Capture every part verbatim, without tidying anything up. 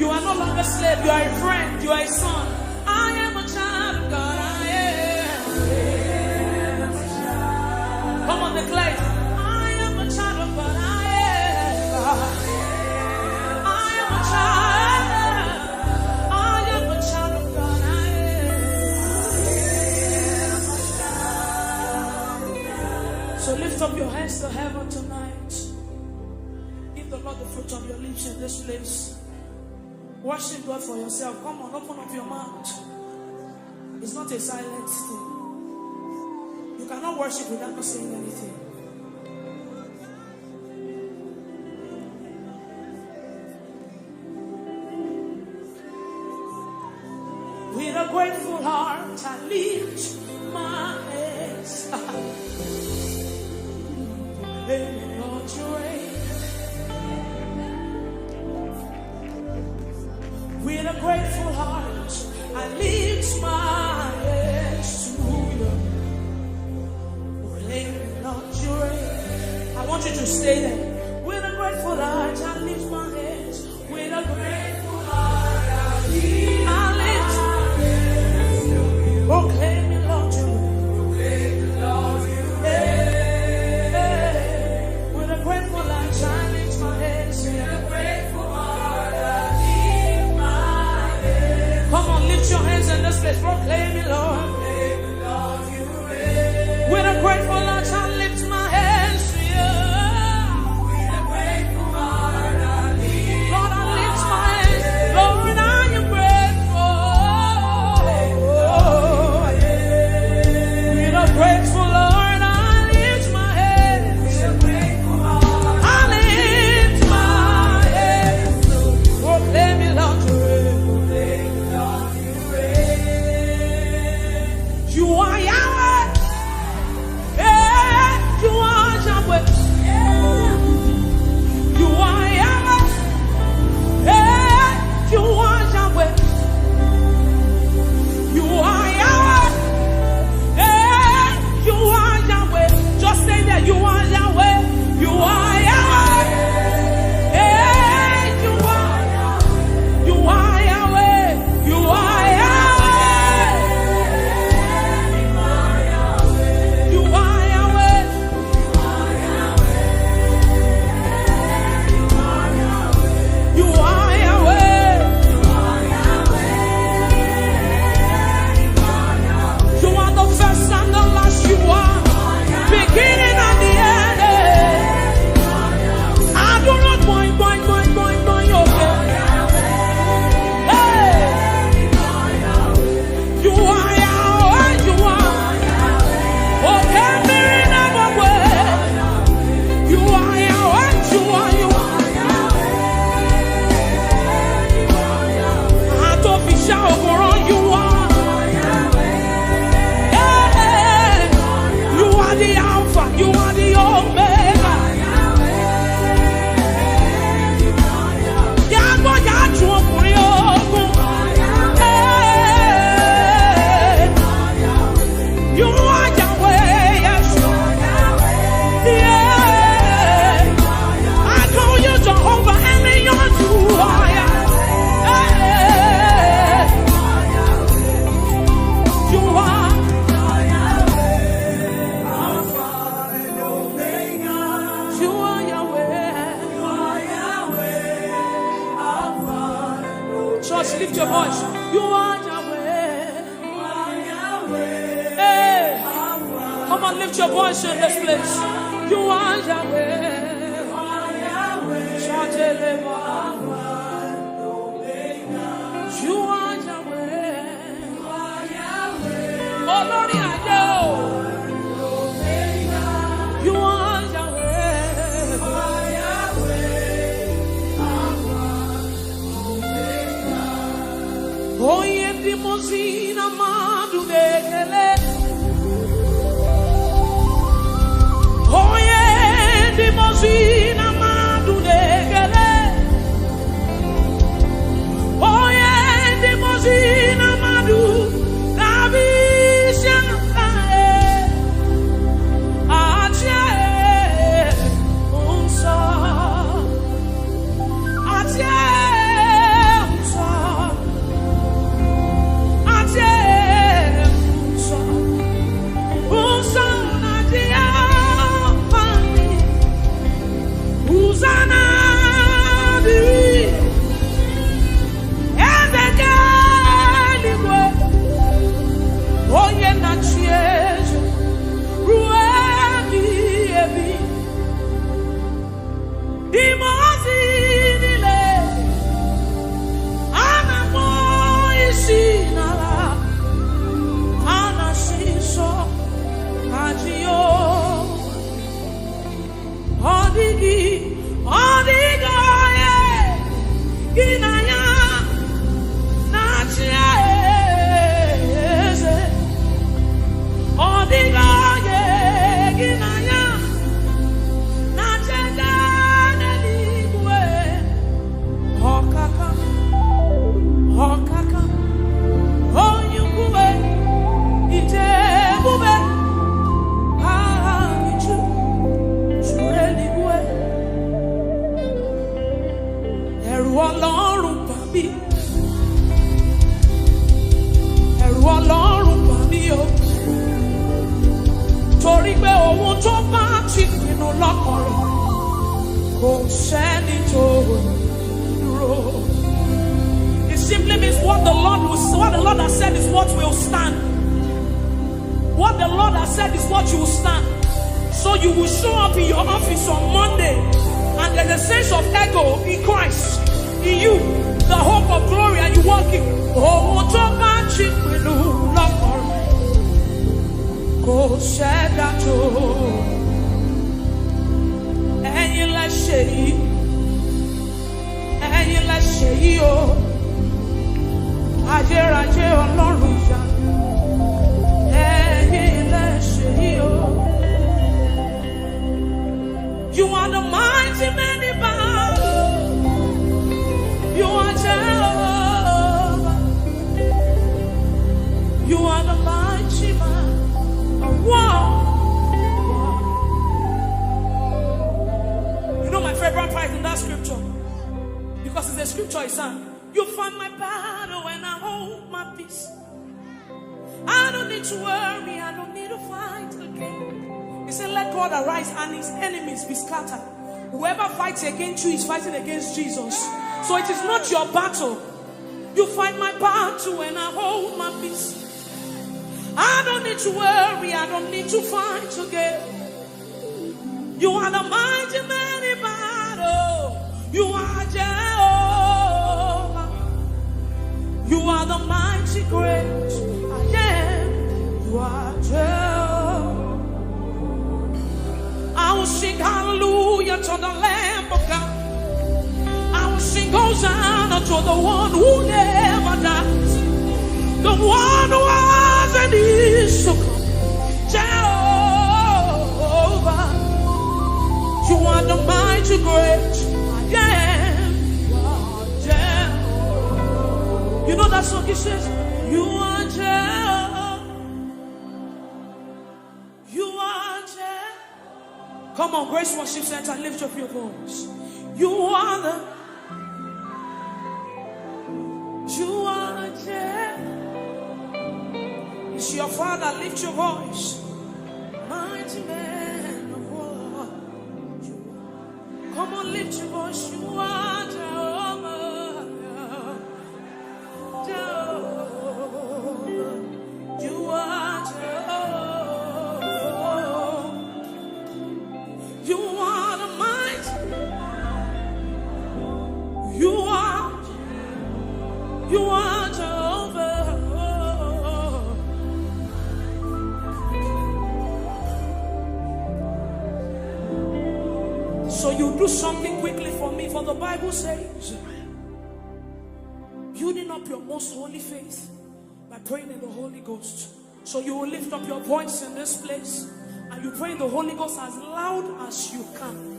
You are no longer slave, you are a friend, you are a son. I am a child of God, I am. Come on, declare. I am a child of God, I am. I am a child. I am a child of God, I am. So lift up your hands to heaven tonight. Give the Lord the fruit of your lips in this place. Worship God for yourself. Come on, open up your mouth. It's not a silent thing. You cannot worship without not saying anything. With a grateful heart, I lift my hands. Hey, Lord, you reign. With a grateful heart, I lift my hands to you. Hey, Lord, you reign. I want you to stay there. With a grateful heart, I lift my hands. With a grateful heart, I lift. Proclaim it, Lord, you. Hey, hey. With a grateful heart, I lift my hands. With a grateful heart, I lift my hands. Come on, lift your hands in this place. Proclaim it, Lord. With a grateful heart, I lift my hands to you. With a grateful heart, I lift. Lord, I lift my hands. Lord, I am grateful. With a grateful heart, I lift my hands. With a grateful heart, I lift my hands. Proclaim it, Lord, you reign. You are Yahweh. Hey, you are Yahweh. You are Yahweh. Hey, you are Yahweh. You are Yahweh. Hey, you are Yahweh. Just say that you are Yahweh. You are Yahweh. Hey, you are. You are Yahweh. You are Yahweh. You are Yahweh. You are Yahweh. You are the first and the last. You are beginning and the end. I do not boing, boing, boing, boing, boing, okay. Hey. You are Yahweh, you are. Okay, mirina mokwe. You are Yahweh, you are, you are. Atofisha okoro, you are. Hey, you are the Alpha, you are the Omega. Yàgò yàtú ọkùnrin ogun. Hey. You are Yahweh, yes. Yeah. I call you Jehovah, and you are. Hey. You are. You are Yahweh. Church, lift your voice. You are Yahweh. Hey. Come on, lift your voice in this place. You are Yahweh. Shout it, Lord. You are Yahweh. Olórí ayé o. You are Yahweh. Onye ndị mmụọ ozi na mmadụ na-ekele. Onye ndị mmụọ ozi na mmadụ na-ekele. Onye ndị mmụọ ozi na mmadụ na-abụ isi ala, eh, achị, eh, nsọ. Achị, eh, Hosanna dịrị Eze nke eluigwe, onye na-achị eze ruo ebighị ebi. Ndị mmụọ ozi niile, ha na-akpọ isi n'ala, ha na-asị nsọ ka Jehova. Ọ dịghị, ọ dịghị onye gị na ya na-achị eze. Ọ dịghị onye gị na ya na-achị eze n'eluigwe. Ọkaka, ọkaka, onye ukwu, ije ebube, aha gị juru, juru eluigwe. Ẹ̀rù Ọlọ́run bà mí. Ẹ̀rù Ọlọ́run bà mí o. Torí pé ohun tó bá ti pinnu lọ́kàn rẹ̀, kò sẹ́ni tó dúró. It simply means what the Lord will, what the Lord has said is what will stand. What the Lord has said is what you will stand. So you will show up in your office on Monday, and there's a sense of echo in Christ, in you, the hope of glory, and you walk in. Ohun tó bá ti pinnu lọ́kàn rẹ̀, kò sẹ́dá tó. Ẹ̀yin lẹ ṣe yìí. Ẹ̀yin lẹ ṣe yìí o. Ayérayé Ọlọ́run ìyanu. Ẹ̀yin lẹ ṣe yìí o. You are the mighty man in battle. You are Jehovah. You are the mighty man of war. You know my favorite part in that scripture? Because it's a scripture, it's a, you fight my battle and I hold my peace. I don't need to worry, I don't need to fight again. He said, let God arise and his enemies be scattered. Whoever fights against you is fighting against Jesus. So it is not your battle. You fight my battle and I hold my peace. I don't need to worry, I don't need to fight again. You are the mighty man in battle. You are Jehovah. You are the mighty great I am. You are Jehovah. I will sing hallelujah to the Lamb of God. I will sing Hosanna to the one who never dies, the one who has and is to come. Jehovah, you are the mighty great I am. You are Jehovah. You know that song, it says, you are Jehovah. You are Jehovah. Come on, Grace Worship Center, lift up your voice. You are the, you are Jehovah. It's your Father, lift your voice. Mighty man of war. Come on, lift your voice. You are Jehovah. Jehovah. You are Jehovah. You are the mighty. You are, you are Jehovah. So you do something quickly for me, for the Bible says, building up your most holy faith by praying in the Holy Ghost. So you will lift up your voice in this place and you pray in the Holy Ghost as loud as you can.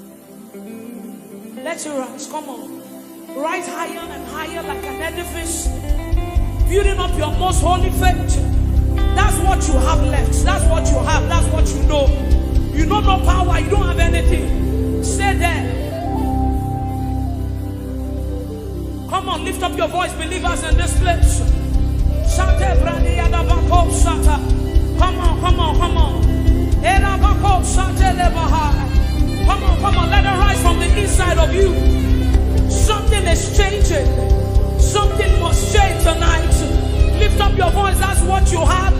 Let it rise. Come on. Rise higher and higher like an edifice. Building up your most holy faith. That's what you have left. That's what you have. That's what you know. You know no power. You don't have anything. Stay there. Come on, lift up your voice, believers in this place. Shate bradi yada bako shata. Come on, come on, come on. Era bako shate le bahai. Come on, come on, let it rise from the inside. You have,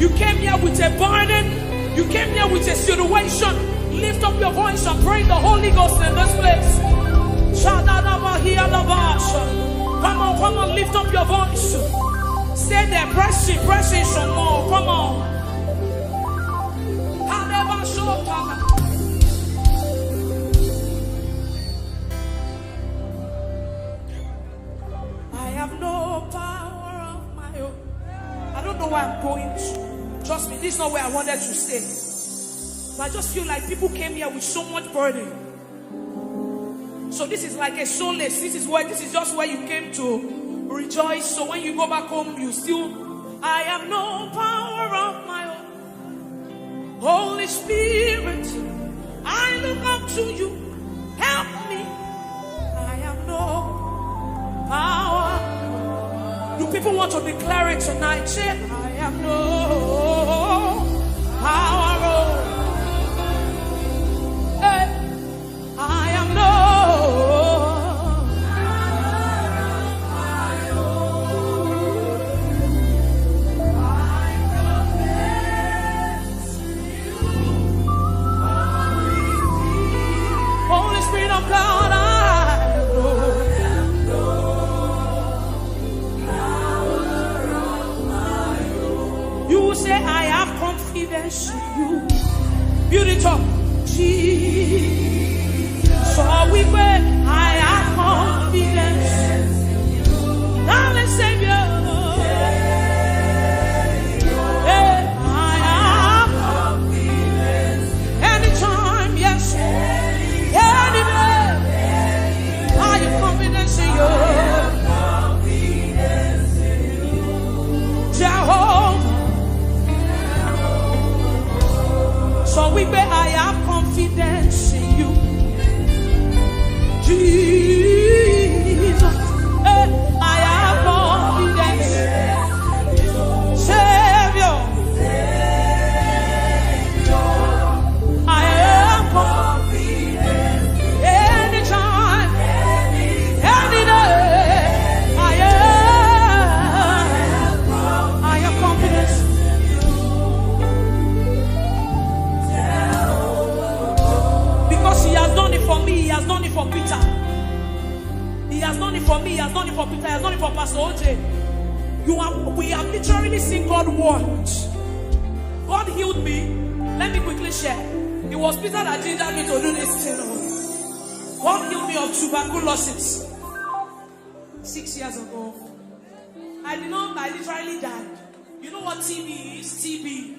you came here with a burden, you came here with a situation. Lift up your voice and pray in the Holy Ghost in this place. Shadadabahiyadabasha. Come on, come on, lift up your voice. Say there, press in, press in some more. Come on. Kadabashotana. I have no power of my own. I don't know where I'm going to. Trust me, this is not where I wanted to stay. But I just feel like people came here with so much burden. So this is like a solace. This is where, this is just where you came to rejoice. So when you go back home, you still, I have no power of my own. Holy Spirit, I look up to you. Help me. I have no power. Do people want to declare it tonight? Say, I have no power. Oh. Hey. I am no. Holy Spirit of God, I know. You will say, I have confidence in you. Build it up. Jesus. So we pray, I have confidence. Darling Savior. Hey, I have confidence. Anytime, yes. Any day. I have confidence in you. Jehovah. So we pray, I have confidence in you. Jesus, eh, I have confidence. Savior, I have confidence. Anytime, any day, I have, I have confidence. Because he has done it for me, he has done it for Peter. He has done it for me, he has done it for Peter, he has done it for Pastor O J. You have, we have literally seen God work. God healed me. Let me quickly share. It was Peter that gingered me to do this thing. God healed me of tuberculosis six years ago. I did not, I literally died. You know what T B is? T B.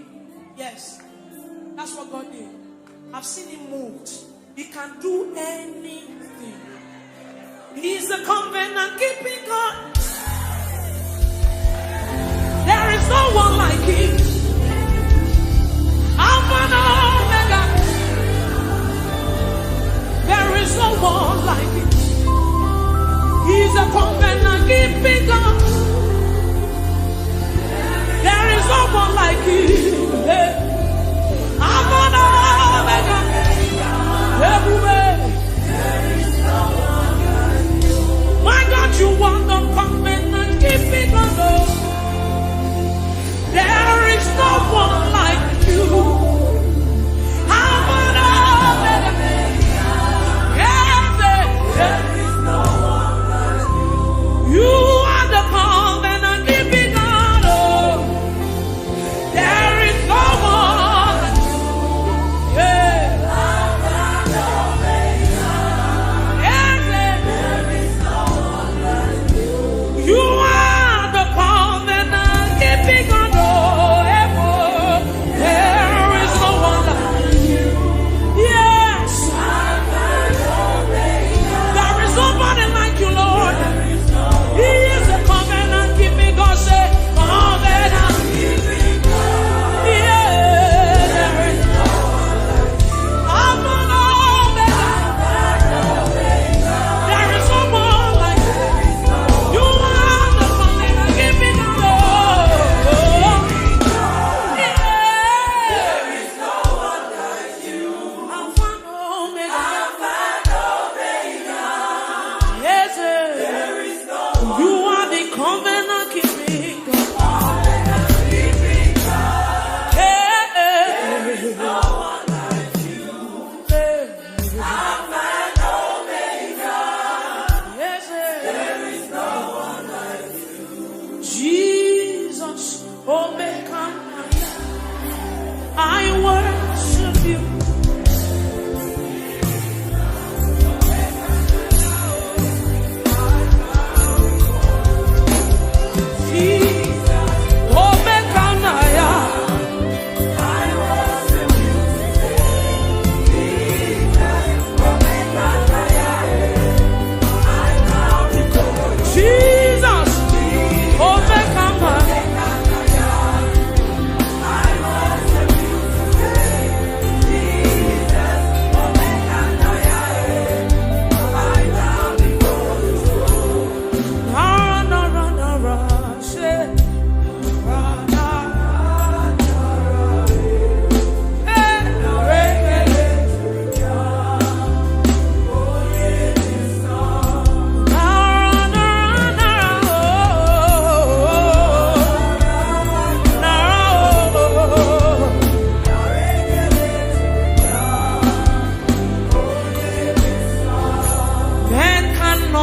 Yes. That's what God did. I've seen him moved. He can do anything. He's a covenant keeping God. There is no one like him. Alpha and Omega. There is no one like him. He's a covenant keeping God. There is no one like him. Hey. Alpha and Omega. Everywhere. My God, you are the covenant keeping God. Oh. There is no one like you. Alpha and Omega. Yes, yes. You are the covenant keeping God. Oh. There is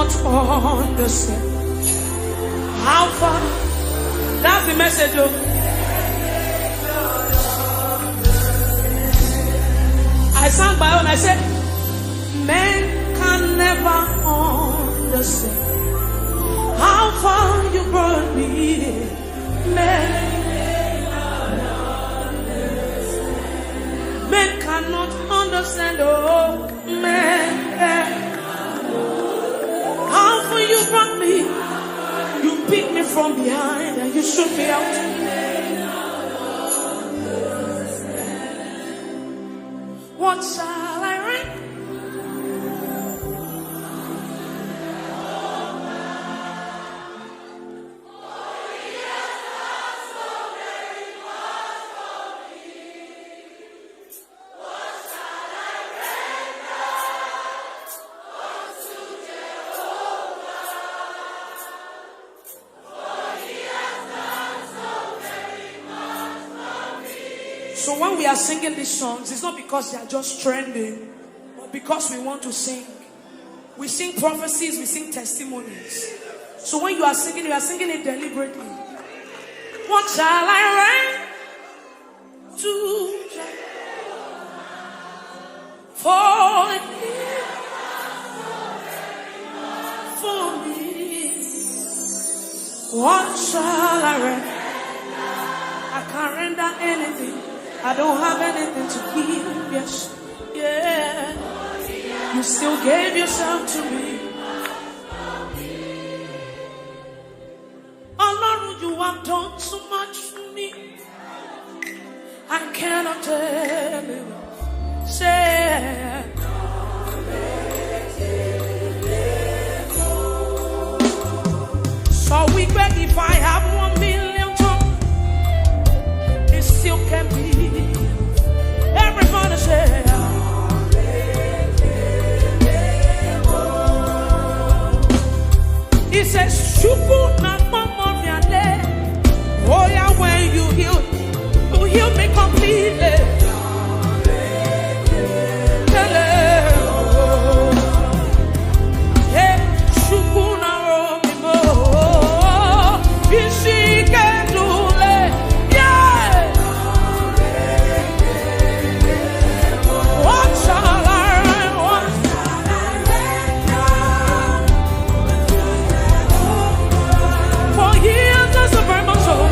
Understand how far. That's the message, though. I sang my own. I said, "Men can never understand how far you brought me. Men, men cannot understand. Oh, men, eh, how far you brought me. You picked me from behind and you shook me out. What shall I render?" So when we are singing these songs, it's not because they are just trending, but because we want to sing. We sing prophecies, we sing testimonies. So when you are singing, you are singing it deliberately. What shall I render to Jehovah? For he for me. What shall I render? I can't render anything. I don't have anything to give. Yes, yeah. You still gave yourself to me. Ọlọ́run, you have done too much for me. I cannot tell you. Say, so we beg, if I have one million tongues, it still can be. Everybody say, he says, "Chukwu na mama viale." Oh yeah, when you heal, you heal me completely. Hey, Chukwu na Romimo. Ishike dule. Yeah. What shall I, what shall I render? For he has done so very much, oh.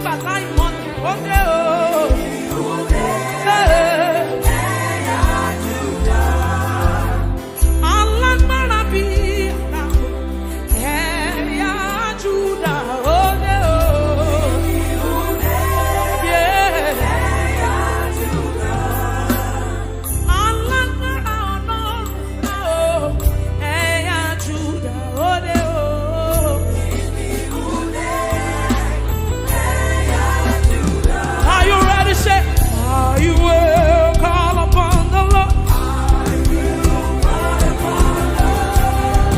Bàtà ìmọ̀ ni ó dé o. Hey. Alágbára bí àrá. Ẹ̀yà Júdà ó dé o. Yeah. Alágbára Ọlọ́run o. Ẹ̀yà Júdà ó dé o. Are you ready? Say, "I will call upon the Lord.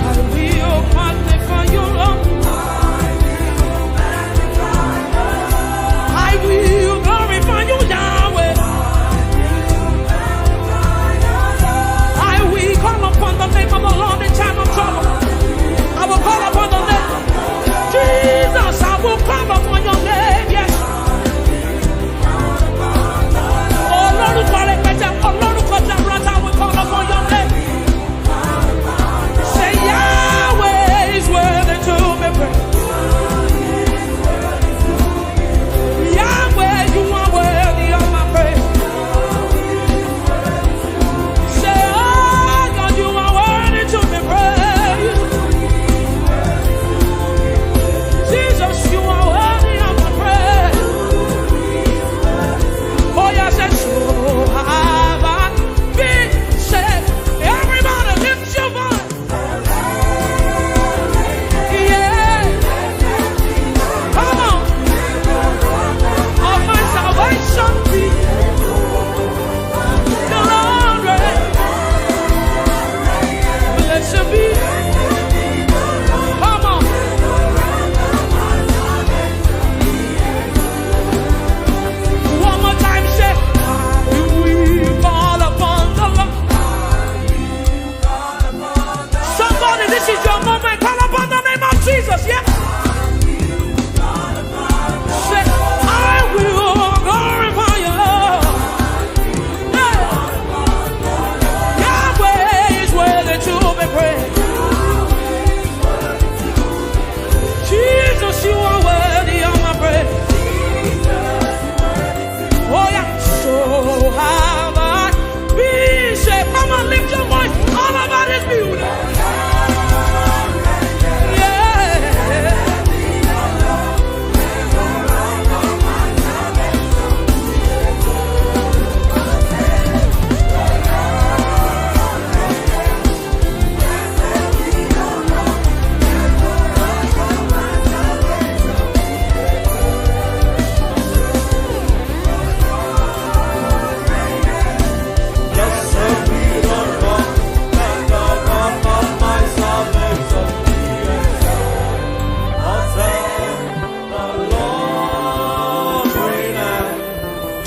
I will magnify you, Lord. I will glorify you, Yahweh. I will call upon the name of the Lord in time of trouble. I will call upon the name." Jesus, I will call upon your name, yes. Olórúkọ rẹpẹtẹ, olórúkọ jaburata, I will call upon your name. Say, "Yahweh is worthy to be praised." Yahweh, you are worthy of my praise. Say, "Oh God, you are worthy to be praised." Jesus, you are worthy of my praise. Oh, yes, and so have I been saved. Everybody lift your voice. Yeah. Come on. Of my salvation be the Lord reign. Blessed be. Come on. One more time, say, "I will call upon the Lord." Somebody, this is your moment. Call upon the name of Jesus, yeah? Say, "I will glorify you, Lord." Hey. Yahweh is worthy to be praised. Jesus, you are worthy of my praise. Oh, yeah. So have I been saved. Come on, lift your voice all over this building. Yeah.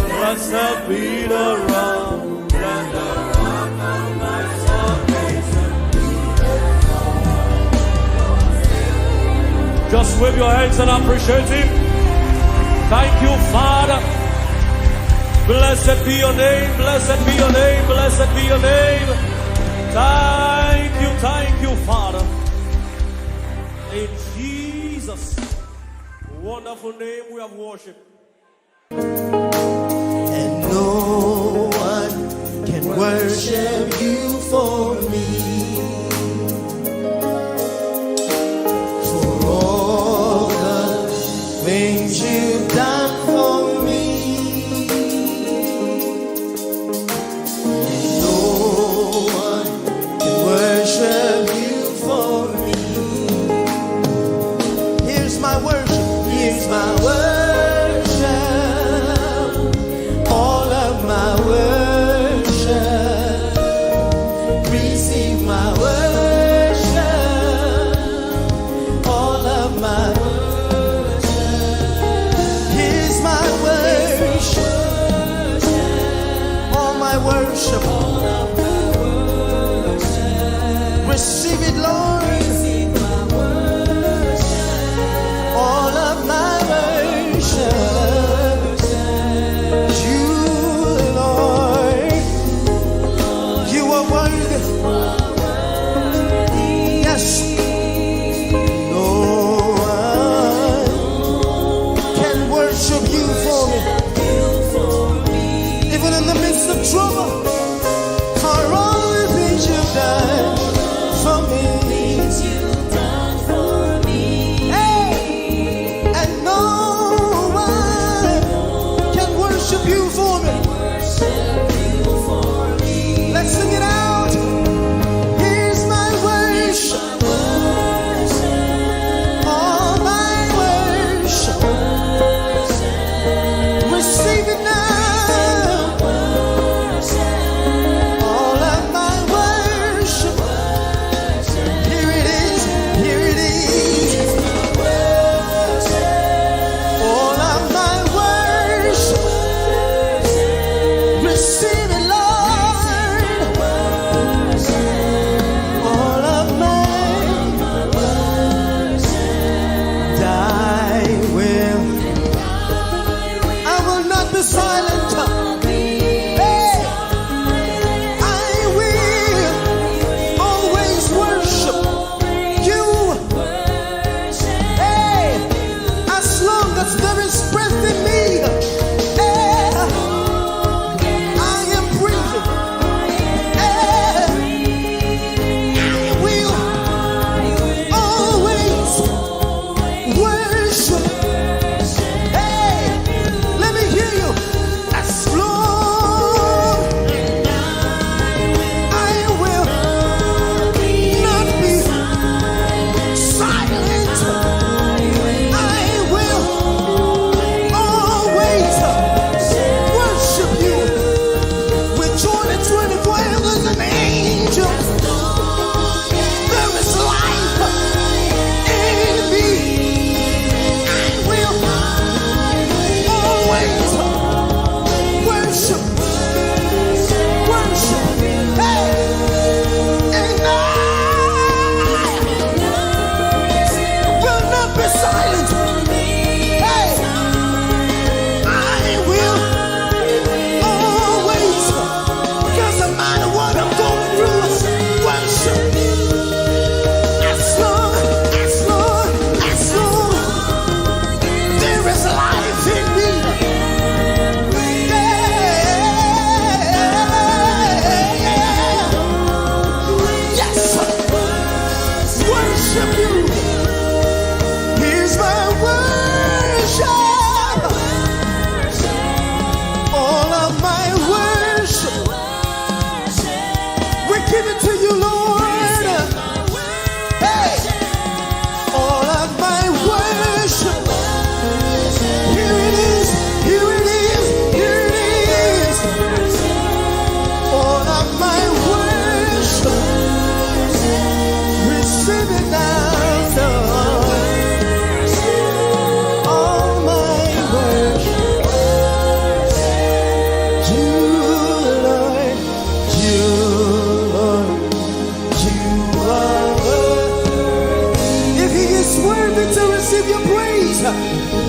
Blessed be the rock. Just wave your hands and appreciate him. Thank you, Father. Blessed be your name, blessed be your name, blessed be your name. Thank you, thank you, Father. In Jesus' wonderful name we have worshipped. And no one can worship you for me. For all the things you've done for me. And no one can worship you for me. Here's my worship. Here's my worship. All of my worship. Receive my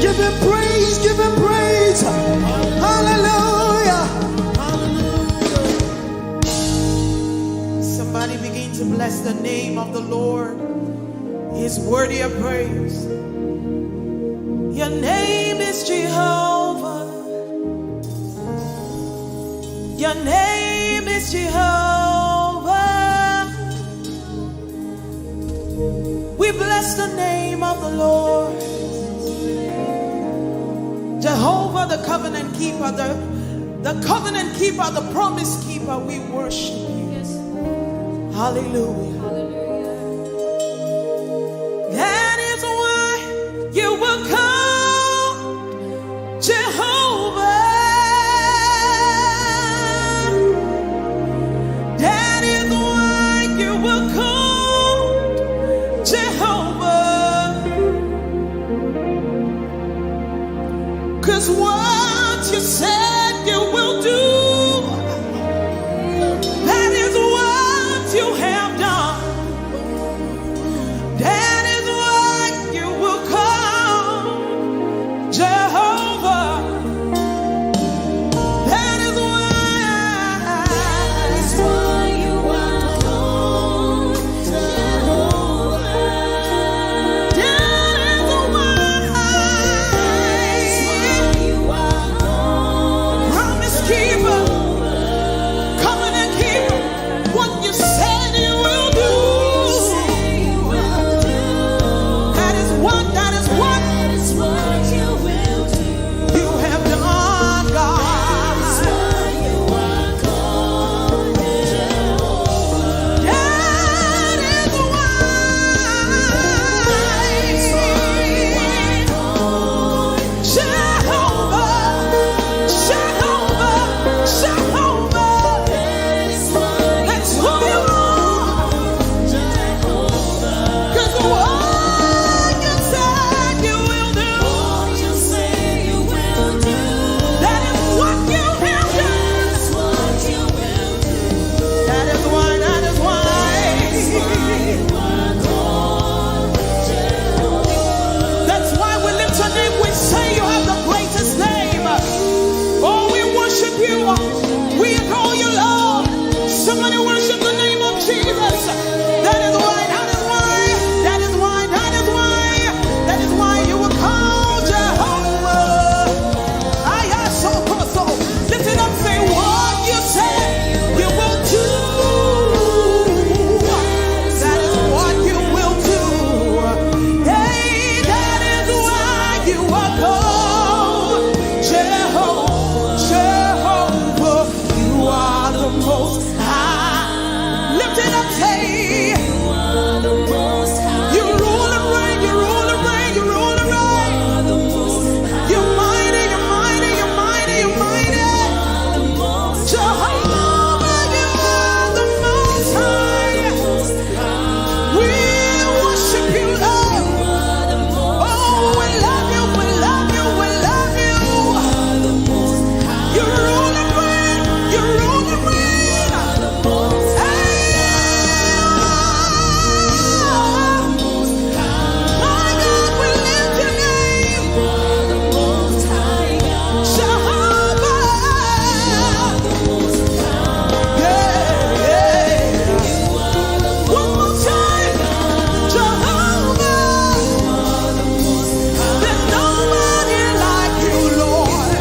Give him praise, give him praise. Hallelujah. Hallelujah. Somebody begin to bless the name of the Lord. He's worthy of praise. Your name is Jehovah. Your name is Jehovah. We bless the name of the Lord. Jehovah, the covenant keeper, the, the covenant keeper, the promise keeper, we worship you. Hallelujah. That is why you will come Jehovah. That is why you will call Jehovah. 'Cause what you said you will do, that is what you have done. That is why you will call Jehovah. That is why. That is why you are called Jehovah. That is why. That is why you are called. Promise keeper, covenant keeper. What you said you will do. That is what, that is what you have done, God. That is why. Jehovah, Jehovah, Jehovah. That's who you are. 'Cause what you said you will do, that is what you have done. That is why, that is why. That's why we lift your name. We say you have the greatest name. Oh, we worship you. We adore you, Lord. Somebody worship the name of Jesus. That is why, that is why, that is why, that is why, that is why you were called Jehovah. Ayasokoso. Lift it up, say, what you say you will do. That is what you will do. Hey, that is why you are called Jehovah, Jehovah. You are the most high. Lift it up, say, you are the most high. You rule and reign, you rule and reign, you rule and reign. You are the most high. You're mighty, you're mighty, you're mighty, you're mighty. You are the most high. Jehovah, you are the most high. We worship you, Lord. Oh, we love you, we love you, we love you. You rule and reign, you rule and reign. Hey. My God, we lift your name. Jehovah. Yeah, yeah. One more time. Jehovah. There's nobody like you, Lord.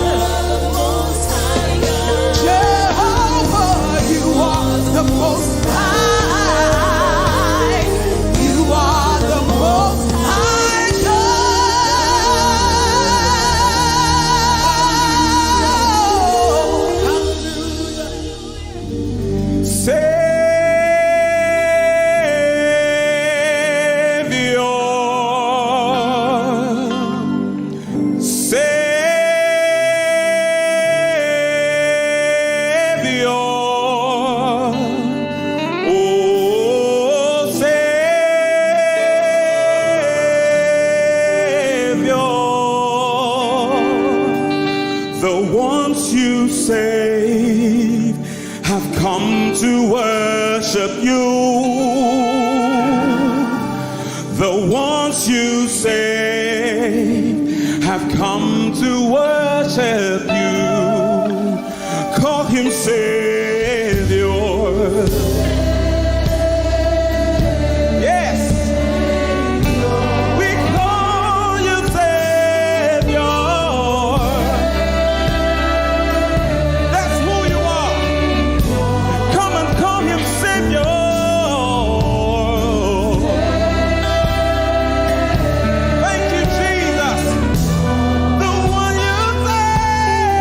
Jehovah, you are the most high. You are the most high God. Savior, Savior, oh Savior, the ones you save have come to worship you. The ones you save I've come to worship you. Call him Savior. Yes. We call you Savior. That's who you are. Come and call him Savior. Thank you, Jesus. The one you say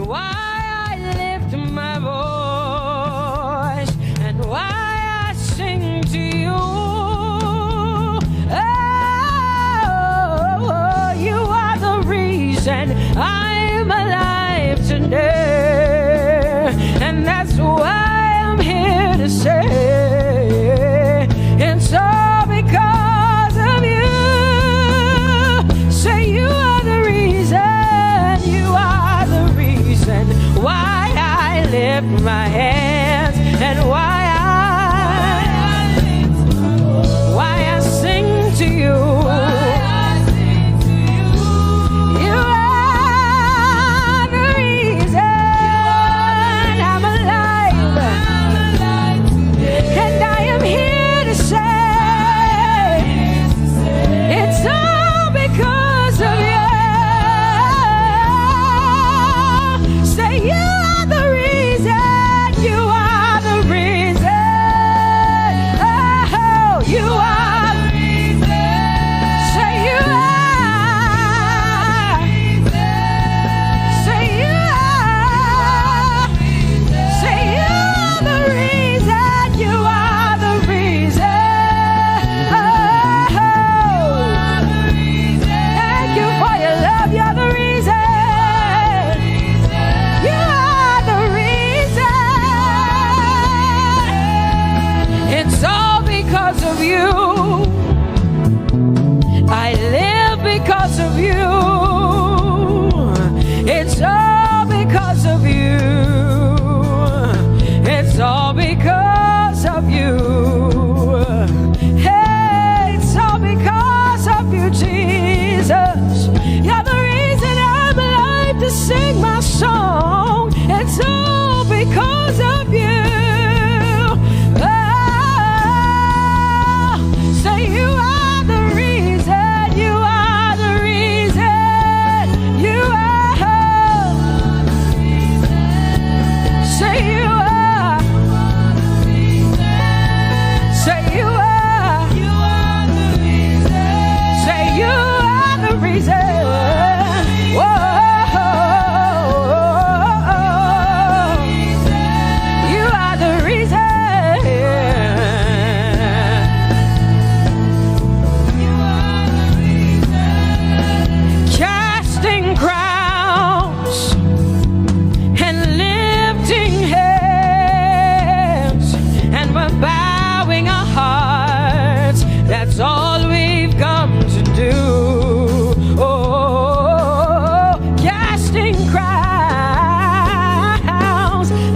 Why I lift my voice and why I sing to you. Oh, you are the reason I'm alive today. And that's why I'm here to say it's all because of you. Say you are the reason, you are the reason why I lift my hands and why I, why I sing to you. You are the reason I'm alive. And I am here to say it's all because of you. Say you are the reason. You are the reason. Oh, you are. Say you are. Say you are. Say you are the reason. You are the reason. Oh, thank you for your love. You're the reason. You are the reason. It's all because of you. I live because of you. It's all because of you. It's all because of you. Hey, it's all because of you, Jesus. You're the reason I'm alive to sing my song. It's all because of you. Oh, say you are the reason, you are the reason, you are. Say you are. Say you are. Say you are the reason. Whoa. You are the reason. Casting crowns and lifting hands, and we're bowing our hearts. That's all we've come to do. Oh, casting crowns,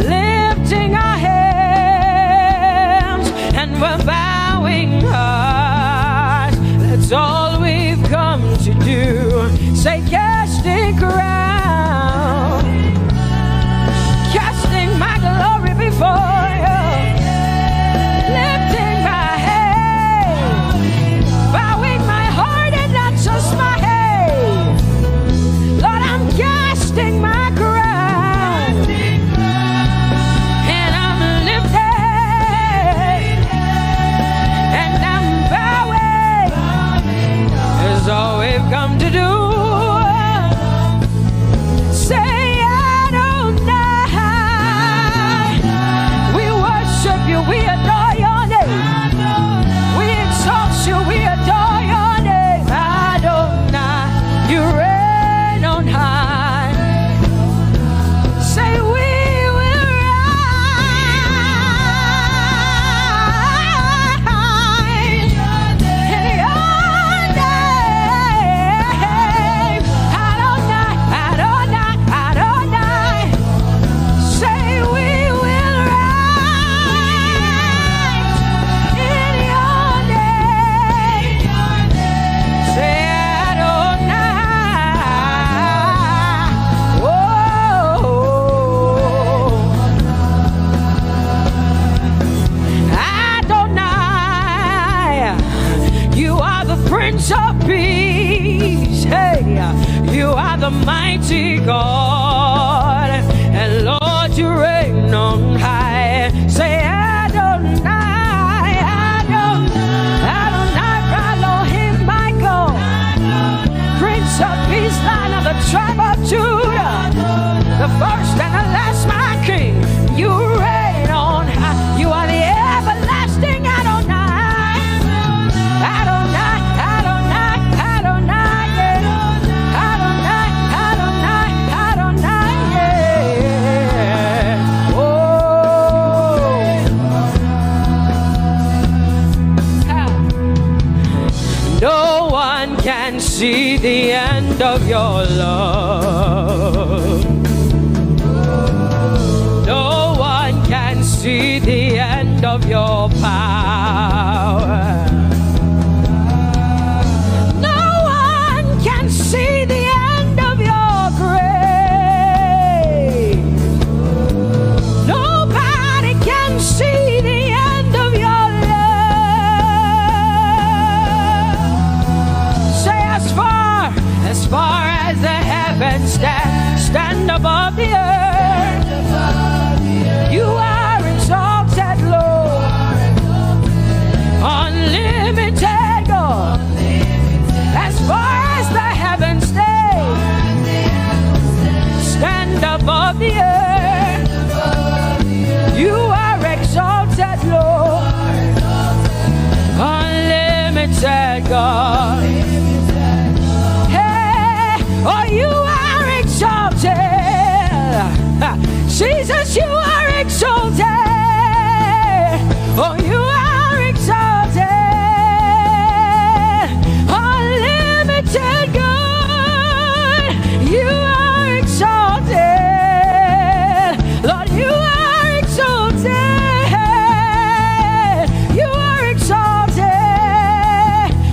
lifting our hands, and we're bowing hearts. That's all we've come to do. Say, casting crowns, casting my glory before you, lifting my head, bowing my heart and not just my head. Lord, I'm casting my crown, and I'm lifted, and I'm bowing. It's all we've come to do. Say Adonai. We worship you, we adore your name. We exalt you, we adore your name. Adonai, you reign on high. Say we will rise in your name. Adonai, Adonai, Adonai. Say we will rise in your name. Say Adonai. Oh, Adonai, you are the Prince of Peace. Hey, you are the mighty God, and Lord, you reign on high. Say Adonai, Adonai, Adonai, Elohim, Michael, Prince of Peace, Lion of the tribe of Judah, the first love. No one can see the end of your power. No one can see the end of your grace. Nobody can see the end of your love. Say, as far, as far as the heavens stand, stand above the earth. You are exalted, Lord. Unlimited God. As far as the heavens stay, stand above the earth. You are exalted, Lord. Unlimited God. Hey, oh, you are exalted. Jesus, you are exalted. Oh, you are exalted. Unlimited God, you are exalted. Lord, you are exalted. You are exalted.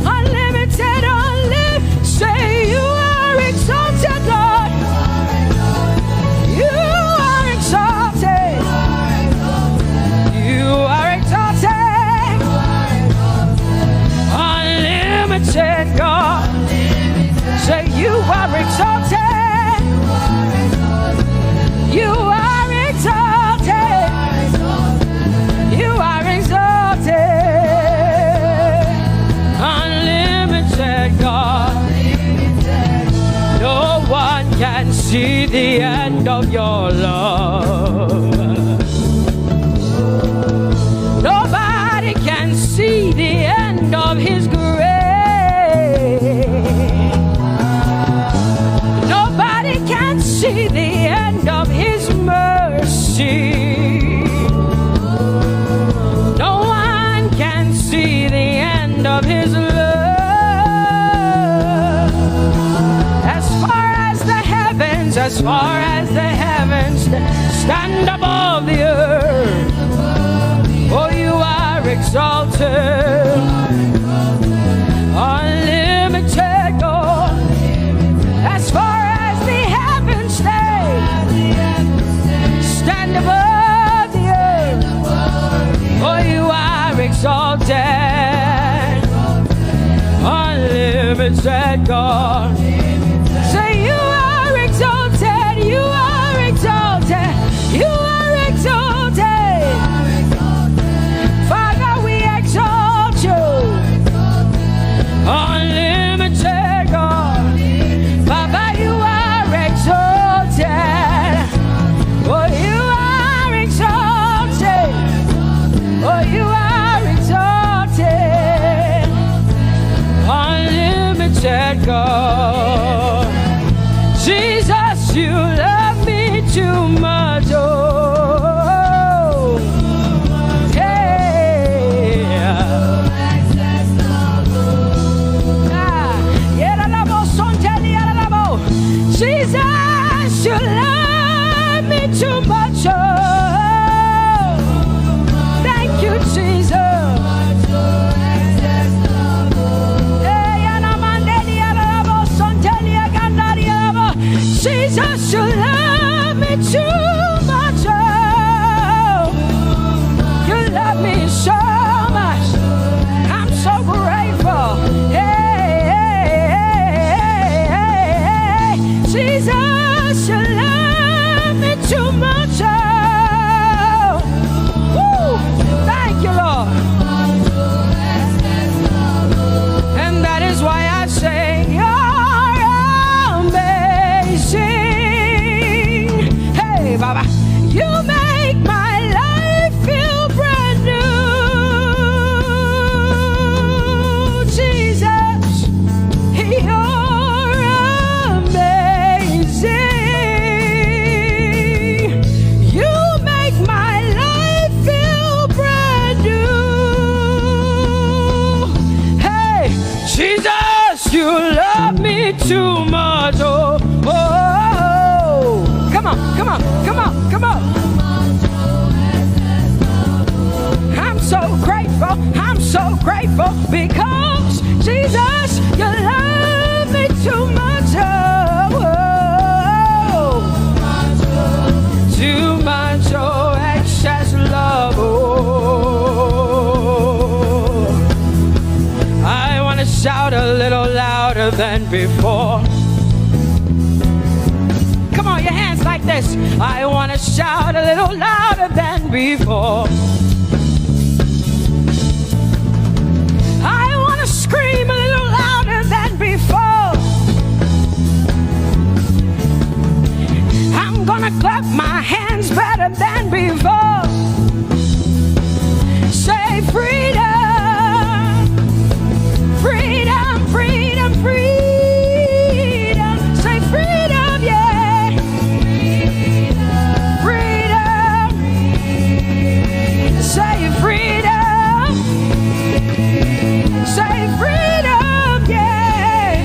Unlimited, unlimited. Say, you are exalted, Lord. You are exalted. You are exalted. Unlimited God. Say, you are exalted. You are exalted. You are exalted. Unlimited God. No one can see the end of your love. Nobody can see the end of his grace. Nobody can see the end of his mercy. No one can see the end of his love. As far as the heavens, as far as the heavens stand above the earth, oh, you are exalted. Unlimited God. As far as the heavens stay, stand above the earth. Oh, you are exalted. Unlimited God. Say, you are exalted. You are exalted. You are exalted. Father, we exalt you. Unlimited God. Father, you are exalted. Oh, you are exalted. Oh, you are exalted. Unlimited God. Jesus, you love me too much. Oh, yeah. Ah, yeah, la, la, bo, son, tell me, la, la, bo. Jesus, you love me too much. Oh, thank you, Jesus. Hey, yana, mandeli, yana, la, bo, son, tell me, gandari, yana, bo. Jesus, you love me too much. Oh, you love me so much. I'm so grateful. Hey, hey, hey, hey, hey. Jesus, you love me too much. Oh, woo. Thank you, Lord. And that is why I say, you're amazing. Hey, Come on, come on, come on. I'm so grateful, I'm so grateful because Jesus, you love me too much. Oh, too much, oh, excess love. Oh, I want to shout a little louder than before. Come on, your hands like this. I want to shout a little louder than before. I want to scream a little louder than before. I'm gonna clap my hands better than before. Say freedom, freedom, freedom, freedom. Say freedom, yeah. Freedom. Say freedom. Say freedom, yeah.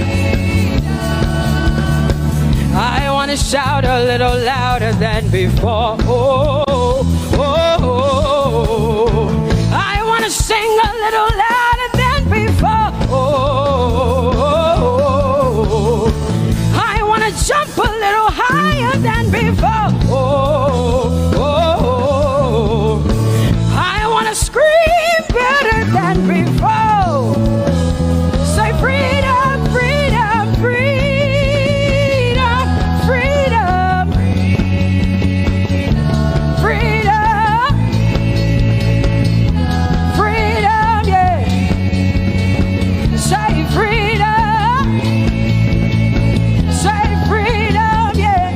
I want to shout a little louder than before. Oh, oh, oh, oh. I want to sing a little louder than before. Oh, oh, oh, oh, oh. I want to jump a little higher than before. Oh, oh, oh, oh. I want to scream better than before. Say freedom, freedom, freedom, freedom, freedom, freedom, yeah. Say freedom. Say freedom, yeah.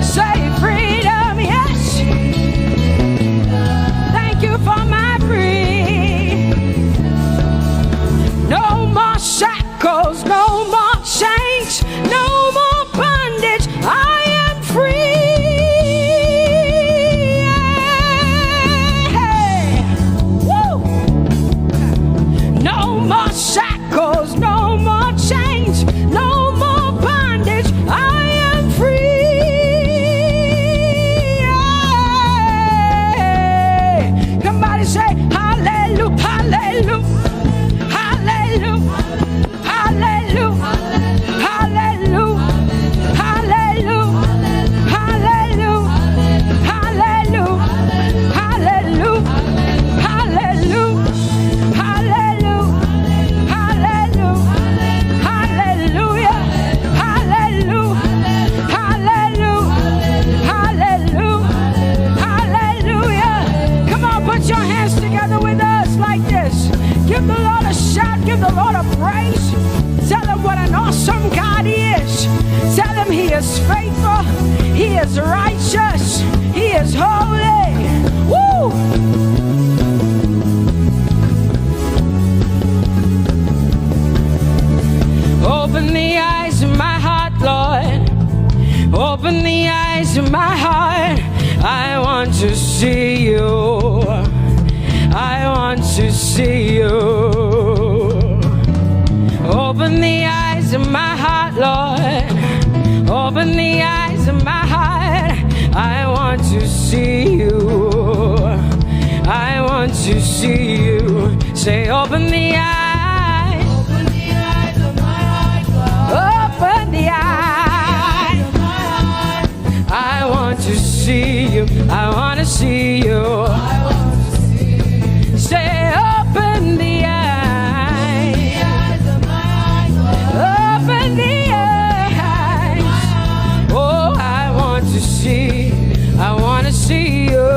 Say freedom, yes. Thank you for my free. No more shackles, no more chains, no more bondage. I am free. Yeah. Woo. No more shackles, no more chains, no more bondage. I am free. Yeah. Somebody say, hallelujah, hallelujah, hallelujah. Hallelujah. Hallelujah. Hallelujah. Hallelujah. Come on, put your hands together with us like this. Give the Lord a shout, give the Lord a praise. Tell him what an awesome God he is. Tell him he is faithful, he is righteous, he is holy. Woo! Open the eyes of my heart, Lord. Open the eyes of my heart. I want to see you. I want to see you. Open the eyes of my heart, Lord. Open the eyes of my heart. I want to see you. I want to see you. Say, open the eyes. Open the eyes of my heart, God. Open the eyes. I want to see you. I want to see you. Say, open the eyes. Open the eyes. Oh, I want to see. I want to see you.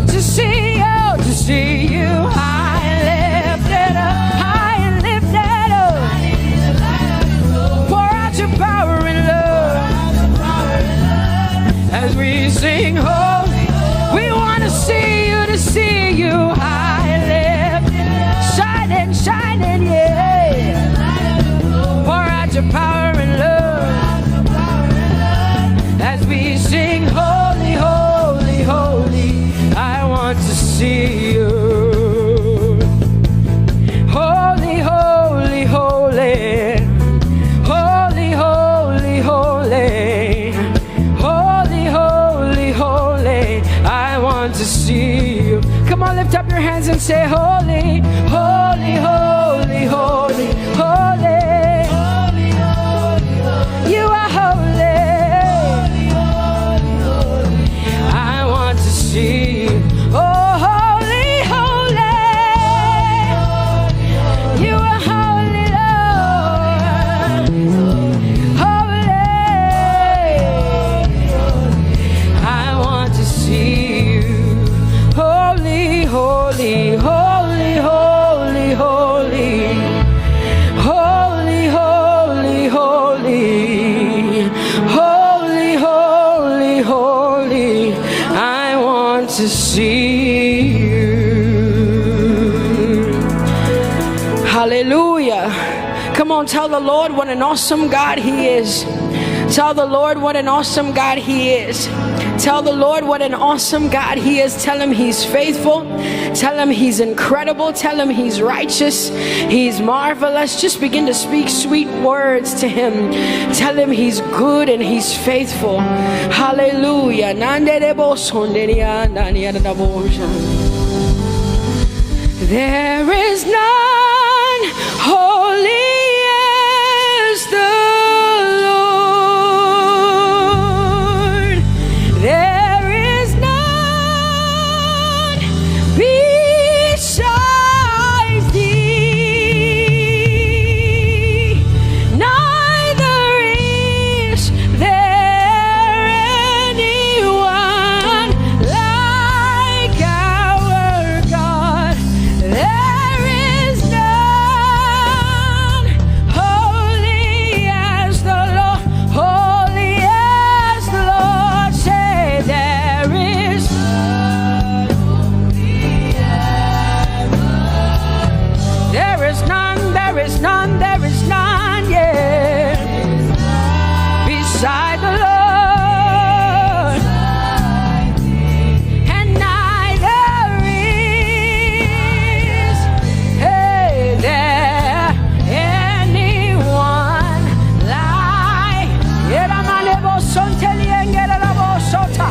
To see you, to see you. High and lifted up, high and lifted up. Pour out your power and love. As we sing holy, we want to see you, to see you high and lifted, shining, shining, yeah. Pour out your power and love as we sing holy, holy, holy. I want to see you. Holy, holy, holy. Holy, holy, holy. hands and say, "Holy, holy, holy, holy, holy. You are holy. I want to see you. Oh, holy, holy. You are holy, Lord. Holy. I want to see you. Holy, holy, holy, holy, holy. Holy, holy, holy. Holy, holy, holy. I want to see you." Hallelujah. Come on, tell the Lord what an awesome God He is. Tell the Lord what an awesome God He is. Tell the Lord what an awesome God He is. Tell Him He's faithful. Tell Him He's incredible. Tell Him He's righteous. He's marvelous. Just begin to speak sweet words to Him. Tell Him He's good and He's faithful. Hallelujah. There is none holy as the Lord. There is none besides thee. Neither is there anyone like our God. There is none holy as the Lord, holy as the Lord. Say, there is, there is none, there is none, there is none, yeah, beside the Lord. And neither is, hey, there anyone like. Yera malebo sonteli engera labo sota.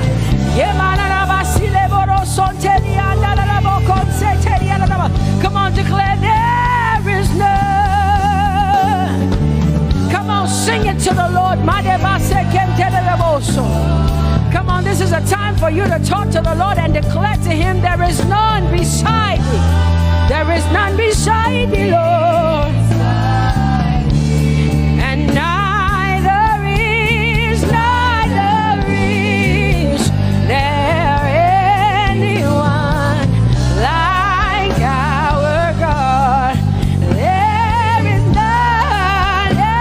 Yemana laba silebo ro sonteli anda labo konseteli anda laba. Come on, declare, there is none. Come on, sing it to the Lord. Madeba sekenteleboso. Come on, this is a time for you to talk to the Lord and declare to Him, there is none beside thee. There is none beside thee, Lord. And neither is, neither is there anyone like our God. There is none, yeah.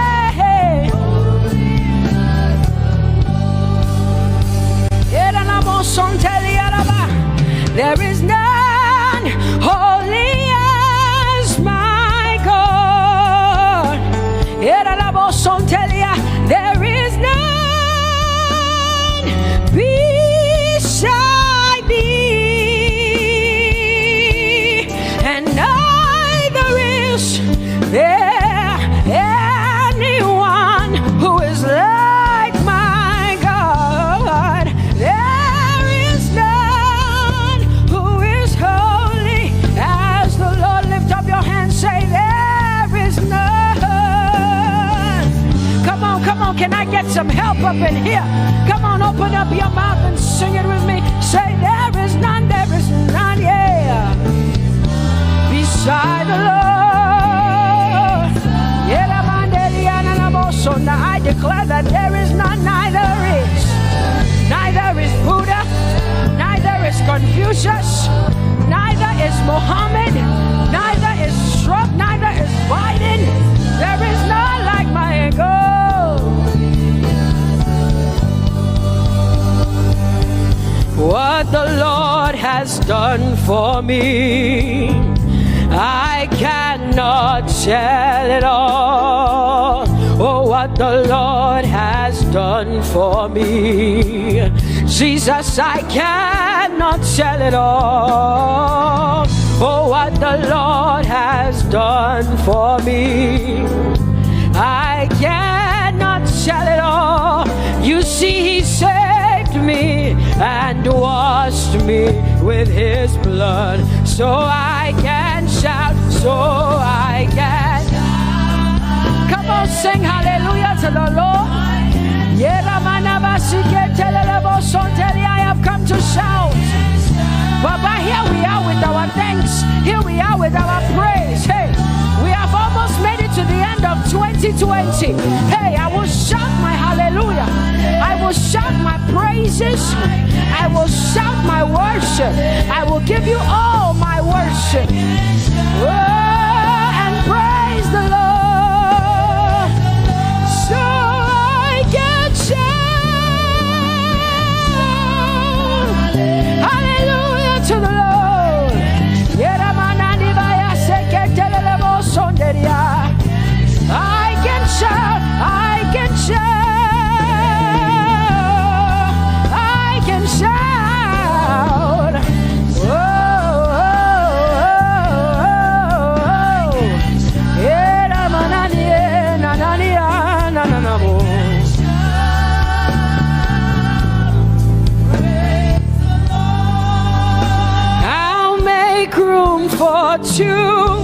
There is none holy as my God. There is none beside thee, and neither is there anyone who is like my God. There is none who is holy as the Lord. Lift up your hands, say, there is none. Come on, come on, can I get some help up in here? Come on, open up your mouth and sing it with me. Say, there is none, there is none, yeah, beside the Lord. Yera mandeli ananamoso. Now I declare that there is none, neither is, neither is Buddha, neither is Confucius, neither is Mohammed, neither is Trump, neither is Biden. There is none like my God. What the Lord has done for me, I cannot tell it all. Oh, what the Lord has done for me, Jesus, I cannot tell it all. Oh, what the Lord has done for me, I cannot tell it all. You see, He saved me and washed me with His blood. So I can shout, so I can. Come on, sing hallelujah to the Lord. Yeramanabasiketelelebosonteria, I have come to shout. Baba, here we are with our thanks. Here we are with our praise. Hey, we have almost made it to the end of twenty twenty. Hey, I will shout my hallelujah. I will shout my praises. I will shout my worship. I will give you all my worship. Oh, and praise the Lord. So I can shout hallelujah to the Lord. Yeramanani baya seketelele bosonderia. I can shout, I can shout, I can shout. Oh, oh, oh, oh, oh. Era manani, eh, nanani, ah, nananamo. I'll make room for two.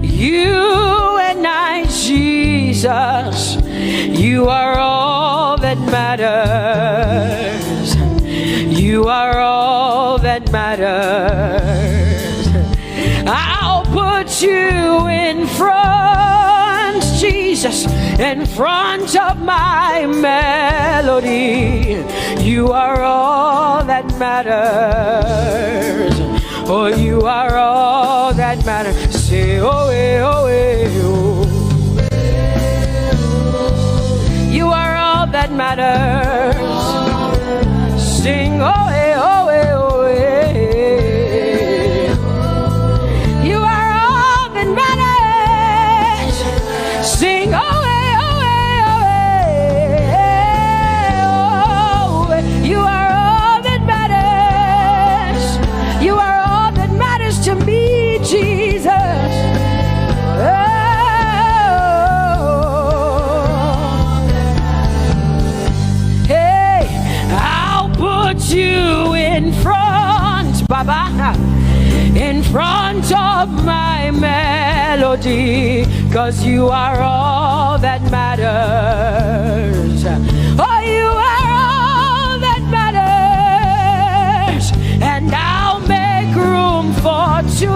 You and I, Jesus, you are all that matters. You are all that matters. I'll put you in front, Jesus, in front of my melody. You are all that matters. Oh, you are all that matters. Say, oh, eh, oh, eh, oh. You are all that matters. Sing, oh, eh, oh, eh, oh, eh. You are all that matters. Sing, oh, eh, oh, eh, oh, eh, oh, eh. You are all that matters. You are all that matters to me, Jesus. Oh. Hey, I'll put you in front, Baba, in front of my melody, 'cause you are all that matters. Oh, you are all that matters. And I'll make room for two.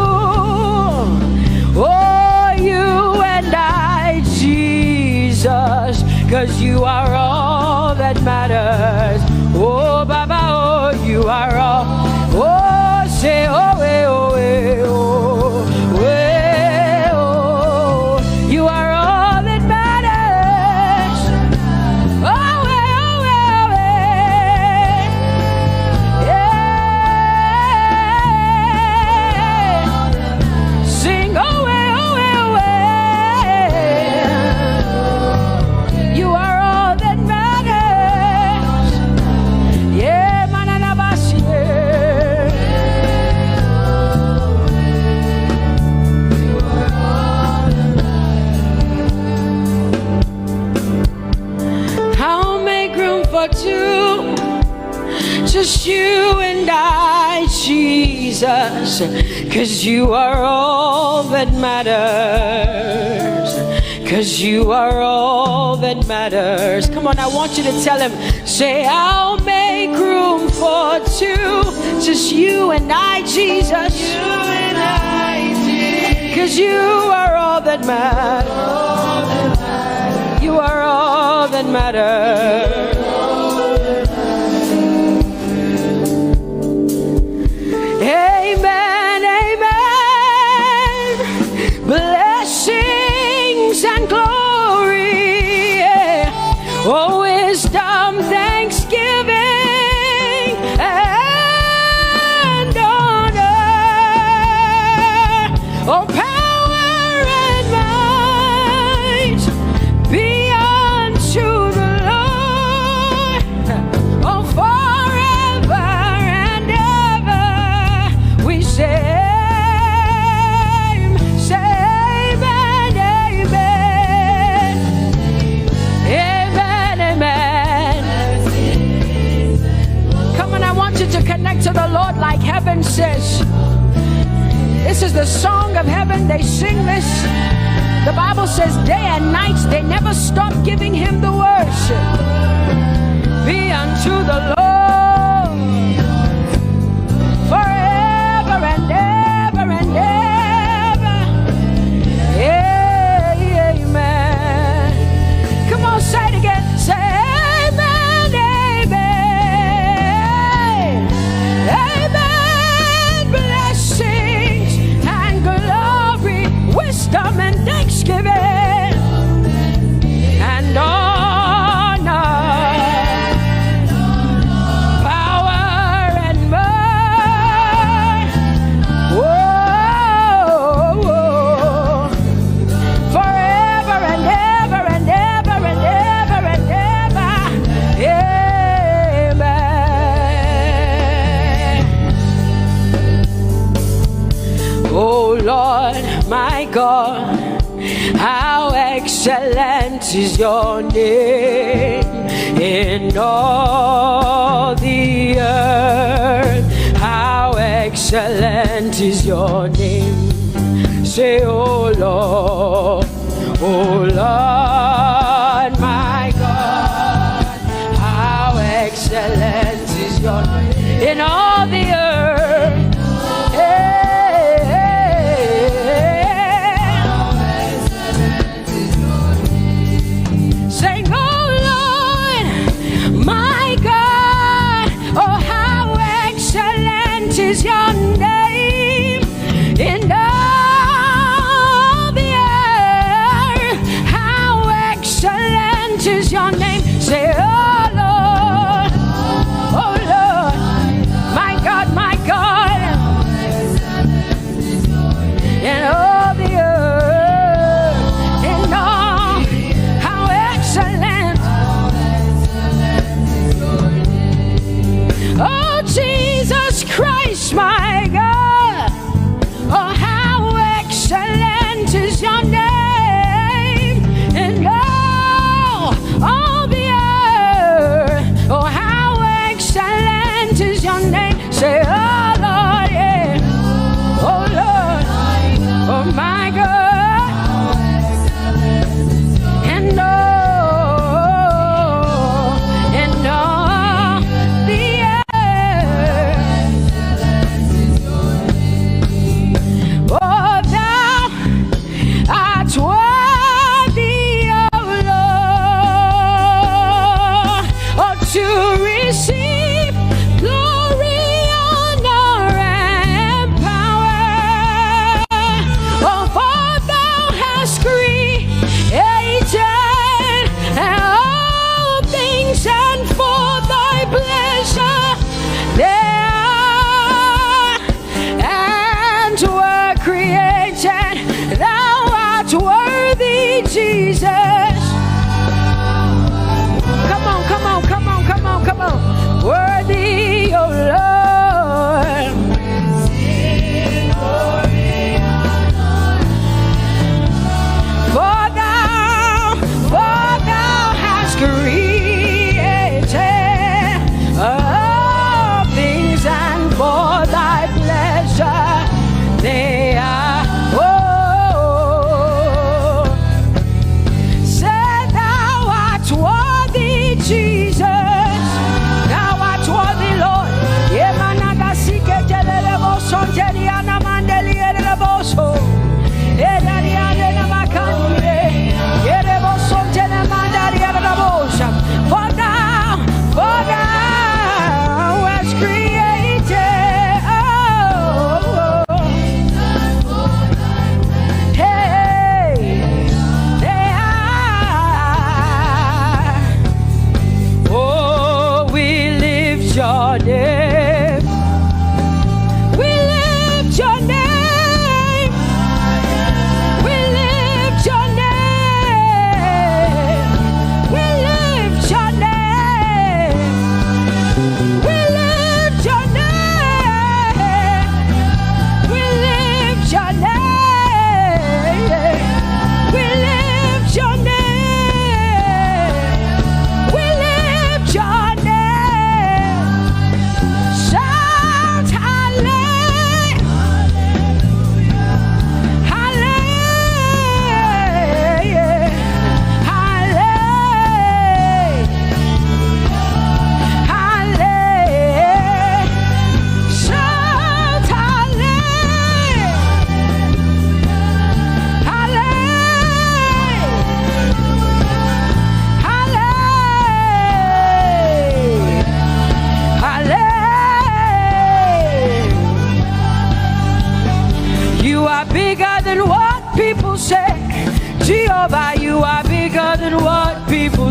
Oh, you and I, Jesus, 'cause you are all that matters. Oh, Baba, oh, you are all. Oh, say, oh, eh, oh, eh, oh, eh, oh. You are all that matters. Oh, eh, oh, eh, oh, eh. Yeah. Sing, oh, eh, oh, eh, oh, eh. You are all that matters. Yeah, mananabasi, yeah. I'll make room for two. Just you and I, Jesus. 'Cause you are all that matters. 'Cause you are all that matters. Come on, I want you to tell him, say, I'll make room for two. Just you and I, Jesus. You and I, Jesus. 'Cause you are all that matters. You are all that matters. Amen, amen. Blessings and glory, yeah. Oh, wisdom, thanksgiving, and honor. Oh, power and might be unto the They sing this. The Bible says day and night they never stop giving him the worship. Be unto the Lord forever and ever and ever. Amen. Come on, say it again. Say amen, amen. Amen. Blessings and glory, wisdom and thanksgiving and honor, power and might. Whoa, whoa. Forever and ever and ever and ever and ever. Amen. Oh Lord, my God, how excellent is your name in all the earth. How excellent is your name. Say, oh Lord, oh Lord, my God, how excellent is your name in all the earth. Hey, hey, hey. Sing, oh Lord, my God, oh how excellent is your name in all the earth. How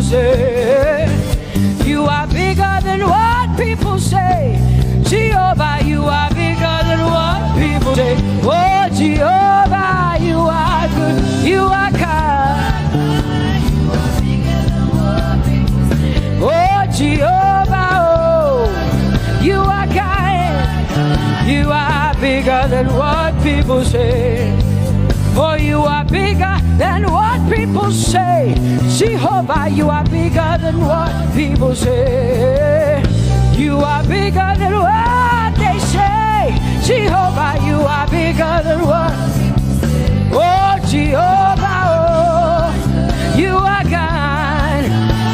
say. You are bigger than what people say. Jehovah, you are bigger than what people say. Oh, Jehovah, you are good. You are kind. Oh, Jehovah, oh, you are kind. You are bigger than what people say. Oh, you are bigger than what people say. Jehovah, you are bigger than what people say. You are bigger than what they say. Jehovah, you are bigger than what. Oh, Jehovah, oh, you are God.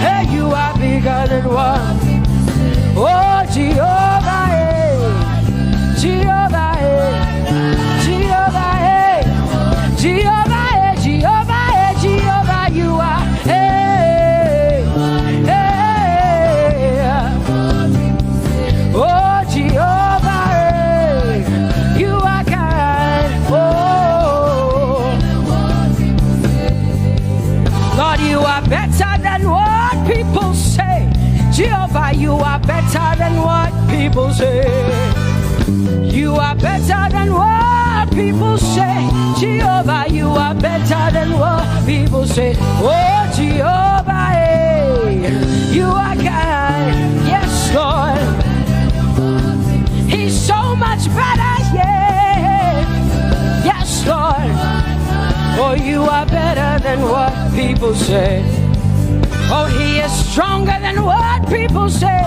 Hey, you are bigger than what. Oh, Jehovah, hey. Jehovah, hey. Jehovah, hey. Jehovah, hey. Jehovah, hey. Jehovah, you are. Hey, hey. Oh, Jehovah, hey. You are kind. Oh. Lord, you are better than what people say. Jehovah, you are better than what people say. You are better than what people say. Jehovah, you are better than what people say. Oh, Jehovah, hey, you are kind. Yes, Lord. He's so much better, yeah. Yes, Lord. Oh, you are better than what people say. Oh, he is stronger than what people say.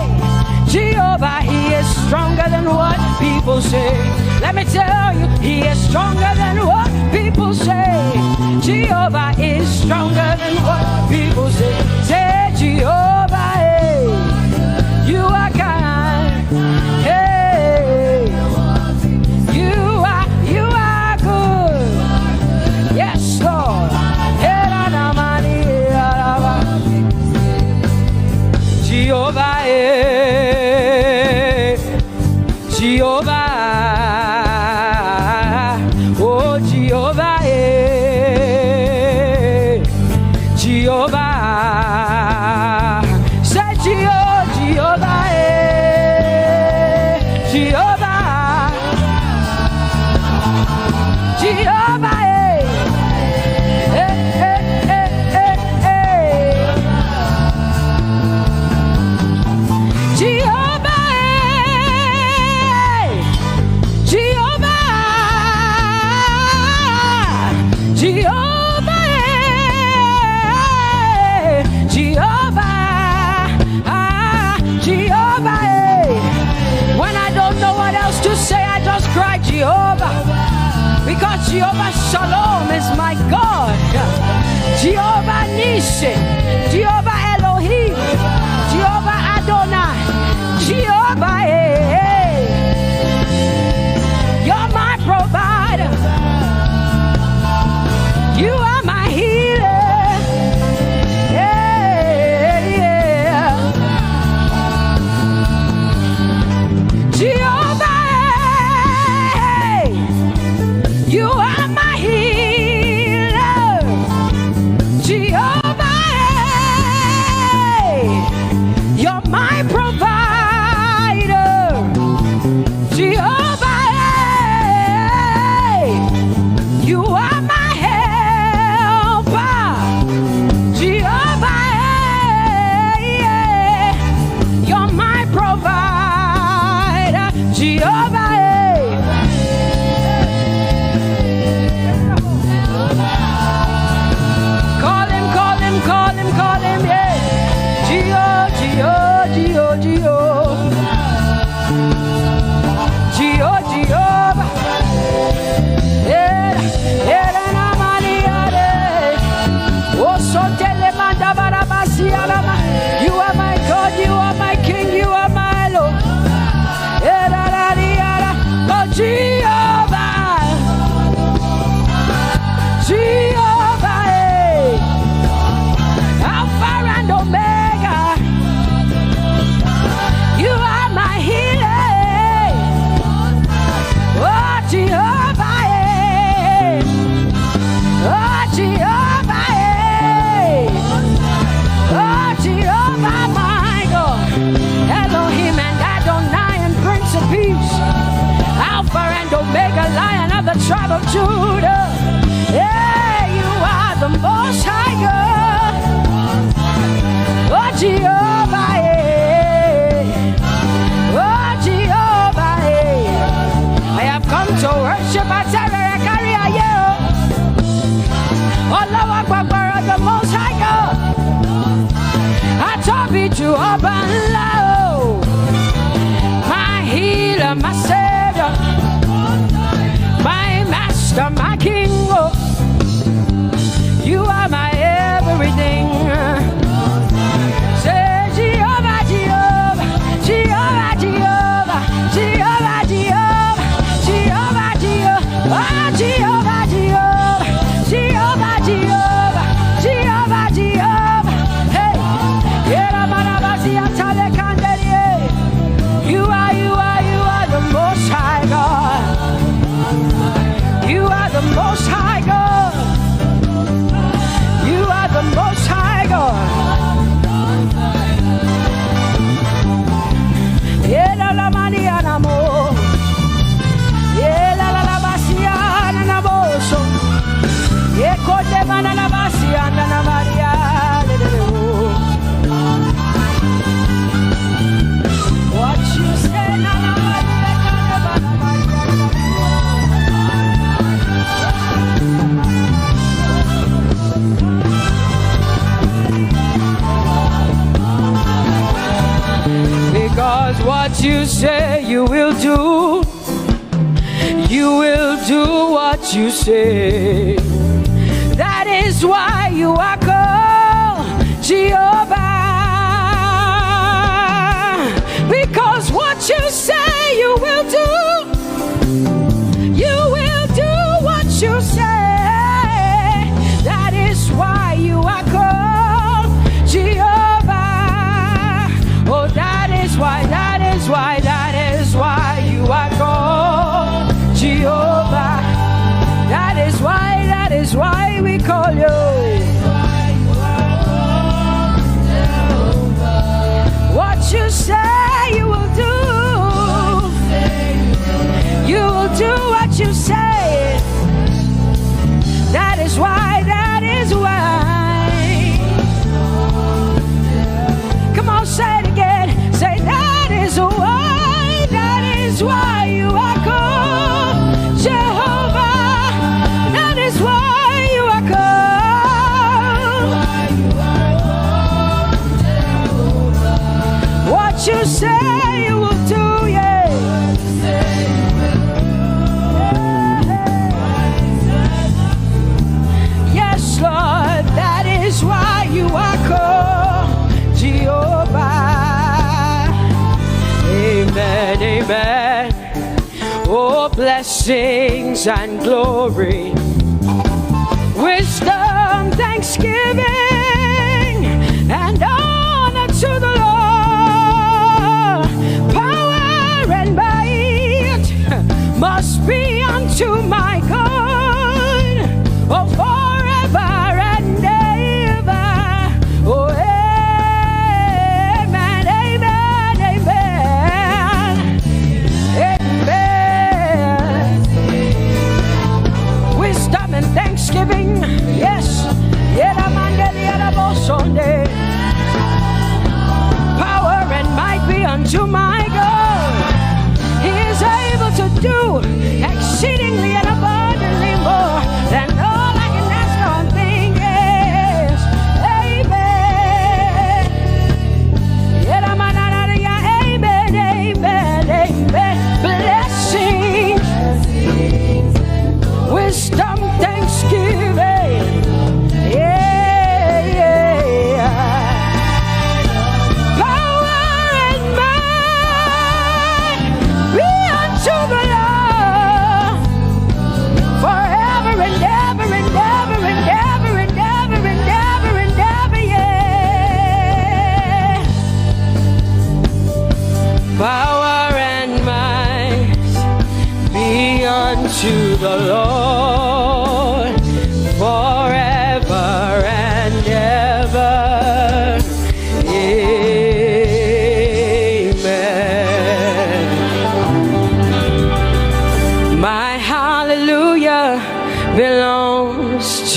Jehovah, he is stronger than what people say. Let me tell you, he is stronger than what people say. Jehovah is stronger than what people say. Say, Jehovah, hey, you are kind. Hey, you are, you are good. Yes, Lord. Hey, na, na, mani, hey, na, na, ma. Jehovah, eh. Jehovah, oh, Jehovah, eh. Jehovah, say Jeho-, Jehovah, eh. Jehovah, Jehovah, eh. Eh, eh, eh, eh, eh. Jehovah, eh. Jehovah, Jehovah, eh. Jehovah, ah, Jehovah, eh. When I don't know what else to say, I just cry, Jehovah. Because Jehovah Shalom is my God. Jehovah Nissi, Jehovah Elohim, Jehovah Adonai, Jehovah, eh, eh. You're my provider. You are my healer. Yeah, yeah. Jehovah, hey, you are my healer. Jehovah, hey, you're my provider. Jehovah, hey, you are my helper. Jehovah, hey, yeah, you're my provider. Jehovah, hey. Call him, call him, call him, call him, yeah. Geo, Geo, Geo, Geo. Geo, Jehovah. Eh, eh, na, na, mani, are. Oh, so tele manda barabasi, arama. You are my God, you are my King, you are my Lord. Eh, ra, ra, ri, ara. Oh, Jehovah. Jehovah, eh. Alpha and Omega. You are my healer. Oh, Jehovah, eh. Oh, Jehovah, eh. Oh, Judah. Hey, you are the most high God. Oh, Jehovah, eh. Oh, Jehovah, eh. I have come to worship. I tell her, I carry a yo. Oh, Lord, Baba, the most high God. I told you, Jehovah, Lord. My healer, my savior, my master, my king. Oh, you are my everything. Say, Jehovah, Jehovah, Jehovah, Jehovah, Jehovah, Jehovah, Jehovah, Jehovah, oh, Jehovah, Jehovah, Jehovah, Jehovah, Jehovah. Hey, Yera Manabasi Atale Kanderie. You are, you are, you are the most high God. You are the most high God. You are the most high God. Ela la mani anamo. Ela la la basi ananamoso. Eko de mana la basi ananamaria. What you say, Nana Maria, Nana Maria, Nana Maria. Because what you say you will do, you will do what you say. That is why you are called Jehovah. Because what you say you will do, you will do what you say. That is why you are called Jehovah. Oh, that is why, that is why, that is why you are called Jehovah. That is why, that is why we call you. What you say you will do, you will do what you say. That is why, that is why. Come on, say it again. Say, that is why, that is why you are called Jehovah. That is why you are called. What you say you will do, yeah. Yes, Lord, that is why you are called Jehovah. Amen, amen. Oh, blessings and glory, wisdom, thanksgiving, and honor to the Lord. Power and might must be unto my God, oh, forever and ever. Oh, amen, amen, amen. Amen. We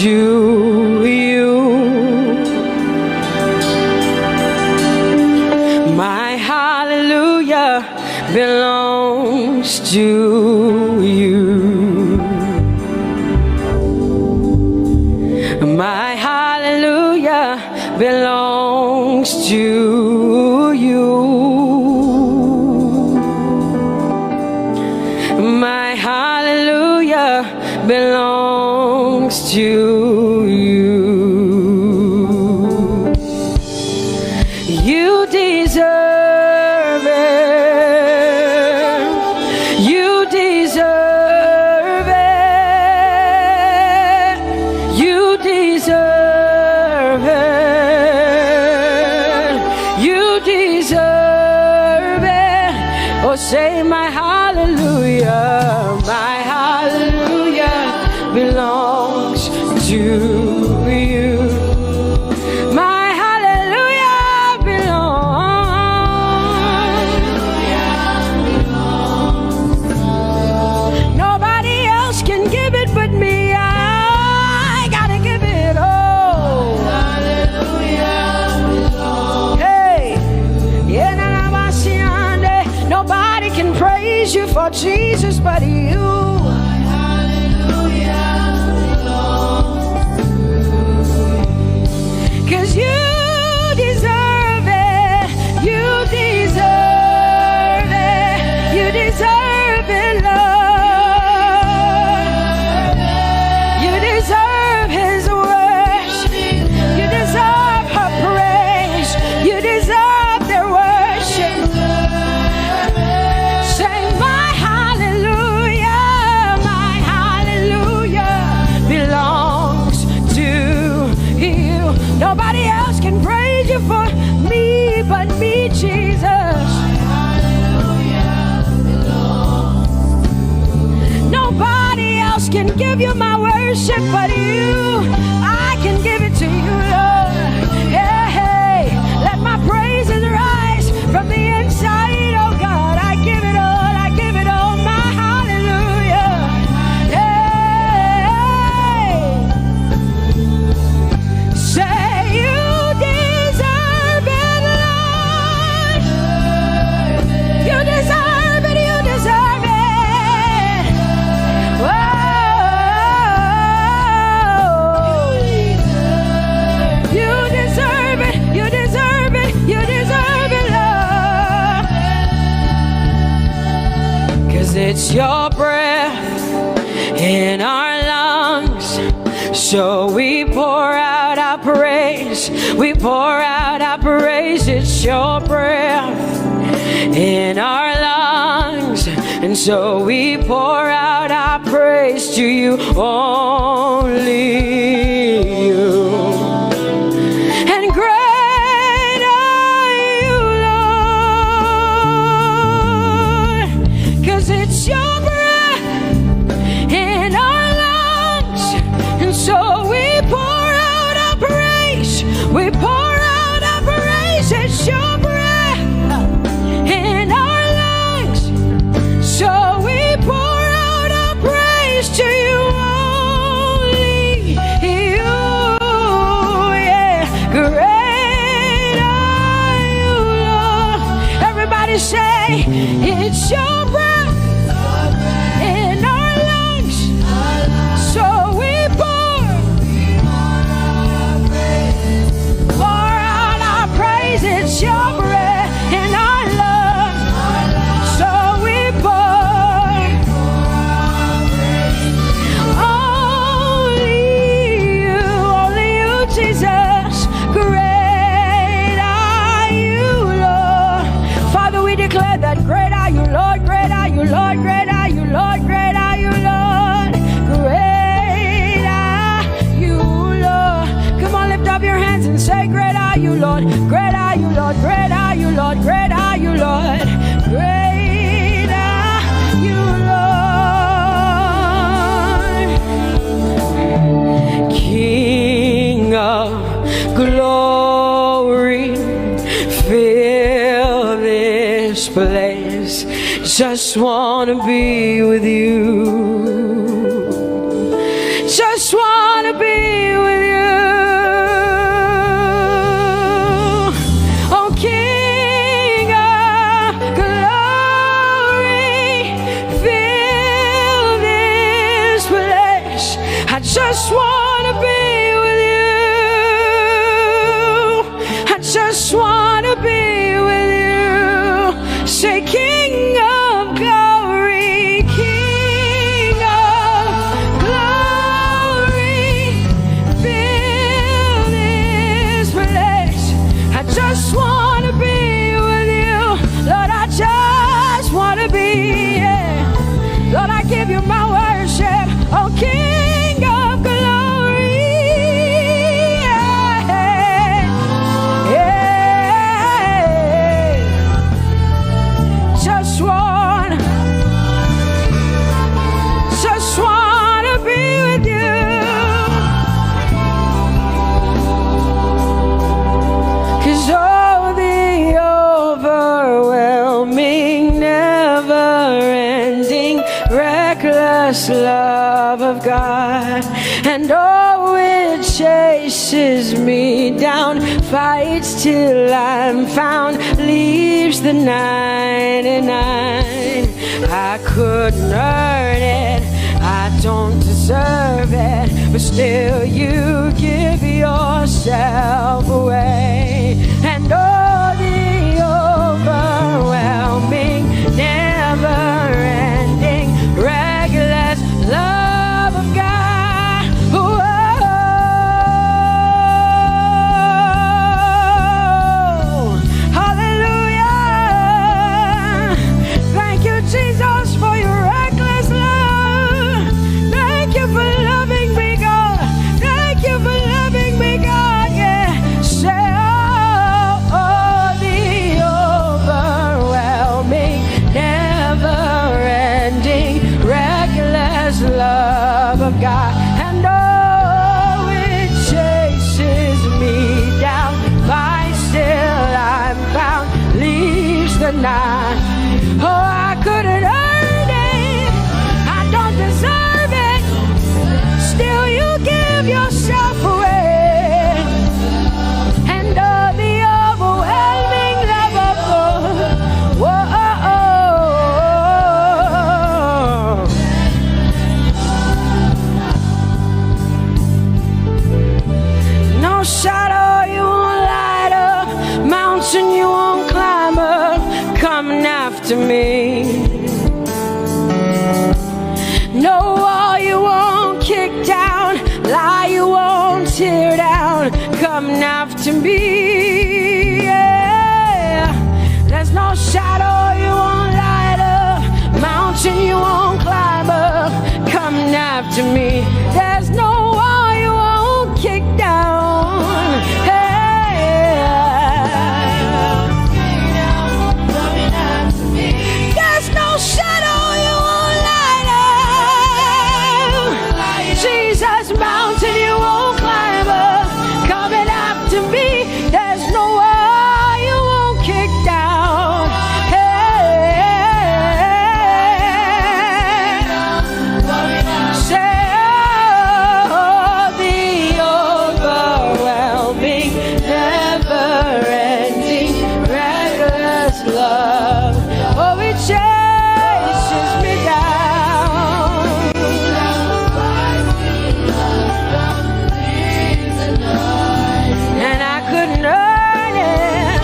to you. My hallelujah belongs to you. My hallelujah belongs to you. My hallelujah belongs to you. You deserve it. You deserve it. You deserve it. You deserve it. Oh, say, my hallelujah, my hallelujah belongs to you. My hallelujah belongs. Nobody else can give it but me. I gotta give it all. Hey, yeah, na, na, ma, si, ande. Nobody can praise you for Jesus but you. Cause you deserve it. You deserve it. You deserve it, Lord. You deserve his worship. You deserve her praise. You deserve their worship. Say, my hallelujah, my hallelujah belongs to you. Nobody else can praise you for me but me, Jesus. Nobody else can give you my worship but you. I can give it to you, Lord. Hey, hey. Let my praises rise from the inside, oh God. I give it all, I give it all, my hallelujah. Hey. Say you deserve it, Lord. You deserve it, you deserve it. Whoa. You deserve it, you deserve it, you deserve it, Lord. Cause it's your breath in our lungs. So we pour out our praise. We pour out our praise. It's your breath in our lungs. And so we pour out our praise to you, only you. And great are you, Lord, cause it's your breath in our lungs. And so we pour out our praise. We pour out our praise. It's your breath in our lungs. So we pour out our praise to you, only you. Yeah. Great are you, Lord. Everybody say, it's your breath in our lungs. So we pour, pour out our praise. It's your breath in our lungs. So we pour, only you, only you, Jesus. Great are you, Lord. Father, we declare that great are you, Lord. Great are you, Lord. Great are you, Lord. Great are you, Lord. Great are you, Lord. Come on, lift up your hands and say, great are you, Lord. Great are you, Lord. Great are you, Lord. Great are you, Lord. Great are you, Lord. King of glory, fill this place. Just wanna be with you. Just wanna be with you. Oh, King of glory, fill this place. I just want to be with you. I just want to be with you. Say, King of glory, King of glory, fill this place. I just want to be with you. Lord, I just want to be here. Lord, I give you my worship. Oh, King of glory. Yeah. Yeah. Just want, just want to be with you. 'Cause oh, the overwhelming, never-ending, reckless love of God. And oh, it chases me down, fights till I'm found, leaves the ninety-nine. I couldn't earn it, I don't deserve it, but still you give yourself away. And oh, the overwhelming, never-ending, reckless love of God. Whoa. Hallelujah. Thank you, Jesus, for your reckless love. Thank you for loving me, God. Thank you for loving me, God. Yeah. Say, oh, oh, the overwhelming, never-ending, reckless love of God. And oh, it chases me down, fights till I'm found, leaves the night. Oh, I couldn't earn it, I don't deserve it. Still, you give yourself away. And oh, the overwhelming love of God. Whoa, oh, oh, oh, oh. No shadow you won't light up, mountain you won't climb up, coming after me. No wall you won't kick down, lie you won't tear down, coming after me. Yeah. There's no shadow you won't light up, mountain you won't climb up, coming after me. There's no wall you won't kick down. Hey. There's no shadow you won't light up. Jesus, mountain you won't climb up, coming after me. There's no wall you won't kick down. Hey. Say, oh, the overwhelming, never-ending, reckless love. Oh, it chases me down. And I couldn't earn it,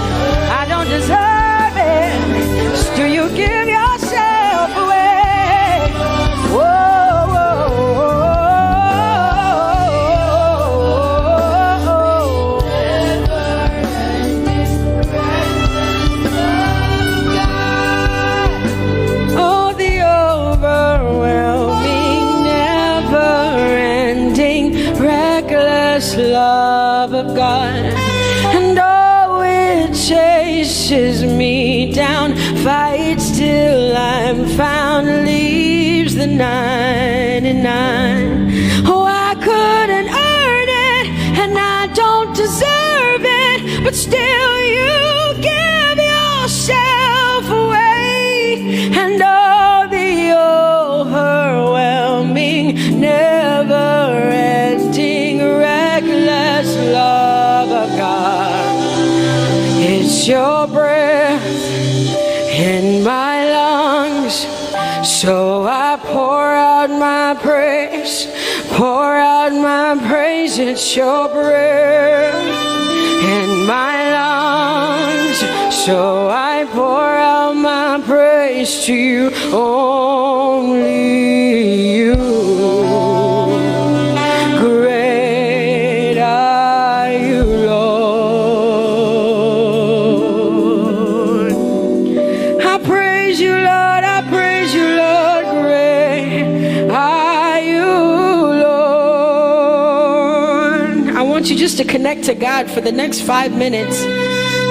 I don't deserve it. Still, you give yourself away. Whoa, whoa, whoa, whoa, whoa. Oh, the overwhelming, never-ending, reckless love of God. And oh, it chases me down, fights till I'm found, leaves the ninety-nine. Oh, I couldn't earn it, and I don't deserve it, but still you give yourself away. And oh, the overwhelming, never-ending It's your breath in my lungs. So I pour out my praise, pour out my praise. It's your breath in my lungs. So I pour out my praise to you, only you. Great are you, Lord. I praise you, Lord. I praise you, Lord. Great are you, Lord. I want you just to connect to God for the next five minutes.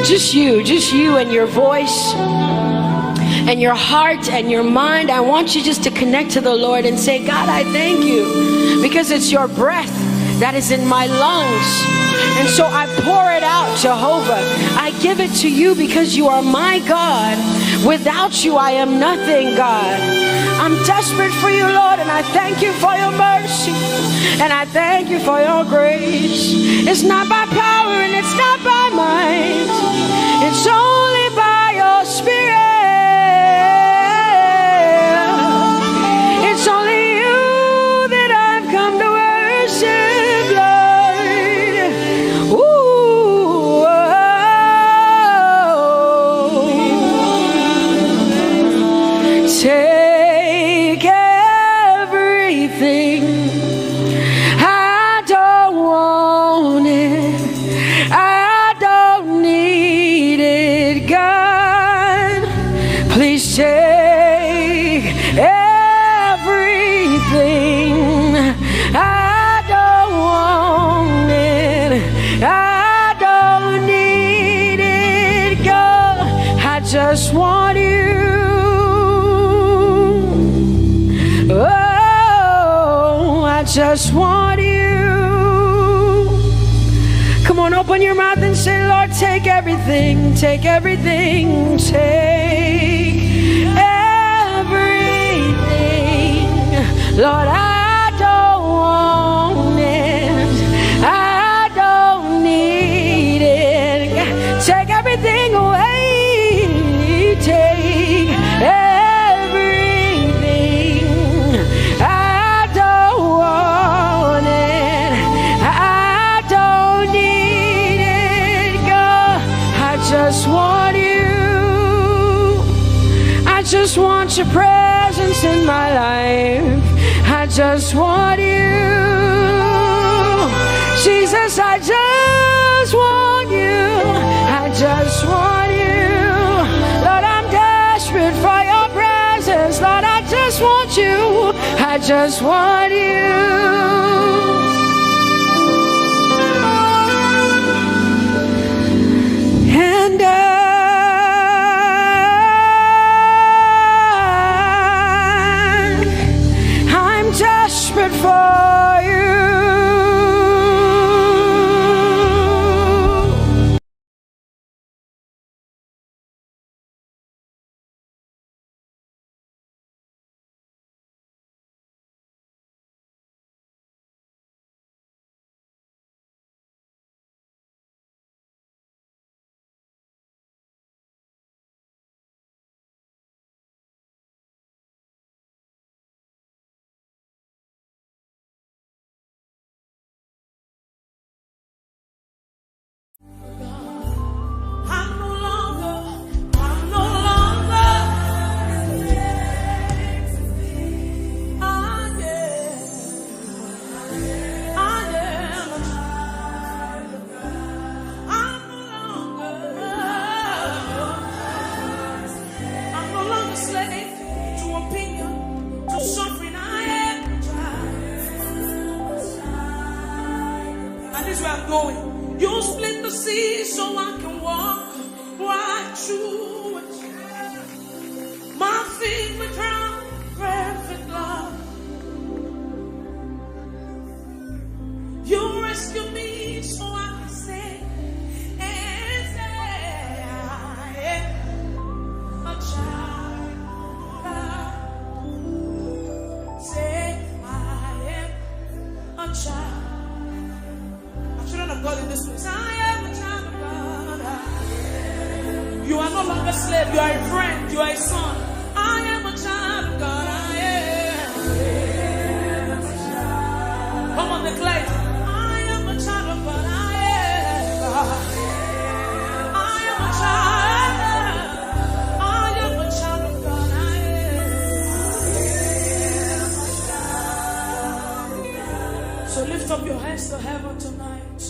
Just you, just you and your voice and your heart and your mind. I want you just to connect to the Lord and say, "God, I thank you because it's your breath that is in my lungs. And so I pour it out, Jehovah. I give it to you because you are my God. Without you, I am nothing, God. I'm desperate for you, Lord, and I thank you for your mercy. And I thank you for your grace. It's not by power and it's not by might. It's only by your spirit. It's only you that I've come to worship, Lord. Ooh, oh. Take everything. I don't want it. I don't need it, God. Please take everything. I don't want it. I don't need it, God. I just want you. Oh, I just want you. Come on, open your mouth and say, "Lord, take everything, take everything, take everything. Lord, I don't want it. I don't need it. Take everything away. Take everything. I don't want it. I don't need it, God. I just want you. I just want your presence in my life. I just want you. Jesus, I just want you. I just want you. Lord, I'm desperate for your presence. Lord, I just want you. I just want you. And I, I'm desperate for you. I'm no longer, I'm no longer. Ah, yeah. I am a child of God. I'm no longer, I'm no longer slave to opinion, to suffering. I am a child. And this is where I'm going. You split the sea so I can walk right through it. My feet were drowned in perfect love. You rescued me so I can say, and say, "I am a child of God." Say, "I am a child." A children of God in this place. I am a child of God. a slave, you are a friend, you are a son. I am a child of God, I am. Come on, declare it. I am a child of God, I am. I am a child. I am a child of God, I am. So lift up your hands to heaven tonight.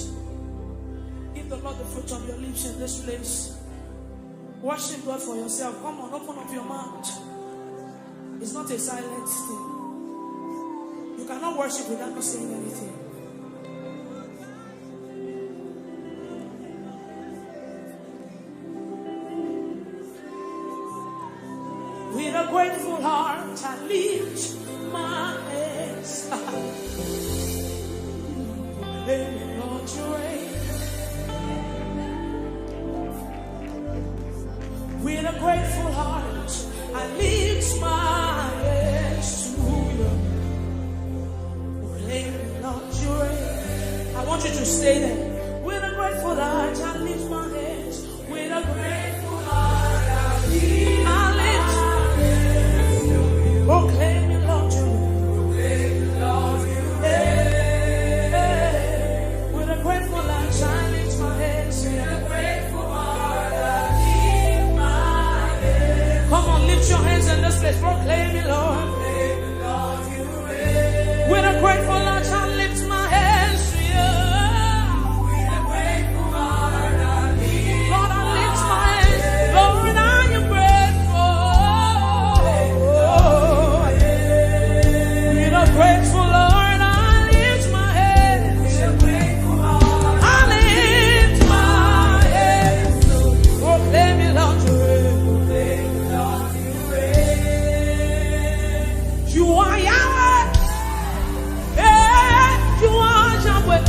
Give the Lord the fruit of your lips in this place. Worship God for yourself. Come on, open up your mouth. It's not a silent thing. You cannot worship without not saying anything. With a grateful heart, I lift my hands. Baby, Lord, you reign. With a grateful heart, I lift my hands to you. Baby, Lord, you reign. I want you to stay there. With a grateful heart, I lift my hands. With a grateful heart, I lift. Proclaim you, Lord, you. Hey, hey. With a grateful heart, I lift my hands. With a grateful heart, I lift my hands. Come on, lift your hands in this place. Proclaim you, Lord. With a grateful heart, I lift my hands to you. With a grateful heart, I lift. Lord, I lift my hands. Lord, I am grateful. With a grateful heart, I lift my hands. With a grateful heart, I lift my hands. Proclaim it, Lord, you reign. You are Yahweh. Hey, you are Yahweh.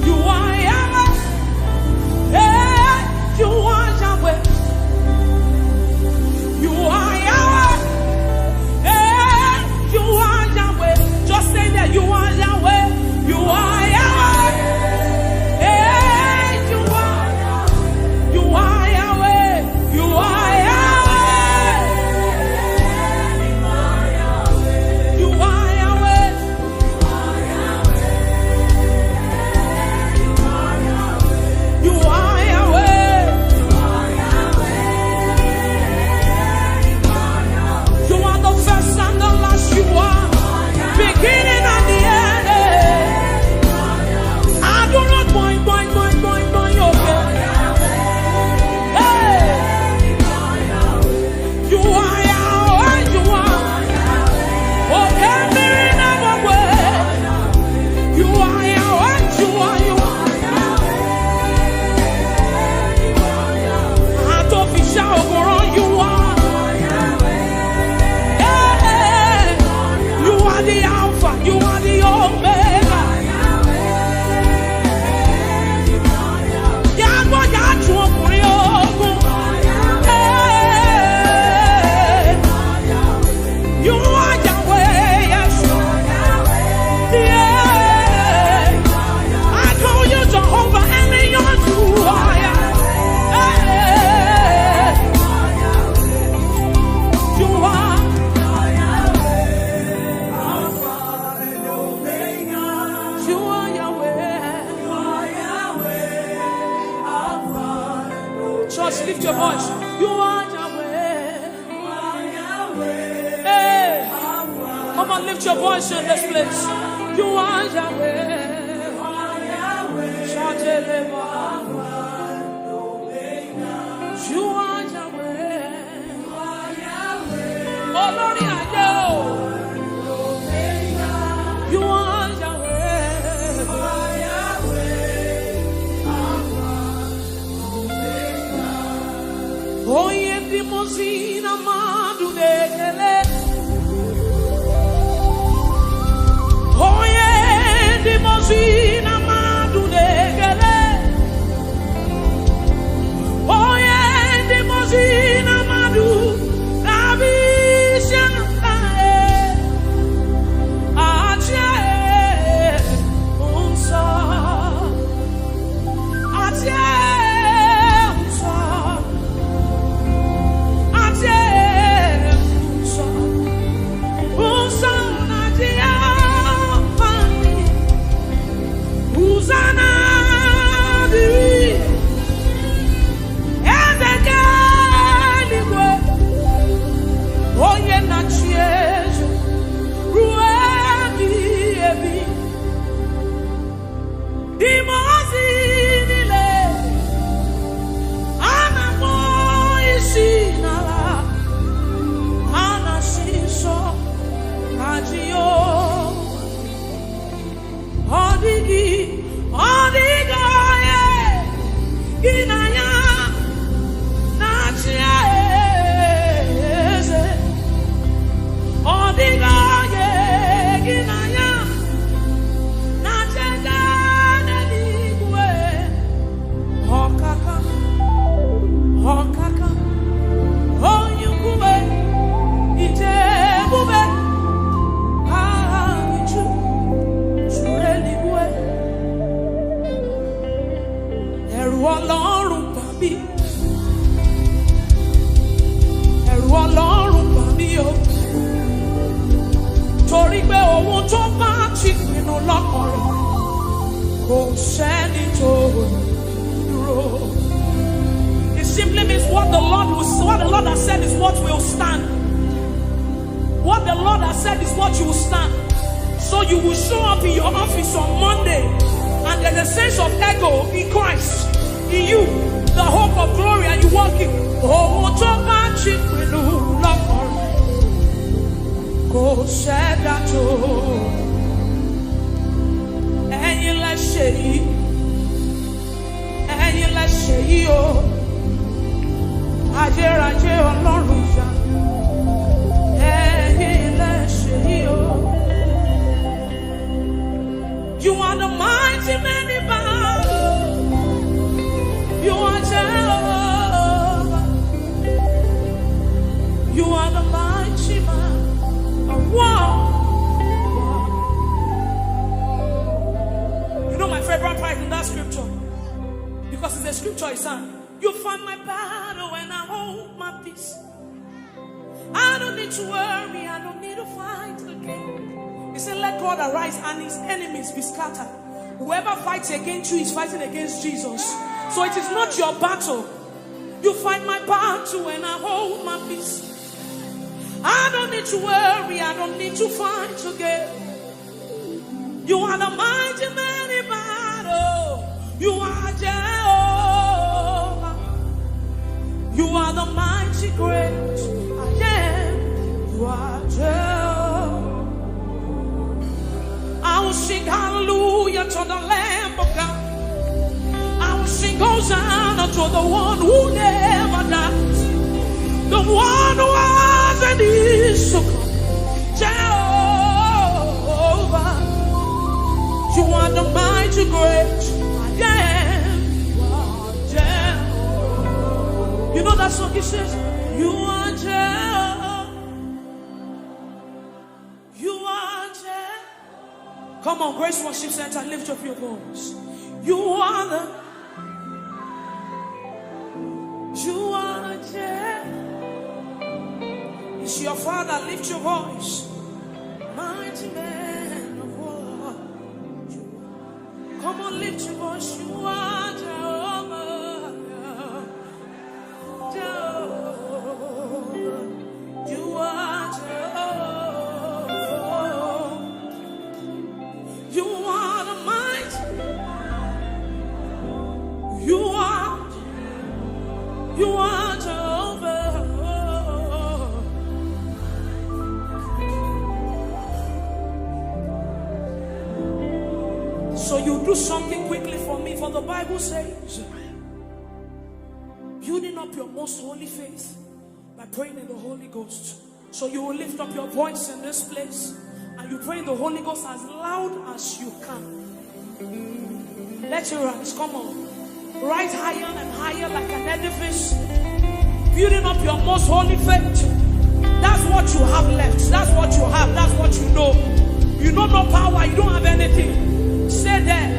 You are Yahweh. Hey, you are Yahweh. You are Yahweh. Hey, you are Yahweh. Just say that you are Yahweh. You are Yahweh. Hey, you are Yahweh. You are Yahweh. You are Yahweh. You are Yahweh. You are Yahweh. You are the first and the last. You are beginning and the end. I do not boing, boing, boing, boing, boing, okay. Hey. You are Yahweh, you are. Okay, mirina mokwe. You are Yahweh, you are, you are. Atofisha okoro, you are. Hey, you are the Alpha, you are the Omega. Yàgò yàtú ọkùnrin ogun. Hey. You are Yahweh, yes. Yeah. I call you Jehovah, and you are. Hey. You are. You are Yahweh. Church, lift your voice. You are Yahweh. Hey. Come on, lift your voice in this place. You are Yahweh. Shout it, Lord. You are Yahweh. Olórí ayé o. You are Yahweh. Onye ndị mmụọ ozi na mmadụ na-ekele. Onye ndị mmụọ ozi na mmadụ na-ekele. Onye ndị mmụọ ozi na mmadụ na-abịa isi ala, eh, achị, eh, nsọ. Achị, eh, nsọ. Gị na ya na-achị eze, ọ dịghị onye gị na ya na-achị eze n'eluigwe. Ọkaka, ọkaka, onye ukwu, ije ebube, aha gị juru eluigwe. Ẹ̀rù Ọlọ́run bà mí. Ẹ̀rù Ọlọ́run bà mí o. Torí pé ohun tó bá ti pinnu lọ́kàn rẹ̀, kò sẹ́ni tó dúró. It simply means what the Lord will, what the Lord has said is what will stand. What the Lord has said is what you will stand. So you will show up in your office on Monday, and there's a sense of ego in Christ, in you, the hope of glory, and you walk in. Ohun tó bá ti pinnu lọ́kàn rẹ̀, kò sẹ́dá tó. Ẹ̀yin lẹ ṣe yìí. Ẹ̀yin lẹ ṣe yìí o. Ayérayé Ọlọ́run ìyá. Ẹ̀yin lẹ ṣe yìí o. You are the mighty man in battle. You are Jehovah. You are the mighty man of war. You know my favorite part in that scripture? Because it's a scripture, it's an, "You fight my battle and I hold my peace. I don't need to worry, I don't need to fight again." He said, "Let God arise and his enemies be scattered." Whoever fights against you is fighting against Jesus. So it is not your battle. "You fight my battle and I hold my peace. I don't need to worry, I don't need to fight again. You are the mighty man in battle. You are Jehovah. You are the mighty great I am. You are Jehovah." I will sing hallelujah to the Lamb of God. I will sing Hosanna to the one who never dies, the one who was and is to come. Jehovah, you are the mighty great I am. You are Jehovah. You know that song, it says, "You are Jehovah. You are Jehovah." Come on, Grace Worship Center, lift up your voice. You are the, you are Jehovah. It's your Father, lift your voice. Mighty man of war. Come on, lift your voice. You are Jehovah. Jehovah. You are Jehovah. You are the mighty. You are, you are Jehovah. So you do something quickly for me, for the Bible says, "Building up your most holy faith by praying in the Holy Ghost." So you will lift up your voice in this place and you pray in the Holy Ghost as loud as you can. Let it rise. Come on. Rise higher and higher like an edifice. Building up your most holy faith. That's what you have left. That's what you have. That's what you know. You know no power. You don't have anything. Stay there.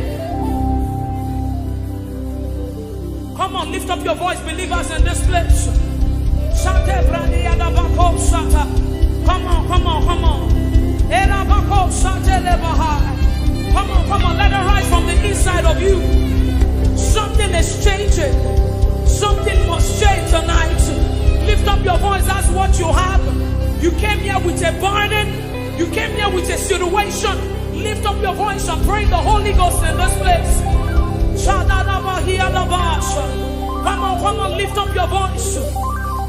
Come on, lift up your voice, believers in this place. Shate brani adabako shata. Come on, come on, come on. Erabako shate lebahai. Come on, come on, let it rise from the inside of you. Something is changing. Something must change tonight. Lift up your voice, that's what you have. You came here with a burden. You came here with a situation. Lift up your voice and pray in the Holy Ghost in this place. Shadadabahiyadabasha. Come on, come on, lift up your voice.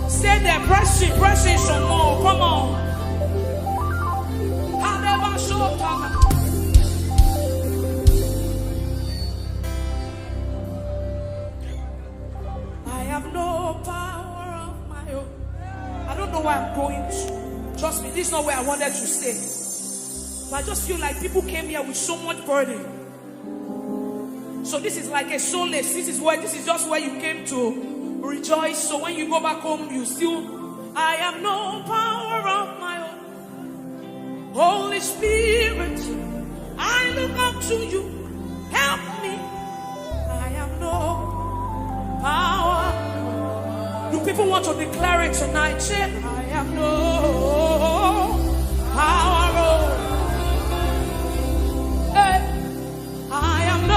Stay there, press in, press in some more. Come on. Kadabashotana. where I'm going to. Trust me, this is not where I wanted to stay. But I just feel like people came here with so much burden. So this is like a solace. This is where, this is just where you came to rejoice. So when you go back home, you still, I have no power of my own. Holy Spirit, I look up to you. Help me. I have no power. Do people want to declare it tonight? Say, I have no power. Oh. Hey. I am no.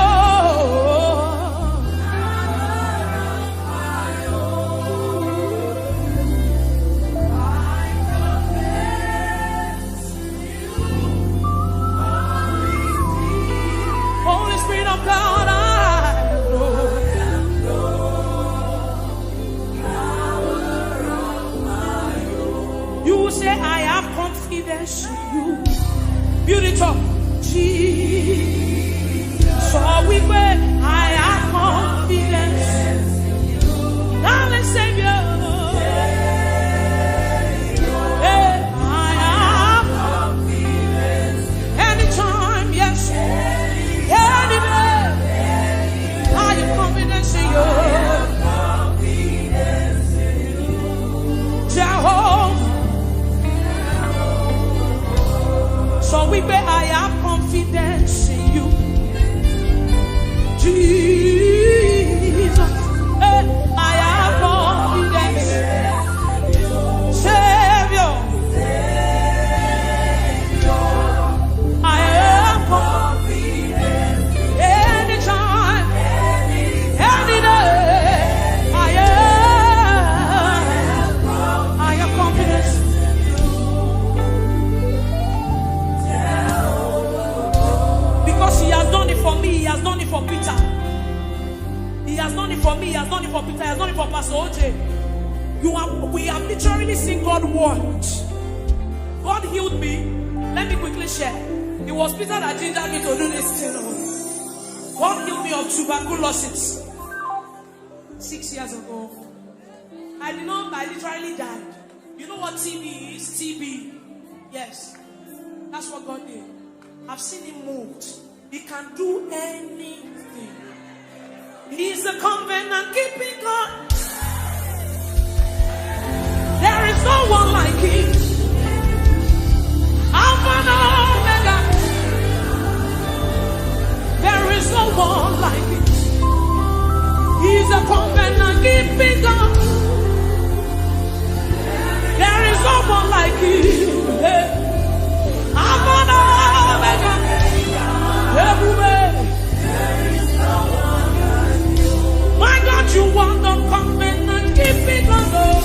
Holy Spirit of God, I am no. You will say, I have confidence in you. Build it up. Jesus. So we pray, I have confidence. Darling Savior. Hey, I have confidence. Anytime, yes. Any day. I have confidence in you. Jehovah. So we pray, I have confidence in you. Jesus. Eh, I have confidence. Savior. I have confidence. Anytime, any day, I have, I have confidence. Because he has done it for me, he has done it for Peter. He has done it for me, he has done it for Peter, he has done it for Pastor O J. You have, we have literally seen God work. God healed me. Let me quickly share. It was Peter that gingered me to do this thing. Oh. God healed me of tuberculosis six years ago. I did not, I literally died. You know what T B is? T B. Yes. That's what God did. I've seen him moved. He can do anything. He's a covenant keeping God. There is no one like him. Alpha and Omega. There is no one like him. He's a covenant keeping God. There is no one like you. Hey. Alpha and Omega. Everywhere. My God, you are the covenant keeping God. Oh.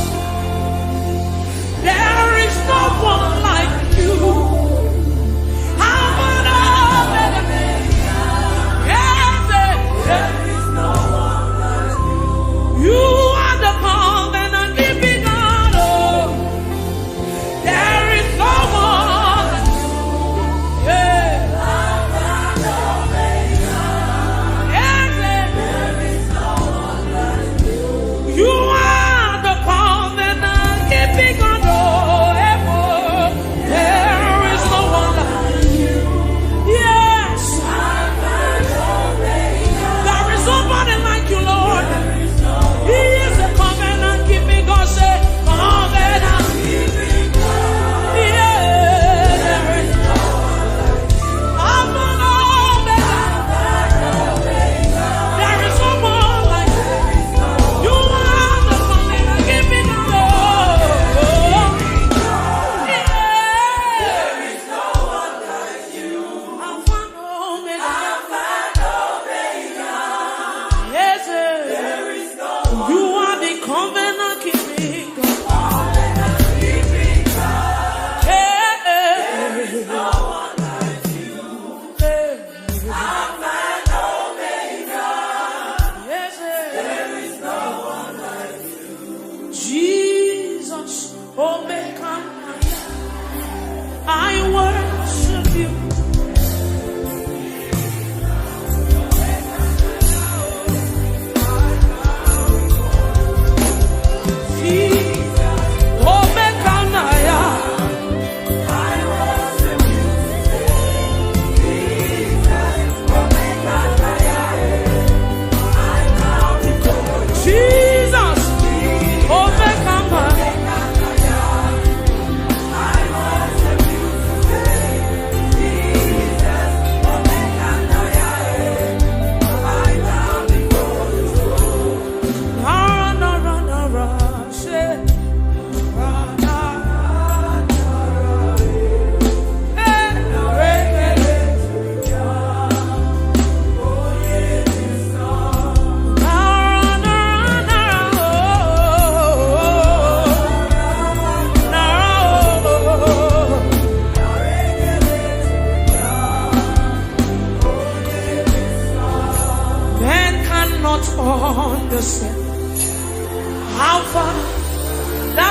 There is no one like you. Alpha and Omega. Yes, yes. You are the covenant keeping God. Oh. There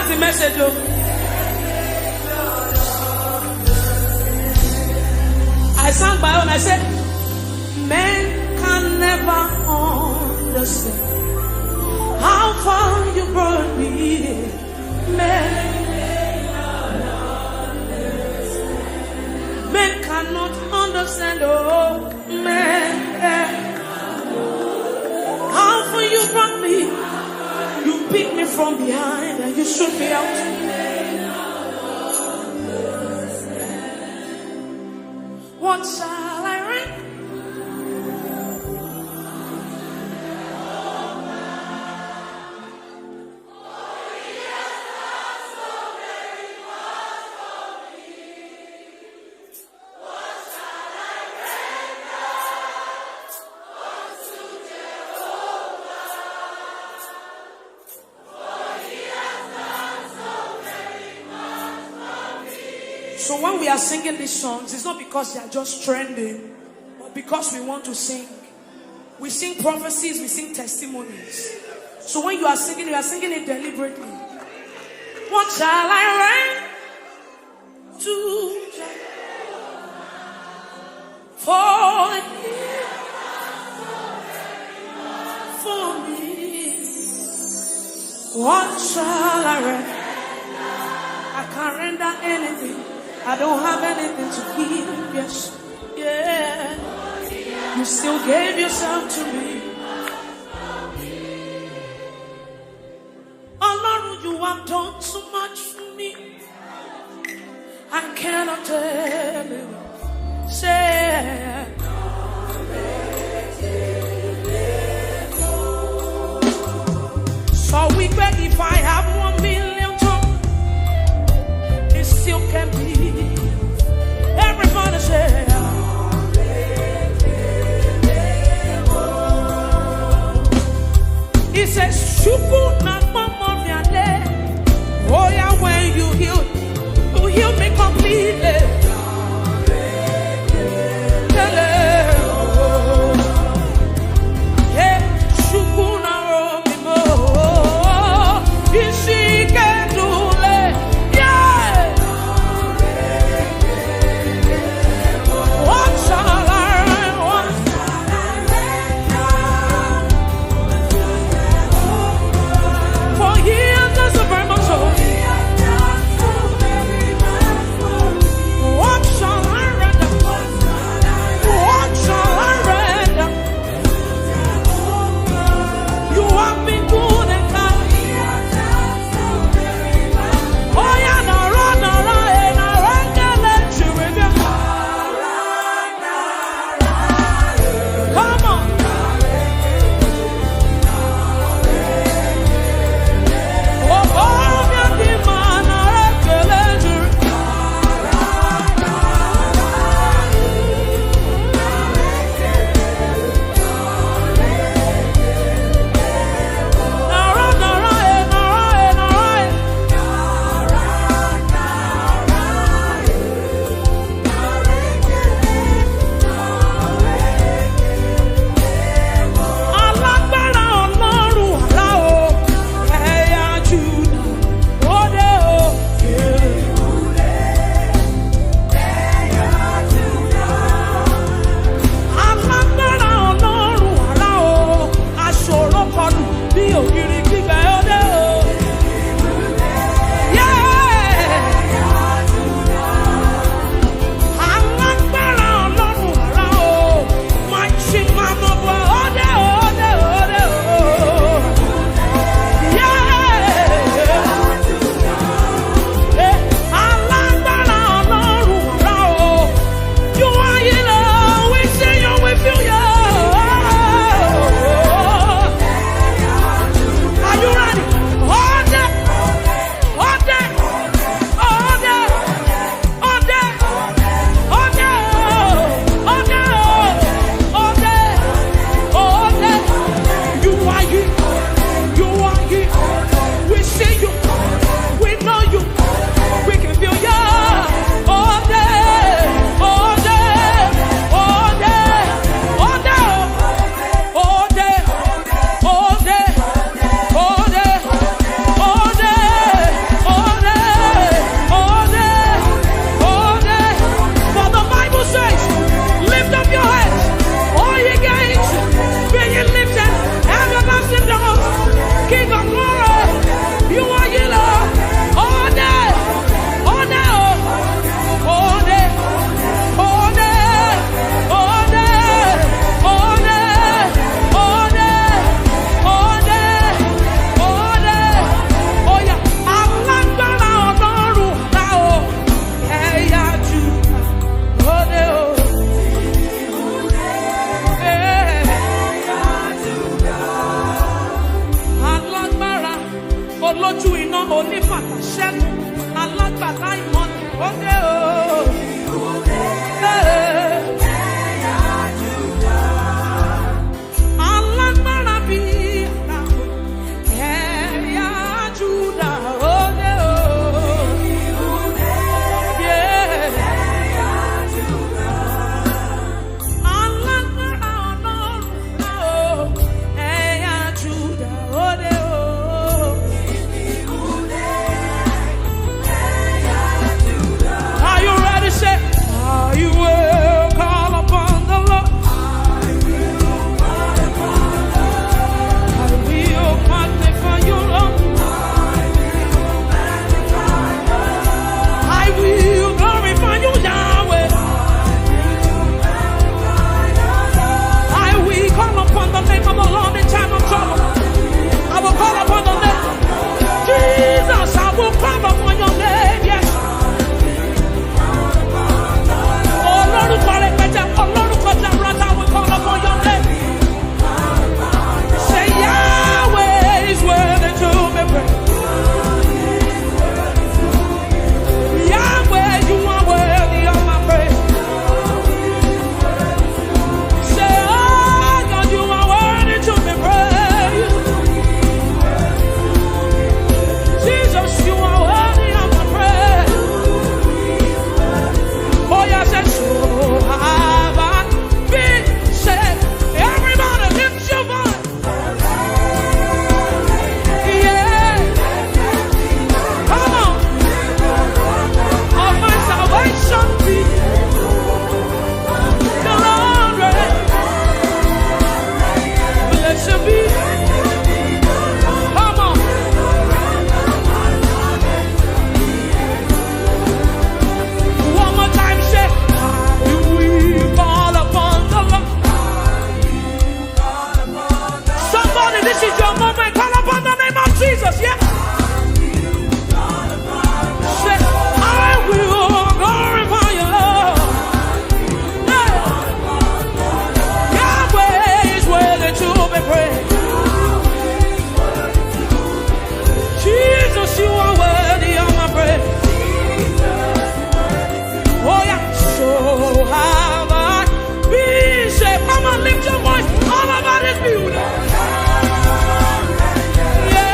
The message, oh. I sang my own. I said, men can never understand how far you brought me. Men, men cannot understand, oh, men. How far you brought me, you picked me from behind and you shook me out. What shall I render? So when we are singing these songs, it's not because they are just trending, but because we want to sing. We sing prophecies, we sing testimonies. So when you are singing, you are singing it deliberately. What shall I render to Jehovah? For he for me. What shall I render? I can't render anything. I don't have anything to give. Yes, yeah. You still gave yourself to me. Ọlọ́run, you have done too much for me. I cannot tell you. Say, so we pray, if I have one million tongues, it still can be. Everybody say, he says, Chukwu na mama. Oh yeah, when you heal, you heal me completely. Hey, Chukwu na romi mo. Isi ke dule. Yeah. What shall I, what shall I render? For he has done so very much, oh. Ju iná onífàtà ṣẹ́gun, alágbàlá ìmọ̀lẹ̀, ó dé o. Hey. Alágbára bí àrá, ẹ̀yà Júdà, ó dé o. Yeah. Alágbára Ọlọ́run, ó, ẹ̀yà Júdà, ó dé o. Are you ready? Say, "I will call upon the Lord. I will magnify you, Lord. I will glorify you, Yahweh. I will call upon the name of the Lord in time of trouble. I will call upon the name." Jesus, I will call upon your name, yes. Olórúkọ rẹpẹtẹ, olórúkọ jaburata, I will call upon your name. Say, "Yahweh is worthy to be praised. Yahweh, you are worthy of my praise." Say, "Oh God, you are worthy to be praised. Jesus, you are worthy of my praise." Oh yeah, say, "So have I been saved." Everybody lift your voice. Yeah. Come on. Of my salvation be the Lord reign. Blessed be. Come on. One more time, say, "I will call upon the Lord." Somebody, this is your moment. Call upon the name of Jesus, yeah? Say, "I will glorify you, Lord." Hey. Yahweh is worthy to be praised. Jesus, you are worthy of my praise. Oh yeah, so have I been saved. Come on, lift your voice all over this building. Yeah.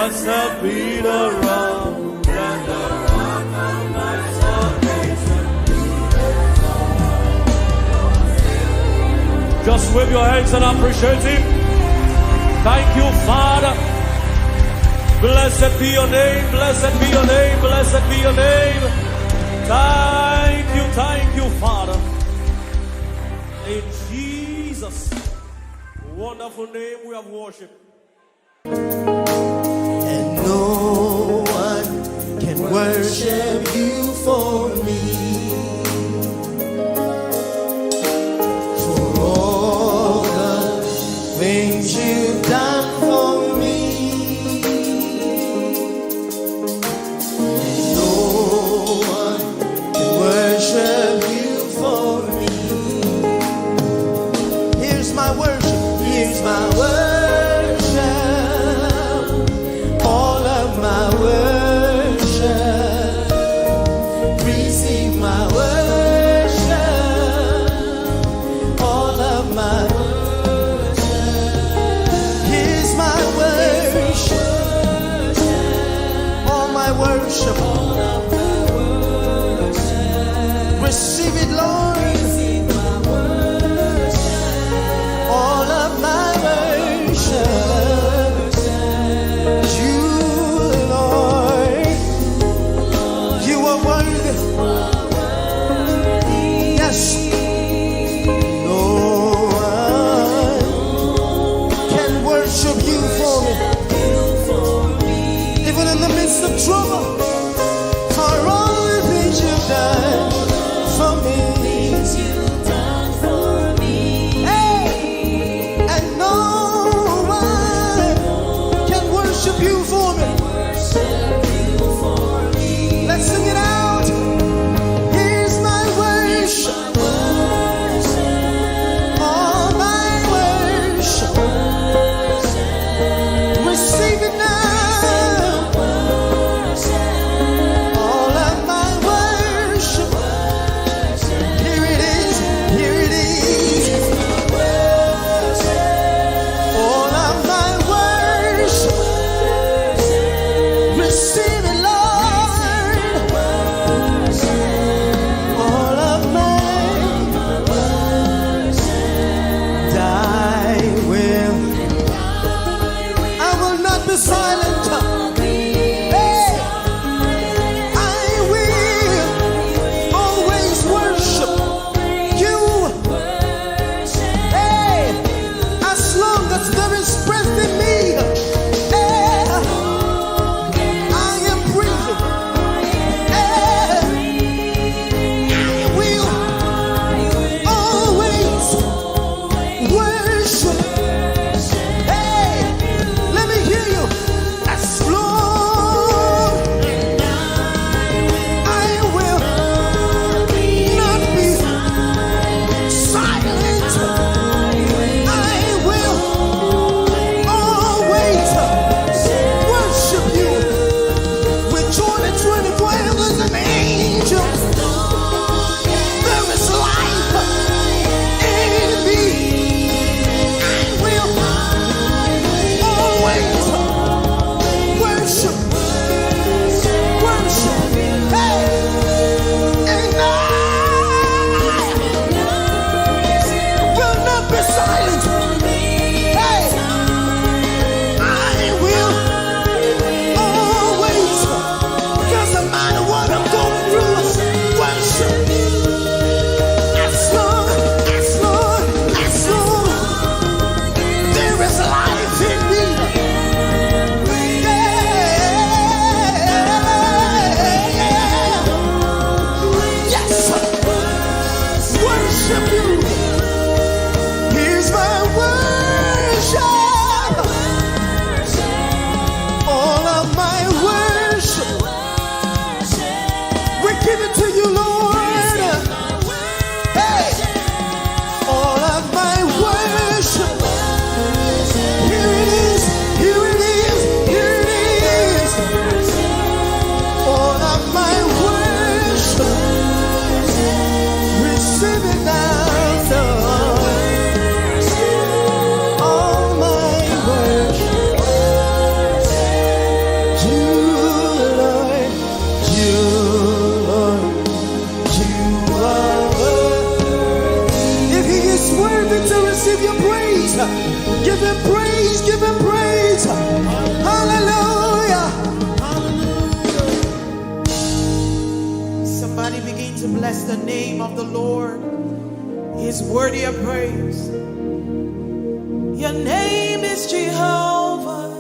Blessed be the rock and the rock of my salvation. Just wave your hands and appreciate Him. Thank you, Father. Blessed be your name, blessed be your name, blessed be your name. Thank you, thank you, Father. In Jesus' wonderful name we have worship. And no one can worship you for me. For all the things you've done for me. And no one can worship you for me. Here's my worship, here's my worship, all of my worship. Receive Give him praise, give him praise. Hallelujah. Hallelujah. Somebody begin to bless the name of the Lord. He's worthy of praise. Your name is Jehovah.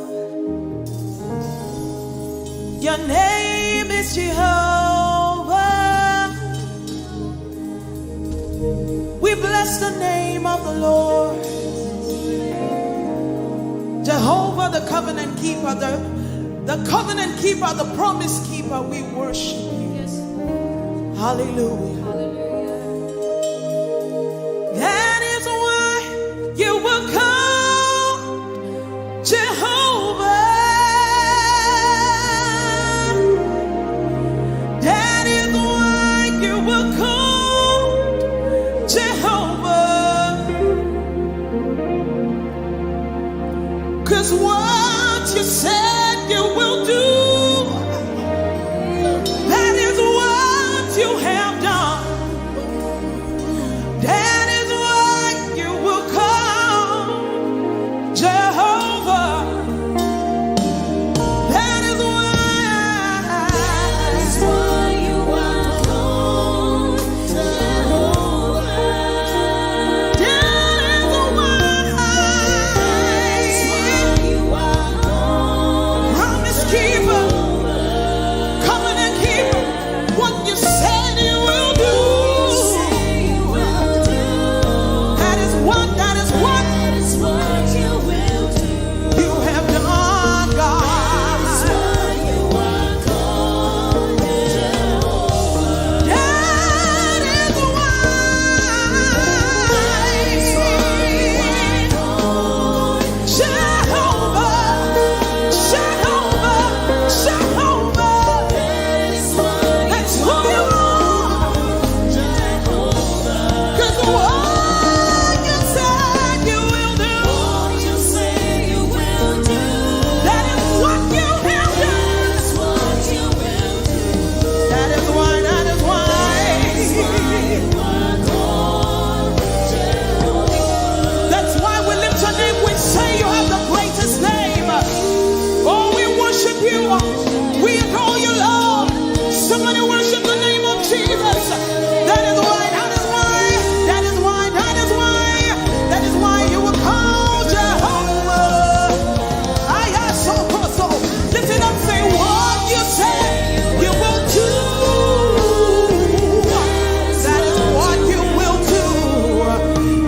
Your name is Jehovah. We bless the name of the Lord. Jehovah, the covenant keeper, the, the covenant keeper, the promise keeper, we worship you. Hallelujah. That is why you will come Jehovah. That is why you will come Jehovah. 'Cause what you said you will do, that is what you have done. That is why you will come Jehovah. That is why. That is why you are called Jehovah. That is why. That is why you are called Promise keeper, Jehovah. Covenant keeper. What you said you will do. That is what, that is what you have done, God. That is why. Jehovah, Jehovah, Jehovah. That's who you are. 'Cause what you said you will do, that is what you have done. That is why, that is why. That's why we lift your name. We say you have the greatest name. Oh, we worship you. We adore you, Lord. Somebody worship the name of Jesus. That is why, that is why, that is why, that is why, that is why you were called Jehovah. I am so, so. Lift it up, say, what you say you will do. That is what you will do.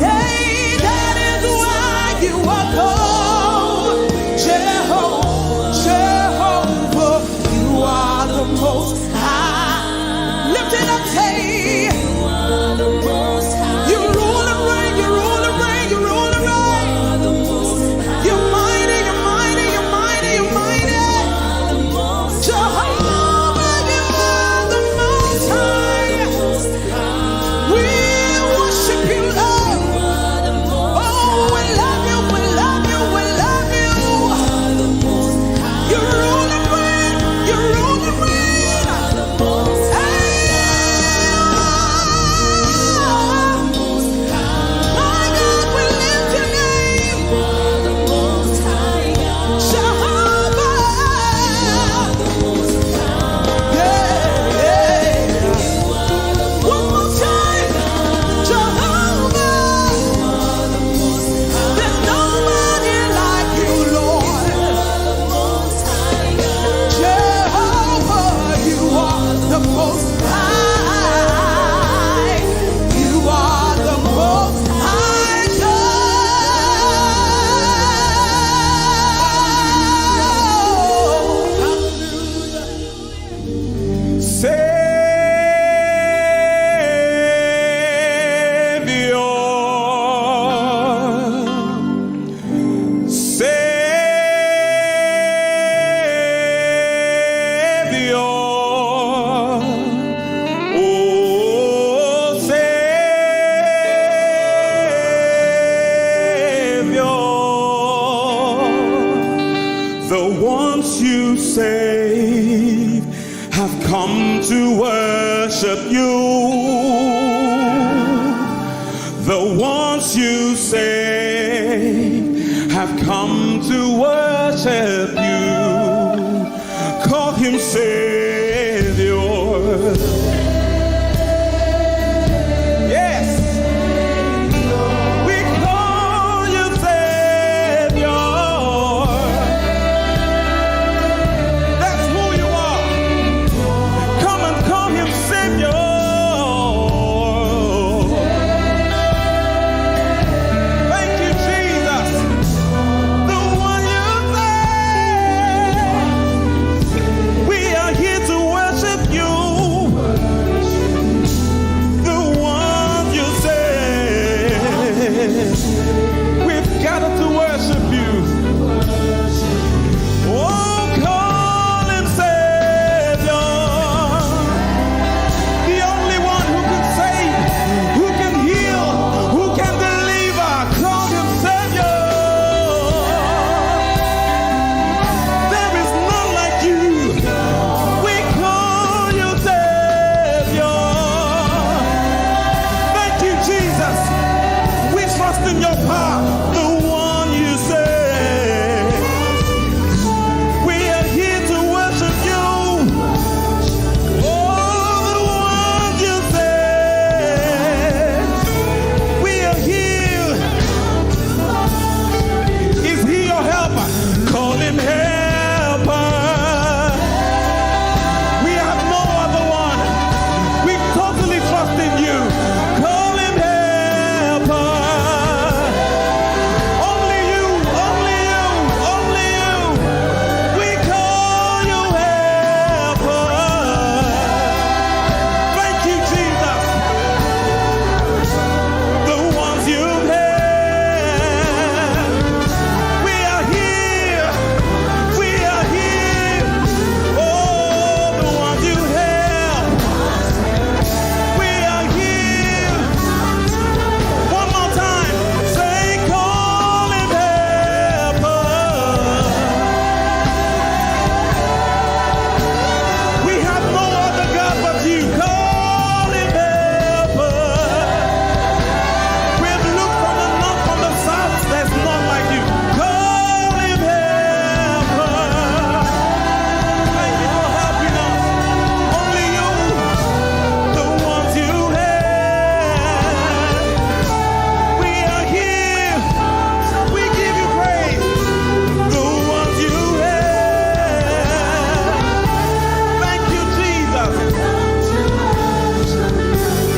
Hey, that is why you are called Jehovah, Jehovah. You are the most high. Lift it up, say, you are the most high. You rule and reign, you rule and reign, you rule and reign. You're mighty, you're mighty, you're mighty, you're mighty. Jehovah, you are the most high. We worship you, Lord. Oh, we love you, we love you, we love you. You rule and reign, you rule and reign. Hey. My God, we lift your name. Jehovah. Yeah, yeah. One more time. Jehovah. There's nobody like you, Lord. Jehovah, you are the most high. You are the most high God. Savior, Savior, oh Savior, the ones you save have come to worship you. The ones you save I've come to worship you. Call him Savior. Yes. We call you Savior. That's who you are. Come and call him Savior. Thank you, Jesus. The one you say. We are here to worship you. The one you say. We've gathered to worship you. Oh, call him Savior. The only one who can save, who can heal, who can deliver. Call him Savior. There is none like you. We call you Savior. Thank you, Jesus. We trust in your power, the one you say. We are here to worship you. Oh, the one you say. We are here. Is he your helper? Call him helper. We have no other one. We totally trust in you. Call him helper. Only you, only you, only you. We call you helper. Thank you, Jesus. The ones you have. We are here. We are here. Oh, the ones you have. We are here. One more time. Say, call him helper. We have no other God but you. Call him helper. We've looked from the north, from the south, there's none like you. Call him helper. Thank you for helping us. Only you, the ones you have. We are here. We give you praise. The ones you have. Thank you, Jesus.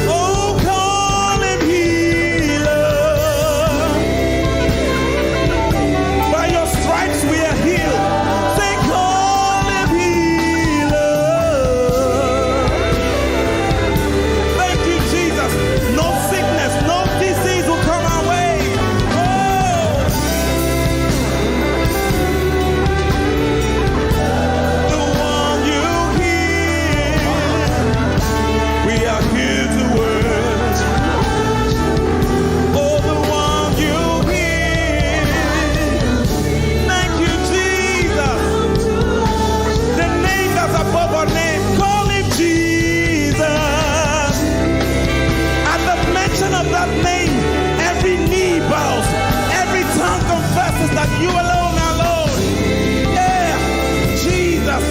Oh, call him healer. By your stripes we are healed. Say, call him healer. Thank you, Jesus. No sickness, no disease will come our way. Oh. The one you heal. We are here to worship. Oh, the one you heal. Thank you, Jesus. The name that's above our name. Call him Jesus. At the mention of that name, every knee bows, every tongue confesses that you alone are Lord. Yeah, Jesus,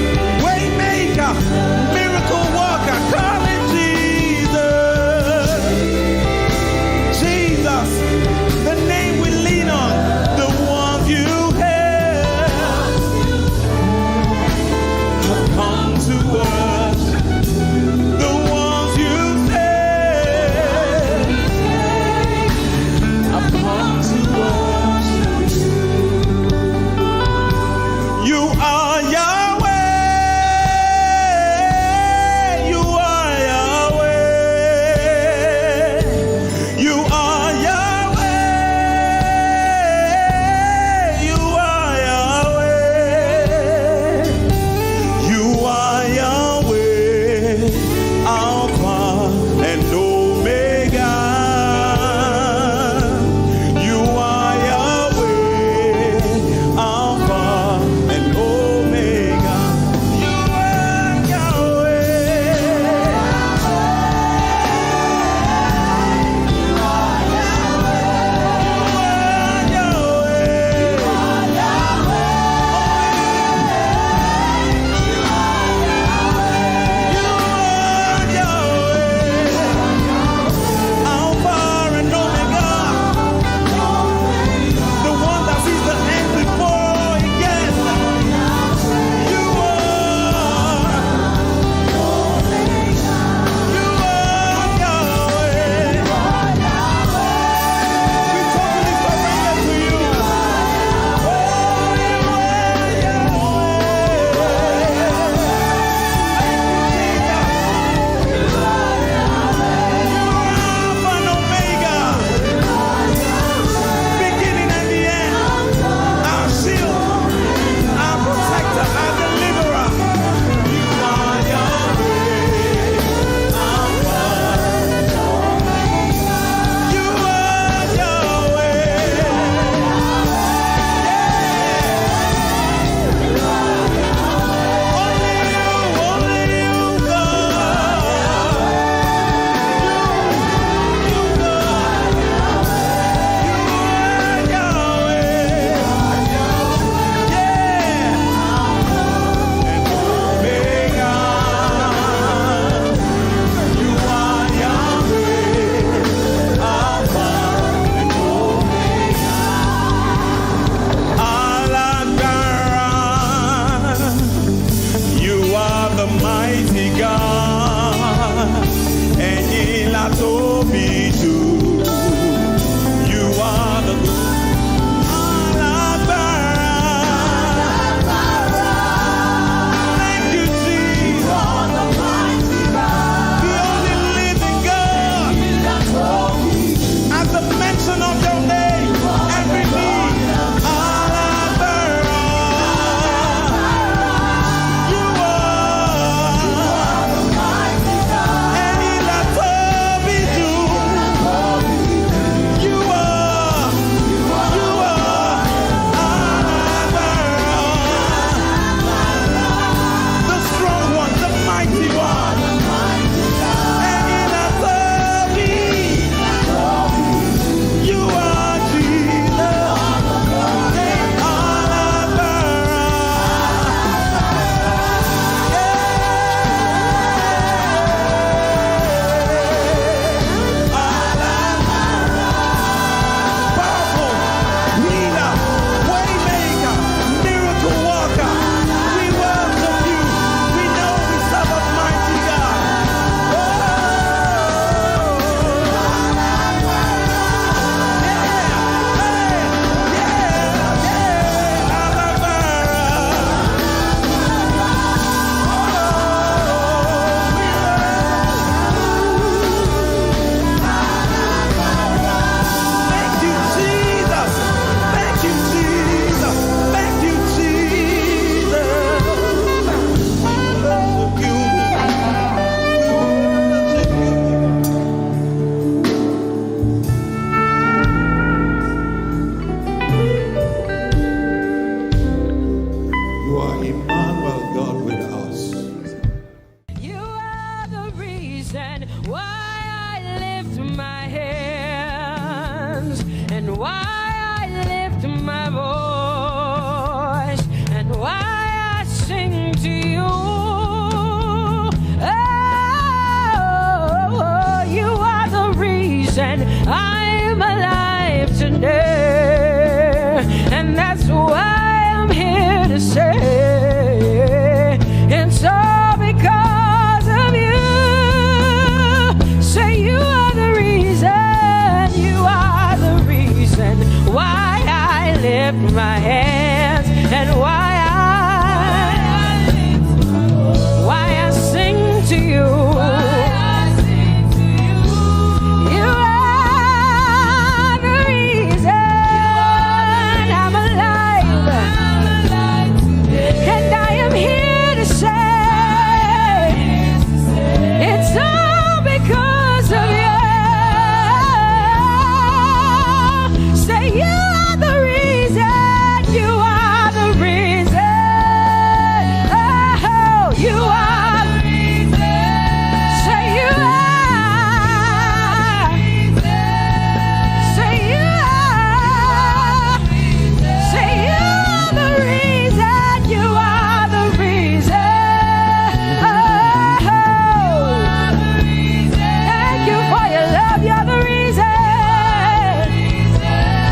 waymaker, miracle worker, call him Jesus. Jesus, the name we lean on, the one you have. I've come to worship the ones you say. I've come to worship Why I lift my voice and why I sing to you. Oh, you are the reason I'm alive today. And that's why I'm here to say it's all because of you. Say you are the reason, you are the reason why I lift my hands and why I, why I sing to you. You are the reason I'm alive. And I am here to say it's all because of you. Say you are the reason. You are the reason. Oh, you are the reason. Say you are. Say you are. Say you are the reason. You are the reason. Oh. Thank you for your love. You're the reason.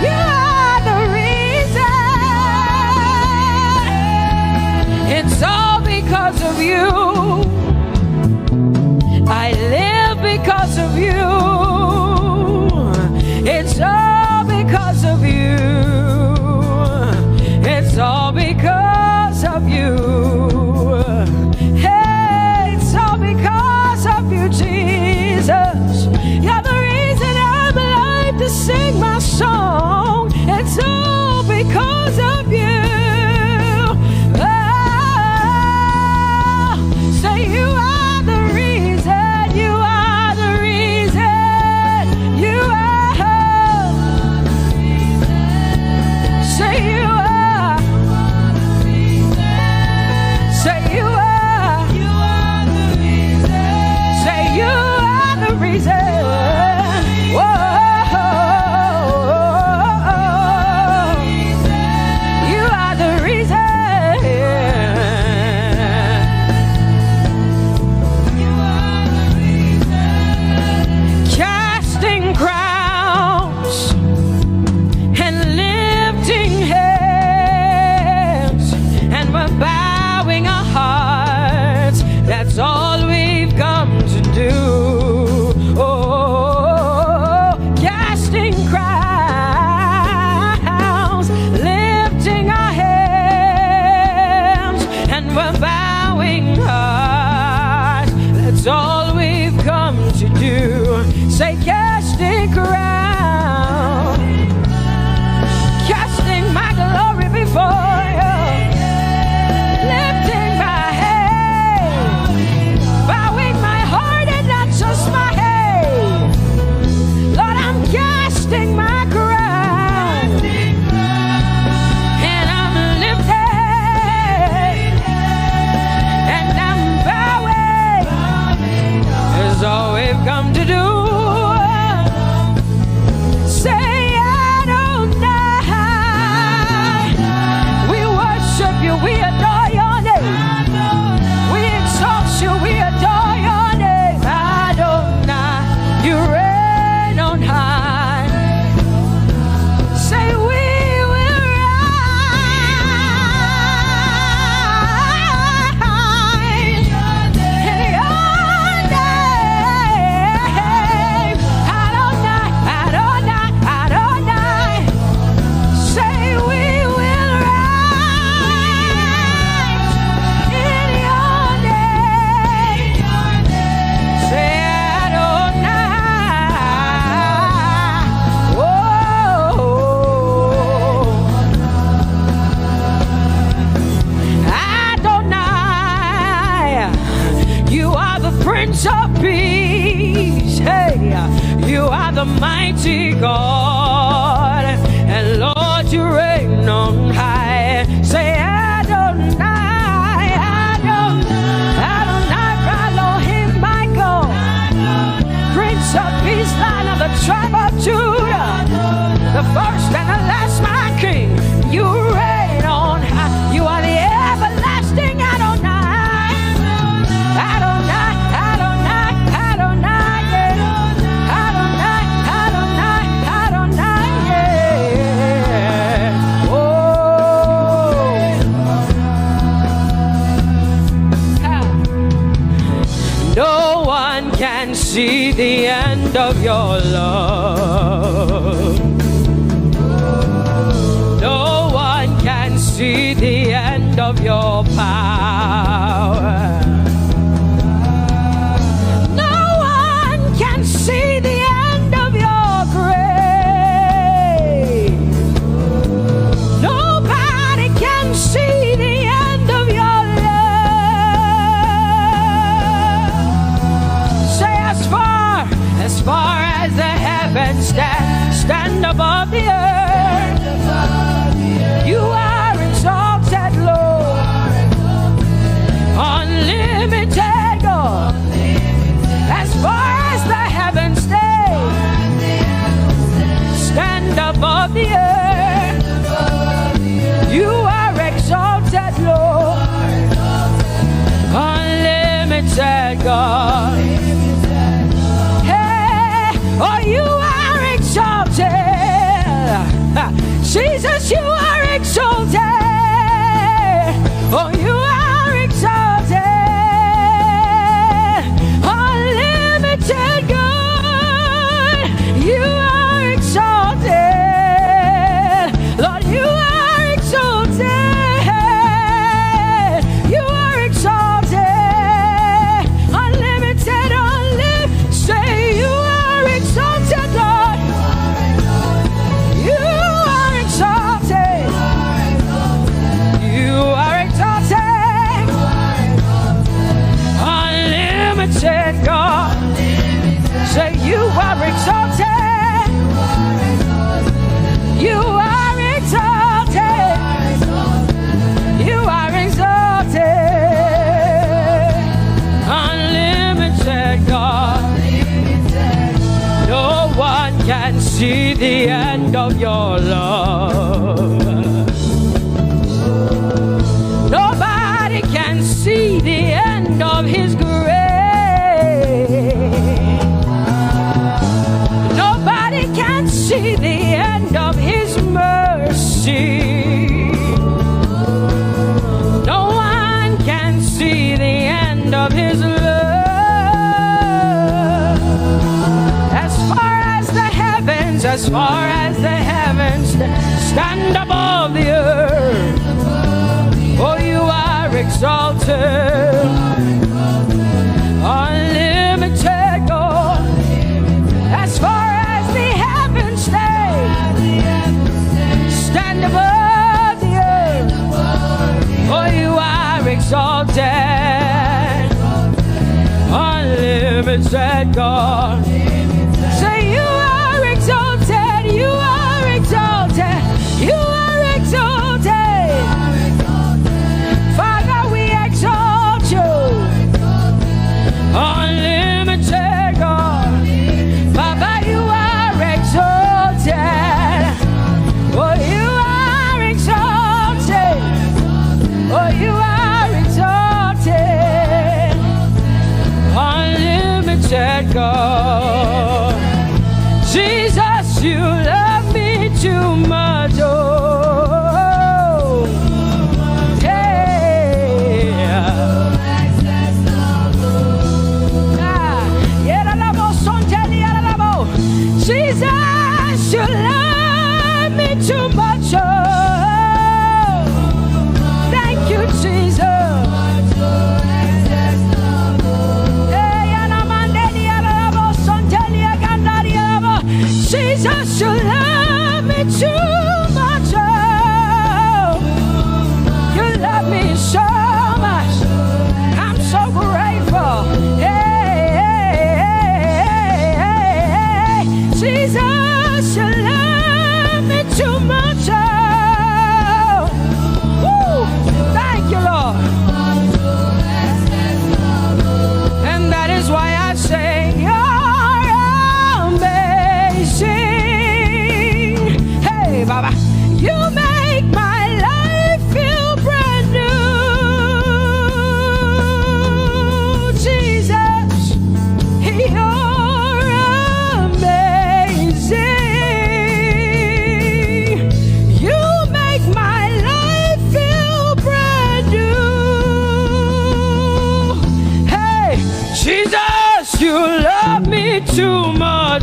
You are the reason. It's all because of you. I live because of you. It's all because of you. It's all because of you. Hey, it's all because of you, Jesus. You're the reason I'm alive to sing my song. It's all because of you. Oh, say you are the reason, you are the reason, you are. Say you are. Say you are. Say you are the reason. Whoa. You are the reason. Casting crowns and lifting hands, and we're bowing our hearts. That's all we've come to do. Oh, casting crowns, lifting our hands, and we're bowing hearts. That's all we've come to do. Say, casting crowns, casting my glory before you, lifting my head, bowing my heart and not just my head. Lord, I'm casting my crown, and I'm lifted, and I'm bowing. Is all we've come to do. Say, Adonai. We worship you, we adore your name. We exalt you, we adore your name. Adonai, you reign on high. Say, we will rise in your name. Adonai, Adonai, Adonai. Say, we will rise in your name. Say, Adonai. Oh, Adonai, you are the Prince of Peace. Hey, you are the mighty God, and Lord, you reign on high. Say, Adonai, Adonai, Adonai, Elohim, Michael, Prince of Peace, Lion of the tribe of Judah, the first of your love. No one can see the end of your power. No one can see the end of your grace. Nobody can see the end of your love. Say, as far, as far as the heavens stand, stand above the earth. You are exalted, Lord. Unlimited God. As far as the heavens stay, stand above the earth. You are exalted, Lord. Unlimited God. Hey, oh, you are exalted. Jesus, you are exalted. Oh, you are exalted. Unlimited God, you are exalted. Lord, you are exalted. You are exalted. Unlimited, unlimited. Say, you are exalted, Lord. You are exalted. You are exalted. Unlimited God. Say, you are exalted. You are exalted. You are exalted. Unlimited God. No one can see the end of your love. Nobody can see the end of his grace. Nobody can see the end of his mercy. No one can see the end of his love. As far as the heavens, as far as the heavens stand above the earth, oh, you are exalted. Unlimited God. As far as the heavens stay, stand above the earth. Oh, you are exalted. Unlimited God. Say, you are exalted. You are exalted. You are exalted. Father, we exalt you. Unlimited God. Baba, you are exalted. Oh, you are exalted. Oh, you are exalted. Unlimited God. Jesus, you love me too much. Oh, yeah. Ah, yeah, la, la, bo, son, tell me, la, la, bo. Jesus, you love me too much. Oh, thank you, Jesus. Hey, anamandeli arabo, sonteli agandari arabo. Jesus, you love me too much. Oh, you love me so much. I'm so grateful. Hey, hey, hey, hey, hey. Jesus, you love me too much. Oh, woo. Thank you, Lord. And that is why I say, you're amazing. Hey, Baba, you make my life feel brand new. Jesus, you're amazing. You make my life feel brand new. Hey, Jesus, you love me too much.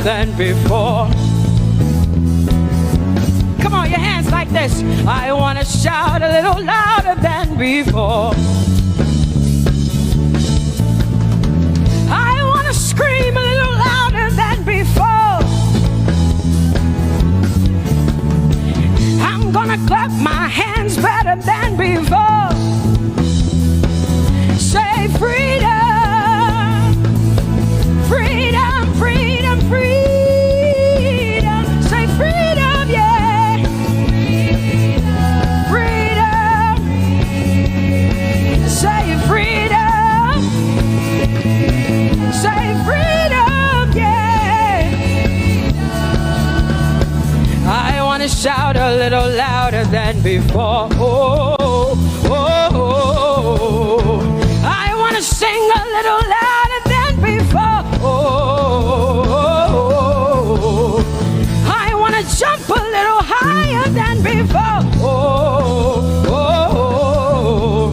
than before. Come on, your hands like this. I want to shout a little louder than before. I want to scream a little louder than before. I'm gonna clap my hands better than before. Say freedom, freedom, freedom, freedom. Say freedom, yeah. Freedom. Say freedom. Say freedom, yeah. I want to shout a little louder than before. Oh, oh, oh, oh. I want to sing a little louder than before. Oh, oh, oh, oh, oh. I want to jump a little higher than before. Oh, oh, oh, oh.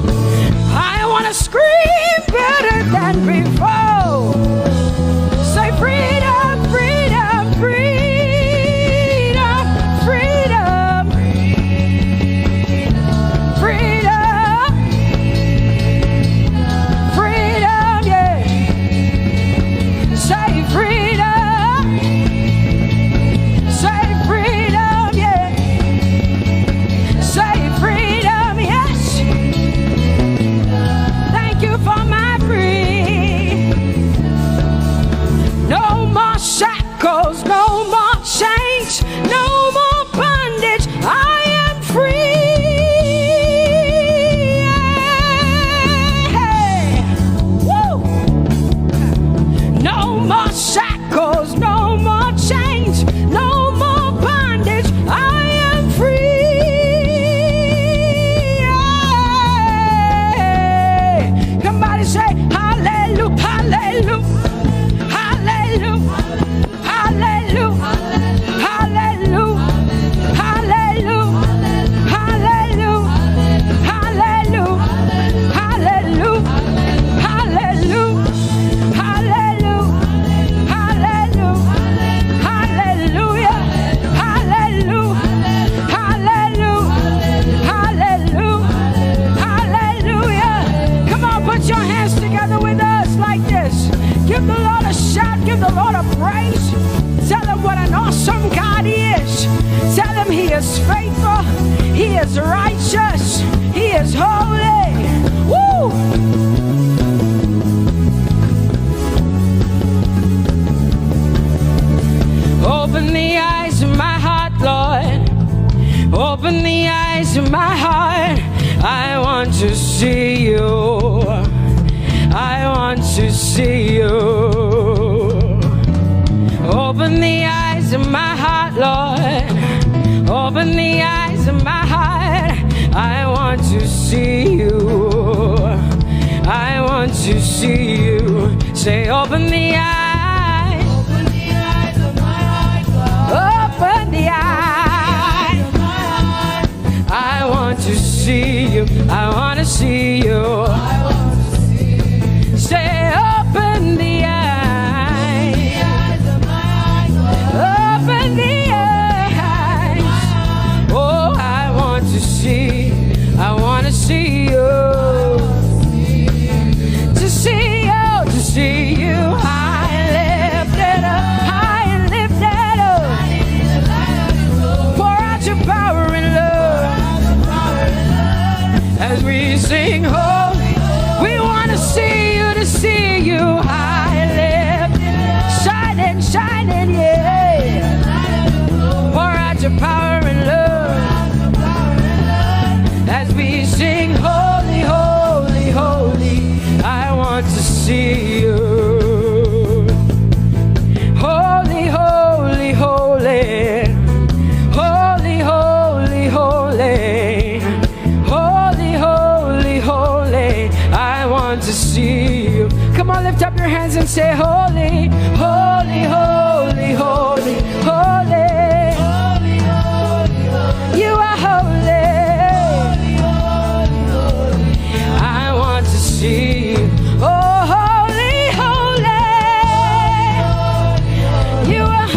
I want to scream better than before. Say freedom, freedom, freedom, freedom, freedom, freedom, yeah. Say freedom. Say freedom, yeah. Say freedom, yes. Thank you for my free. No more shackles, no more chains, no more bondage. I am free. Yeah. Woo. No more shackles, no more chains, no more bondage. I am free. Yeah. Somebody say, hallelujah, hallelujah, hallelujah, hallelujah, hallelujah, hallelujah, hallelujah, hallelujah, hallelujah, hallelujah, hallelujah, hallelujah, hallelujah, hallelujah, hallelujah, hallelujah. Come on, put your hands together with us like this. Give the Lord a shout, give the Lord a praise. Tell him what an awesome God he is. Tell him he is faithful, he is righteous, he is holy. Woo! Open the eyes of my heart, Lord. Open the eyes of my heart. I want to see you. I want to see you. Open the eyes of my heart, Lord. Open the eyes of my heart. I want to see you. I want to see you. Say, open the eyes. Open the eyes of my heart, God. Open the eyes. I want to see you. I want to see you. Say, open the eyes. Open the eyes. Oh, I want to see. I want to see you. To see you, to see you high and lifted up, high and lifted up. Pour out your power and love as we sing holy. We want to see you, to see you high and lifted, shining, shining, yeah. Pour out your power and love as we sing holy, holy, holy. I want to see you. Holy, holy, holy. Holy, holy, holy. Holy, holy, holy. I want to see you. Come on, lift up your hands and say, holy, holy, holy, holy, holy. You are holy. I want to see you. Oh, holy, holy. You are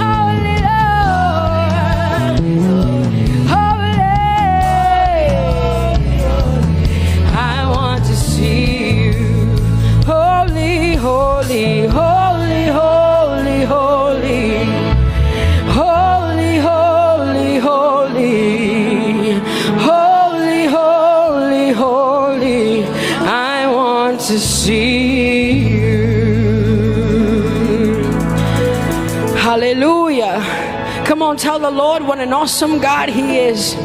Tell the Lord what an awesome God He is.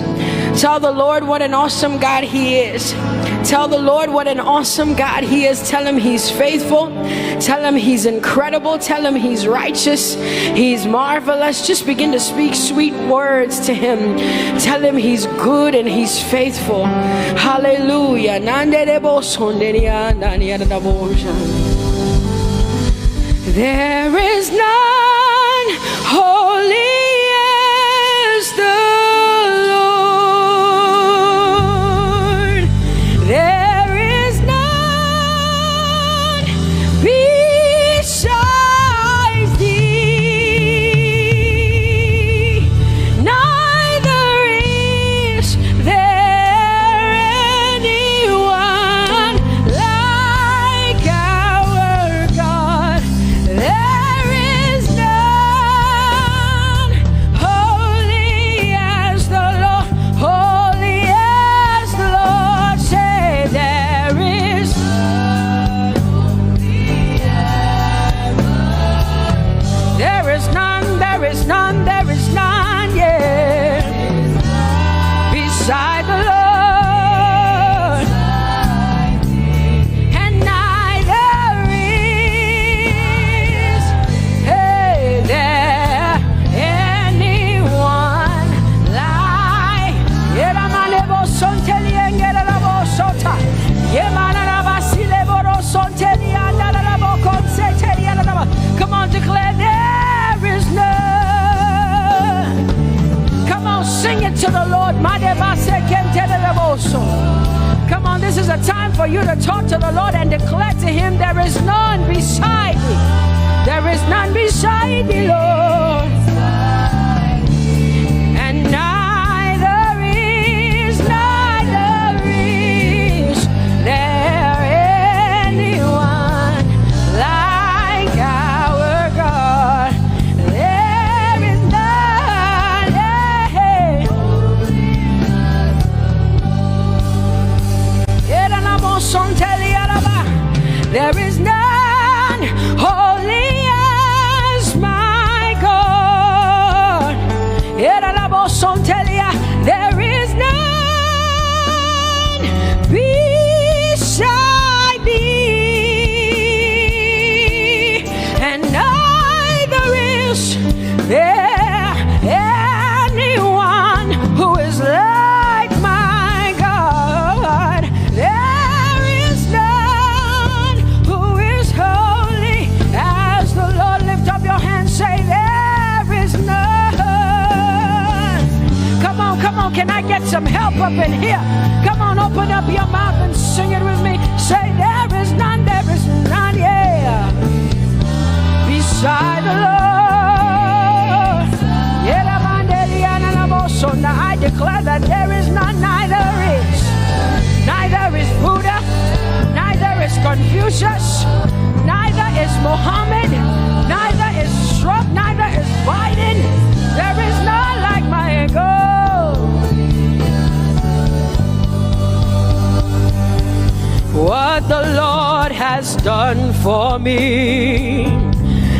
Tell the Lord what an awesome God He is. Tell the Lord what an awesome God He is. Tell Him He's faithful. Tell Him He's incredible. Tell Him He's righteous. He's marvelous. Just begin to speak sweet words to Him. Tell Him He's good and He's faithful. Hallelujah. There is none holy as the Lord. There is none besides thee. Neither is there anyone like our God. There is none holy as the Lord, holy as the Lord. Say, there is, there is none, there is none, there is none, yeah, beside the Lord. And neither is, hey, there anyone like. Yeramanebo sonteliengerabo sota. Yemanarabasile boro sonteliandarabo konseteriandaraba. Come on, declare, there is none. Come on, sing it to the Lord. Madebasekentereboso. Come on, this is a time for you to talk to the Lord and declare to Him, there is none beside thee. There is none beside thee, Lord. And neither is, neither is there anyone like our God. There is none, yeah. There is none holy as my God. There is none beside thee, and neither is there anyone who is like my God. There is none who is holy as the Lord. Lift up your hands, say, there is none. Come on, come on, can I get some help up in here? Come on, open up your mouth and sing it with me. Say, there is none, there is none, yeah, beside the Lord. Yelamandeliananamoso. Now I declare that there is none, neither is, neither is Buddha, neither is Confucius, neither is Mohammed, neither is Trump, neither is Biden. There is none like my God. What the Lord has done for me,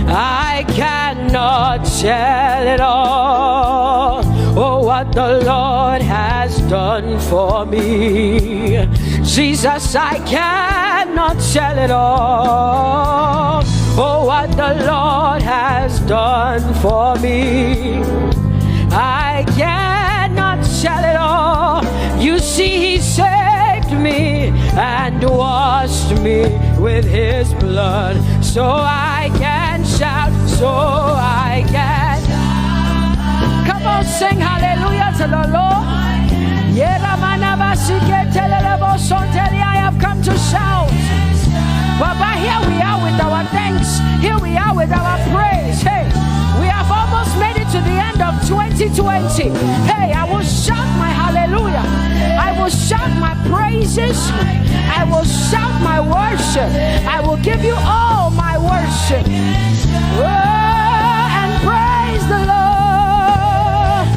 I cannot tell it all. Oh, what the Lord has done for me, Jesus, I cannot tell it all. Oh, what the Lord has done for me, I cannot tell it all. You see, He saved me and washed me with His blood, so I can shout, so I can. Come on, sing hallelujah to the Lord. Yeramanabasiketelerebosontelia. I have come to shout. Baba, here we are with our thanks. Here we are with our praise. Hey, we have almost made it to the end of twenty twenty. Hey, I will shout my hallelujah. I will shout my praises. I will shout my worship. I will give you all my worship. Oh, and praise the Lord.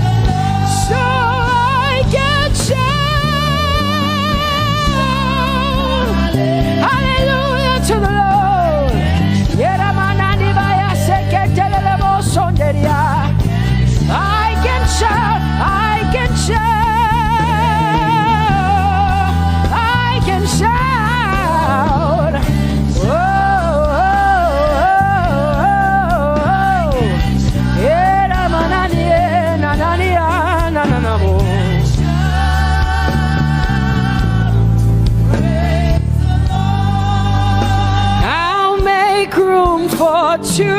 So I can shout hallelujah to the Lord. Yeramanani baya seketelele bosonderia. I you.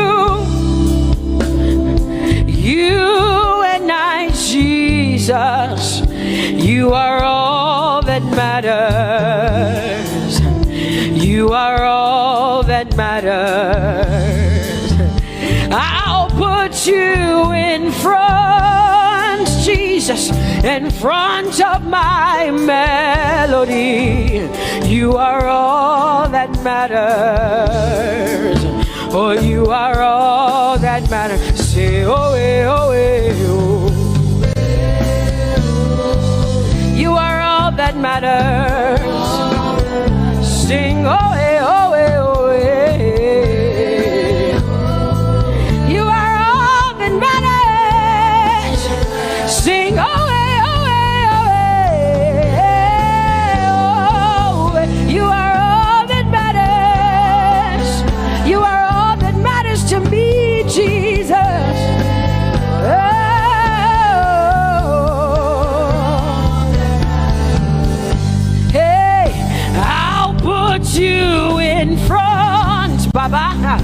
You and I, Jesus, you are all that matters. You are all that matters. I'll put you in front, Jesus, in front of my melody. You are all that matters. Oh, you are all that matters. Say, oh, eh, oh, eh, oh. You are all that matters. Sing, oh, eh, oh, eh, oh, eh. You are all that matters. Sing, oh, eh, oh, eh, oh, eh, oh, eh. You are all that matters. You are all that matters to me, Jesus. Oh. Hey, I'll put you in front, Baba,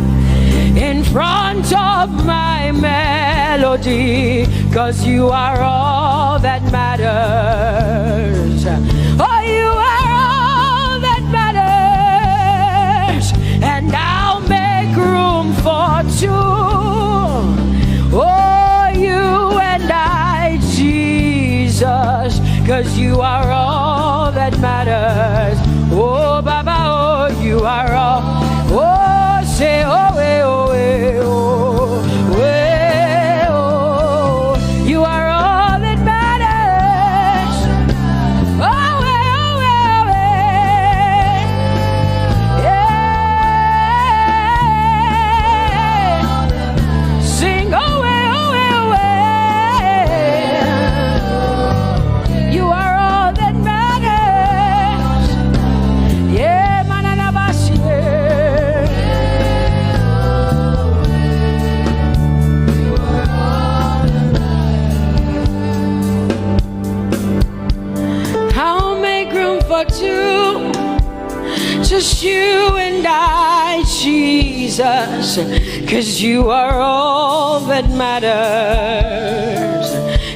in front of my melody, 'cause you are all that matters. Oh, you are all that matters, and I'll make room for two. Oh, you and I, Jesus, 'cause you are all that matters. Oh, Baba, oh, you are all. Oh, say, oh, eh, oh, eh, oh, eh, oh. You are all that matters. Oh, eh, oh, eh, oh, eh. Yeah. Sing, oh, eh, oh, eh, oh, eh. You are all that matters. Yeah, mananabasi, yeah. I'll make room for two. Just you and I, Jesus. 'Cause you are all that matters.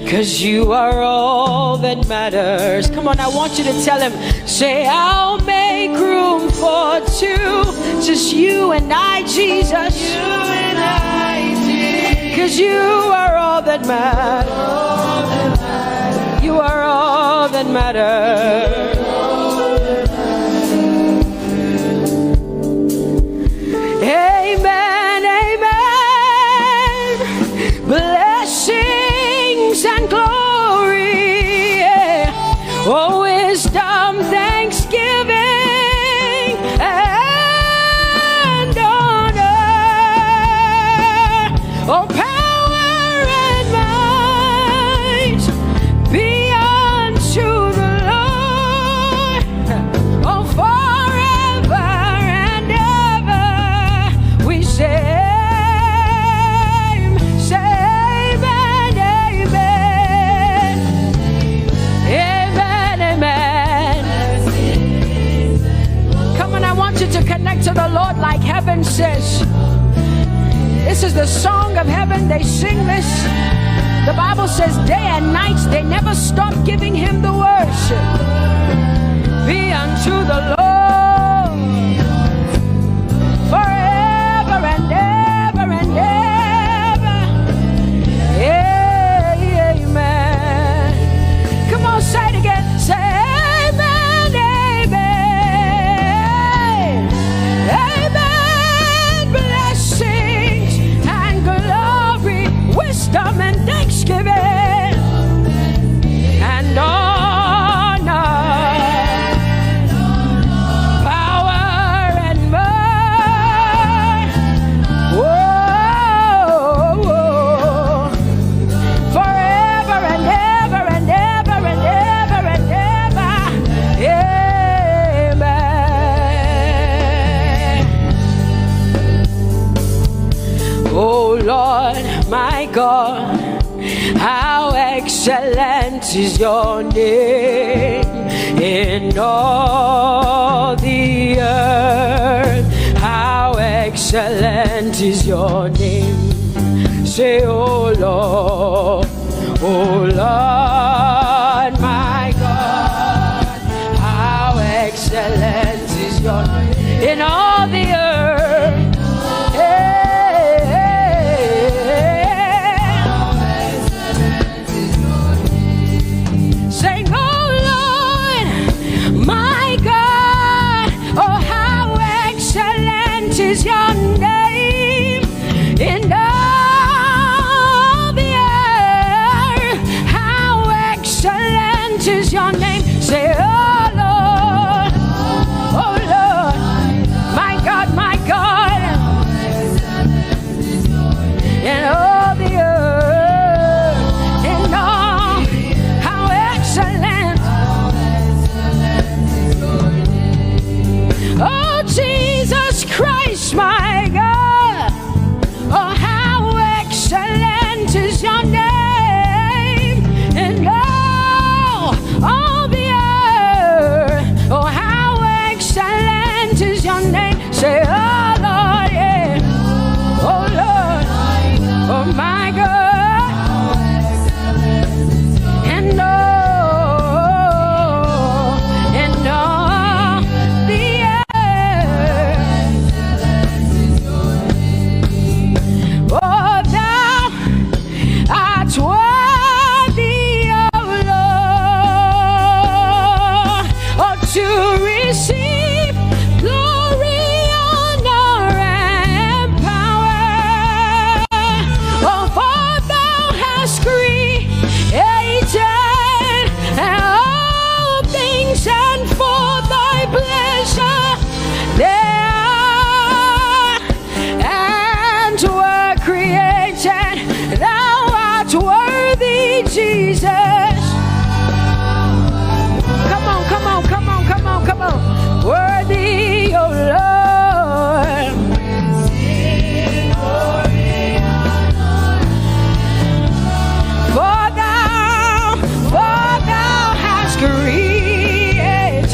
'Cause you are all that matters. Come on, I want you to tell him, say, I'll make room for two. Just you and I, Jesus. You and I, Jesus. 'Cause you are all that matters. You are all that matters. Amen, amen. Blessings and glory, yeah. Oh, wisdom, thanksgiving, and honor. Oh, power and might be unto the Lord. Oh, forever and ever we say, say amen, amen. Amen, amen. Come on, I want you to connect to the Lord like heaven says. This is the song of heaven. They sing this. The Bible says day and night they never stop giving him the worship. Be unto the Lord forever and ever and ever. Amen. Come on, say it again. Say amen, amen. Amen. Blessings and glory, wisdom and thanksgiving, and honor, power and might. Whoa, whoa. Forever and ever and ever and ever and ever. Amen. Oh Lord, my God, how excellent is your name in all the earth. How excellent is your your name. Say, oh Lord, oh Lord, my God, how excellent is your name in all the earth. Hey, hey, hey, hey. Sing, oh Lord, my God, oh, how excellent is your name in all the earth. How excellent is your name. Say, oh Lord, oh Lord, my God, my God. In all the earth, in all, how excellent. Oh, Jesus Christ, my God. Oh, how excellent is your name in all, all the earth. Oh, how excellent is your name. Say, oh Lord, yeah. Oh Lord, oh my God. And oh, and oh, the earth. Oh, thou art worthy, O Lord, oh, to receive glory, honor, and power. Oh, for thou hast created all things, and for thy pleasure they are and were created. Thou art worthy, Jesus. Come on, come on, come on, come on, come on. Worthy, O Lord. For thou, for thou hast created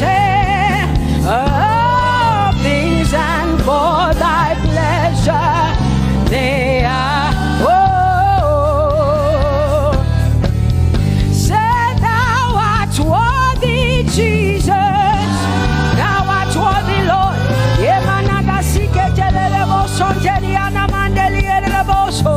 all things, and for thy pleasure they are. Oh, say, thou art worthy, Jesus. Thou art worthy, Lord. Yemanagasiketelerebosonterianamandeliereboso.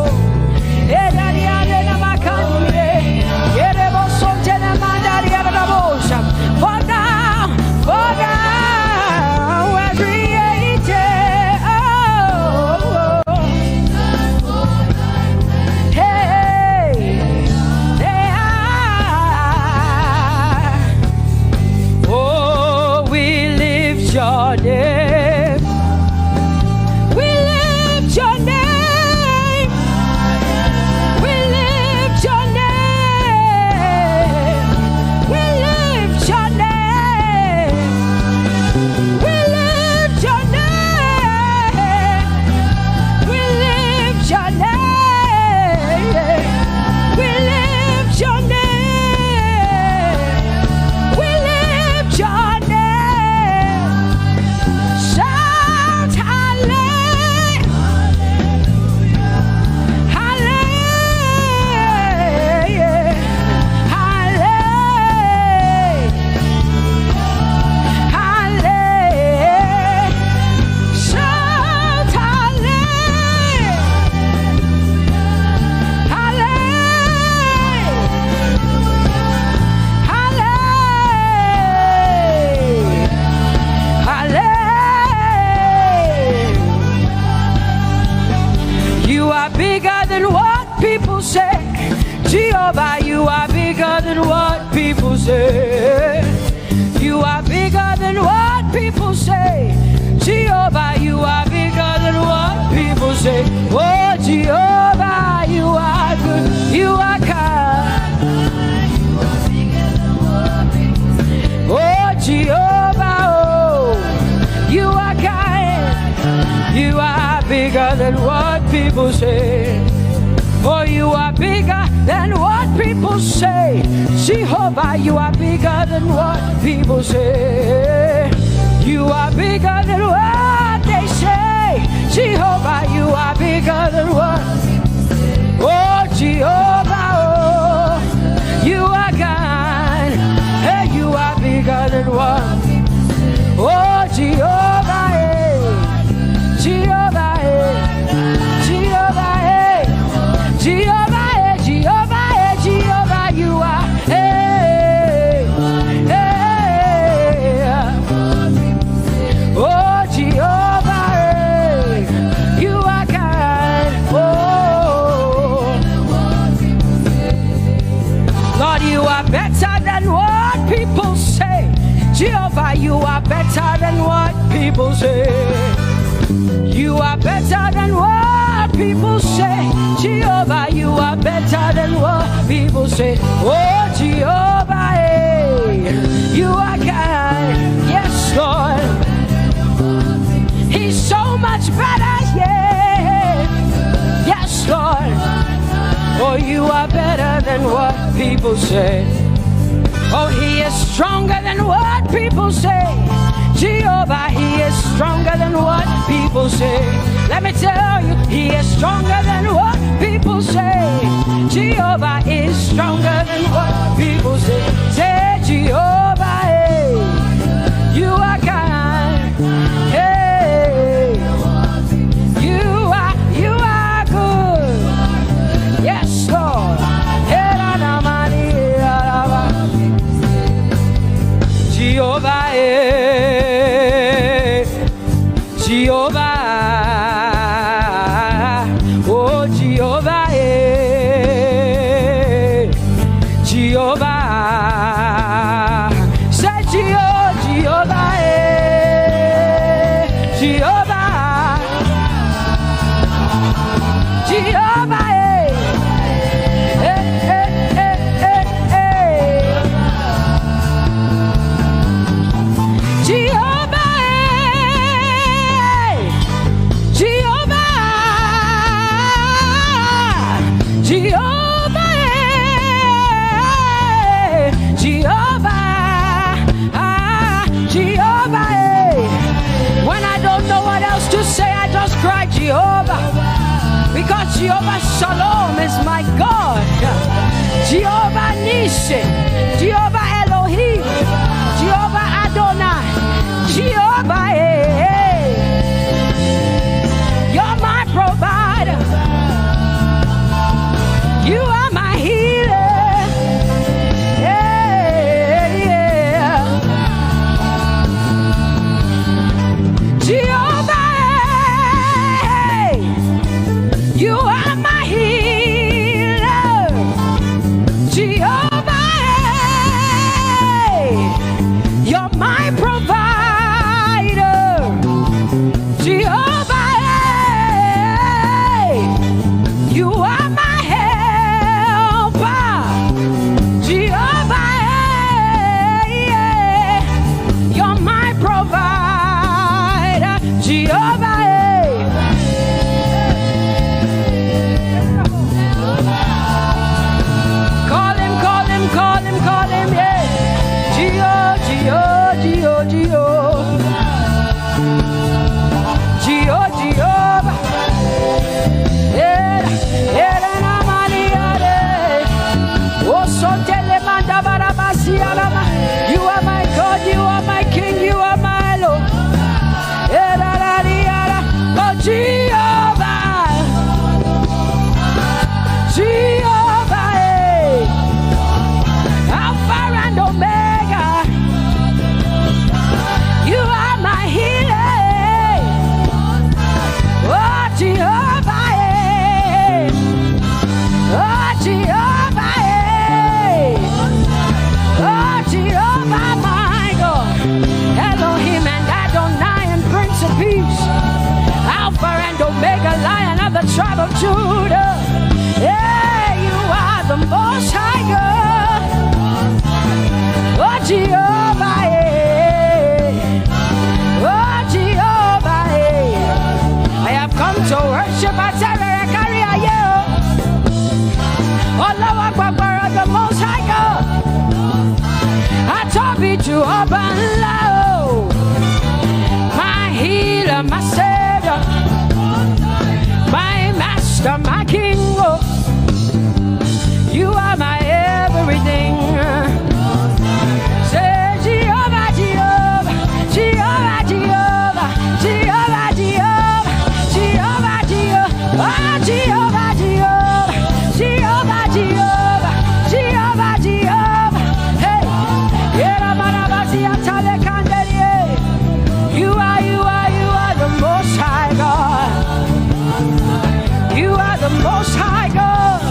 Erariarenamakandie. Erebosonteremandarierebosa. For thou, for thou were created. Oh, oh, oh. Hey, they are. Oh, we lift your name. We lift your name. We lift your name. We lift your name. We lift your name. We lift your name. We lift your name. We lift your name. Shout hallelujah. Hallelujah. Hallelujah. Hallelujah. Shout hallelujah. Hallelujah. Hallelujah. Hallelujah. You are bigger than what people say. Jehovah, you are bigger than what people say. You are bigger than what people say. Jehovah, you are bigger than what people say. Oh, Jehovah, you are good. You are kind. Oh, Jehovah, oh, you are kind. You are bigger than what people say. Oh, you are bigger than what people say. Jehovah, you are bigger than what people say. You are bigger than what they say. Jehovah, you are bigger than what? Oh, Jehovah, oh, you are kind. Hey, you are bigger than what? Oh, Jehovah, hey. Jehovah, hey. Jehovah, hey. Jehovah, hey. Jehovah, hey. Jehovah, you are. Hey, hey, oh Jehovah, hey, you are kind. Oh, Lord, you are better than what people say. Jehovah, you are better than what people say. You are better than what people say. Jehovah, you are better than what people say. Oh, Jehovah, hey, you are kind. Yes, Lord. He's so much better, yeah. Yes, Lord. Oh, you are better than what people say. Oh, he is stronger than what people say. Jehovah, he is stronger than what people say. Let me tell you, he is stronger than what people say. Jehovah is stronger than what people say. Say, Jehovah, hey, you are kind. Hey, you are, you are good. Yes, Lord. Hey, na, na, ma, ni, ya, la, ba. Jehovah, eh, Jehovah, oh Jehovah, eh, Jehovah, say Jeho-, Jehovah, eh, Jehovah, Jehovah, eh, eh, eh, eh, eh, eh. Jehovah, eh. Jehovah, Jehovah, eh. Jehovah, ah, Jehovah, eh. When I don't know what else to say, I just cry, Jehovah. Because Jehovah Shalom is my God. Jehovah Nissi, Jehovah Elohim, Jehovah Adonai, Jehovah, eh, eh. You're my provider. You are my healer. Yeah, yeah. Jehovah, eh, you are my healer. Jehovah, eh, you're my provider. Jehovah, eh, you are my helper. Jehovah, eh, yeah, you're my provider. Jehovah, eh. Call him, call him, call him, call him, yeah. Geo, Geo, Geo, Geo. Geo, Jehovah. Era, era na mani are. O sontele manda barabasi arama. You are my God, you are my King, you are my Lord. Era, ra, ri, ara. Oh, Jehovah. Jehovah, eh. Alpha and Omega. You are my healer. Oh, Jehovah, eh. Oh, Jehovah, eh. Oh, Jehovah, my God. Elohim and Adonai and Prince of Peace. Alpha and Omega, Lion of the tribe of Judah. Yeah, you are the Most High God. Oh, Jehovah, eh. Oh, Jehovah, eh. I have come to worship. I tell her, I carry a yo. Oh, Lord, the Most High God. I told you, Jehovah, my healer, my savior. Master, my King, oh, you are my everything. Say, Jehovah, Jehovah, Jehovah, Jehovah, Jehovah, Jehovah, Jehovah, Jehovah, ah, Jehovah, Jehovah, Jehovah, Jehovah, Jehovah, Jehovah. Hey, Yera Manabasi Atale Kanderie. You are, you are, you are the most high God. You are the most high God.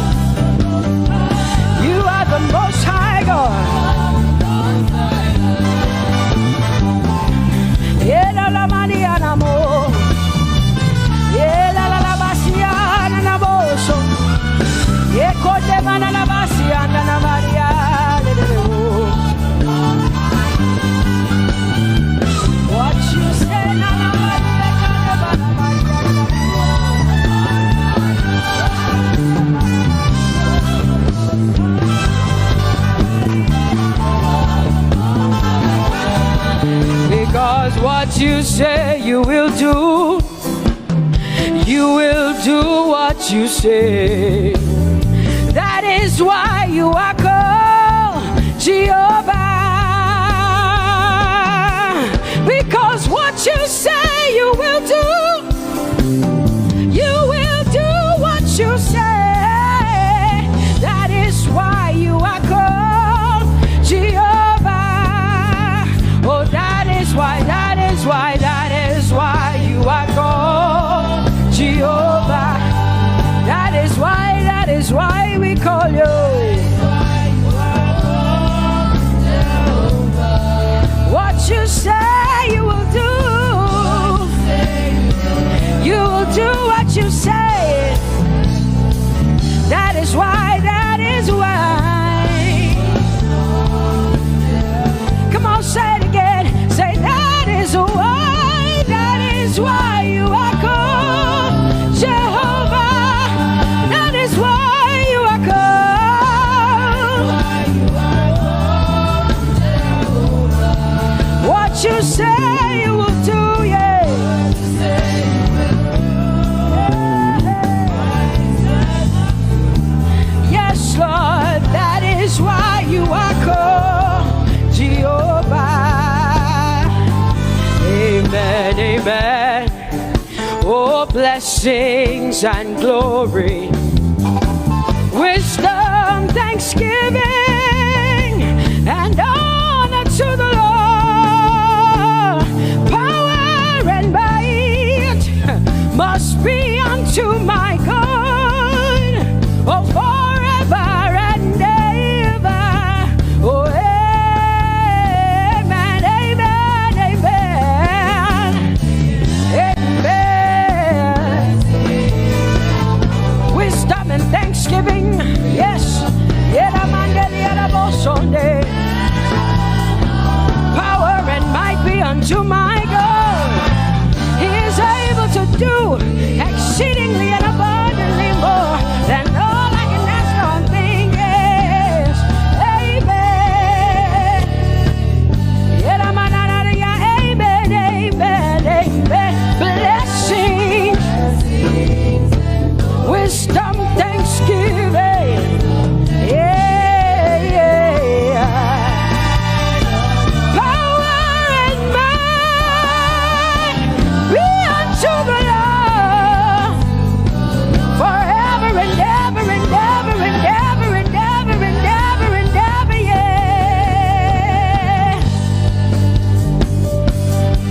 You are the most high God. Yela la mani anamo. Yela la la basiana na boso. Ye kote mana la basiana na maria. What you say, na na maria, na na maria. Because what you say you will do, you will do what you say. That is why you are called Jehovah. Because what you say you will do, you will do what you say. That is why you are called Jehovah. Oh, that is why, that is why, that is why you are called Jehovah. That is why, that is why we call you. What you say you will do, you will do what you say. That is why, that is why. Come on, say it again. Say, that is why, that is why you are called Jehovah. That is why you are called. What you say you will do, yeah. Yes, Lord, that is why you are called Jehovah. Amen, amen. Oh, blessings and glory, wisdom, thanksgiving, and honor to the Lord. Power and might must be unto my God, oh, forever and ever. Oh, amen, amen, amen. Amen. Wisdom and thanksgiving. Yes. Yera mangeli yera bosonde. Power and might be unto my God. He is able to do exceedingly and abundantly more than all I can ask or think. Yes. Amen. Yera mananaria. Amen. Amen. Amen. Blessings. Wisdom, thanksgiving. Yeah, yeah. Power and might be unto the Lord forever and ever and ever and ever and ever and ever and ever, yeah.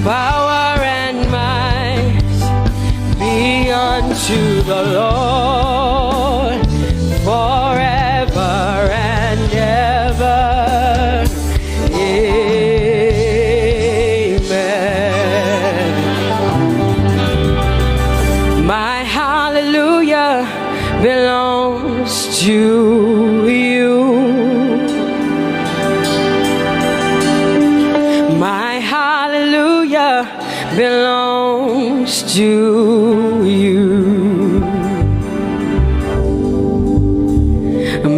Power and might be unto the Lord forever and ever. Amen. My hallelujah belongs to you. My hallelujah belongs to you.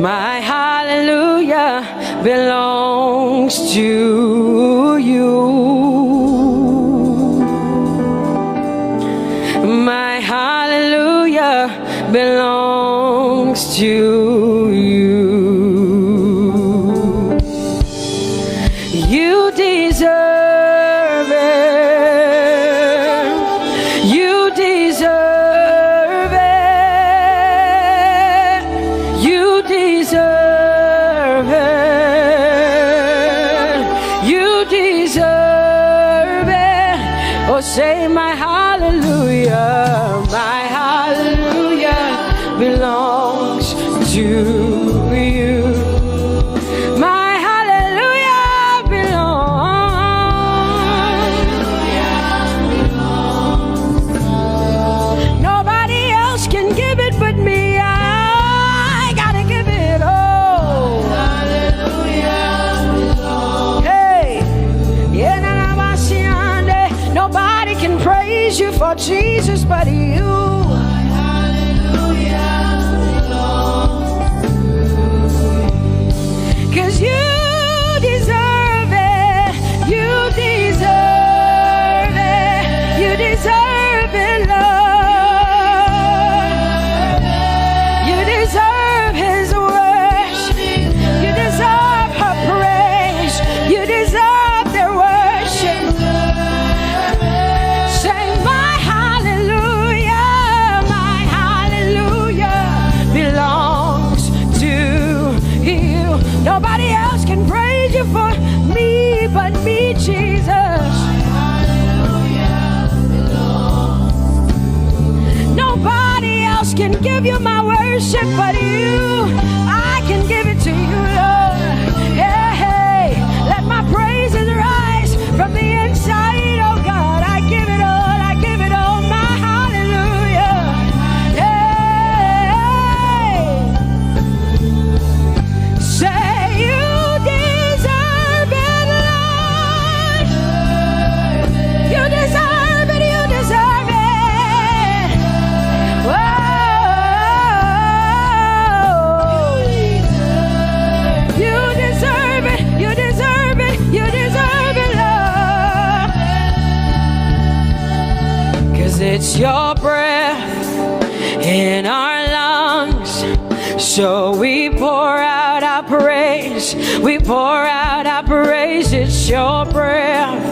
My hallelujah belongs to you. My hallelujah belongs deserve it. You deserve it. You deserve it. You deserve it. Oh, say, "My hallelujah, my hallelujah belongs to you." My hallelujah belongs. Nobody else can give it but me. I gotta give it all. Hey, yeah, na, na, ma, si, ande. Nobody can praise you for Jesus but you. 'Cause you deserve it. You deserve it. You deserve it, Lord. You deserve his worship. You deserve her praise. You deserve their worship. Say, "My hallelujah, my hallelujah belongs to you." Nobody else can praise you for me but me, Jesus. Nobody else can give you my worship but you. I can give it to you, Lord. Hey, hey. Let my praises rise from the inside, oh God. I give it all, I give it all, my hallelujah. Hey. Say, "You deserve it, Lord. You deserve it, you deserve it." Whoa. You deserve it, you deserve it, you deserve it, Lord. 'Cause it's your breath in our lungs. So we pour out our praise. We pour out our praise. It's your breath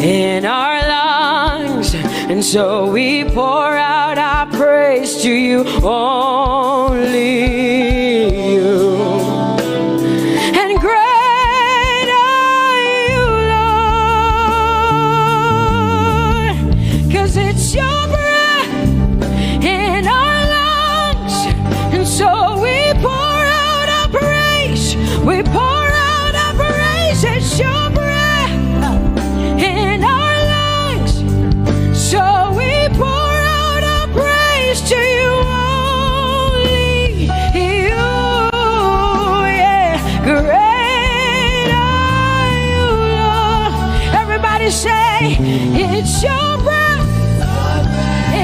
in our lungs. And so we pour out our praise to you, only you. And great are you, Lord, 'cause it's your breath in our lungs. And so we pour out our praise. We pour out our praise. It's your breath in our lungs. So we pour out our praise to you, only you. Yeah. Great are you, Lord. Everybody say, "It's your breath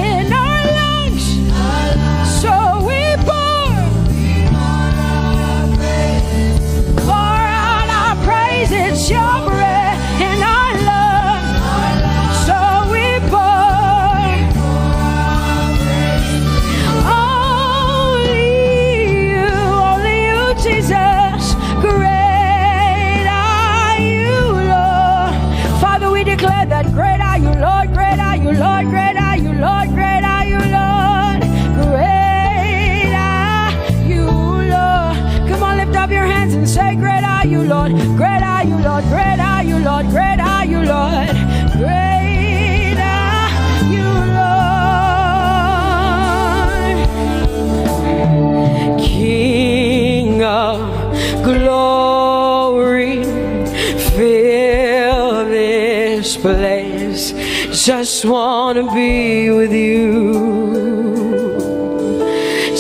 in our lungs." So we pour, pour out our praise. It's your breath in our lungs. So we pour. Only you, only you, Jesus. Great are you, Lord. Father, we declare that great are you, Lord. Great are you, Lord. Great are you, Lord. Great are you, Lord. Great are you, Lord. Come on, lift up your hands and say, "Great are you, Lord. Great are you, Lord. Great are you, Lord. Great are you, Lord. Great are you, Lord." King of glory, fill this place. Just wanna be with you.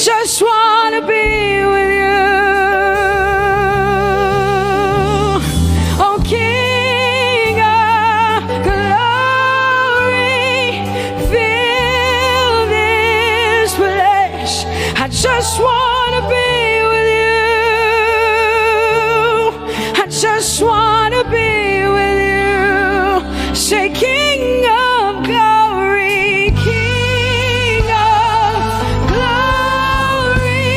Just wanna be with you. Oh, King of glory, fill this place. I just wanna be with you. I just wanna be with you. Say, "King of glory, King of glory,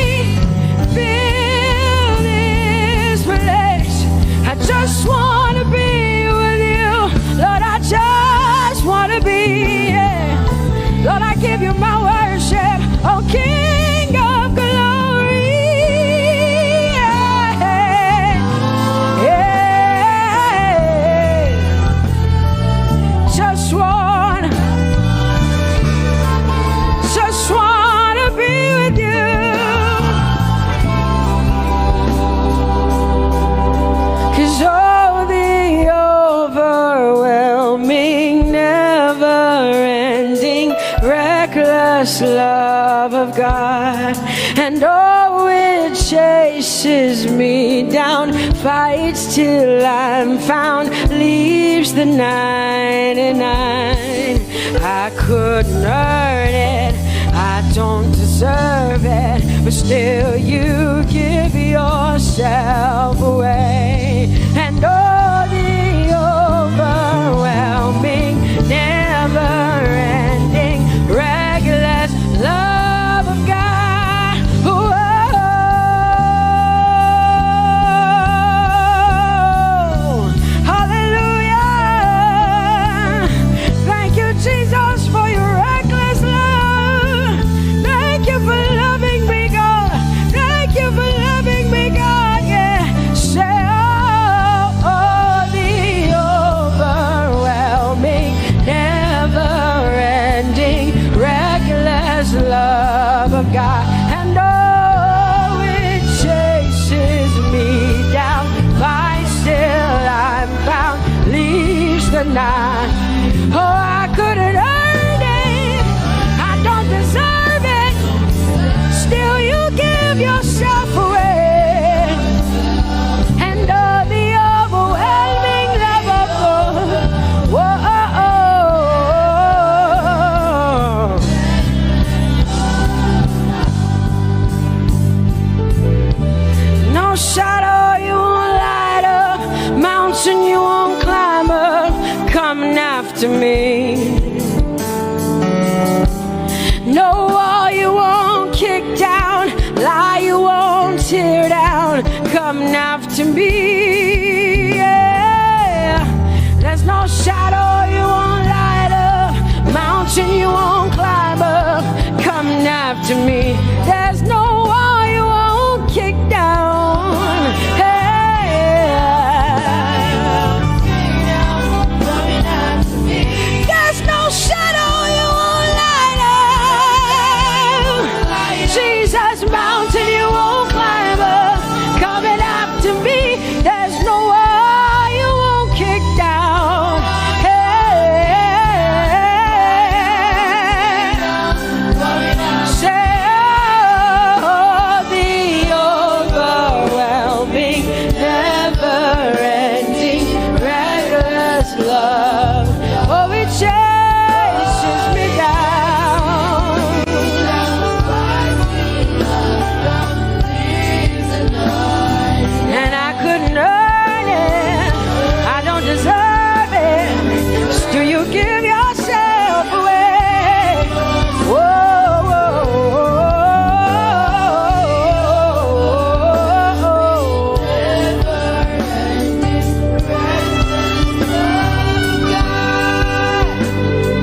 you my worship, oh King of glory. Yeah. Yeah. Just want, just want to be with you. 'Cause oh, the overwhelming, never ending, reckless love of God. And oh, it chases me down, fights till I'm found, leaves the ninety-nine. I couldn't earn it, I don't deserve it, but still you give yourself away. And oh, the overwhelming, never ending, reckless love of God. Whoa. Hallelujah. Thank you, Jesus, for your reckless love. Thank you for loving me, God. Thank you for loving me, God. Yeah. Say, oh, oh, the overwhelming, never ending, reckless love of God. And oh, it chases me down, fights till I'm found, leaves the night. Oh, I couldn't earn it, I don't deserve it, still you give yourself away. And oh, the overwhelming love of God. Whoa. No shadow you won't light up, mountain you won't climb up, coming after me. No wall you won't kick down, lie you won't tear down, coming after me. Yeah. There's no shadow you won't light up, mountain you won't climb up, coming after me. There's no wall you won't kick down. Hey. There's no shadow you won't light up. Jesus, mountain you won't climb up, coming after me. There's no wall you won't kick down. Hey. Say, oh, the overwhelming, never-ending, reckless love. Oh, it chases me down. And I couldn't earn it, I don't deserve it. Still, you give yourself away. Whoa, whoa, whoa, whoa, whoa.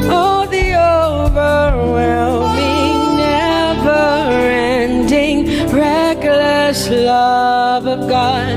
Oh, the overwhelming, never-ending, reckless love of God.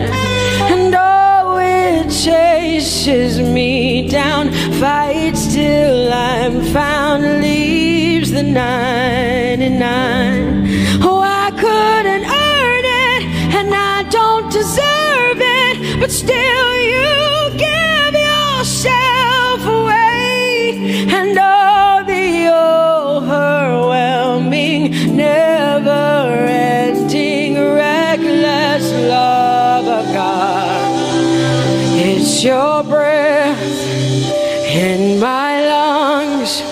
And oh, it chases me down, fights till I'm found, leaves the ninety-nine. Oh, I couldn't earn it, and I don't deserve it, but still you give yourself away. And oh, the overwhelming, never-ending, reckless love of God. It's your breath in my lungs,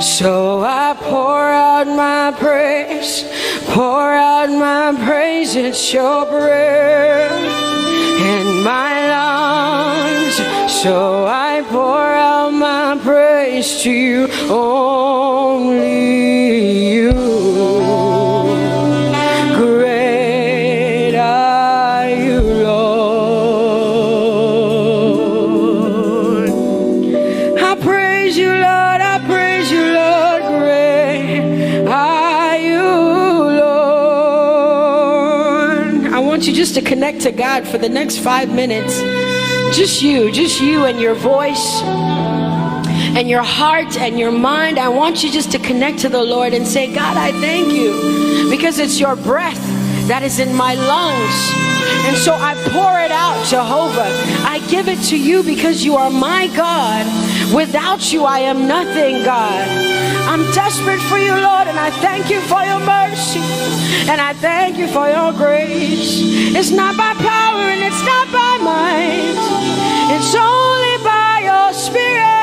so I pour out my praise, pour out my praise. It's your breath in my lungs, so I pour out my praise to you, only you. Great are you, Lord. I praise you, Lord. I praise you, Lord. Great to connect to God for the next five minutes. Just you, just you and your voice and your heart and your mind. I want you just to connect to the Lord and say, "God, I thank you because it's your breath that is in my lungs. And so I pour it out, Jehovah. I give it to you because you are my God. Without you, I am nothing, God. I'm desperate for you, Lord, and I thank you for your mercy. And I thank you for your grace. It's not by power and it's not by might. It's only by your spirit.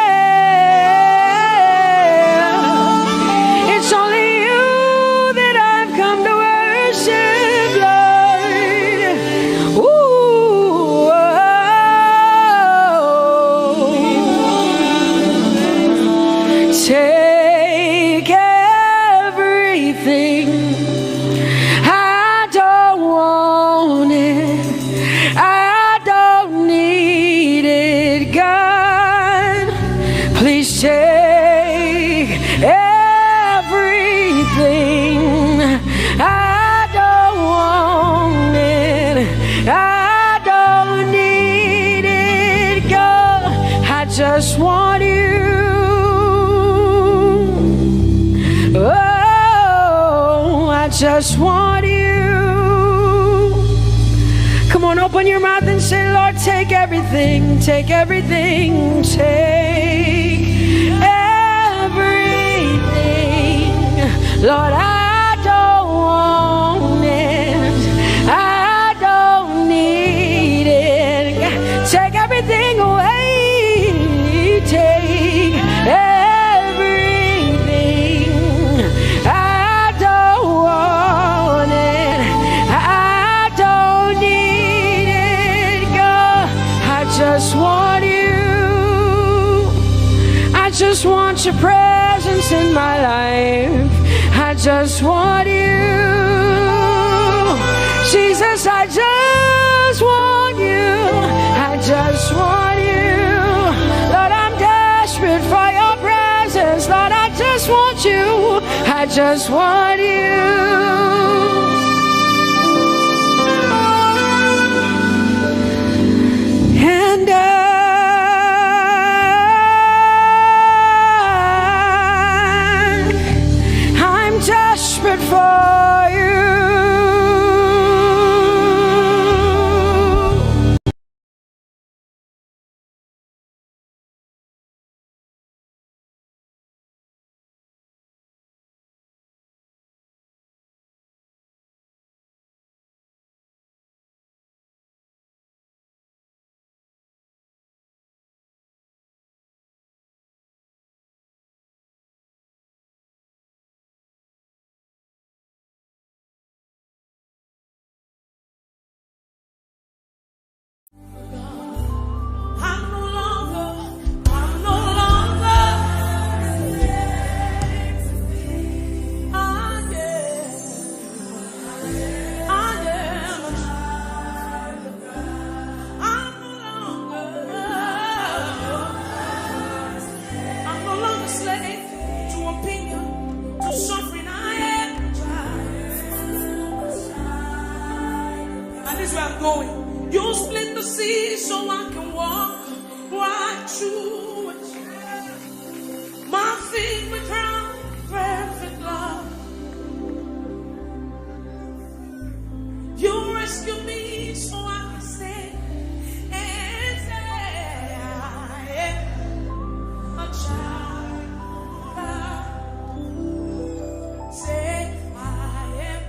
It's only you that I've come to worship, Lord. Ooh, oh. Take everything. I don't want it. I don't need it, God. Please take everything. I don't want it. I don't need it, God. I just want you. Oh, I just want you. Come on, open your mouth and say, "Lord, take everything, take everything, take everything. Lord, I don't want it. I don't need it. Take everything away. Take everything. I don't want it. I don't need it, God. I just want you. I just want your presence in my life. I just want you. Jesus, I just want you. I just want you. Lord, I'm desperate for your presence. Lord, I just want you. I just want you. And I, I'm desperate for you. I'm no longer slave to opinion, to suffering. I am a child. And this is where I'm going. You split the sea so I can walk right through it. My feet were ground perfect love. You rescue me so I can stay and say, "I am a child of God." Say, "I am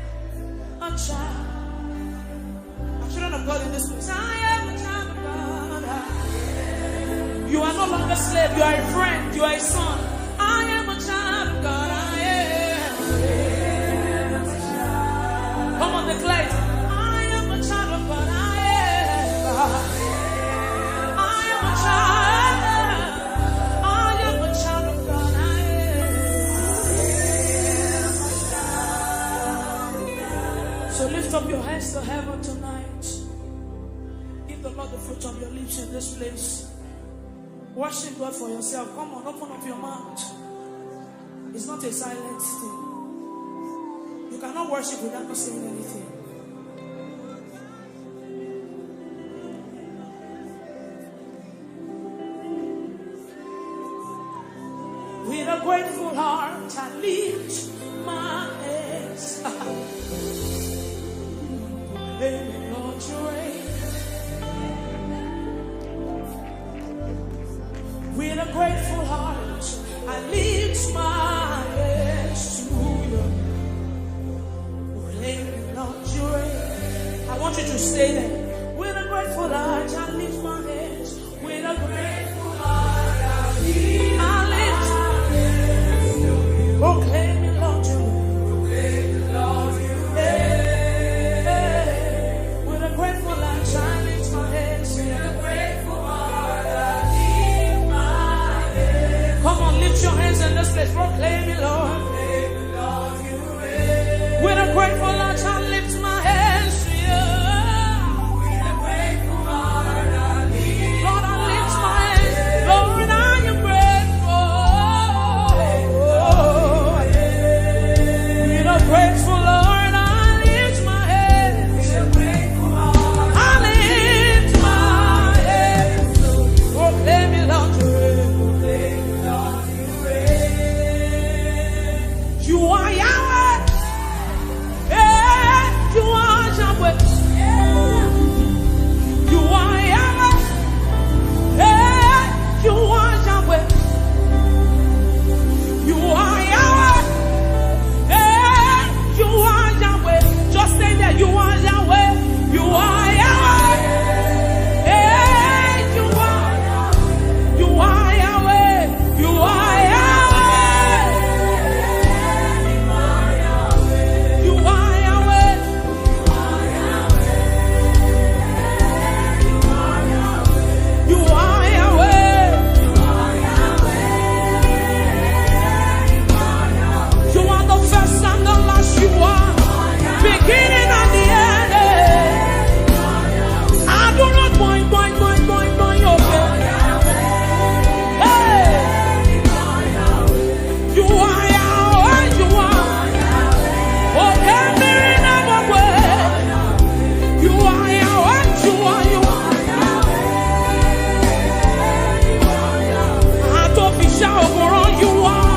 a child." A children of God in this place. I am a child of God. You are no longer slave. You are a friend. You are a son. I am a child of God. I am. Come on, declare it. I am a child of God. I am. I am a child. I am a child of God. I am. So lift up your hands to heaven tonight. Give the Lord the fruit of your lips in this place. Worship God for yourself. Come on, open up your mouth. It's not a silent thing. You cannot worship without not saying anything. With a grateful heart, I lift my hands. Hey, Lord, you reign. With a grateful heart, I lift my hands to you. Proclaim, Lord, you reign. I want you to say that. With a grateful heart, I lift my hands. With a grateful heart, I lift my hands to you. Proclaim, Lord, you reign. Hey, with a grateful heart, I lift my hands. With a grateful heart, I lift my hands. Come on, lift your hands in this place. Proclaim it, Lord. With a grateful heart, I lift my hands to you. With a grateful heart, I lift Lord, I lift my hands. Lord, I am grateful. With a grateful Lord, I lift my hands. With a grateful heart, I lift my hands. Proclaim it, Lord, you reign. You are Yahweh. Hey, you are Yahweh. You are Yahweh. Hey, you are Yahweh. You are Yahweh. Hey, you are Yahweh. Just say that you are Yahweh. You are Yahweh. Hey, you are. You are Yahweh. You are Yahweh. You are Yahweh. You are Yahweh. You are the first and the last. You are beginning and the end. I do not point, point, point, point, point, okay. Hey! You are Yahweh, you are. Oh, Kemiri na Mokwe. You are Yahweh, you are, you are. Atofisha Okoro, you are.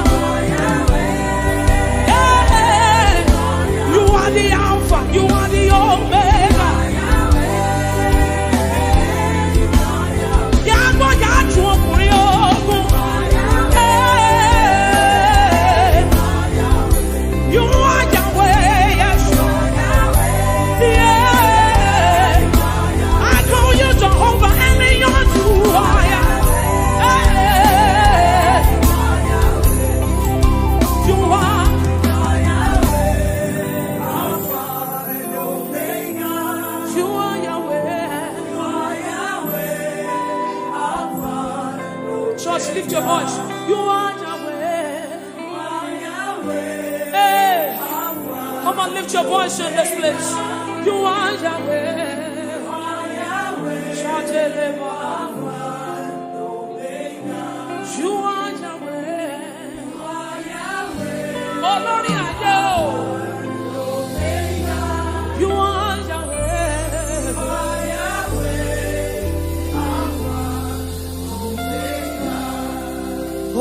Hey, you are the Alpha, you are the Omega. Yàgò yàtú ọkùnrin ogun. Hey, you are Yahweh, yes. Yeah. I call you Jehovah, and you are. Hey, you are. You are Yahweh. Church, lift your voice. You are Yahweh. Hey, come on, lift your voice in this place. You are Yahweh. Shout it, Lord. You are Yahweh. Olórí ayé o. You are Yahweh.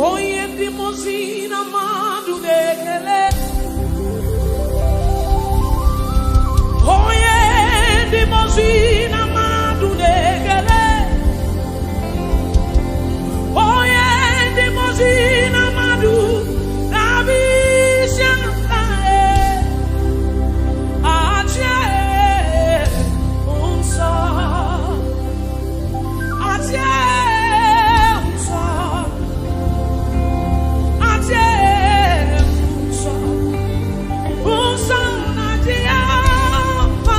Onye ndị mmụọ ozi na mmadụ na-ekele. Onye ndị mmụọ ozi na mmadụ na-ekele. Onye ndị mmụọ ozi na mmadụ na-abụ isi ala, ee, achị, ee, nsọ, achị, ee, nsọ, achị, ee, nsọ, nsọ na Jehova.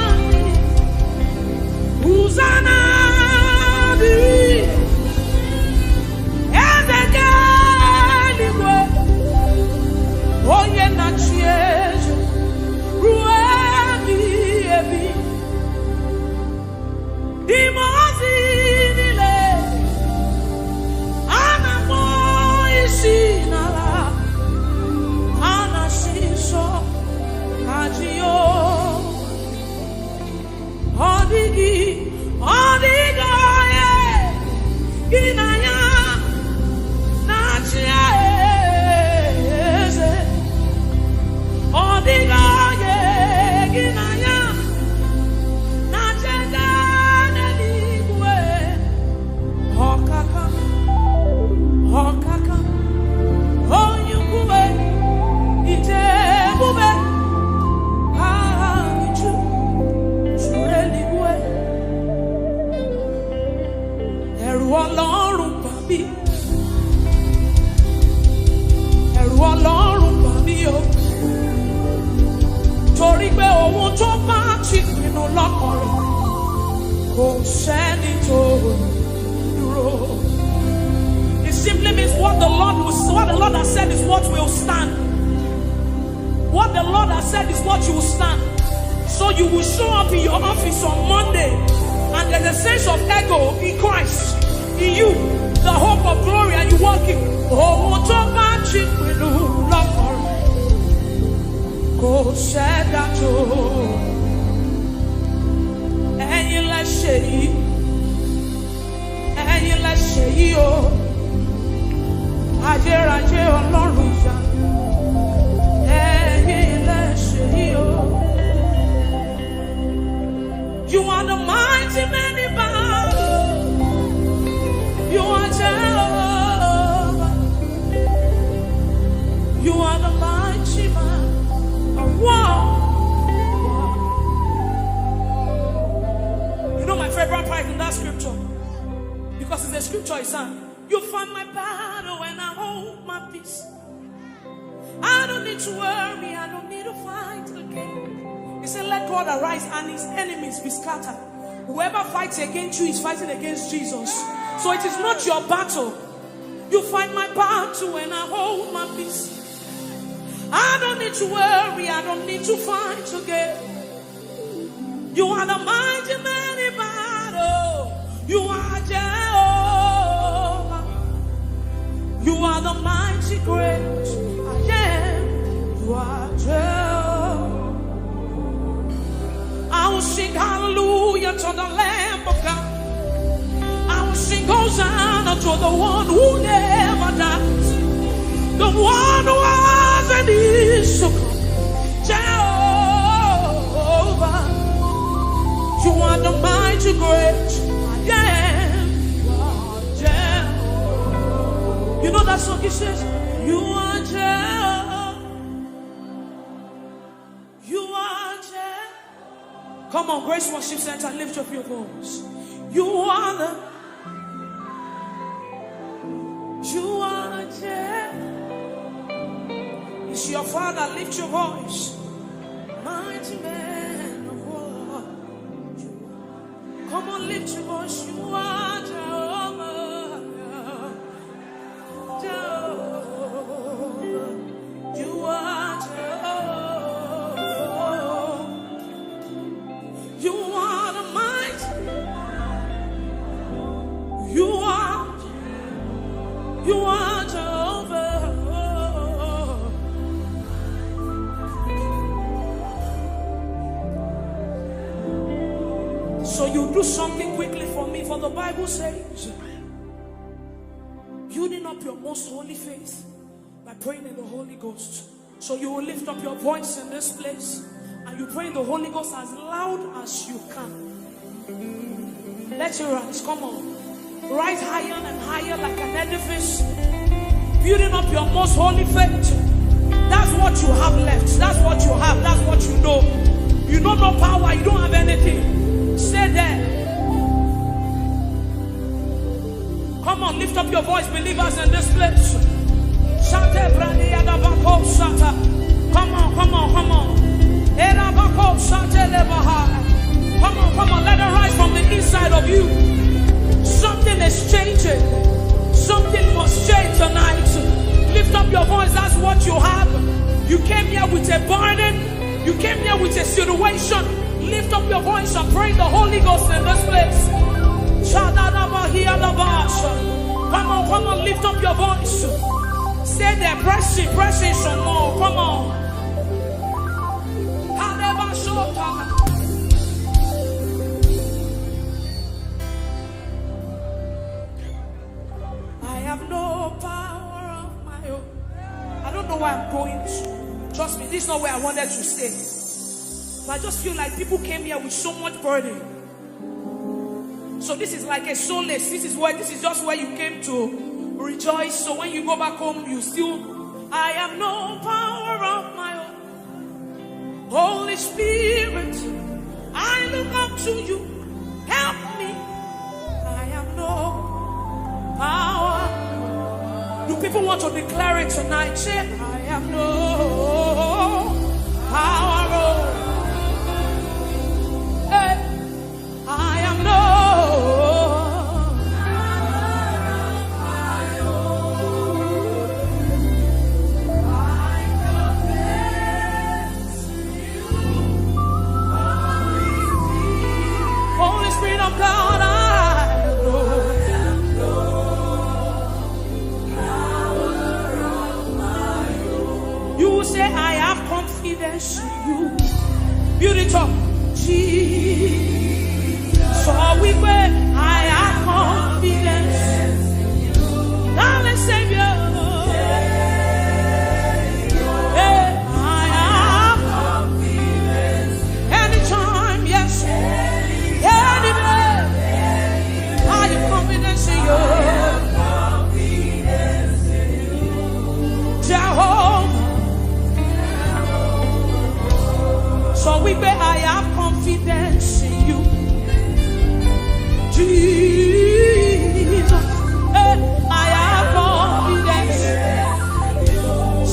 Tó bá ti pinnu lọ́kàn rẹ̀, kò sẹ́ni tó dúró. It simply means what the Lord will, what the Lord has said is what will stand. What the Lord has said is what you will stand. So you will show up in your office on Monday, and there's a sense of ego in Christ, in you, the hope of glory, and you walk in. Ohun tó bá ti pinnu lọ́kàn rẹ̀, kò sẹ́dá tó. Ẹ̀yin lẹ ṣe yìí, ẹ̀yin lẹ ṣe yìí o. Ayérayé Ọlọ́run ìyanu, ẹ̀yin lẹ ṣe yìí o. You are the mighty man in battle. You are Jehovah. You are the mighty man of war. You know my favorite part in that scripture? Because it's a scripture, it's an, "You fight my battle and I hold my peace. I don't need to worry, I don't need to fight again." He said, "Let God arise and his enemies be scattered." Whoever fights against you is fighting against Jesus. So it is not your battle. "You fight my battle and I hold my peace. I don't need to worry, I don't need to fight again. You are the mighty man in battle. You are Jehovah. You are the mighty great I am. You are Jehovah." I will sing hallelujah to the Lamb of God. I will sing Hosanna to the one who never dies, the one who has and is to come. Jehovah, you are the mighty great I am. You are Jehovah. You know that song, it says, "You are Jehovah. You are Jehovah." Come on, Grace Worship Center, lift up your voice. You are the, you are Jehovah. It's your Father, lift your voice. Mighty man of war. Come on, lift your voice. You are Jehovah. Jehovah. You are Jehovah. You are the mighty. You are, you are Jehovah. So you do something quickly for me, for the Bible says, building up your most holy faith by praying in the Holy Ghost. So you will lift up your voice in this place and you pray in the Holy Ghost as loud as you can. Let it rise, come on. Rise higher and higher like an edifice, building up your most holy faith. That's what you have left. That's what you have. That's what you know. You know no power. You don't have anything. Stay there. Come on, lift up your voice, believers in this place. Shate brani adabako shata. Come on, come on, come on. Erabako shate lebaha. Come on, come on, let it rise from the inside of you. Something is changing. Something must change tonight. Lift up your voice, that's what you have. You came here with a burden. You came here with a situation. Lift up your voice and pray in the Holy Ghost in this place. Shadadabahiyadabash. Come on, come on, lift up your voice. Stay there, press in, press in some more. Come on. Kadabashota. I have no power of my own. I don't know where I'm going to. Trust me, this is not where I wanted to stay. But I just feel like people came here with so much burden. So this is like a solace. This is where, this is just where you came to rejoice. So when you go back home, you still, I have no power of my own. Holy Spirit, I look up to you. Help me. I have no power. Do people want to declare it tonight? Say, I have no power. Oh. Build it up. Jesus. Sọ wípé I have confidence. Darling Savior. Hey, I have confidence. Anytime, yes. Any day. I have confidence in you. Jehovah. Sọ wípé I have confidence in you. Jesus. Hey, I have confidence.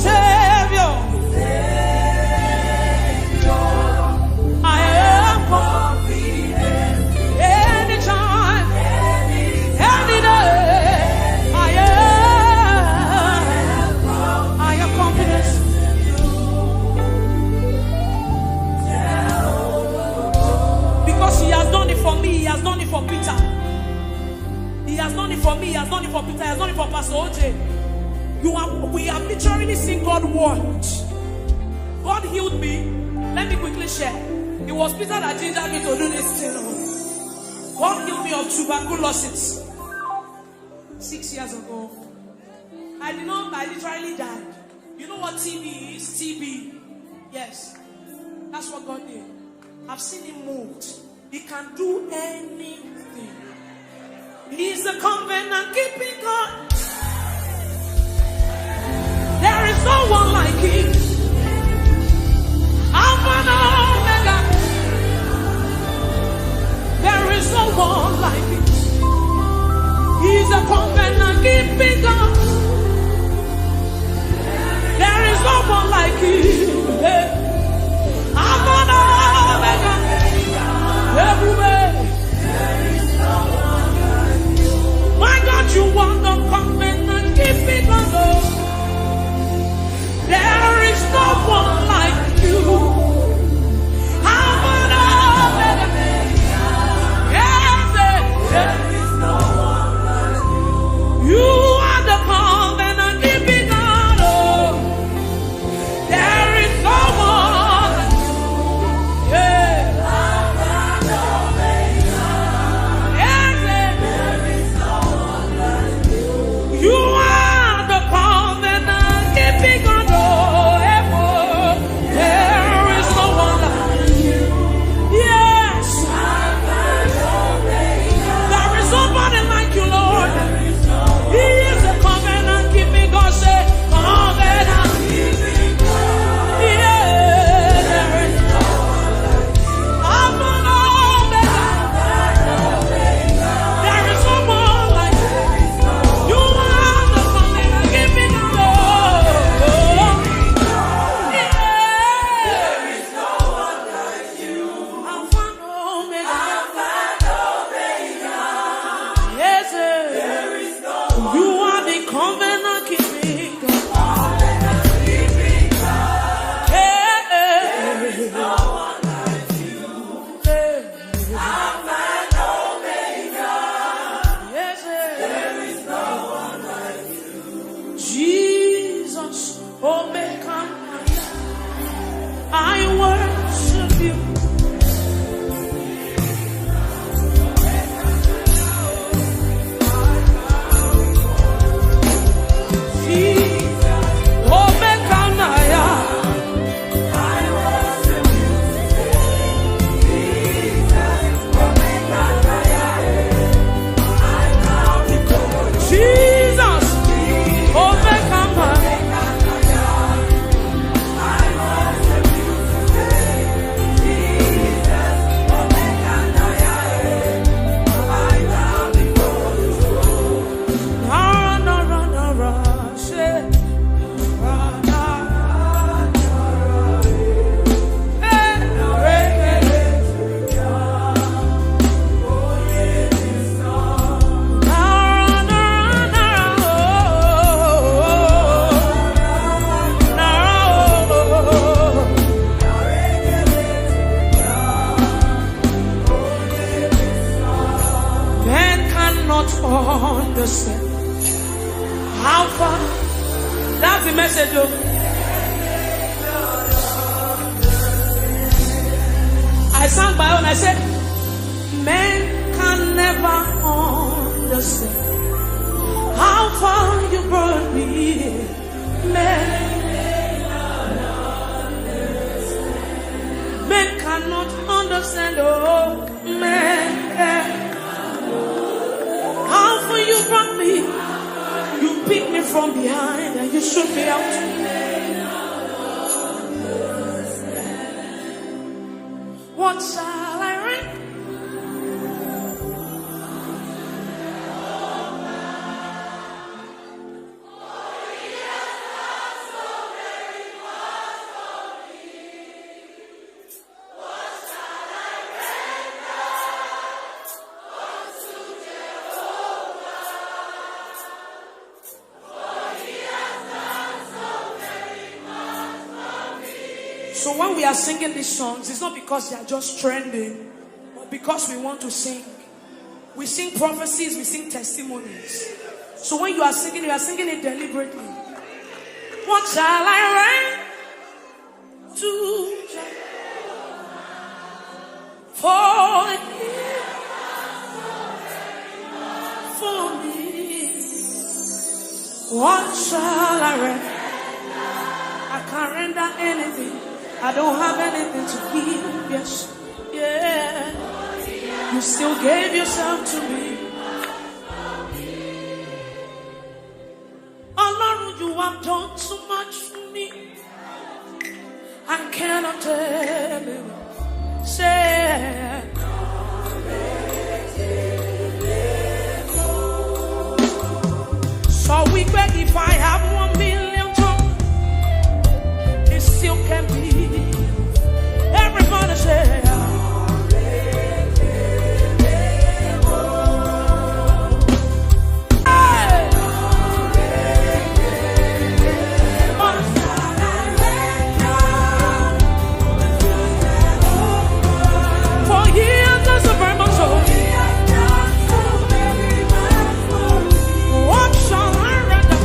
Savior. I have confidence. Anytime, any day, I have, I have confidence. Because he has done it for me, he has done it for Peter. He has done it for me, he has done it for Peter, he has done it for Pastor O J. You have, we have literally seen God work. God healed me. Let me quickly share. It was Peter that gingered me to do this thing. God healed me of tuberculosis six years ago. I did not, I literally died. You know what T B is? T B. Yes. That's what God did. I've seen him moved. He can do anything. He's a covenant keeping God. There is no one like him. Alpha and Omega. There is no one like him. He's a covenant keeping God. There is no one like him. Hey. Alpha and Omega. Everywhere. My God, you are the covenant keeping God. There is no one like you. Alpha and Omega. Yes, eh. You are the covenant keeping God. Oh. There is no one. Yeah. Yes, eh. You are the covenant keeping God. Oh, eh, oh. There is no one like you. Yes. There is nobody like you, Lord. He is a covenant keeping God. Say, covenant keeping God. Yeah, there is no one like you. Alpha and Omega. There is no one like you. You are the covenant keeping God. Yeah. Alpha and Omega. Yes, sir. You are the covenant keeping God. Hey, hey. Yes, sir. Jesus, Omega, I worship you. Jesus, Omega, Jesus, Omega. Nara, nara, nara, she. Men cannot understand how far. That's the message, oh. I sang my own. I said, men can never understand how far you brought me. Men, men cannot understand. Oh, men, eh, how far you brought me. You picked me from behind and you shook me out. What shall I render? So when we are singing these songs, it's not because they are just trending, but because we want to sing. We sing prophecies, we sing testimonies. So when you are singing, you are singing it deliberately. What shall I render to Jehovah? For he for me. What shall I render? I can't render anything. I don't have anything to give. Yes. Yeah. You still gave yourself to me. Ọlọ́run, you have done too much for me. I cannot tell you. Say, so we beg, if I have one million tongues, it still can be. Everybody say, hey! For years as a burn my soul. What shall I render?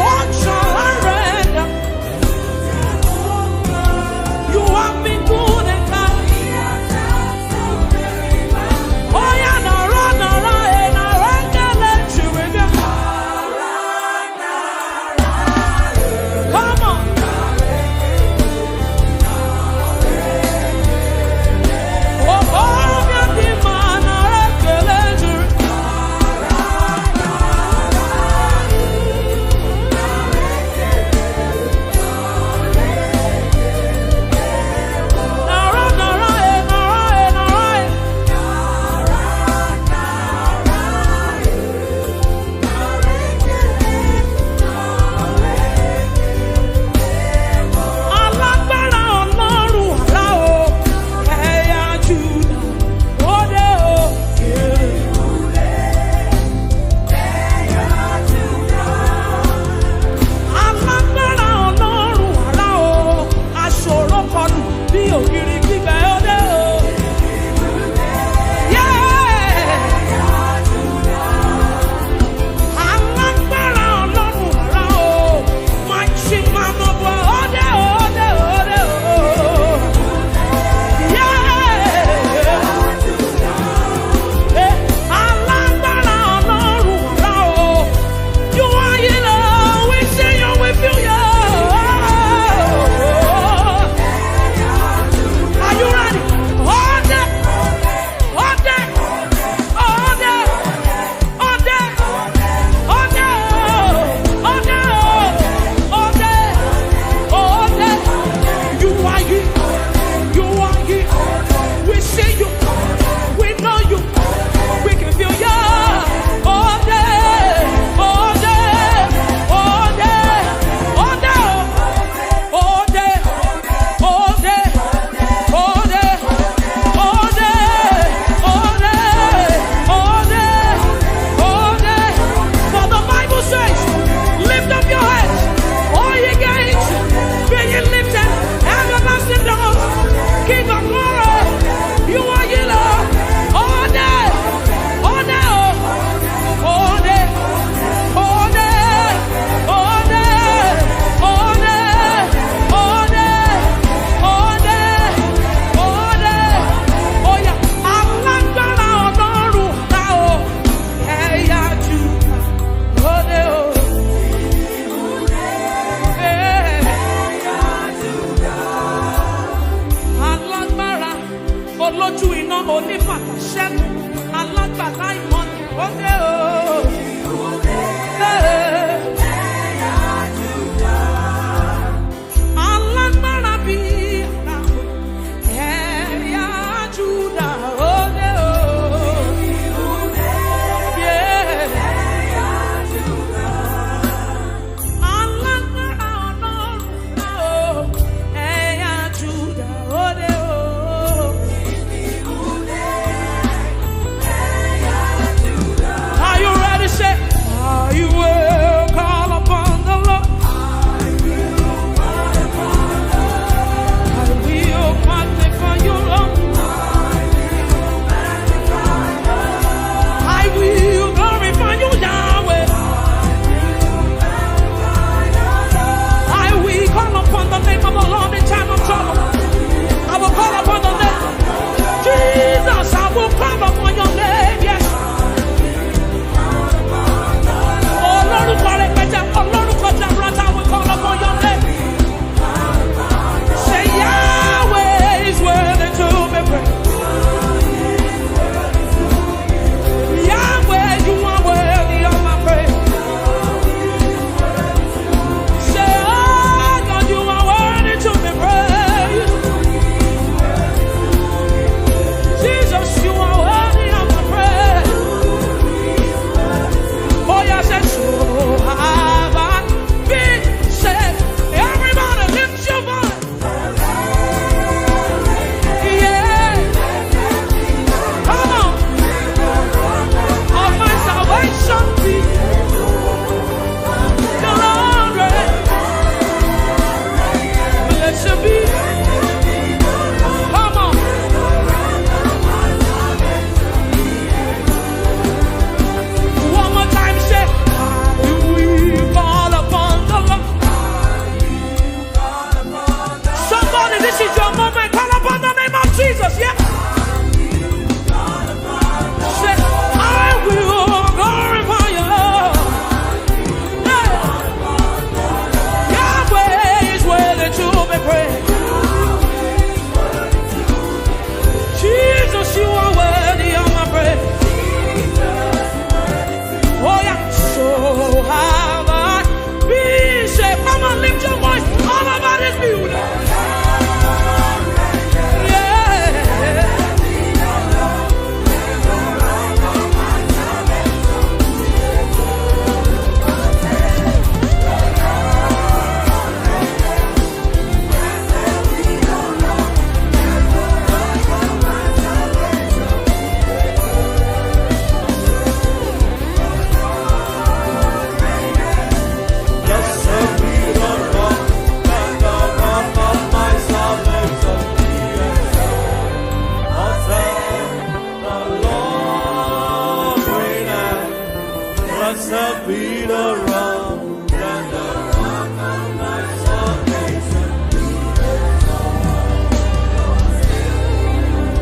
What shall I render? You have been good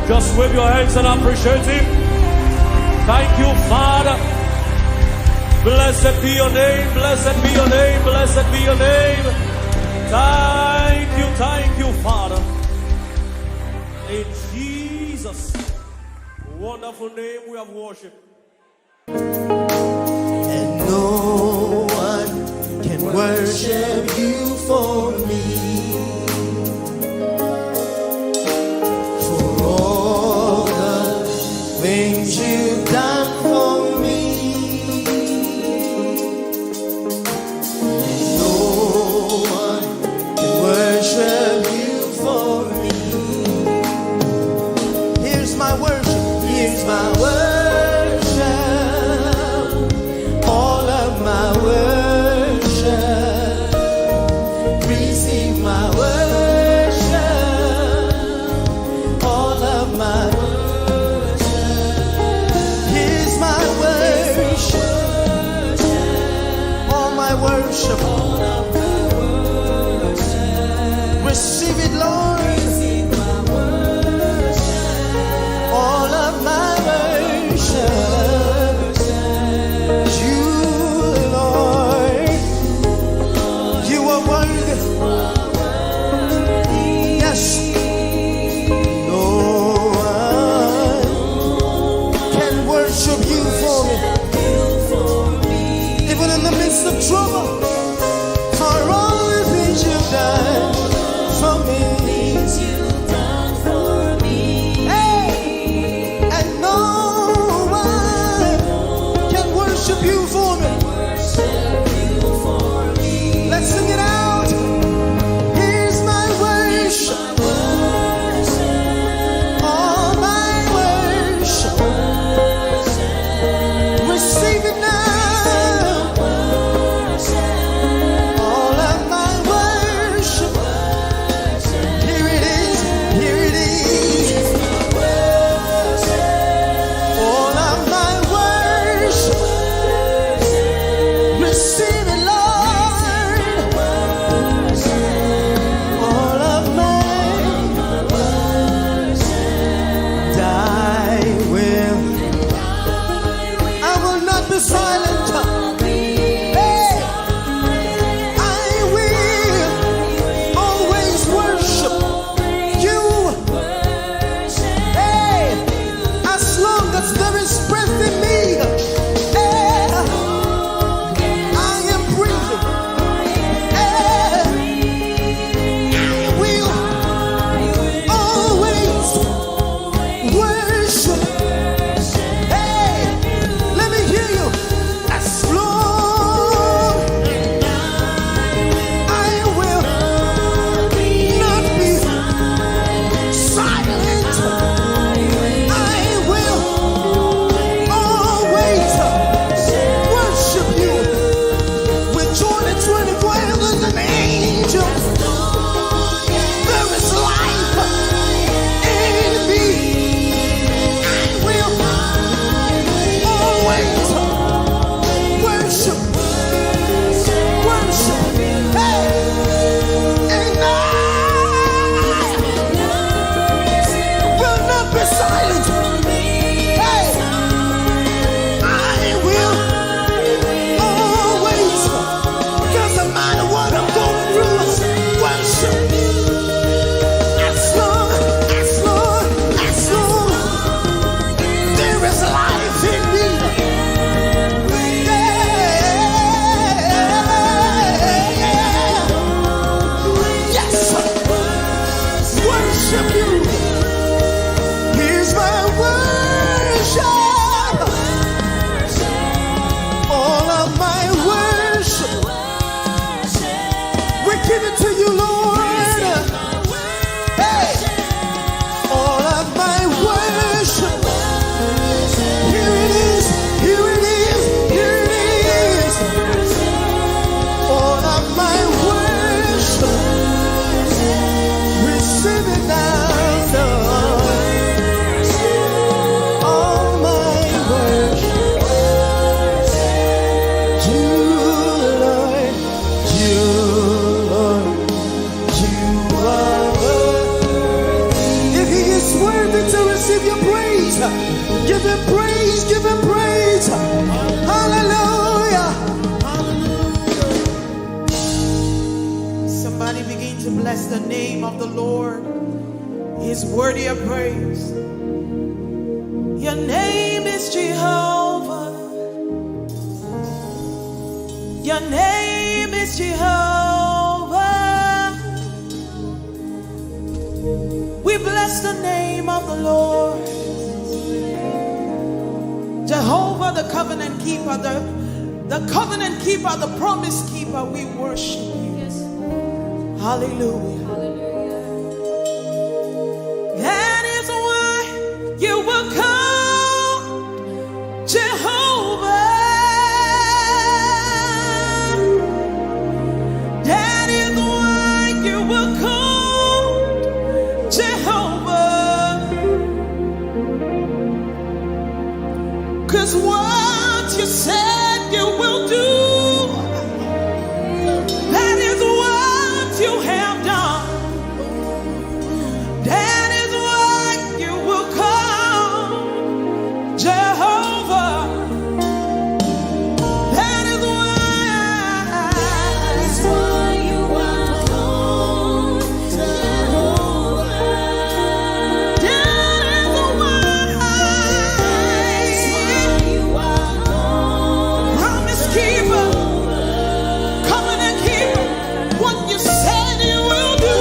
Just wave your hands and appreciate him. Thank you, Father. Blessed be your name, blessed be your name, blessed be your name. Thank you, thank you, Father. In Jesus' wonderful name we have worship. And no one can worship you for me. For all the things you've done for me. And no one can worship you for me. Here's my worship. Here's my worship. All of my worship. Receive my worship. All of my worship. Here's my worship. All my worship. Receive it, Lord. All of my worship. You, Lord. You are worthy. Yes. No one can worship you for me. Even in the midst of trouble, for all the things you've done for me. Hey, and no one can worship you for me. Let's sing it out. Here's my worship. All my worship. Receive it now. All of the name of the Lord. He is worthy of praise. Your name is Jehovah. Your name is Jehovah. We bless the name of the Lord. Jehovah, the covenant keeper, the, the covenant keeper, the promise keeper, we worship you. Hallelujah. That is why you were called Jehovah. That is why you were called Jehovah. 'Cause what you said you will do, that is what you have done. That is why you will call Jehovah. That is why. That is why you are called Jehovah. That is why. That is why you are called Promise keeper, Jehovah. Covenant keeper. What you said you will do.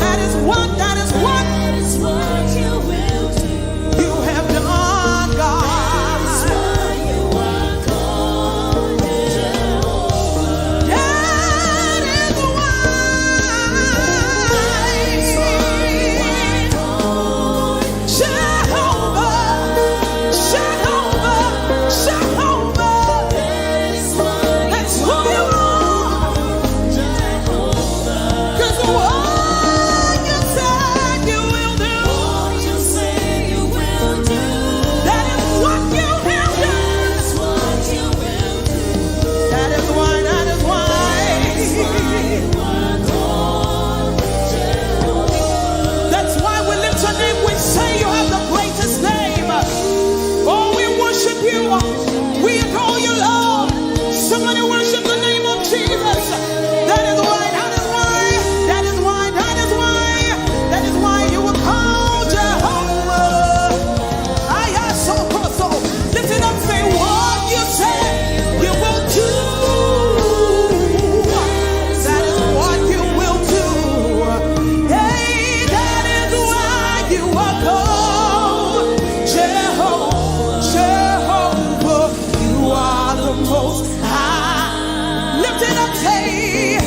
That is what, that is what you have done, God. That is why. Jehovah, Jehovah, Jehovah. That's who you are. 'Cause what you said you will do, that is what you have done. That is why, that is why. That's why we lift your name. We say you have the greatest name. Oh, we worship you. We adore you, Lord. Somebody worship the name of Jesus. That is why, that is why, that is why, that is why, that is why you were called Jehovah. Ayasokoso. Lift it up, say, what you say you will do. That is what you will do. Hey, that is why you are called Jehovah, Jehovah. You are the most high. Lift it up, say,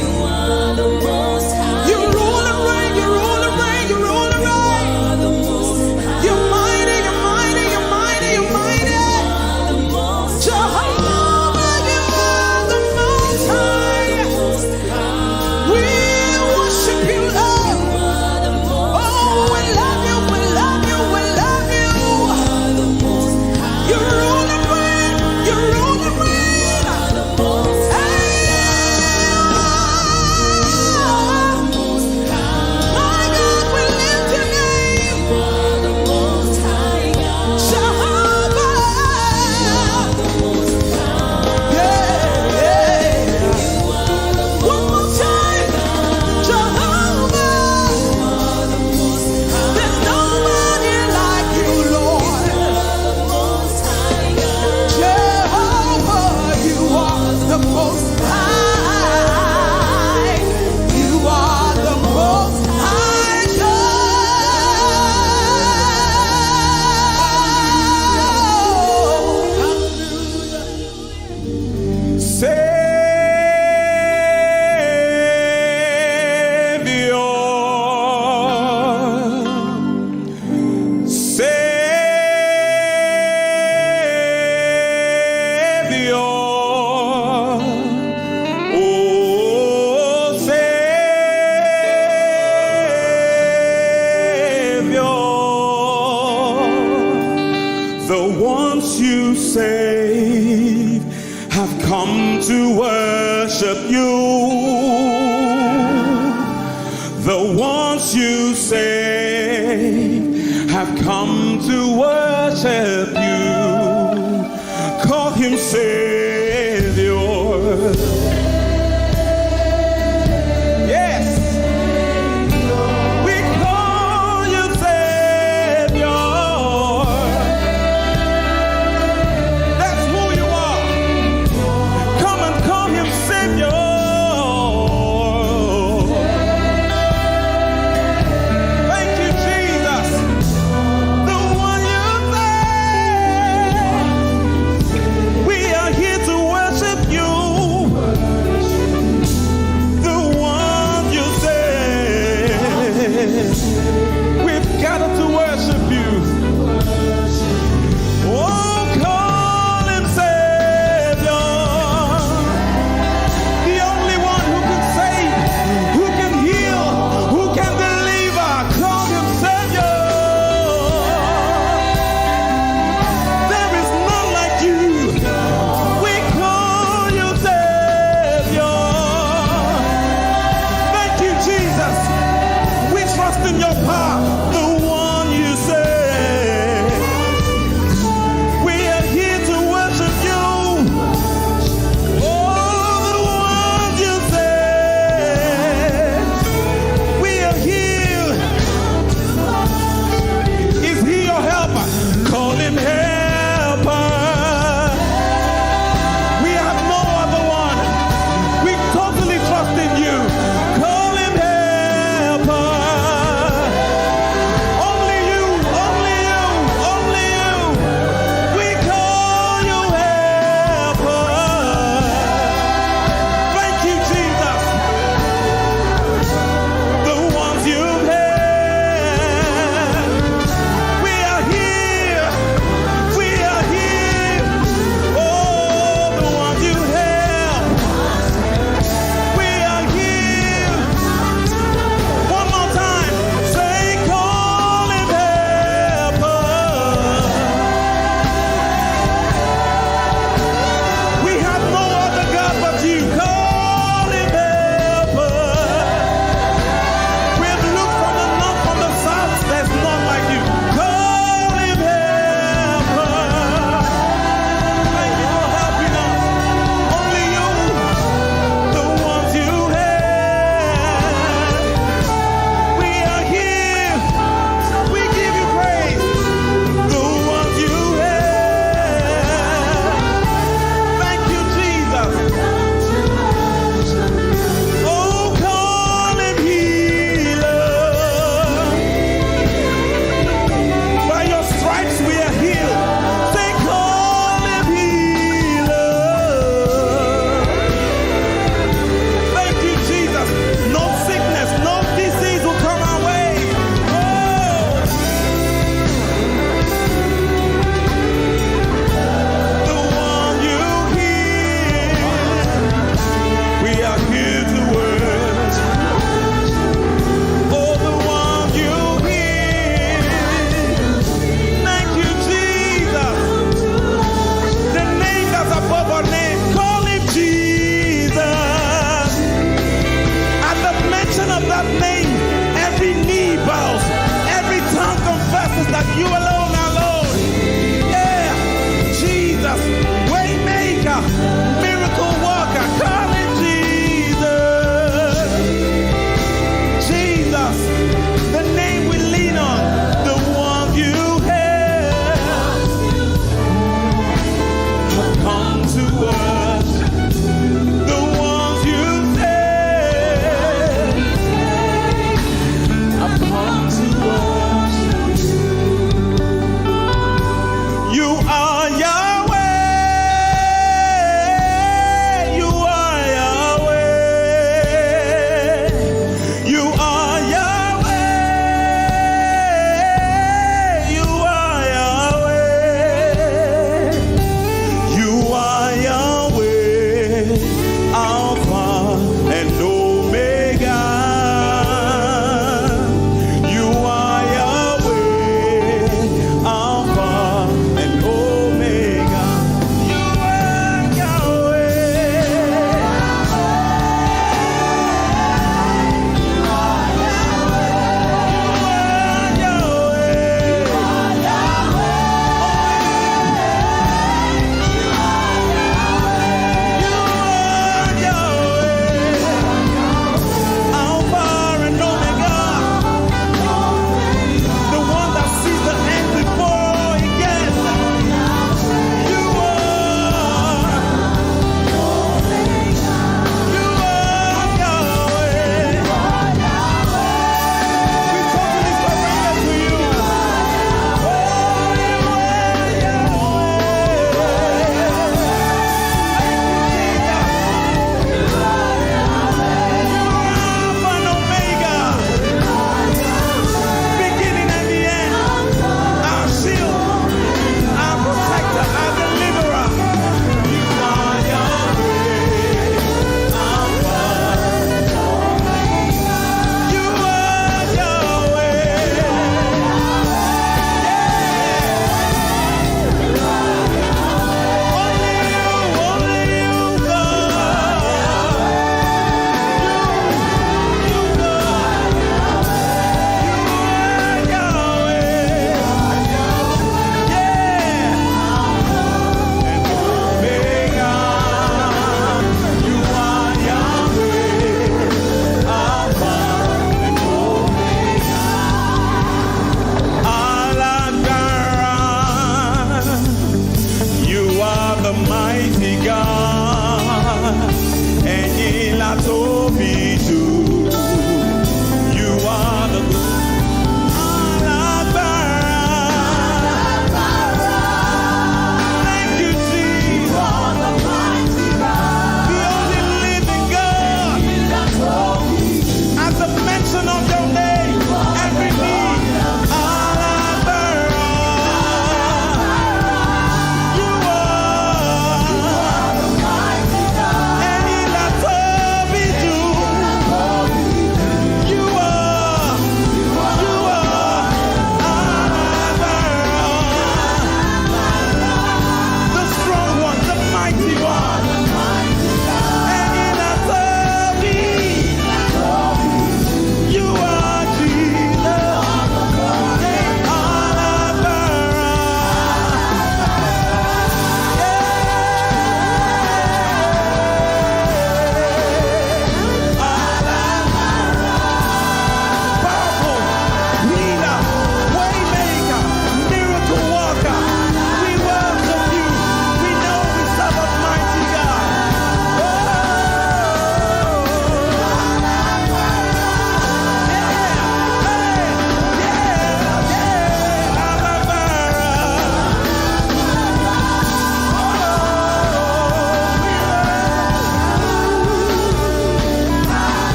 you are the most high. You rule and reign, you rule and reign, you rule and reign. You are the most high. You're mighty, you're mighty, you're mighty, you're mighty. You are the most high. Jehovah, you are the most high. We worship you, Lord. Oh, we love you, we love you, we love you. You rule and reign, you rule and reign. Hey, my God, we lift your name. Jehovah. Yeah, yeah. One more time, Jehovah. There's nobody like you, Lord. Jehovah, you are the most high. You are the most high God. Savior, Savior, oh Savior, the ones you save have come to worship you. The ones you save have come to worship you. Call him Savior.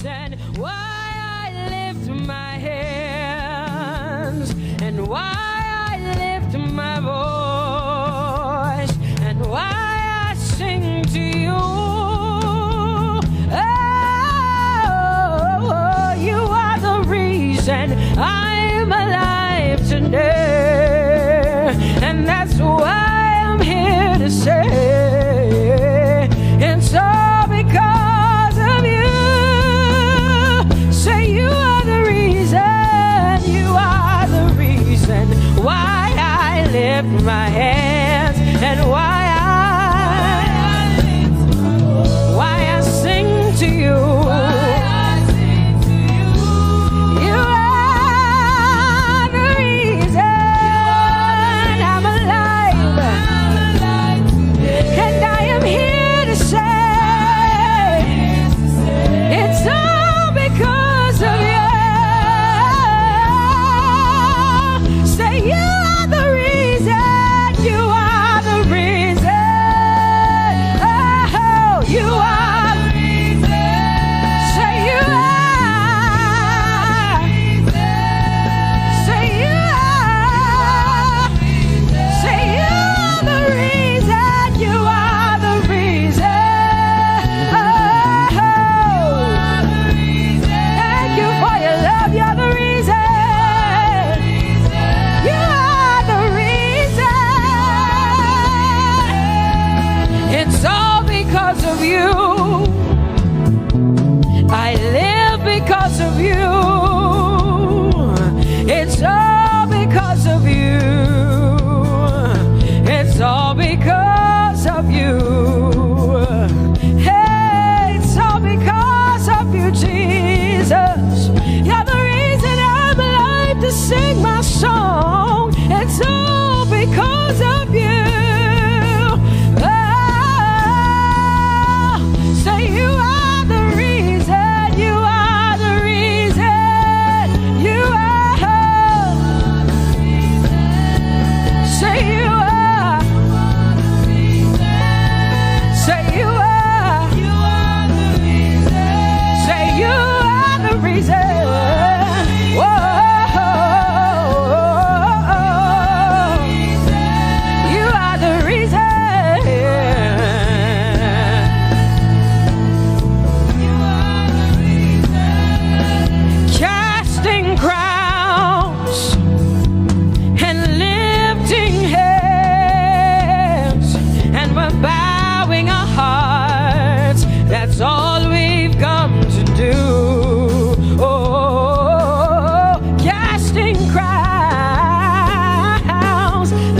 And why I lift my hands, and why I lift my voice, and why I sing to you. Oh, you are the reason I'm alive today. And that's why I'm here to say it's all because of you. Say you are the reason, you are the reason why I lift my hands and why I, why I sing to you. You are the reason I'm alive. And I am here to say it's all because of you. Say you are the reason. You are the reason. Oh, you are. Say you are. Say you are. Say you are the reason. You are the reason. Oh, thank you for your love. You're the reason. You are the reason. It's all because of you. I live because of you. It's all because of you. It's all because of you. Hey, it's all because of you, Jesus. You're the reason I'm alive to sing my song. It's all because of you. Oh, say you are the reason. You are the reason. You are. Say you are. Say you are. Say you are the reason. Whoa. You are the reason. Casting crowns and lifting hands, and we're bowing our hearts. That's all we've come to do. Oh, casting crowns,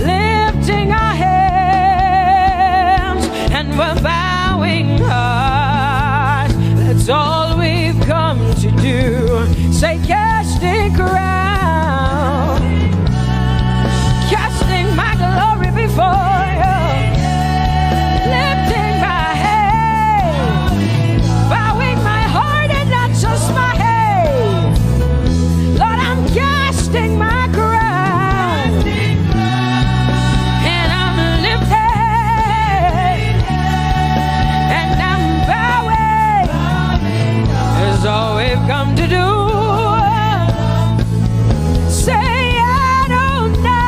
lifting our hands, and we're bowing hearts. That's all we've come to do. Say, casting crowns, casting my glory before you, lifting my head, bowing my heart and not just my head. Lord, I'm casting my crown, and I'm lifted, and I'm bowing. Is all we've come to do. Say, Adonai.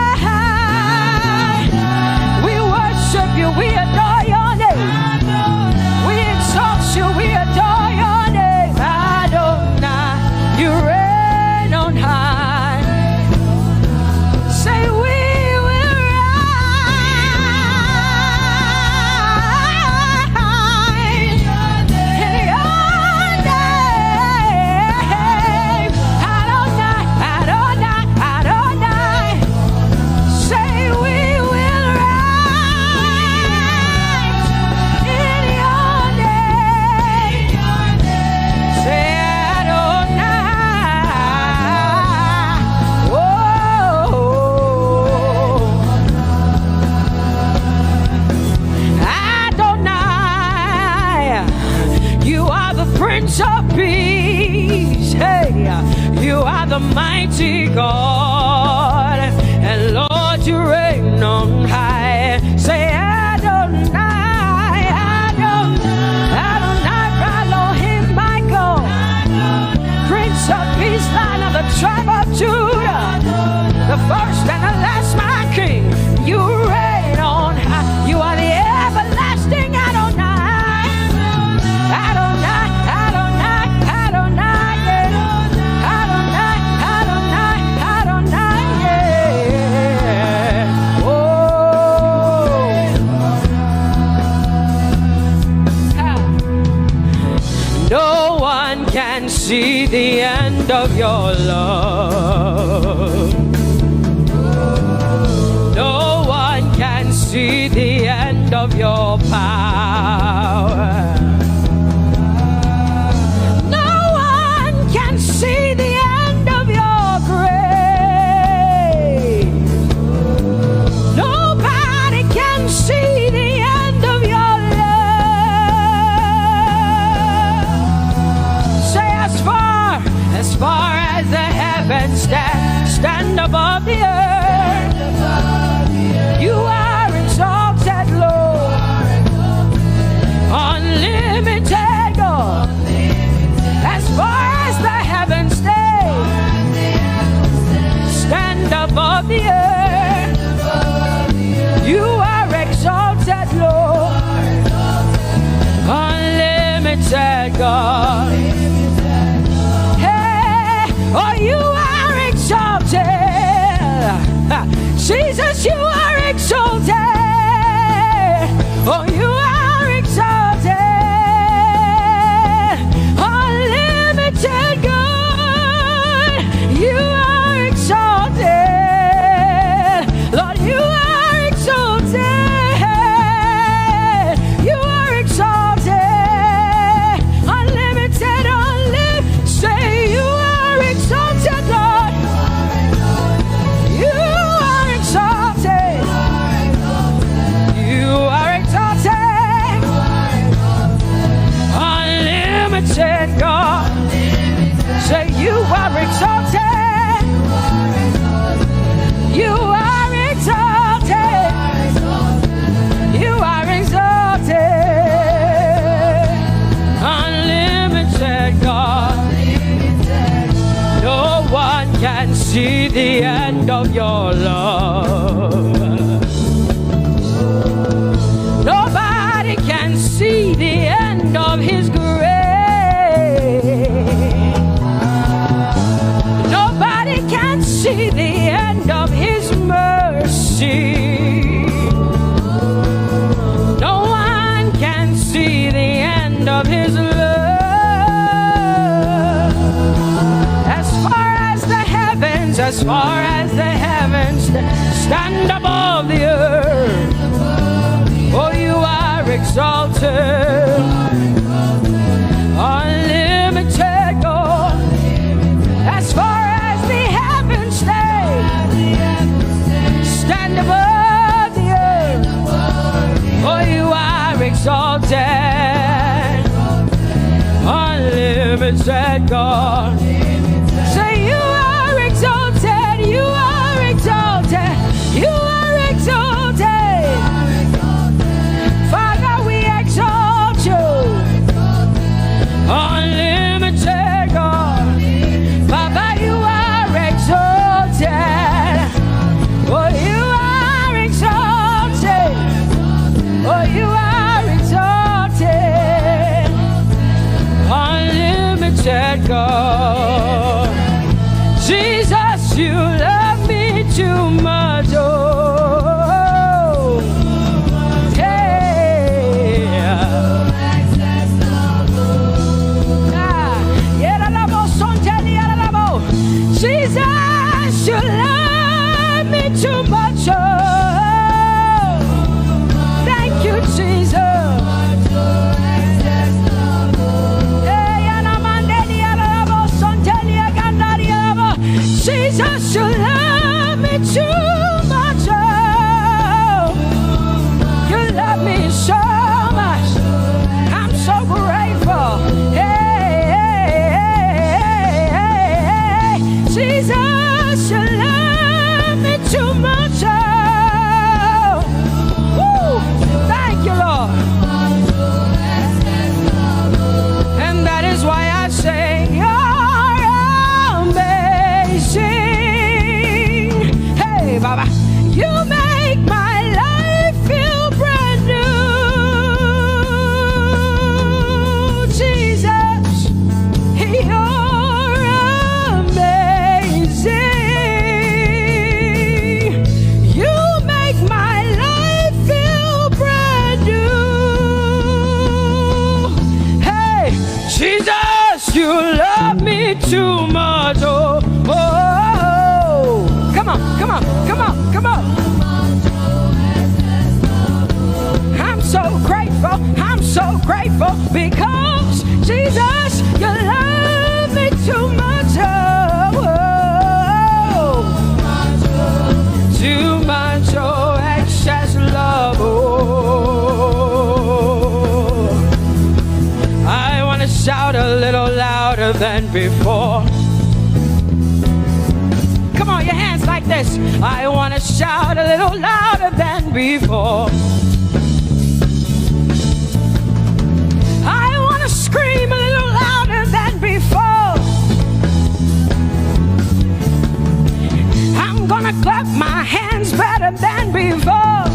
We worship you. We adore your name. We exalt you. We adore your name. Adonai, you reign on high. Say, we will rise in your name. Adonai, Adonai, Adonai. Say, we will rise in your name. Say, Adonai. Oh, Adonai, you are the Prince of Peace. Hey, you are the mighty God, and Lord, you reign on high. Say, Adonai, Adonai, Adonai, Elohim, my God. tribe of Judah, the first and the last, my King. You reign on high. You are the everlasting Adonai. Adonai, Adonai, Adonai, yeah. Adonai, Adonai, Adonai, yeah. Oh. Ah. No one can see the end of your love. No one can see the end of your power. No one can see the end of your grace. Nobody can see the end of your love. Say, as far, as far as the heavens stand, stand above the earth. You are exalted, Lord. Unlimited God. As far as the heavens stay, stand above the earth. You are exalted, Lord. Unlimited God. Hey, oh, you are exalted. Jesus, you are exalted. Oh, you are exalted. Unlimited God, you are exalted. Lord, you are exalted. You are exalted. Unlimited, unlimited. Say, you are exalted, Lord. You are exalted. You are exalted. Unlimited God. Say, you are exalted. You are exalted. You are exalted. Unlimited God. No one can see the end of your love. Nobody can see the end of his grace. Nobody can see the end of his mercy. No one can see the end of his love. As far as the heavens, as far as the heavens stand above the earth, oh, you are exalted. Unlimited God. As far as the heavens stay, stand above the earth. Oh, you are exalted. Unlimited God. Say, you are exalted. You are exalted. You are exalted. Father, we exalt you. Unlimited God. Father, you are exalted. Oh, you are exalted. Oh, you are exalted. Unlimited God. Jesus, you love me too much. Oh, yeah. Ah, yeah, la, la, bo, son, tell me, la, la, bo. Jesus, you love me too much. Oh, thank you, Jesus. Hey, ya, la, man, tell me, la, la, bo, son, tell Jesus, you love me too much. Oh, oh, oh, oh. Come on, come on, come on, come on. I'm so grateful, I'm so grateful because Jesus, you love me too much. Oh, oh, oh. Too much, oh, excess love. Oh, I want to shout a little louder than before. Come on, your hands like this. I want to shout a little louder than before. I want to scream a little louder than before. I'm gonna clap my hands better than before.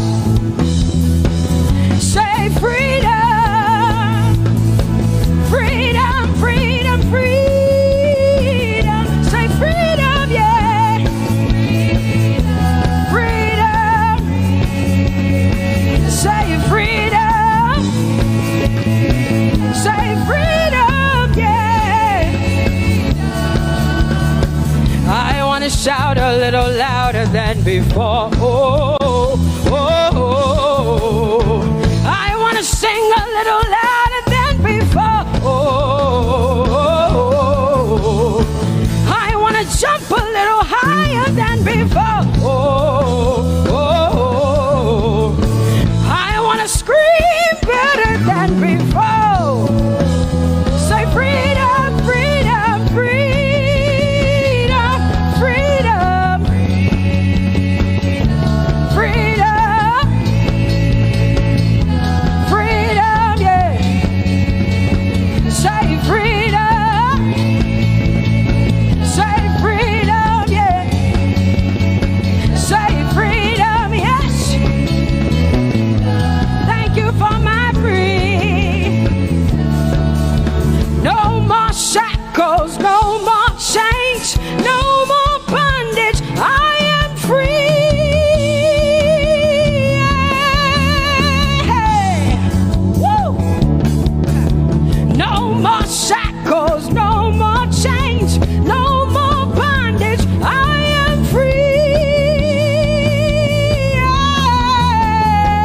Say freedom, freedom, freedom, freedom. Say freedom, yeah. Freedom. Say freedom. Say freedom, yeah. I want to shout a little louder than before. Oh, oh, oh, oh. I want to sing a little louder than before. Oh, oh, oh, oh. I want to jump a little higher than before. Oh, oh, oh, oh. I want to scream better than before. Say freedom, freedom, freedom, freedom, freedom, freedom, yeah. Say freedom, say freedom, yeah. Say freedom, yes. Thank you for my free. No more shackles, no more chains, no more bondage. I am free. Yeah. Woo. No more shackles, no more chains, no more bondage. I am free.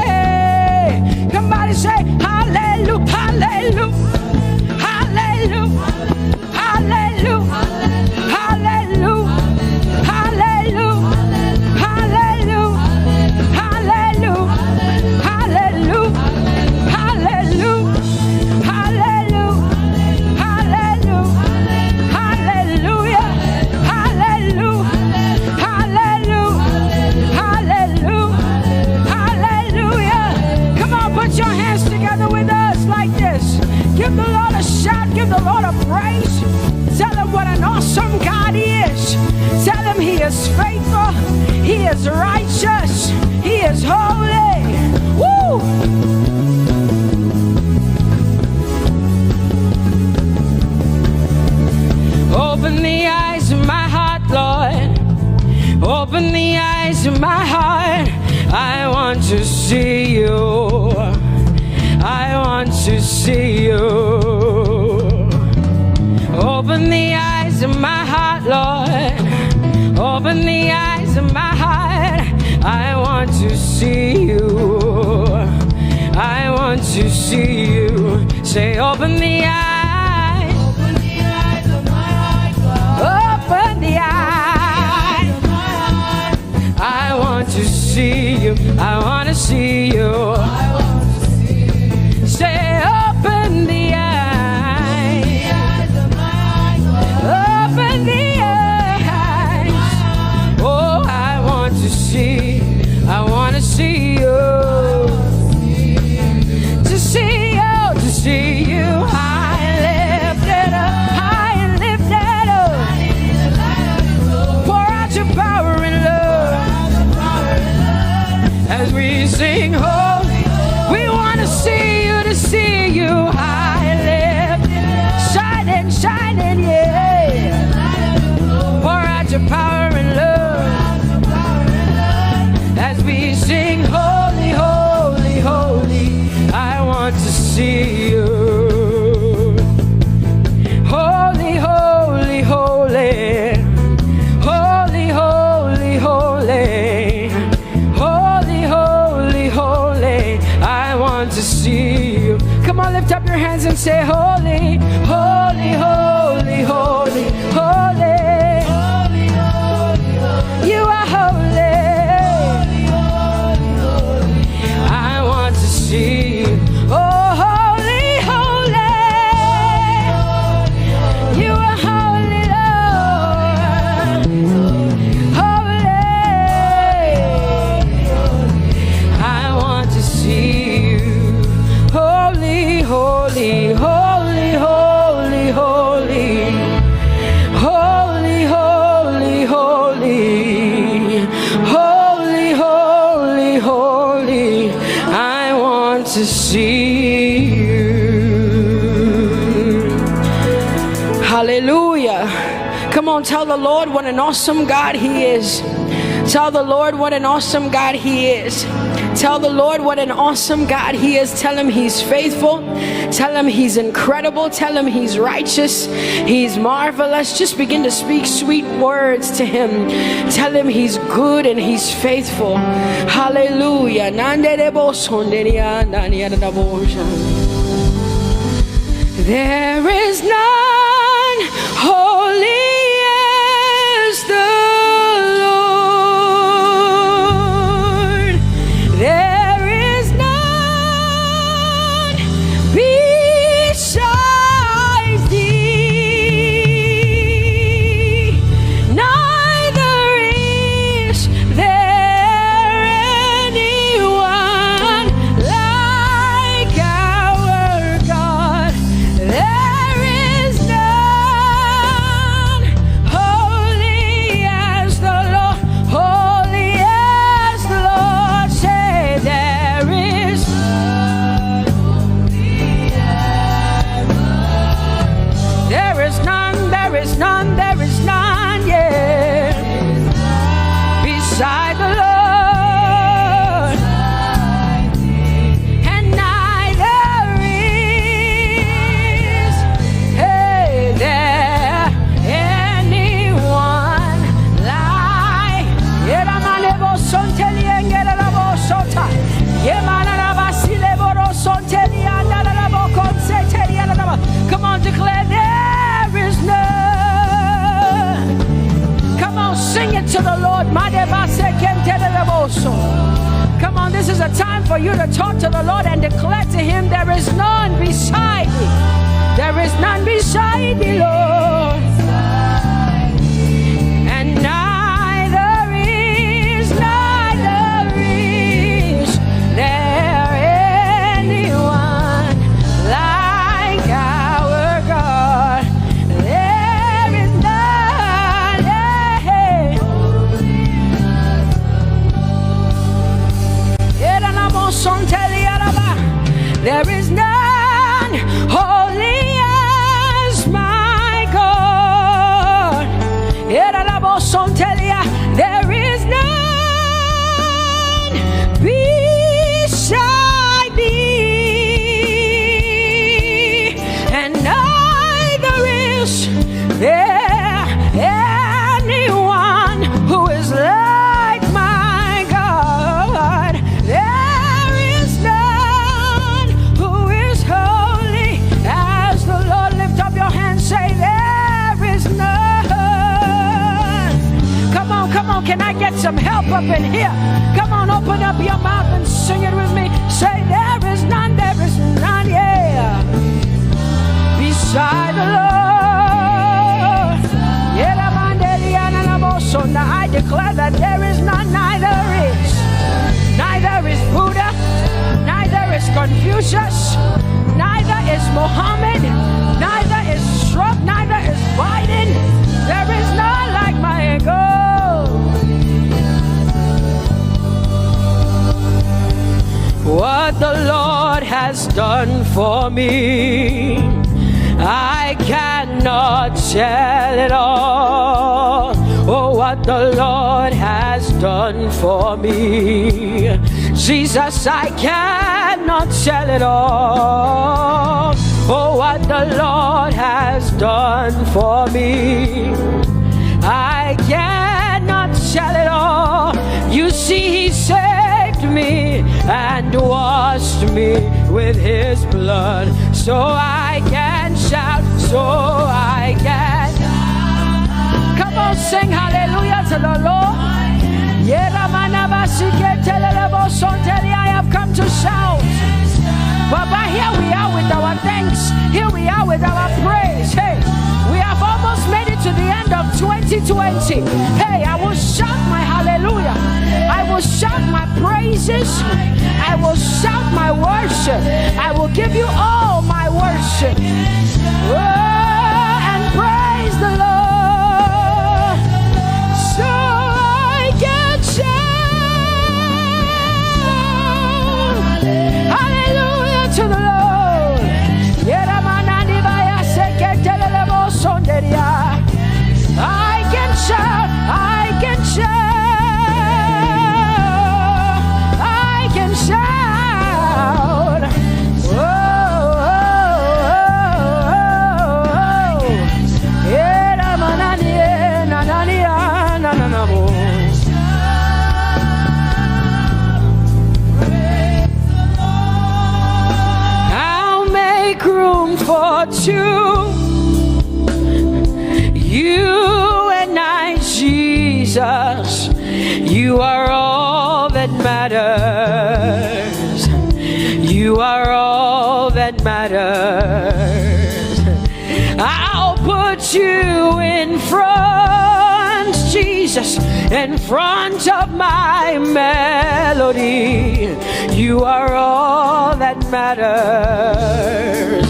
Yeah. Somebody say, hallelujah, hallelujah, hallelujah, hallelujah, hallelujah, hallelujah, hallelujah, hallelujah, hallelujah, hallelujah, hallelujah, hallelujah, hallelujah, hallelujah, hallelujah, hallelujah. Come on, put your hands together with us like this. Give the Lord a shout, give the Lord a praise. Tell him what an awesome God he is. Tell him he is faithful, he is righteous, he is holy. Woo! Open the eyes of my heart, Lord. Open the eyes of my heart. I want to see you. I want to see you. Open the eyes of my heart, Lord. Open the eyes of my heart. I want to see you. I want to see you. Say, open the eyes. Open the eyes of my heart, God. Open the eyes. I want to see you. I want to see you. Say, open the eyes. Open the eyes. Oh, I want to see. I want to see you. To see you, to see you. I Say holy, holy, holy, holy, holy. You are holy. I want to see you. Oh, holy, holy. You are holy, Lord. Holy. I want to see you. Holy, holy, holy, holy, holy. Holy, holy, holy. Holy, holy, holy. I want to see you. Hallelujah. Come on, tell the Lord what an awesome God He is. Tell the Lord what an awesome God He is. Tell the Lord what an awesome God He is. Tell Him He's faithful. Tell Him He's incredible. Tell Him He's righteous. He's marvelous. Just begin to speak sweet words to Him. Tell Him He's good and He's faithful. Hallelujah. There is none holy as the Lord. There is none besides thee. Neither is there anyone like our God. There is none holy as the Lord, holy as the Lord. Say, there is, there is none, there is none, there is none, yeah, beside the Lord. And neither is, hey, there anyone like. Yera manebo sonteli engera la bosota. Yemana la basile boro sonteli anda la boko seteli anda la ba-, come on, declare, there is none. Come on, sing it to the Lord. Madeba sekente la boso. Come on, this is a time for you to talk to the Lord and declare to Him, there is none beside thee. There is none beside thee, Lord. And neither is, neither is there anyone like our God. There is none, yeah. There is none holy as my God. There is none beside thee, and neither is there anyone who is like my God. There is none who is holy as the Lord. Lift up your hands, say, there is none. Come on, come on, can I get some help up in here? Come on, open up your mouth and sing it with me. Say, there is none, there is none, yeah, beside the Lord. Yeramandeliananamoso. Now I declare that there is none, neither is, neither is Buddha, neither is Confucius, neither is Mohammed, neither is Trump, neither is Biden. There is none like my God. What the Lord has done for me, I cannot tell it all. Oh, what the Lord has done for me, Jesus, I cannot tell it all. Oh, what the Lord has done for me, I cannot tell it all. You see, He saved me and washed me with His blood, so I Can shout, so I can. Come on, sing hallelujah to the Lord. Yeramanabasiketelelebosonteria, I have come to shout. Baba, here we are with our thanks. Here we are with our praise. Hey, we have almost made it to the end of twenty twenty. Hey, I will shout my hallelujah. I will shout my praises. I will shout my worship. I will give you all my worship. Oh, and praise the Lord. So I can shout hallelujah to the Lord. Yeramanani baya seketelele bosonderia. I can shout, I can shout, I can shout. Oh, oh, oh, oh, oh. Era manani, eh, nanani, ah, nananamo. I'll make room for two. You and I, Jesus, you are all that matters. You are all that matters. I'll put you in front, Jesus, in front of my melody. You are all that matters.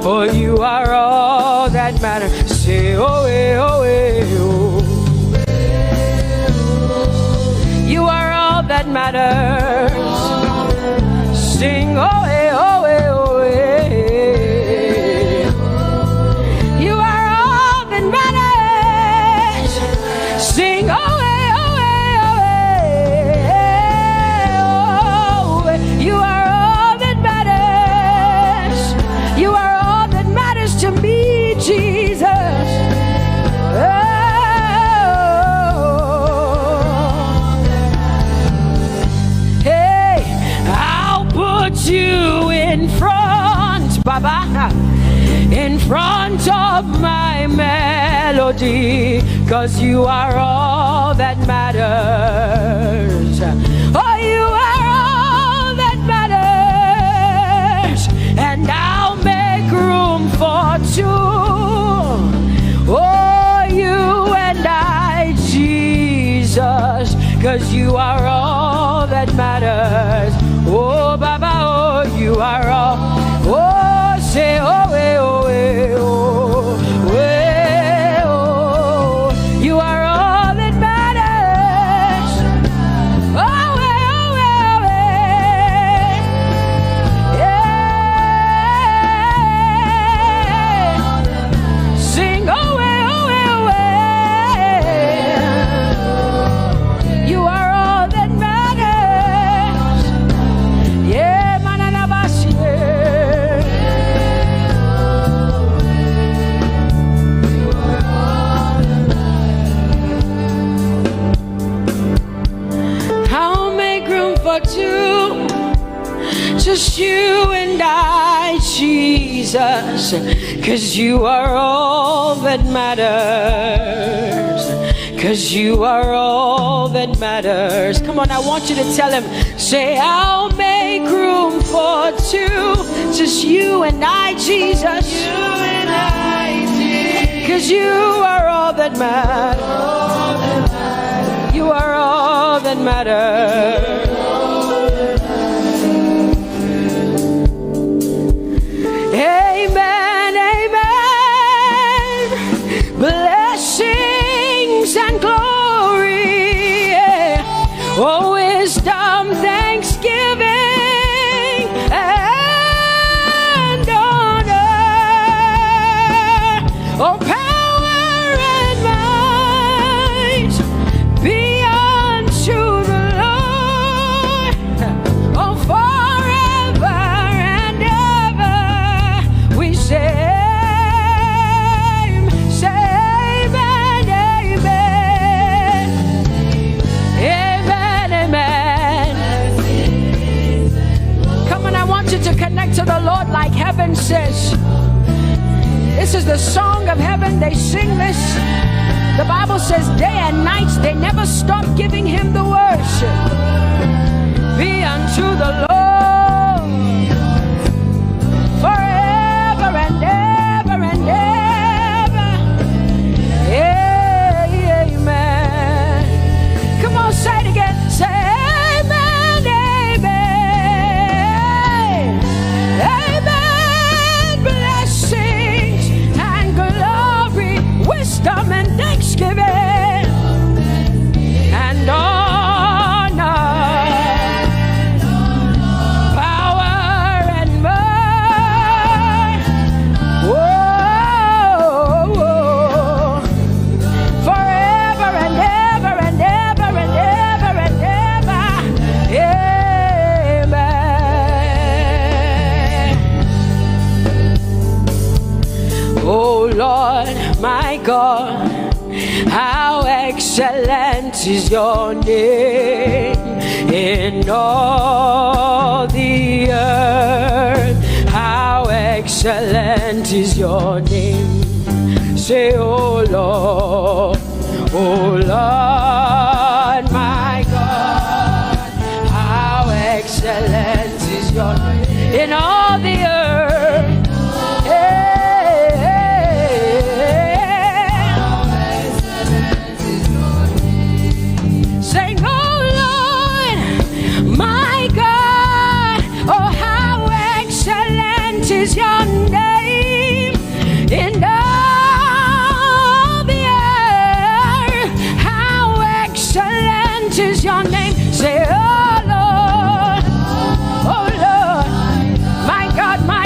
Oh, you are all that matters. Say, oh, eh, oh, eh, oh. You are all that matters. Sing, oh, eh, oh, eh, oh, eh. You are all that matters. Sing, oh, eh, oh, eh, oh, eh, oh, eh. You are all that matters. You are all that matters to me, Jesus. Oh. Hey, I'll put you in front, Baba, in front of my melody, 'cause you are all that matters. Oh, you are all that matters, and I'll make room for two. Oh, you and I, Jesus, 'cause you are all that matters. Oh, Baba, oh, you are all. Oh, say, oh, eh, oh, eh, oh, eh, oh. You are all that matters. Oh, eh, oh, eh, oh, eh. Yeah. Sing, oh, eh, oh, eh, oh, eh. You are all that matters. Yeah, mananabasi, yeah. I'll make room for two. Just you and I, Jesus, 'cause you are all that matters. 'Cause you are all that matters. Come on, I want you to tell him, say, I'll make room for two. Just you and I, Jesus. You and I, Jesus. 'Cause you are all that matters. You are all that matters. Amen, amen. Blessings and glory, yeah. Oh, wisdom, thanksgiving, and honor. Oh, power and might be unto the When they sing this, the Bible says day and night they never stop giving him the worship. Be unto the Lord forever and ever and ever. Amen. Come on, say it again. Say amen, amen. Amen. Blessings and glory, wisdom and thanksgiving and honor, power and might. Whoa, whoa. Forever and ever and ever and ever and ever. Amen. Oh Lord, my God, how excellent is your name in all the earth. How excellent is your name. Say, oh Lord, oh Lord, my God, how excellent is your name in all the earth. Hey, hey, hey. Sing, oh Lord, my God, oh how excellent is your name in all the earth. How excellent is your name. Say, oh Lord, oh Lord, my God, my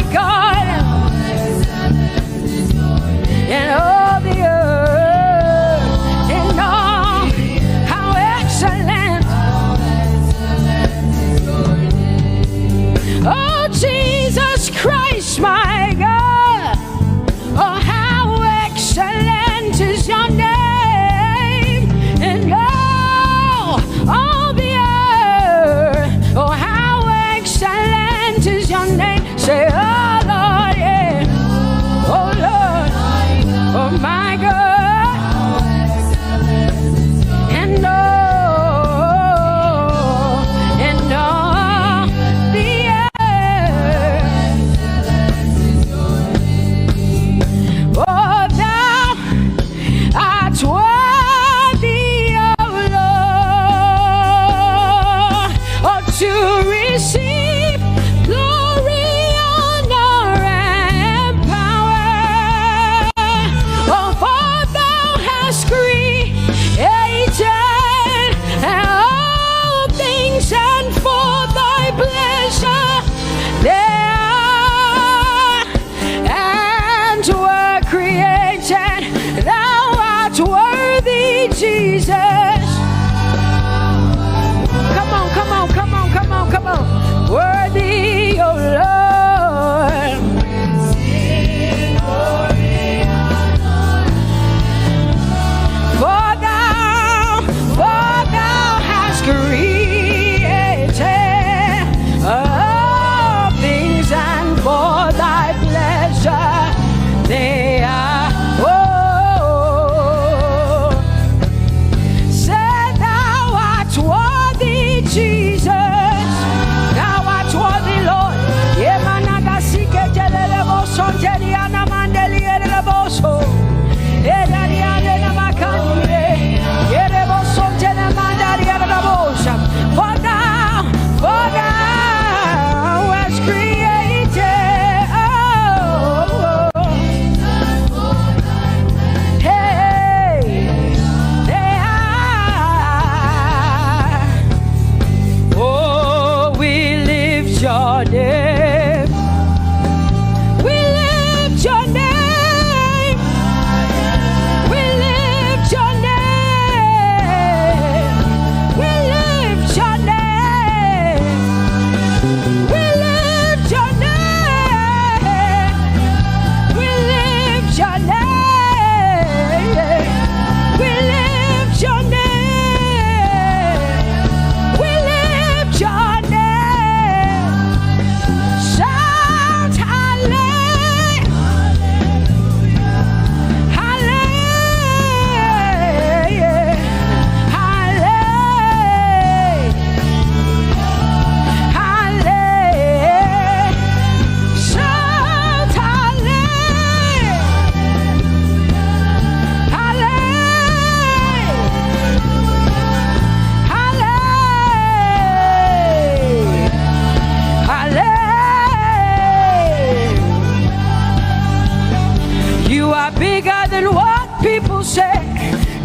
People say,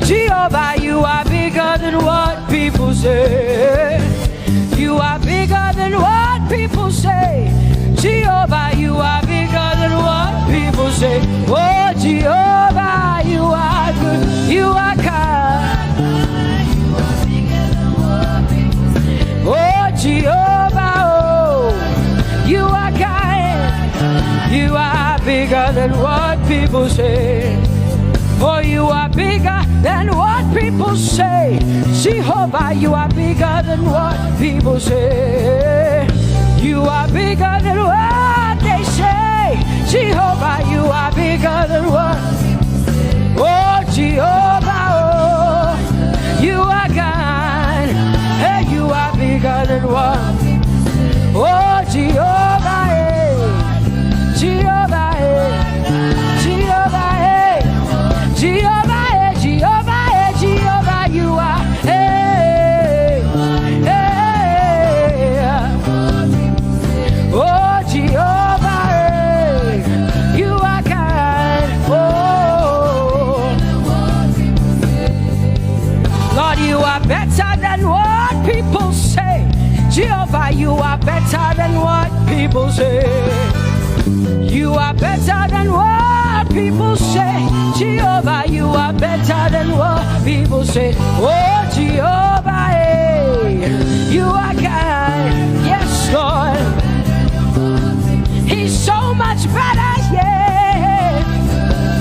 Jehovah, you are bigger than what people say. You are bigger than what people say. Jehovah, you are bigger than what people say. Oh, Jehovah, you are good. You are kind. Oh, Jehovah, oh, you are kind. You are bigger than what people say. Oh, you are bigger than what people say. Jehovah, you are bigger than what people say. You are bigger than what they say. Jehovah, you are bigger than what. Oh, Jehovah, oh, you are kind. Hey, you are bigger than what. Oh, Jehovah, eh. Jehovah, eh. Jehovah, eh. Jehovah, eh. Jehovah, eh. Jehovah, you are. Eh, eh, eh. Oh, Jehovah, eh. You are kind. Oh. Lord, you are better than what people say. Jehovah, you are better than what people say. You are better than what people say. Jehovah, you are better than what people say. Oh, Jehovah, eh, you are kind. Yes, Lord. He's so much better, yeah.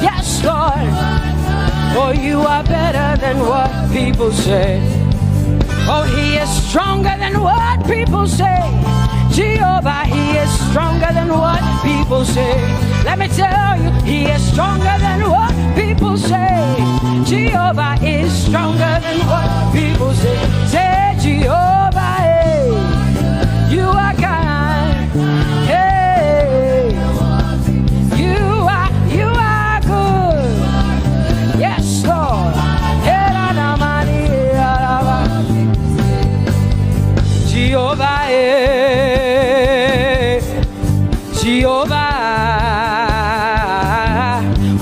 Yes, Lord. Oh, you are better than what people say. Oh, he is stronger than what people say. Jehovah, he is stronger than what people say. Let me tell you, he is stronger than what people say. Jehovah is stronger than what people say. Say, Jehovah, eh, you are kind. Hey, you are, you are good. Yes, Lord. Hey, la, la, ma, ni, la, la, ma. Jehovah, eh. Jehovah,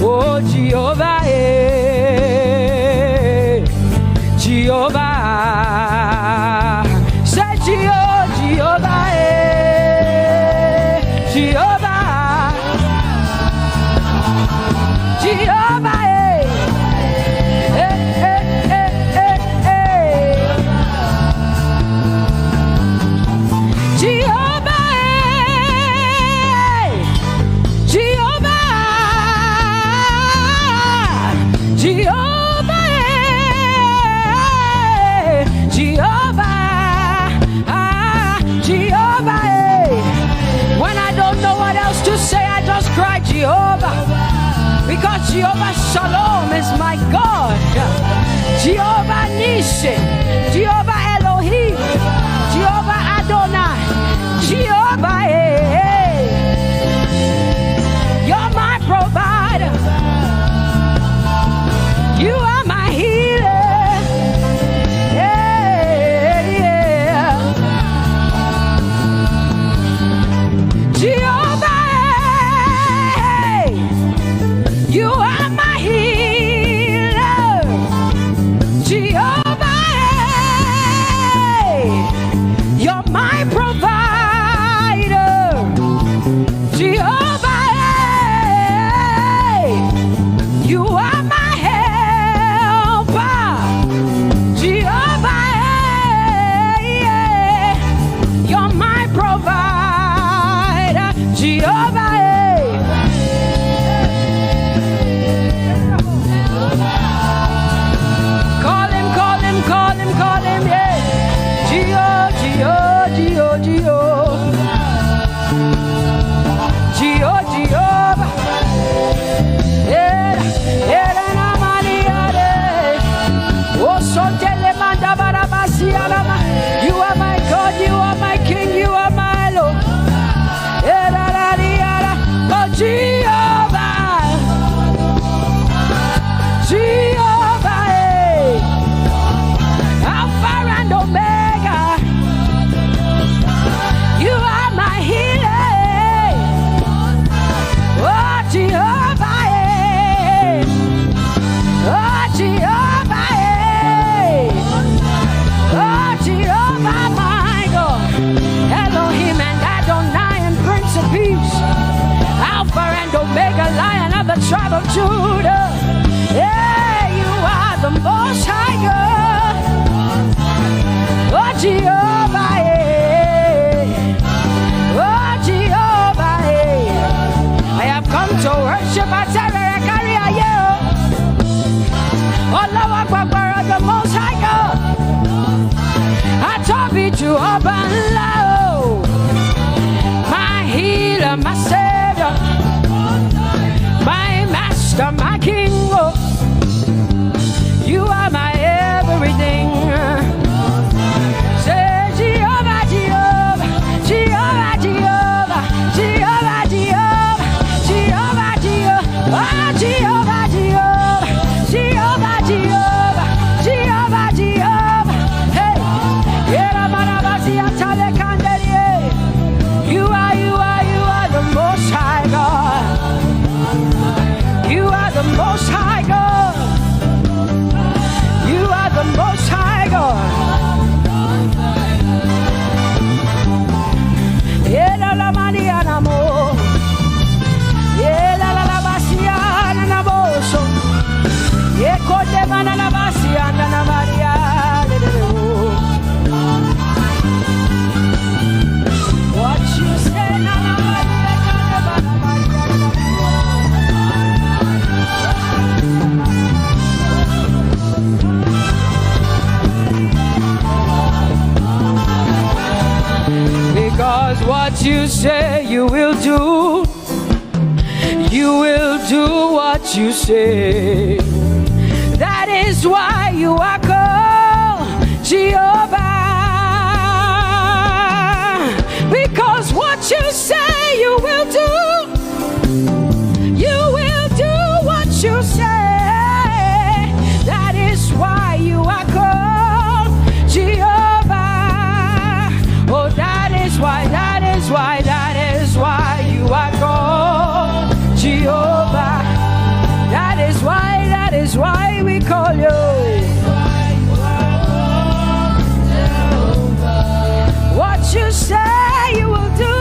oh Jehovah, eh, Jehovah, say Jehovah, Jehovah, eh, Jehovah, Jehovah, eh, eh, eh, eh, eh, eh. Jehovah, eh. Jehovah, Jehovah, eh. Jehovah, ah, Jehovah, eh. When I don't know what else to say, I just cry, Jehovah. Because Jehovah Shalom is my God. Jehovah Nissi, Jehovah Elohim, Jehovah Adonai, Jehovah, eh, eh. You're my provider. You are my healer. Yeah, yeah. Jehovah, eh, you are my healer. Jehovah, eh, you're my provider. Jehovah, eh, you are my helper. Jehovah, eh, yeah, you're my provider. Jehovah, eh. Call him, call him, call him, call him, yeah. Geo, Geo, Geo, Geo. Geo, Jehovah. Era, era na mani are. O sontele manda barabasi arama. You are my God, you are my King, you are my Lord. Era ra ri ara. Oh, Jehovah. Jehovah, eh. Alpha and Omega. You are my healer. Oh, Jehovah, eh. Jehovah Allah, oh, my healer, my savior, my master, my king, oh. You are my everything. Say Jehovah, Jehovah, Jehovah, Jehovah, Jehovah, Jehovah, Jehovah, Jehovah, oh, Jehovah, Jehovah, Jehovah, Jehovah, Jehovah, Jehovah. Hey, Yera Marabasia Tale Kanderie. You are, you are, you are the most high God. You are the most high God. You are the most high God. Yera la Maria Namo. Yera la la Basia Namo. So. Ye Kote Mana la Basia Nana Maria. What you say, Nana Maria, Nana Maria, Nana Maria. Because what you say you will do, you will do what you say. That is why you are called Jehovah. Because what you say you will do, you will do what you say. That is why you are called Jehovah. Oh, that is why, that is why, that is why you are called Jehovah. That is why, that is why we call you. What you say you will do,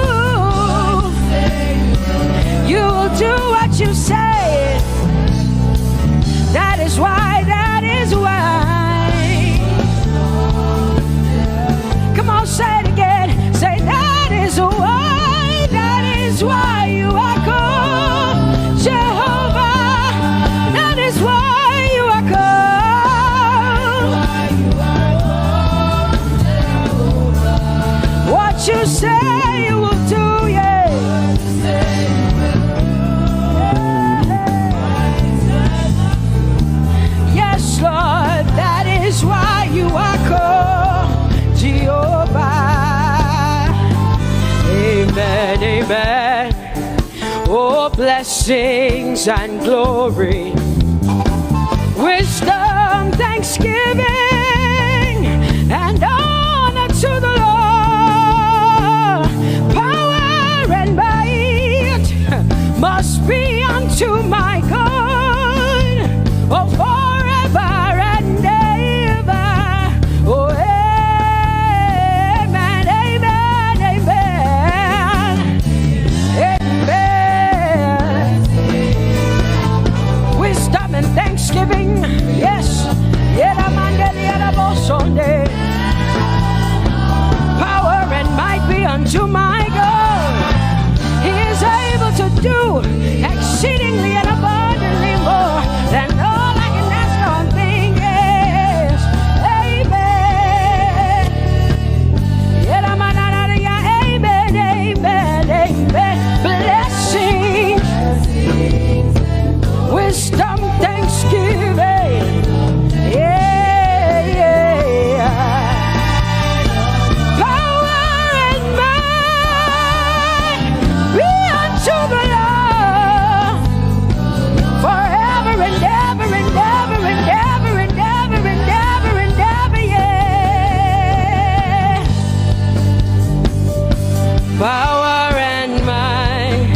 you will do what you say. That is why, that is why. Come on, say it again. Say, that is why, that is why you are called Jehovah. That is why you are called. What you say you will do, yeah. Yes, Lord, that is why you are called Jehovah. Amen, amen. Oh, blessings and glory, wisdom, thanksgiving, and honor to the Lord. Power and might must be unto my God, oh, forever and ever. Oh, amen, amen, amen. Amen. Wisdom and thanksgiving. Yes. Yera Mangeli, Yera Bosonde. Power and might be unto my God. He is able to do exceedingly and abundantly more than all I can ask or think. Yes. Amen. Yera Mananaria. Amen. Amen. Amen. Blessings. Wisdom, thanksgiving. Yeah, yeah. Power and might be unto the Lord forever and ever and ever and ever and ever and ever and ever, yeah. Power and might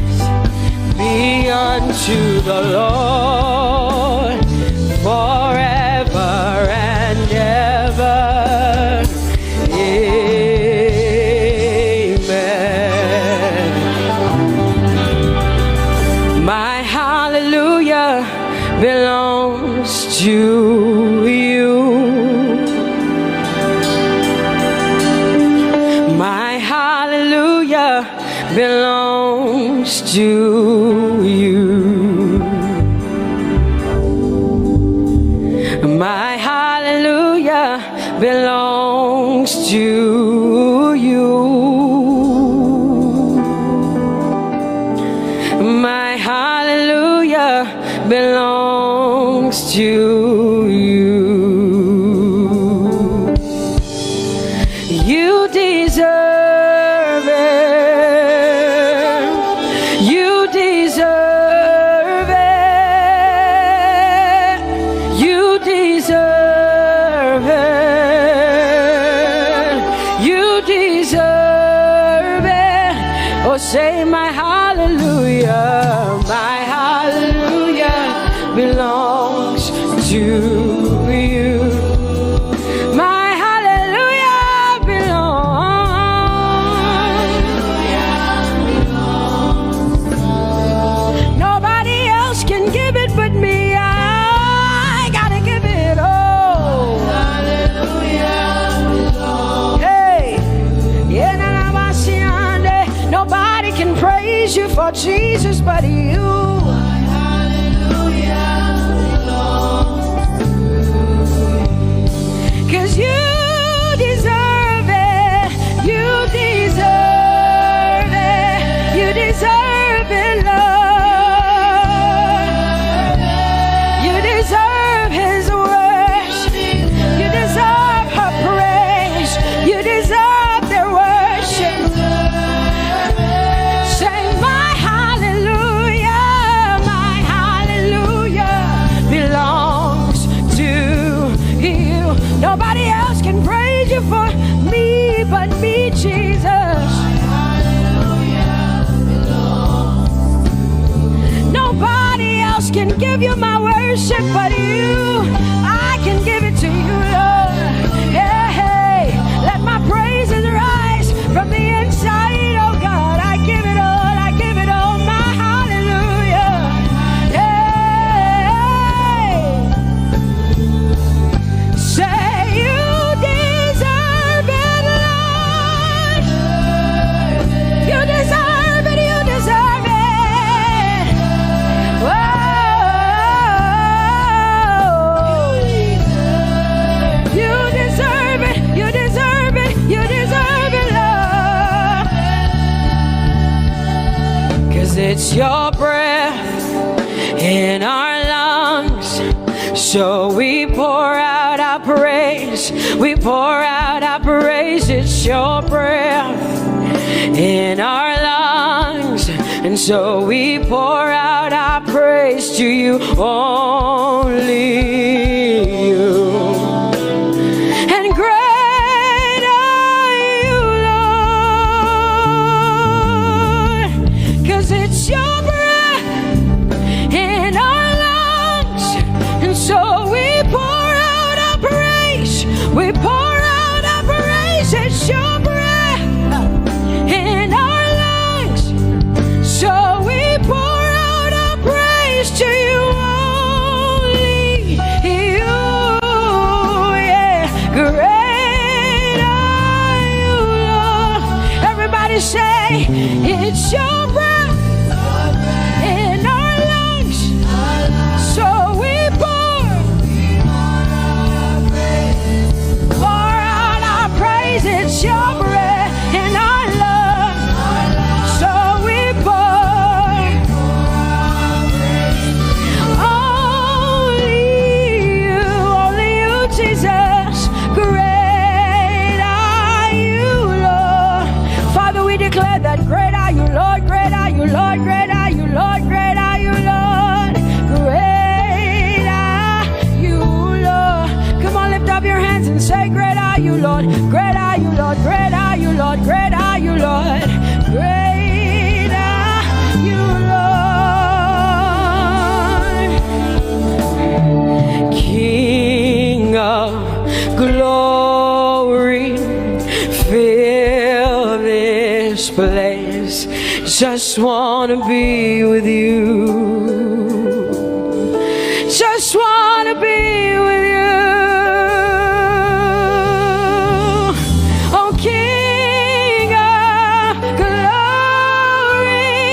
be unto the Lord forever and ever. Amen. My hallelujah belongs to you. My hallelujah belongs to you. My hallelujah belongs to to you. You deserve it. You deserve it. You deserve it. You deserve it. Oh, say, "My hallelujah, my hallelujah belongs to you. My hallelujah belongs." Nobody else can give it but me. I gotta give it all. Hey, yeah, na, na, ma, si, ande. Nobody can praise you for Jesus but you. 'Cause you deserve it. You deserve it. You deserve it, Lord. You deserve his worship. You deserve her praise. You deserve their worship. Say, "My hallelujah, my hallelujah belongs to you." Nobody else can praise you for me but me, Jesus. Nobody else can give you my worship but you. I can give it to you, Lord. Yeah, hey, let my praises rise from the inside, oh God. I give it all, I give it all, my hallelujah. Hey. Say, "You deserve it, Lord. You deserve it, you deserve it. Whoa. You deserve it, you deserve it, you deserve it, Lord." 'Cause it's your breath in our lungs. So we pour out our praise. We pour out our praise. It's your breath in our lungs. And so we pour out our praise to you, only you. And great are you, Lord, 'cause it's your breath in our lungs. And so we pour out our praise. We pour out our praise. It's your breath in our lungs. So we pour out our praise to you, only you. Yeah. Great are you, Lord. Everybody say, "It's your breath in our lungs." So we pour, pour out our praise. It's your breath in our lungs. So we pour. Only you, only you, Jesus. Great are you, Lord. Father, we declare that great are you, Lord. Great are you, Lord. Great are you, Lord. Great are you, Lord. Great are you, Lord. Come on, lift up your hands and say, "Great are you, Lord. Great are you, Lord. Great are you, Lord. Great are you, Lord. Great are you, Lord." King of glory, fill this place. Just wanna be with you. Just wanna be with you. Oh, King of glory,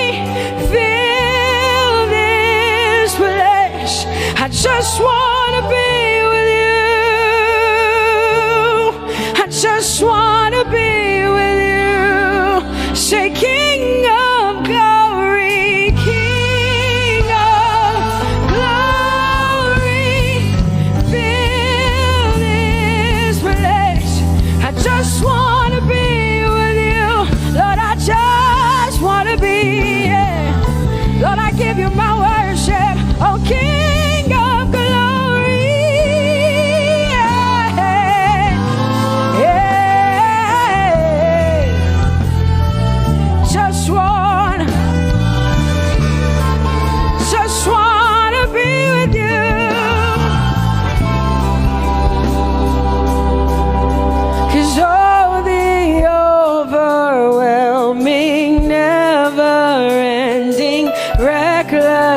fill this place. I just wanna be with you. I just wanna be with you. Say, "King of glory, King of glory,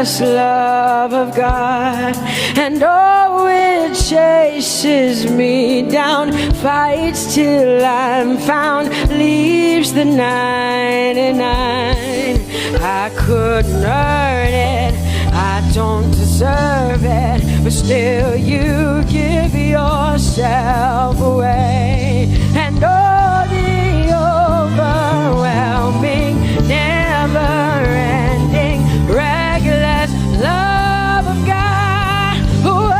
love of God, and oh, it chases me down, fights till I'm found, leaves the ninety-nine. I couldn't earn it, I don't deserve it, but still you give yourself away. And oh, the overwhelming, never ending, reckless love of God. Whoa.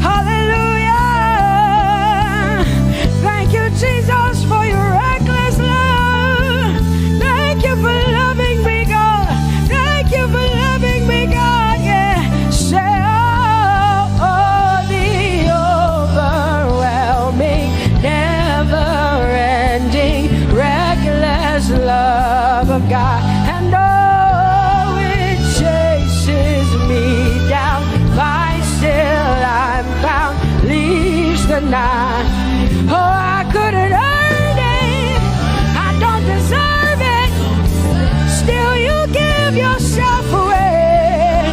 Hallelujah. Thank you, Jesus, for your reckless love. Thank you for loving me, God. Thank you for loving me, God. Yeah. Say, oh, oh, the overwhelming, never ending, reckless love of God. And oh, it chases me down, fights till I'm found, leaves the ninety-nine. Oh, I couldn't earn it, I don't deserve it, still you give yourself away.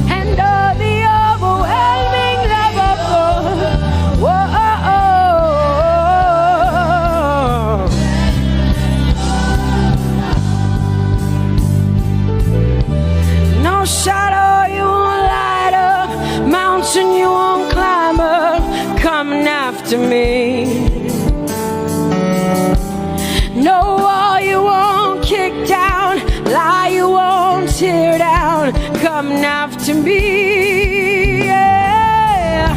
And oh, the overwhelming love of God. Whoa. No shadow you won't light up, mountain you won't climb up, coming after me. No wall you won't kick down, lie you won't tear down, coming after me. Yeah.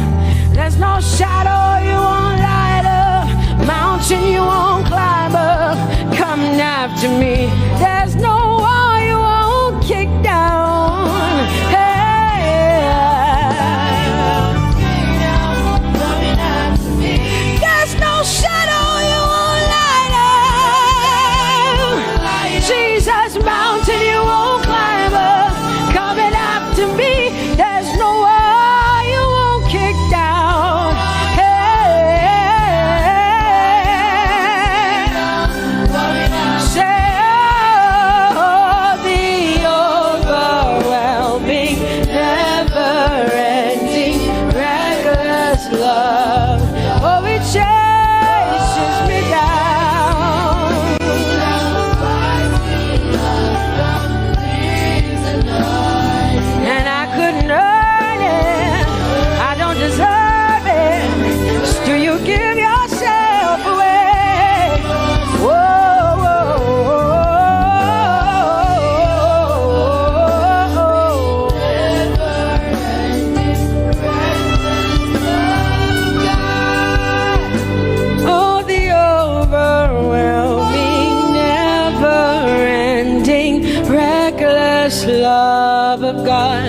There's no shadow you won't light up, mountain you won't climb up, coming after me. There's no wall you won't kick down. Hey. There's no shadow you won't light up. Jesus, mountain you won't climb up, coming after me. There's no wall you won't kick down. Hey. Say, oh, the overwhelming, never-ending, reckless love. Oh, it chases me down. And I couldn't earn it, I don't deserve it. Still, you give yourself away. Whoa, whoa, whoa, whoa, whoa. Oh, the overwhelming, never-ending, reckless love of God.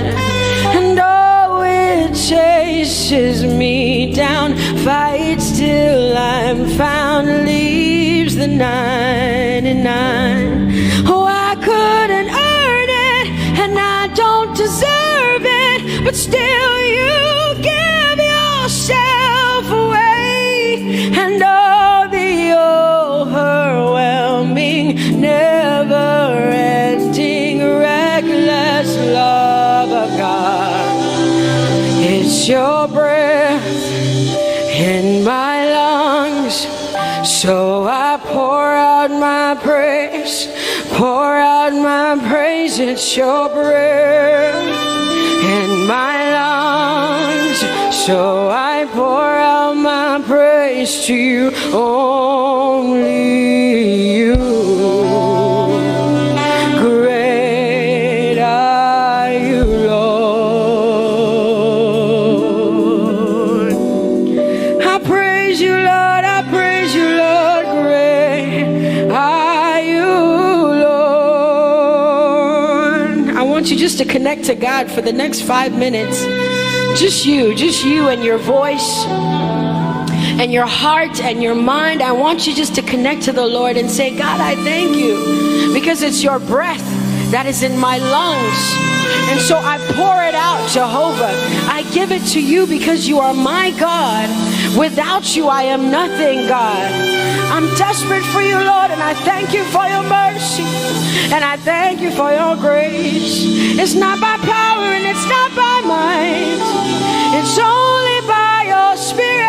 And oh, it chases me down, fights till I'm found, leaves the ninety-nine. Oh, I couldn't earn it, and I don't deserve it, but still you give yourself away. And oh, the overwhelming, never-ending, reckless love of God. It's your breath in my lungs, so I pour out my praise, pour out my praise. It's your breath in my lungs, so I pour out my praise to you, only you. Great are you, Lord. I praise you, Lord. I praise you, Lord. Great are you, Lord. I want you just to connect to God for the next five minutes. Just you, just you and your voice and your heart and your mind. I want you just to connect to the Lord and say, God, I thank you because it's your breath that is in my lungs. And so I pour it out, Jehovah. I give it to you because you are my God. Without you, I am nothing, God. I'm desperate for you, Lord, and I thank you for your mercy. And I thank you for your grace. It's not by power and it's not by might. It's only by your spirit.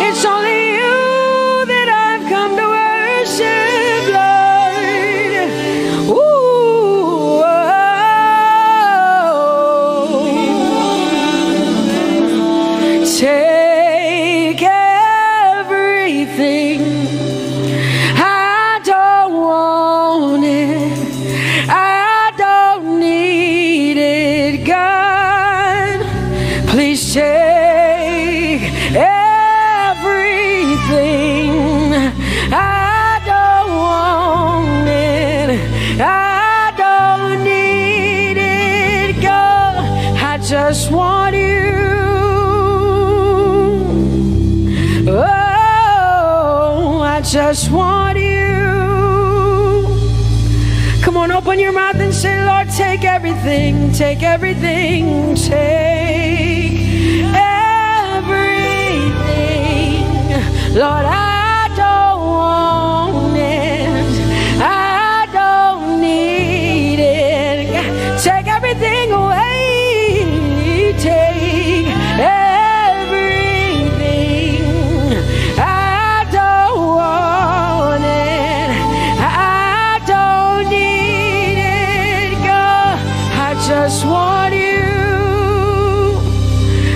It's only you that I've come to worship, Lord. Ooh, oh. Take everything. I don't want it. I don't need it, God. Please take everything. I don't want it. I don't need it, God. I just want you. Oh, I just want you. Come on, open your mouth and say, Lord, take everything, take everything, take everything. Lord, I don't want it. I don't need it. Take everything away. Take everything. I don't want it. I don't need it, God. I just want you.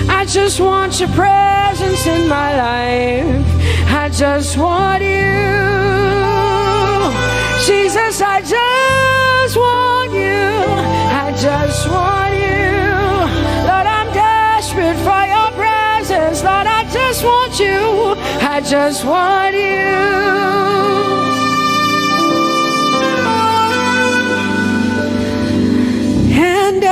I just want your presence in my life. I just want you. Jesus, I just want you. I just want you. Lord, I'm desperate for your presence. Lord, I just want you. I just want you. And I,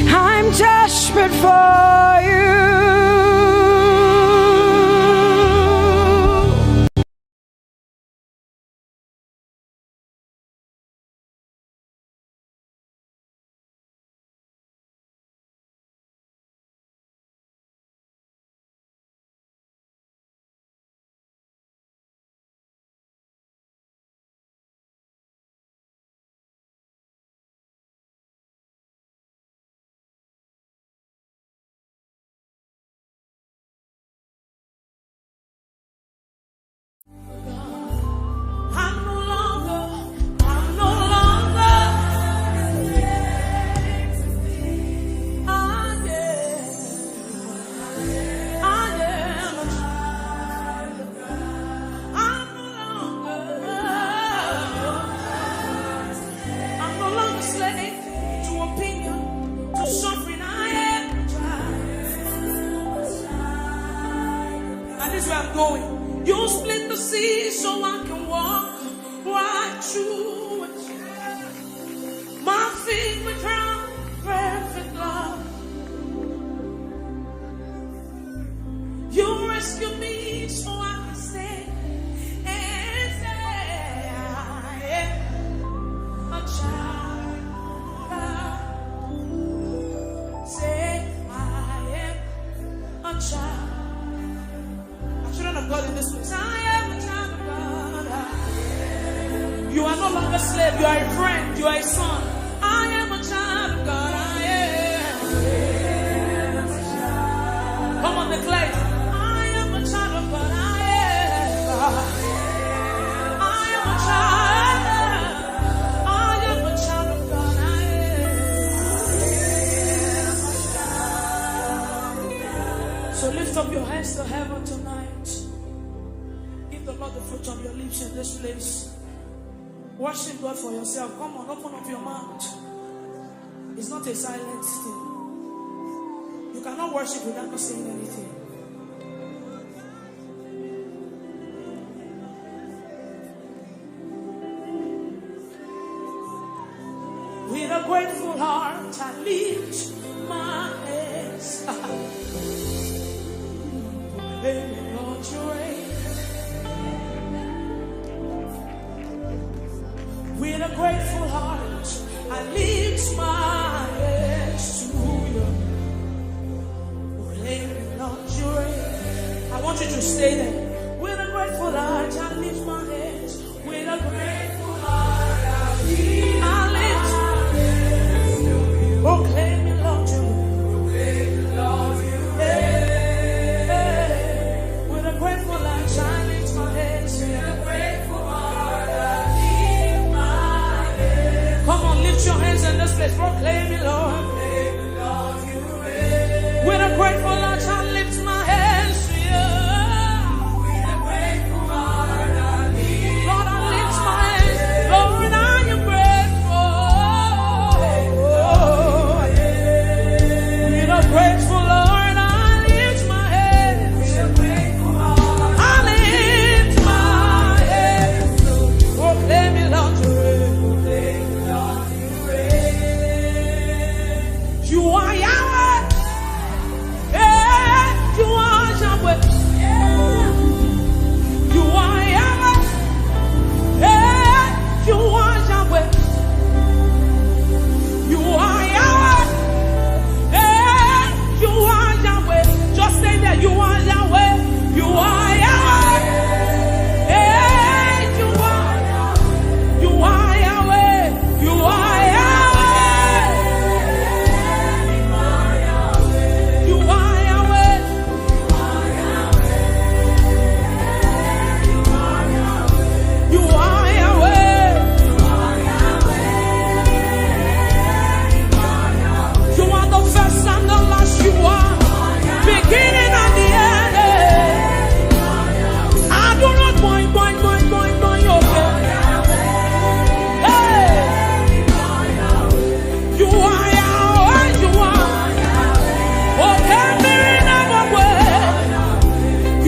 I'm desperate for you. I'm no longer, I'm no longer. I am, I am a child of God. I'm no longer, I'm no longer slave to opinion, to suffering. I am a child. And this is where I'm going. You split the sea so I can walk right through it. My feet were ground perfect love. You rescued me so I can say and say I am a child of God. Say I am a child. A children of God in this place. I am a child of God. You are no longer slave. You are a friend. You are a son. I am a child of God. I am. Come on, declare it. I am a child of God. I am. I am a child. I am a child of God. I am. So lift up your hands to heaven tonight. Give the Lord the fruit of your lips in this place. Worship God for yourself. Come on, open up your mouth. It's not a silent thing. You cannot worship without not saying anything. With a grateful heart, I lift my hands. Baby, Lord, you reign. With a grateful I want you to stay there. With a grateful heart, I lift my hands. With a grateful heart, I lift. Proclaim your Lord, you. Proclaim your Lord, you. Hey, hey. With a grateful heart, I lift my hands. With a grateful heart, I lift my hands. Come on, lift your hands in this place. Proclaim your Lord. With a grateful heart, I lift my hands to you. With a grateful heart, I lift Lord, I lift my hands. Lord, I am grateful. With a grateful Lord, I lift my hands. With a grateful heart, I lift my hands. Proclaim your Lord, you reign. You are Yahweh. Hey, you are Yahweh. You are Yahweh. Hey, you are Yahweh. You are Yahweh. Hey, you are Yahweh. Just say that you are Yahweh. You are Yahweh. Hey, you are. You are Yahweh. You are Yahweh. You are Yahweh. You are Yahweh. You are the first and the last. You are beginning and the end. I do not point, point, point, point, point, okay. Hey. You are Yahweh, you are. Okay, mirina mokwe.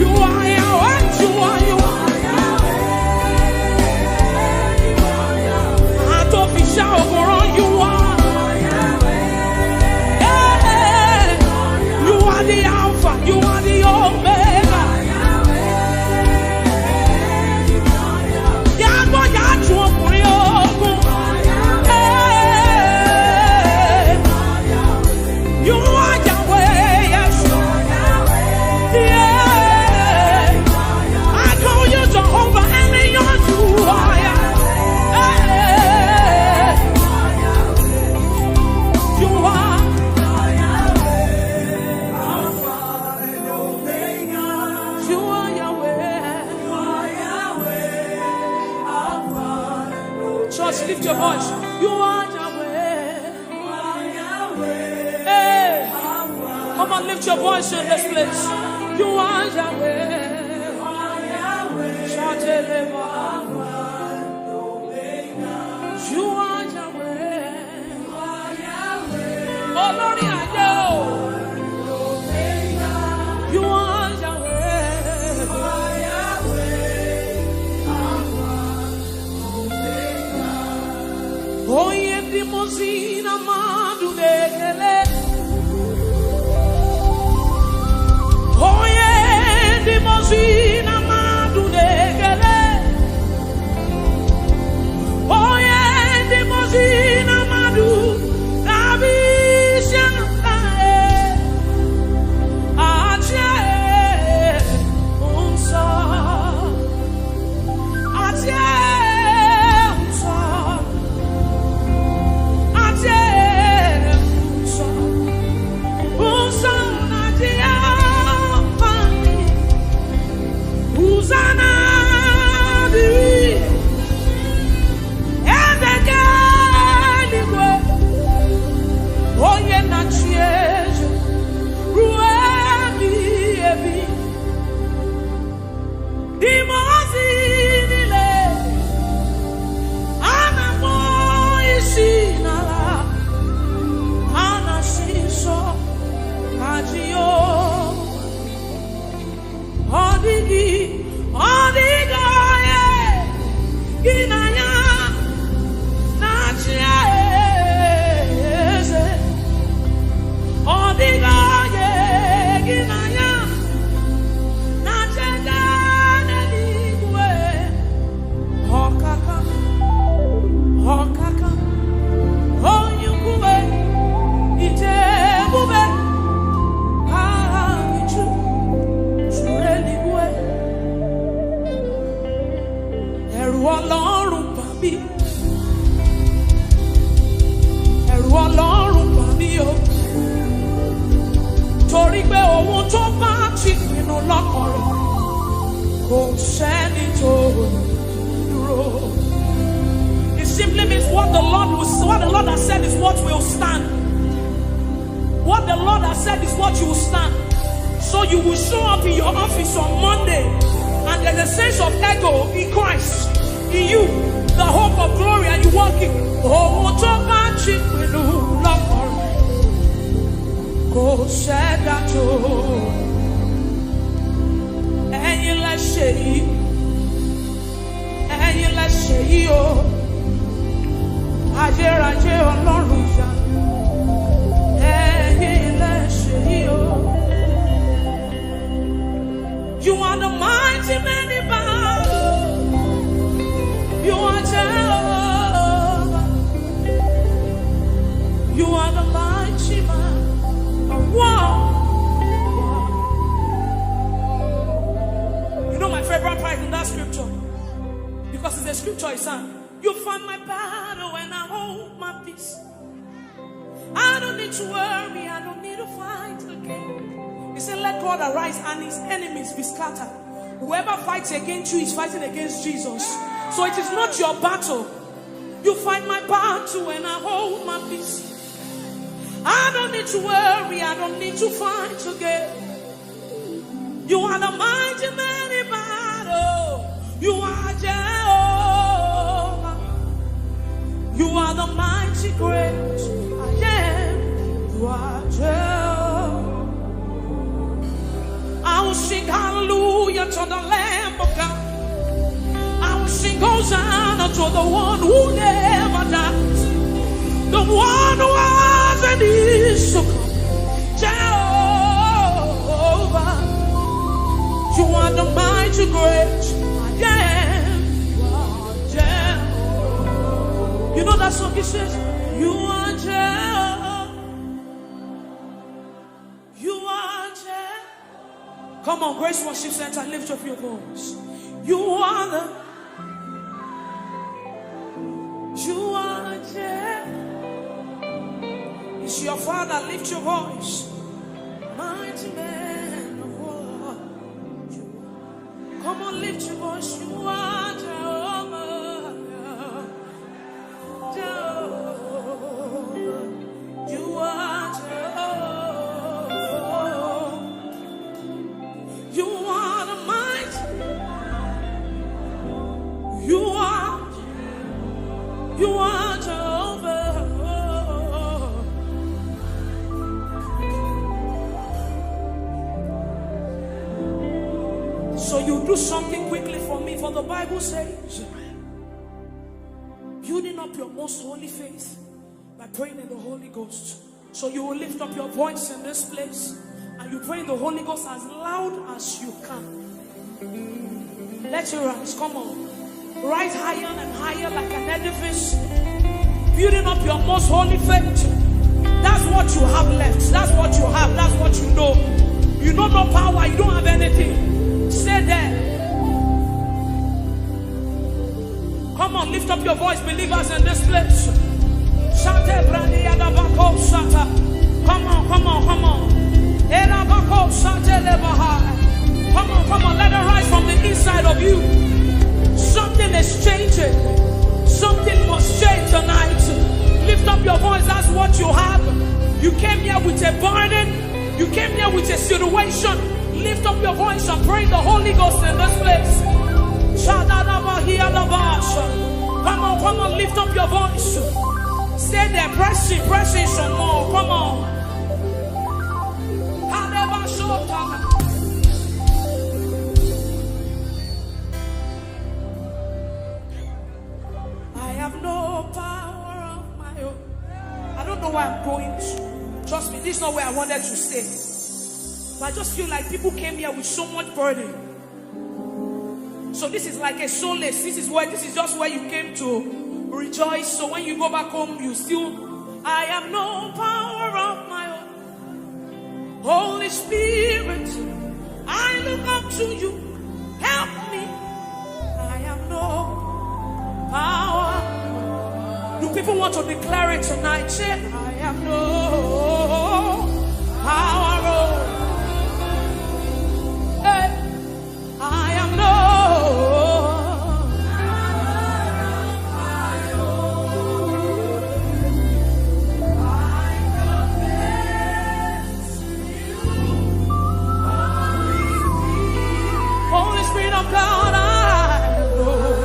You are Yahweh, you are, you are. Atofisha okoro, you are. Hey, you are the Alpha, you are the Omega. Yagbo, yaju ọkùnrin ogun. Hey. You are Yahweh, yes. Yeah. I call you Jehovah, and you are. Hey. You are. You are Yahweh. Church, lift your voice. You are Yahweh. Hey, come on, lift your voice in this place. You are Yahweh. Shout it, Lord. You are Yahweh. Olórí ayé o. You are Yahweh. Onye ndị mmụọ ozi na mmadụ na-ekele. Onye ndị mmụọ ozi na mmadụ na-ekele. Onye ndị mmụọ ozi na mmadụ na-abụ isi ala, eh, achị, eh, nsọ. Achị, eh, nsọ. Achị, eh, nsọ. Nsọ na-achị ya, Hosanna dịrị Eze nke eluigwe, onye na-achị eze ruo ebighị ebi. Ndị mmụọ ozi niile, ha na-akpọ isi n'ala, ha na-asị nsọ na Jehova. Ọ dịghị, ọ dịghị onye gị na ya na-achị eze. Ọ dịghị onye gị na ya na-achị eze n'eluigwe. Ọkaka, ọkaka, onye ukwube, ite ebube, aha gị Chukwu zuru eluigwe. What the Lord will, what the Lord has said is what will stand. What the Lord has said is what you will stand. So you will show up in your office on Monday, and there's a sense of ego in Christ, in you, the hope of glory, and you walk in. Ohun tó bá ti pinnu lọ́kàn rẹ̀ kò sẹ́dá tó. Ẹ̀yin lẹ ṣe yìí, ẹ̀yin lẹ ṣe yìí o, ayérayé Ọlọ́run ìyanu, ẹ̀yin lẹ ṣe yìí o. You are the mighty man in battle. You are Jehovah. You are the mighty man of war. You know my favorite part in that scripture? Because it's a scripture, it's an, "You fight my battle and I hold my peace. I don't need to worry, I don't need to fight again." He said, "Let God arise and his enemies be scattered." Whoever fights against you is fighting against Jesus. So it is not your battle. You fight my battle and I hold my peace. I don't need to worry, I don't need to fight again. You are the mighty man in battle. You are Jehovah. You are the mighty great I am. You are Jehovah. I will sing hallelujah to the Lamb of God. I will sing Hosanna to the one who never dies, the one who has an issue. Jehovah, you are the mighty great I am. You are Jehovah. You know that song, it says, "You are Jehovah. You are Jehovah." Come on, Grace Worship Center, lift up your voice. You are the, you are Jehovah. It's your Father, lift your voice. Mighty man of war. Come on, lift your voice. You are Jehovah. Jehovah. You are Jehovah. You are the mighty. You are, you are Jehovah. So you do something quickly for me, for the Bible says, building up your most holy faith by praying in the Holy Ghost. So you will lift up your voice in this place and you pray in the Holy Ghost as loud as you can. Let your hands, come on. Rise higher and higher like an edifice. Building up your most holy faith. That's what you have left. That's what you have. That's what you know. You don't know power. You don't have anything. Stay there. Come on, lift up your voice, believers in this place. Shate bradi yadabako shata. Come on, come on, come on. Erabako shate lebaha. Come on, come on, let it rise from the inside of you. Something is changing. Something must change tonight. Lift up your voice, that's what you have. You came here with a burden. You came here with a situation. Lift up your voice and pray in the Holy Ghost in this place. Shadadabahiyadabasha. Come on, come on, lift up your voice. Stay there, press in, press in some more. Come on. Kadabashota. I have no power of my own. I don't know where I'm going to. Trust me, this is not where I wanted to stay. But I just feel like people came here with so much burden. So this is like a solace. This is where, this is just where you came to rejoice. So when you go back home, you still, I have no power of my own. Holy Spirit, I look up to you. Help me. I have no power. Do people want to declare it tonight? Say, I have no power. Oh. Hey. I am no. God, I know.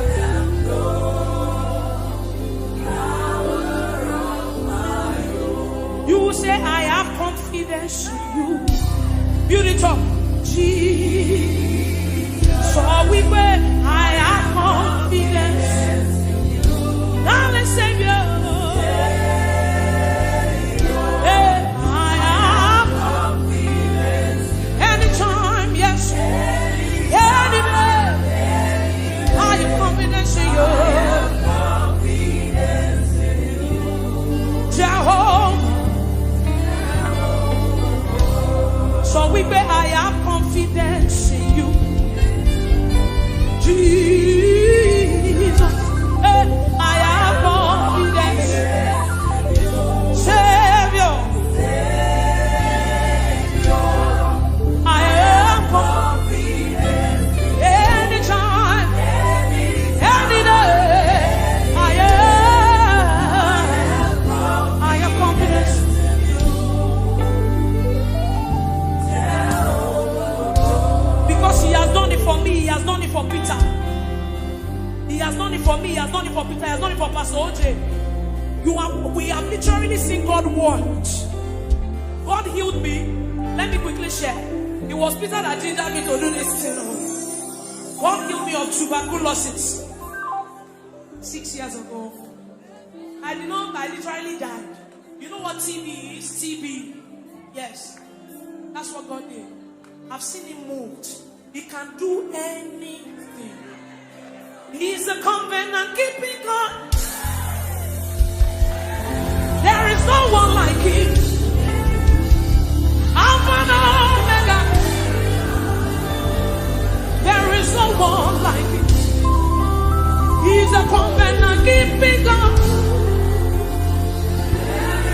You will say, "I have confidence in you." Build it up. Jesus. So we pray, "I have confidence." Now let's say, "Yeah." Hey, I have confidence. Anytime, yes. Any day. I have confidence in you. Jehovah. So we pray, "I have confidence in you." Jesus. Hey, I have confidence. Savior. I have confidence. Anytime, any day, I have, I have confidence. Because he has done it for me, he has done it for Peter. He has done it for me, he has done it for Peter, he has done it for Pastor O J. You have, we have literally seen God work. God healed me. Let me quickly share. It was Peter that gingered me to do this thing. God healed me of tuberculosis six years ago. I did not, I literally died. You know what T B is? T B. Yes. That's what God did. I've seen him moved. He can do anything. He's a covenant keeping God. There is no one like him. Alpha and Omega. There is no one like him. He's a covenant keeping God.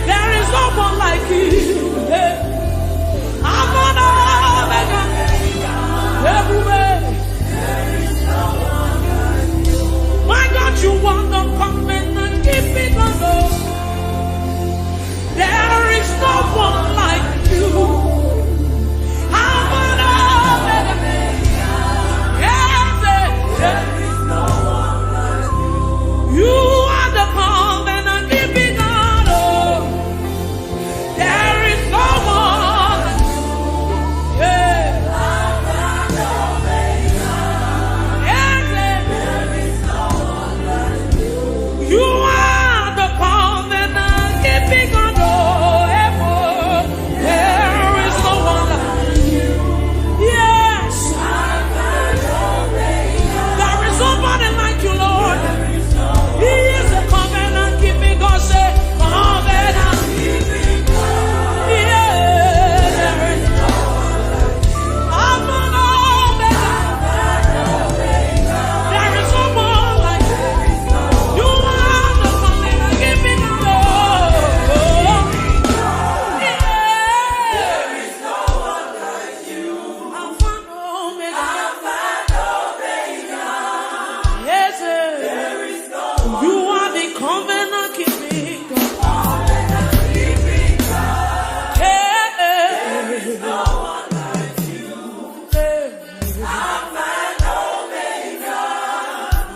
There is no one like you. Hey. Alpha and Omega. Everywhere. My God, you are the covenant keeping God. Oh. There is no one like you. Alpha and Omega. Yes, yes. You are the covenant keeping God. Oh. There is no one. Yeah. Yes, yes. You are the covenant keeping God. Oh, heaven. There is no one like you. Yes. There is nobody like you, Lord. He is a covenant keeping God. Say, covenant keeping God. Yeah. Alpha and Omega. There is no one like you. You are the covenant keeping God. Yeah. Alpha and Omega. Yes, sir. You are the covenant keeping God. Hey, hey. Hey.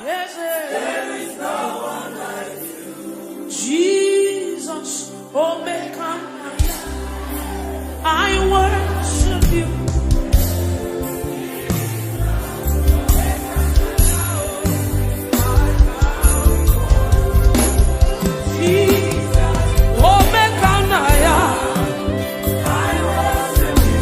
Yes, sir. Jesus, Omega, I worship you. Jesus, Omega, I worship you.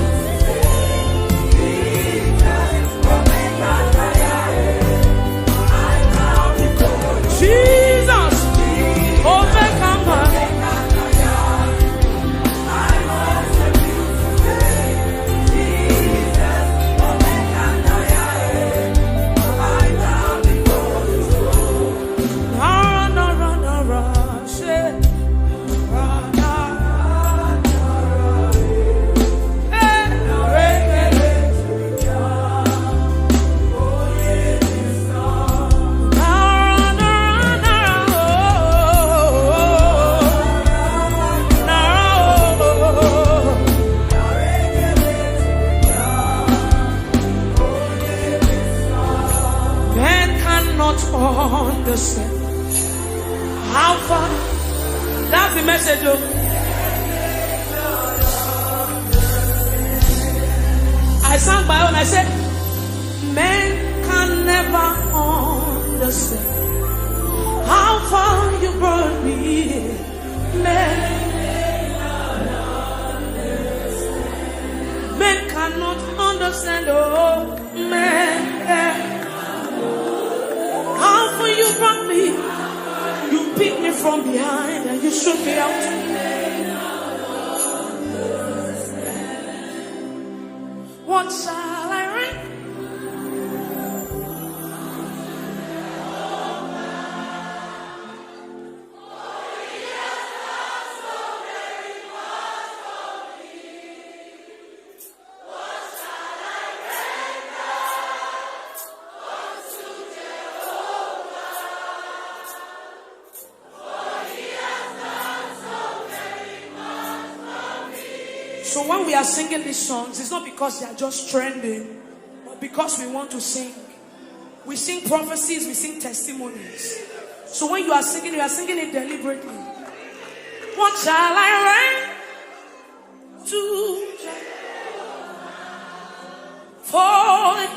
Understand how far. That's the message, though. I sang my own. I said, "Men can never understand how far you brought me. Men, men cannot understand, oh, men. How far you brought me. You picked me from behind and you shook me out." What shall I render? So when we are singing these songs, it's not because they are just trending, but because we want to sing. We sing prophecies, we sing testimonies. So when you are singing, you are singing it deliberately. What shall I render to Jehovah? For he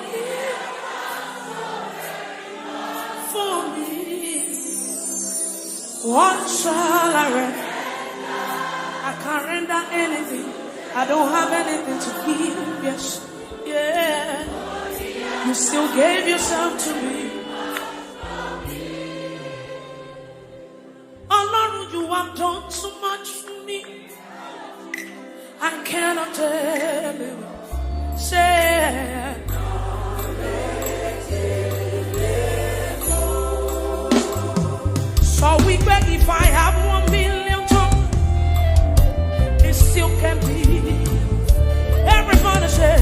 for me. What shall I render? I can't render anything. I don't have anything to give. Yes, yeah. You still gave yourself to me. Ọlọ́run, you have done too much for me. I cannot tell you. Say, so we beg, if I have one million tongues, it still can be. Everybody say,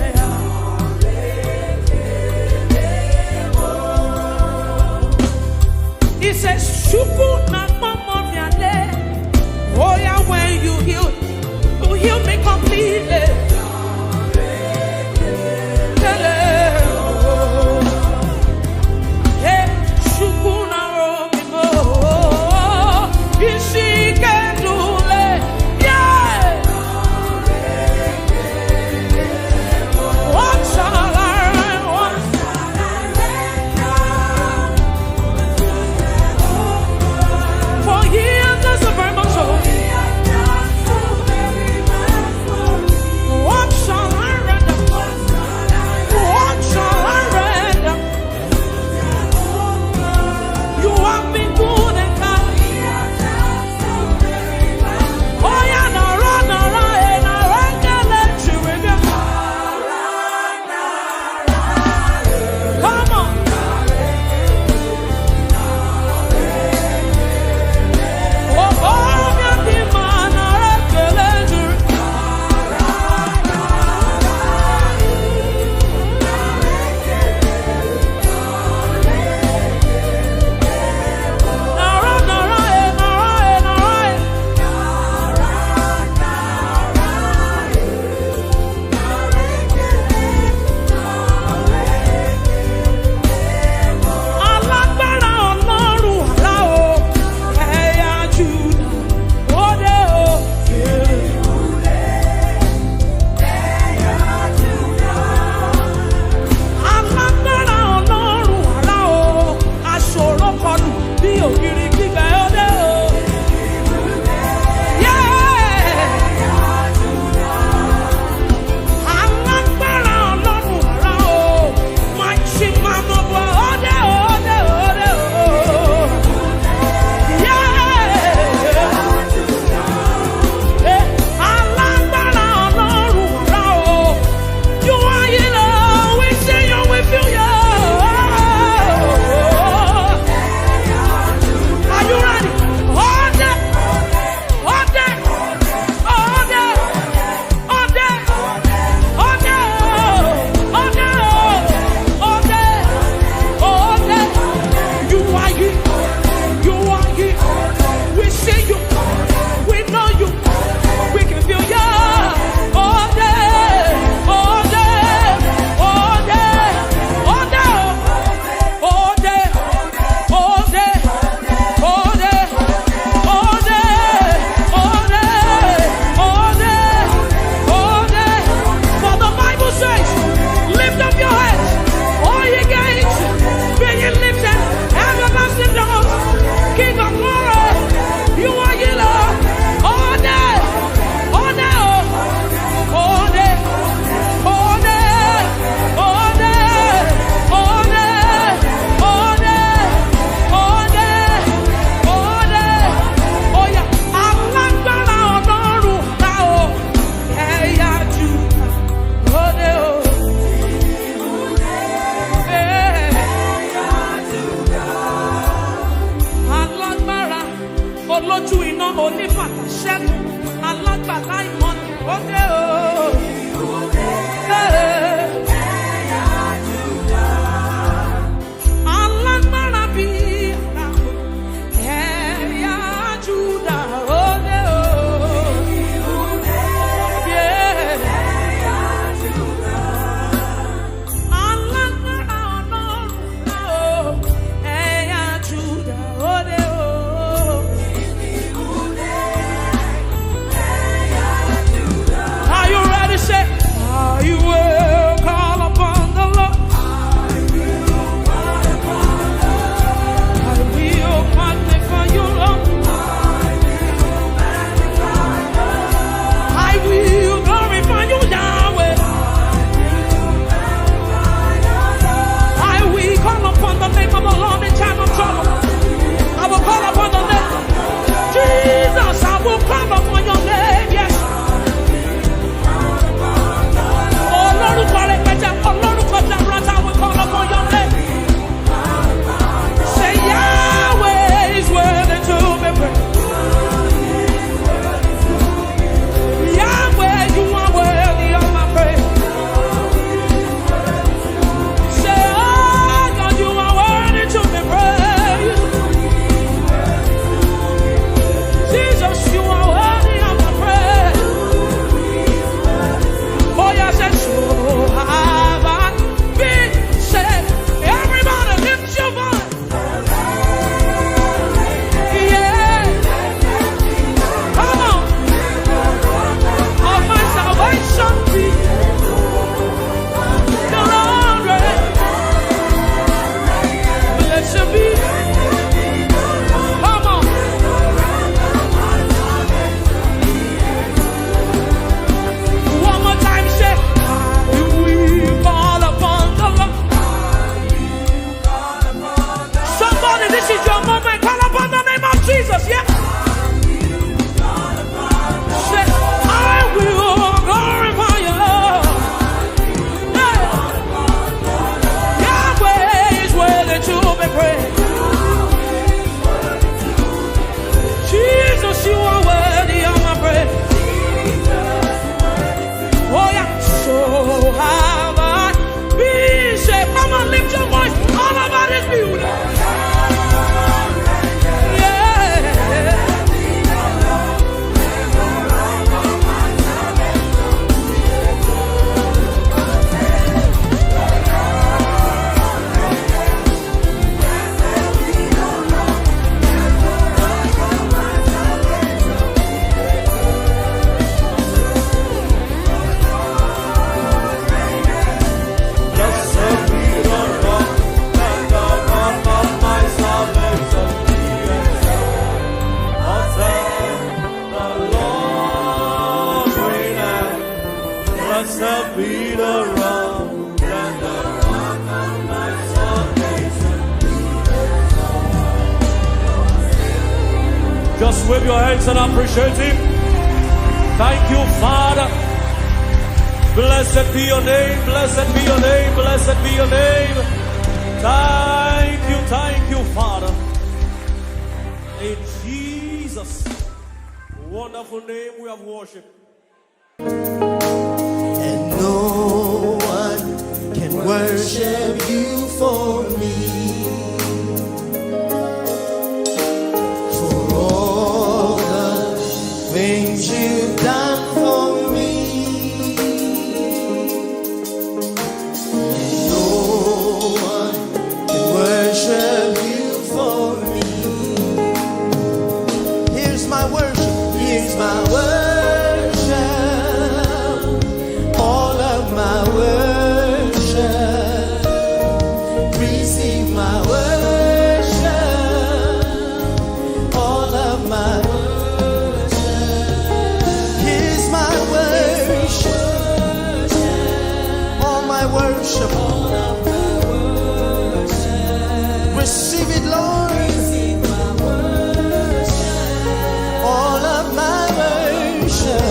Wave your hands and appreciate Him. Thank you, Father. Blessed be your name, blessed be your name, blessed be your name. Thank you, thank you, Father. In Jesus' wonderful name we have worship. And no one can worship you for me. For all the things you've done for me. And no one can worship you for me. Here's my worship. Here's my worship. All of my worship. Receive my worship. All of my worship. Here's my worship. All my worship. Receive it, Lord. All of my worship.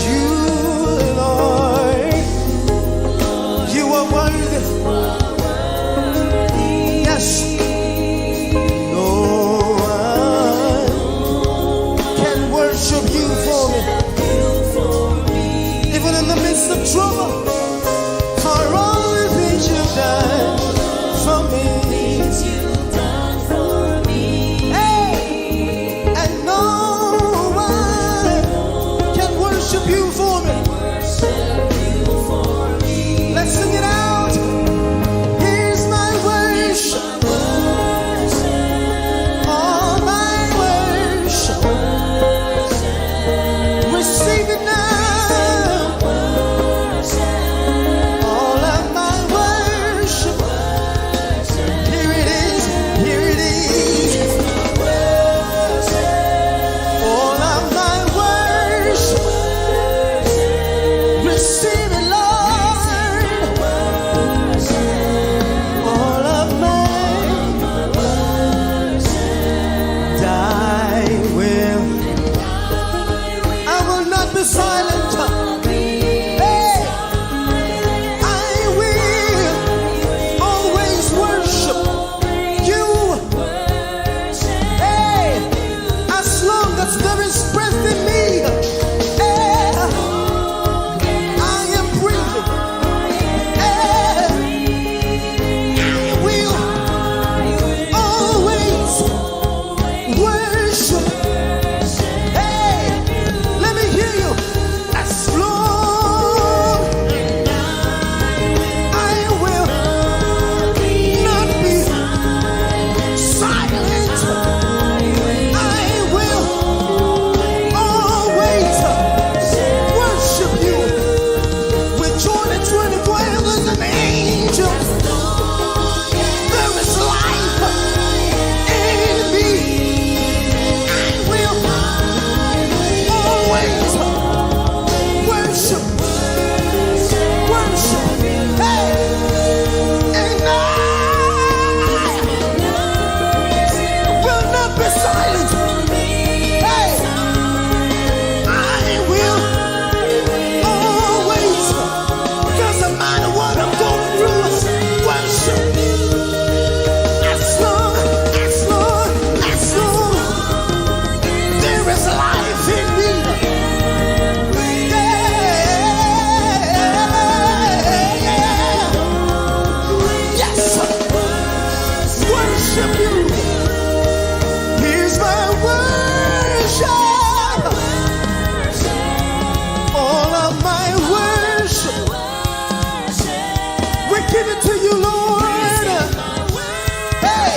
You, Lord. You are worthy. Yes. No one can worship you for me. Even in the midst of trouble, for all the things you've done for me. Hey, and no one can worship you for me. Let's sing it out. Here's my worship. All my worship. Receive it now. All of my worship. Here it is. Here it is. All of my worship. Receive it, Lord. All of my I will. I will not be silent. Hey, I will always worship you. Hey, as long as there is breath in me, hey, I am breathing. Hey, I will always worship. Hey, let me hear you. As long I will not be silent, I will always worship you. With joy and twenty-four elders and angels, there is life in me. I will always worship, worship. Hey, and I will not be silent. Hey, I will always, doesn't matter what I'm going through, worship. As long, as long, as long there is life in me. Yeah. Yes. Worship you. Here's my worship. All of my worship. We give it to you, Lord. Hey.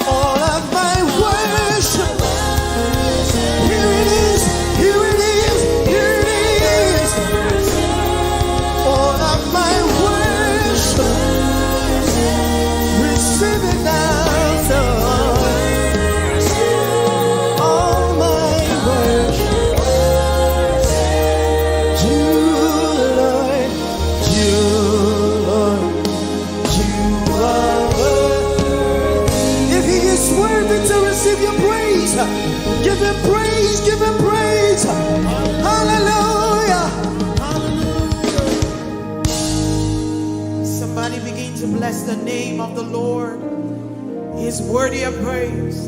All of my worship. Here it is, here it is, here it is. All of my worship. Receive it now, Lord. All my worship. You, Lord. You, Lord. Begin to bless the name of the Lord. He is worthy of praise.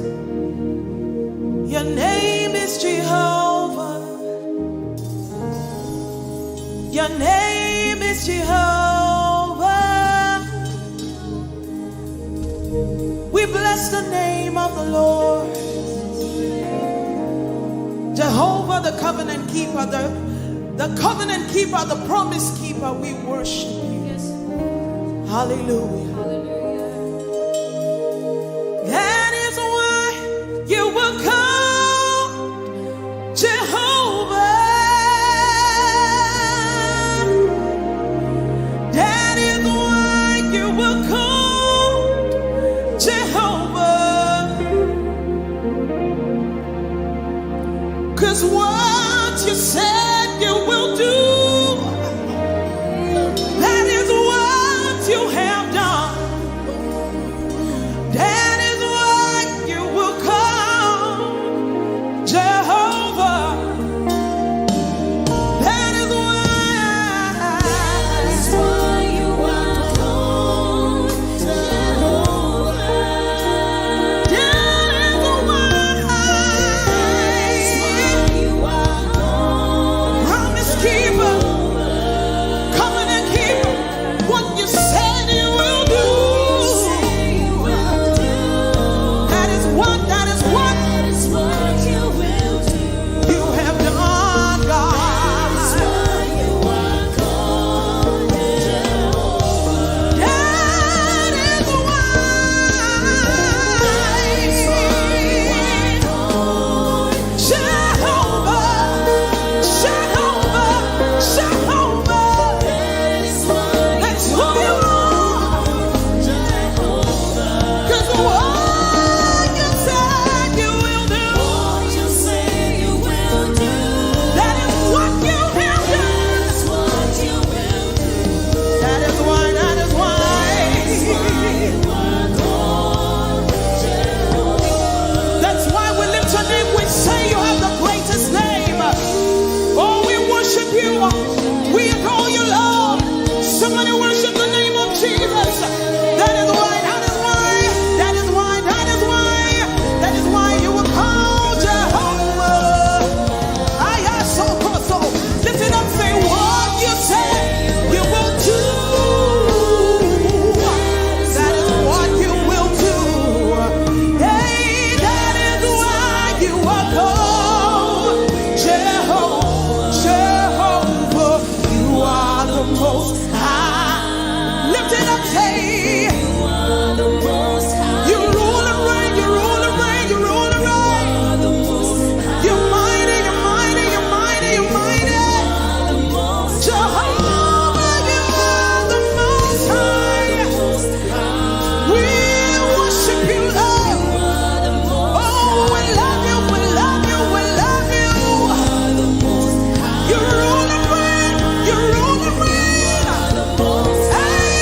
Your name is Jehovah. Your name is Jehovah. We bless the name of the Lord. Jehovah, the covenant keeper, the, the covenant keeper, the promise keeper, we worship you. Hallelujah. That is why you will come, Jehovah. That is why you will come, Jehovah. 'Cause what you said you will do, that is what you have done. That is why you will come, Jehovah. That is why. That is why you are called Jehovah. That is why. That is why you are called, promise keeper, Jehovah, covenant keeper. What you said you will do. That is what, that is what you have done, God. That is why. Jehovah, Jehovah, Jehovah. That's who you are. 'Cause what you said you will do, that is what you have done. That is why, that is why. That's why we lift your name. We say you have the greatest name. Oh, we worship you. We adore you, Lord. Somebody worship the name of Jesus. That is why, that is why, that is why, that is why, that is why you were called Jehovah. Ayasokoso. Lift it up, say, what you say you will do. That is what you will do. Hey, that is why you are called Jehovah, Jehovah. You are the most high. Lift it up, say, you are the most high. You rule and reign, you rule and reign, you rule and reign. You are the most high. You're mighty, you're mighty, you're mighty, you're mighty. You are the most high. Jehovah, you are the most high. We worship you, Lord. Oh, we love you, we love you, we love you. You rule and reign, you rule and reign. Hey.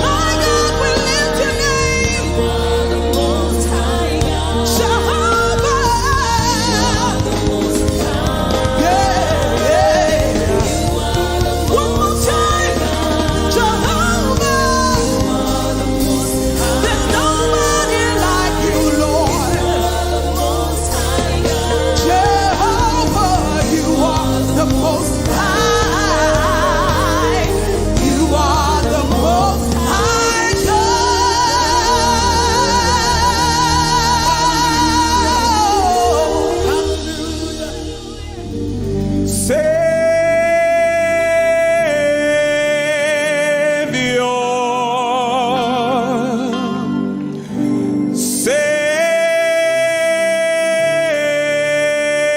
My God, we lift your name. Jehovah. Yeah, yeah. One more time. Jehovah. There's nobody like you, Lord. Jehovah, you are the most high. You are the most high God. Savior,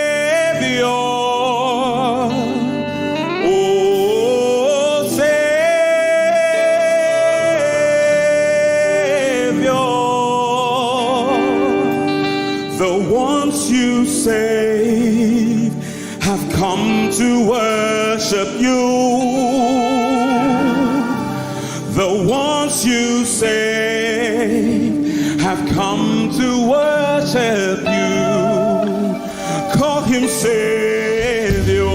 Savior, oh Savior, the ones you save have come to worship you. The ones you save have come to worship you. Call him Savior.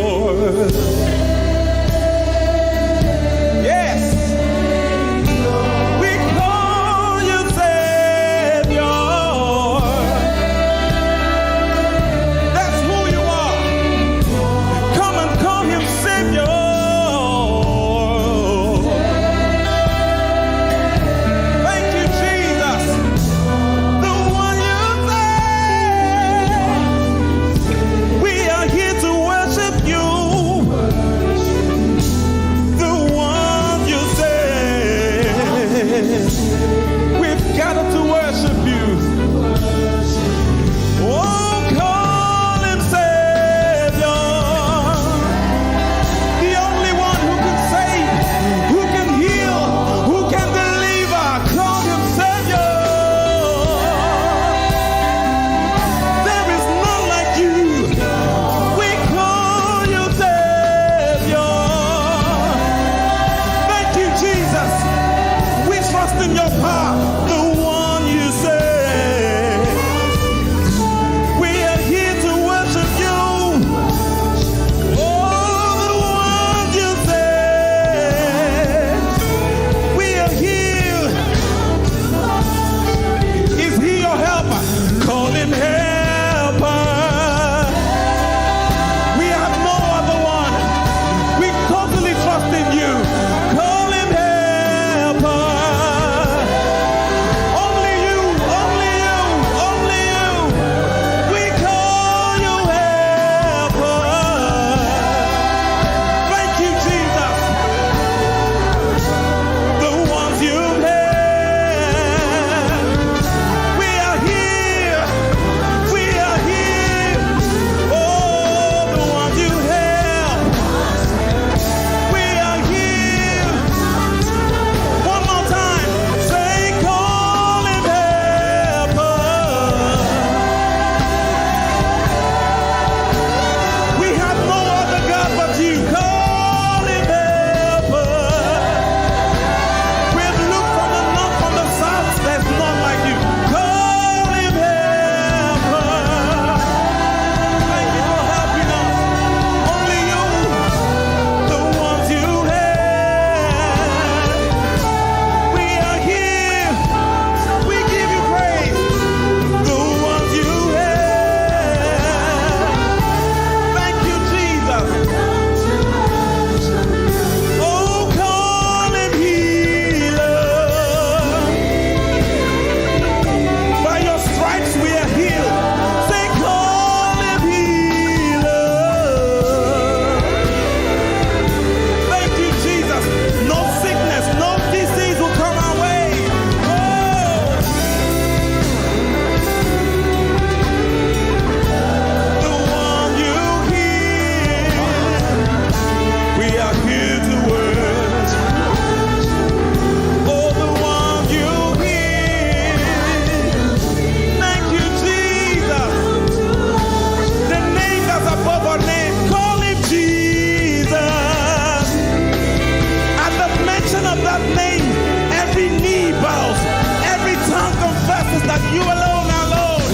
You alone, our Lord.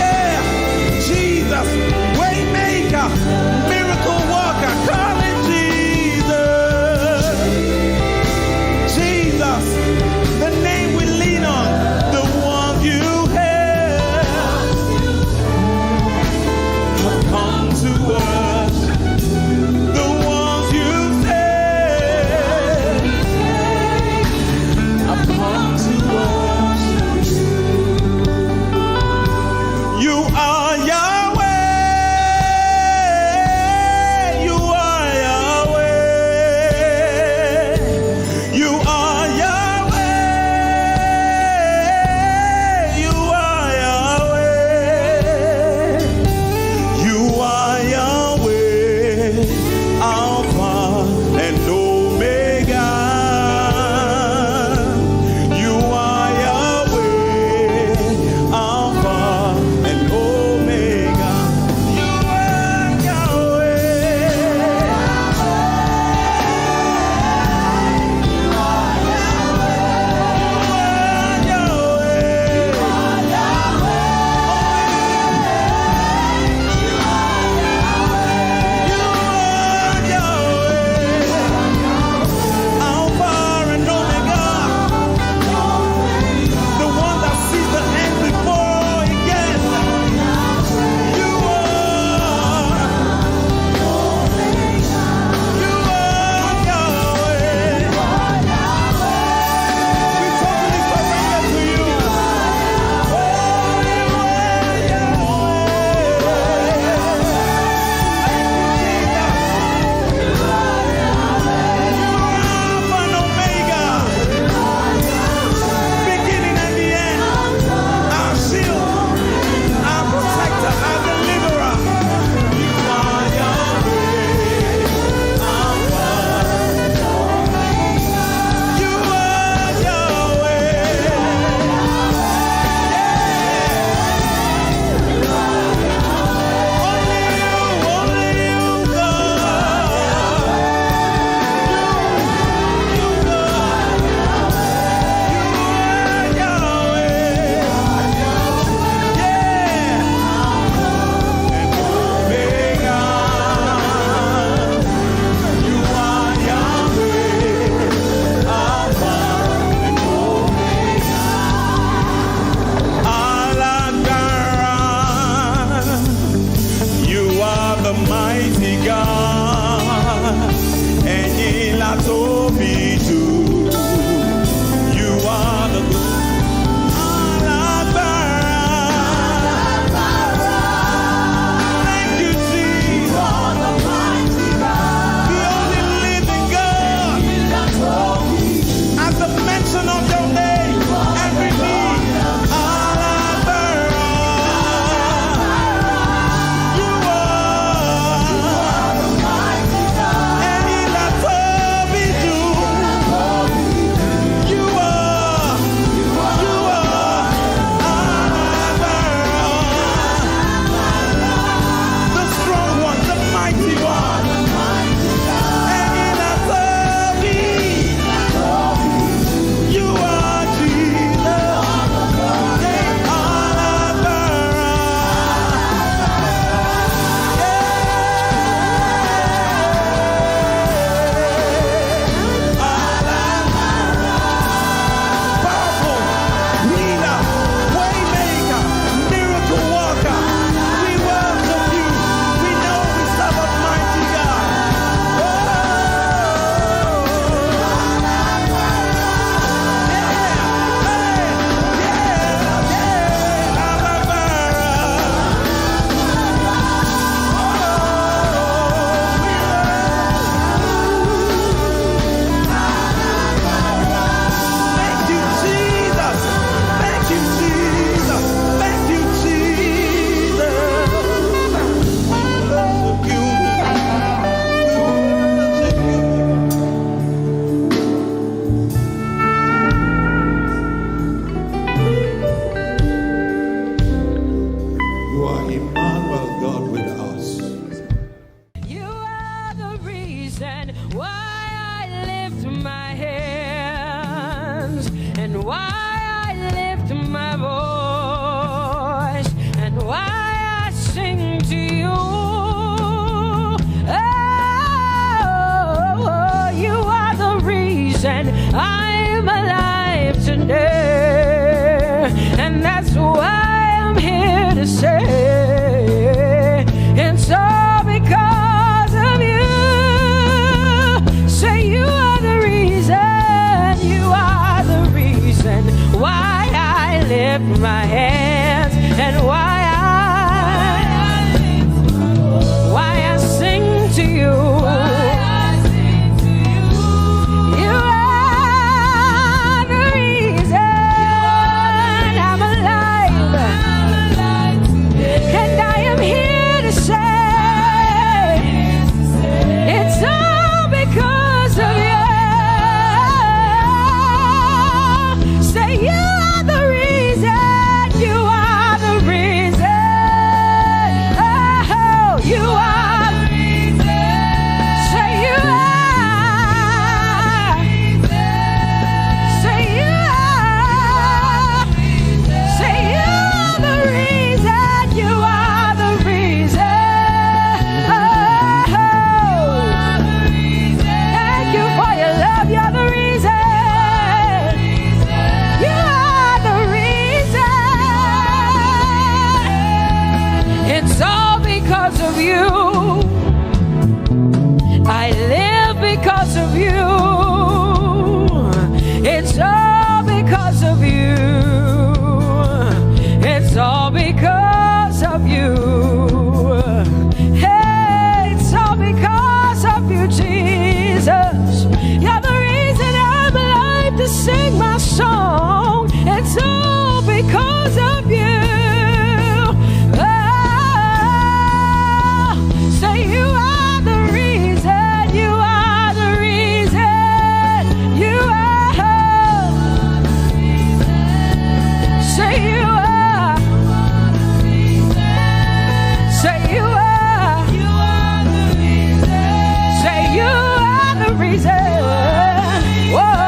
Yeah. Jesus, waymaker, miracle worker, call him Jesus. Jesus, the name we lean on, the one you have come to us. The ones you say have come to us. You are Yahweh. You are Yahweh. You are Yahweh. You are Yahweh. You are Yahweh. Alpha and Omega. You are Yahweh. Alpha and Omega. You are Yahweh. You are the mighty God. Ẹ̀yin la tóbi jù. You are the alágbára. Thank you, Jesus. The only living God. At the mention of your name, every knee. Alágbára. You are. Ẹ̀yin la tóbi jù. You are. You are. Alágbára. The strong one, the mighty one. Ẹ̀yin la tóbi. You are Jesus. Alágbára. Powerful, healer, waymaker, miracle worker. We worship you. We know we serve a mighty God. Oh. You are Emmanuel, God with us. You are the reason why I lift my hands and why I lift my voice. to you. Oh, you are the reason I'm alive today. And that's why I'm here to say it's all because of you. Say you are the reason, you are the reason why I lift my hands and why I, why I sing to you. You are the reason I'm alive. And I am here to say it's all because of you. Say you are the reason. You are the reason. Oh, you are the reason. Say you are. Say you are. Say you are the reason. You are the reason. Oh, thank you for your love. You're the reason. You are the reason. It's all because of you. I live because of you. It's all because of you. It's all because of you. Hey, it's all because of you, Jesus. You're the reason I'm alive to sing my song. It's all because of you. Oh, say you are the reason. You are the reason. You are. Say you are. Say you are. Say you are the reason. Whoa.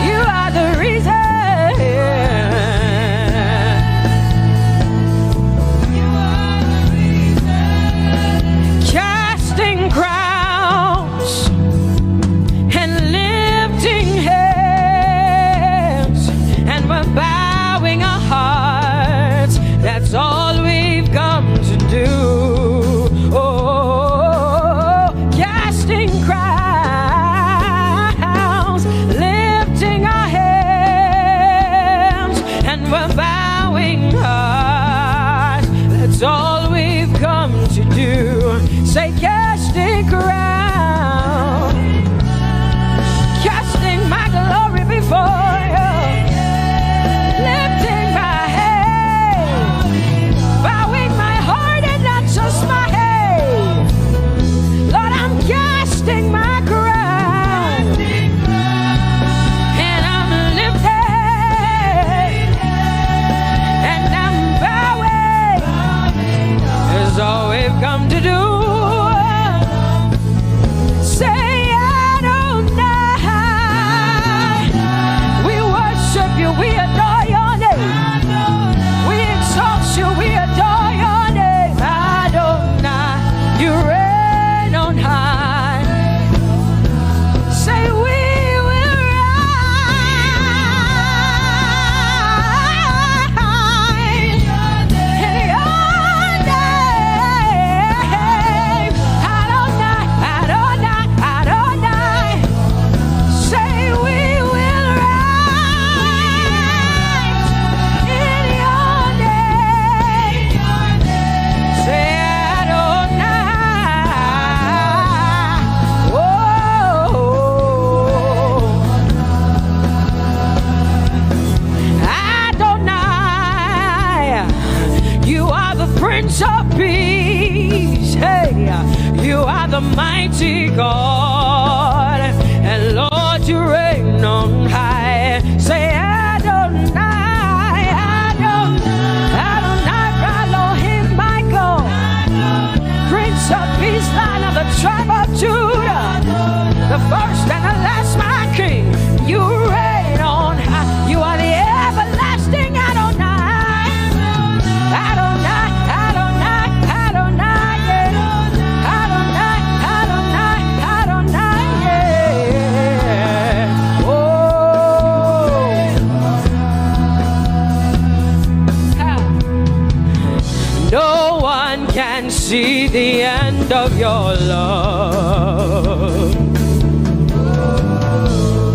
You are the reason. Casting crowns and lifting hands, and we're bowing our hearts. That's all we've come to do. Oh, casting crowns, lifting our hands, and we're bowing hearts. That's all we've come to do. Say, casting crowns, casting my glory before you, lifting my head, bowing my heart and not just my head. Lord, I'm casting my crown, and I'm lifted, and I'm bowing. Is all we've come to do. Say, Adonai. We worship you, we adore your name. We exalt you, we adore your name. Adonai, you reign on high. Say, we will rise in your name. Adonai, Adonai, Adonai. Say, we will rise in your name. Say, Adonai. Oh, Adonai, you are the Prince of Peace. Hey, you are the mighty God, and Lord, you reign on high. Say, Adonai, Adonai, Adonai, Elohim, my God, Prince of Peace, Lion of the tribe of Judah, the first and the last, my King. You reign on high. You are the everlasting Adonai. can see the end of your love.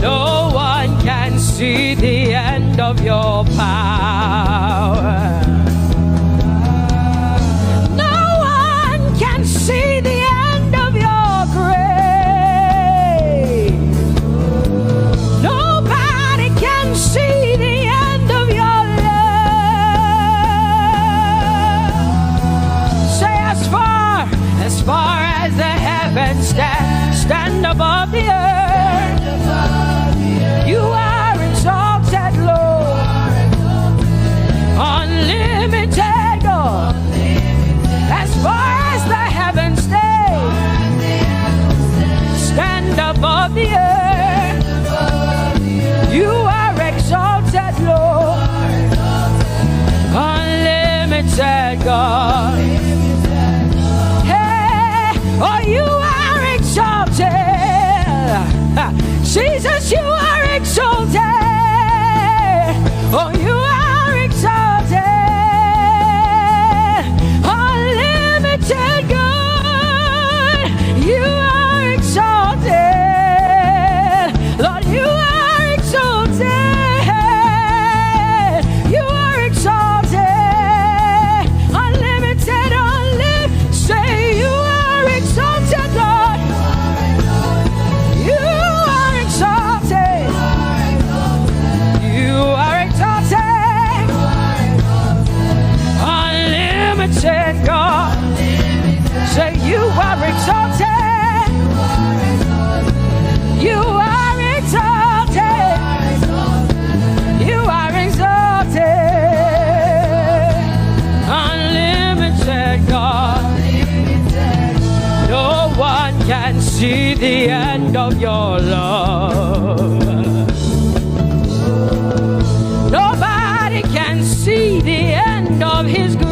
No one can see the end of your power. No one can see the end of your grace. Nobody can see the end of your love. Say, as far, as far as the heavens stand, stand above the earth. You are exalted, Lord. Unlimited God. As far as the heavens stay, stand above the earth. You are exalted, Lord. Unlimited God. Hey, oh, you are exalted. Jesus, you are exalted. Oh, you are exalted. Unlimited God, you are exalted. Lord, you are exalted. You are exalted. Unlimited, unlimited. Say, you are exalted, Lord. You are exalted. You are exalted. Unlimited God. Say, you are exalted. You are exalted. You are exalted. Unlimited God. No one can see the end of your love. Nobody can see the end of his grace.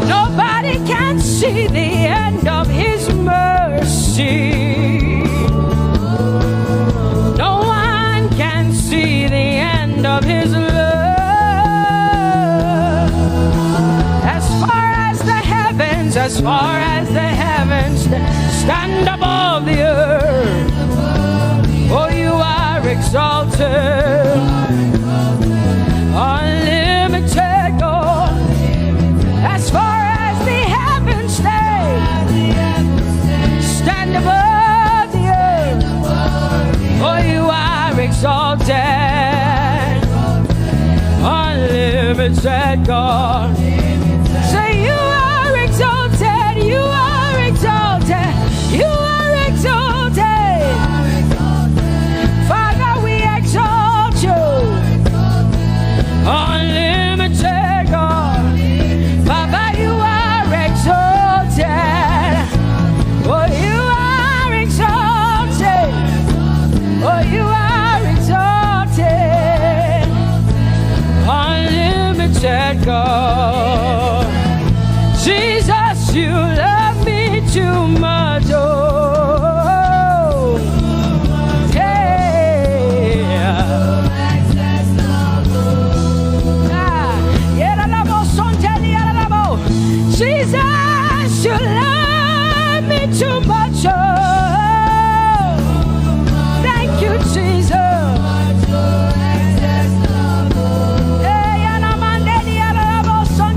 Nobody can see the end of his mercy. No one can see the end of his love. As far as the heavens, as far as the heavens stand above the earth, oh, you are exalted. Unlimited God. As far as the heavens stay, stand above the earth. Oh, you are exalted. Unlimited God. Say, you are exalted. You are exalted. You are exalted. Father, we exalt you. Unlimited God. Baba, you are exalted. Oh, you are exalted. Oh, you are exalted. Unlimited God. Jesus, you love me too much. Oh, yeah. Ah, yeah, la, la, bo, son, tell me, la, la, bo. Jesus, you love me too much. Oh, thank you, Jesus. Hey, ana mandeli, ana la, bo, son,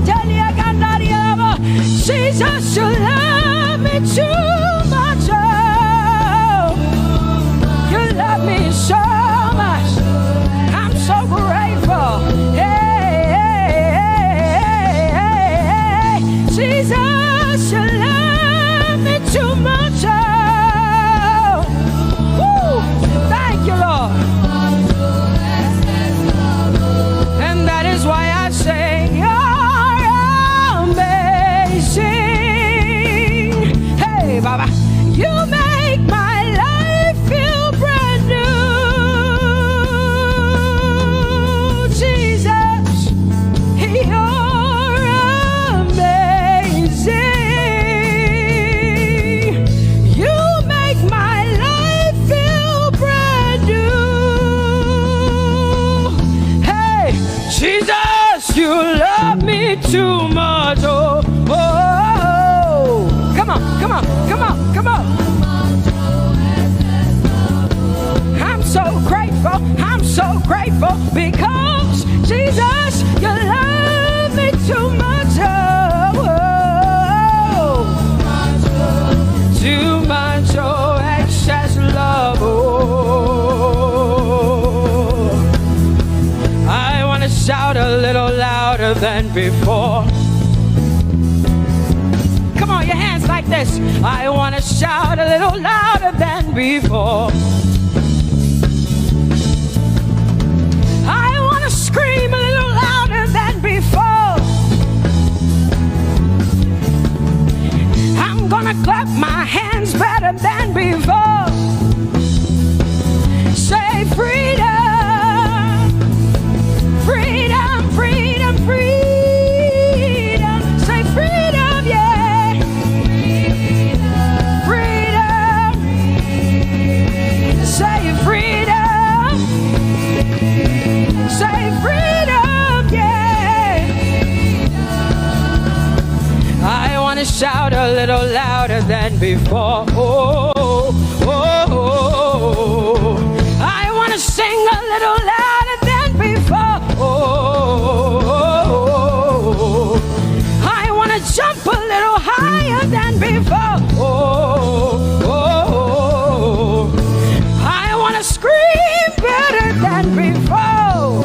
Too much. Oh, oh, oh. Come on, come on, come on, come on. I'm so grateful. I'm so grateful because Jesus, you love me too much. Oh, oh, oh. Too much. Oh, excess love. Oh, I want to shout a little louder than before. Come on, your hands like this. I want to shout a little louder than before. I want to scream a little louder than before. I'm gonna clap my hands better than before. Say freedom, freedom, freedom, freedom. Say freedom, yeah. Freedom. Say freedom. Say freedom, yeah. I want to shout a little louder than before. Oh, oh, oh, oh. I want to sing a little louder than before. Oh, oh, oh, oh, oh. I want to jump a little higher than before. Oh, oh, oh, oh, oh. I want to scream better than before.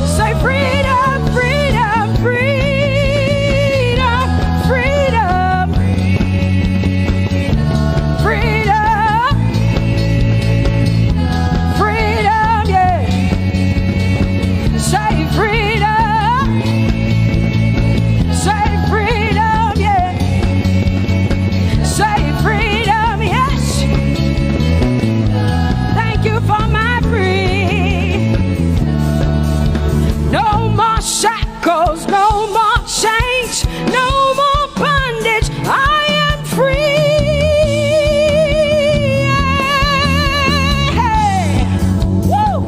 Say freedom, freedom, freedom, freedom, freedom, freedom, yeah. Say freedom. Say freedom, yeah. Say freedom, yes. Thank you for my free. No more shackles, no more chains, no more bondage. I am free. Yeah. Woo.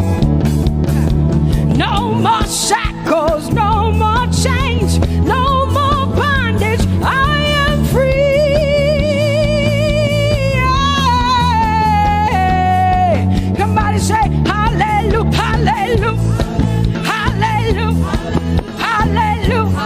No more shackles, no more chains, no more bondage. I am free. Yeah. Somebody say, hallelujah, hallelujah, hallelujah. Hallelujah.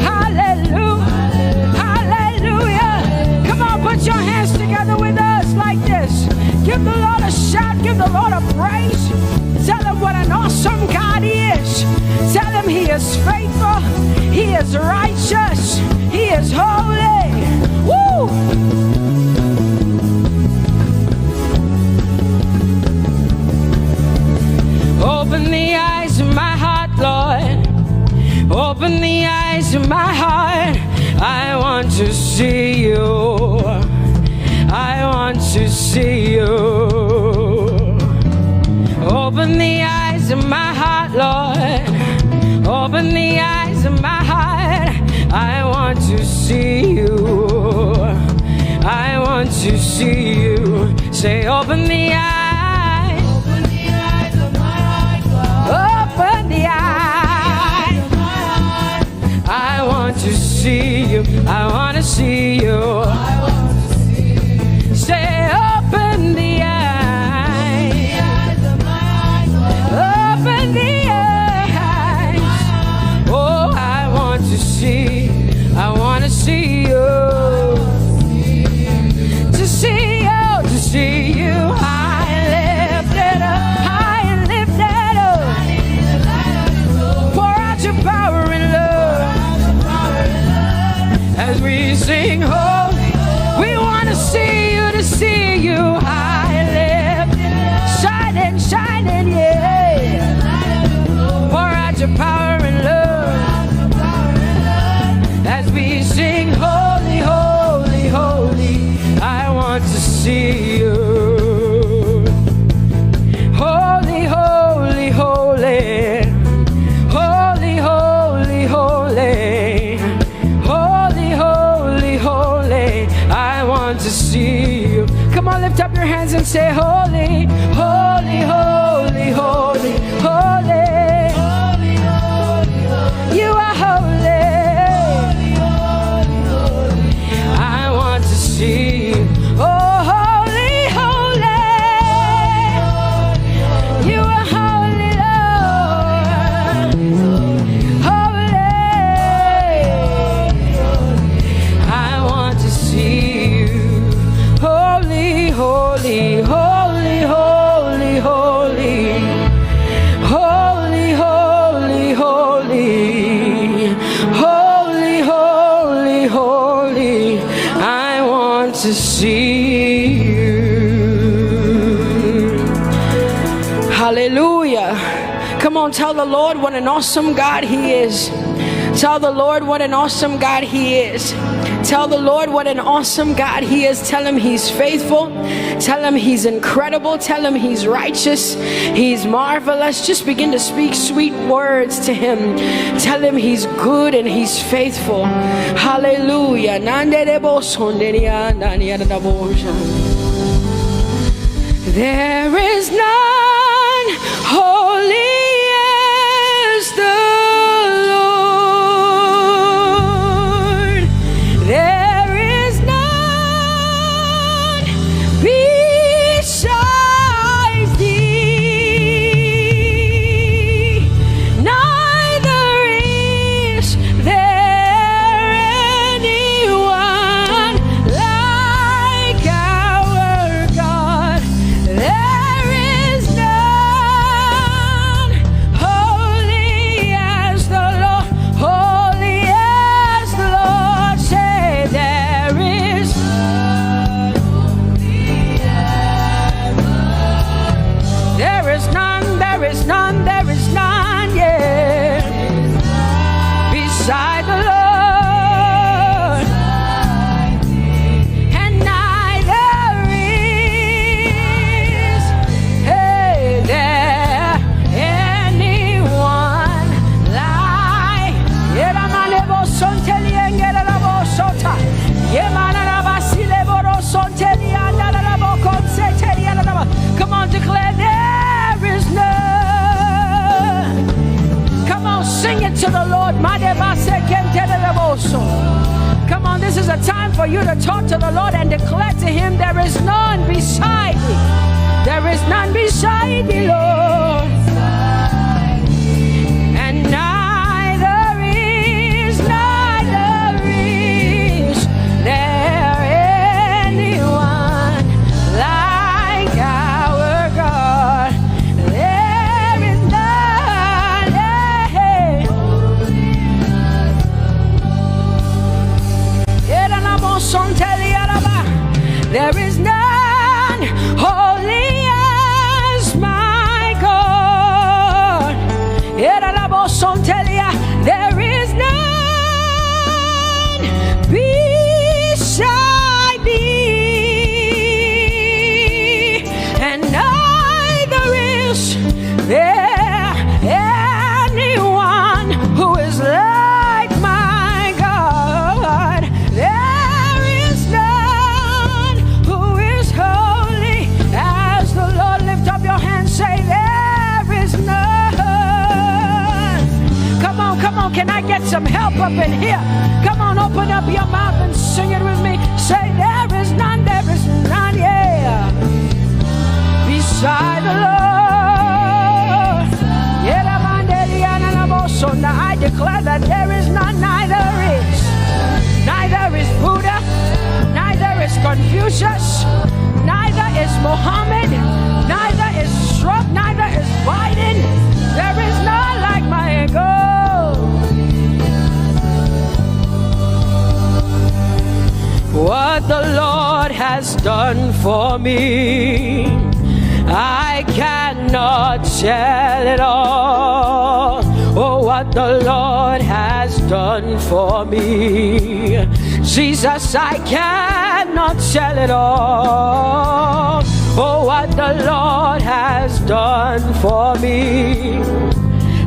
Hallelujah. Hallelujah. Come on, put your hands together with us like this. Give the Lord a shout, give the Lord a praise. Tell him what an awesome God he is. Tell him he is faithful, he is righteous, he is holy. Woo! Open the eyes of my heart, Lord. Open the eyes of my heart. I want to see you. I want to see you. Open the eyes of my heart, Lord. Open the eyes of my heart. I want to see you. I want to see you. Say, open the eyes. Open the eyes of my heart, Lord. Open the eyes. I want to see you. I want to see you. Say, open the eyes. Open the eyes. Oh, I want to see. I want to see you. To see you, to see you. I Say holy, holy, holy, holy, holy. You are holy. I want to see you. Oh, holy, holy. You are holy, Lord. Holy. I want to see you. Holy, holy, holy, holy, holy. Holy, holy, holy. Holy, holy, holy. I want to see you. Hallelujah. Come on, tell the Lord what an awesome God He is. Tell the Lord what an awesome God He is. Tell the Lord what an awesome God He is. Tell Him He's faithful. Tell Him He's incredible. Tell Him He's righteous. He's marvelous. Just begin to speak sweet words to Him. Tell Him He's good and He's faithful. Hallelujah. There is none holy as the Lord. There is none besides thee. Neither is there anyone like our God. There is none holy as the Lord, holy as the Lord. Say, there is, there is none, there is none, there is none, yeah, beside the Lord. And neither is, hey, there anyone like. Yeramanebo sonteliengerabo sota. Yemanarabasile boro sonteliandarabo konseteliandaraba. Come on, declare, there is none. Come on, sing it to the Lord. Madebasekentereboso. Come on, this is a time for you to talk to the Lord and declare to Him, there is none beside thee. There is none beside thee, Lord. And neither is, neither is there anyone like our God. There is none, eh. There is none holy as my God. There is none beside thee, and neither is there anyone who is like my God. There is none who is holy as the Lord. Lift up your hands, say, there is none. Come on, come on, can I get some help up in here? Come on, open up your mouth and sing it with me. Say, there is none, there is none, yeah, beside the Lord. Yelamandeliananamoso. Now I declare that there is none, neither is, neither is Buddha, neither is Confucius, neither is Mohammed, neither is Trump, neither is Biden. There is none like my God. What the Lord has done for me, I cannot tell it all. Oh, what the Lord has done for me, Jesus, I cannot tell it all. Oh, what the Lord has done for me,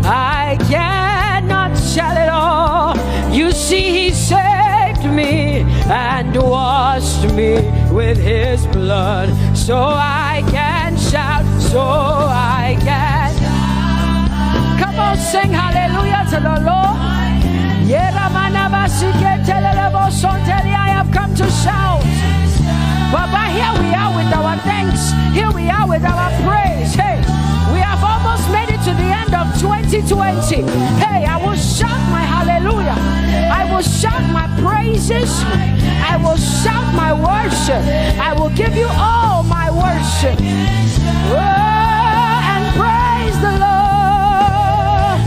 I cannot tell it all. You see, He saved me and washed me with His blood, so I So I can. Come on, sing hallelujah to the Lord. Yeramanabasiketelelebosontelia, I have come to shout. Baba, here we are with our thanks. Here we are with our praise. Hey, we have almost made it to the end of twenty twenty. Hey, I will shout my hallelujah. I will shout my praises. I will shout my worship. I will give you all my worship. Oh, and praise the Lord.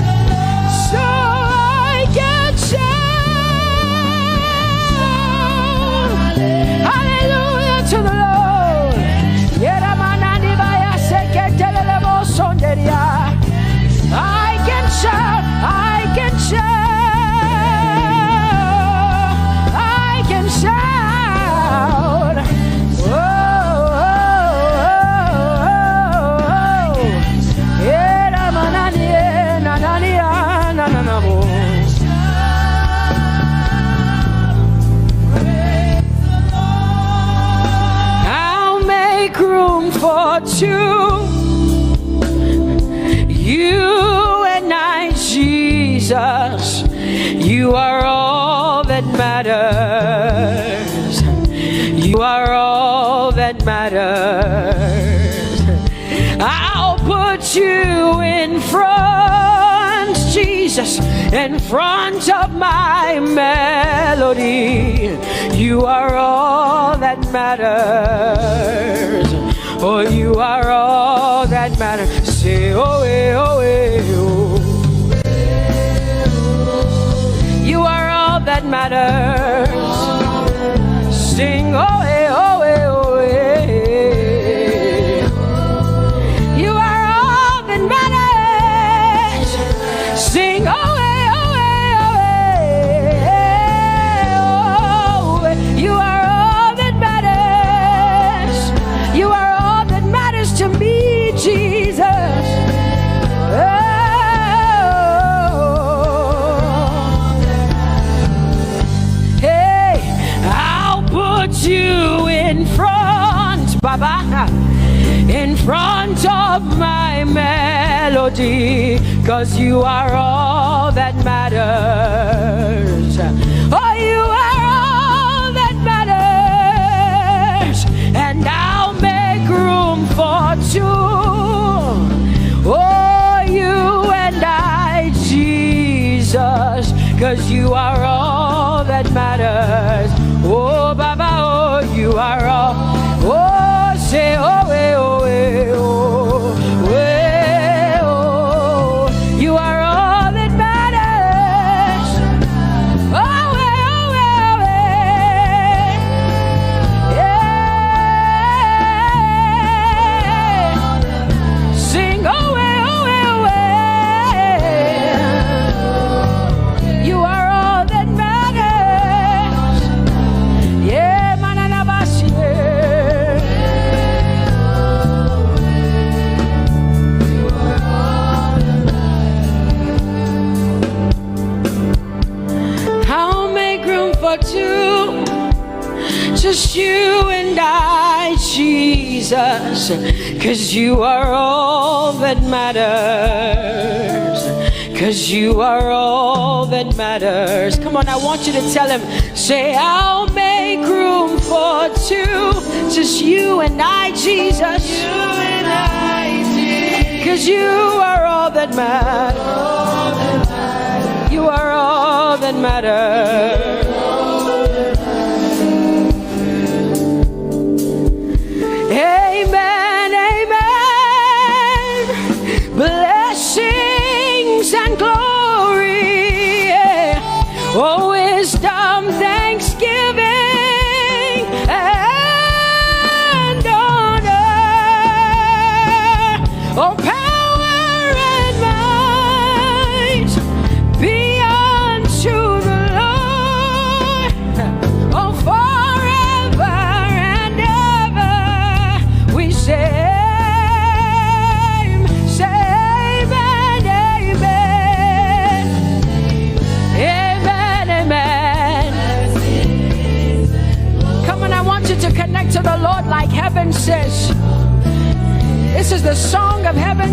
So I can shout hallelujah to the Lord. Yeramanani baya seketelele bosonderia. I can shout, I can shout, I can shout. Oh, oh, oh, oh, oh. Era manani, eh, nanani, ah, nananamo. I'll make room for two. You and I, Jesus. You are all that matters. You are all that matters. I'll put you in front, Jesus, in front of my melody. You are all that matters. Oh, you are all that matters. Say, oh, eh, oh, eh, oh. You are all that matters. Sing, oh, eh, oh, eh, oh, eh. You are all that matters. Sing, oh, eh, oh, eh, oh, eh, oh, eh. You are all that matters. You are all that matters to me, Jesus. Oh. Hey, I'll put you in front, Baba, in front of my melody, 'cause you are all that matters. Oh, you are all that matters, and I'll make room for two. Oh, you and I, Jesus, 'cause you are all that matters. Oh, Baba, oh, you are all. Oh, say, oh, eh, oh, eh, oh, eh, oh. You are all that matters. Oh, eh, oh, eh, oh, eh. Yeah. Sing, oh, eh, oh, eh, oh, eh. You are all that matters. Yeah, mananabasi, yeah. I'll make room for two. Just you and I, Jesus. 'Cause you are all that matters. 'Cause you are all that matters. Come on, I want you to tell him. Say, I'll make room for two. Just you and I, Jesus. You and I, Jesus. 'Cause you are all that matters. You are all that matters. Amen, amen. Blessings and glory, yeah. Oh, wisdom, thanksgiving, and honor. Oh, power and might be unto the Lord. Oh, forever and ever we say, say amen,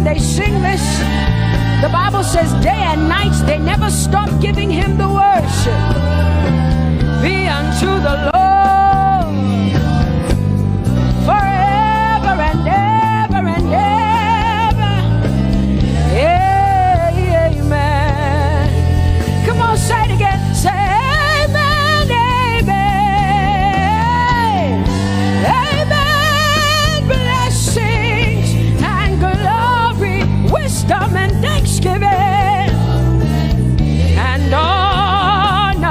They sing this. The Bible says day and night they never stop giving him the worship. Be unto the Lord forever and ever and ever. Amen. Come on, say it again. Say amen, amen, amen. Blessings and glory, wisdom and thanksgiving and honor,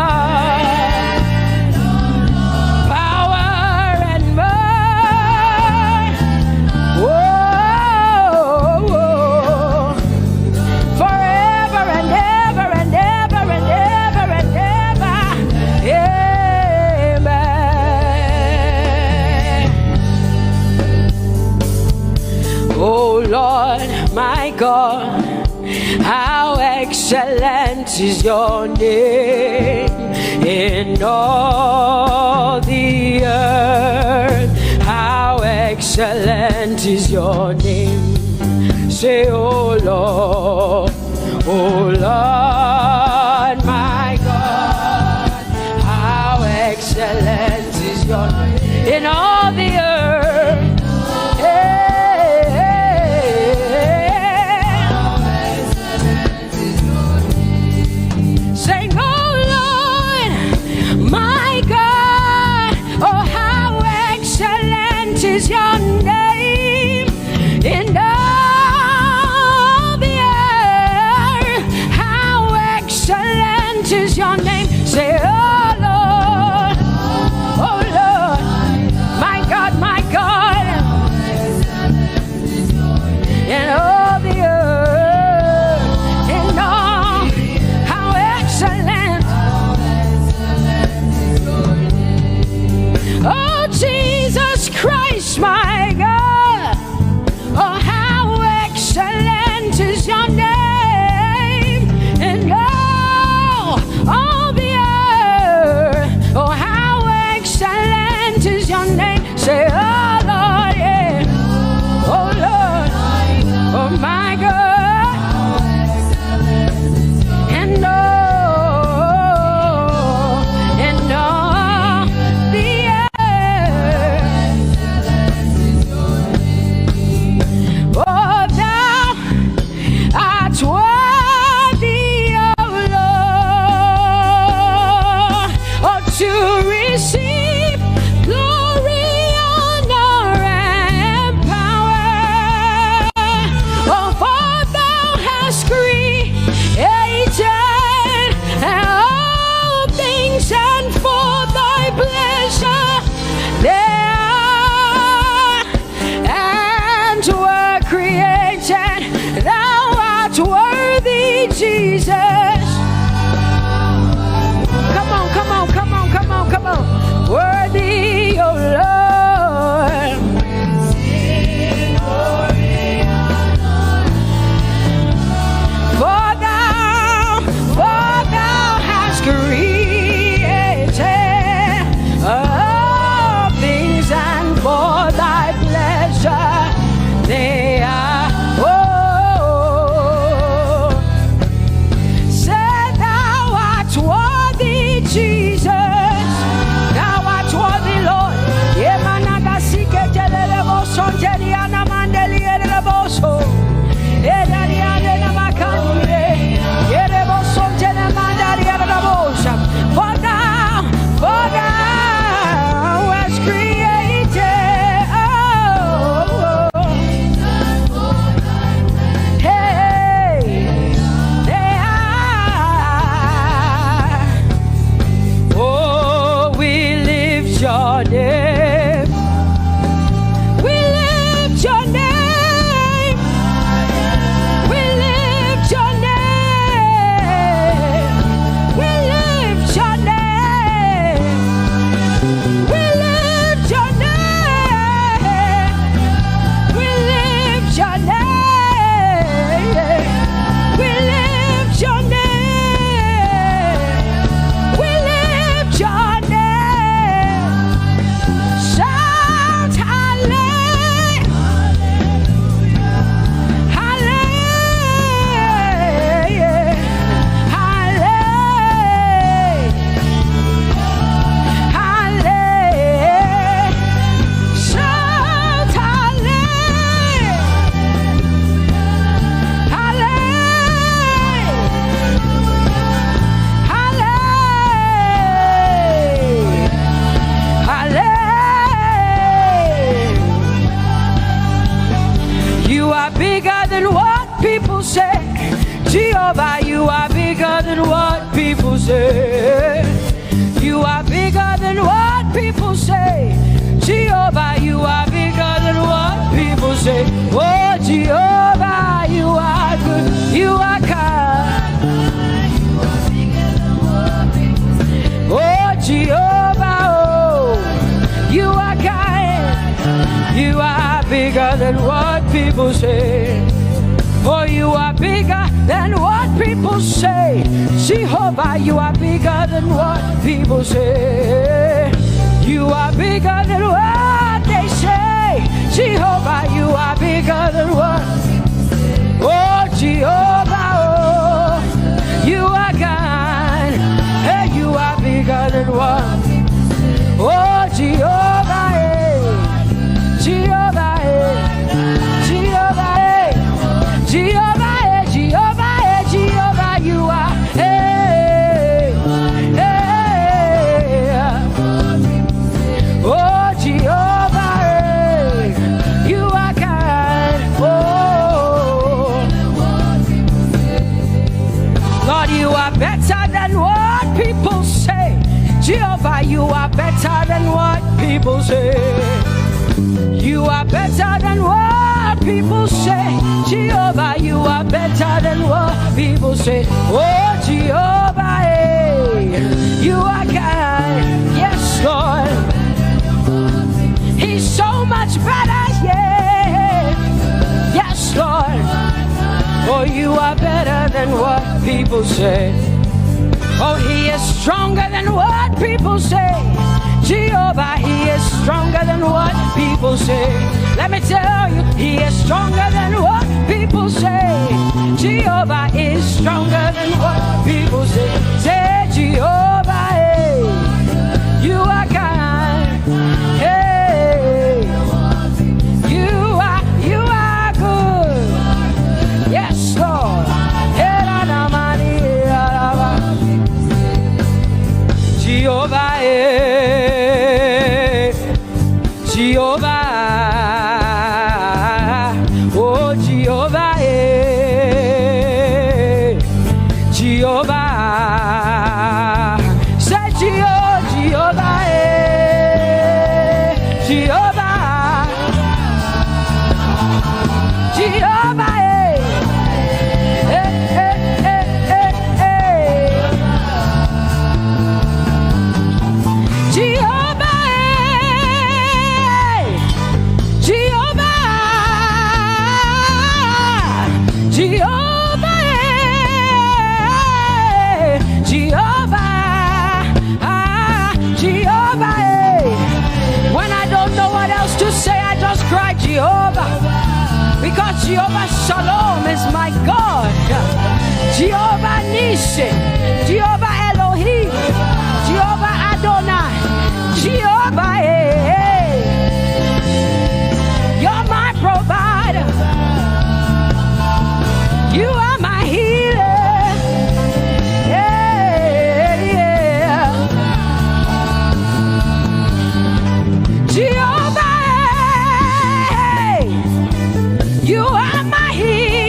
power and might. Whoa, whoa. Forever and ever and ever and ever and ever. Amen. Oh Lord, my God, how excellent is your name in all the earth. How excellent is your name. Say, oh Lord, oh Lord, my God, how excellent is your name in all the earth. Hey, hey, hey, hey. Sing, oh Lord, my God, oh how excellent is your name in all the People say, Jehovah, you are bigger than what people say. You are bigger than what people say. Jehovah, you are bigger than what people say. Oh, Jehovah, you are good. You are kind. Oh, Jehovah, oh, you are kind. You are bigger than what people say. Oh, you are bigger than what people say. Jehovah, you are bigger than what people say. You are bigger than what they say. Jehovah, you are bigger than what. Oh, Jehovah, oh, you are kind. Hey, you are bigger than what. Oh, Jehovah, eh. Jehovah, eh. Jehovah, eh. Jehovah, eh. Jehovah, eh. Jehovah, you are. Eh, eh, eh. Oh, Jehovah, eh, you are kind. Oh, Lord, you are better than what people say. Jehovah, you are better than what people say. You are better than what people say. Jehovah, you are better than what people say. Oh, Jehovah, eh, you are kind. Yes, Lord. He's so much better, yeah. Yes, Lord. Oh, you are better than what people say. Oh, he is stronger than what people say. Jehovah, he is stronger than what people say. Let me tell you, he is stronger than what people say. Jehovah is stronger than what people say. Say, Jehovah, hey, you are kind. Hey, you are, you are good. Yes, Lord. Hey, la, la, ma, ni, la, la, ma. Jehovah, eh, Jehovah, oh, Jehovah, eh, Jehovah. Say, Jeho-, Jehovah, eh, Jehovah. Jehovah, eh. Eh, eh, eh, eh, eh. Jehovah, eh. Jehovah. Jehovah, eh. Jehovah. Ah, Jehovah, eh. When I don't know what else to say, I just cry, Jehovah. Because Jehovah Shalom is my God. Jehovah Nissi, Jehovah Elohim, Jehovah Adonai, Jehovah, eh, eh. You're my provider. You are my healer. Yeah, yeah. Jehovah, hey, you are my healer.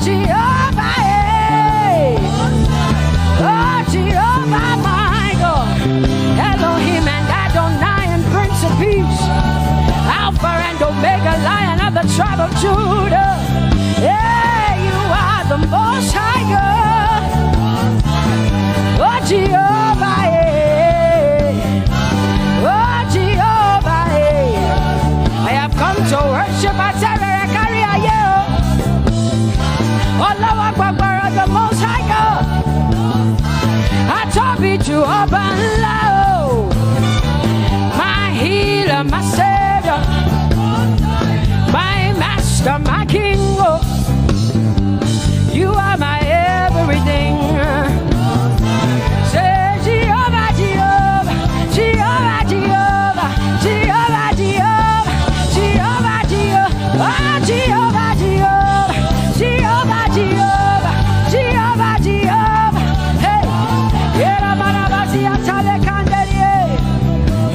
Jehovah, eh. Oh, Jehovah, my God. Elohim and Adonai and Prince of Peace. Alpha and Omega, Lion of the tribe of Judah. Yeah, you are the Most High God. Oh, Jehovah, eh. Oh, Jehovah, eh. I have come to worship. I tell her, I carry a yo. Ọlọ́wọ́ gbọgbọrọ, the Most High God. Àtọ́bí ju ọba ńlá o. My healer, my savior, my master, my king, oh. You are my everything. Say Jehovah, Jehovah, Jehovah, Jehovah, Jehovah, Jehovah, Jehovah, Jehovah, oh, Jehovah, Jehovah, Jehovah, Jehovah, Jehovah, Jehovah. Hey, Yera Marabasi Atale Kanderie.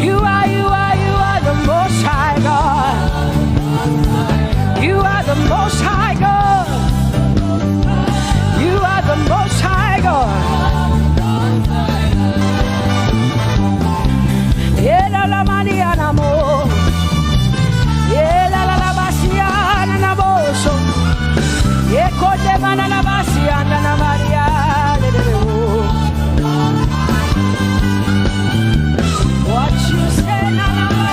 You are, you are, you are the Most High God. You are the Most High God. You are the Most High God. Ela la mani anamo. Ela la la basiana na boso. Eko de mana la basiana na Maria. What you say, na, na, na,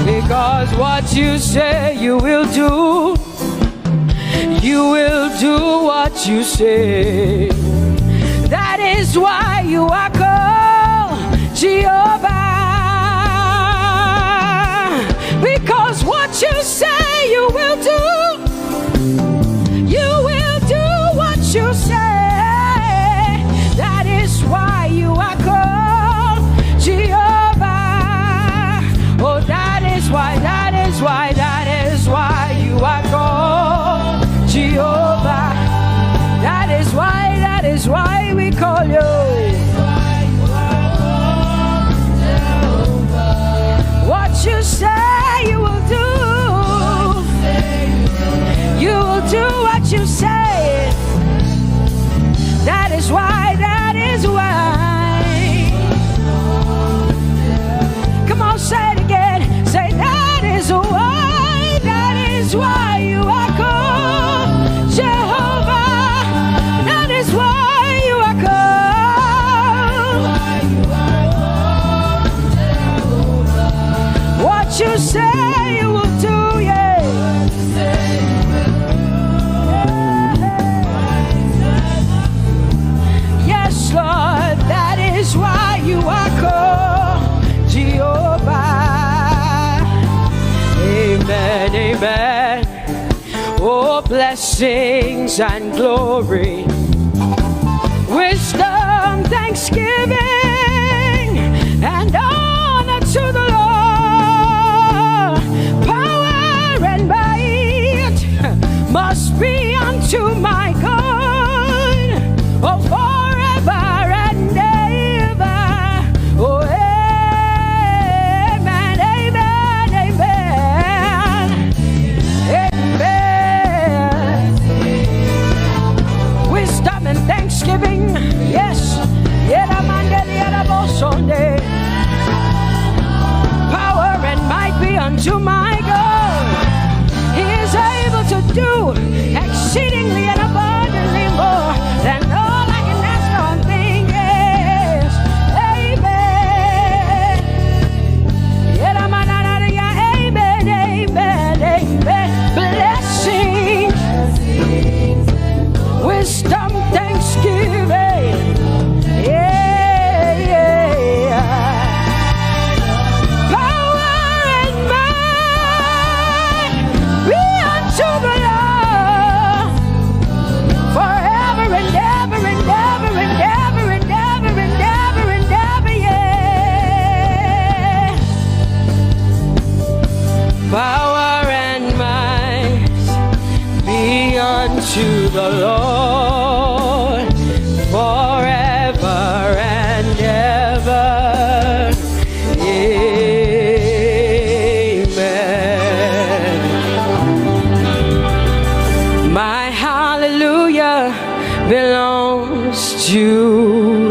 because what you say you will do, you will do what you say. That is why you are called Jehovah. Because what you say you will do, you will do what you say. That is why you are called Jehovah. Oh, that is why, that is why, that is why you are called Jehovah. That is why, that is why we call you. What you say you will do, you will do what you say. That is why, that is why. Come on, say it again. Say, that is why, that is why you are called Jehovah. That is why you are called. What you say you will do, yeah. Yes, Lord, that is why you are called Jehovah. Amen, amen. Oh, blessings and glory, wisdom, thanksgiving, and honor to the Lord. Power and might must be unto my God, oh, forever and ever. Oh, amen, amen, amen. Amen. Wisdom and thanksgiving. Yes. Yera mande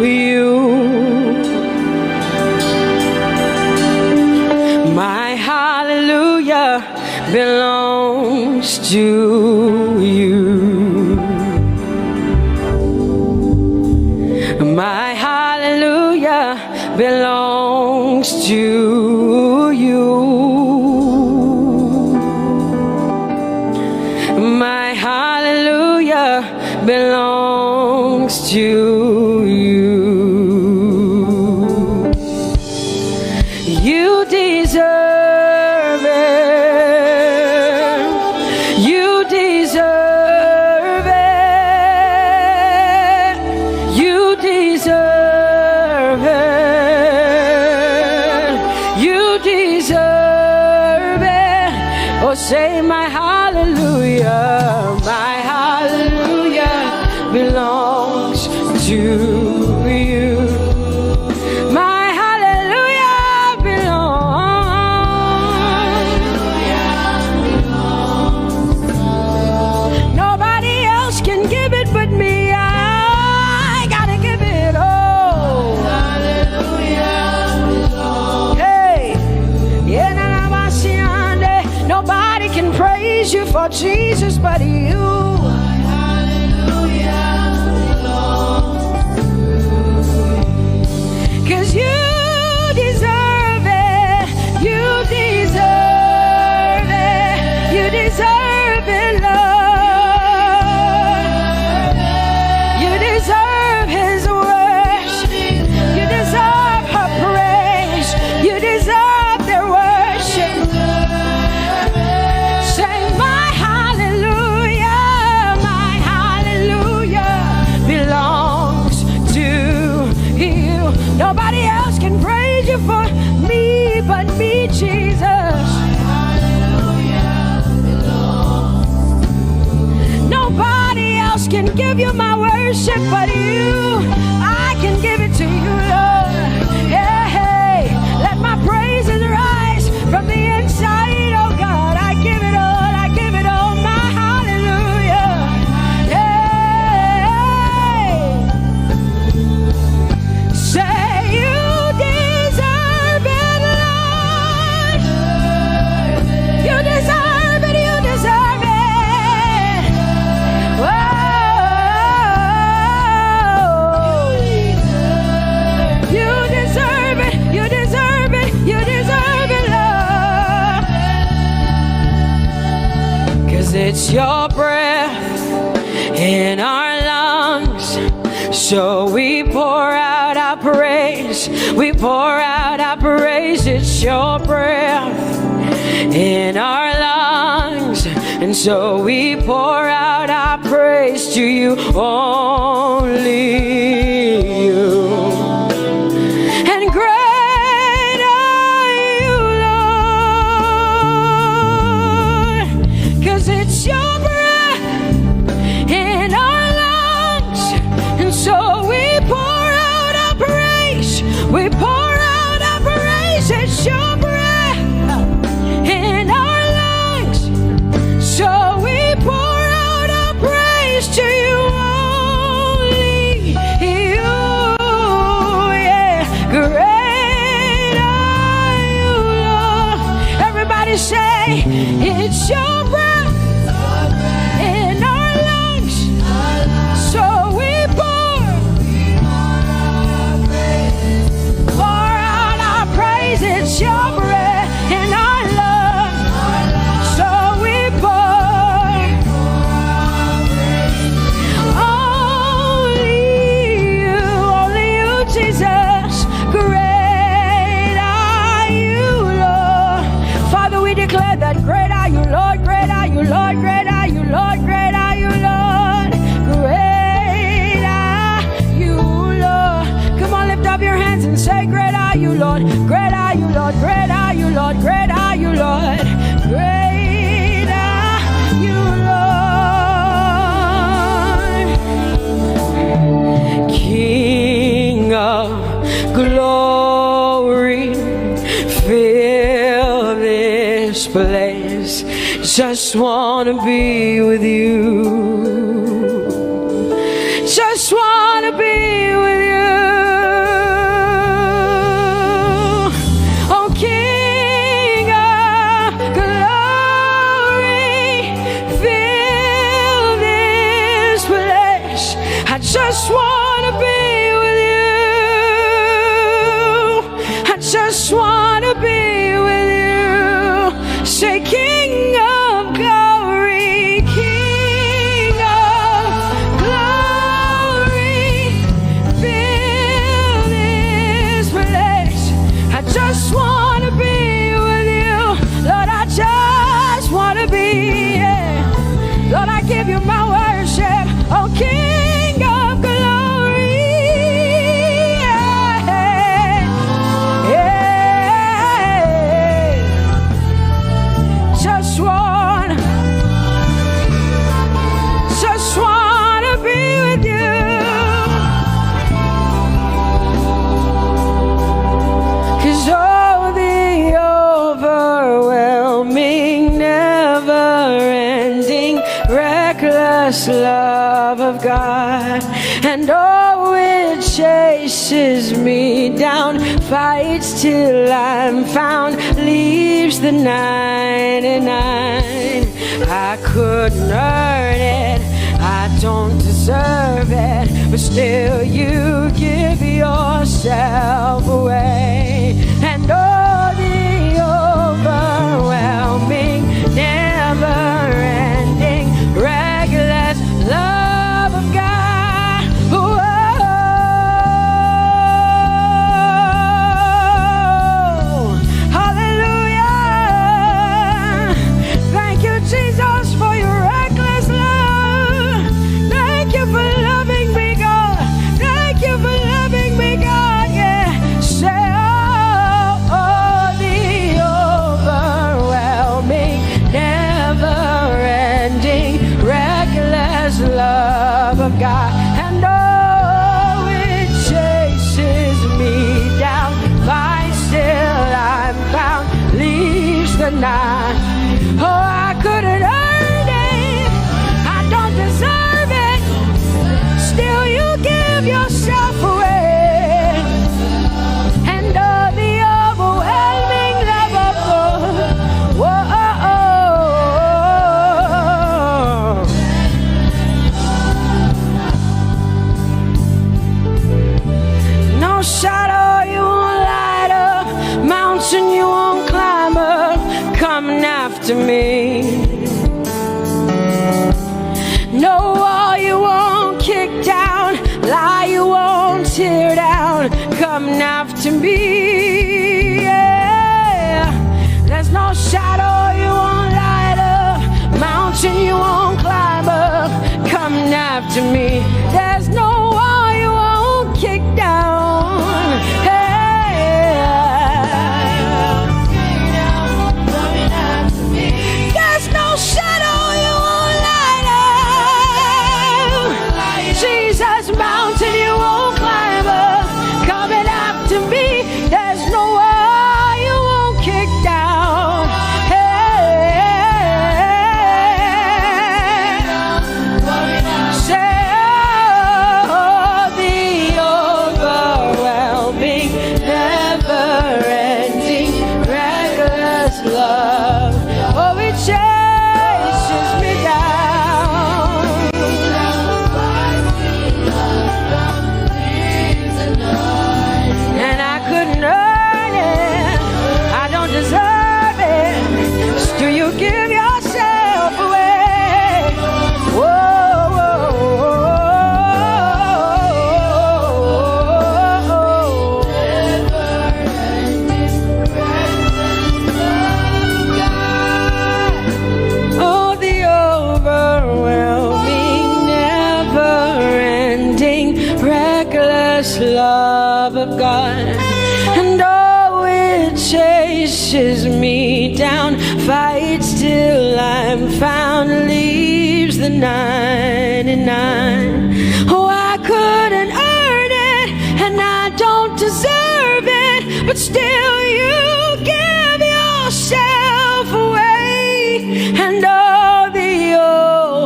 you. My hallelujah belongs to you. My hallelujah belongs to you. My hallelujah belongs to you. You deserve it. You deserve it. You deserve it. You deserve it. Oh, say, my hallelujah, my hallelujah belongs to you. My hallelujah belongs. Nobody else can give it but me. I gotta give it all. Hey, yeah, na, na, ma, si, ande. Nobody can praise you for Jesus but you. Cause you deserve it. You deserve it. You deserve it, Lord. You deserve his worship. You deserve her praise. You deserve their worship. Say, my hallelujah, my hallelujah belongs to you. Nobody else can praise you for me but me, Jesus. Nobody else can give you my worship but you. I can give it to you, Lord. Yeah, hey, let my praises rise from the inside, oh God. I give it all, I give it all, my hallelujah. Hey. Say you deserve it, Lord. You deserve it, you deserve it. Whoa. You deserve it, you deserve it, you deserve it, Lord. Cause it's your breath in our lungs. So we pour out our praise. We pour out our praise. It's your breath in our lungs. And so we pour out our praise to you, only you. And great are you, Lord, cause it's your breath in our lungs. And so we pour out our praise. We pour out our praise. It's your breath in our lungs. So we pour out our praise to you, only you. Yeah. Great are you, Lord. Everybody say, it's your breath in our lungs. So we pour, pour out our praise. It's your breath in our lungs. So we pour, only you, only you, Jesus. Great are you, Lord. Father, we declare that great are you, Lord. Great are you, Lord. Great are you, Lord. Great are you, Lord. Great are you, Lord. Come on, lift up your hands and say, great are you, Lord. Great are you, Lord. Great are you, Lord. Great are you, Lord. Great are you, Lord. King of glory, fill this place. Just wanna be with you. Just wanna be with love of God, and oh, it chases me down, fights till I'm found, leaves the ninety-nine. I couldn't earn it, I don't deserve it, but still you give yourself away. And oh, the overwhelming, never ending, reckless love of God. Whoa. Hallelujah. Thank you, Jesus, for your reckless love. Thank you for loving me, God. Thank you for loving me, God. Yeah. Say, oh, oh, the overwhelming, never ending, reckless love of God. And oh, it chases me down, fights till I'm found, leaves the night. Oh, I couldn't earn it, I don't deserve it, still you give yourself away. And oh, the overwhelming love of God. Whoa. No shadow you won't light up, mountain you won't climb up, coming after me. No wall you won't kick down, lie you won't tear down, coming after me. Yeah. There's no shadow you won't light up, mountain you won't climb up, coming after me. There's no wall you won't kick down. Hey. There's no shadow you won't light up. Jesus, mountain you won't climb up, coming after me. There's no wall you won't kick down. Hey. Say, oh, the overwhelming, never-ending, reckless love. Oh, it chases me down. And I couldn't earn it, I don't deserve it. Still, you give yourself away. Whoa, whoa, whoa, whoa, whoa. Oh, the overwhelming, never-ending, reckless love of God. And oh, it chases me down, fights till I'm found, leaves the ninety-nine. Oh, I couldn't earn it, and I don't deserve it, but still you give yourself away. And oh, the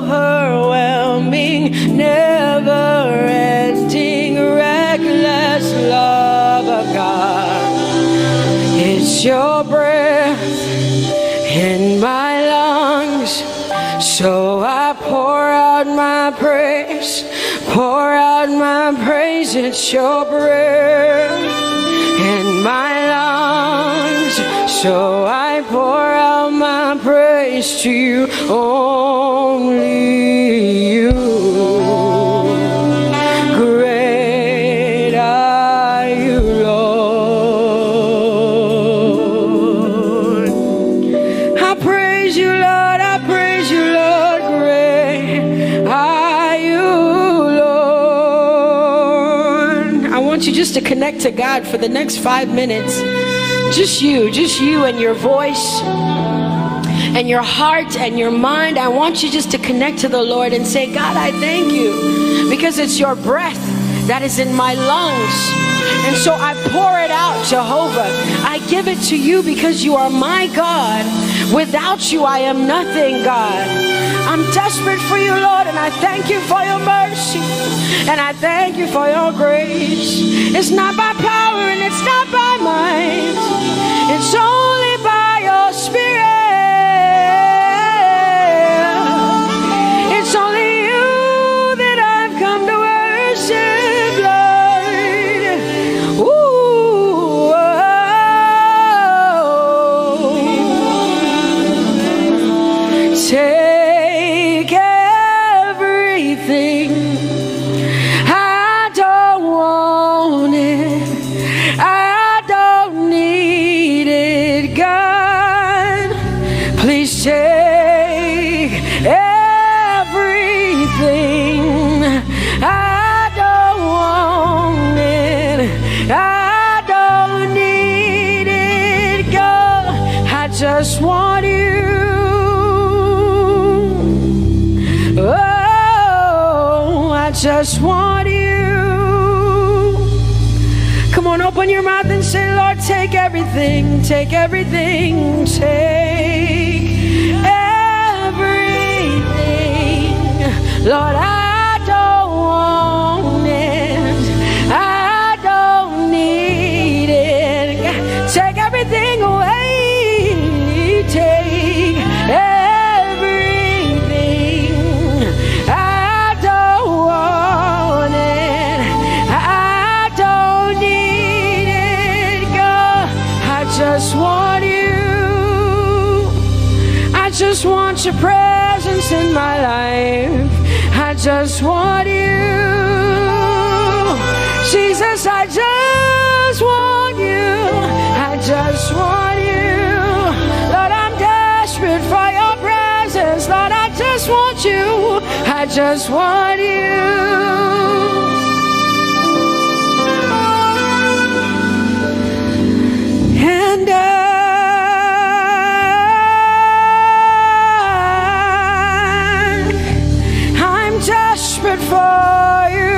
overwhelming, never-ending, reckless love of God. It's your breath in my lungs, so I pour out my praise, pour out my praise. It's your breath in my lungs, so I pour out my praise to you, only you. Great are you, Lord. I praise you, Lord. I praise you, Lord. Great are you, Lord. I want you just to connect to God for the next five minutes. Just you, just you and your voice and your heart and your mind. I want you just to connect to the Lord and say, God, I thank you because it's your breath that is in my lungs. And so I pour it out, Jehovah. I give it to you because you are my God. Without you, I am nothing, God. I'm desperate for you, Lord, and I thank you for your mercy. And I thank you for your grace. It's not by power and it's not by might. It's only by your spirit. It's only you that I've come to worship, Lord. Ooh, oh. Take everything. I don't want it. I don't need it, God. Please take everything. I don't want it. I don't need it, God. I just want you. Oh, I just want you. Come on, open your mouth and say, "Lord, take everything, take everything, take everything. Lord, I don't want it. I don't need it. Take everything away. Take everything. I don't want it. I don't need it, God. I just want you. I just want your presence in my life. I just want you. Jesus, I just want you. I just want you. Lord, I'm desperate for your presence. Lord, I just want you. I just want you. And I, I'm desperate for you.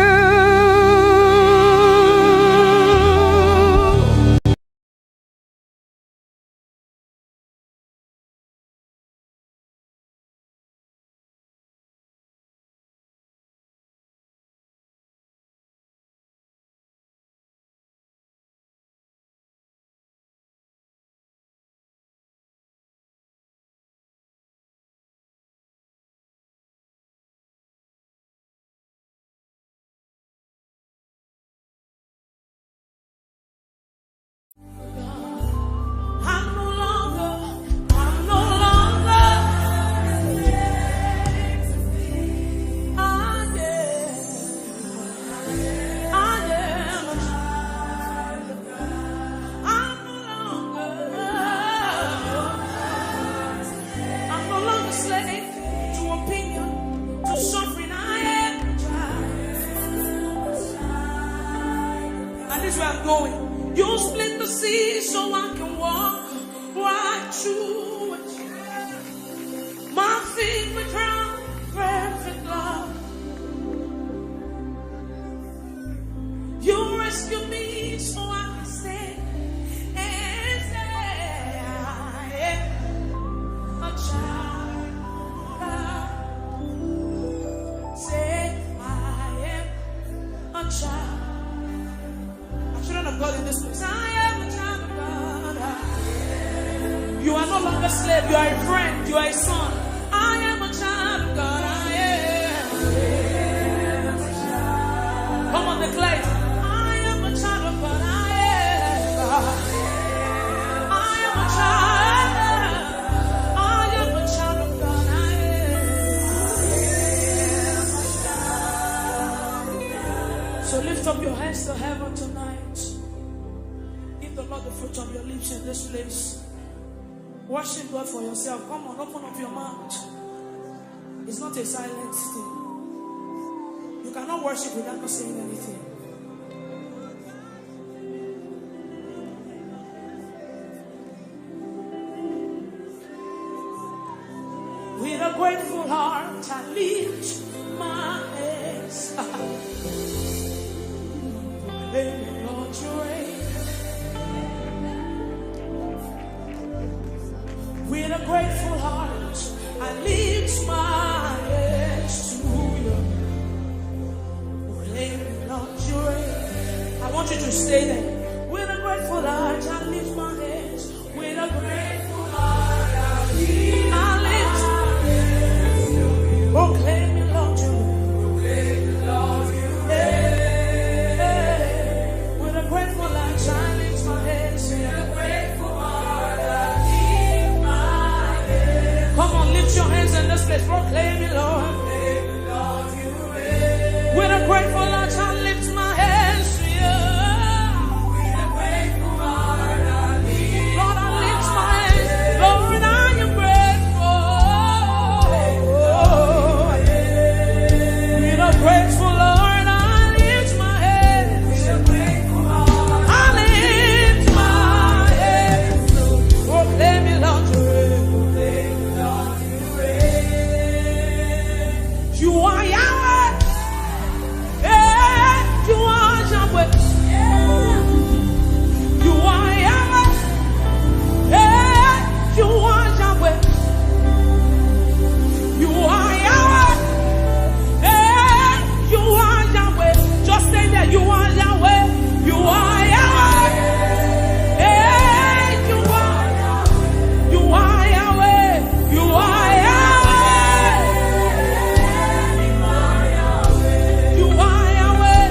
I'm no longer, I'm no longer. I am, I am a child of God. I'm no longer, I'm no longer slave to opinion, to suffering. I am a child. And this is where I'm going. You split the sea so I can walk right through it. My feet were ground, perfect love. You rescue me so I can say and say, "I am a child of God." Say, "I am a child." A children of God in this place. I am a child of God. You are no longer slave. You are a friend. You are a son. I am a child of God. I am. Come on, declare it. I am a child of God. I am. I am a child. I am a child of God. I am. So lift up your hands to heaven tonight. Give the Lord the fruit of your lips in this place. Worship God for yourself. Come on, open up your mouth. It's not a silent thing. You cannot worship without not saying anything. With a grateful heart, I lift my hands. Hey, Lord, you reign. With a Grateful heart, I lift my hands to you. Proclaim, Lord, you reign. I want you to stay there. With a grateful heart, I lift my hands. With a grateful heart, I lift my hands. Proclaim, Lord, you reign. With a grateful heart, I lift my hands. With a grateful heart, I lift my hands. Come on, lift your hands in this place. Proclaim it, Lord. With a grateful heart, I lift my hands to you. With a grateful heart, I lift Lord, I lift my hands. Lord, I am grateful. With a grateful heart, I lift my hands. With a grateful heart, I lift my hands. Proclaim it, Lord, you reign. You are Yahweh. Hey, you are Yahweh. You are Yahweh. Hey, you are Yahweh. You are Yahweh. Hey, you are Yahweh. Just stay there. You are Yahweh. You are Yahweh. Hey, you are Yahweh. You are Yahweh. You are Yahweh. You are Yahweh.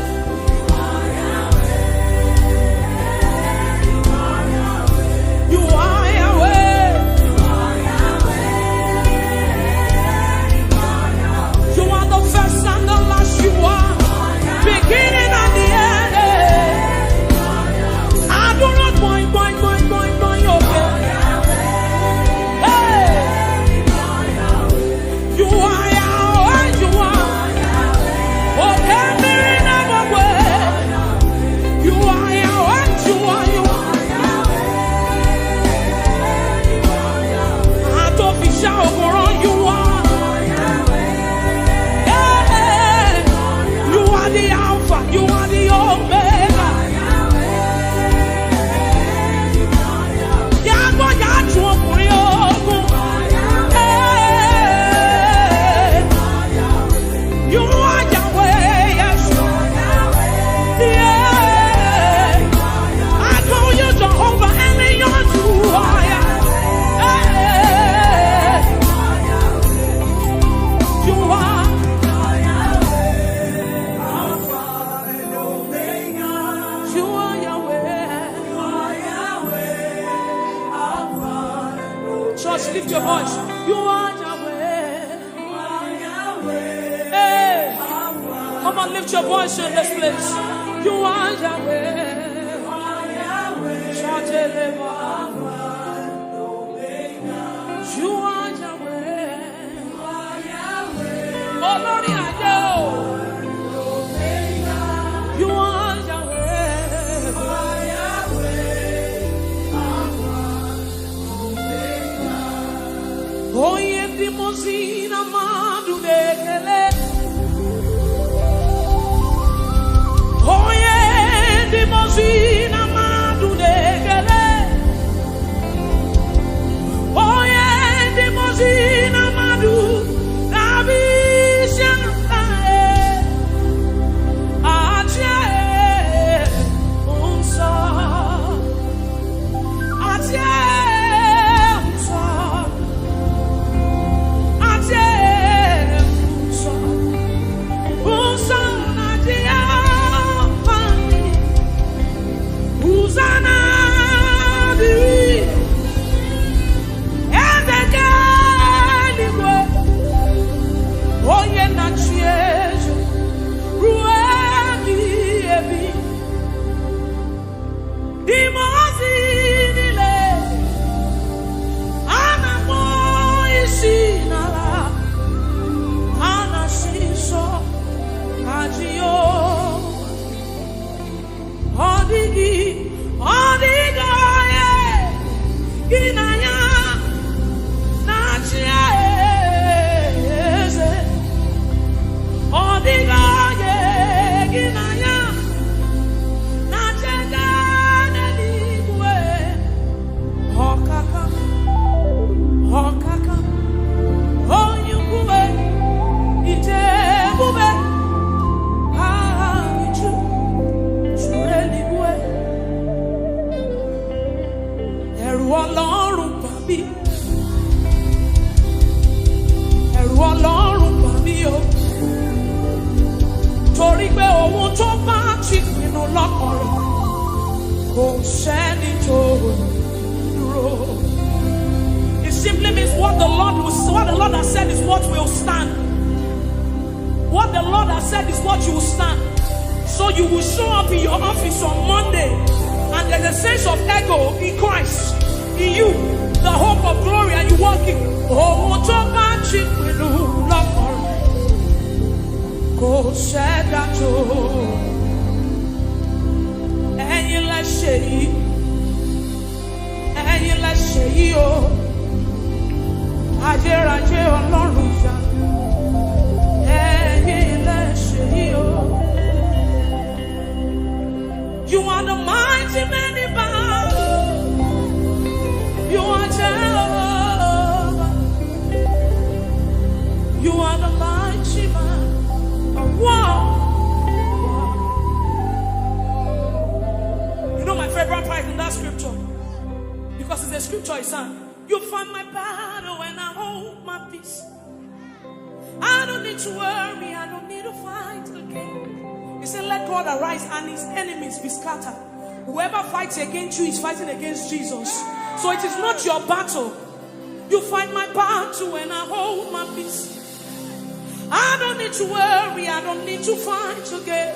You are Yahweh. You are the first and the last. You are beginning and the end. I do not point, point, point, point, point, okay. Hey. You are Yahweh, you are. Oh, Emirina Mokwe. You are Yahweh, you are, you are. Atofisha Okoro, you are. Yeah. You are the Alpha, you are the Omega. Yàgò yàtú ọkùnrin ogun. Hey. You are Yahweh, yes. Yeah. I call you Jehovah, and you are. Hey. You are. You are Yahweh. Church, lift your voice. You are Yahweh. Hey. Come on, lift your voice in this place. You are Yahweh. Shout it, Lord. You are Yahweh. Olórí ayé o. You are Yahweh. Onye ndị mmụọ ozi na mmadụ na-ekele. Onye ndị mmụọ ozi na mmadụ na-ekele. Onye ndị mmụọ ozi na mmadụ na-abịa isi ala e. Achị e, nsọ. Achị e, nsọ. Achị e, nsọ. Nsọ na Jehova anyị. Hosanna dịrị Eze nke eluigwe, onye na-achị eze ruo ebighị ebi. Ndị mmụọ ozi niile, a na-akpọ isi n'ala, a na-asị nsọ ka Jehova. Ọ dịghị, ọ dịghị onye gị na ya na-achị eze. Ọ dịghị onye gị na ya na-achị eze n'eluigwe. Ọkaka, ọkaka. Send it over. It simply means what the Lord will, what the Lord has said is what will stand. What the Lord has said is what you will stand. So you will show up in your office on Monday, and there's a sense of ego in Christ, in you, the hope of glory, and you walk in. Ohun tó bá ti pinnu lọ́kàn rẹ̀, kò sẹ́dá tó. Ẹ̀yin lẹ ṣe yìí. Ẹ̀yin lẹ ṣe yìí o. Ayérayé Ọlọ́run ìyanu. Ẹ̀yin lẹ ṣe yìí o. You are the mighty man in battle. You are Jehovah. You are the mighty man of war. You know my favorite part in that scripture? Because it's a scripture, it's an, "You fight my battle and I hold my peace. I don't need to worry, I don't need to fight again." He said, "Let God arise and his enemies be scattered." Whoever fights against you is fighting against Jesus. So it is not your battle. "You fight my battle and I hold my peace. I don't need to worry, I don't need to fight again.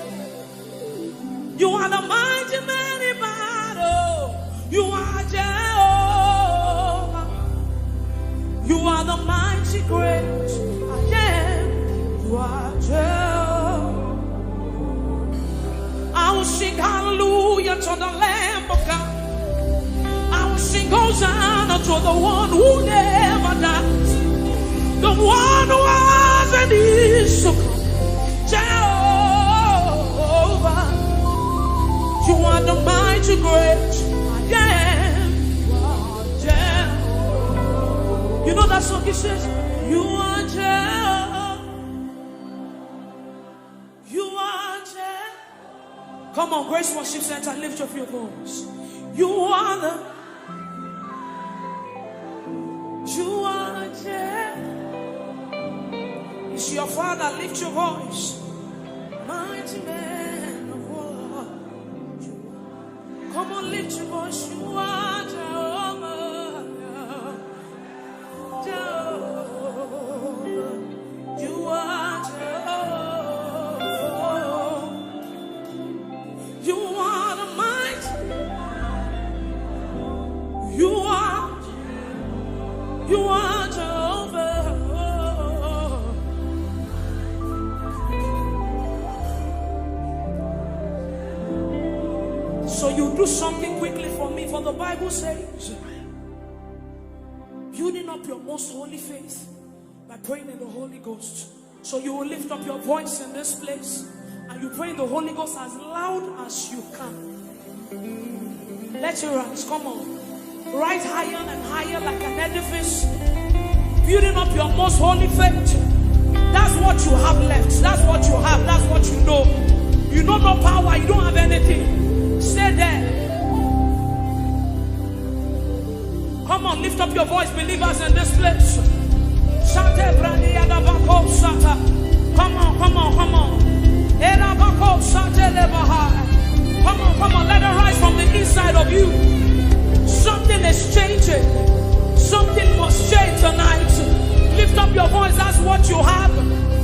You are the mighty man in battle. You are Jehovah. You are the mighty great I am. You are Jehovah." I will sing hallelujah to the Lamb of God. I will sing Hosanna to the one who never dies, the one who was and is to come. Jehovah, you are the mighty great I am. You are Jehovah. You know that song, it says, "You are Jehovah. You are Jehovah." Come on, Grace Worship Center, lift up your voice. You are the, you are Jehovah. It's your Father, lift your voice. Mighty man of war. Come on, lift your voice. You are Jehovah. Jehovah. You are Jehovah. You are the might. You are, you are Jehovah. So you do something quickly for me, for the Bible says, "Building up your most holy faith by praying in the Holy Ghost." So you will lift up your voice in this place and you pray in the Holy Ghost as loud as you can. Let it rise. Come on. Rise higher and higher like an edifice. Building up your most holy faith. That's what you have left. That's what you have. That's what you know. You know no power. You don't have anything. Stay there. Come on, lift up your voice, believers in this place. Shate brani yadabako shata. Come on, come on, come on. Erabako shate lebaha. Come on, come on, let it rise from the inside of you. Something is changing. Something must change tonight. Lift up your voice, that's what you have.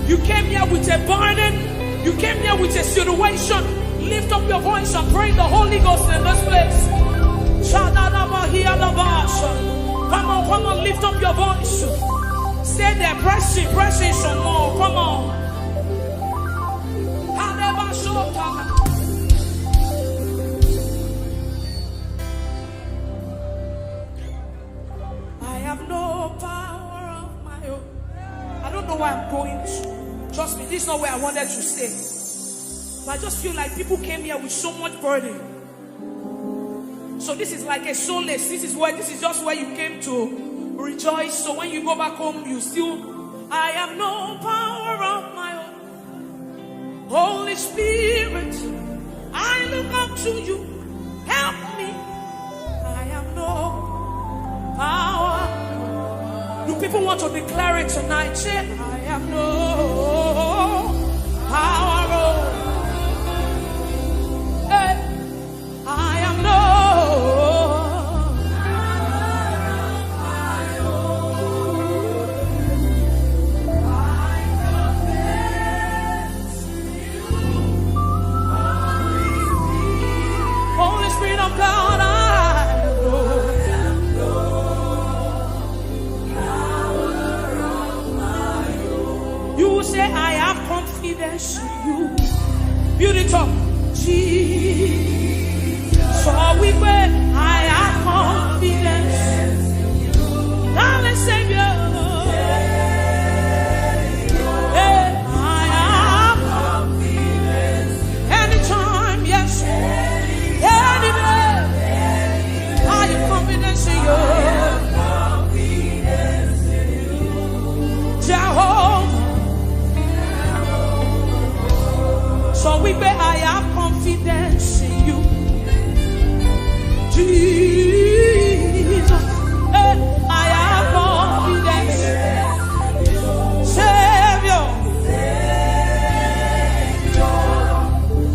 You came here with a burden. You came here with a situation. Lift up your voice and pray in the Holy Ghost in this place. Shadadabahiyadabasha. Come on, come on, lift up your voice. Stay there, press in, press in some more. Come on. Hadabashota. I have no power of my own. I don't know where I'm going to. Trust me, this is not where I wanted to stay. But I just feel like people came here with so much burden. So this is like a solace. This is where, this is just where you came to rejoice. So when you go back home, you still, I have no power of my own. Holy Spirit, I look up to you. Help me. I have no power. Do people want to declare it tonight? Say, I have no power. Oh. Hey, I have no Beautiful. Jesus. So we pray, I have confidence. Darling Savior. Hey, I have confidence. Anytime, yes. Anywhere. I have confidence in you. Jehovah. So we pray, I have confidence in you. Jesus. Hey, I have confidence. Savior.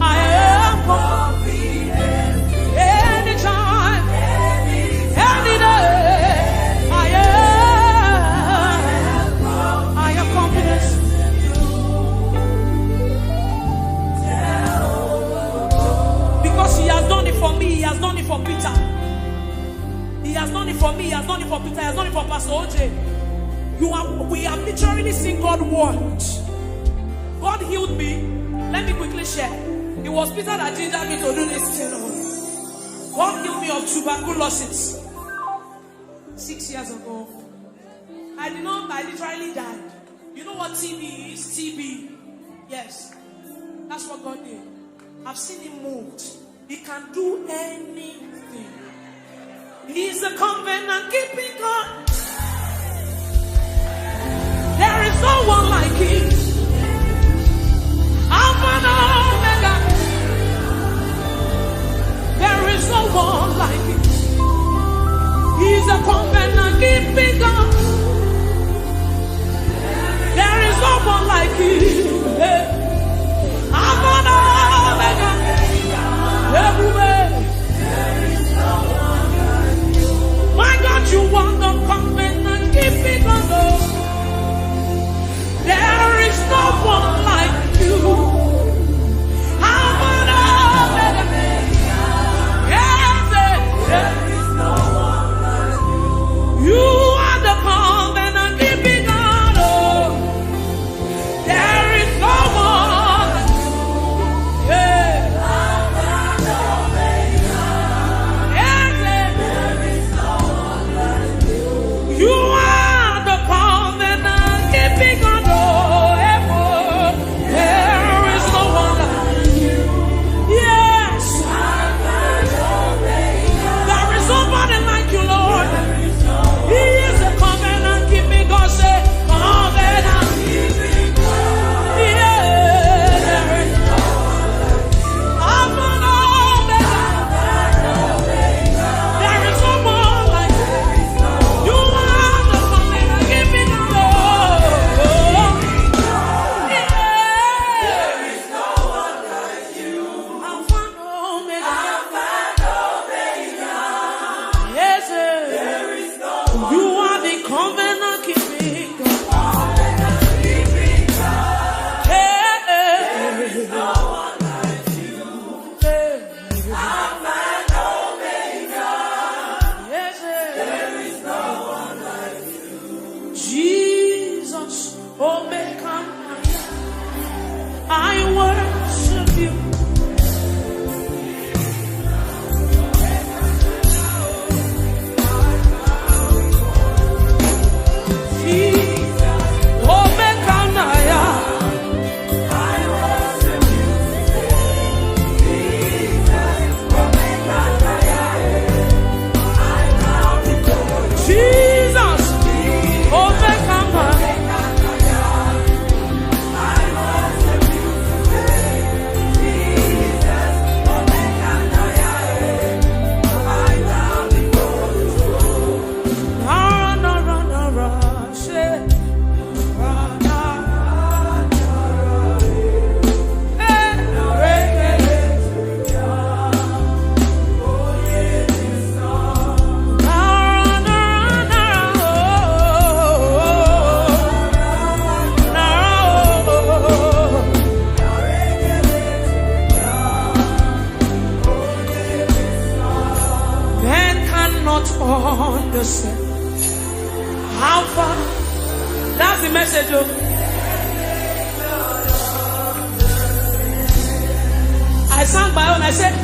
I have confidence. Anytime, any day, I have, I have confidence. Because he has done it for me, he has done it for Peter. He has done it for me, he has done it for Peter, he has done it for Pastor O J. You are, we have literally seen God work. God healed me. Let me quickly share. It was Peter that gingered me to do this thing. God healed me of tuberculosis six years ago. I did not, I literally died. You know what T B is? T B. Yes. That's what God did. I've seen him moved. He can do anything. He's a covenant keeping God. There is no one like him. Alpha and Omega. There is no one like him. He's a covenant keeping God. There is no one like him. Hey. Alpha and Omega. Everywhere. My God, you are the covenant keeping God. Oh. There is no one like you. Alpha and Omega. Yes, eh, there is no one like you. You are the covenant keeping God. Oh. There is no one. Yeah. Yes, eh. You are the covenant keeping God. Oh, eh, oh. There is no one like you. Yes. There is nobody like you, Lord. He is a covenant keeping God. Say, covenant keeping God. Yeah. Alpha and Omega. There is no one like you. You are the covenant keeping God. Yeah. Alpha and Omega. Yes, sir. You are the covenant keeping God. Hey, hey. Yes, sir. Jesus, Omega, I worship you. Jesus, Omega, Jesus, Omega. Men cannot understand how far. That's the message, oh. I sang my own. I said,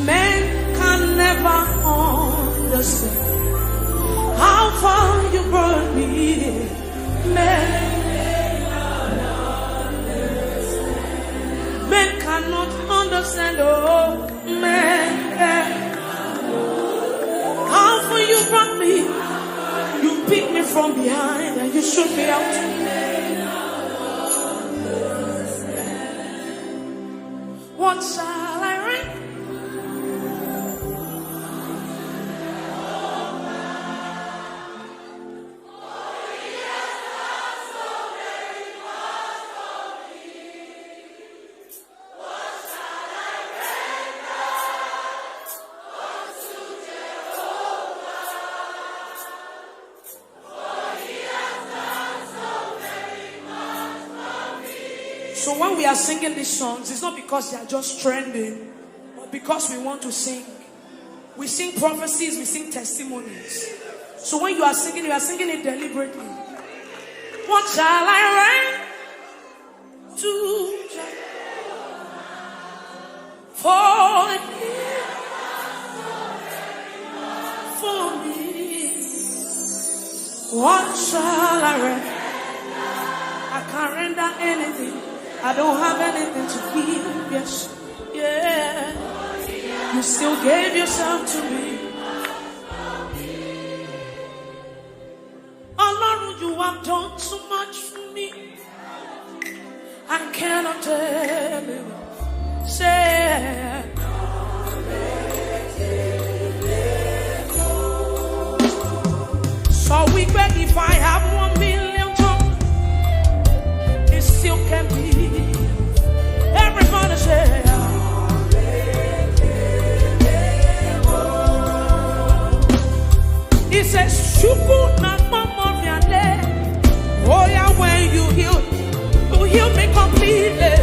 men can never understand how far you brought me. Men, men cannot understand. Oh, men can. How far you brought me. You picked me from behind and you shook me out. What shall I render? So when we are singing these songs, it's not because they are just trending, but because we want to sing. We sing prophecies, we sing testimonies. So when you are singing, you are singing it deliberately. What shall I render to Jehovah for the for me? What shall I render? I can't render anything. I don't have anything to give. Yes, yeah. You still gave yourself to me. Ọlọ́run, you have done too much for me. I cannot tell you. Say, so we pray if I have one million tongues, it still can be. Everybody say, He says, Shuku na mama miale. Oh yeah, when you heal, you heal me completely.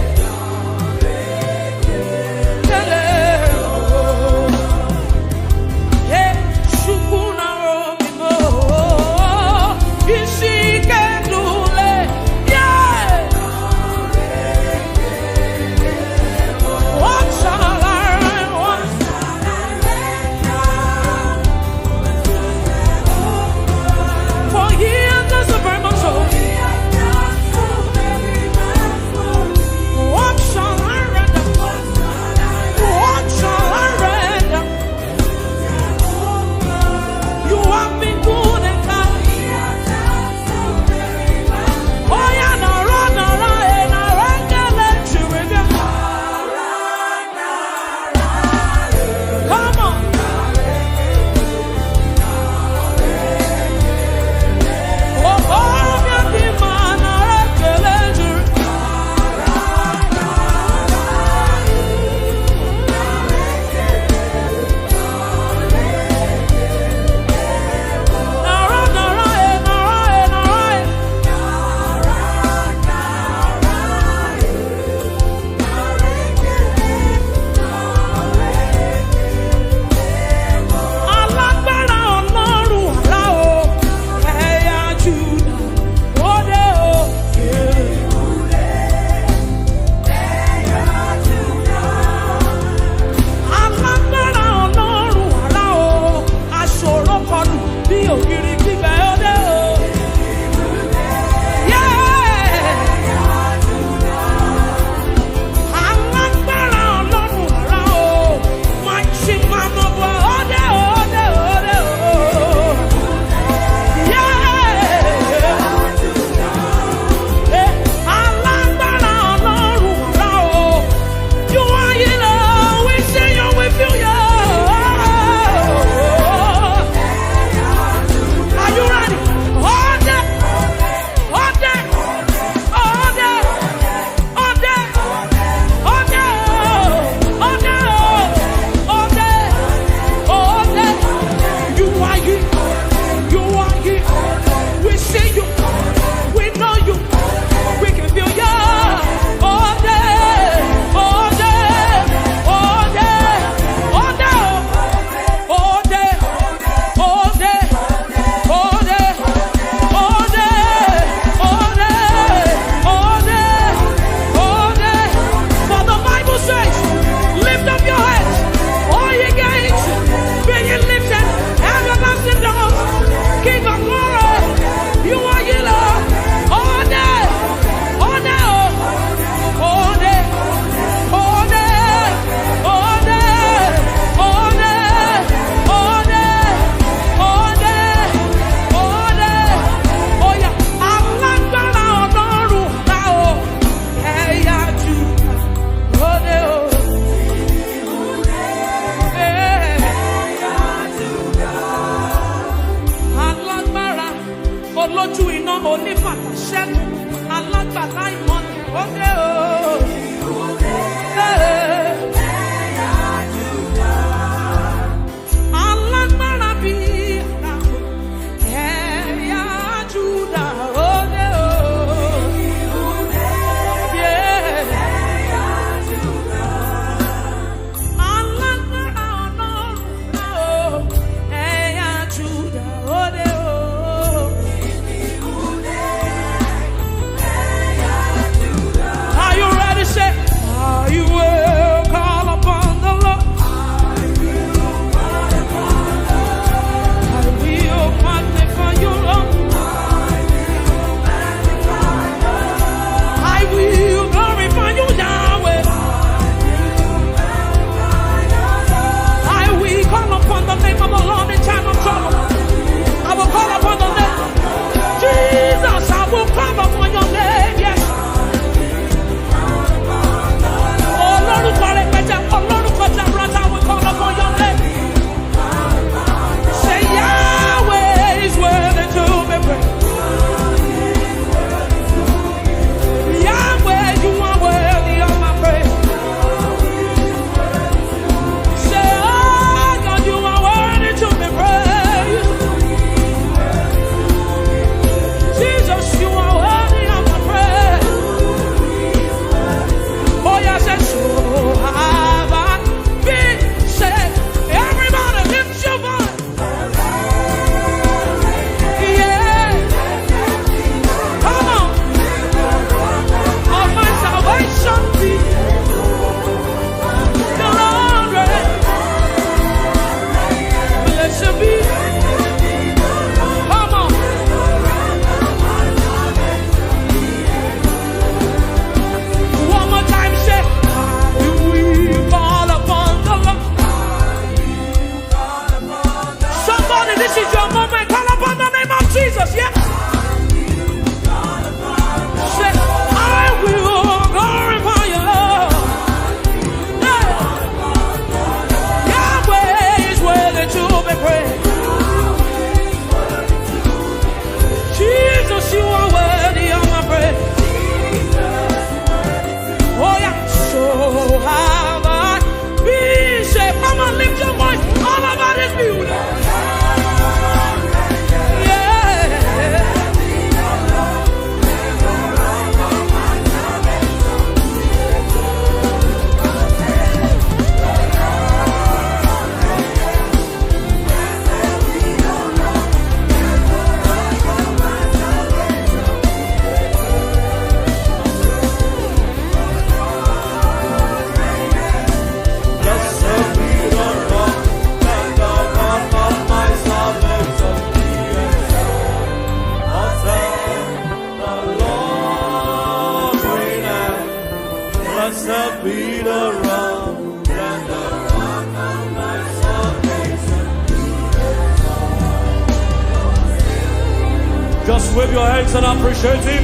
Just wave your hands and appreciate Him.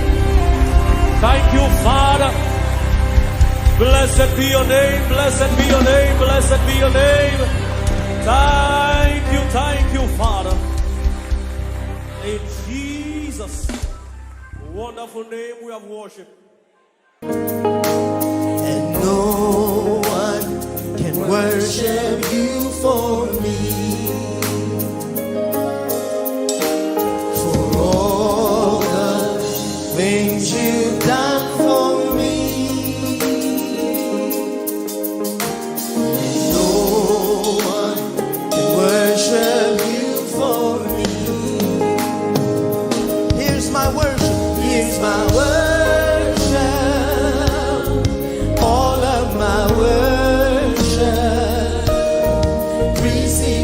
Thank you, Father. Blessed be your name, blessed be your name, blessed be your name. Thank you, thank you, Father. In Jesus' wonderful name we have worshipped. And no one can worship you for me. For all the things you've done for me. And no one can worship you for me. Here's my worship. Here's my worship. All of my worship. Receive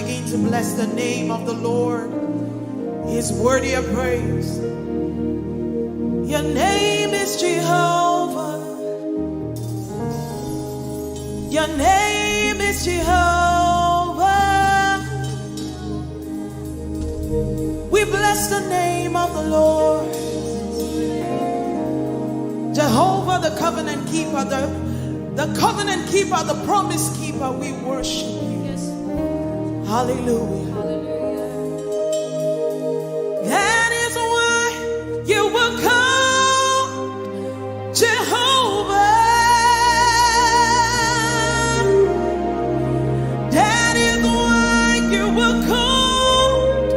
Begin to bless the name of the Lord. He is worthy of praise. Your name is Jehovah. Your name is Jehovah. We bless the name of the Lord. Jehovah, the covenant keeper, the, the covenant keeper, the promise keeper, we worship you. Hallelujah. That is why you will come, Jehovah. That is why you will come,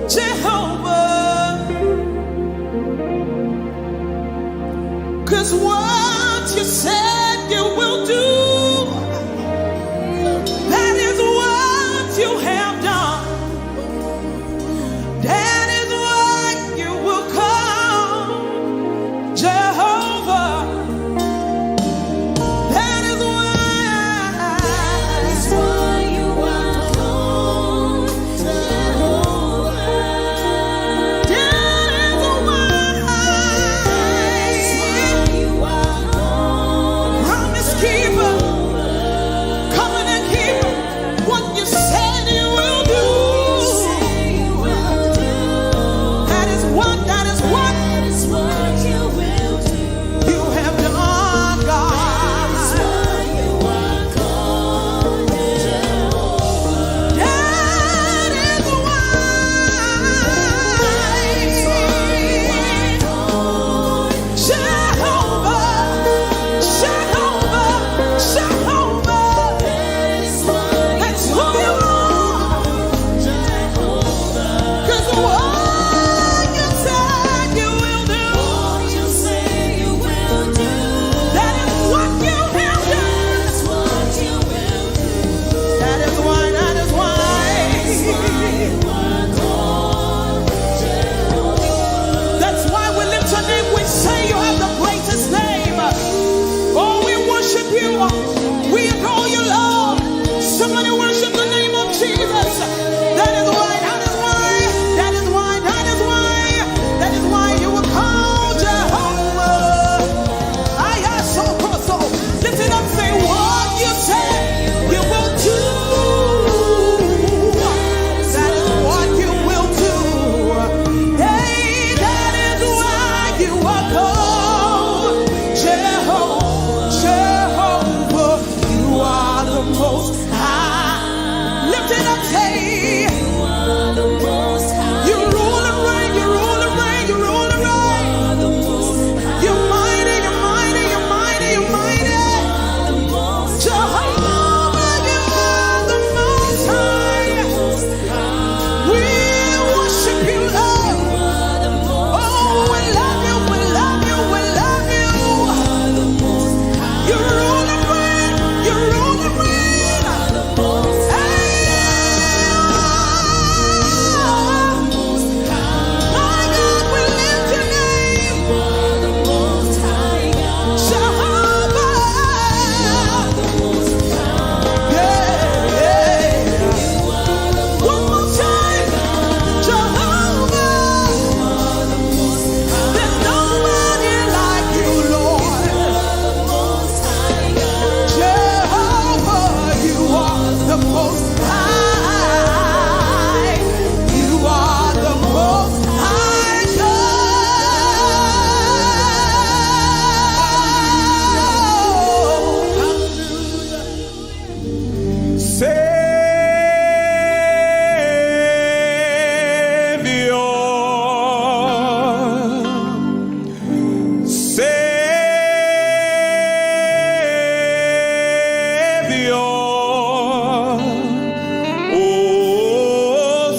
Jehovah. 'Cause what you said you will do, that is what you have done. That is why you will come, Jehovah. That is why. That is why you are called Jehovah. That is why. That is why you are called Promise keeper, Jehovah. Covenant keeper. What you said you will do. That is what, that is what you have done, God. That is why. Jehovah, Jehovah, Jehovah. That's who you are. 'Cause what you said you will do, that is what you have done. That is why, that is why. That's why we lift your name. We say you have the greatest name. Oh, we worship you. We adore you, Lord. Somebody worship the name of Jesus. That is why, that is why, that is why, that is why, that is why you were called Jehovah. I am so, so. Lift it up, say, what you say you will do. That is what you will do. Hey, that is why you are called Jehovah, Jehovah. You are the most high. Lift it up, say, you are the most high. You rule and reign, you rule and reign, you rule and reign. You are the most high. You're mighty, you're mighty, you're mighty, you're mighty. You are the most high. Jehovah, you are the most high. We worship you, Lord. Oh, we love you, we love you, we love you. You rule and reign, you rule and reign. Hey. My God, we lift your name. Jehovah. Yeah, yeah. One more time, Jehovah. There's nobody like you, Lord. Jehovah, you are the most high. You are the most high God. Savior, Savior, oh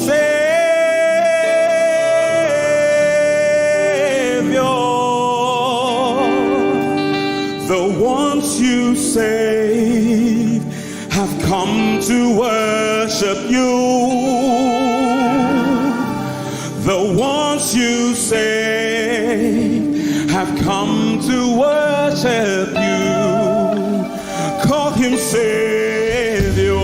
Savior, the ones you save have come to worship you. The ones you save have come to worship you. Call him Savior.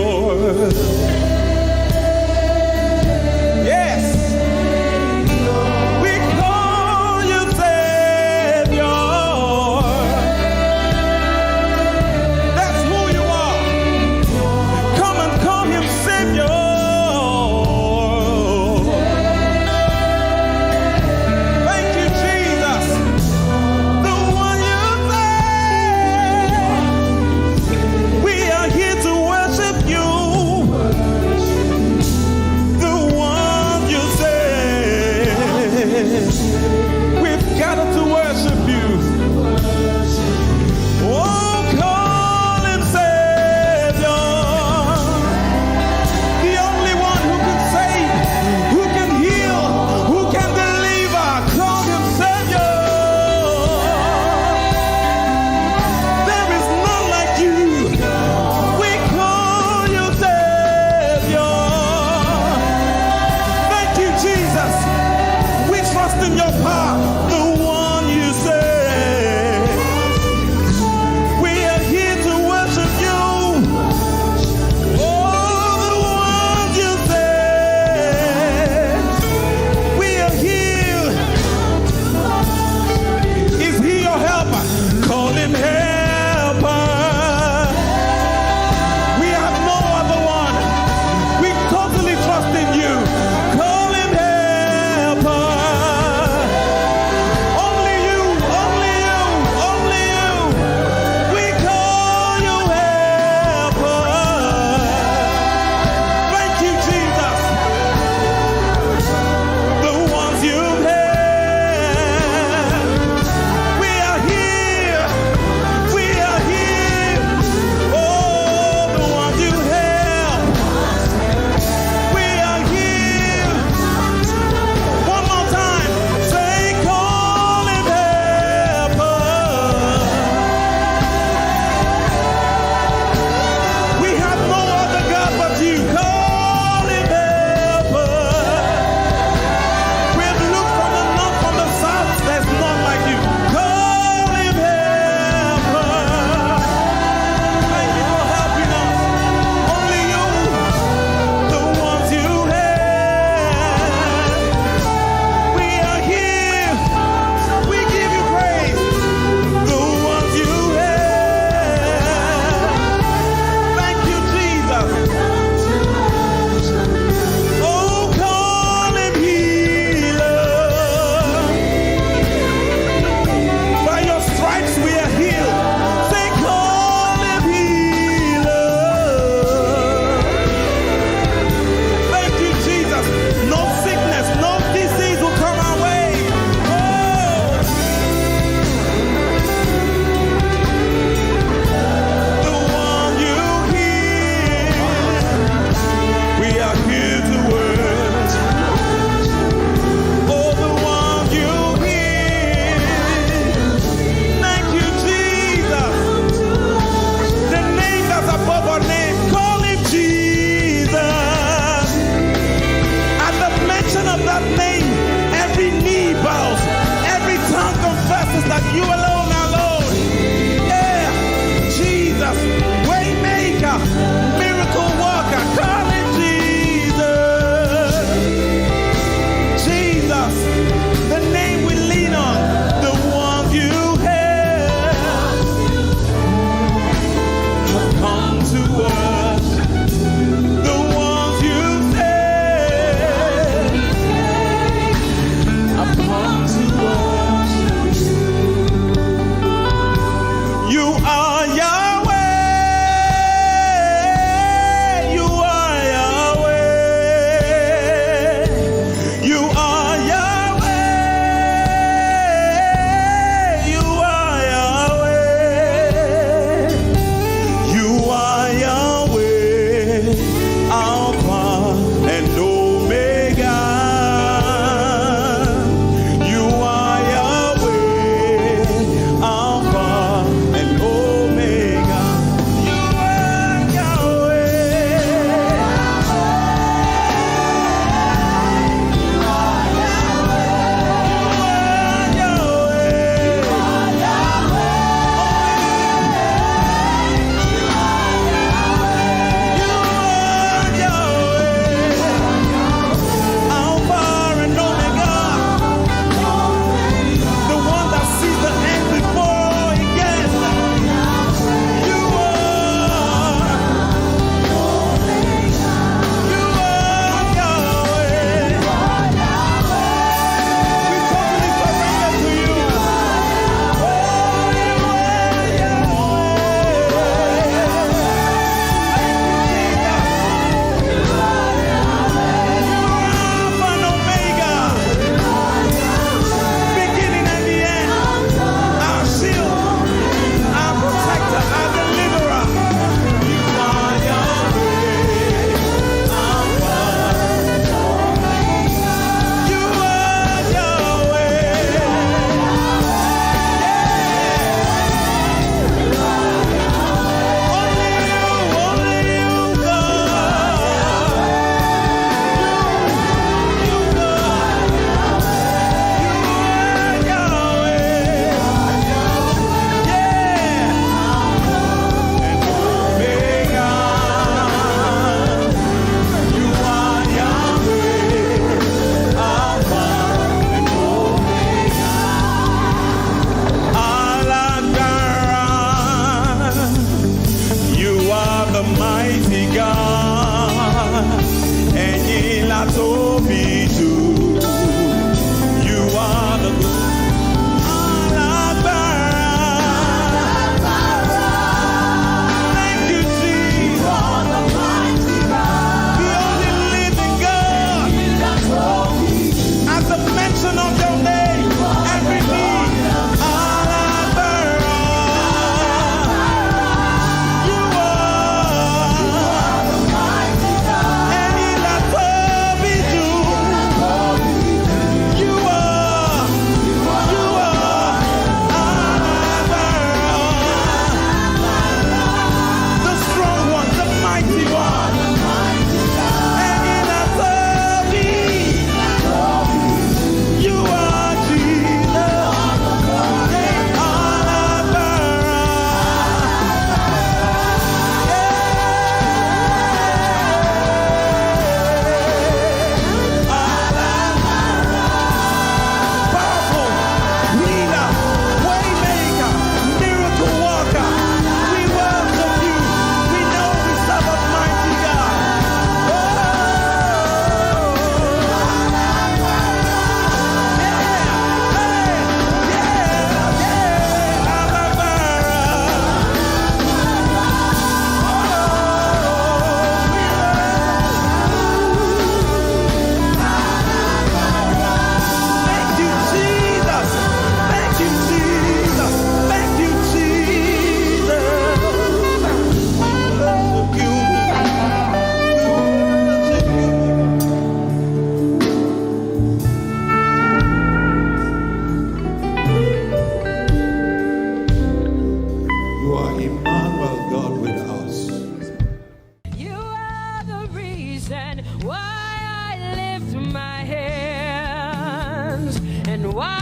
Why I lift my hands and why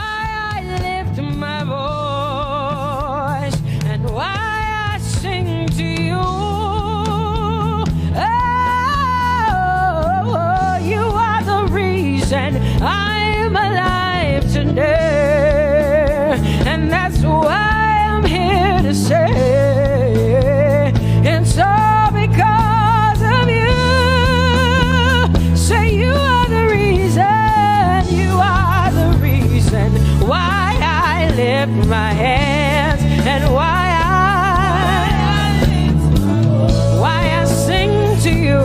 I lift my voice and why I sing to you. Oh, you are the reason I'm alive today. And that's why I'm here to say it's all because of you. Say you are the reason, you are the reason why I lift my hands and why I, why I sing to you.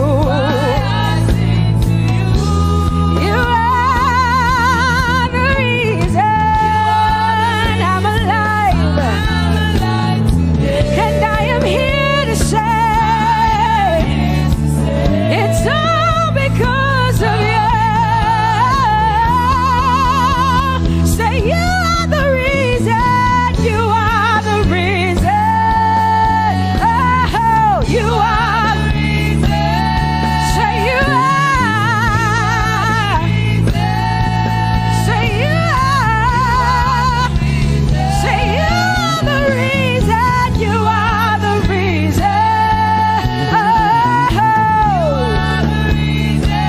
You are the reason I'm alive. And I am here to say it's all because of you. Say you are the reason. You are the reason. Oh, you are. Say you are. Say you are. Say you are the reason. You are the reason. Oh.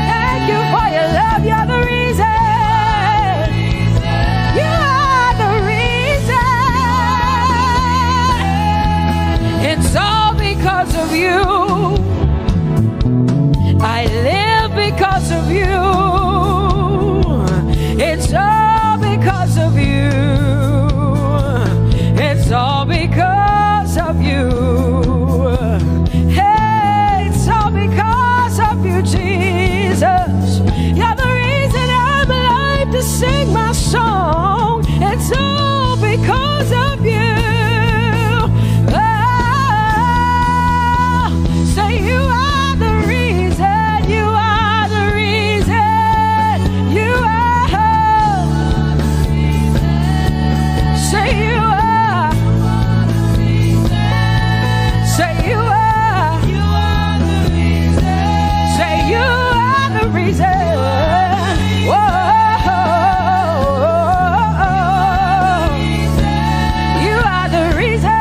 Thank you for your love. You're the reason. You are the reason. It's all because of you. I live because of you. It's all because of you. It's all because of you. Hey, it's all because of you, Jesus. You're the reason I'm alive to sing my song. It's all because of you. Oh, say you are the reason. You are the reason. You are. Say you are. Say you are. Say you are the reason. Whoa. You are the reason.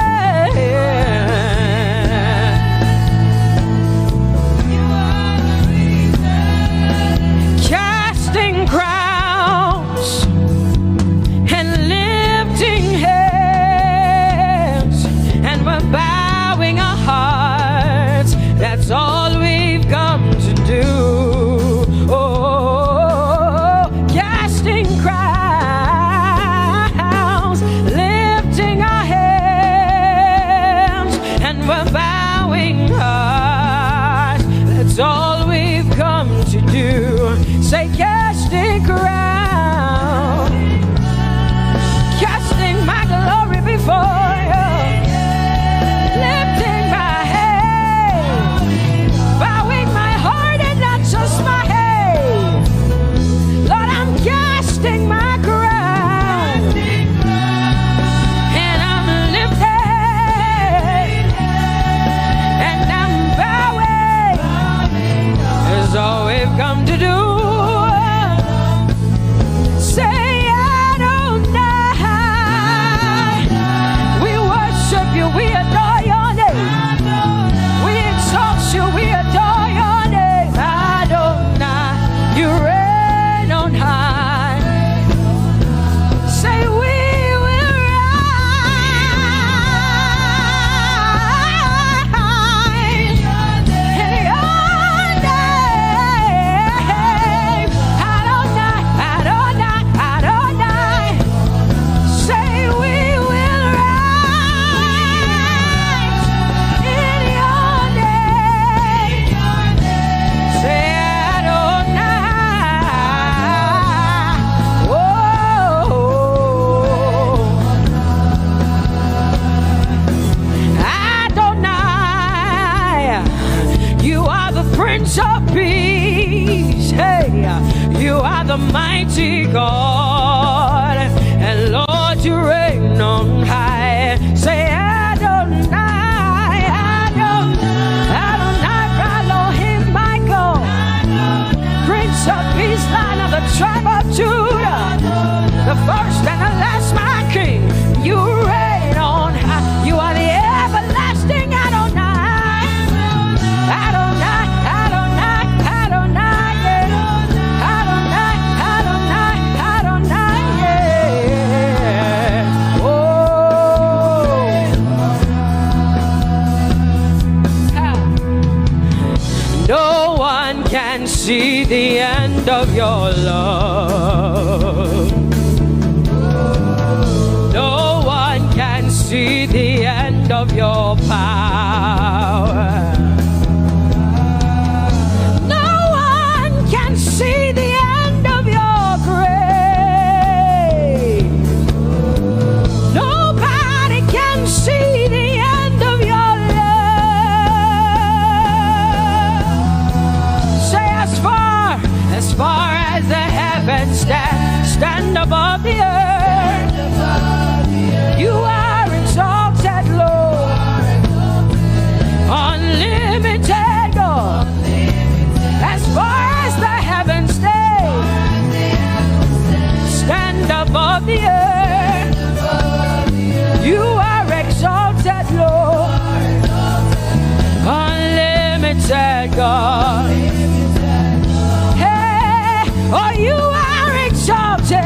Casting crowns and lifting hands, and we're bowing our hearts. That's all we've come to do. Oh, casting crowns, lifting our hands, and we're bowing hearts. That's all we've come to do. Say, casting crowns, casting my glory before you, lifting my head, bowing my heart and not just my head. Lord, I'm casting my crown, and I'm lifted, and I'm bowing. Is all we've come to do. Say, Adonai. We worship you. We adore your name. We exalt you. We adore your name. Adonai, you reign on high. Say, we will rise in your name. Adonai, Adonai, Adonai. Say, we will rise in your name. Say, Adonai. Oh, Adonai, you are the Prince of Peace. Hey, you are the mighty God, and Lord, you reign on high. Say, Adonai, Adonai, Adonai, Elohim, my God. Prince of Peace, Lion of the tribe of Judah, the first and the last, my King. You reign on high. You are the everlasting Adonai. Adonai, Adonai, Adonai, yeah. Adonai, Adonai, Adonai, yeah. Oh. Ha. No one can see the end of your love. No one can see the end of your power. No one can see the end of your grace. Nobody can see the end of your love. Say, as far, as far as the heavens stand, stand above the earth. You are exalted, Lord. Unlimited God. As far as the heavens stay, stand above the earth. You are exalted, Lord. Unlimited God. Hey, oh, you are exalted.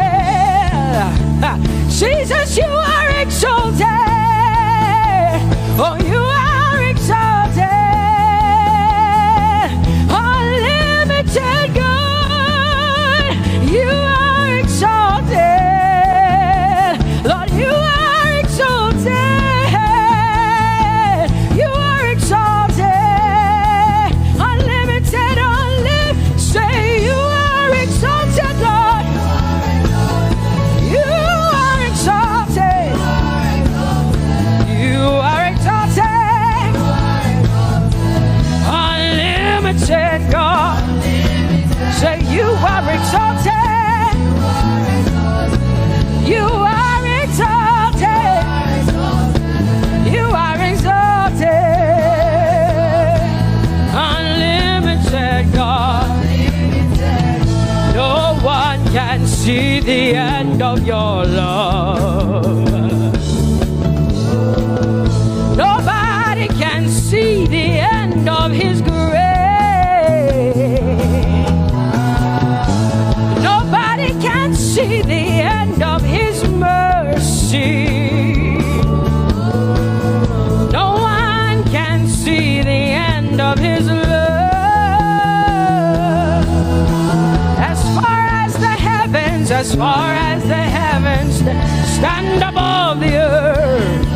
Jesus, you are exalted. Oh, you are exalted. Unlimited God, you are exalted. Lord, you are exalted. You are exalted. Unlimited, unlimited. Say, you are exalted, Lord. You are exalted. You are exalted. Unlimited God. Say, you are exalted. You are exalted. You are exalted. Unlimited God. No one can see the end of your love. Nobody can see the end of his grace. Nobody can see the end of his mercy. No one can see the end of his love. As far as the heavens, as far as the heavens stand above the earth,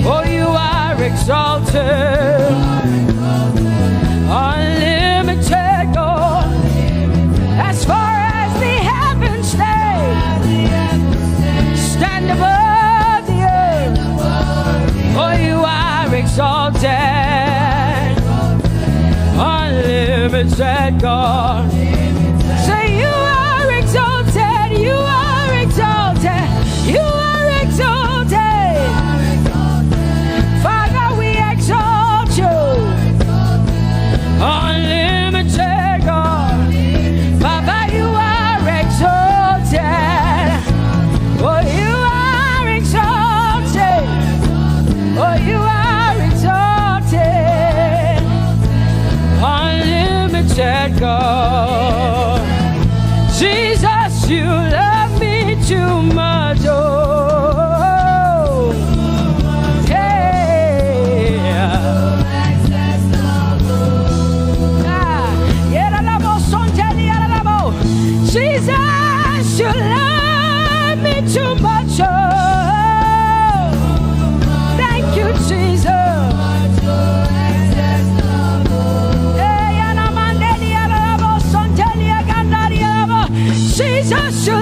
oh, you are exalted. Unlimited God. As far as the heavens stay, stand above the earth. Oh, you are exalted. Unlimited God. Say, you are exalted. You are exalted. You are exalted. Father, we exalt you. Unlimited God. Father, you are exalted. Oh, you are exalted. Oh, you are exalted. Unlimited God. Jesus, you love me too much. Oh, yeah. Ah, yeah, la, la, bo, son, tell me, la, la, bo. Jesus, you love me too much. Oh, thank you, Jesus. Hey, ya, la, mande, ya, la, la, bo, son, tell me, ya, ganda, ya, la, bo. Jesus, you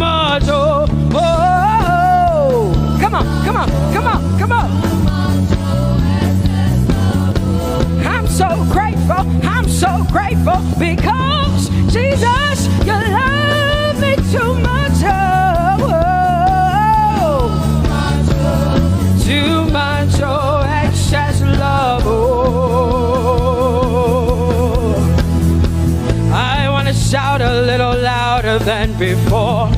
much. Oh, oh, oh, oh. Come on, come on, come on, come on. I'm so grateful. I'm so grateful because Jesus, you love me too much. Oh, oh, oh. Too much, oh, excess love. Oh, I want to shout a little louder than before.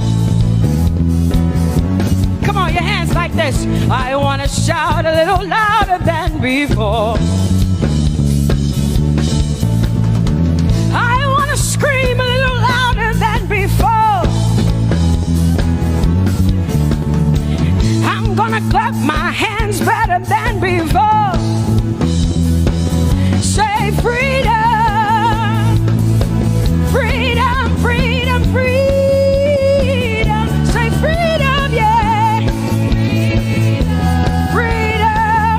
Come on, your hands like this. I want to shout a little louder than before. I want to scream a little louder than before. I'm gonna clap my hands better than before. Say freedom, freedom, freedom, freedom. Say freedom, yeah. Freedom.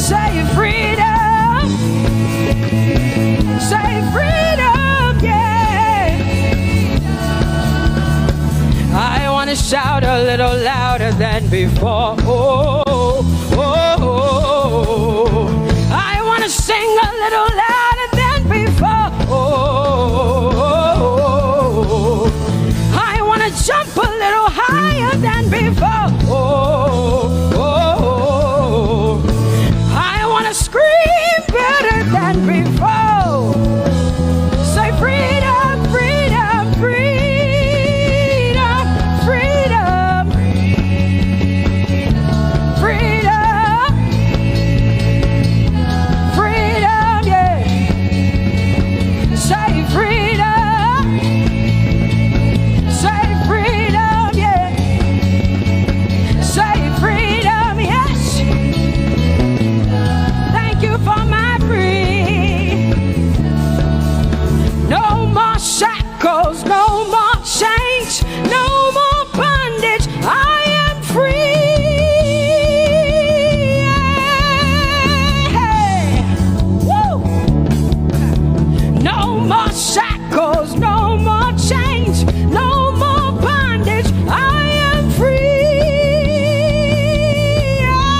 Say freedom. Say freedom, yeah. I want to shout a little louder than before. Oh, oh, oh, oh. I want to sing a little louder than before. Oh, oh, oh, oh. I want to jump a little higher than before. Oh, oh, oh, oh. I want to scream better than before. Say freedom, freedom, freedom, freedom, freedom, freedom, yeah. Say freedom. Say freedom, yeah. Say freedom, yes. Thank you for my free. No more shackles, no more chains, no more bondage. I am free. Yeah. Woo. No more shackles, no more chains, no more bondage. I am free. Yeah.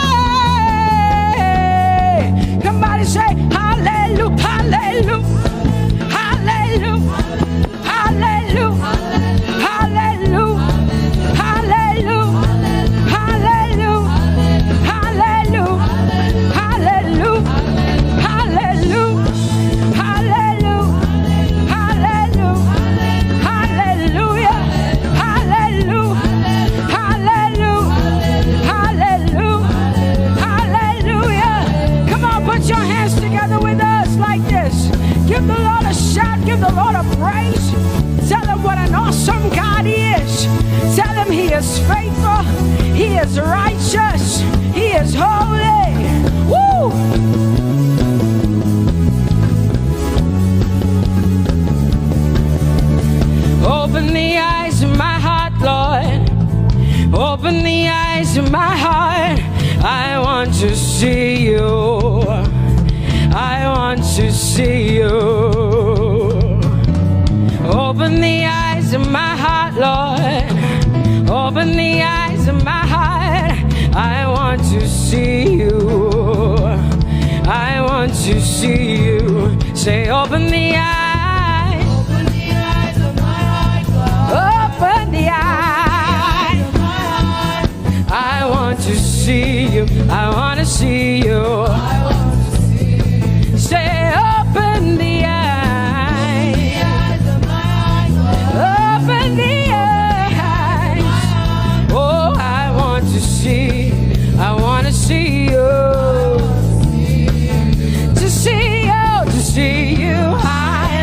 Somebody say, hallelujah, hallelujah, hallelujah. Hallelujah. Hallelujah. Hallelujah. Come on, put your hands together with us like this. Give the Lord a shout. Give the Lord a praise. Tell him what an awesome God he is. Tell him he is faithful. He is righteous. He is holy. Woo! Open the eyes of my heart, Lord. Open the eyes of my heart. I want to see you. I want to see you. Open the eyes of my heart, Lord. Open the eyes of my heart. I want to see you. I want to see you. Say, open the eyes. Open the eyes of my heart, Lord. Open the eyes. I want to see you. I want to see you. Say, open the eyes. Open the eyes. Oh, I want to see. I want to see you. To see you, to see you. I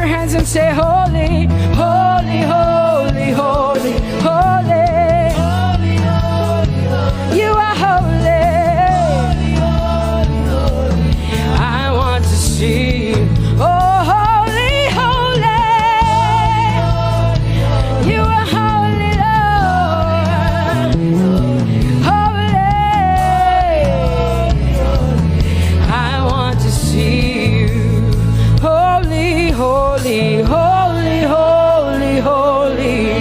Hands and say, "Holy, holy, holy, holy, holy. You are holy. I want to see you. Oh, holy, holy. You are holy, Lord. Holy. I want to see you. Holy, holy, holy, holy, holy.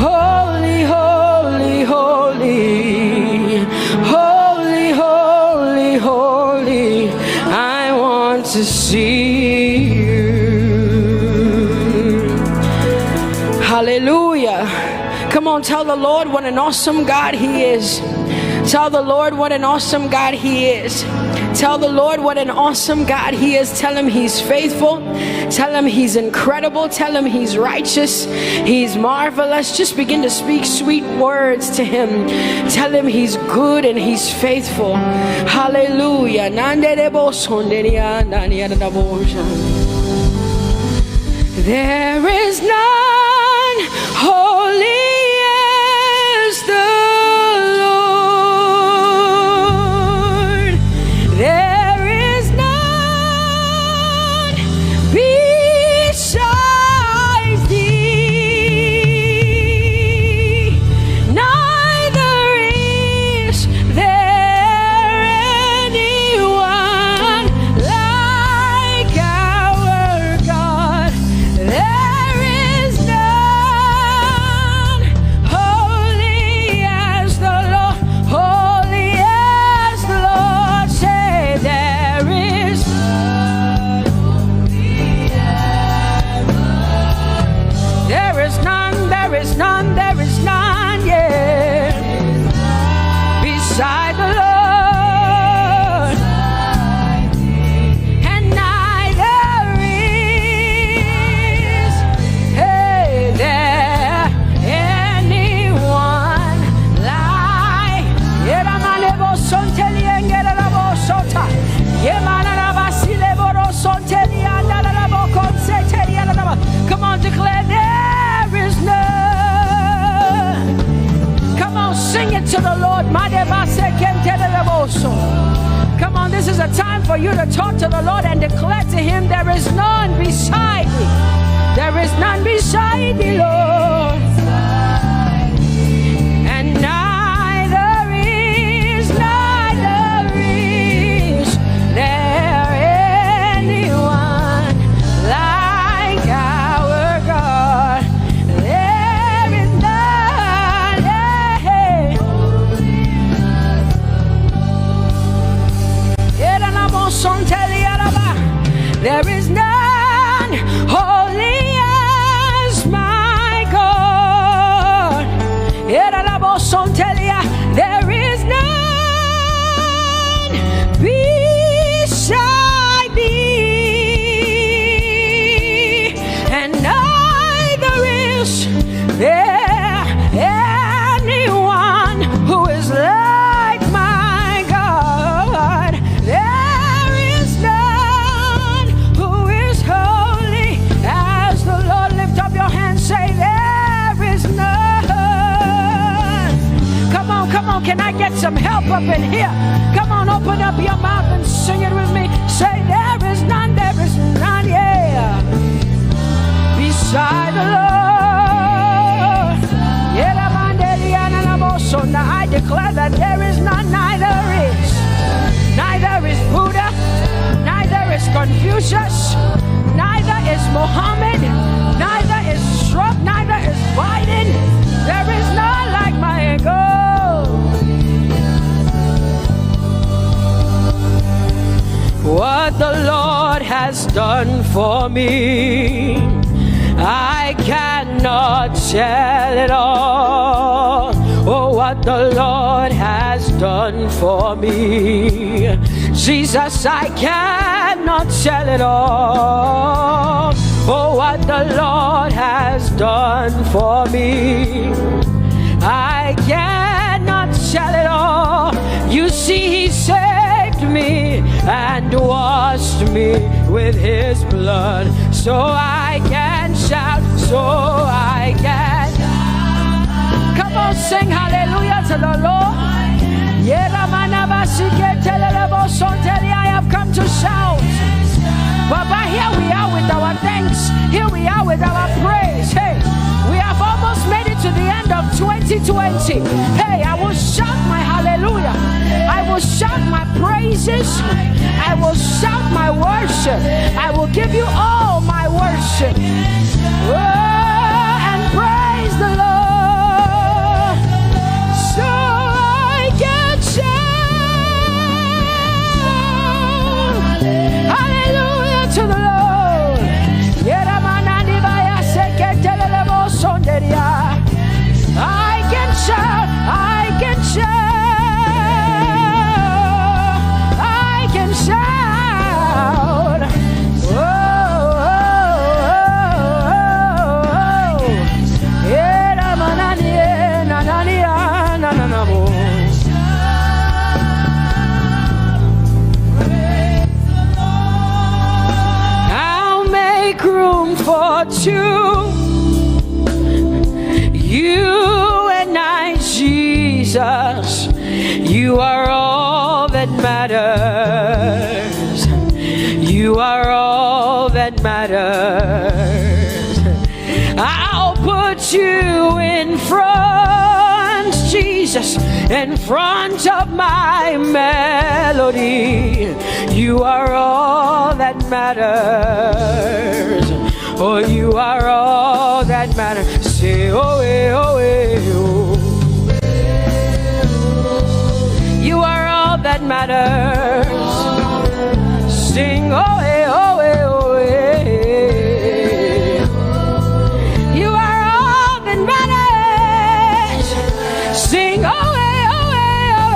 Holy, holy, holy. Holy, holy, holy. I want to see you." Hallelujah. Come on, tell the Lord what an awesome God He is. Tell the Lord what an awesome God He is. Tell the Lord what an awesome God He is. Tell Him He's faithful. Tell Him He's incredible. Tell Him He's righteous. He's marvelous. Just begin to speak sweet words to Him. Tell Him He's good and He's faithful. Hallelujah. There is none holy as the Lord. There is none besides thee. Neither is there anyone like our God. There is none holy as the Lord, holy as the Lord. Say, there is, there is none, there is none, there is none, yeah, beside the Lord. And neither is, hey, there anyone like. Yeramanebo sonteliengerabo sota. Yemanarabasileborosonte. Come on, declare, there is none. Come on, sing it to the Lord. Come on, this is a time for you to talk to the Lord and declare to Him, there is none beside thee. There is none beside thee, Lord. And neither is, neither is there anyone like our God. There is none. There is none holy as my God. There is none beside thee, and neither is there anyone who is like my God. There is none who is holy as the Lord. Lift up your hands, say, there is none. Come on, come on, can I get some help up in here? Come on, open up your mouth and sing it with me. Say, there is none, there is none, yeah, beside the Lord. Now I declare that there is none, neither is, neither is Buddha, neither is Confucius, neither is Mohammed, neither is Trump, neither is Biden. There is none like my God. What the Lord has done for me, I cannot tell it all. Oh, what the Lord has done for me, Jesus, I cannot tell it all. Oh, what the Lord has done for me, I cannot tell it all. You see, He saved me and washed me with His blood. So I can shout, so I can. Come on, sing hallelujah to the Lord. Yeramanabasiketelelebosonteria, I have come to shout. Baba, here we are with our thanks. Here we are with our praise. Hey, we have almost made it to the end of twenty twenty. Hey, I will shout my hallelujah. I will shout my praises. I will shout my worship. I will give you all my worship. Oh, and praise the Lord. So I can shout hallelujah to the Lord. Yeramanani baya seketelele bosonderia. I can shout, I can shout, I can shout. Oh, oh, oh, oh, oh. Era manani, eh, nanani, ah, nananamo. I'll make room for two. You and I, Jesus, you are all that matters. You are all that matters. I'll put you in front, Jesus, in front of my melody. You are all that matters. Oh, you are all that matters. Say, oh, eh, oh, eh, oh. You are all that matters. Sing, oh, eh, oh, eh, oh, eh. You are all that matters. Sing, oh, eh, oh, eh, oh,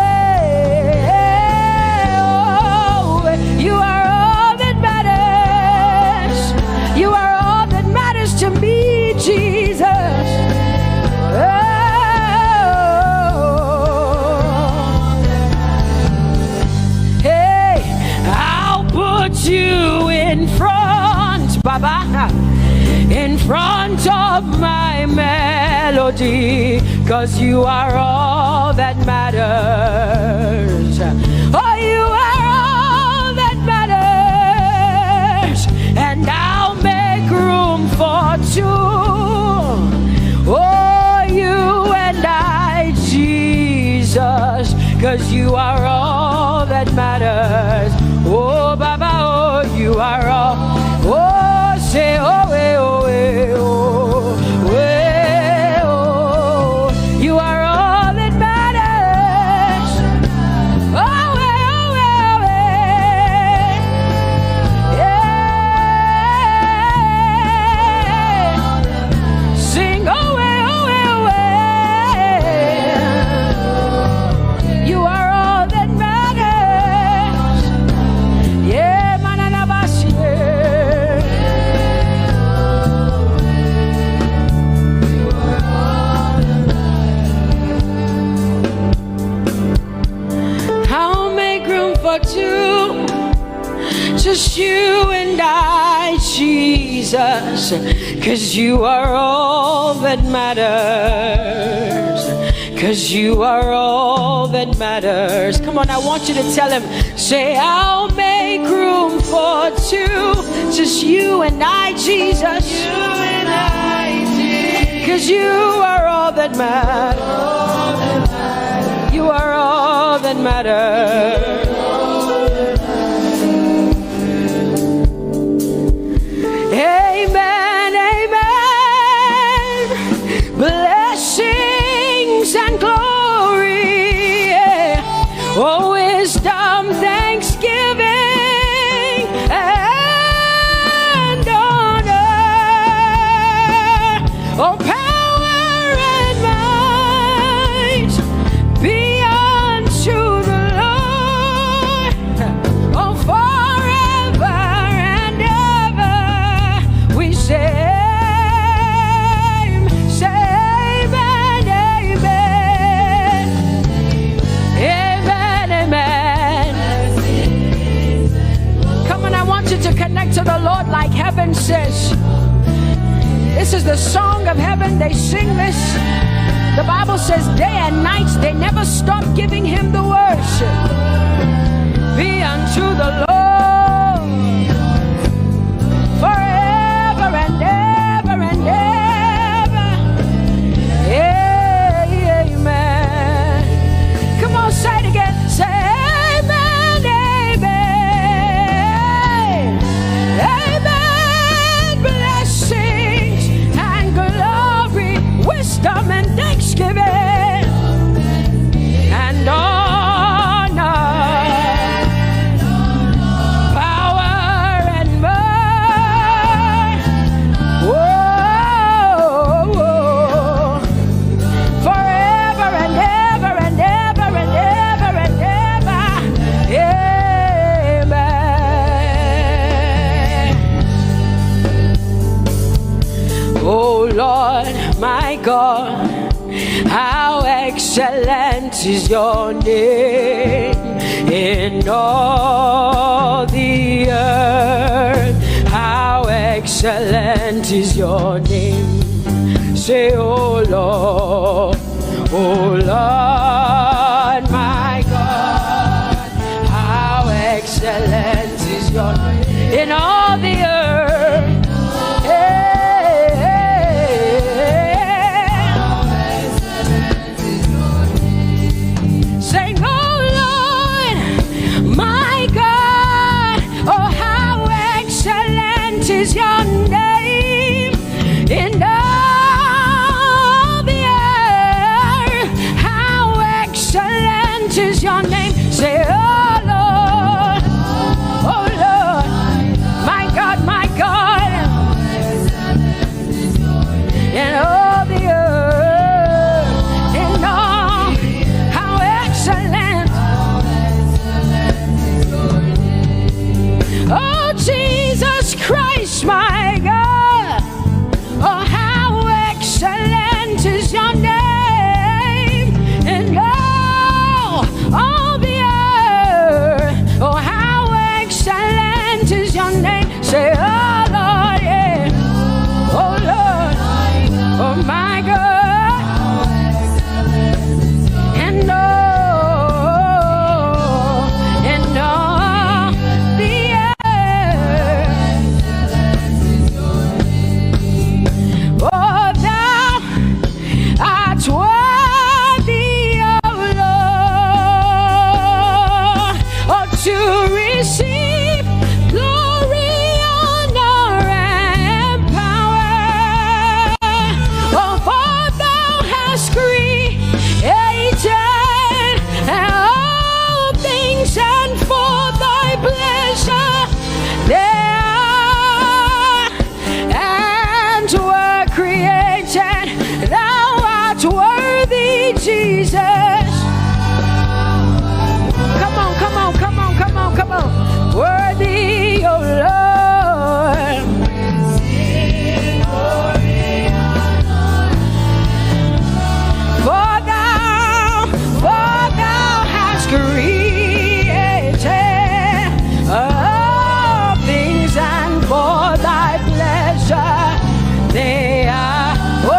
eh, oh, eh. You are all that matters. You are all that matters to me, Jesus. Oh. Hey, I'll put you in front, Baba, in front of my melody, 'cause you are all that matters. Oh, you are all that matters. And I'll make room for two. Oh, you and I, Jesus, 'cause you are all that matters. Oh, Baba, oh, you are all. Oh, say, oh, eh, oh, eh, oh, eh, oh. You are all that matters. Oh, eh, oh, eh, oh, eh. Yeah. Sing, oh, eh, oh, eh, oh, eh. You are all that matters. Yeah, mananabasi, yeah. I'll make room for two. Just you and I, Jesus. 'Cause you are all that matters. 'Cause you are all that matters. Come on, I want you to tell him. Say, I'll make room for two. Just you and I, Jesus. You and I, Jesus. 'Cause you are all that matters. You are all that matters. Amen, amen. Blessings and glory, yeah. Oh, wisdom, thanksgiving, and honor. Oh, power and might be unto the song of heaven, they sing this. The Bible says, day and night, they never stop giving him the worship. Be unto the Lord forever and ever and ever. Amen. Come on, say it again. Say, amen, amen. Amen. Blessings and glory, wisdom and thanksgiving and honor, power and might. Whoa, whoa. Forever and ever and ever and ever and ever. Amen. Oh Lord, my God, how excellent is your name in all the earth. How excellent is your name. Say, oh Lord, oh Lord, my God, how excellent is your name in all the earth. Hey, hey, hey. Sing, oh Lord, my God, oh, how excellent is your name in all the earth. How excellent is your name. Say, oh Lord, oh Lord, my God, my God, in all the earth, in all, how excellent. Oh, Jesus Christ, my God. Oh, how excellent is your name in all, all the earth. Oh, how excellent is your name. Say, oh Lord, yeah. Oh Lord, oh my God. And oh, and all the earth. Oh, thou art worthy, O Lord, oh, to receive glory, honor, and power. Oh, for thou hast created all things, and for thy pleasure they are and were created. Thou art worthy, Jesus. Come on, come on, come on, come on, come on. Worthy, O Lord. For thou, for thou hast created all things, and for thy pleasure they are. Oh,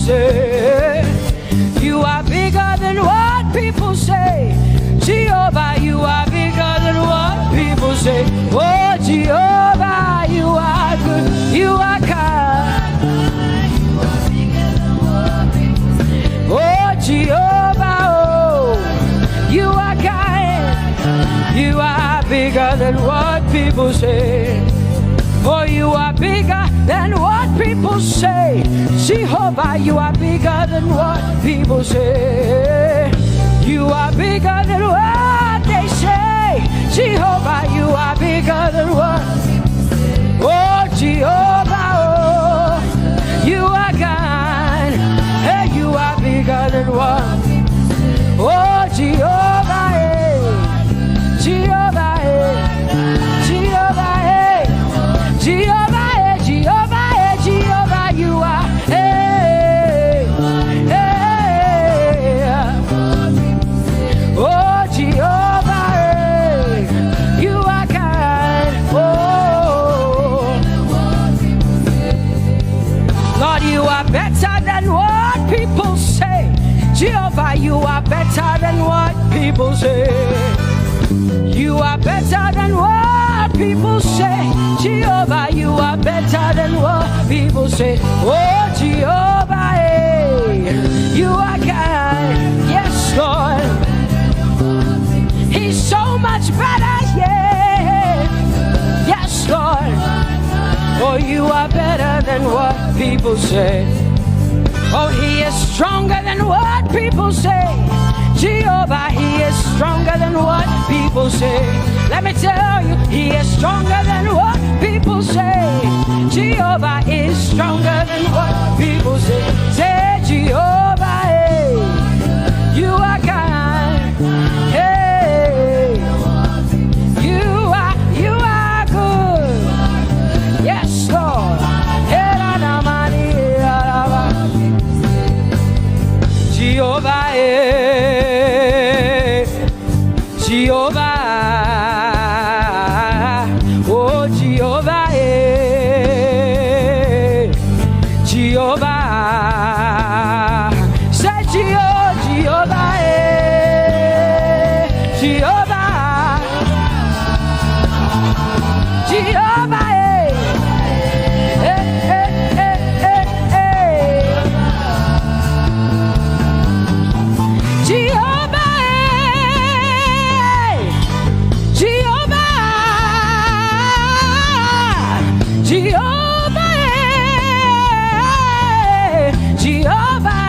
say. You are bigger than what people say. Jehovah, you are bigger than what people say. Oh, Jehovah, you are good. You are kind. Oh, Jehovah, oh, you are kind. You are bigger than what people say. Oh, you are bigger than what people say. Jehovah, you are bigger than what people say. You are bigger than what they say. Jehovah, you are bigger than what. Oh, Jehovah, oh, you are kind. Hey, you are bigger than what. Oh, Jehovah, hey. Jehovah, hey. Jehovah, hey. Jehovah, hey. Jehovah, hey. Jehovah, you are. Hey, hey. Oh, Jehovah, hey. You are kind. Oh. Lord, you are better than what people say. Jehovah, you are better than what people say. You are better than what people say. Jehovah, you are better than what people say. Oh, Jehovah, hey, you are kind. Yes, Lord. He's so much better, yeah. Yes, Lord. Oh, you are better than what people say. Oh, he is stronger than what people say. Jehovah, he is stronger than what people say. Let me tell you, he is stronger than what people say. Jehovah is stronger than what people say. Say, Jehovah, hey, you are kind. Hey, you are, you are good. Yes, Lord. Hey, la, la, ma, ni, la, la, ma. Jehovah, eh. Jehovah, oh, Jehovah, eh. Jehovah, say Jeho-, Jehovah, eh. Jehovah, Jehovah, eh. Eh, eh, eh, eh, eh. Jehovah, eh. Jehovah, Jehovah, eh. Jehovah,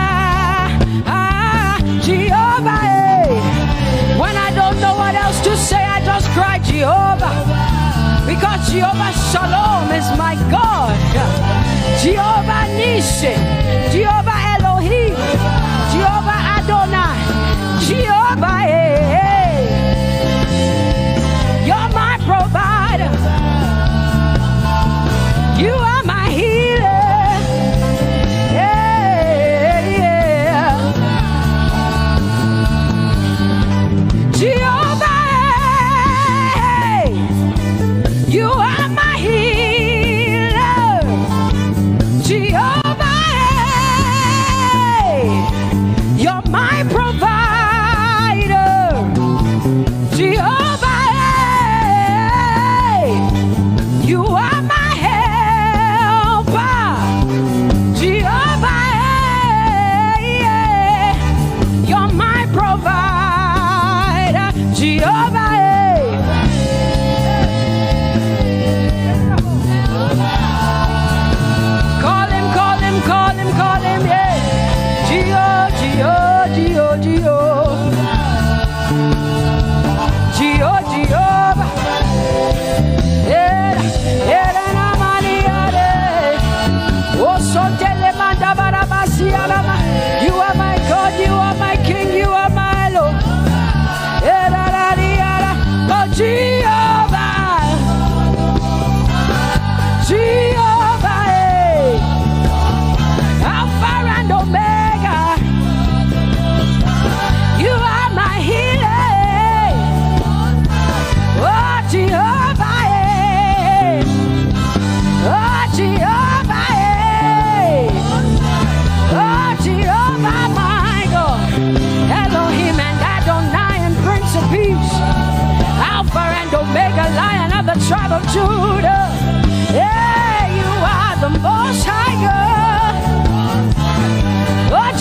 ah, Jehovah, eh. When I don't know what else to say, I just cry, Jehovah. Because Jehovah Shalom is my God. Jehovah Nissi, Jehovah Elohim, Jehovah Adonai, Jehovah, eh, eh. You're my provider. You are my healer. Yeah, yeah. Jehovah, hey, you are my healer. Jehovah,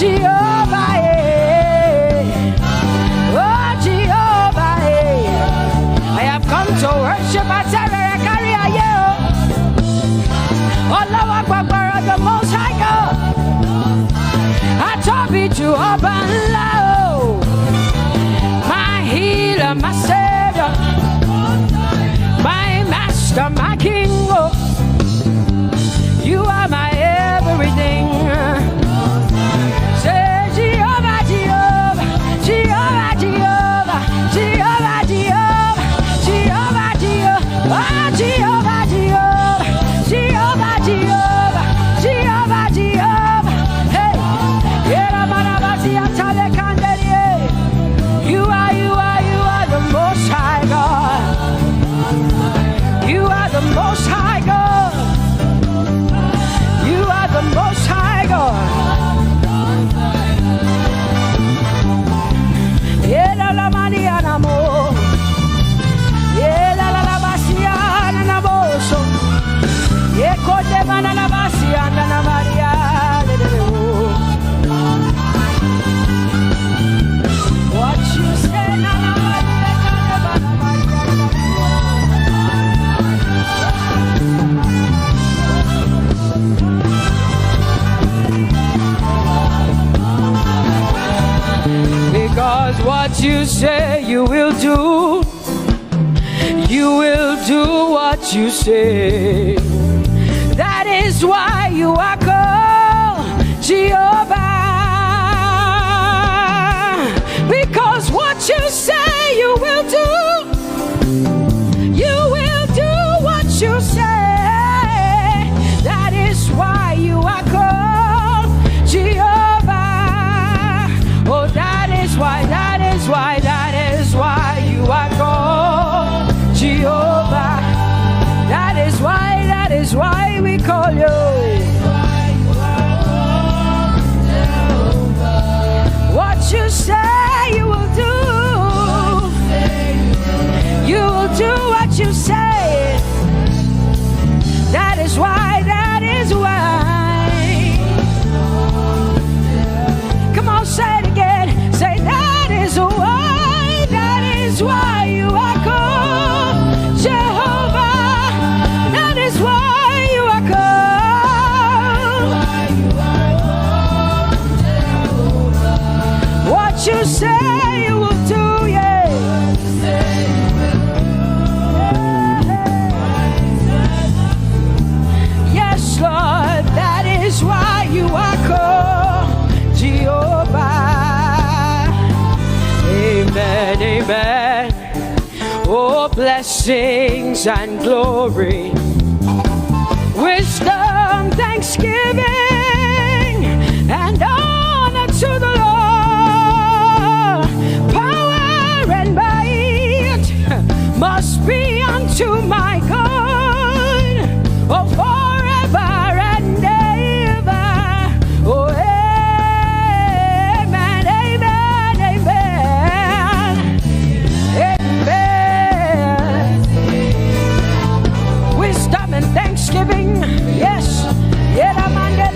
Jehovah, eh. Oh, Jehovah, eh. I have come to worship at Carry. Ọlọ́wọ́ gbọgbọrọ, the Most High God. Àtọ́bí ju ọba ńlá o. My healer, my savior, my master, my king. Oh, you are my everything. Say Jehovah, Jehovah, Jehovah, Jehovah, Jehovah, Jehovah, Jehovah, Jehovah, oh, Jehovah, Jehovah, Jehovah, Jehovah, Jehovah, Jehovah. Hey, Yera Marabasia Tale Kanderie. You are, you are, you are the Most High God. You are the Most High God. You are the Most High God. Ela la mani anamo. Ela la la basia na boso. Eko de mana la basia na maria. What you say, na na maria. Because what you say you will do, you will do what you say. That is why you are called Jehovah. Because what you say you will do, you will do what you say. That is why you are called Jehovah. Oh, that is why, that is why, that is why you are called Jehovah. That is why, that is why we call you. What you say you will do, you will do what you say. That is why, that is why. Come on, say it again. Say, that is why, that is why you are called Jehovah. That is why you are called. What you say you will do, yeah. Yes, Lord, that is why you are called Jehovah. Amen, amen. Oh, blessings and glory, wisdom, thanksgiving, and honor to the Lord. Power and might must be unto my God, oh, forever and ever. Oh, amen, amen, amen. Amen. Wisdom and thanksgiving. Yes. Yera mande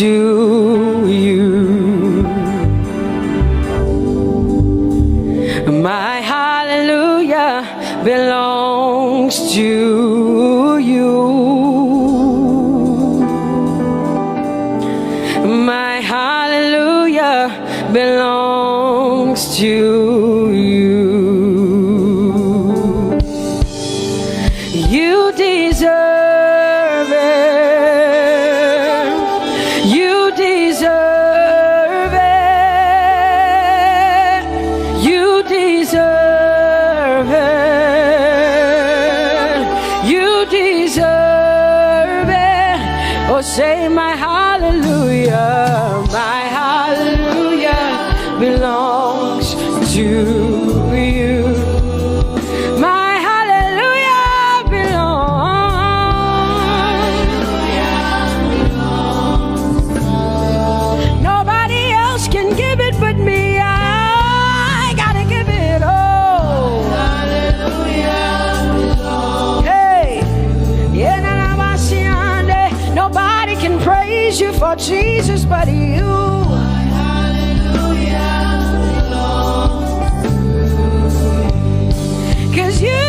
to you. My hallelujah belongs to you. My hallelujah belongs to you. You deserve it. You deserve it. You deserve it. You deserve it. Oh, say, "My hallelujah, my hallelujah belongs to you." My hallelujah belongs. Nobody else can give it but me. I gotta give it all. Hey, yeah, na, na, ma, si, ande. Nobody can praise you for Jesus but you. Cause you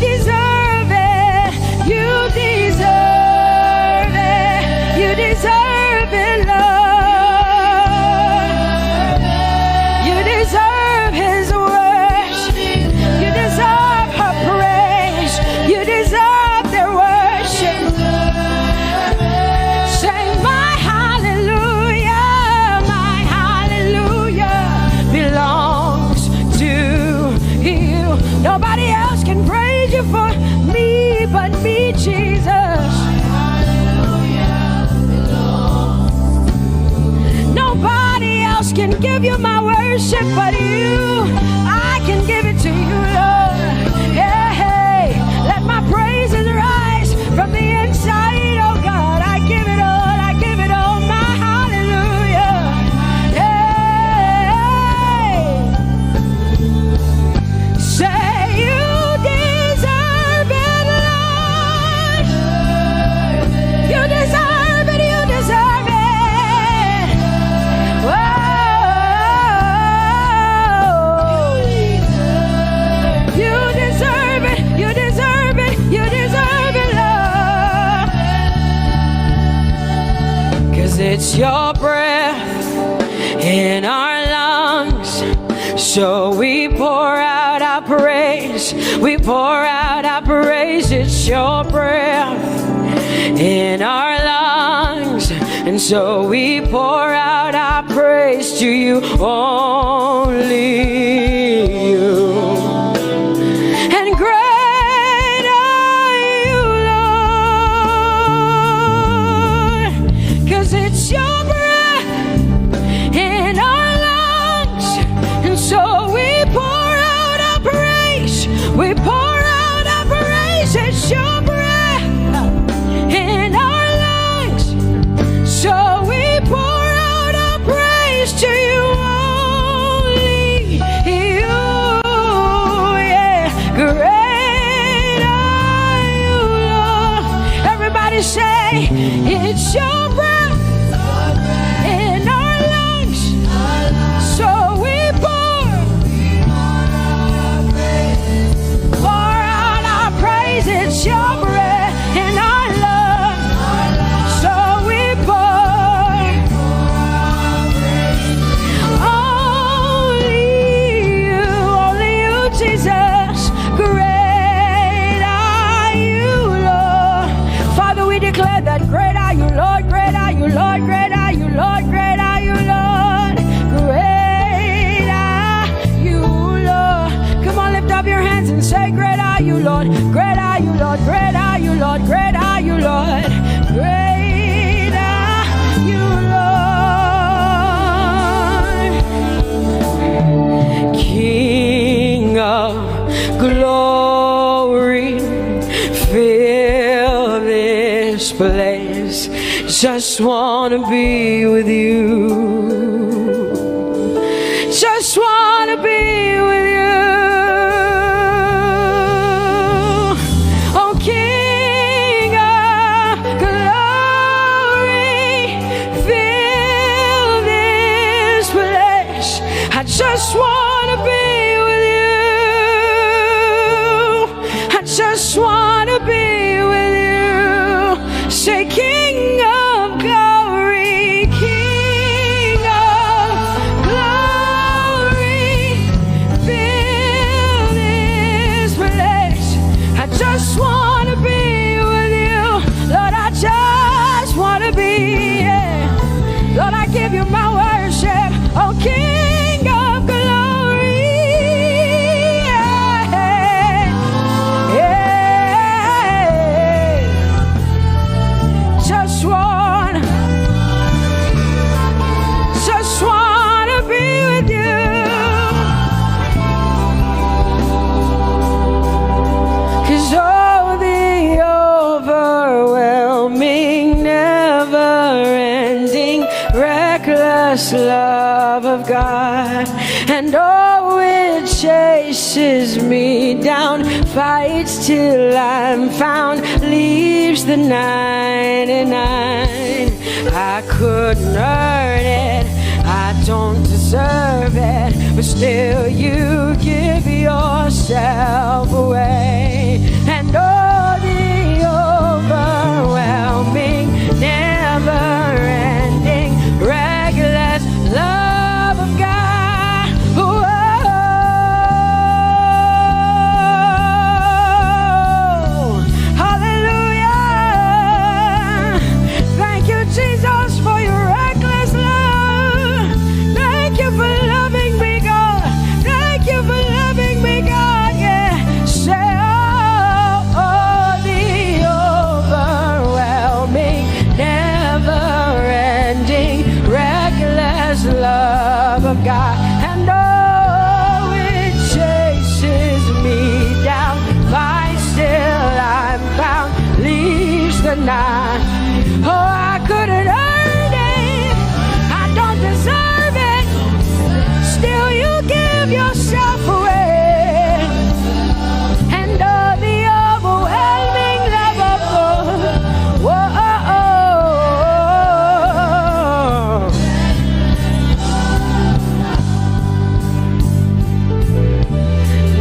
deserve it. You deserve it. You deserve it, Lord. You deserve his worship. You deserve her praise. You deserve their worship. Say, "My hallelujah, my hallelujah belongs to you." Nobody else can praise you for me but me, Jesus. Nobody else can give you my worship but you. I can give it to you, Lord. Yeah, hey, let my praises rise from the inside, oh God. I give it all, I give it all, my hallelujah. Hey. Say, "You deserve it, Lord. You deserve it, you deserve it." Whoa. You deserve it, you deserve it, you deserve it, Lord. Cause it's your breath in our lungs. So we pour out our praise. We pour out our praise. It's your breath in our lungs. And so we pour out our praise to you, only you. And great are you, Lord, cause it's your breath in our lungs. And so we pour out our praise. We pour out our praise. It's your breath in our lungs. So we pour out our praise to you, only you. Yeah. Great are you, Lord. Everybody say, it's your breath in our lungs. So we pour, pour out our praise. It's your breath in our lungs. So we pour. Only you, only you, Jesus. Great are you, Lord. Father, we declare that great are you, Lord. Great are you, Lord. Great are you, Lord. Great are you, Lord. Great are you, Lord. Come on, lift up your hands and say, great are you, Lord. Great are you, Lord. Great are you, Lord. Great are you, Lord. Great are you, Lord. King of glory, fill this place. Just wanna be with you. Just wanna be with you. Oh, King of glory, you my worship, oh King of glory. Yeah. Yeah. Just want, just wanna be with you. 'Cause oh, the overwhelming, never ending, reckless love of God. And oh, it chases me down, fights till I'm found, leaves the ninety-nine. I couldn't earn it, I don't deserve it, but still you give yourself away. And oh, the overwhelming, never ending, reckless love of God. Whoa. Hallelujah. Thank you, Jesus, for your reckless love. Thank you for loving me, God. Thank you for loving me, God. Yeah. Say, oh, oh, the overwhelming, never ending, reckless love of God. And oh, it chases me down, fights till I'm found, leaves the night. Oh, I couldn't earn it, I don't deserve it, still you give yourself away. And oh, the overwhelming love of God. Whoa.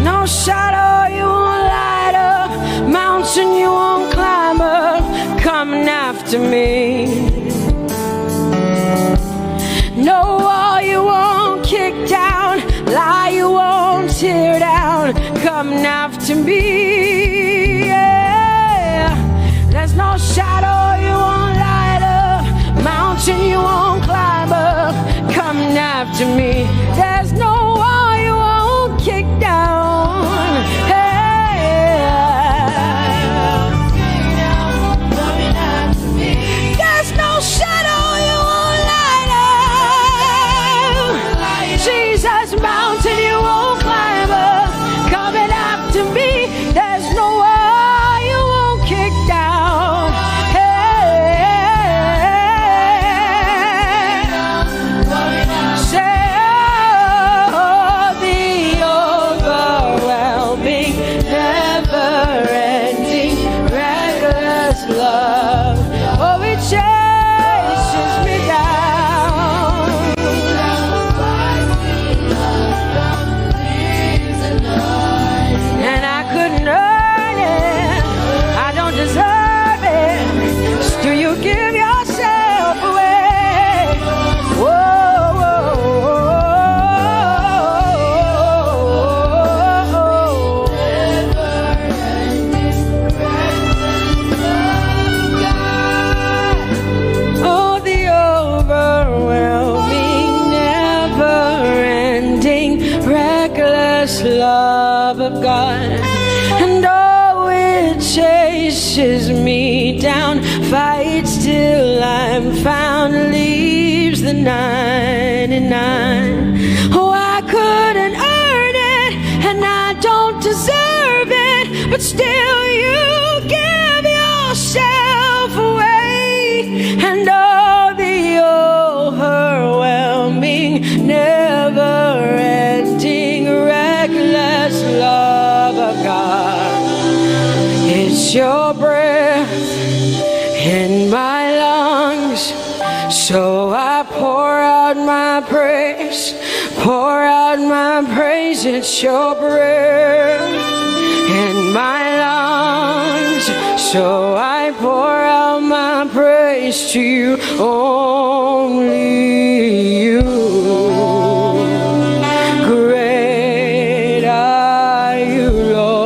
No shadow you won't light up, mountain you won't climb up, coming after me. No wall you won't kick down, lie you won't tear down, coming after me. Yeah. There's no shadow you won't light up, mountain you won't climb up, coming after me. There's no wall you won't kick down. Hey. There's no shadow you won't light up. Jesus, mountain you won't climb up, coming after me. There's no wall you won't kick down. Hey. Say, oh, the overwhelming, never-ending, reckless love. Oh, it chases me down. And I couldn't earn it, I don't deserve it. Still, you give yourself away. Whoa, whoa, whoa, whoa, whoa. Oh, the overwhelming, never-ending, reckless love of God. And oh, it chases me down, fights till I'm found, leaves the ninety-nine. Oh, I couldn't earn it, and I don't deserve it, but still you give yourself away. And oh, the overwhelming, never-ending, reckless love of God. It's your breath in my lungs, so I pour out my praise, pour out my praise. It's your breath in my lungs, so I pour out my praise to you, only you. Great are you, Lord.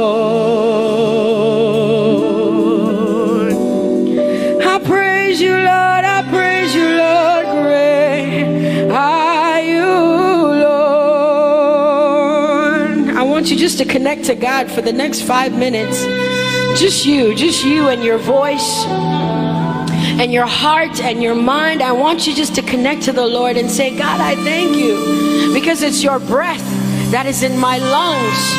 I praise you, Lord. I praise you, Lord. Great to God for the next five minutes. Just you, just you and your voice and your heart and your mind. I want you just to connect to the Lord and say, "God, I thank you because it's your breath that is in my lungs.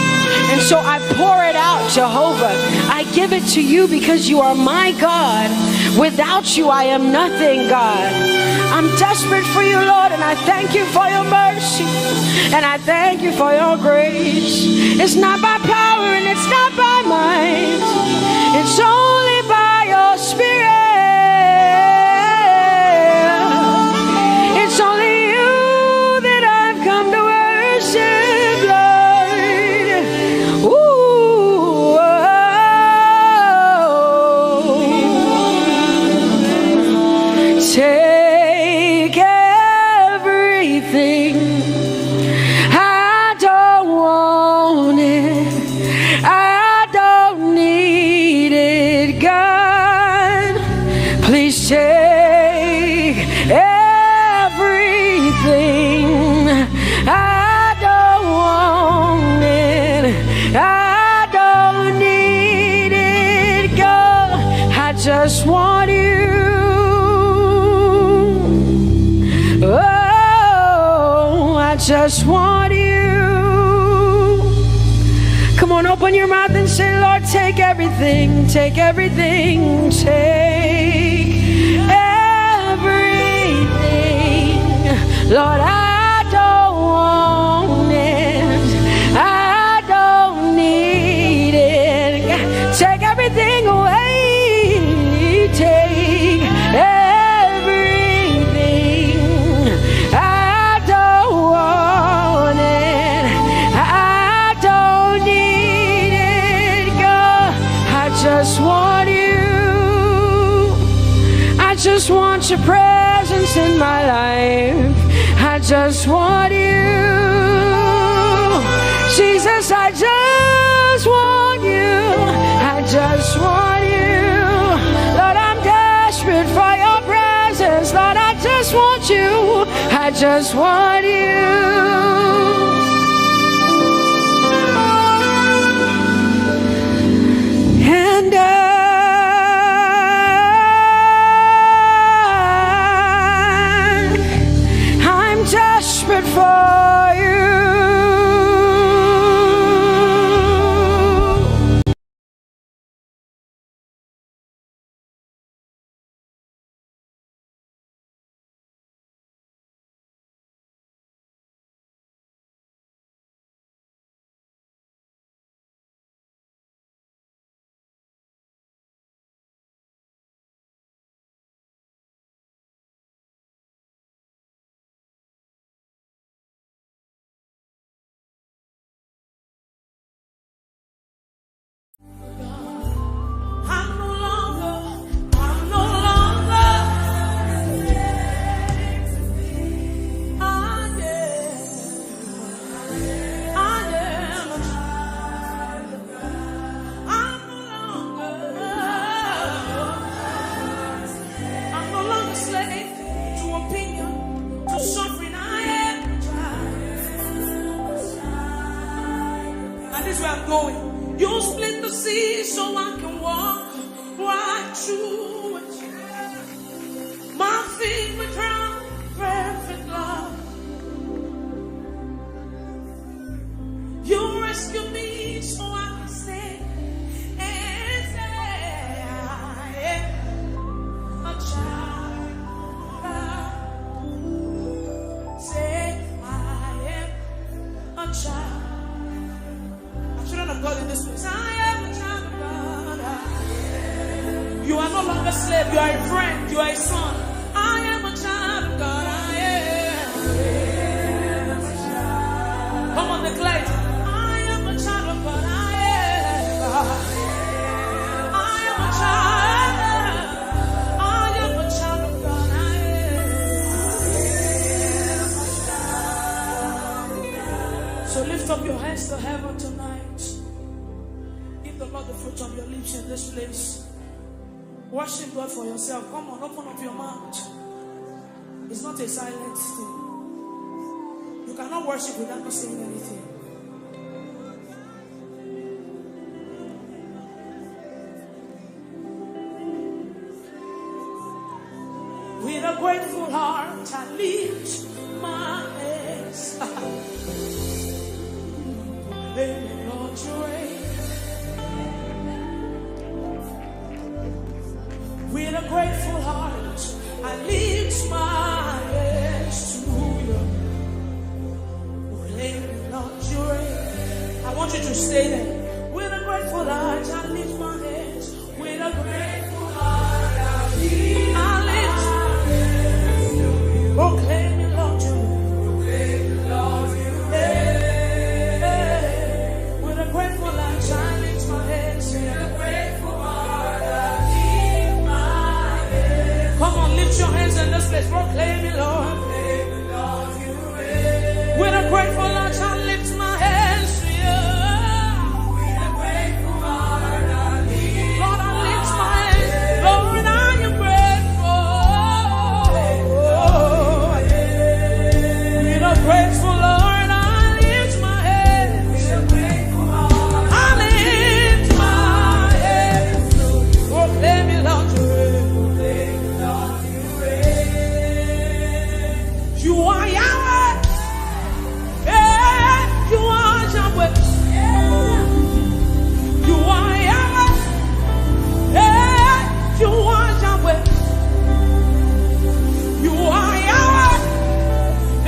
And so I pour it out, Jehovah. I give it to you because you are my God. Without you, I am nothing, God. I'm desperate for you, Lord, and I thank you for your mercy. And I thank you for your grace. It's not by power and it's not by might. It's only by your spirit. It's only you that I've come to worship, Lord. Ooh, oh. Take everything. I don't want it. I don't need it, God. Please take everything. I don't want it. I don't need it, God. I just want you. Oh, I just want you. Come on, open your mouth and say, "Lord, take everything, take everything, take everything. Lord, I don't want it. I don't need it. Take everything away, take everything. I don't want it. I don't need it, God. I just want you. I just want your presence in my life. I just want you. Jesus, I just want you. I just want you. Lord, I'm desperate for your presence. Lord, I just want you. I just want you. And I, I'm desperate for you. I'm no longer, I'm no longer. I am, I am a child of God. I'm no longer, I'm no longer slave to opinion, to suffering. I am a child. And this is where I'm going. You split the sea so I can walk right through it. My feet were crowned perfect love. You rescue me so I can say and say, "I am a child of God." Say, "I am a child." A children of God in this place. I am a child of God. You are no longer a slave. You are a friend. You are a son. I am a child of God. I am. Come on, declare it. I am a child of God. I am. I am a child. I am a child of God. I am. So lift up your hands to heaven tonight. Give the Lord the fruit of your lips in this place. Worship God for yourself. Come on, open up your mouth. It's not a silent thing. You cannot worship without not saying anything. A grateful heart, I lift my hands. Let me Lord, you reign. With a grateful heart, I lift my hands to you. Proclaim the Lord, you reign. I want you to say that. With a grateful heart, I lift my hands. With a grateful heart, I lift. Proclaim the Lord, you reign. Hey, hey. With a grateful heart, I lift my hands. With a grateful heart, I lift my hands. Come on, lift your hands in this place. Proclaim it, Lord. With a grateful heart, I lift my hands to you. Lord, I lift my hands. Lord, I am grateful. With a grateful Lord, I lift my hands. I lift my hands. Proclaim it, Lord, you reign. You are Yahweh. Hey, you are Yahweh. You are Yahweh. Hey, you are Yahweh. You are Yahweh.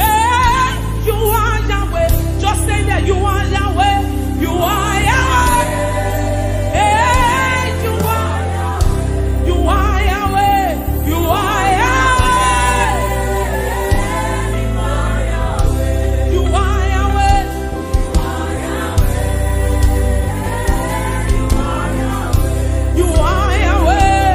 Hey, you are Yahweh. Just say that you are Yahweh. You are Yahweh. Hey, you are. You are Yahweh. You are Yahweh. You are Yahweh. You are Yahweh.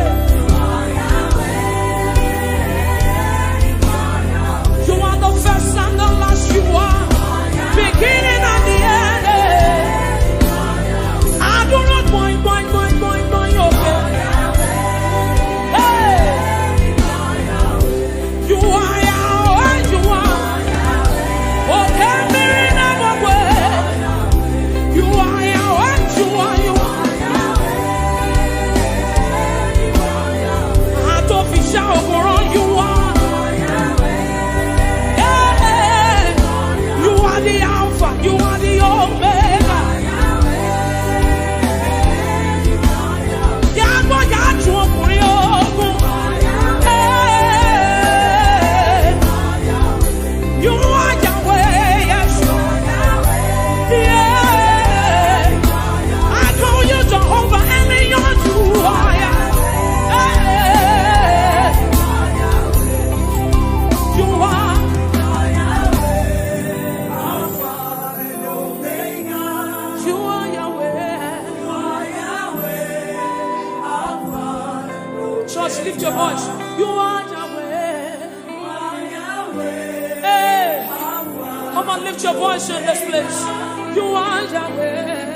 You are the first and the last. You are beginning and the end. I do not boing, boing, boing, boing, boing, okay. Hey. You are Yahweh, you are. Okay, Mirina Mokwe. You are Yahweh, you are, you are. Atofisha Okoro, you are. Yeah. You are the Alpha, you are the Omega. Yàgbọ́ yàtú ọkùnrin ogun. Hey. You are Yahweh, yes. Yeah. I call you Jehovah El Elyon, you are. Hey. You are. You are Yahweh. Church, lift your voice. You are Yahweh. Hey. Come on, lift your voice in this place. You are Yahweh.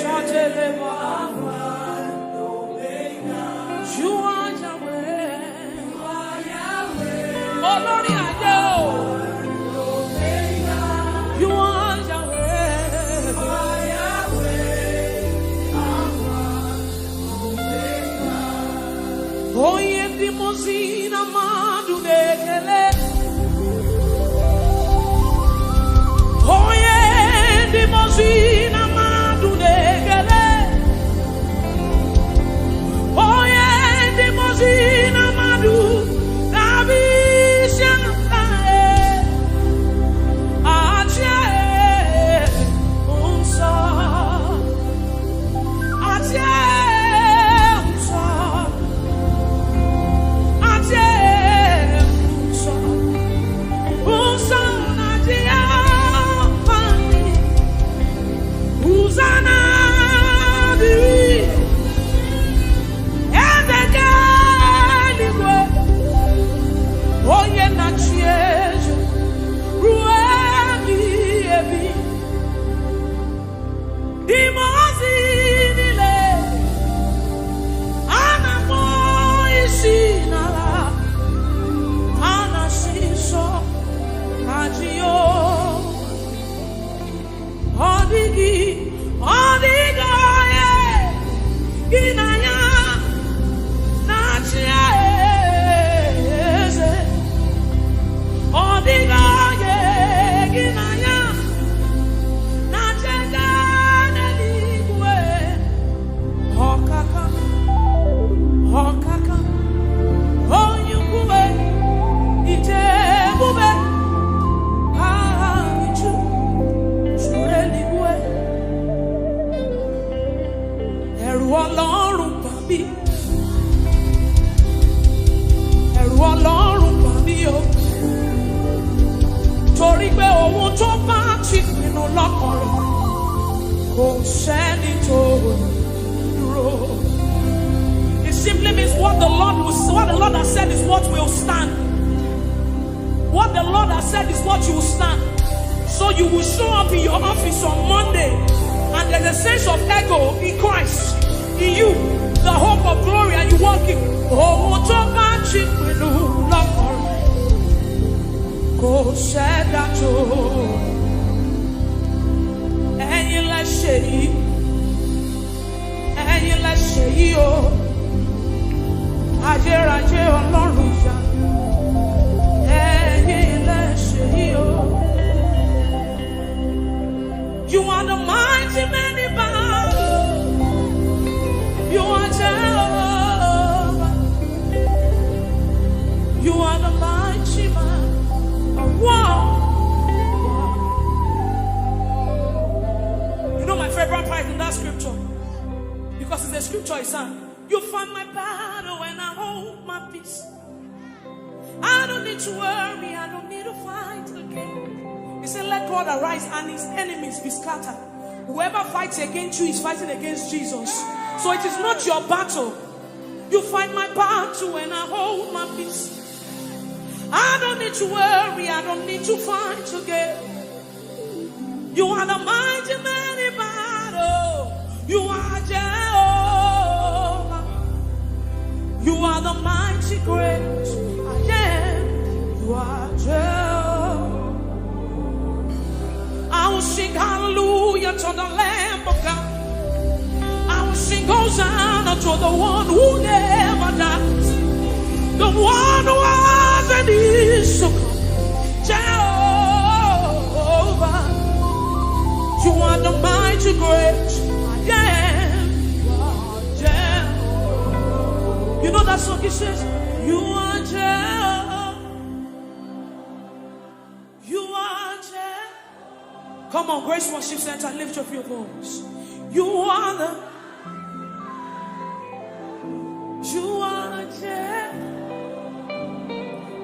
Shout it, Lord. You are Yahweh. Olórí ayé o. You are Yahweh. Onye ndị mmụọ ozi na mmadụ na-ekele. Onye ndị mmụọ ozi na mmadụ na-ekele. Onye ndị mmụọ ozi na mmadụ na-abịa isi ala, eh, achị, eh, nsọ. Achị, eh, nsọ. Achị, eh, Ẹ̀rù Ọlọ́run bà mí. Ẹ̀rù Ọlọ́run bà mí o. Torí pé ohun tó bá ti pinnu lọ́kàn rẹ̀, kò sẹ́ni tó dúró. It simply means what the Lord will, what the Lord has said is what will stand. What the Lord has said is what you will stand. So you will show up in your office on Monday, and there's a sense of ego in Christ, in you, the hope of glory, and you walk in. Ohun tó bá ti pinnu lọ́kàn rẹ̀, kò sẹ́dá tó. Ẹ̀yin lẹ ṣe yìí, ẹ̀yin lẹ ṣe yìí o. Ayérayé Ọlọ́run ìyanu, ẹ̀yin lẹ ṣe yìí o. You are the mighty man in battle. You are Jehovah. You are the mighty man of war. You know my favorite part in that scripture? Because it's a scripture, it's a, "You fight my battle and I hold my peace. I don't need to worry, I don't need to fight again." He said, "Let God arise and his enemies be scattered." Whoever fights against you is fighting against Jesus. So it is not your battle. "You fight my battle and I hold my peace. I don't need to worry, I don't need to fight again. You are the mighty man in battle. You are Jehovah. You are the mighty great I am. You are Jehovah." I will sing hallelujah to the Lamb of God. I will sing Hosanna to the one who never dies, the one who has and is to come. Jehovah, you are the mighty great I am. You are Jehovah. You know that song, it says, "You are Jehovah. You are Jehovah." Come on, Grace Worship Center, lift up your voice. You are the, you are Jehovah.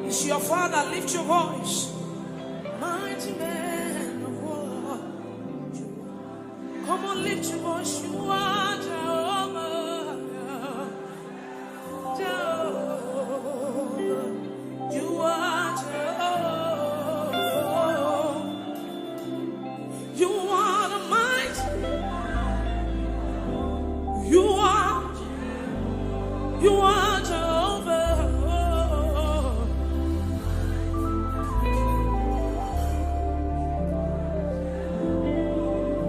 It's your Father, lift your voice. Mighty man of war. Come on, lift your voice. You are Jehovah. Jehovah. You are Jehovah. You are the mighty. You are, you are Jehovah.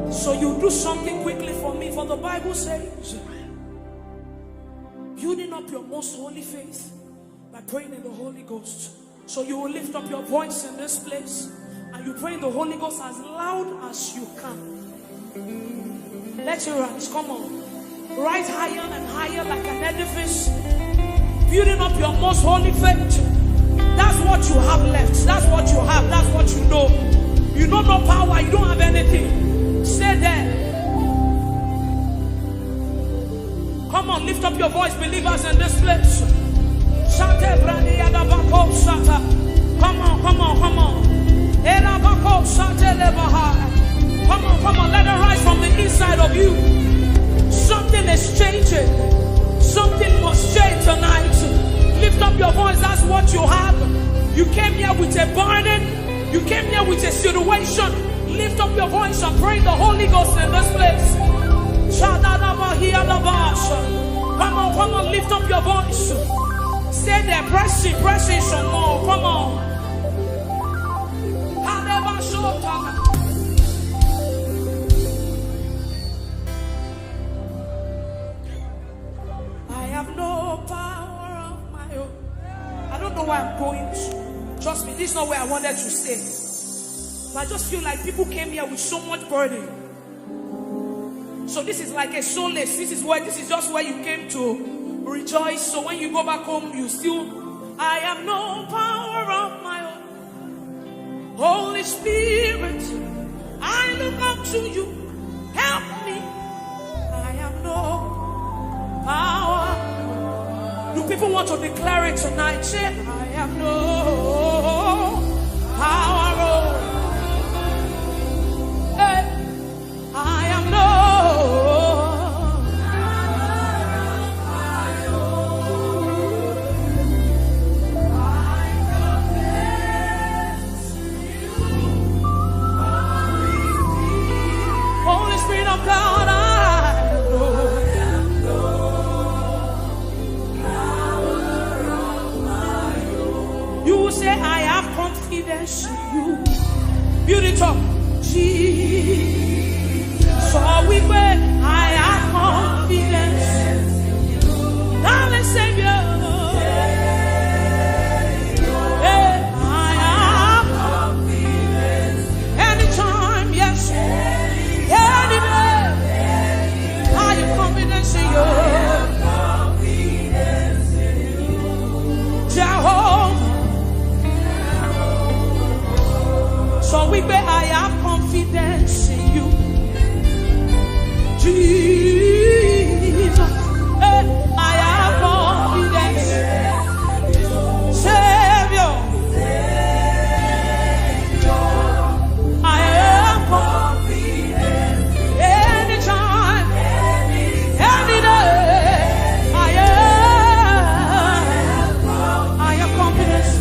So you do something quickly for me, for the Bible says, building up your most holy faith by praying in the Holy Ghost. So you will lift up your voice in this place and you pray in the Holy Ghost as loud as you can. Let it rise. Come on. Rise higher and higher like an edifice. Building up your most holy faith. That's what you have left. That's what you have. That's what you know. You know no power. You don't have anything. Stay there. Come on, lift up your voice, believers in this place. Shate brani adabako shata. Come on, come on, come on. Erabako shate lebaha. Come on, come on, let it rise from the inside of you. Something is changing. Something must change tonight. Lift up your voice, that's what you have. You came here with a burden. You came here with a situation. Lift up your voice and pray the Holy Ghost in this place. Shadadabahiyadabasha. Come on, come on, lift up your voice. Stay there, press in, press in some more. Come on. Hadabashotana. I have no power of my own. I don't know where I'm going to. Trust me, this is not where I wanted to stay. But I just feel like people came here with so much burden. So this is like a solace. This is where, this is just where you came to rejoice. So when you go back home, you still, I have no power of my own. Holy Spirit, I look up to you. Help me. I have no People want to declare it tonight. Say, "I have no power over. Hey, I have no." Holy Spirit of God, I know. You will say, "I have confidence in you." Build it up. Jesus. So we pray, "I have confidence." Darling Savior. Hey, I have confidence. Anytime, yes. Any day. I have confidence in you. Jehovah. So we pray, "I have confidence in you." Jesus. Hey, I have confidence. Savior. I have confidence. Anytime, any day, I have, I have confidence.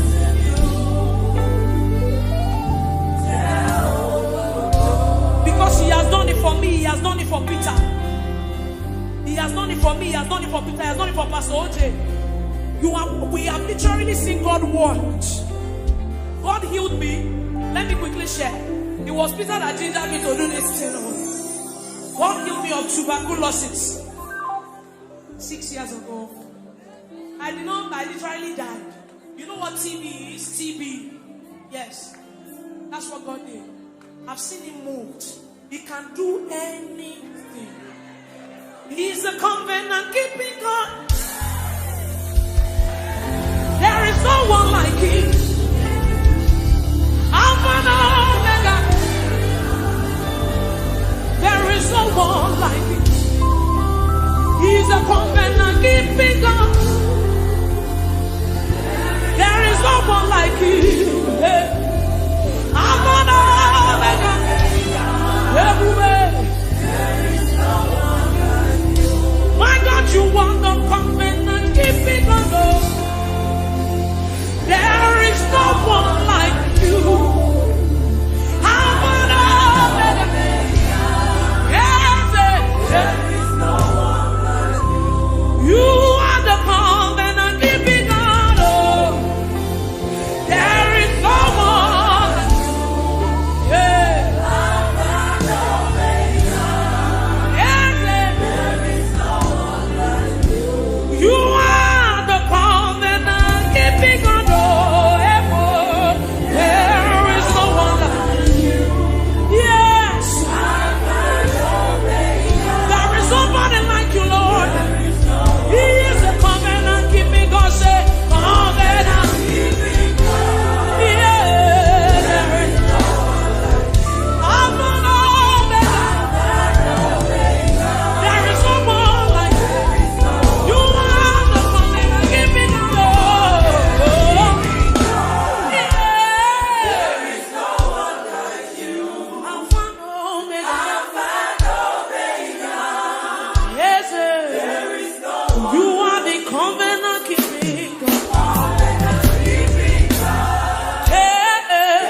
Because he has done it for me, he has done it for Peter. He has done it for me, he has done it for Peter, he has done it for Pastor O J. You have, we have literally seen God work. God healed me. Let me quickly share. It was Peter that gingered me to do this thing. God healed me of tuberculosis six years ago. I did not, I literally died. You know what T B is? T B. Yes. That's what God did. I've seen him moved. He can do anything. He's a covenant keeping God. There is no one like him. Alpha and Omega. There is no one like him. He's a covenant keeping God. There is no one like you. Hey. Alpha and Omega. Everywhere. My God, you are the covenant keeping God. There is no one like you. Alpha and Omega. Yes, yes. You are the covenant keeping God. Oh, there is no one. Yeah. Yes, yes. You are the covenant keeping God. Oh, there is no one like you. Yes. There is nobody like you, Lord. He is a covenant keeping God. Say, covenant keeping God. Yeah, there is no one like you. Alpha and Omega. There is no one like you. You are the covenant keeping God. Yeah. Alpha and Omega. Yes, sir. You are the covenant keeping God. Hey, hey.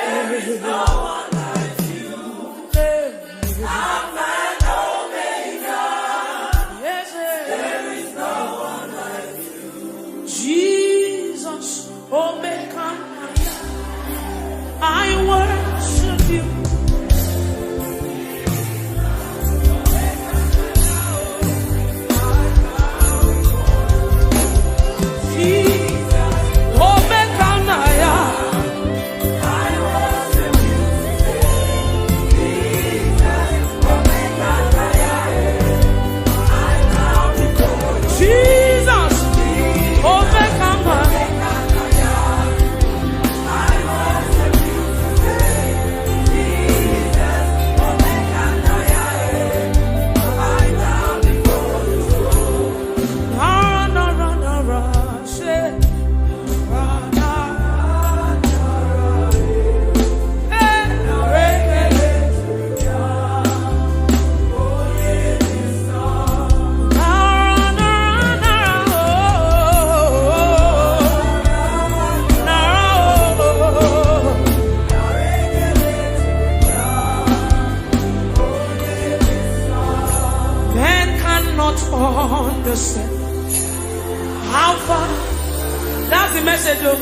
Hey. Yes, sir. Jesus, Omega, I worship you. Understand how far. That's the message, though.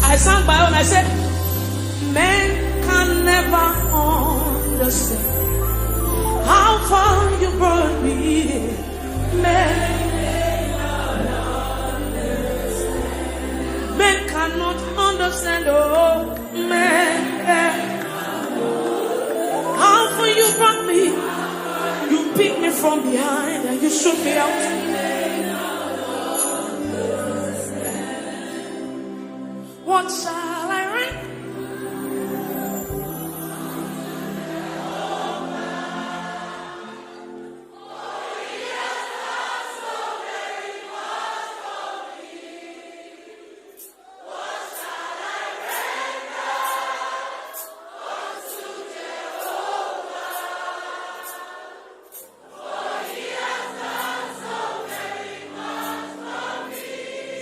I sang my own. I said, "Men can never understand how far you brought me. Men, men cannot understand, oh, men." How far you brought me, you picked me from behind and you shook me out. What shall I render?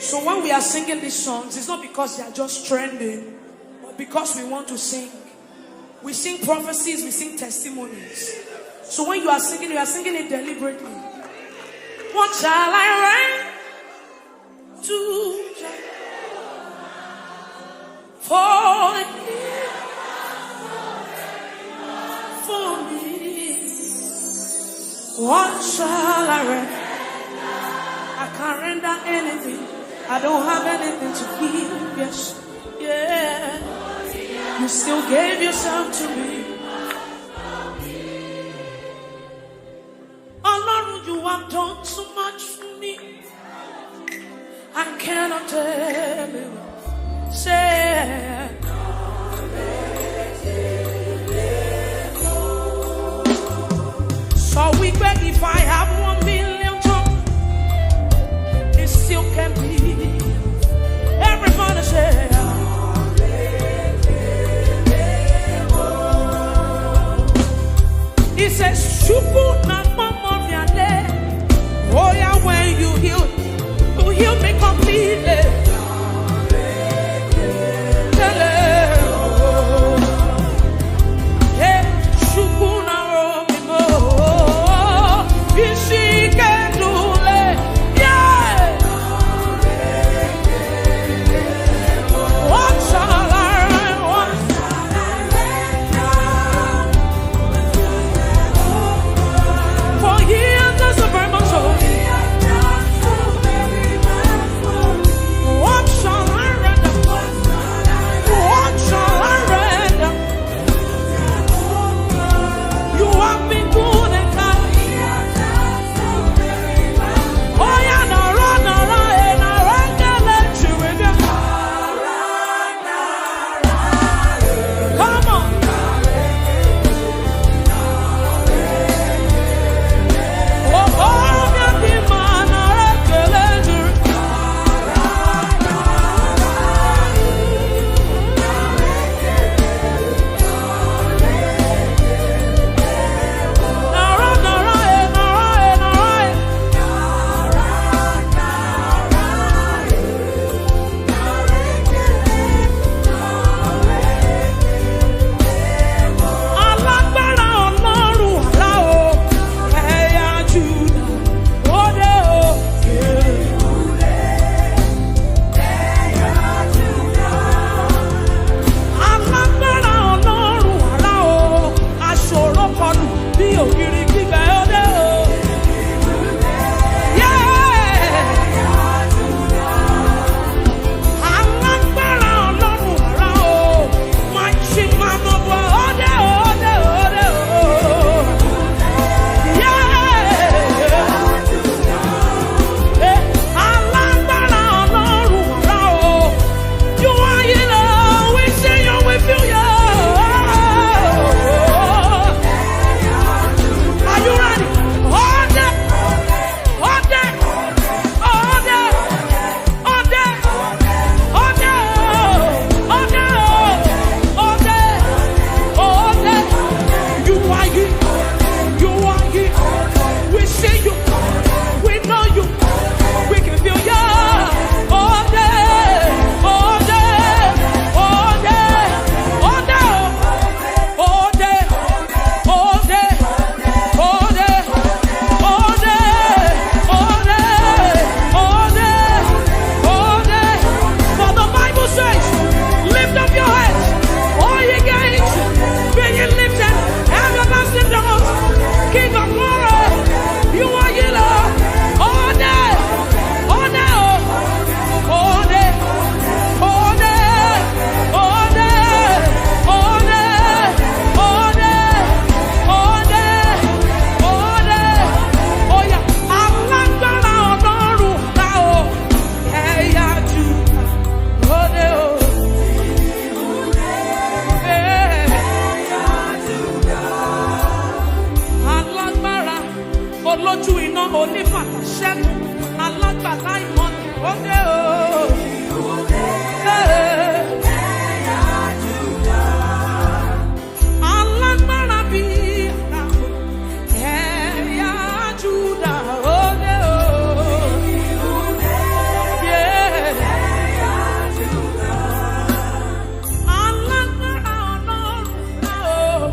So when we are singing these songs, it's not because they are just trending, but because we want to sing. We sing prophecies, we sing testimonies. So when you are singing, you are singing it deliberately. What shall I render to Jehovah? For he for me. What shall I render? I can't render anything. I don't have anything to give. Yes, yeah. You still gave yourself to me. Ọlọ́run, you have done so much for me. I cannot tell you. Say, so we beg, if I have one million tongues, it still can be. Everybody say, he says, "Chukwu na mama of your name." Oh yeah, when you heal, you heal me completely. Tell her, hey, Chukwu na Romimo. Isi ike n'ule. Yeah. What shall I, what shall I render? For he has done so very much for me. Simon, ó dé o. Hey. Alágbára bí ara, ẹ̀yà Júdà, ó dé o. Yeah. Alágbára Ọlọ́run, ó,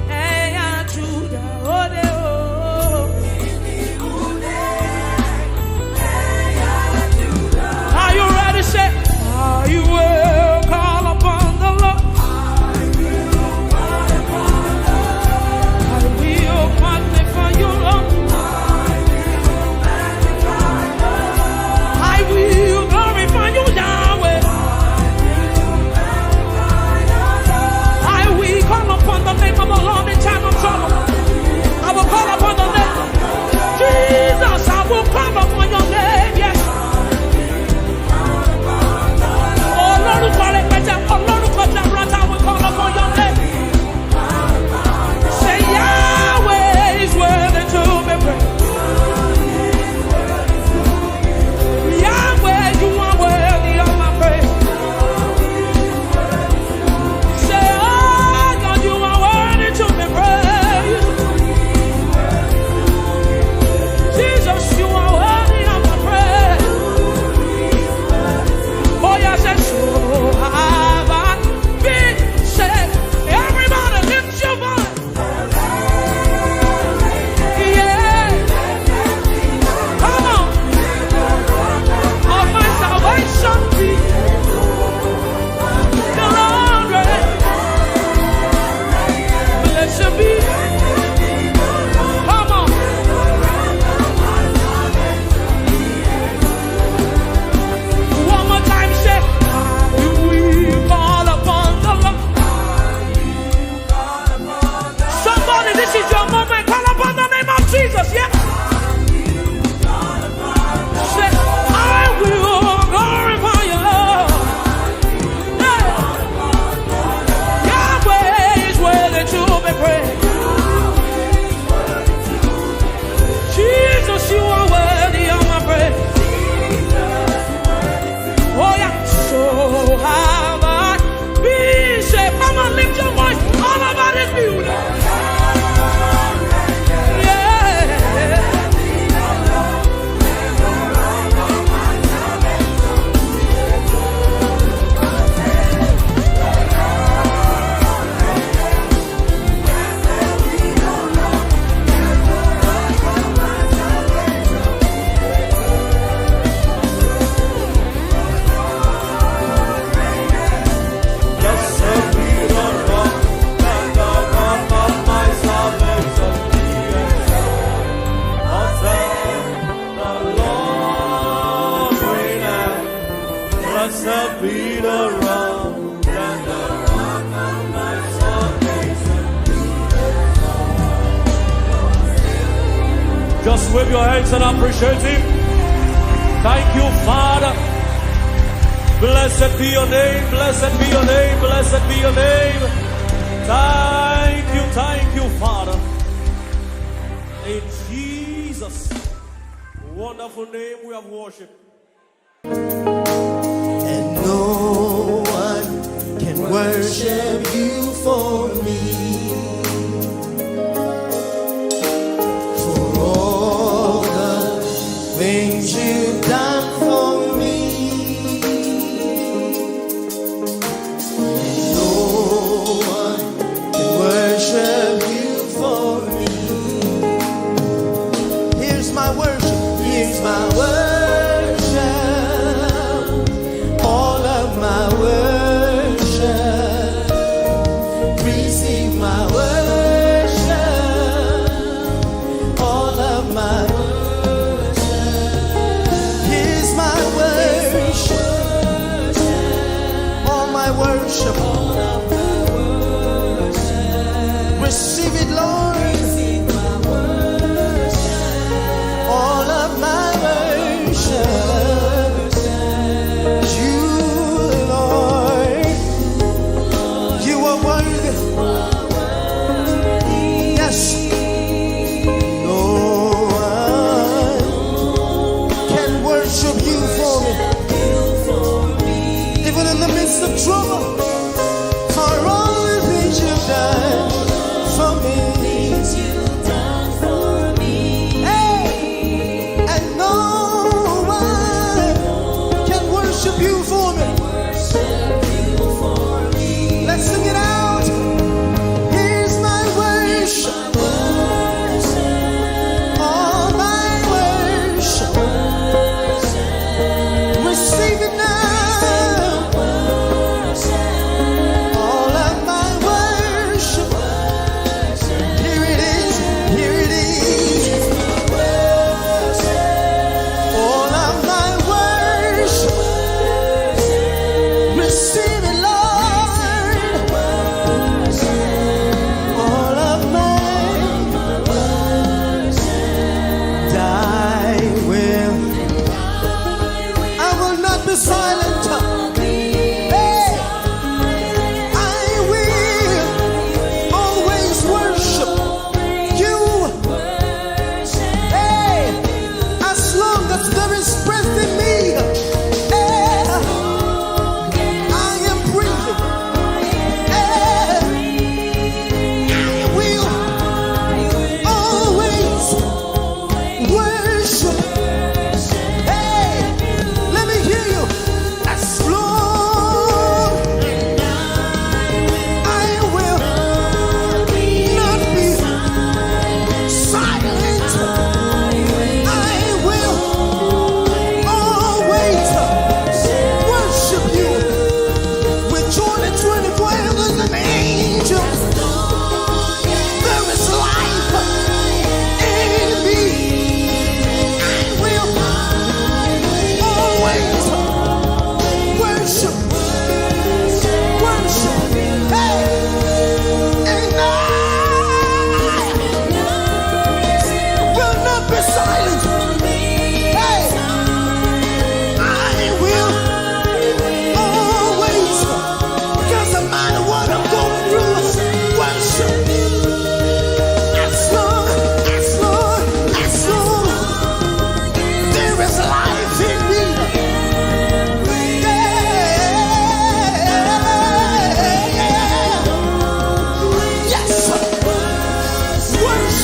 ẹ̀yà Júdà, ó dé o. Are you ready? Say, "I will call upon the Lord. I will magnify you, Lord. I will glorify you, Yahweh. I will call upon the name of the Lord in time of trouble. I will call upon the name." Jesus, I will call upon your name, yes. Olórúkọ rẹpẹtẹ, olórúkọ jaburata, I will call upon your name. Say, "Yahweh is worthy to be praised. Yahweh, you are worthy of my praise." Say, "Oh God, you are worthy to be praised. Jesus, you are worthy of my praise." Oh, yes, yes. So have I been saved. Everybody, lift your voice. Yeah. Come on. Of my salvation be the Lord reign. Blessed be. Come on. One more time, say, "I will call upon the Lord." Somebody, this is your moment. Call upon the name of Jesus. Yeah. Say, "I will glorify you, Lord." Hey. Yahweh is worthy to be praised. Jesus, you are worthy of my praise. Oh, yeah. So have I been saved. Come on, lift your voice all over this building. Yeah. Blessed be the rock and the rock of my salvation. Just wave your hands and appreciate him. Thank you, Father. Blessed be your name, blessed be your name, blessed be your name. Thank you, thank you, Father. In Jesus' wonderful name we have worship. And no one can worship you for me. For all the things you've done for me. And no one can worship you for me. Here's my worship, here's my worship, all of my worship. Receive my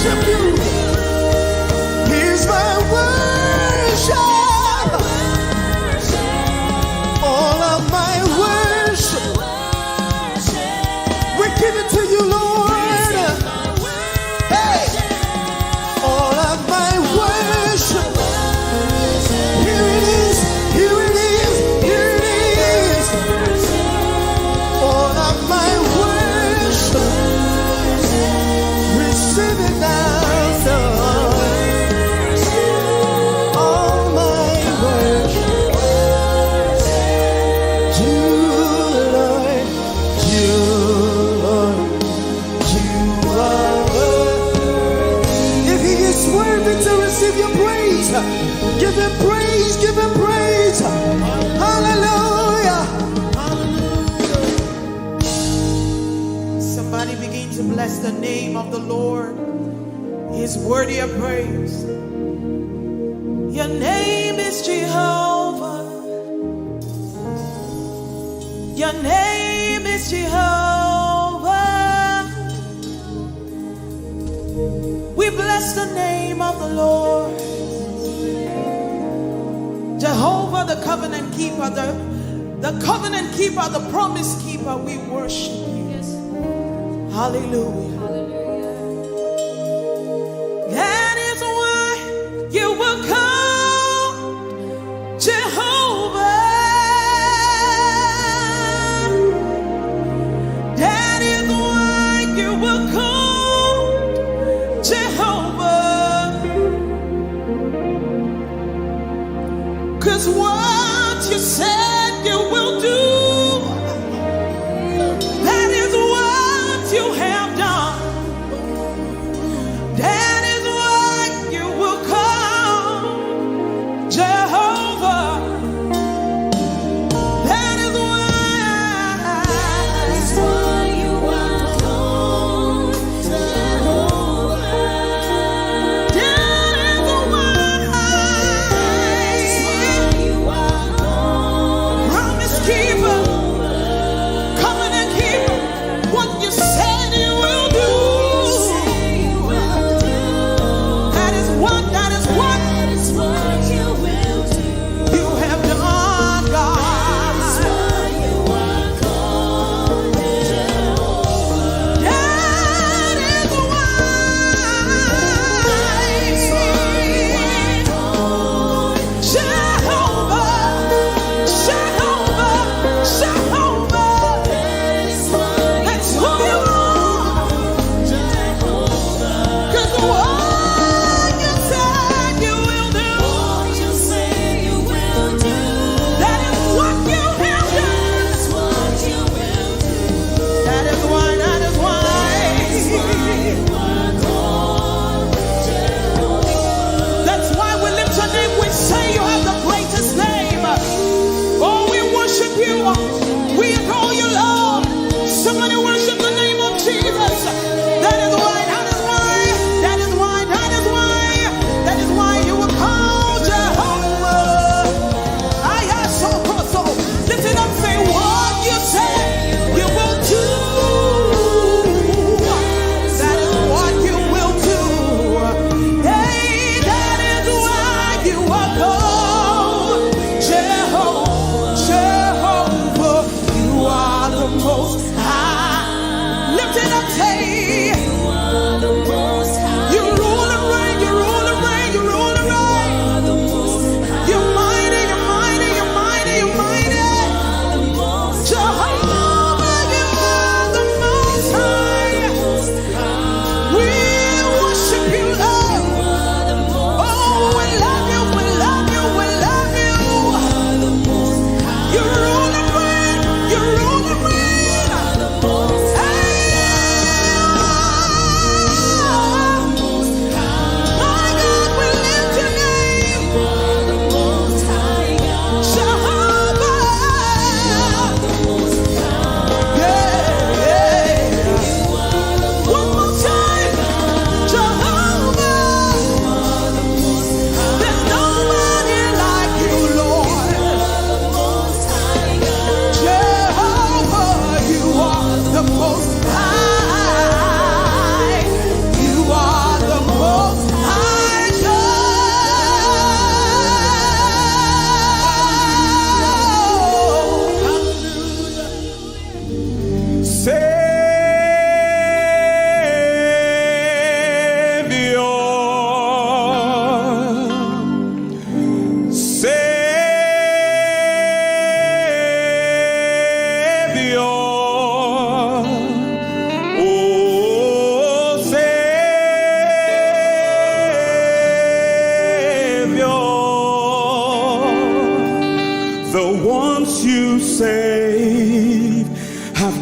Worship you. Here's my worship. All of my worship. We give it to you, Lord. Hey. All of my worship. Here it is, here it is, here it is. All of my worship. Receive it now, Lord. All my worship. You, Lord. You, Lord. You are worthy. If he is worthy to receive your praise, give him praise, give him praise. Hallelujah. Somebody begin to bless the name of the Lord. He's worthy of praise. Your name is Jehovah. Your name is Jehovah. We bless the name of the Lord. Jehovah, the covenant keeper, the, the covenant keeper, the promise keeper, we worship you. Hallelujah. That is why you will call Jehovah. That is why you will call Jehovah. 'Cause what you said you will do, that is what you have done. That is why you will call Jehovah. That is why. That is why you are called Jehovah.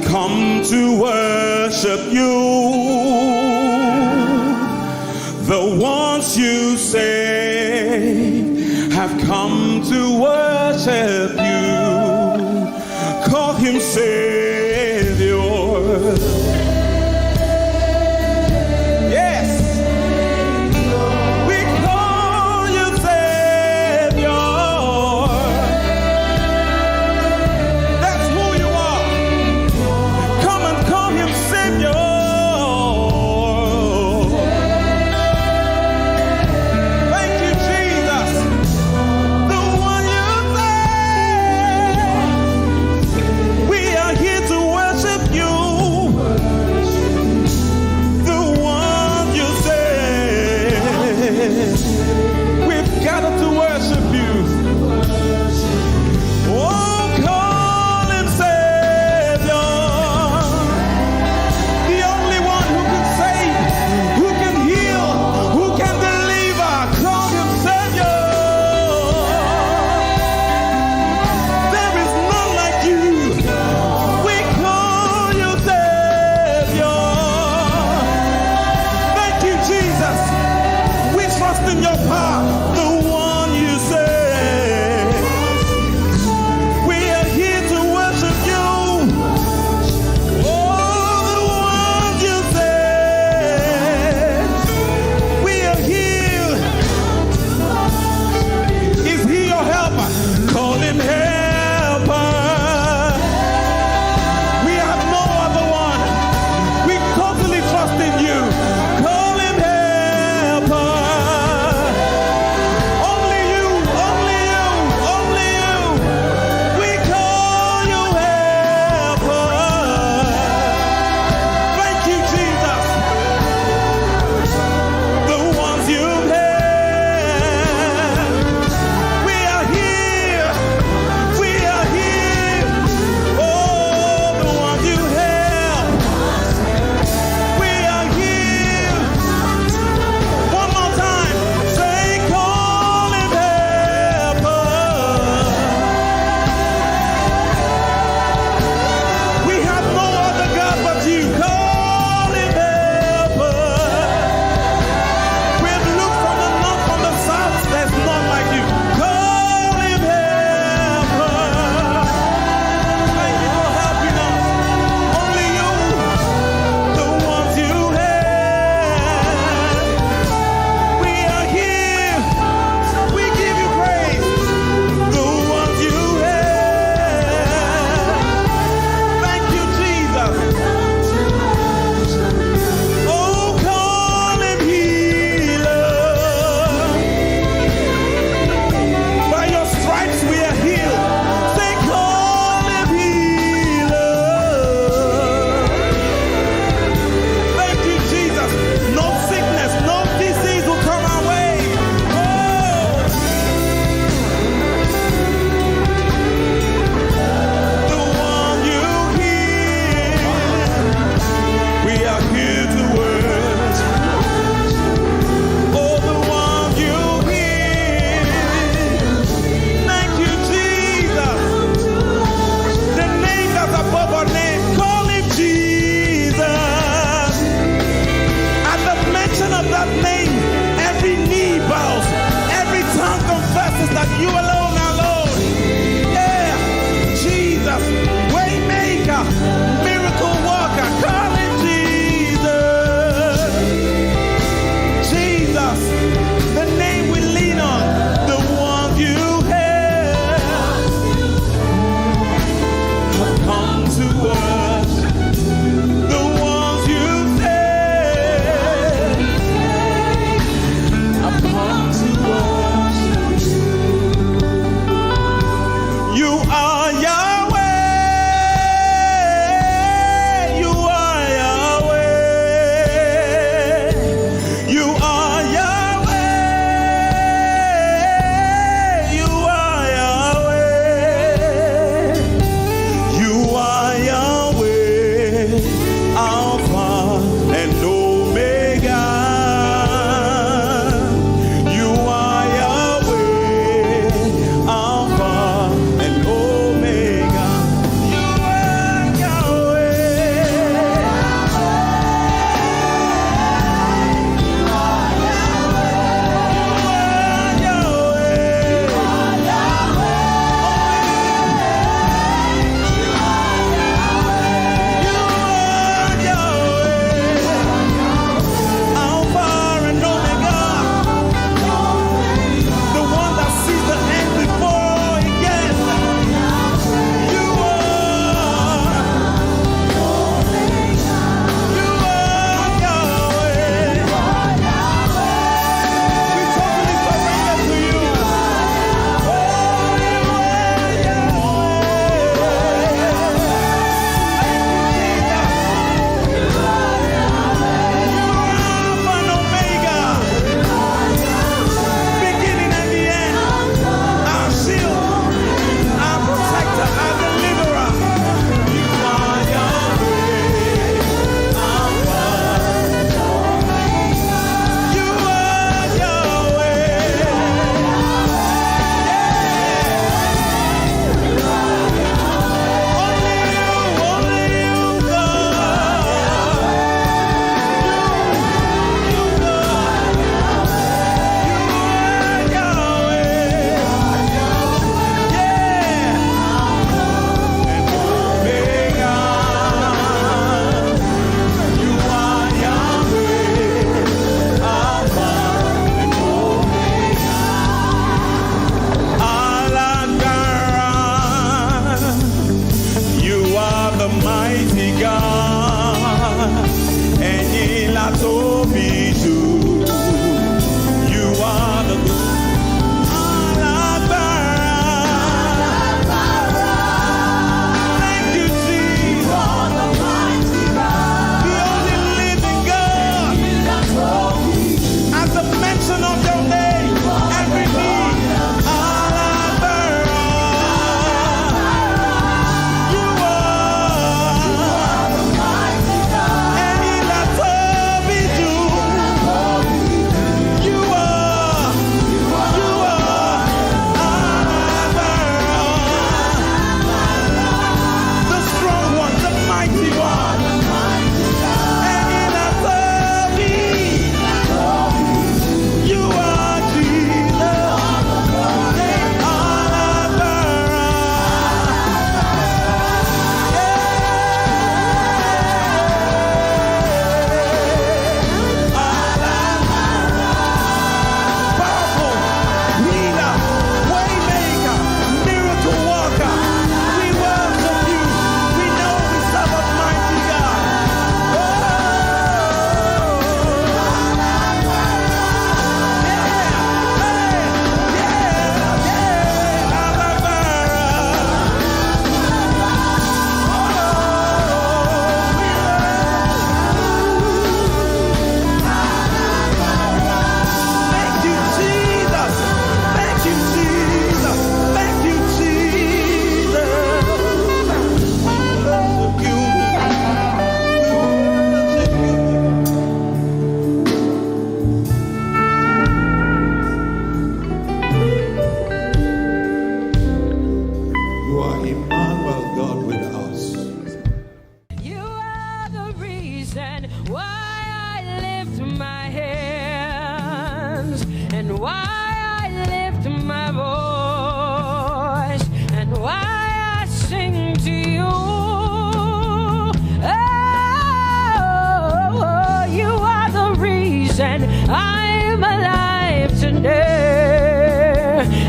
Come to worship you. The ones you say have come to worship you. Call him Savior. Yes. We call you Savior. That's who you are. Come and call him Savior. Thank you, Jesus. The one you say. We are here to worship you.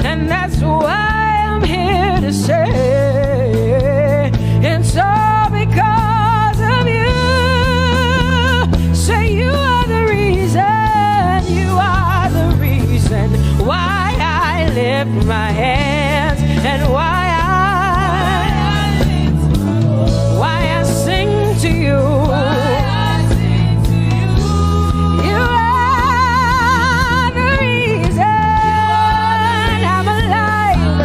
And that's why I'm here to say it's all because of you. Say you are the reason, you are the reason why I lift my hands and why I, why I sing to you. You are the reason I'm alive.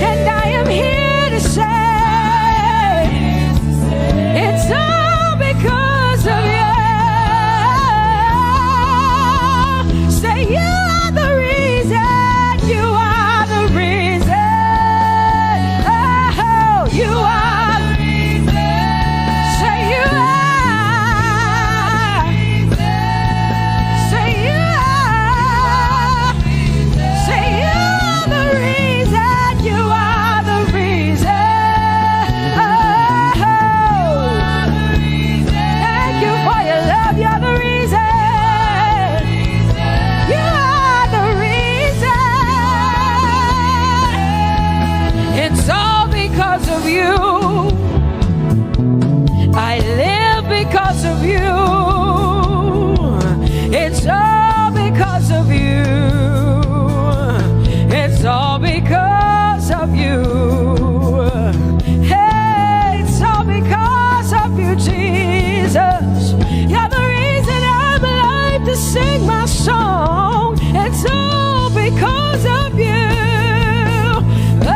And I am here to say it's all because of you. Say you are the reason. You are the reason. Oh, you are. Say you are. Say you are. Say you are the reason. You are the reason. Oh, thank you for your love. You're the reason. You are the reason. It's all because of you. I live because of you. It's all because of you. It's all because of you. Hey, it's all because of you, Jesus. You're the reason I'm alive to sing my song. It's all because of you. Oh,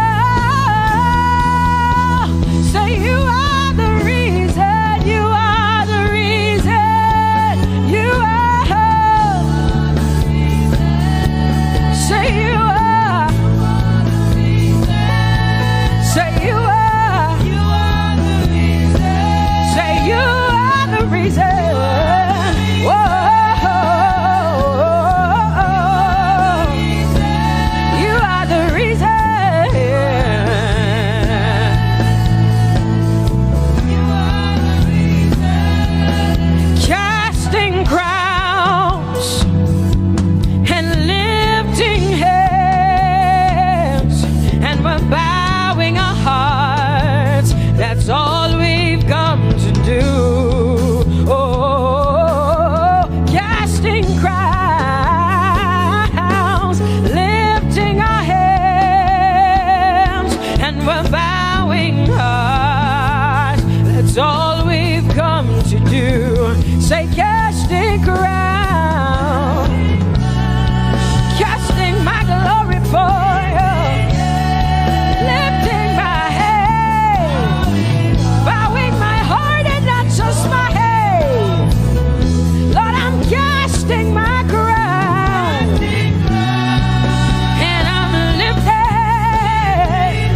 say you are the reason. You are the reason. You are. Say you are. Say you are. Say you are the reason. Whoa. You are the reason. Casting crowns and lifting hands, and we're bowing our hearts. That's all we've come to do. Oh, casting crowns, lifting our hands, and we're bowing hearts. That's all we've come to do. Say, casting crowns, casting my glory for you, lifting my head, bowing my heart and not just my head. Lord, I'm casting my crown, and I'm lifting,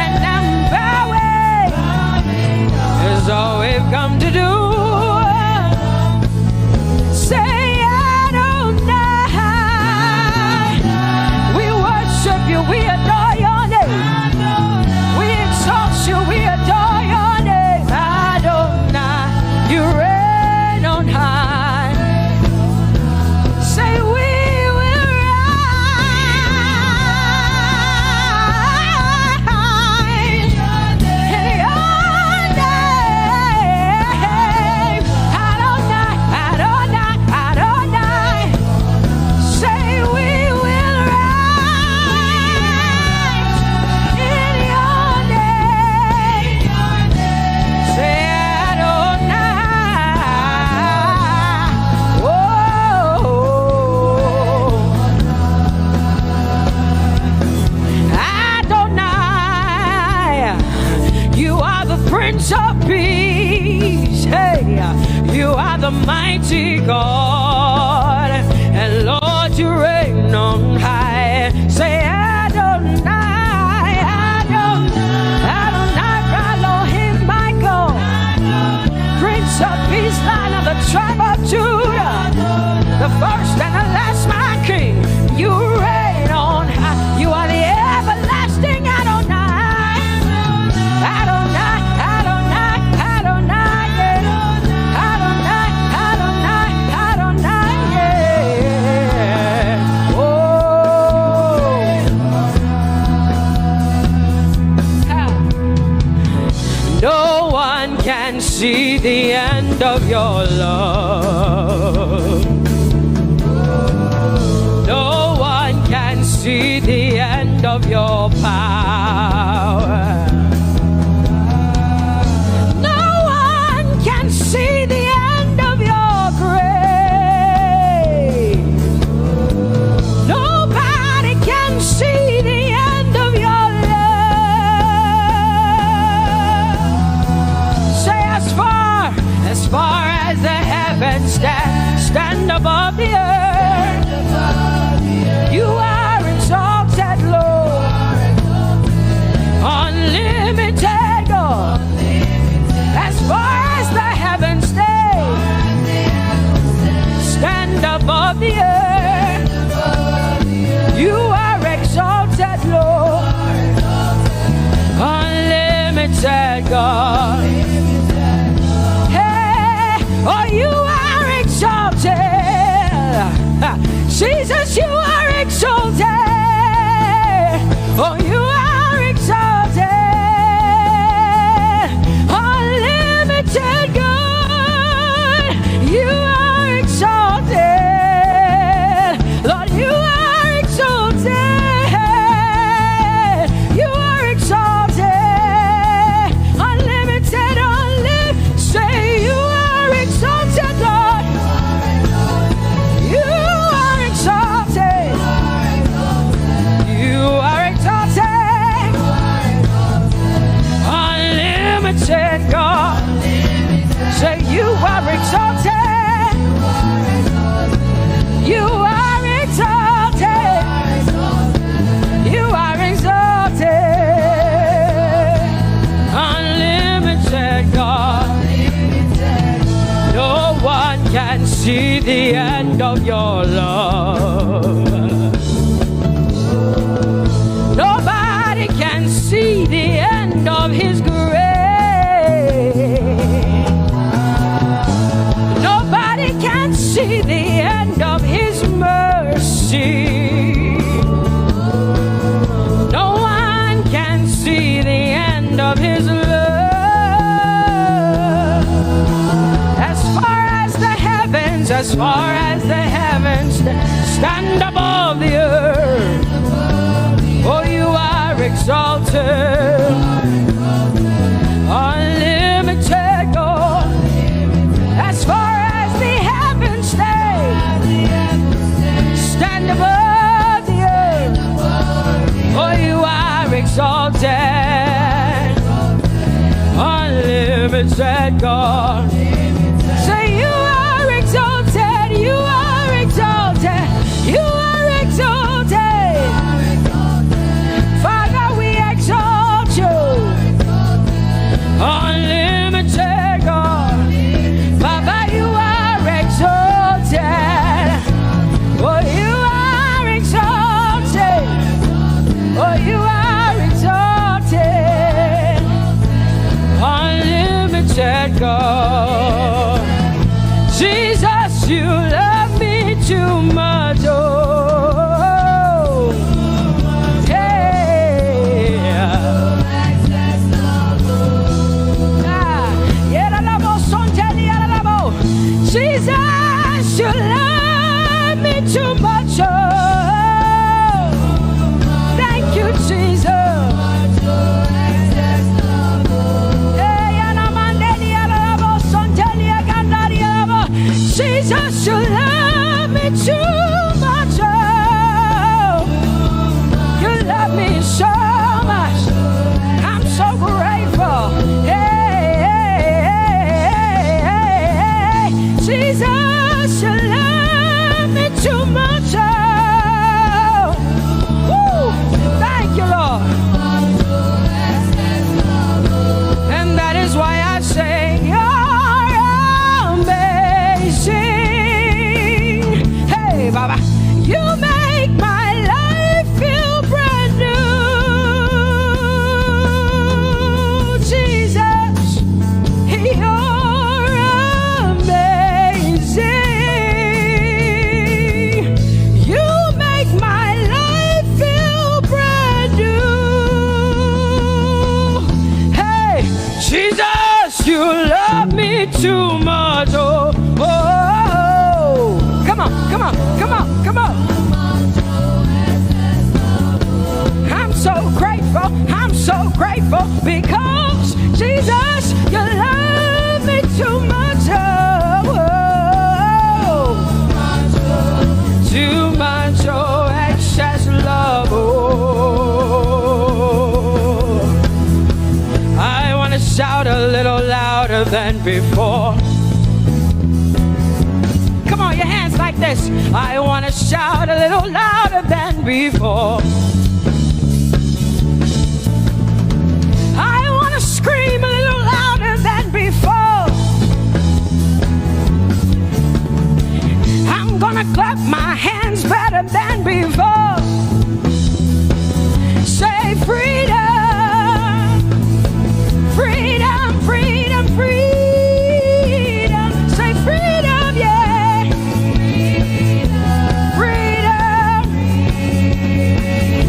and I'm bowing. Is all we've come to do. Say, Adonai. We worship you. We adore your name. We exalt you. We adore your name. Adonai, you reign on high. Say, we will rise in your name. Adonai, Adonai, Adonai. Say, we will rise in your name. Say, Adonai. Oh, Adonai, you are the Prince of Peace. Hey, you are the mighty God, and Lord, you reign on high. Say, Adonai, Adonai, Adonai, Elohim, my God, Prince of Peace, Lion of the tribe of Judah, the first and the last, my King. You reign on high. You are the everlasting Adonai. Adonai, Adonai, Adonai, yeah. Adonai, Adonai, Adonai, yeah. of your love. No one can see the end of your power. No one can see the end of your grace. Nobody can see the end of your love. Say, as far, as far as the heavens stand, stand above the earth. You are exalted, Lord. Unlimited God. As far as the heavens stay, stand above the earth. You are exalted, Lord. Unlimited God. Hey, oh, you are exalted. Jesus, you are exalted. Oh, you are exalted. Unlimited God, you are exalted. Lord, you are exalted. You are exalted. Unlimited, unlimited. Say, you are exalted, Lord. You are exalted. You are exalted. Unlimited God. Say, you are exalted. You are exalted. You are exalted. Unlimited God. No one can see the end of your love. Nobody can see the end of his grace. Nobody can see the end of his mercy. No one can see the end of his love. As far as the heavens, as far as the heavens stand above the earth, oh, you are exalted. Unlimited God. As far as the heavens stay, stand above the earth. Oh, you are exalted. Unlimited God. Say, you are exalted. You are exalted. You are exalted. Father, we exalt you. Unlimited God. Baba, you are exalted. Oh, you are exalted. Oh, you are exalted. Unlimited God. Jesus, you love me too much. Oh, yeah. Ah, yeah, la, la, bo, son, tell me, la, la, bo. Jesus, you love me too much. Oh, thank you, Jesus. Hey, anamandeli, alalabo, sonteli, agandali, alabo. Jesus, you love me too much. Oh, you love me so much. I'm so grateful. Hey, hey, hey, hey, hey. Jesus, you love me too much. Oh, woo. Thank you, Lord. And that is why I say, you're amazing. Hey, Baba. before. Come on, your hands like this. I want to shout a little louder than before. I want to scream a little louder than before. I'm gonna clap my hands better than before. Say freedom, freedom, freedom, freedom. Say freedom, yeah. Freedom.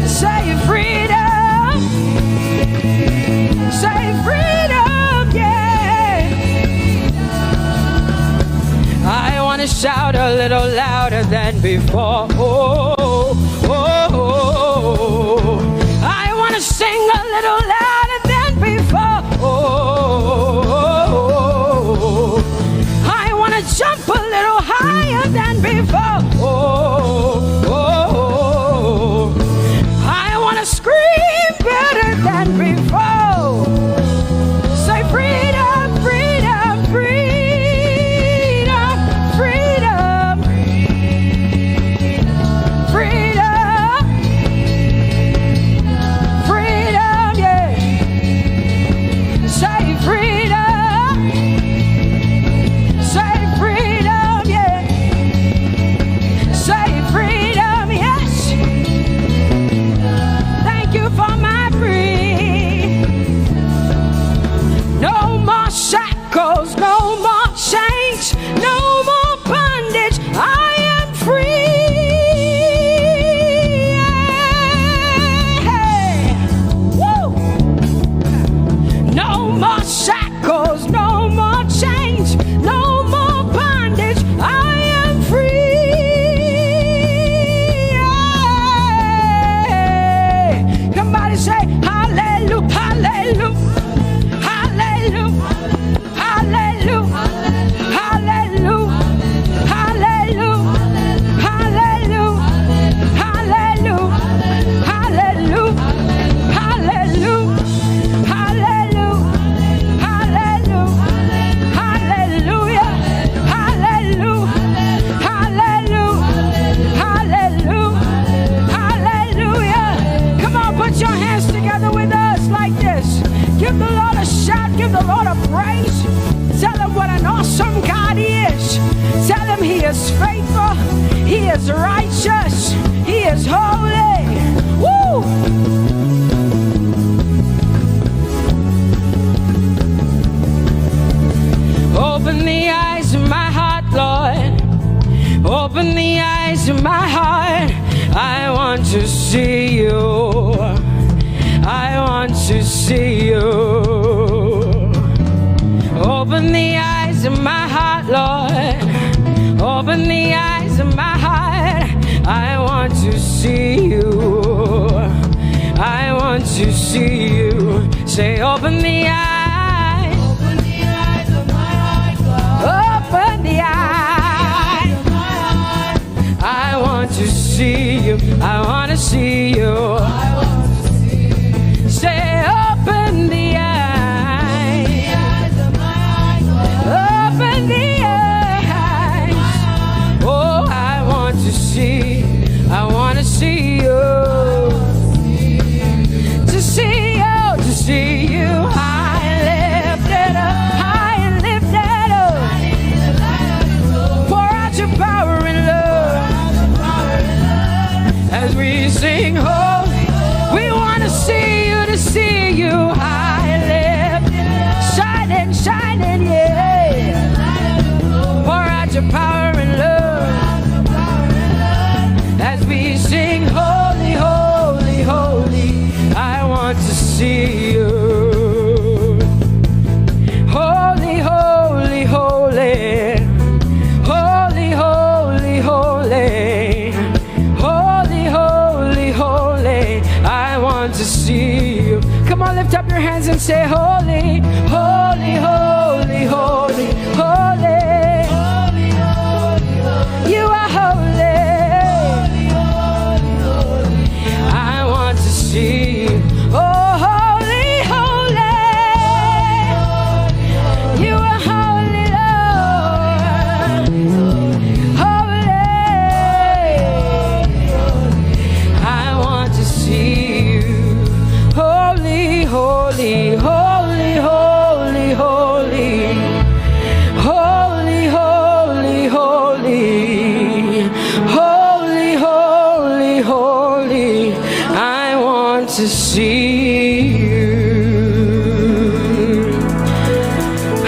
Say freedom. Say freedom, yeah. I want to shout a little louder than before. Oh, oh, oh, oh. I want to sing a little louder than before. Oh, oh, oh, oh. I want to jump a little higher than before. Oh, oh, oh, oh. I want to scream better than before. Say freedom, freedom, freedom, freedom, freedom, freedom, yeah. Say freedom, say freedom, yeah. Say freedom, yes. Thank you for my free. No more shackles, no more chains, no more bondage. I am free. Yeah. Woo. No more shackles, no more chains, no more bondage. I am free. Yeah. Somebody say, hallelujah, hallelujah, hallelujah, hallelujah, hallelujah, hallelujah, hallelujah, hallelujah, hallelujah, hallelujah, hallelujah, hallelujah, hallelujah, hallelujah, hallelujah. Come on, put your hands together with us like this. Give the Lord a shout, give the Lord a praise. Tell him what an awesome God he is. Tell him he is faithful, he is righteous, he is holy. Woo! Open the eyes of my heart, Lord. Open the eyes of my heart. I want to see you. I want to see you. Open the eyes of my heart, Lord. Open the eyes of my heart. I want to see you. I want to see you. Say, open the eyes. Open the eyes of my heart, Lord. Open the eyes. I want to see you. I want to see you. Say, open the eyes. Open the eyes. Oh, I want to see. I want to see you. To see you, to see you. High and lifted up, high and lifted up. Pour out your power and love as we sing holy. We want to see you, to see you high and lifted, shining, shining, yeah. Pour out your power and love as we sing holy, holy, holy. I want to see you. Holy, holy, holy. Holy, holy, holy. Holy, holy, holy. I want to see you. Come on, lift up your hands and say, holy, holy, holy, holy, holy. You are holy. I want to see you. Oh, holy, holy. You are holy.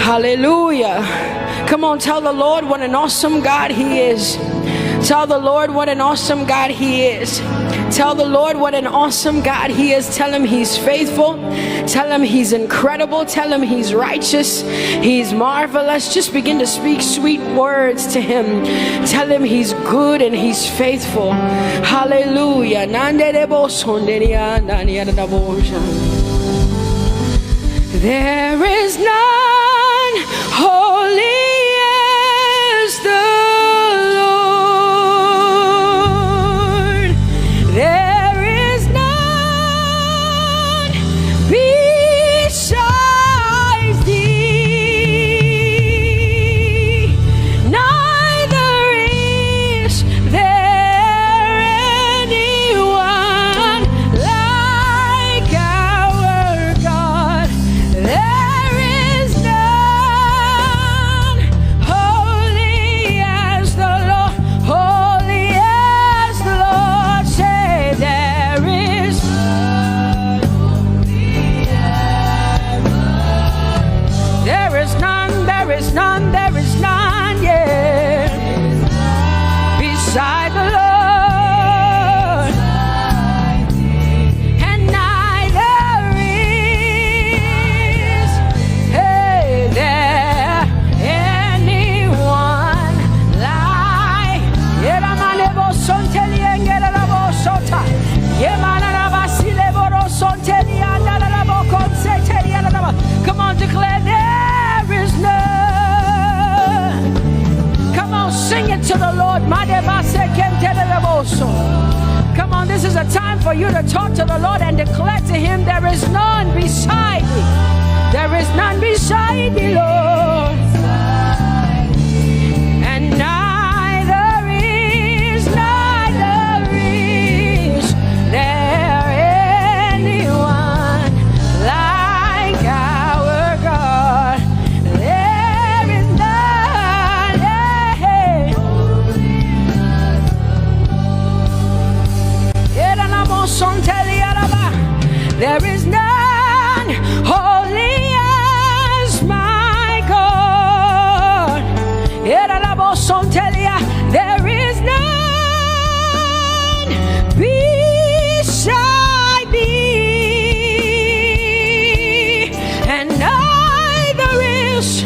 Hallelujah. Come on, tell the Lord what an awesome God He is. Tell the Lord what an awesome God He is. Tell the Lord what an awesome God He is. Tell Him He's faithful. Tell Him He's incredible. Tell Him He's righteous. He's marvelous. Just begin to speak sweet words to Him. Tell Him He's good and He's faithful. Hallelujah. There is none holy as the Lord. There is none besides Thee. Neither is there anyone like our God. There is none holy as the Lord, holy as the Lord. Say, there is, there is none, there is none, there is none, yeah, beside the Lord. And neither is, hey, there anyone like. Come on, declare, there is none. Come on, sing it to the Lord. Come on, this is a time for you to talk to the Lord and declare to Him, there is none beside Thee. There is none beside Thee, Lord. And neither is, neither is there anyone like our God. There is none, eh. There is none holy as my God. There is none beside Thee, and neither is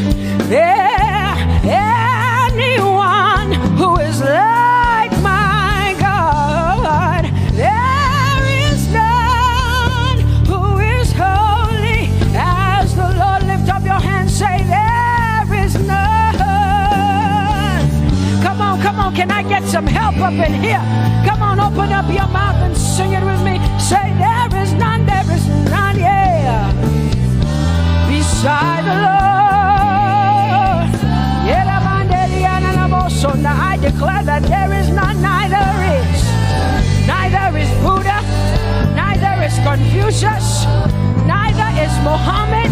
there anyone who is like my God. There is none who is holy as the Lord. Lift up your hands, say, there is none. Come on, come on, can I get some help up in here? Come on, open up your mouth and sing it with me. Say, there is none, there is none, yeah, beside the Lord. Now I declare that there is none, neither is, neither is Buddha, neither is Confucius, neither is Mohammed,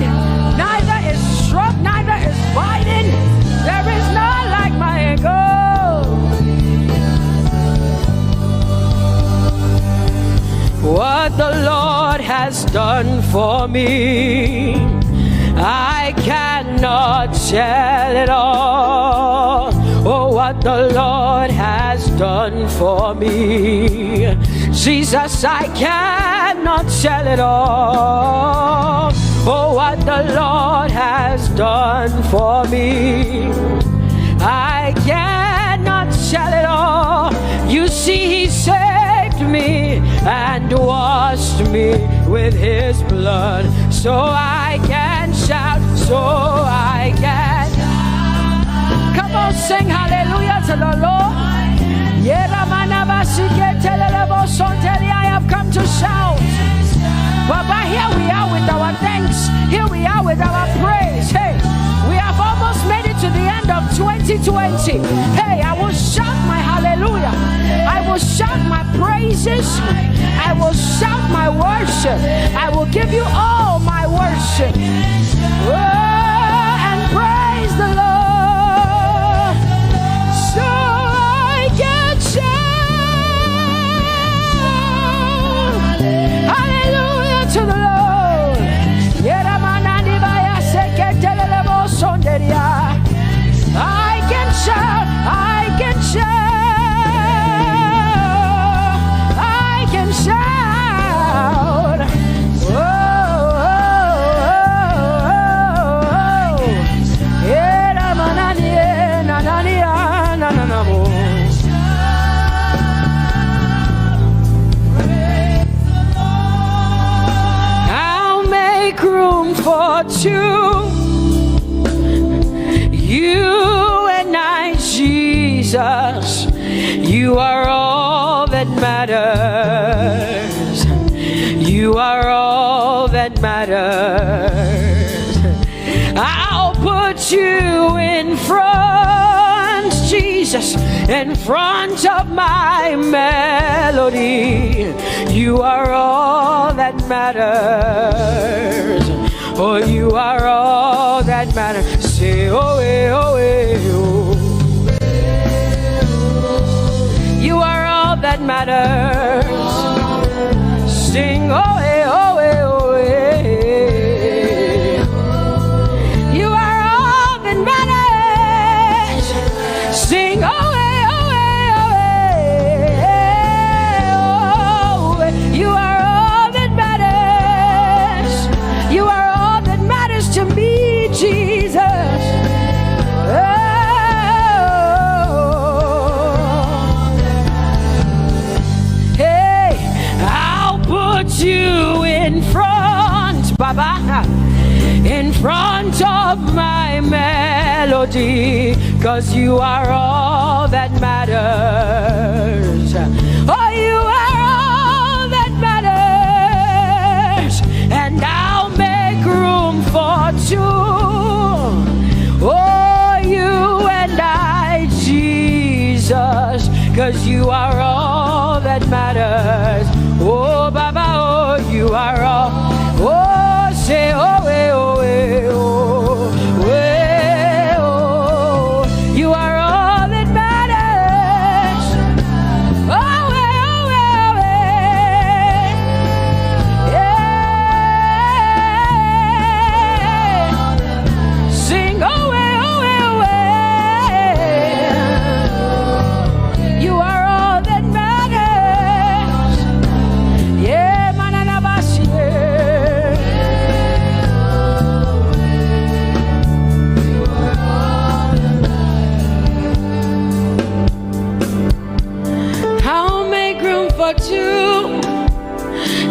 neither is Trump, neither is Biden. There is none like my God. What the Lord has done for me, I cannot tell it all. Oh, what the Lord has done for me, Jesus, I cannot tell it all. Oh, what the Lord has done for me, I cannot tell it all. You see, He saved me and washed me with His blood, so I can shout, so I can. Come on, sing hallelujah to the Lord. Yeramanabasiketelelebosontelia, I have come to shout. Baba, here we are with our thanks. Here we are with our praise. Hey, we have almost made it to the end of twenty twenty. Hey, I will shout my hallelujah. I will shout my praises. I will shout my worship. I will give You all my worship. Oh, and praise the Lord. So I can shout hallelujah. you. You and I, Jesus, you are all that matters. You are all that matters. I'll put you in front, Jesus, in front of my melody. You are all that matters. Oh, you are all that matters. Say, oh, eh, oh, eh, oh. You are all that matters. Sing, oh, eh, oh, eh, oh, eh. You are all that matters. Sing, oh, eh, oh, eh, oh, eh, oh, eh. You are all that matters. You are all that matters to me, Jesus. Oh. Hey, I'll put you in front, Baba, in front of my melody, 'cause you are all that matters. Oh, you are all that matters, and I'll make room for two. Oh, you and I, Jesus, 'cause you are all that matters. Oh, Baba, oh, you are all. Oh, say, oh, eh, oh, eh, oh, eh, oh. You are all that matters. Oh, eh, oh, eh, oh, eh. Yeah. Sing, oh, eh, oh, eh, oh, eh. You are all that matters. Yeah, mananabasi, yeah. I'll make room for two.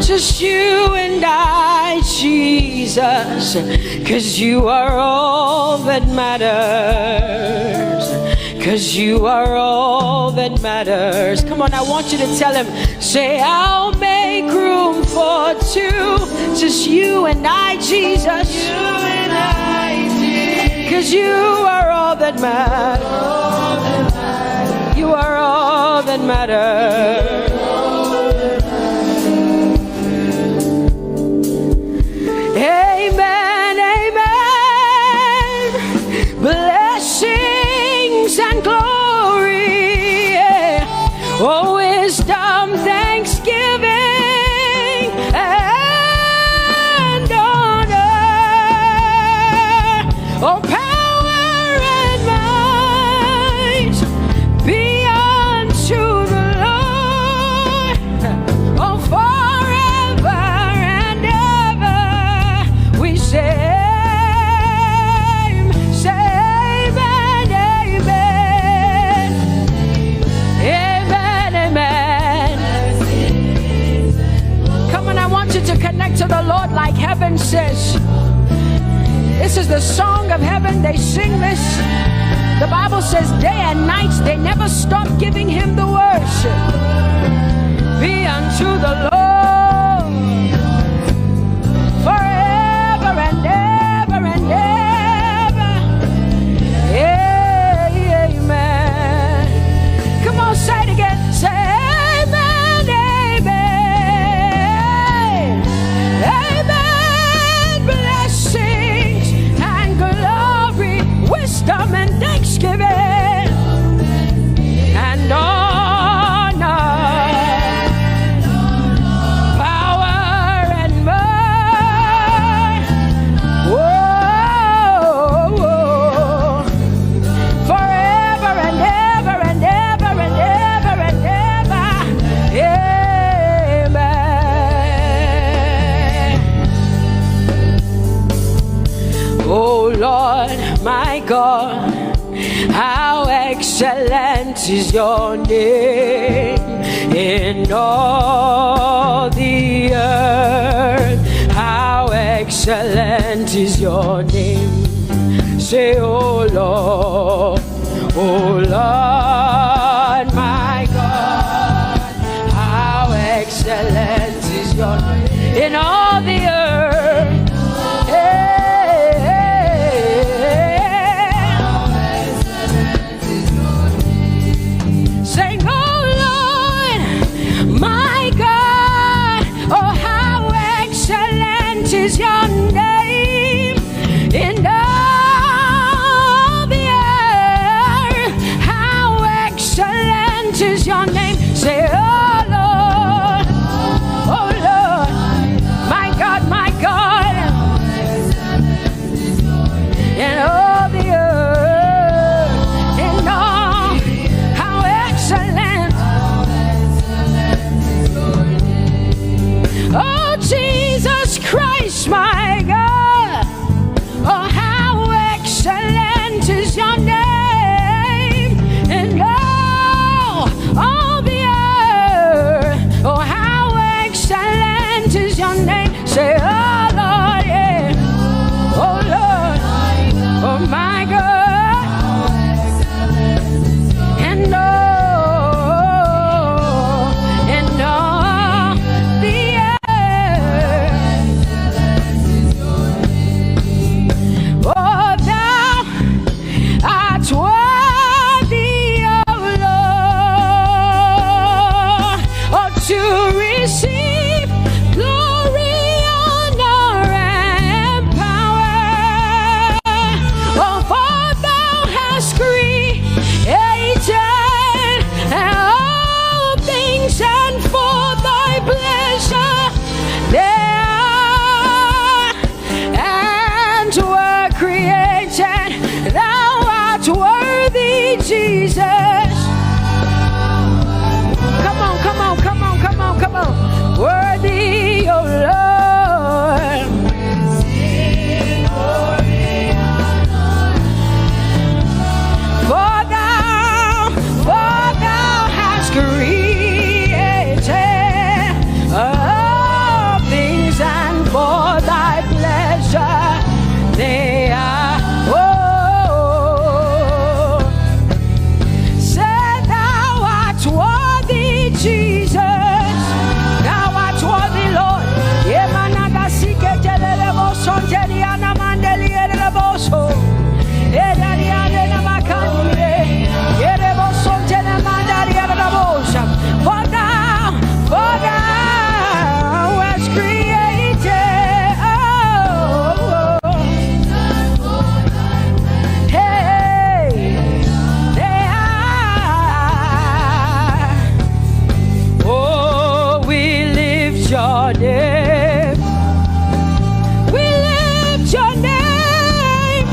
Just you and I, Jesus. 'Cause you are all that matters. 'Cause you are all that matters. Come on, I want you to tell him, say, I'll make room for two. Just you and I, Jesus. You and I, Jesus. 'Cause you are all that matters. You are all that matters. Amen, amen. Blessings and glory, yeah. Oh, wisdom, thanksgiving, and honor. Oh, power and might be unto the Lord. Oh, forever and ever we say, say amen, amen. Amen, amen. Come on, I want you to connect to the Lord like heaven says. This is the song of heaven. They sing this. The Bible says day and night they never stop giving him the worship. Be unto the Lord forever and ever and ever. Amen. Come on, say it again. Say amen, amen. Amen. Blessings and glory, wisdom and thanksgiving, and honor, power and might. Whoa, whoa. Forever and ever and ever and ever and ever. Amen. Oh Lord, my God, how excellent is your name in all the earth. How excellent Excellent is your name. Say, oh Lord, oh Lord, my God, how excellent is your name in all the earth. Hey, hey, hey, hey. Sing, oh Lord, my God, oh, how excellent is your name in all the earth. How excellent is your name. Say, oh Lord, oh Lord, my God, my God. And all the earth, and all, how excellent. Oh, Jesus Christ, my God. Oh, how excellent is your name. And all, all the earth. Oh, how excellent is your name. Say, oh Lord, yeah. Oh Lord, oh my God. And oh, and oh, the earth. Oh, thou art worthy, O Lord, oh, to receive glory, honor, and power. Oh, for thou hast created all things, and for thy pleasure they are and were created. Thou art worthy, Jesus. Come on, come on, come on, come on, come on. Worthy, O Lord. For thou, for thou hast created all things, and for thy pleasure they are. Oh, say, thou art worthy, Jesus. Thou art worthy, Lord. Yemanagasike telelebo sonteliana mandelielebo so. Edariane na makandie. Yerebo sontele mandarielebo sa. For thou, for thou was created. Oh, hey, they are. Oh, we lift your name. We lift your name.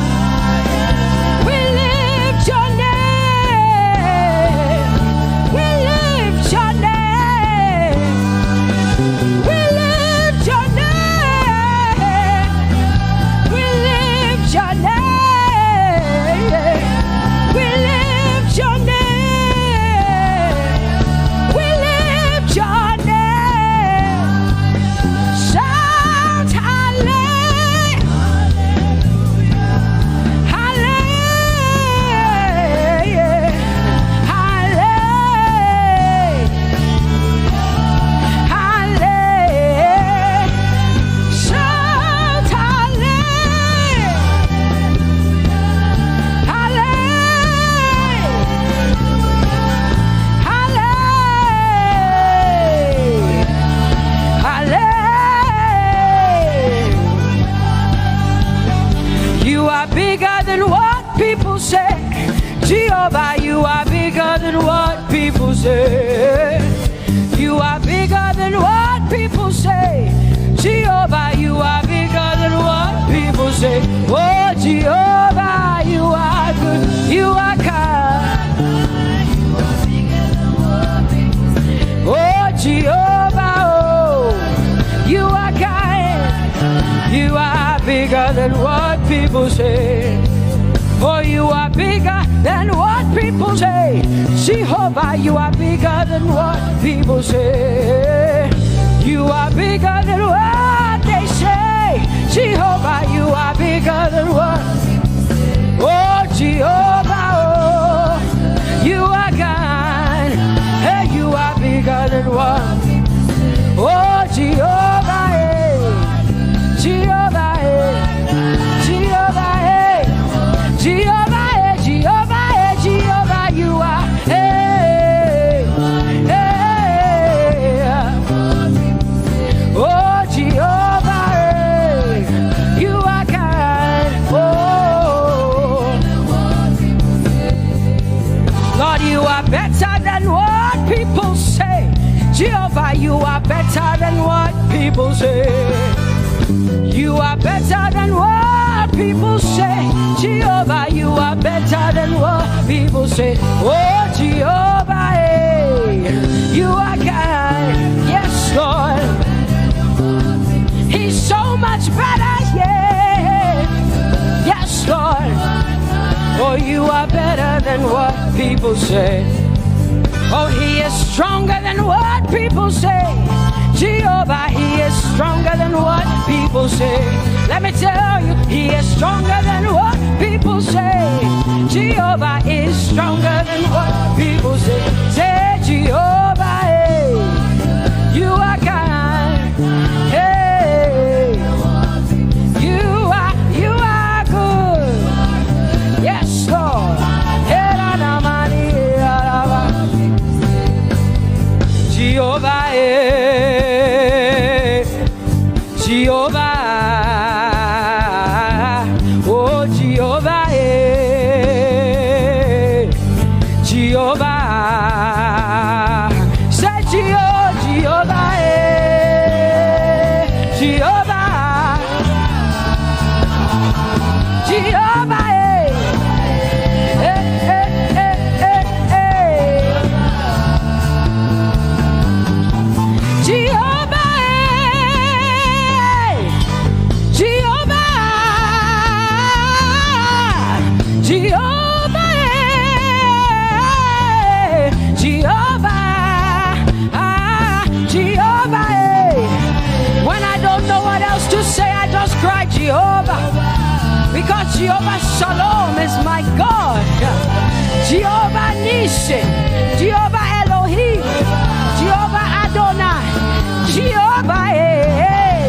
We lift your name. We lift your name. We lift your name. We lift your name. We lift your name. We lift your name. Shout hallelujah. Hallelujah. Hallelujah. Hallelujah. Shout hallelujah. Hallelujah. Hallelujah. Hallelujah. You are bigger than what people say. Jehovah, you are bigger than what people say. You are bigger than what people say. Jehovah, you are bigger than what people say. Oh, Jehovah, you are good. You are kind. Oh, Jehovah, oh, you are kind. You are bigger than what people say. Oh, you are bigger than what people say. Jehovah, you are bigger than what people say. You are bigger than what they say. Jehovah, you are bigger than what? Oh, Jehovah, oh, you are kind. Hey, you are bigger than what? Oh, Jehovah, hey. Jehovah, hey. Jehovah, hey. Jehovah, hey. Jehovah, hey. Jehovah, you are. Hey, hey, hey. Oh, Jehovah, hey, you are kind. Oh, Lord, you are better than what people say. Jehovah, you are better than what people say. You are better than what people say. Jehovah, you are better than what people say. Oh, Jehovah, hey, you are kind. Yes, Lord. He's so much better, yeah. Yes, Lord. Oh, you are better than what people say. Oh, he is stronger than what people say. Jehovah, he is stronger than what people say. Let me tell you, he is stronger than what people say. Jehovah is stronger than what people say. Say, Jehovah, hey, you are kind. Hey, you are, you are good. Yes, Lord. Hey, la, la, ma, ni, la, la, ma. Jehovah, eh, Jehovah, oh Jehovah, eh, Jehovah, say Jehovah, Jehovah, eh, Jehovah. Jehovah, eh. Eh, eh, eh, eh, eh. Jehovah, eh. Jehovah. Jehovah, eh. Jehovah. Ah, Jehovah, eh. When I don't know what else to say, I just cry, Jehovah. Because Jehovah Shalom is my God. Jehovah Nissi, Jehovah Elohim, Jehovah Adonai, Jehovah, eh, eh.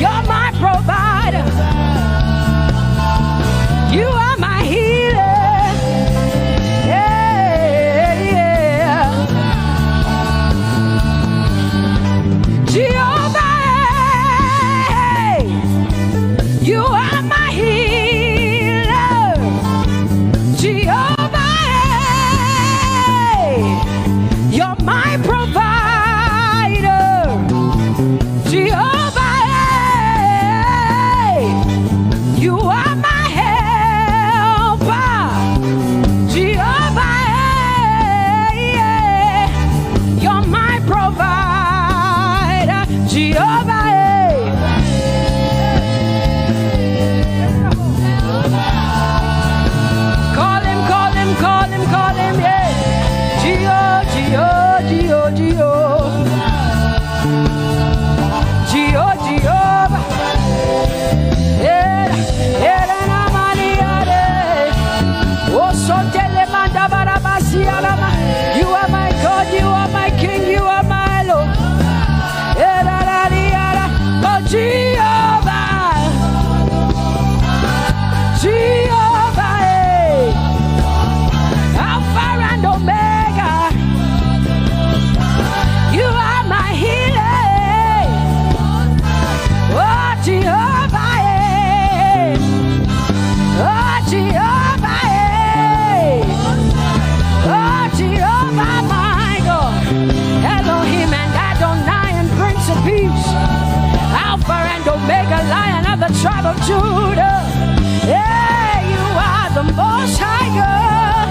You're my provider. You are my healer. Yeah, yeah. Jehovah, hey, you are my healer. Jehovah, hey, you're my provider. Jehovah, hey, you are my helper. Jehovah, hey, yeah, you're my provider. Jehovah, hey. Call him, call him, call him, call him, yeah. Geo, Geo, Geo, Geo. Geo, Jehovah. Era, era na maniare. O sontele manda barabasi arama. You are my God, you are my King, you are my Lord. Era, ra, ri, ara. Oh, Jehovah. Jehovah, eh. Alpha and Omega. You are my healer. Oh, Jehovah, eh. Oh, Jehovah, eh. Oh, Jehovah, my God. Elohim and Adonai and Prince of Peace. Alpha and Omega, Lion of the tribe of Judah. Yeah, you are the Most High God.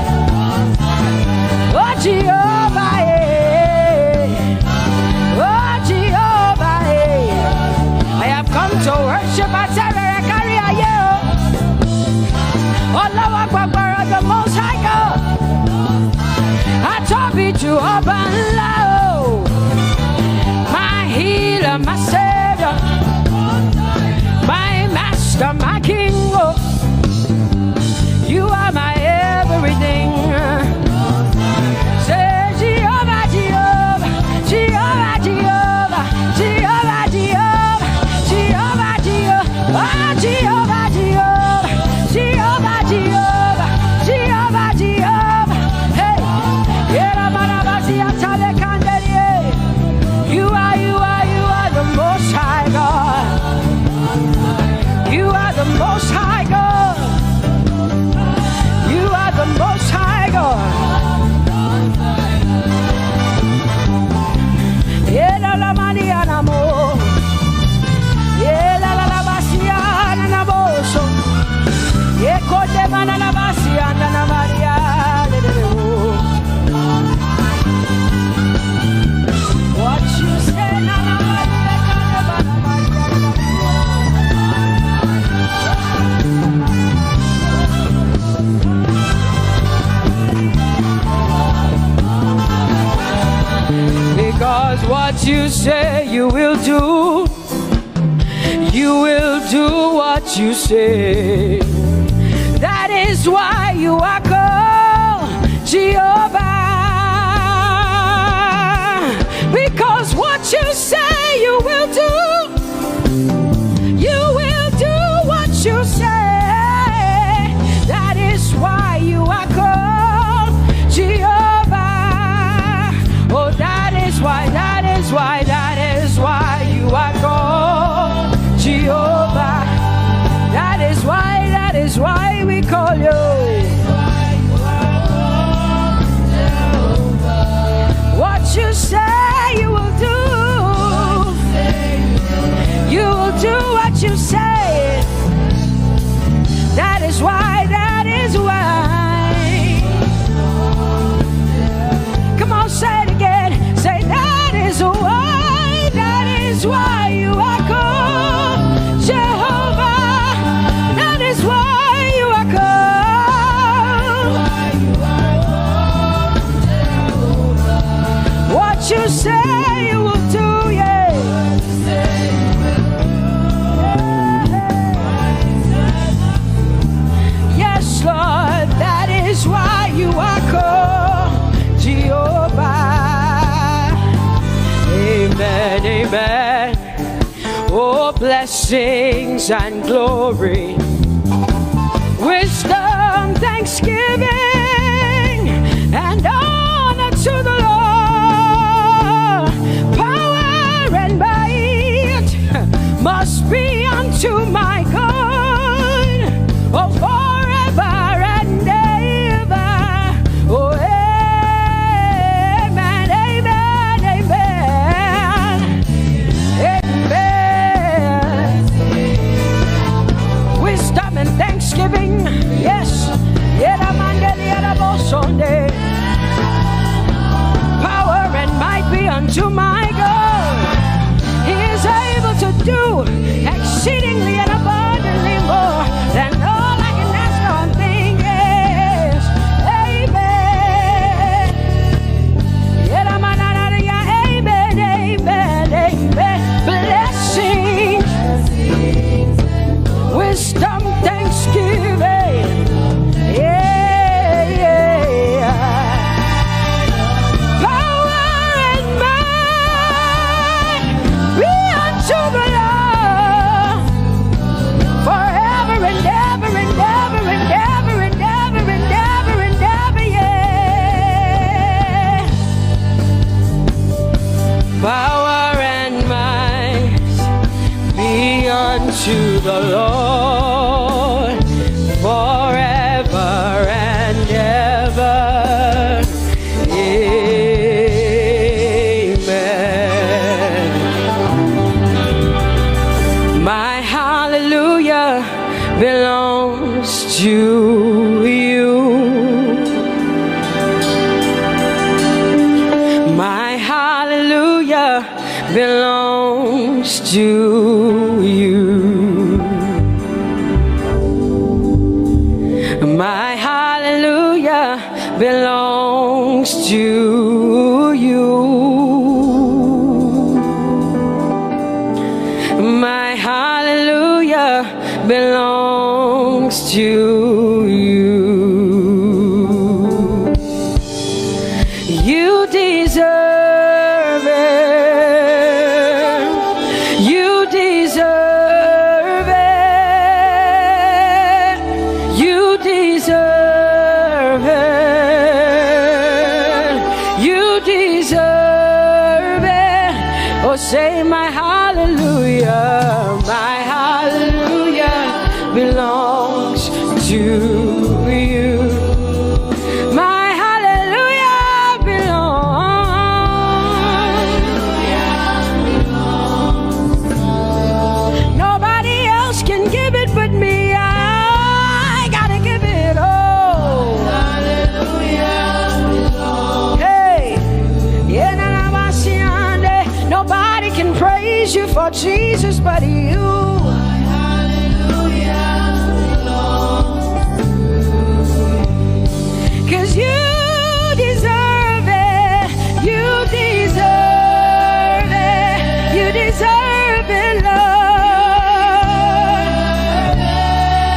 Oh, Jehovah, eh. Oh, Jehovah, eh. I have come to worship at Carry. Ọlọ́wọ́ gbọgbọrọ, the Most High God. Àtọ́bí ju ọba ńlá o. My healer, my savior. You're my king, oh. You are my everything. Say, Jehovah, Jehovah, Jehovah, Jehovah, Jehovah, Jehovah, Jehovah, oh, Jehovah, Jehovah, Jehovah, Jehovah, Jehovah, Jehovah. Hey, Yera Marabasia Tale Kanderie. You are, you are, you are the most high God. You are the most high God. You are the most high God. Yela la mani anamo. Yela la la basiana na boso. Yeko de mana la basiana na Maria. What you say, na, na, na, na, na, na, na, na, na. Because what you say you will do, you will do what you say. That is why you are called Jehovah. Because what you say you will do, you will do what you say. That is why you are called Jehovah. Oh, that is why, that is why, that is why you are called Jehovah. That is why, that is why we call you. What you say you will do, you will do what you say. That is why, that is why. Come on, say it again. Say, that is why, that is why you are called Jehovah. That is why you are called. What you say you will do, yeah. Yes, Lord, that is why you are called Jehovah. Amen, amen. Oh, blessings and glory, wisdom, thanksgiving, and honor to the Lord. Power and might must be unto my God, oh, forever and ever. Oh, amen, amen, amen. Amen. Wisdom and thanksgiving. Yes. Yera mandeli yera bo Sunday. Power and might be unto my God. He is able to do exceedingly and abundantly more than all I can ask or think. Yes. Amen. Yera manana ya, amen, amen, amen. Blessings, wisdom, thanksgiving. Yeah, yeah. Power and might be unto the Lord forever and ever and ever and ever and ever and ever and ever, yeah. Power and might be unto the Lord forever and ever. Amen. My hallelujah belongs to you. My hallelujah belongs to you. My hallelujah belongs to you. My hallelujah belongs to you. You deserve it. You deserve it. You deserve it. You deserve it. Oh, say, "My hallelujah, my hallelujah belongs to you. My hallelujah belongs." Nobody else can give it but me. I gotta give it all. Hey, yeah, na, na, ma, si, ande. Nobody can praise you for Jesus but you. 'Cause you deserve it. You deserve it. You deserve it, Lord.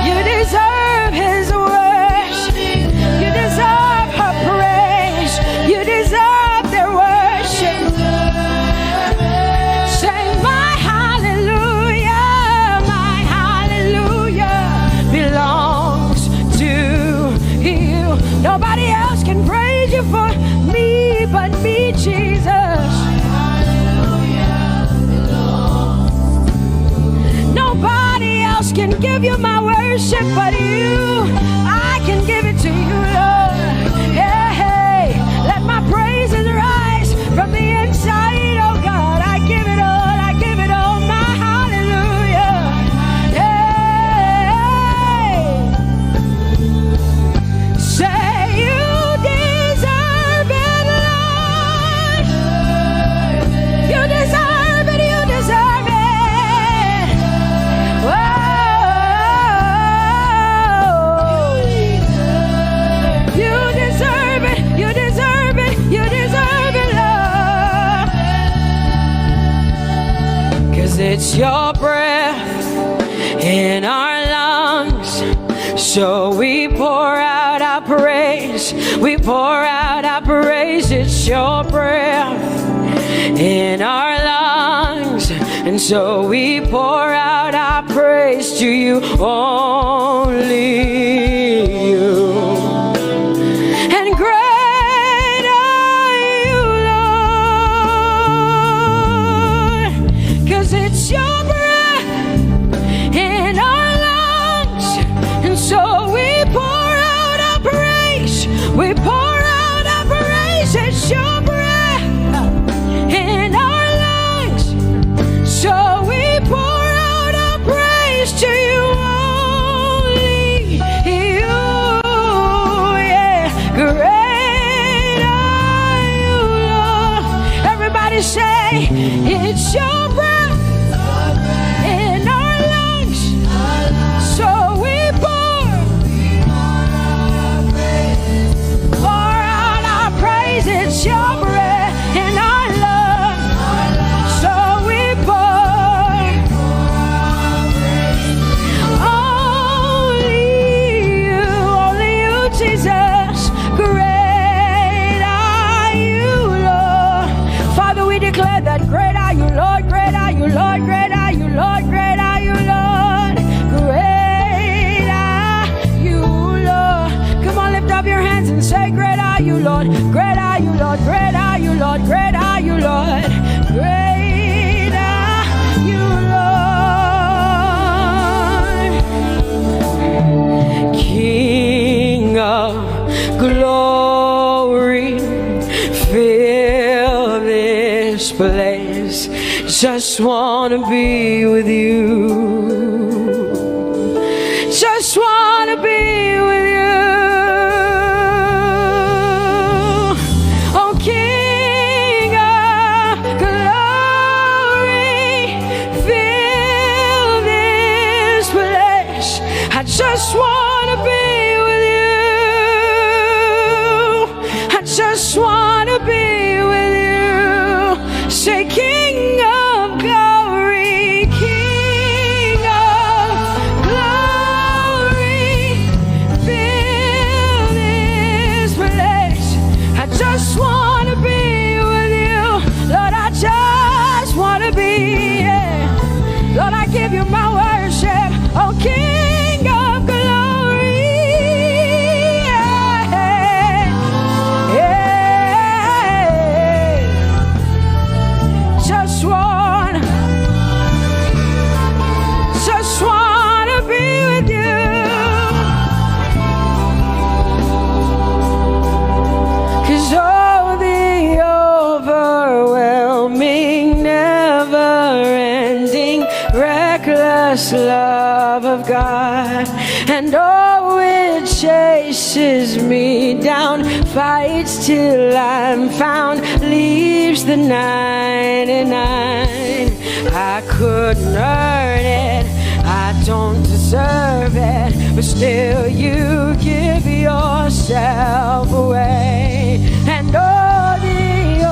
You deserve his worship. You deserve her praise. You deserve their worship. Say, "My hallelujah, my hallelujah belongs to you." Nobody else can praise you for me but me, Jesus. Nobody else can give you my worship but you. I can give it to you, Lord. Hey, hey. Let my praises rise from the inside, oh God. I give it all, I give it all, my hallelujah. Hey. Say, "You deserve it, Lord. You deserve it, you deserve it. Oh, you deserve it, you deserve it, you deserve it, Lord." 'Cause it's your breath in our lungs. So we pour out our praise. We pour out our praise. It's your breath in our lungs. And so we pour out our praise to you, only you. And great are you, Lord, 'cause it's your breath in our lungs. And so we pour out our praise. We pour out our praise. It's your breath in our lungs. So we pour out our praise to you, only you. Yeah. Great are you, Lord. Everybody say, "It's your breath in our lungs." So we pour, pour out our praise. It's your breath in our lungs. So we pour. Only you, only you, Jesus. Great are you, Lord. Father, we declare that great are you, Lord. Great are you, Lord. Great are you, Lord. Great are you, Lord. Great are you, Lord. Come on, lift up your hands and say, "Great are you, Lord. Great are you, Lord. Great are you, Lord. Great are you, Lord. Great are you, Lord." King of glory, fill this place. Just wanna be with you. Just wanna be with you. Oh, King of glory, fill this place. I just wanna be with you. I just wanna be with you. Say, "King of glory, King of glory." Just wanna be with you. Lord, I just wanna be, yeah. Lord, I give you my worship, oh King of glory. Yeah. Yeah. Just wanna, just wanna be with you. 'Cause oh, the overwhelming, never ending, reckless love of God. And oh, it chases me down, fights till I'm found, leaves the ninety-nine. I couldn't earn it, I don't deserve it, but still you give yourself away. And oh, the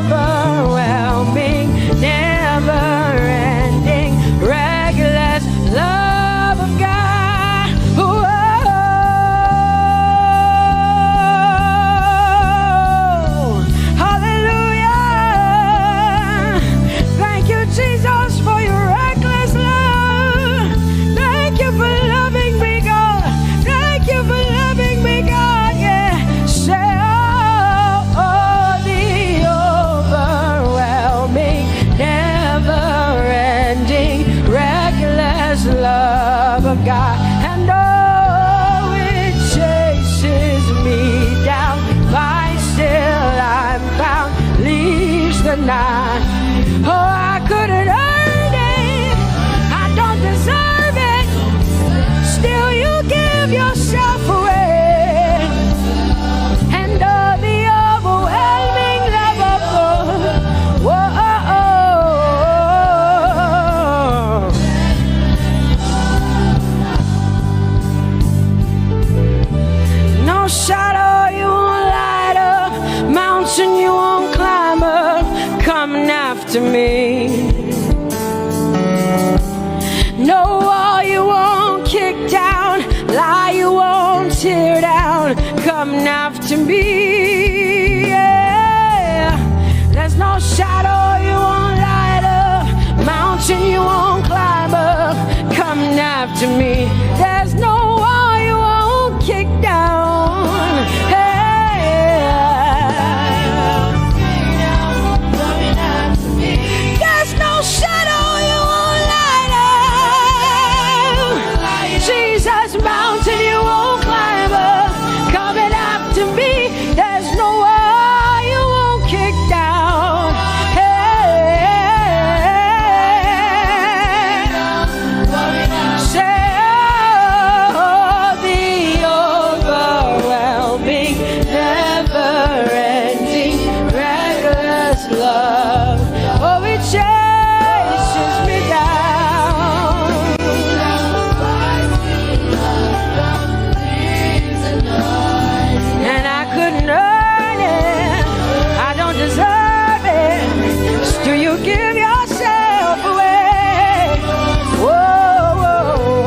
overwhelming, never ending, reckless love of God. Whoa. Hallelujah. Thank you, Jesus, for your reckless love. Thank you for loving me, God. Thank you for loving me, God. Yeah. Say, oh, oh, the overwhelming, never ending, reckless love of God. And oh, it chases me down, fights till I'm found, leaves the ninety-nine. Oh, I couldn't earn it, I don't deserve it, still you give yourself away. And oh, the overwhelming love of God. Whoa. No shadow you won't light up, mountain you won't climb up, coming after me. No wall you won't kick down, lie you won't tear down, coming after me. Yeah. There's no shadow you won't light up, mountain you won't climb up, coming after me. There's no wall you won't kick down. Hey. There's no shadow you won't light up. Jesus, mountain you won't climb up, coming after me. There's no wall you won't kick down. Hey. Say, oh, the overwhelming, never-ending, reckless love. Oh, it chases me down. And I couldn't earn it, I don't deserve it. Still, you give yourself away. Whoa, whoa, whoa,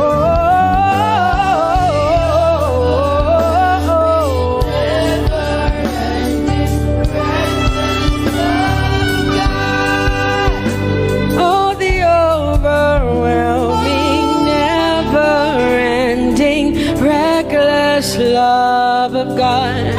whoa, whoa. Oh, the overwhelming, never-ending, reckless love of God.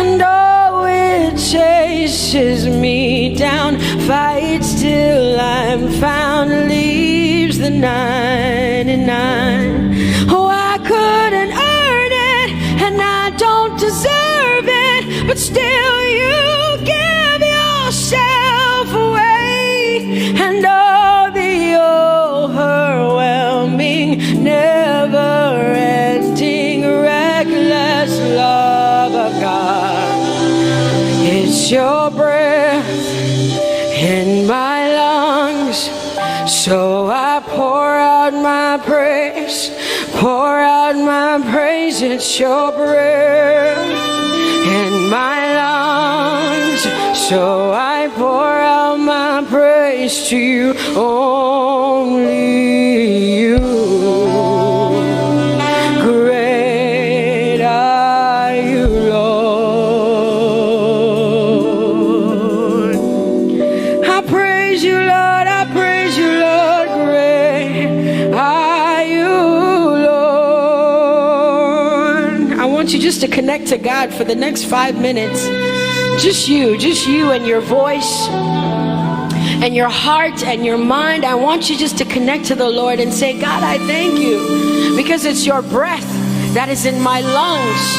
And oh, it chases me down, fights till I'm found, leaves the ninety-nine. Oh, I couldn't earn it, and I don't deserve it, but still you give yourself away. And oh, the overwhelming, never-ending, reckless love of God. It's your breath in my lungs, so I pour out my praise, pour out my praise. It's your breath in my lungs, so I pour out my praise to you, only you. Great are you, Lord. to connect to God for the next five minutes. Just you, just you and your voice and your heart and your mind. I want you just to connect to the Lord and say, "God, I thank you because it's your breath that is in my lungs.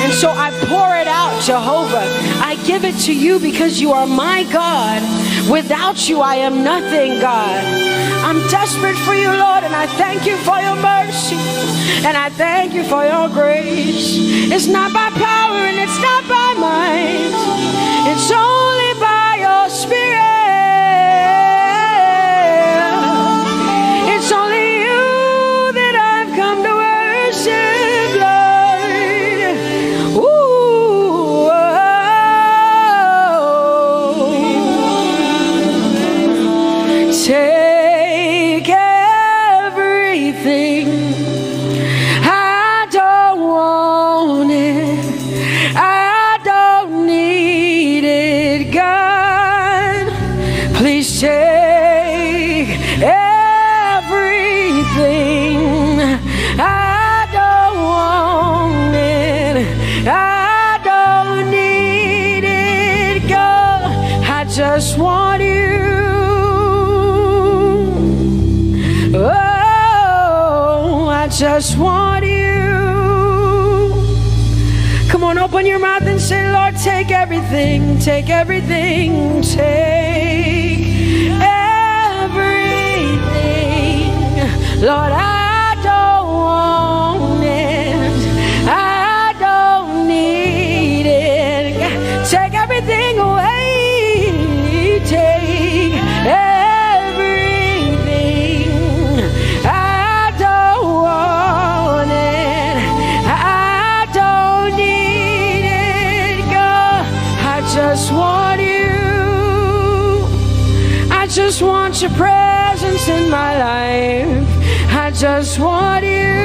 And so I pour it out, Jehovah. I give it to you because you are my God. Without you, I am nothing, God. I'm desperate for you, Lord, and I thank you for your mercy. And I thank you for your grace. It's not by power and it's not by might. It's only by your spirit. It's only you that I've come to worship, Lord. Ooh, oh. Take everything. I don't want it. I don't need it, God. Please take everything. I don't want it. I don't need it, God. I just want you. Oh, I just want you. Come on, open your mouth and say, "Lord, take everything, take everything, take everything. Lord, I don't want it. I don't need it. Take everything away. Take everything. I don't want it. I don't need it, God. I just want you. I just want your presence in my life. I just want you.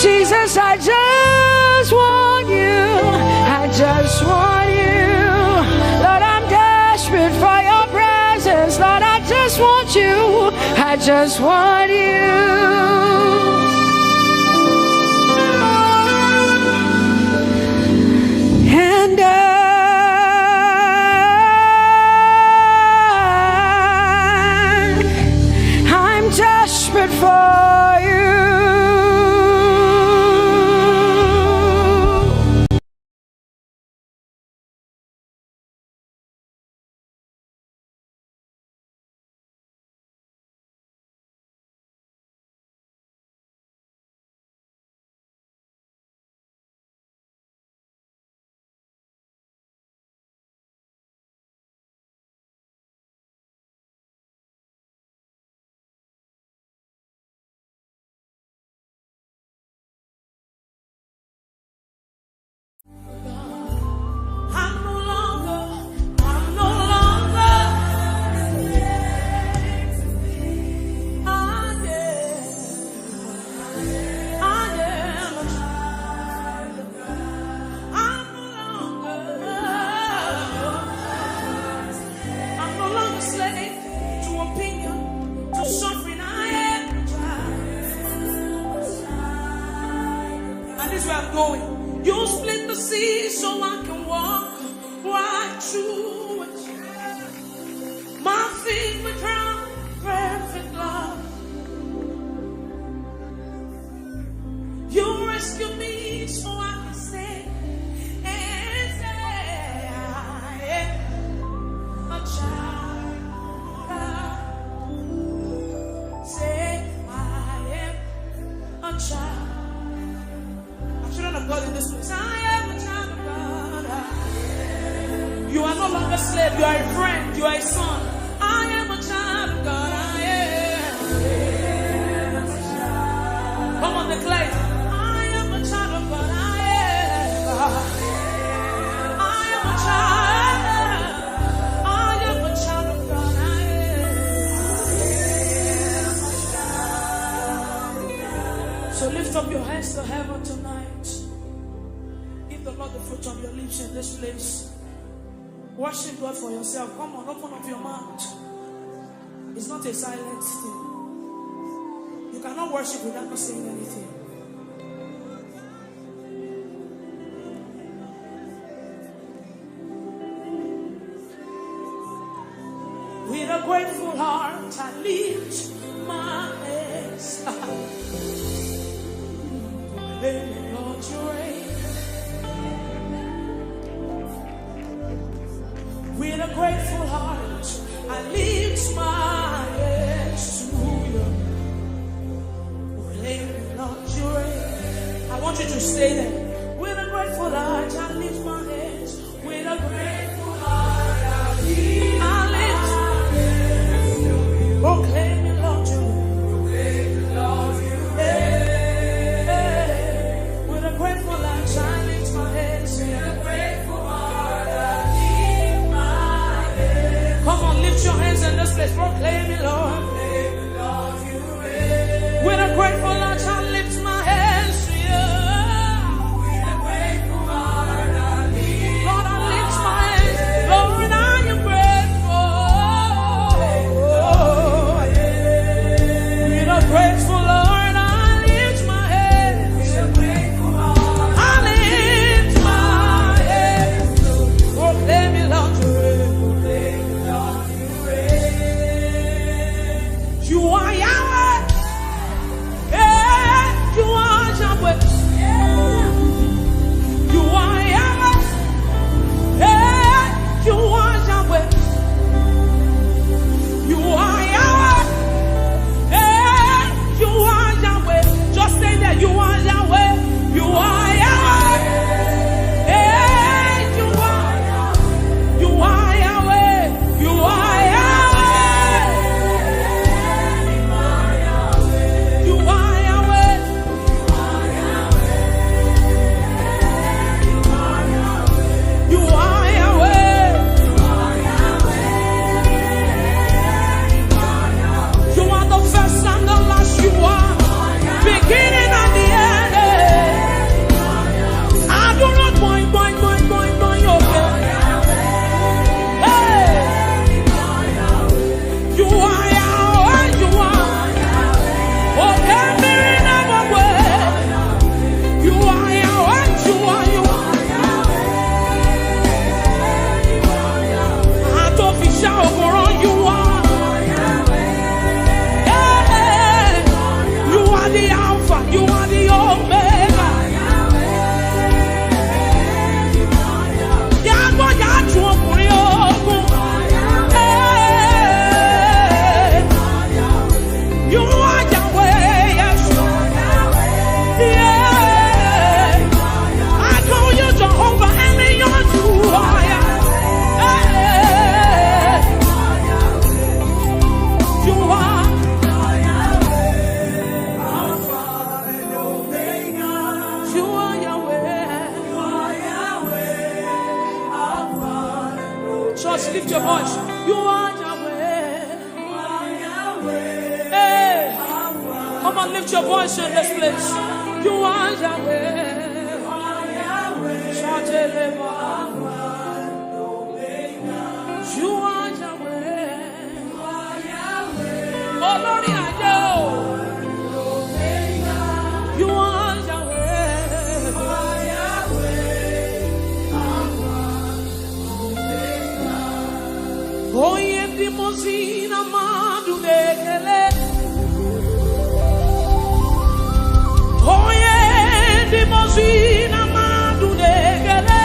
Jesus, I just want you. I just want you. Lord, I'm desperate for your presence. Lord, I just want you. I just want you. And I, I'm desperate for you. I'm no longer, I'm no longer. I am, I am a child of God. I'm no longer, I'm no longer slave to opinion, to suffering. I am a child. And this is where I'm going. You split the sea so I can walk right through it. My feet were drowned in perfect love. You rescued me so I can say and say, "I am a child of God." Say, "I am a child." Are children of God in this place? I am a child of God. You are no longer slave. You are a friend. You are a son. I am a child of God. I am. Come on, declare it. I am a child of God. I am. I am a child. I am a child of God. I am. So lift up your hands to heaven tonight. Give the Lord the fruit of your lips in this place. Worship God for yourself. Come on, open up your mouth. It's not a silent thing. You cannot worship without not saying anything. With a grateful heart, I lift my hands. Hey, Lord, you reign. With a grateful heart, I lift my hands to you. Hey, Lord, you reign. I want you to stay there. With a grateful heart, I lift my hands. With a grateful heart, I lift. Proclaim you, Lord, you. Hey, hey. With a grateful heart, I lift my hands. With a grateful heart, I lift my hands. Come on, lift your hands in this place. Proclaim you, Lord. With a grateful heart, I lift my hands to you. With a grateful heart, I lift. Lord, I lift my hands. Lord, I am grateful. With a grateful heart, I lift my hands. With a grateful heart, I lift my hands. Proclaim you, Lord, you reign. You are Yahweh. Hey, you are Yahweh. You are Yahweh. Hey, you are Yahweh. You are Yahweh. Hey, you are Yahweh. Just say that you are Yahweh. You are Yahweh. Hey, you are. You are Yahweh. You are Yahweh. You are Yahweh. You are Yahweh. You are the first and the last. You are beginning and the end. I do not boing, boing, boing, boing, boing, okay. Hey. You are Yahweh, you are. Okay, Mirina Mokwe. You are Yahweh, you are, you are. Atofisha Okoro, you are. Hey, you are the Alpha, you are the Omega. Yàgò yàtú ọkùnrin ogun. Hey. You are Yahweh, yes. Yeah. I call you Jehovah, and you are. Hey. You are. You are Yahweh. Church, lift your voice. You are Yahweh. Hey. Come on, lift your voice in this place. You are Yahweh. Shout it, Lord. You are Yahweh. Olórí ayé o. You are Yahweh. Onye ndị mmụọ ozi na mmadụ na-ekele. Onye ndị mmụọ ozi na mmadụ na-ekele.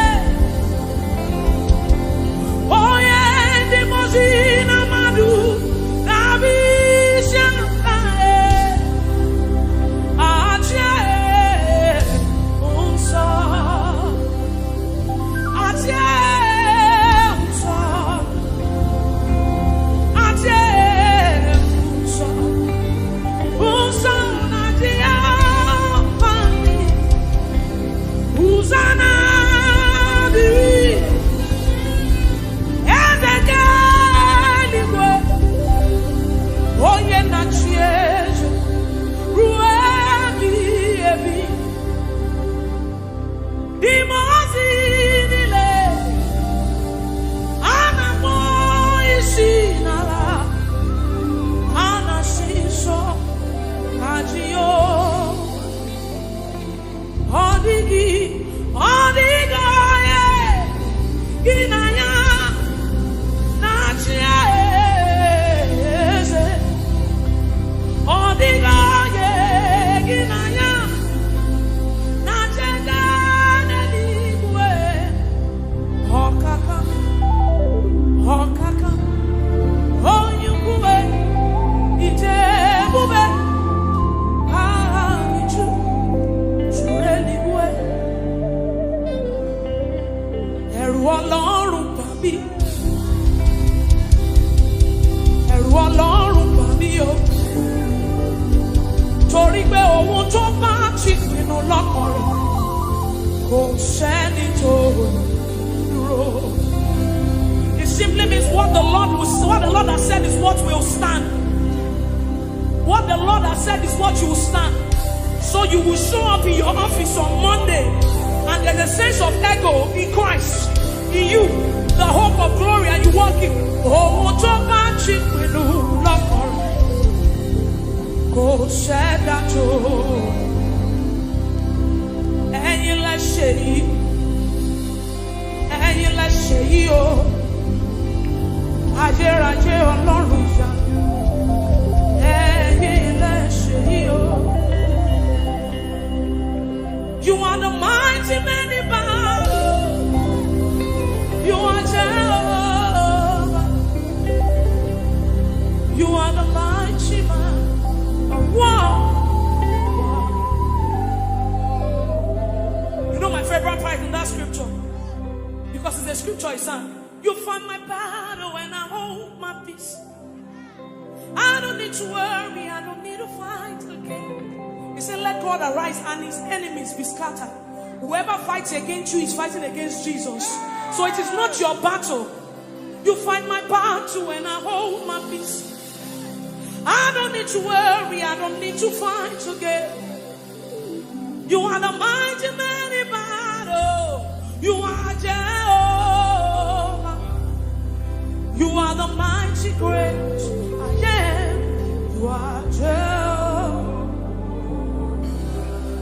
Onye ndị mmụọ ozi na mmadụ na-abịa isi ala, eh, achị, eh, nsọ. Achị, eh, nsọ. Achị, eh, nsọ. Nsọ na Jehova. Hosanna, eze nke eluigwe, onye na-achị eze ruo ebighị ebi. Ndị mmụọ ozi niile, ha na-akpọ isi n'ala, ha na-asị nsọ na Jehova. Ọ dịghị, ọ dịghị onye gị na ya na-achị, eh, Ọlọ́run bà mí. Ẹ̀rù Ọlọ́run bà mí o. Torí pé ohun tó bá ti pinnu lọ́kàn rẹ̀, kò sẹ́ni tó dúró. It simply means what the Lord will, what the Lord has said is what will stand. What the Lord has said is what you will stand. So you will show up in your office on Monday, and there's a sense of ego in Christ, in you, the hope of glory, and you walk in. Ohun tó bá ti pinnu lọ́kàn rẹ̀, kò sẹ́dá tó. Ẹ̀yin lẹ ṣe yìí, ẹ̀yin lẹ ṣe yìí o. Ayérayé Ọlọ́run ìyá, ẹ̀yin lẹ ṣe yìí o. You are the mighty man in battle. You are Jehovah. You are the mighty man of war. You know my favorite part in that scripture? Because it's a scripture, it's an, "You fight my battle and I hold my peace. I don't need to worry, I don't need to fight again." He said, "Let God arise and his enemies be scattered." Whoever fights against you is fighting against Jesus. So it is not your battle. "You fight my battle and I hold my peace. I don't need to worry, I don't need to fight again. You are the mighty man in battle. You are Jehovah. You are the mighty great I am. You are Jehovah."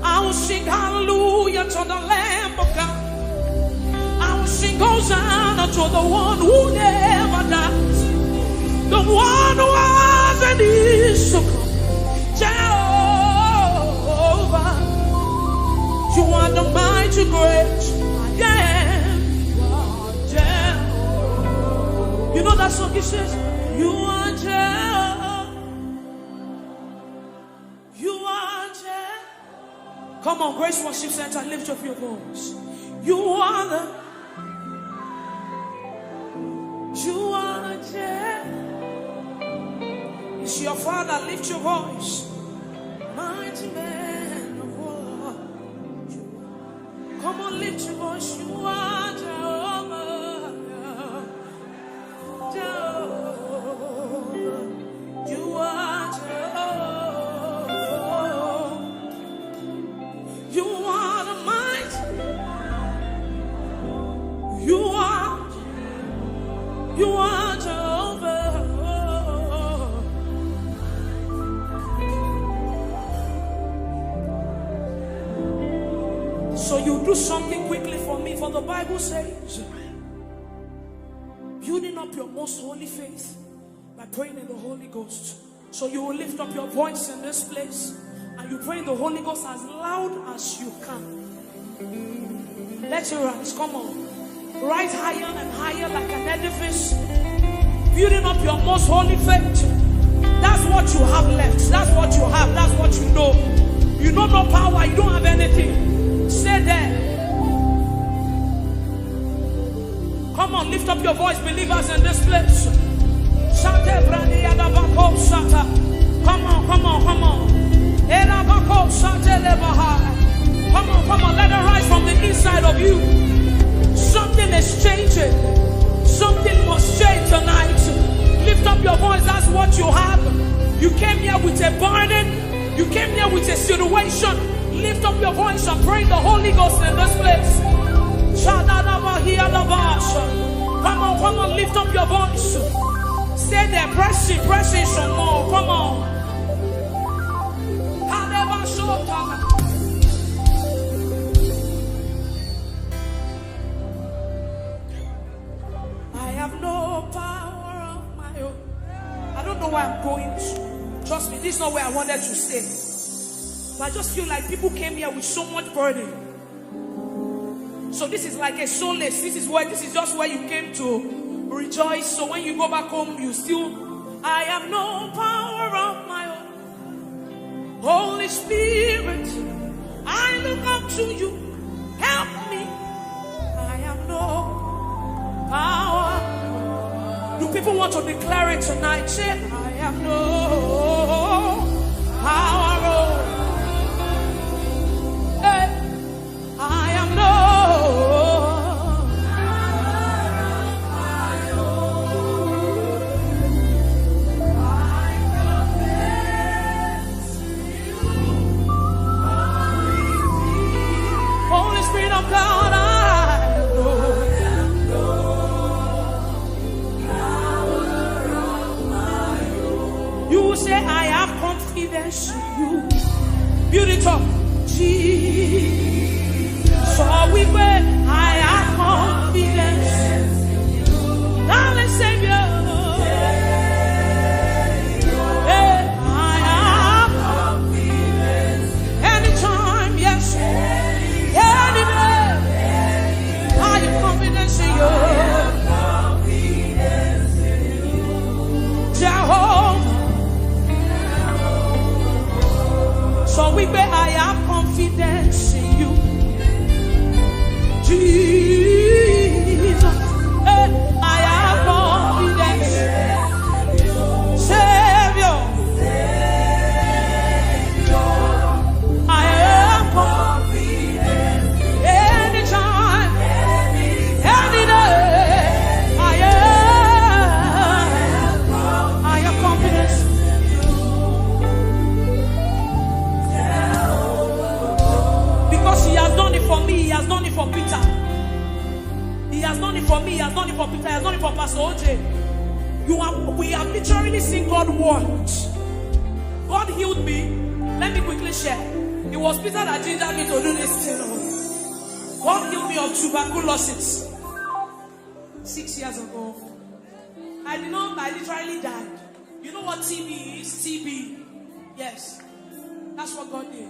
I will sing hallelujah to the Lamb of God. I will sing Hosanna to the one who never dies, the one who has and is to come. Jehovah, you are the mighty great I am. You are Jehovah. You know that song, it says, "You are Jehovah. You are Jehovah." Come on, Grace Worship Center, lift up your voice. You are the, you are Jehovah. It's your Father, lift your voice. Mighty man of war. Come on, lift your voice. You are Jehovah. Jehovah. You are Jehovah. You are the might. You are, you are Jehovah. So you do something quickly for me, for the Bible says, building up your most holy faith by praying in the Holy Ghost. So you will lift up your voice in this place and you pray in the Holy Ghost as loud as you can. Let it rise. Come on. Rise higher and higher like an edifice. Building up your most holy faith. That's what you have left. That's what you have. That's what you know. You know no power. You don't have anything. Stay there. Come on, lift up your voice, believers in this place. Shate brani yadabako shata. Come on, come on, come on. Erabako shate lebaha. Come on, come on, let it rise from the inside of you. Something is changing. Something must change tonight. Lift up your voice, that's what you have. You came here with a burden. You came here with a situation. Lift up your voice and pray the Holy Ghost in this place. Shadadabahiyadabasha. Come on, come on, lift up your voice. Say there, press in, press in some more. Come on. Kadabashota. I have no power of my own. I don't know where I'm going to. Trust me, this is not where I wanted to stay. But I just feel like people came here with so much burden. So this is like a solace. This is where, this is just where you came to rejoice. So when you go back home, you still, I have no power of my own. Holy Spirit, I look up to you. Help me. I have no You want to declare it tonight. Say, "I am no power. Oh, hey, I am no." Holy Spirit of God, I know. You will say, "I have confidence in you." Build it up. Jesus. So we pray, "I have confidence." Darling Savior. Hey, I have confidence. Anytime, yes. Anywhere. I have confidence in you. Jehovah. So we pray, "I have confidence in you." Jesus. Hey, I have confidence. Savior. I have confidence. Anytime, any day, I have, I have confidence. Because he has done it for me, he has done it for Peter. He has done it for me, he has done it for Peter, he has done it for Pastor O J. You have, we have literally seen God work. God healed me. Let me quickly share. It was Peter that gingered me to do this thing. God healed me of tuberculosis six years ago. I did not, I literally died. You know what T B is? T B. Yes. That's what God did.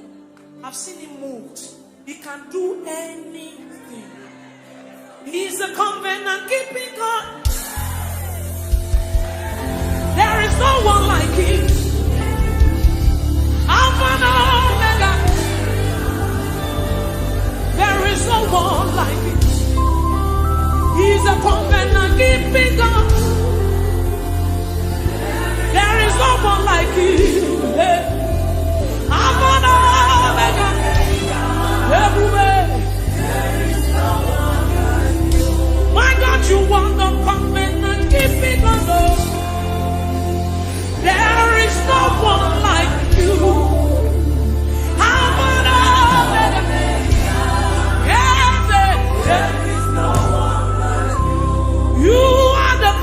I've seen him moved. He can do anything. He's a covenant keeping God. There is no one like him. Alpha and Omega. There is no one like him. He's a covenant keeping God. There is no one like you. Hey. Alpha and Omega. Everywhere. My God, you are the covenant keeping God. Oh. There is no one like you. Alpha and Omega. Yes, yes. You are the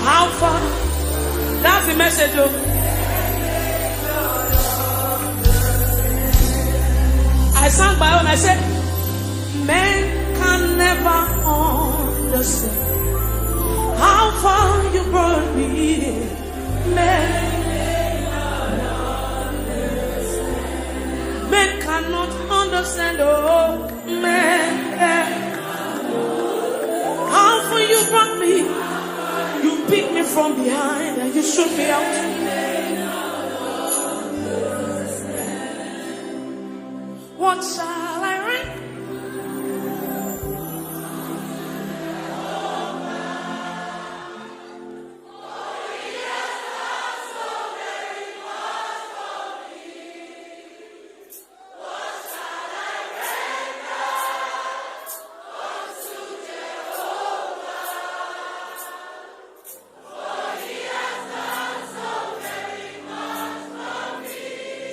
How far? That's the message, though. I sang my own. I said, "Men can never understand how far you brought me. Men, men cannot understand, oh, men." How far you brought me? You picked me from behind and you shook me out. What shall I render?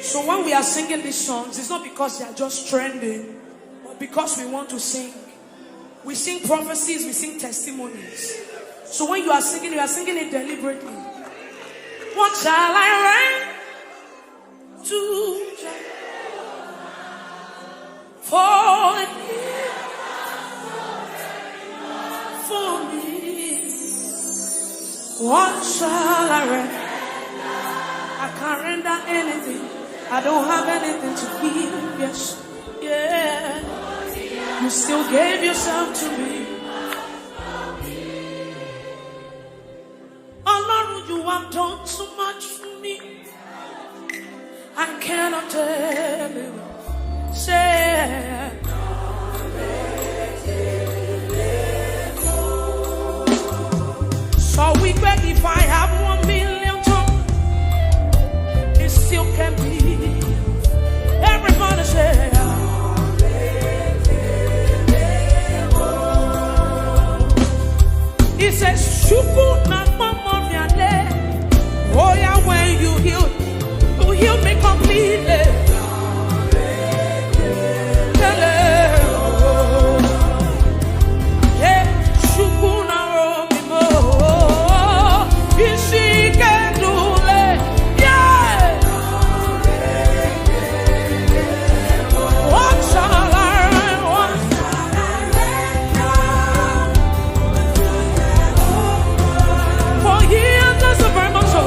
So when we are singing these songs, it's not because they are just trending, but because we want to sing. We sing prophecies, we sing testimonies. So when you are singing, you are singing it deliberately. What shall I render to Jehovah? For he for me. What shall I render? I can't render anything. I don't have anything to give. Yes, yeah. You still gave yourself to me. Ọlọ́run, you have done too much for me. I cannot tell you. Say, so we beg, if I have one million tongues, it still can be. Everybody say, he says, "Chukwu na mama miale." Oh yeah, when you heal, you heal me completely. Hey, Chukwu na romimo. Isi kedule. Yeah. What shall I, what shall I render? For he has done so very much so.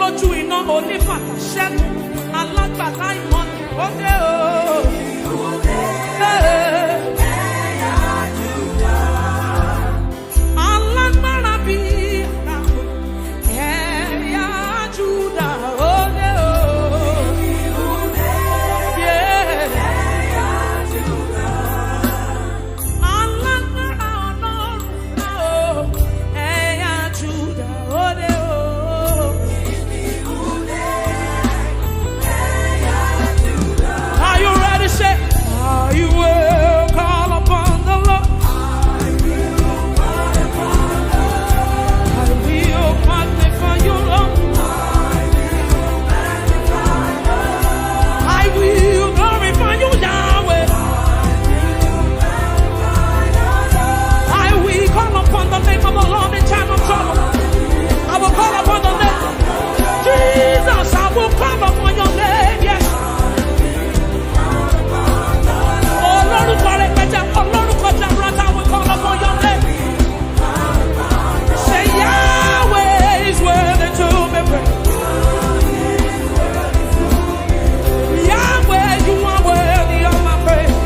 Ojú iná onífàtà ṣẹ́gun, alágbàlá ìmọ̀lẹ̀ ó dé o. Hey. Alágbára bí àrá, ẹ̀yà Júdà ó dé o. Yeah. Alágbára Ọlọ́run o, ẹ̀yà Júdà ó dé o. Are you ready? Say, I will call upon the Lord. I will magnify you, Lord. I will glorify you, Yahweh. I will call upon the name of the Lord in time of trouble. I will call upon the name. Jesus, I will call upon your name, yes. Olórúkọ rẹpẹtẹ, olórúkọ jaburata, I will call upon your name. Say, Yahweh is worthy to be praised. Yahweh, you are worthy of my praise.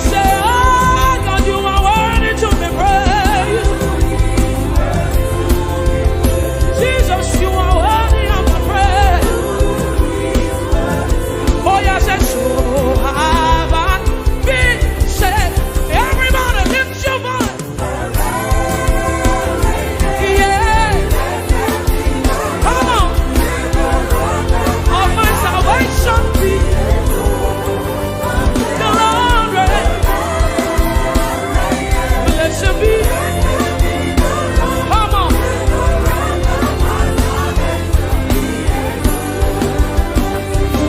Say, oh God, you are worthy to be praised. Jesus, you are worthy of my praise. Oh, yes, and so have I been saved. Everybody, lift your voice. Yeah. Come on. Of my salvation be the Lord reign. Blessed be. Come on.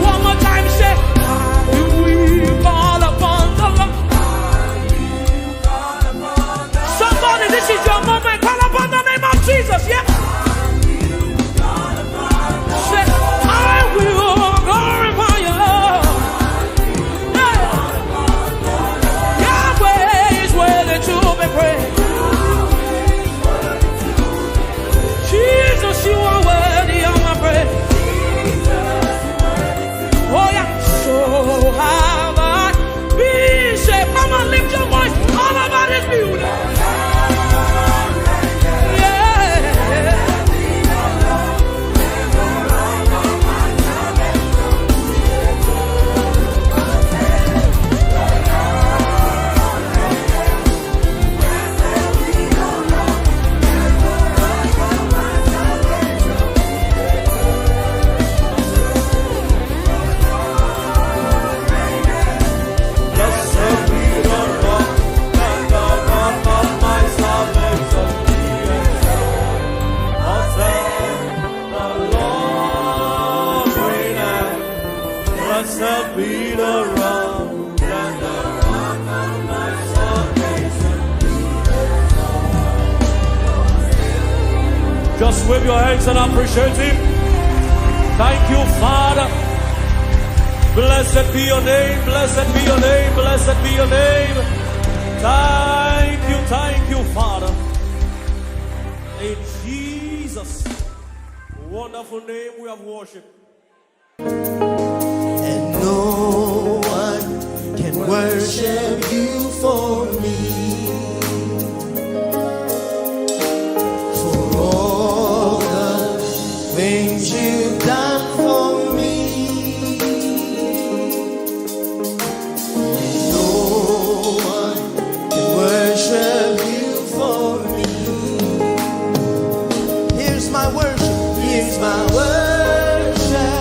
One more time, say, we call upon the Lord. Somebody, this is your moment. Call upon the name of Jesus, yeah? Say, I will glorify you, Lord. Yeah. Yahweh is worthy to be praised. Jesus, you are worthy of my praise. Oh, yeah. So have I been saved. Come on, lift your voice all over this building. Yeah. Blessed be the rock and the rock of my salvation. Just wave your hands and appreciate him. Thank you, Father. Blessed be your name, blessed be your name, blessed be your name. Thank you, thank you, Father. In Jesus' wonderful name we have worshipped. And no one can worship you for me. For all the things you've done for me. No one can worship you for me. Here's my worship, here's my worship,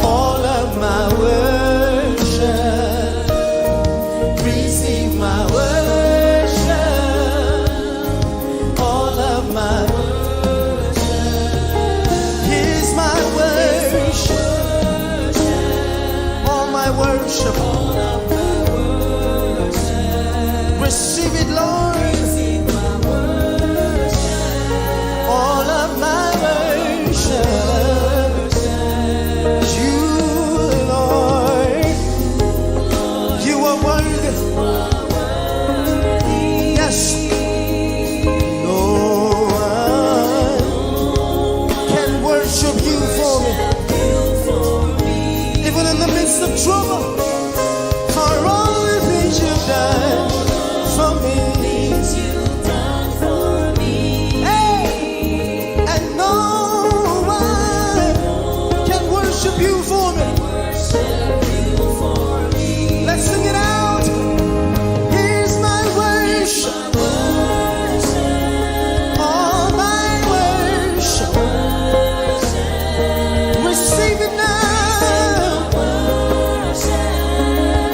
all of my worship. Receive my trouble for all the things you've done for me. Hey, and no one can worship you for me. Let's sing it out. Here's my worship. All my worship. Receive it now.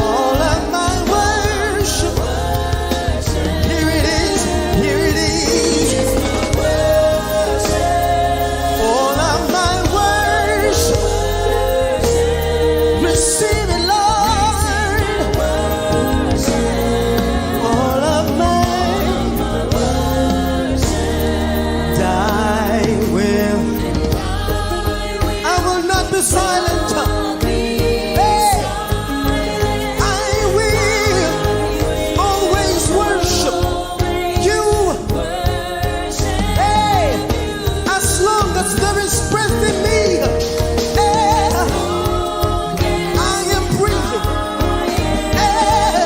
All of my worship. Here it is. Here it is. All of my worship. Receive it, Lord. All of my I will. I will not be silent. Hey, I will always worship you. Hey, as long as there is breath in me, hey, I am breathing. Hey,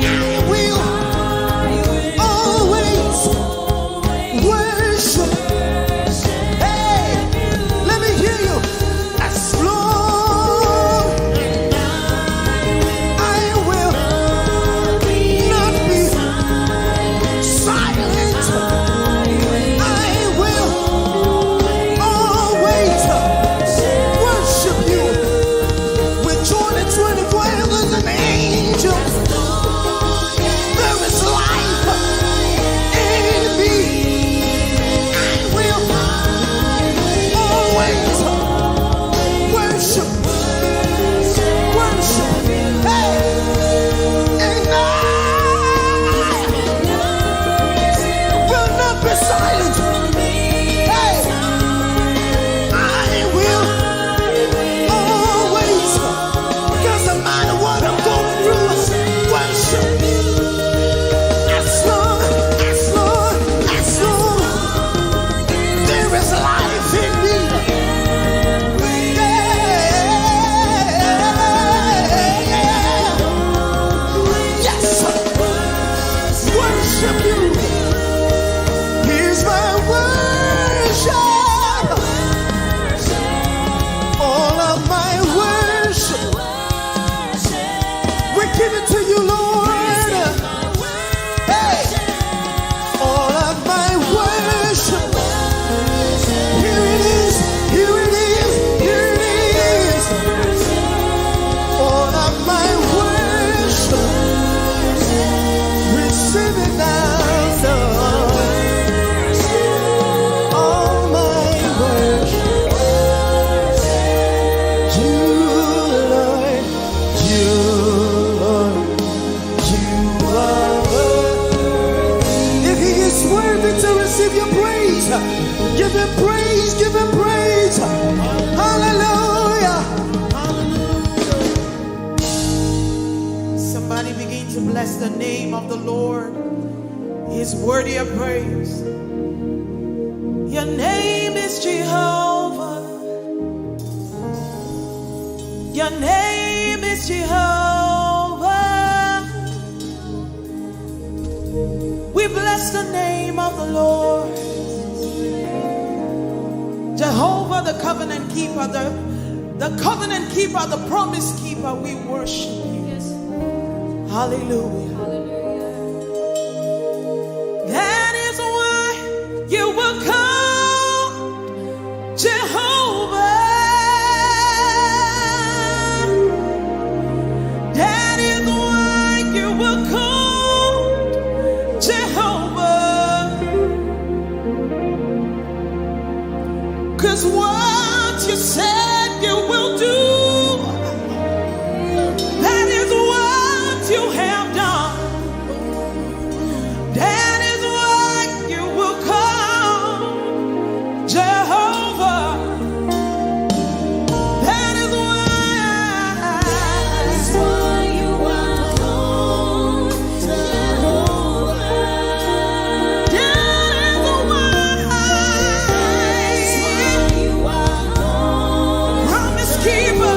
I will always worship. Hey, let me hear you. As long I will not be silent. I will always worship you. With joy and twenty-four elders and angels, there is life in me. I will always worship, worship. Hey, and I will not be silent. Hey, I will always, doesn't matter what I'm going through, worship. As long, as long, as long there is life in me. Yeah. Yes. Worship you. Here's my worship. All of my worship. We give it to you, Lord. Hey. All of my worship. Here it is, here it is, here it is. All of my worship. Receive it now, Lord. All my worship. You, Lord, you, Lord, you are worthy. If he is worthy to receive your praise, give him praise, give him praise. Hallelujah. Somebody begin to bless the name of the Lord. He's worthy of praise. Your name is Jehovah. Your name is Jehovah. We bless the name of the Lord. Jehovah, the covenant keeper, the, the covenant keeper, the promise keeper, we worship you. Yes. Hallelujah. Hallelujah. That is why you will call Jehovah. That is why you will call Jehovah. 'Cause what you said you will do, that is what you have done. That is why you will call Jehovah. That is why. That is why you are called Jehovah. That is why. That is why you are called Promise keeper.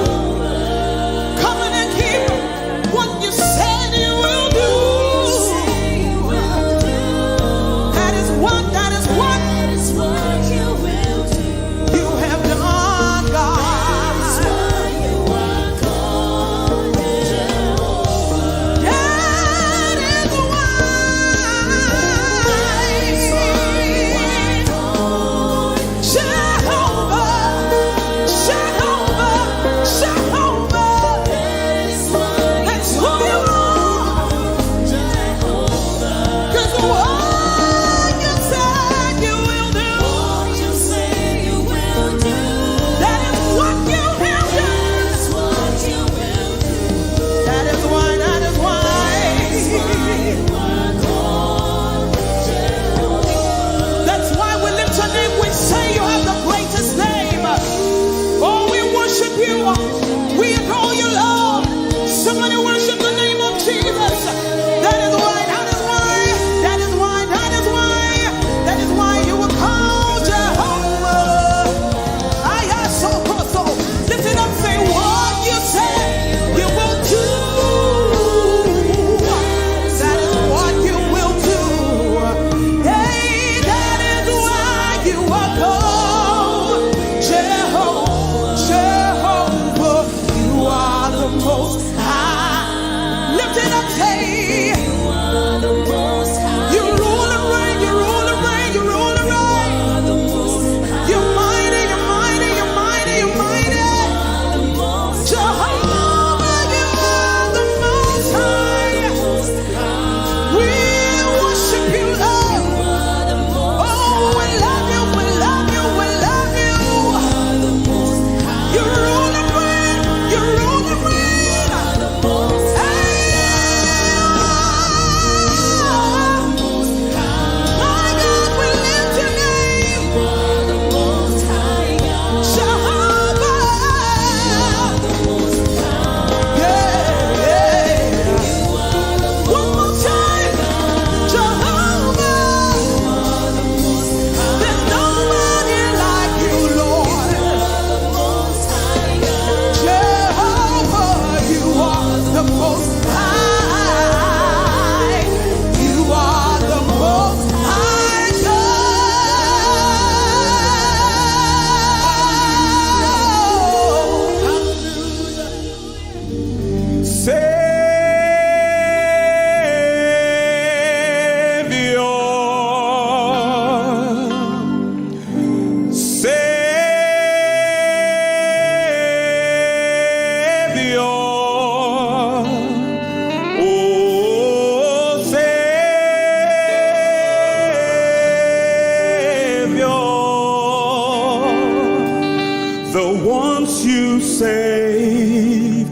save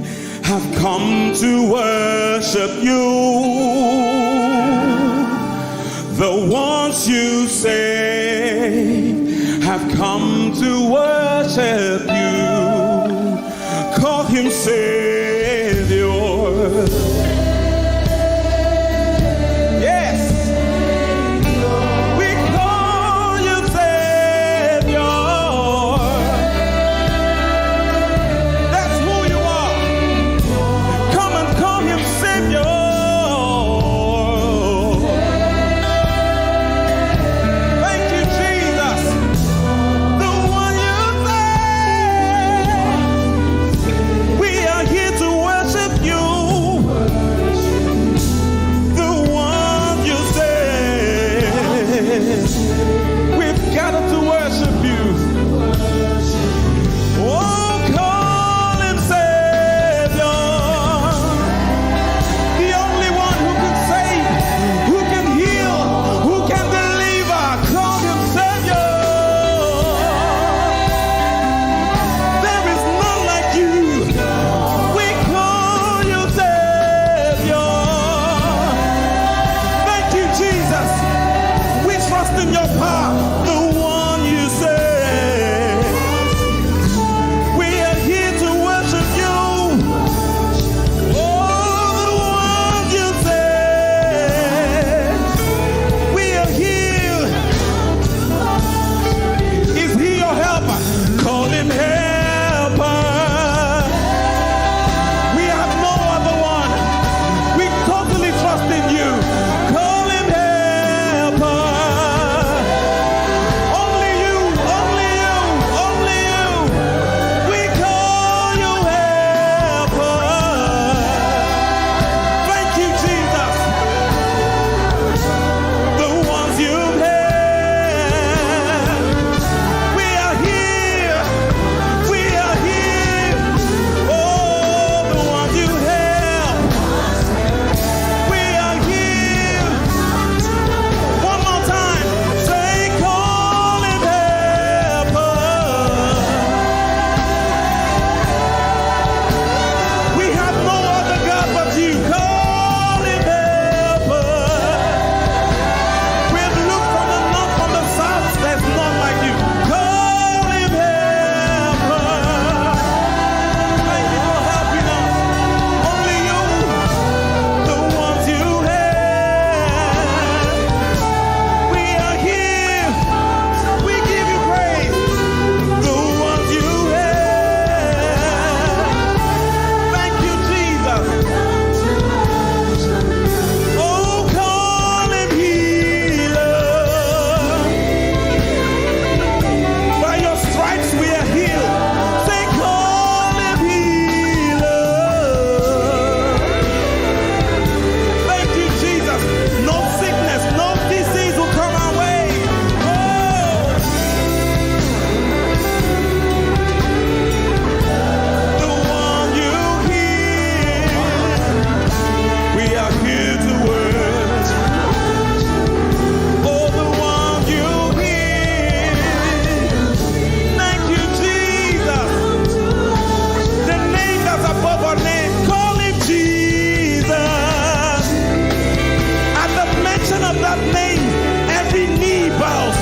have come to worship you. The ones you save have come to worship you. Call him Savior. Yes. We call you Savior. That's who you are. Come and call him Savior. Thank you, Jesus. The one you save. We are here to worship you. The one you save. We've gathered to worship you. Oh, call him Savior. The only one who can save, who can heal, who can deliver. Call him Savior. There is none like you. We call you Savior. Thank you, Jesus. We trust in your power, the one you save. We are here to worship you. Oh, the one you save. We are here. Is he your helper? Call him helper. We have no other one. We totally trust in you. Call him helper. Only you, only you, only you. We call you helper. Thank you, Jesus. The ones you have. We are here. We are here. Oh, the ones you have. We are here. One more time. Say, call him helper. We have no other God but you. Call him helper. We've looked from the north, from the south, there's none like you. Call him helper. Thank you for helping us. Only you, the ones you have. We are here. We give you praise. The ones you have. Thank you, Jesus. Oh, call him healer. By your stripes we are healed. Say, call him healer. Thank you, Jesus. No sickness, no disease will come our way. Oh. The one you heal. We are here to worship. Oh, the one you heal. Thank you, Jesus. The name that's above our name. Call him Jesus. At the mention of that name, every knee bows,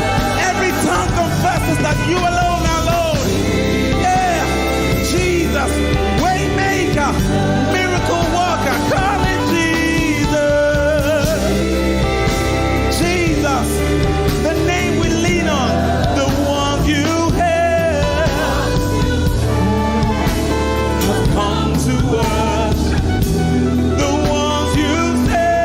every tongue confesses that you alone are Lord. Yeah, Jesus, waymaker, miracle worker, call him Jesus. Jesus, the name we lean on, the one you have. I've come to worship the ones you save.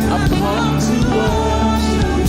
I've come to worship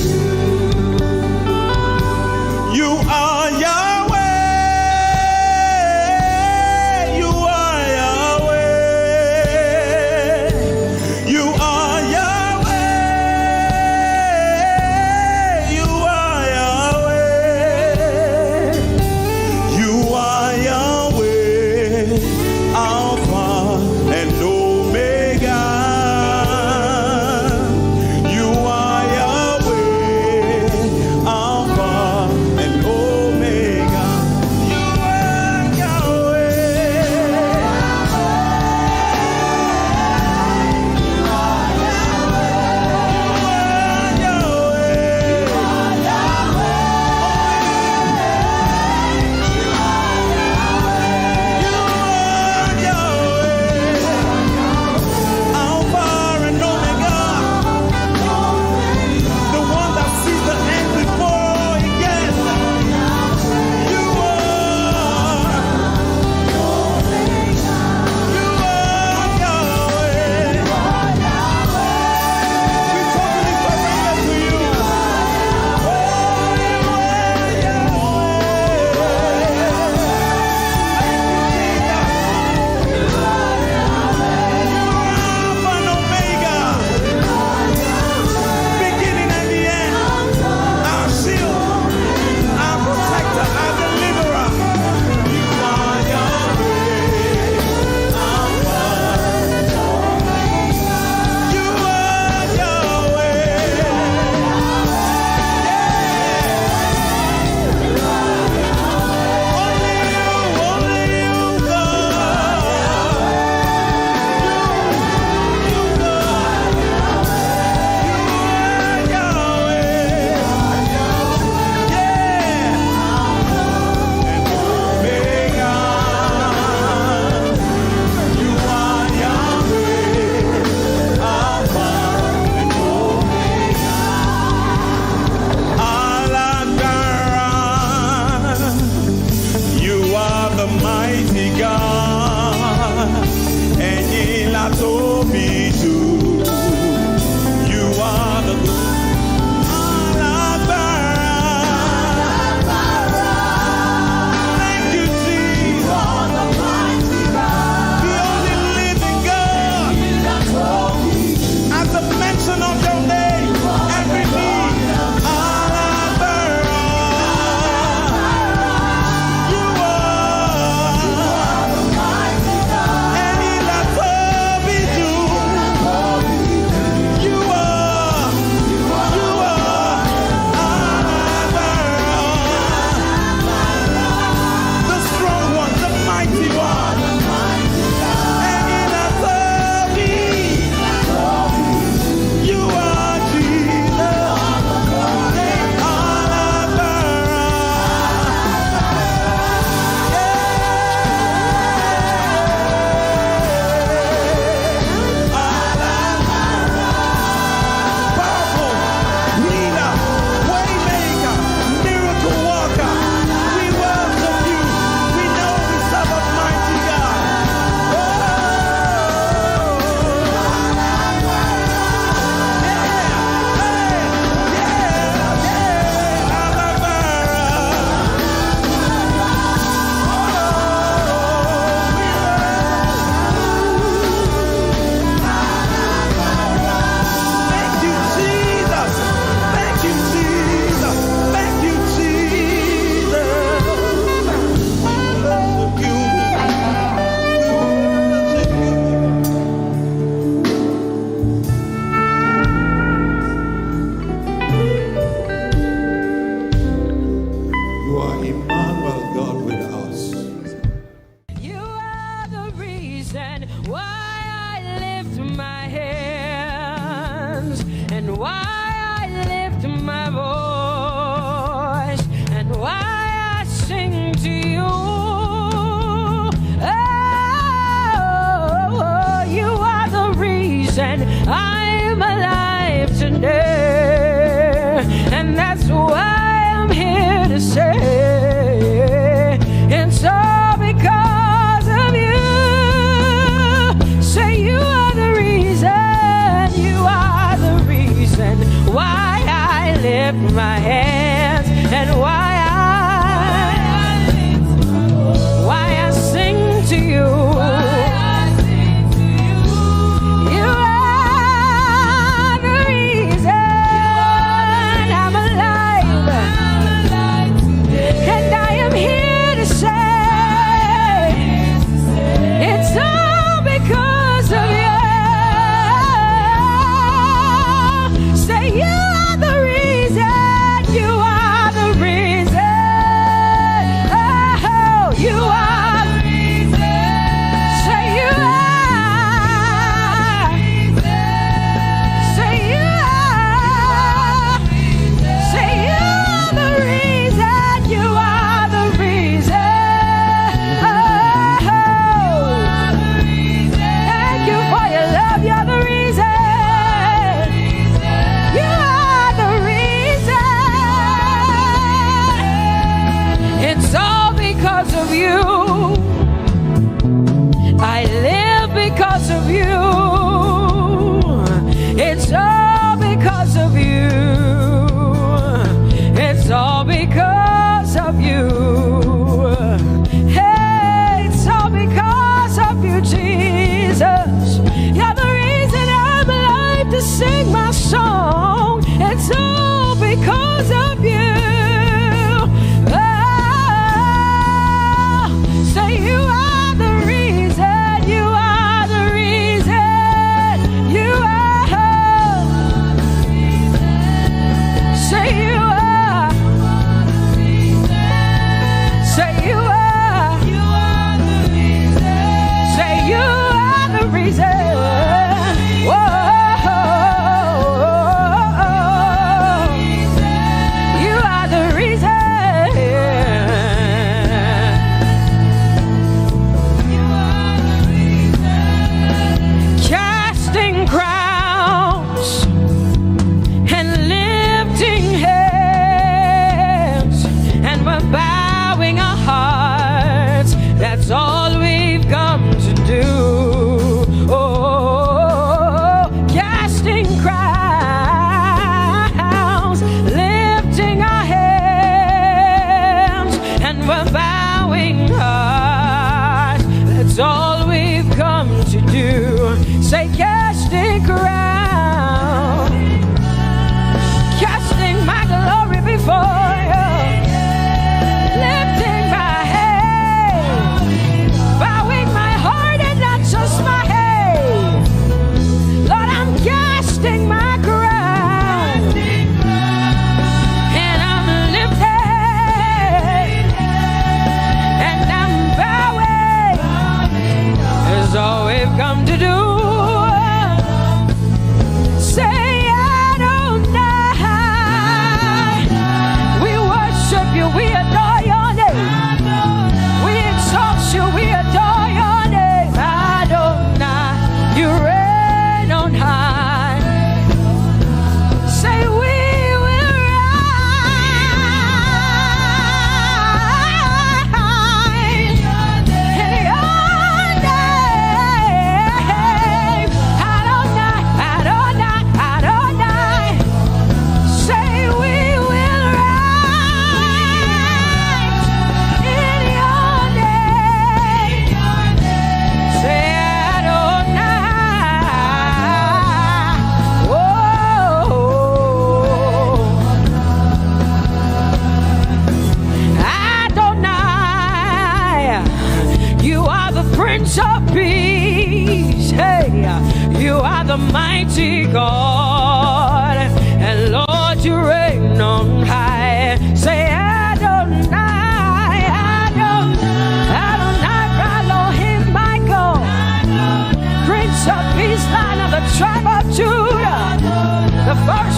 Why I lift my voice and why I sing to you. Oh, you are the reason I'm alive today. And that's why I'm here to say it's all because of you. Say you are the reason, you are the reason why I lift my hands and why I, why I sing to you. You are the reason I'm alive. And I am here to say it's all because of you. Say you are the reason. You are the reason. Oh, you are. Say you are. Say you are. Say you are the reason. You are the reason. Oh, thank you for your love. You're the reason. You are the reason. It's all because of you. I live because of you. It's all because of you. It's all because of you. Hey, it's all because of you, Jesus. You're the reason I'm alive to sing my song. It's all because of you. Oh, say you are the reason, you are the reason, you are. Say you are. Say you are. Say you are the reason. Whoa. You are the reason. Casting crowns and lifting hands, and we're bowing our hearts. That's all we've come to do. Oh, casting crowns, lifting our hands, and we're bowing hearts. That's all we've come to do. Say, casting crowns, casting my glory before you, lifting my head, bowing my heart and not just my head. Lord, I'm casting my crown, and I'm lifting, and I'm bowing. It's all we've come to do. Say Adonai. We worship you, we adore your name. We exalt you, we adore your name. Adonai, you reign on high. Say we will rise in your name. Adonai, Adonai, Adonai. Say we will rise in your name. Say Adonai. Oh, Adonai, you are the Prince of Peace. Hey, you are the mighty God, and Lord, you reign on high. Say Adonai, Adonai, Adonai, Elohim, Michael, Prince of Peace, Lion of the tribe of Judah, the first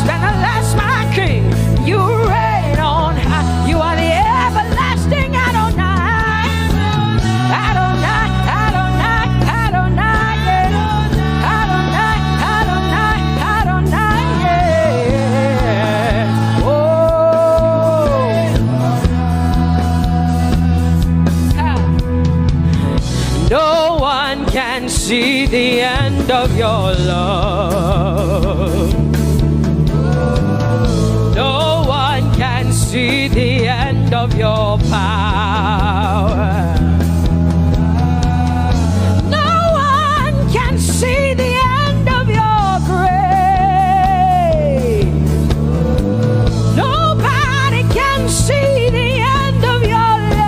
see the end of your love. No one can see the end of your power. No one can see the end of your grace. Nobody can see the end of your love.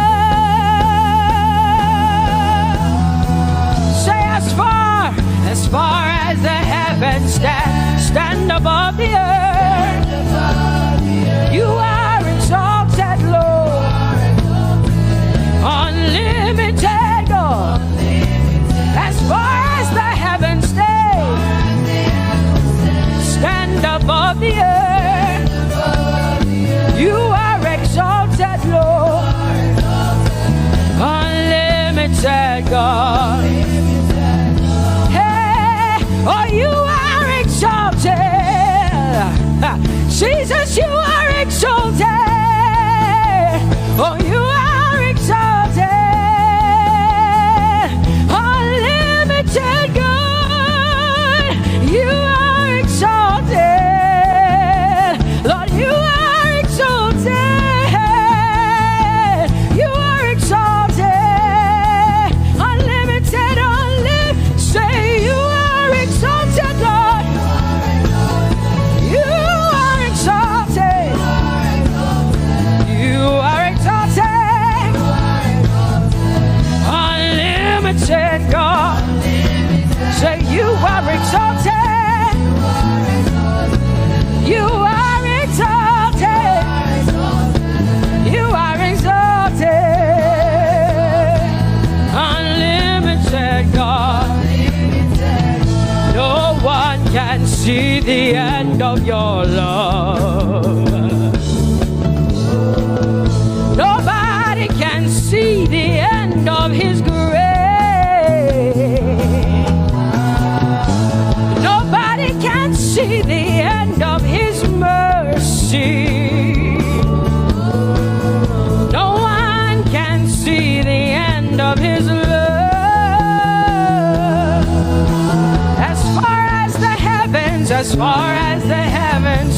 Say, as far, as far as the heavens stand, stand above the earth. You are exalted, Lord. Unlimited God. As far as the heavens stay, stand above the earth. You are exalted, Lord. Unlimited God. Hey, oh, you are exalted. Jesus, you are exalted. Oh, you are exalted. Unlimited God, you are exalted. Lord, you are exalted. You are exalted. Unlimited, unlimited. Say, you are exalted, Lord. You are exalted. You are exalted. Unlimited God. Say, you are exalted. You are exalted. You are exalted. Unlimited God. No one can see the end of your love. Nobody can see the end of his grace. Nobody can see the end of his mercy. No one can see the end of his love. As far as the heavens, as far as the heavens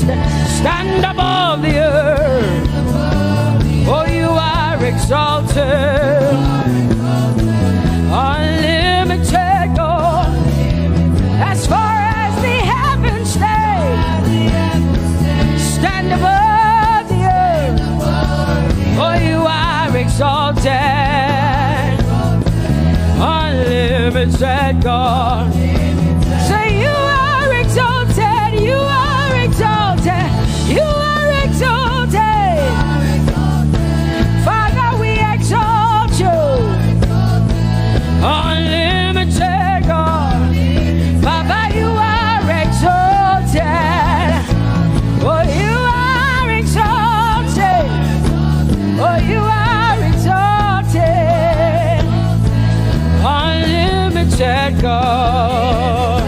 stand above the earth, oh, you are exalted. Unlimited God. As far as the heavens stay, stand above the earth. Oh, you are exalted. Unlimited God. Say, you are exalted. You are exalted. You are exalted. Father, we exalt you. Unlimited God. Baba, you are exalted. Oh, you are exalted. Oh, you are exalted. Unlimited God.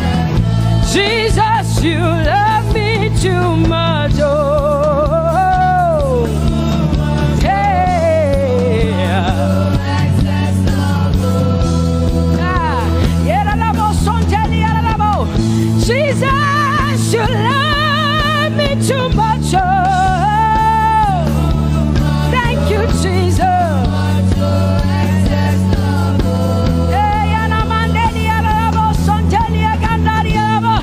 Jesus, you love me too much. Oh, hey. Ah, yeah, la, la, bo, son, tell me, la, la, bo. Jesus, you love me too much. Oh, thank you, Jesus. Hey, yana, man, de, dia, la, la, bo, son, tell me, ganda, dia, la, bo.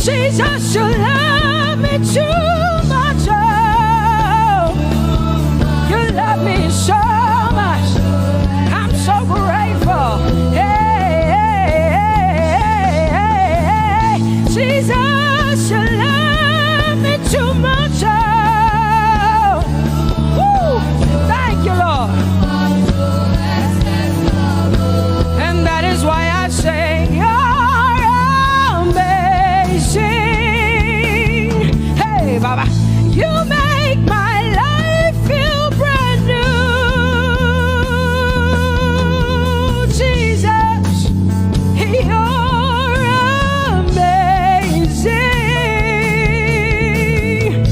Jesus, you love me too much. Oh, you love me so much. I'm so grateful. Hey, hey, hey, hey, hey. Jesus, you love me too much. Oh, woo. Thank you, Lord. And that is why I say, you're amazing. Hey, Baba, you make my life feel brand new. Jesus, you're amazing.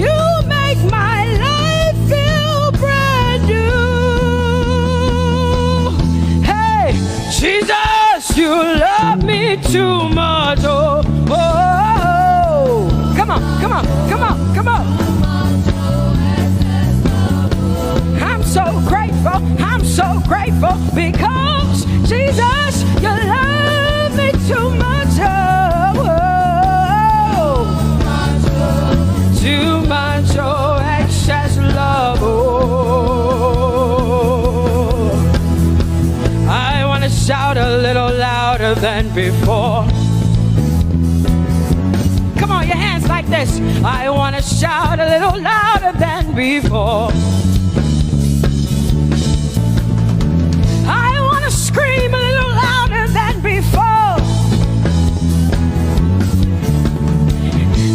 You make my life feel brand new. Hey, Jesus, you love me than before. Come on, your hands like this. I want to shout a little louder than before. I want to scream a little louder than before.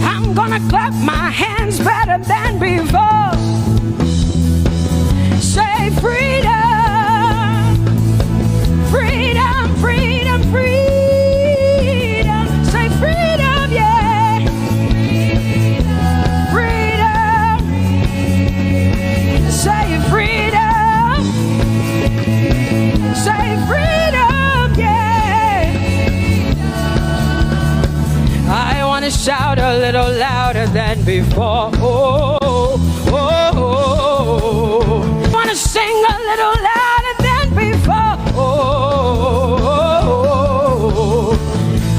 I'm gonna clap my hands better than before. Say freedom, freedom, freedom, freedom. Say freedom, yeah. Freedom. Say freedom. Say freedom, yeah. I want to shout a little louder than before. Oh, oh, oh, oh. Want to sing a little louder than before. Oh, oh, oh, oh.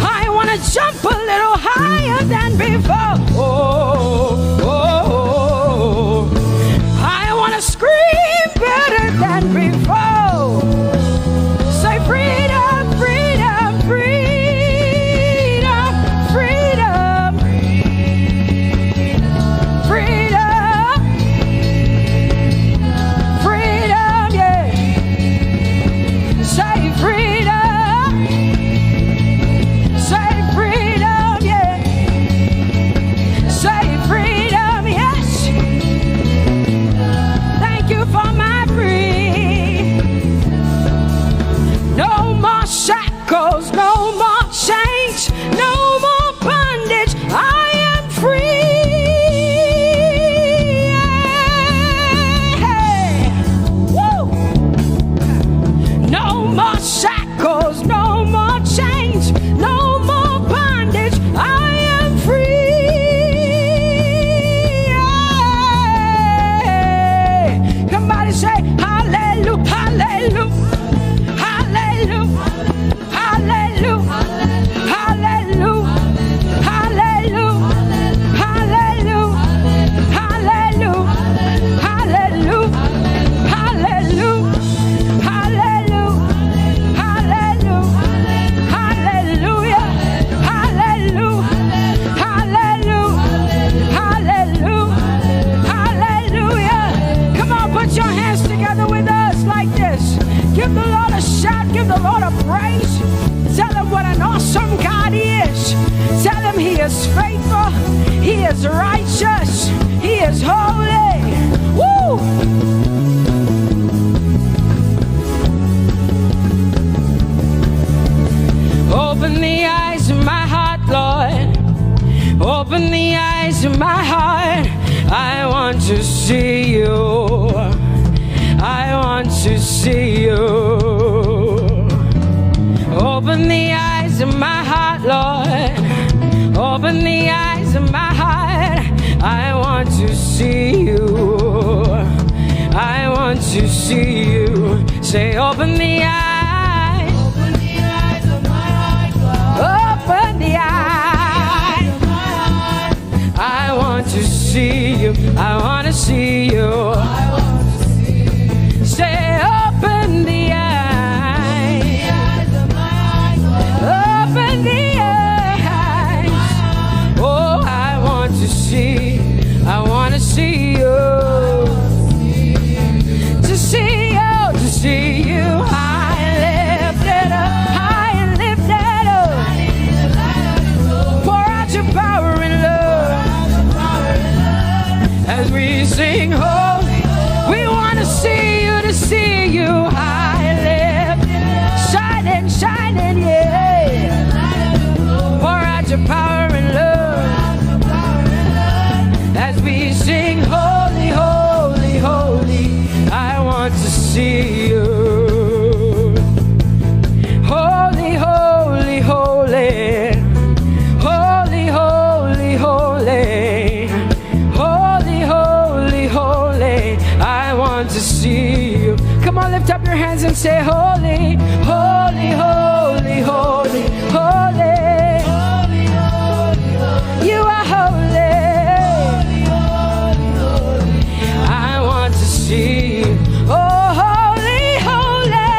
I want to jump a little higher than before. Oh, oh, oh, oh. I want to scream better than before. Say freedom, freedom, freedom, freedom, freedom, freedom, yeah. Say freedom. Say freedom, yeah. Say freedom, yes. Thank you for my free. No more shackles, no more chains, no more bondage. I am free. Yeah. Woo. No more shackles, no more chains, no more bondage. I am free. Yeah. Somebody say, hallelujah, hallelujah, hallelujah. Hallelujah. Hallelujah. Hallelujah. Come on, put your hands together with us like this. Give the Lord a shout, give the Lord a praise. Tell him what an awesome God he is. Tell him he is faithful, he is righteous, he is holy. Woo! Open the eyes of my heart, Lord. Open the eyes of my heart. I want to see you. I want to see you. Open the eyes of my heart, Lord. Open the eyes of my heart. I want to see you. I want to see you. Say, open the eyes. Open the eyes of my heart, Lord. Open the eyes. I want to see you. I want to see you. Say, open the eyes. Open the eyes. Oh, I want to see. I want to see you. To see you, to see you high and lifted up, high and lifted up. Pour out your power and love as we sing holy. We want to see you, to see you high and lifted, shining, shining, yeah. Pour out your power and love as we sing holy, holy, holy. I want to see you. Holy, holy, holy. Holy, holy, holy. Holy, holy, holy. I want to see you. Come on, lift up your hands and say, holy, holy, holy, holy, holy. You are holy. I want to see you. Oh, holy, holy.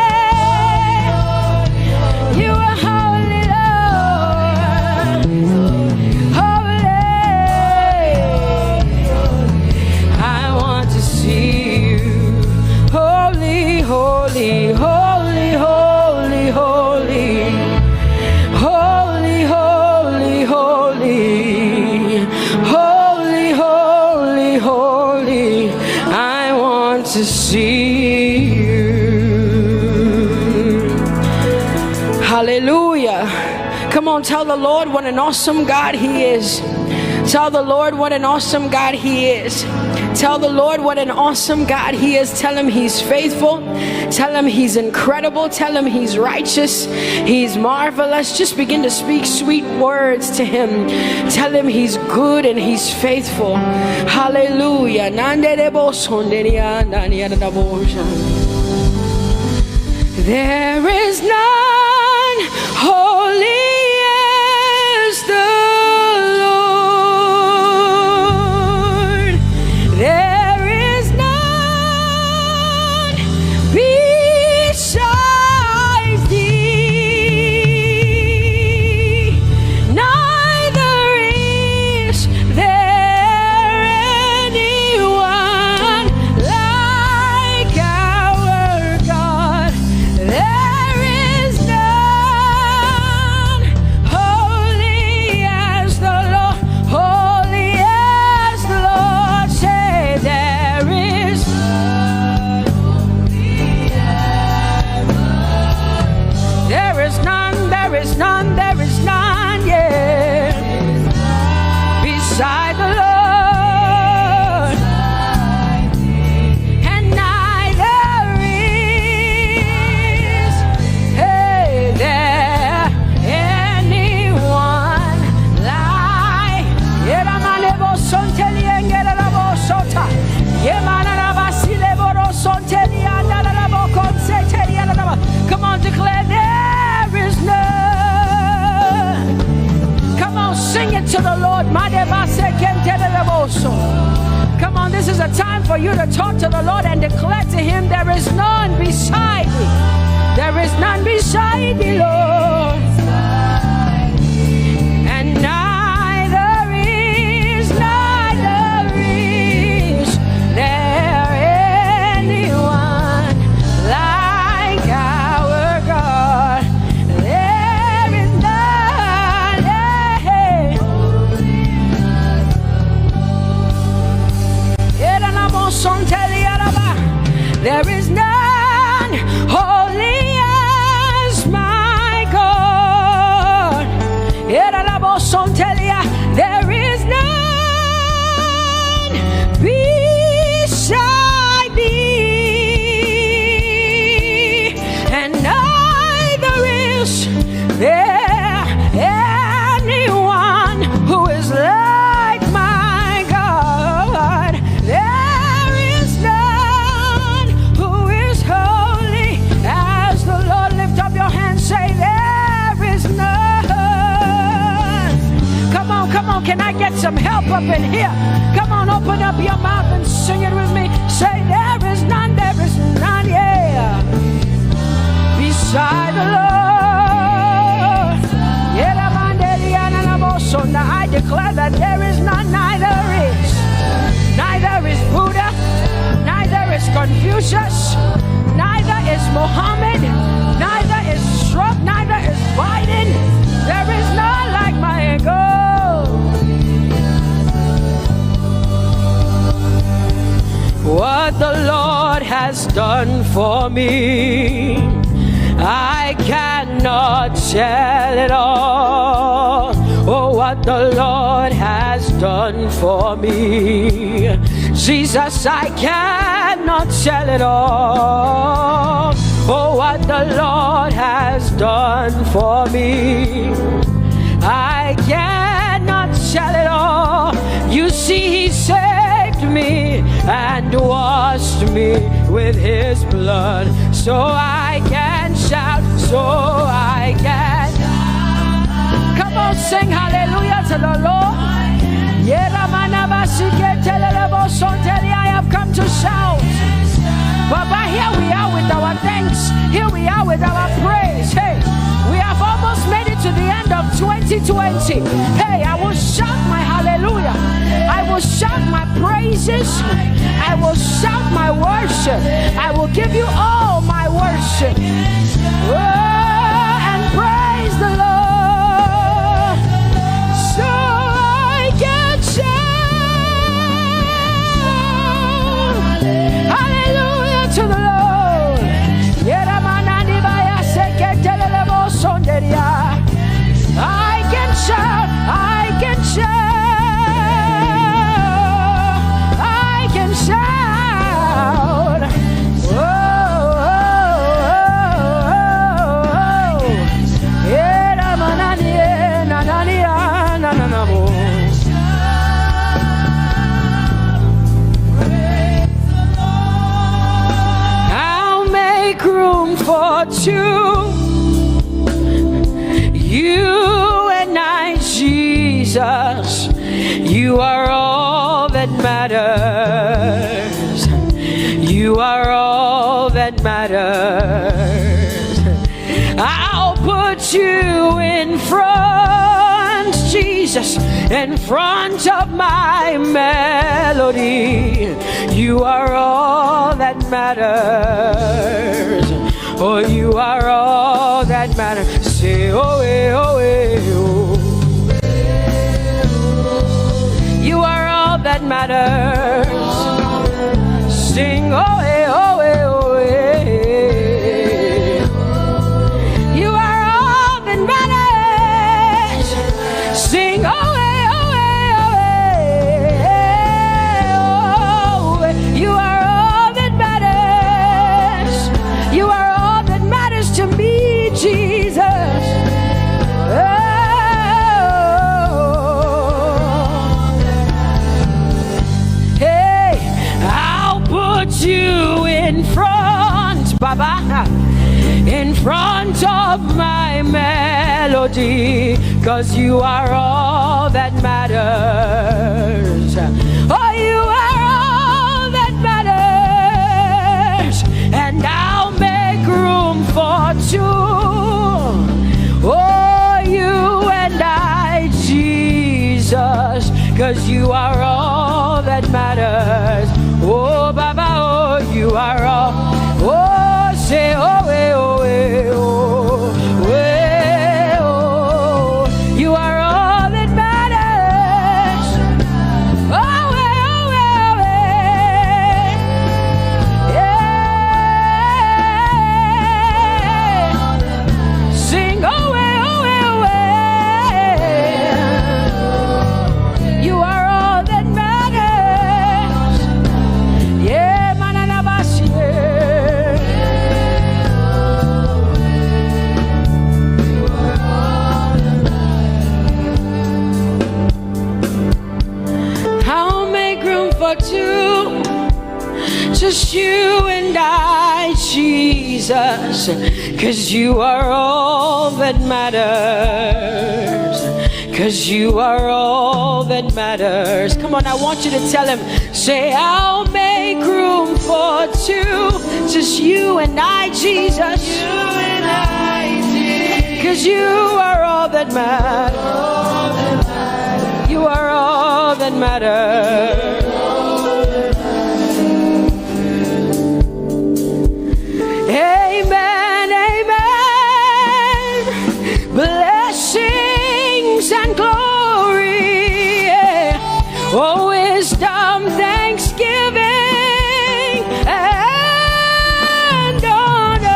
You are holy. Hallelujah. Come on, tell the Lord what an awesome God He is. Tell the Lord what an awesome God He is. Tell the Lord what an awesome God He is. Tell Him He's faithful. Tell Him He's incredible. Tell Him He's righteous. He's marvelous. Just begin to speak sweet words to Him. Tell Him He's good and He's faithful. Hallelujah. There is none holy as the Lord. There is none besides Thee. Neither is there anyone like our God. There is none holy as the Lord, holy as the Lord. Say, there is, there is none, there is none, there is none, yeah, beside the Lord. And neither is, hey, there anyone like. Come on, declare, there is none. Come on, sing it to the Lord. Come on, this is a time for you to talk to the Lord and declare to Him, there is none beside Thee. There is none beside Thee, Lord. And neither is, neither is there anyone like our God. There is none, yeah. There is none holy as my God. There is none beside Thee, and neither is there anyone who is like my God. There is none who is holy as the Lord. Lift up your hands, say, there is none. Come on, come on, can I get some help up in here? Come on, open up your mouth and sing it with me. Say, there is none, there is none, yeah, beside the Lord. Now I declare that there is none, neither is, neither is Buddha, neither is Confucius, neither is Mohammed, neither is Trump, neither is Biden. There is none like my God. What the Lord has done for me, I cannot tell it all. Oh, what the Lord has done for me, Jesus, I cannot tell it all. Oh, what the Lord has done for me, I cannot tell it all. You see, He saved me and washed me with His blood, so I can shout, so I can. Come on, sing hallelujah to the Lord. Yeramanabasiketelelebosontelia, I have come to shout. Baba, here we are with our thanks. Here we are with our praise. Hey, we have almost made it to the end of twenty twenty. Hey, I will shout my hallelujah. I will shout my praises. I will shout my worship. I will give You all my worship. Oh, and praise the Lord. So I can shout hallelujah. You, you and I, Jesus, you are all that matters. You are all that matters. I'll put you in front, Jesus, in front of my melody. You are all that matters. Oh, you are all that matters. Say, oh, eh, oh, eh, oh. You are all that matters. Sing, oh, eh, oh, eh, oh, eh. You are all that matters. Sing, oh, eh, oh, eh, oh, eh, oh, eh. You are all that matters. You are all that matters to me, Jesus. Oh. Hey, I'll put you in front, Baba, in front of my melody, 'cause you are all that matters. Oh, you are all that matters, and I'll make room for two. Oh, you and I, Jesus, 'cause you are all that matters. Oh, Baba, oh, you are all. Oh, say, oh, eh, oh, eh, oh, eh, oh. You are all that matters. Oh, eh, oh, eh, oh, eh. Yeah. Sing, oh, eh, oh, eh, oh, eh. You are all that matters. Yeah, mananabasi, yeah. I'll make room for two. Just you and I, Jesus. 'Cause you are all that matters. 'Cause you are all that matters. Come on, I want you to tell him, say, I'll make room for two. Just you and I, Jesus. You and I, Jesus. 'Cause you are all that matters. You are all that matters. Amen, amen. Blessings and glory, yeah. Oh, wisdom, thanksgiving, and honor.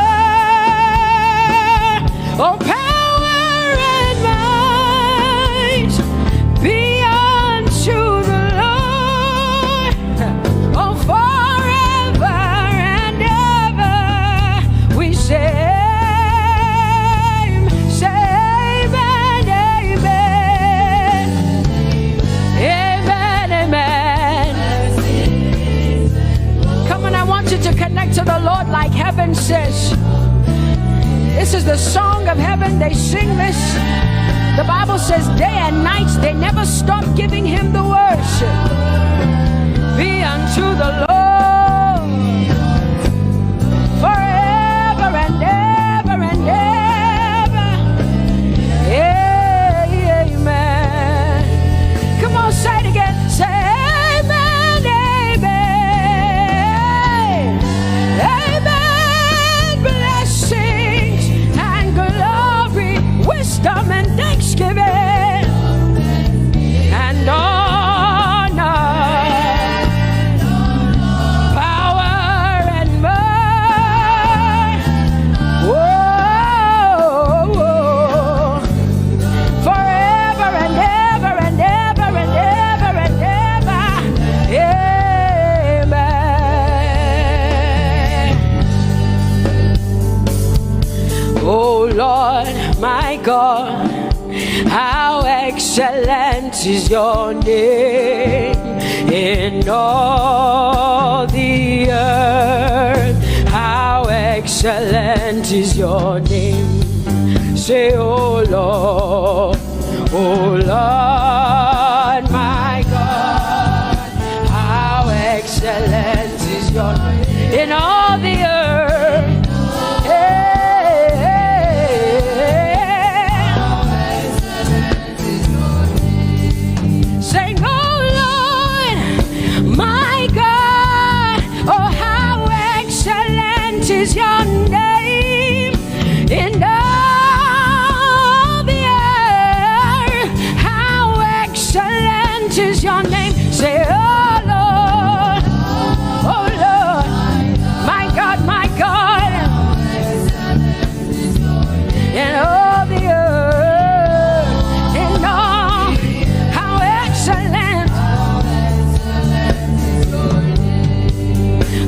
Oh, power and might be unto the Lord. Oh, forever and ever we say, say amen, amen. Amen, amen. Come on, I want you to connect to the Lord like heaven says. This is the song of heaven. They sing this. The Bible says day and night they never stop giving him the worship. Be unto the Lord forever and ever and ever. Amen. Come on, say it again. Say amen, amen. Amen. Blessings and glory, wisdom and thanksgiving, and honor, power and might. Whoa, whoa. Forever and ever and ever and ever and ever. Amen. Oh Lord, my God, how excellent is your name in all the earth. How excellent is your name. Say, oh Lord, oh Lord, my God, how excellent is your name in all the earth. Hey, hey, hey, hey. Sing, oh Lord, my God, oh, how excellent is your name in all the earth. How excellent is your name. Say, oh Lord, oh Lord, my God, my God. And all the earth, and all, how excellent.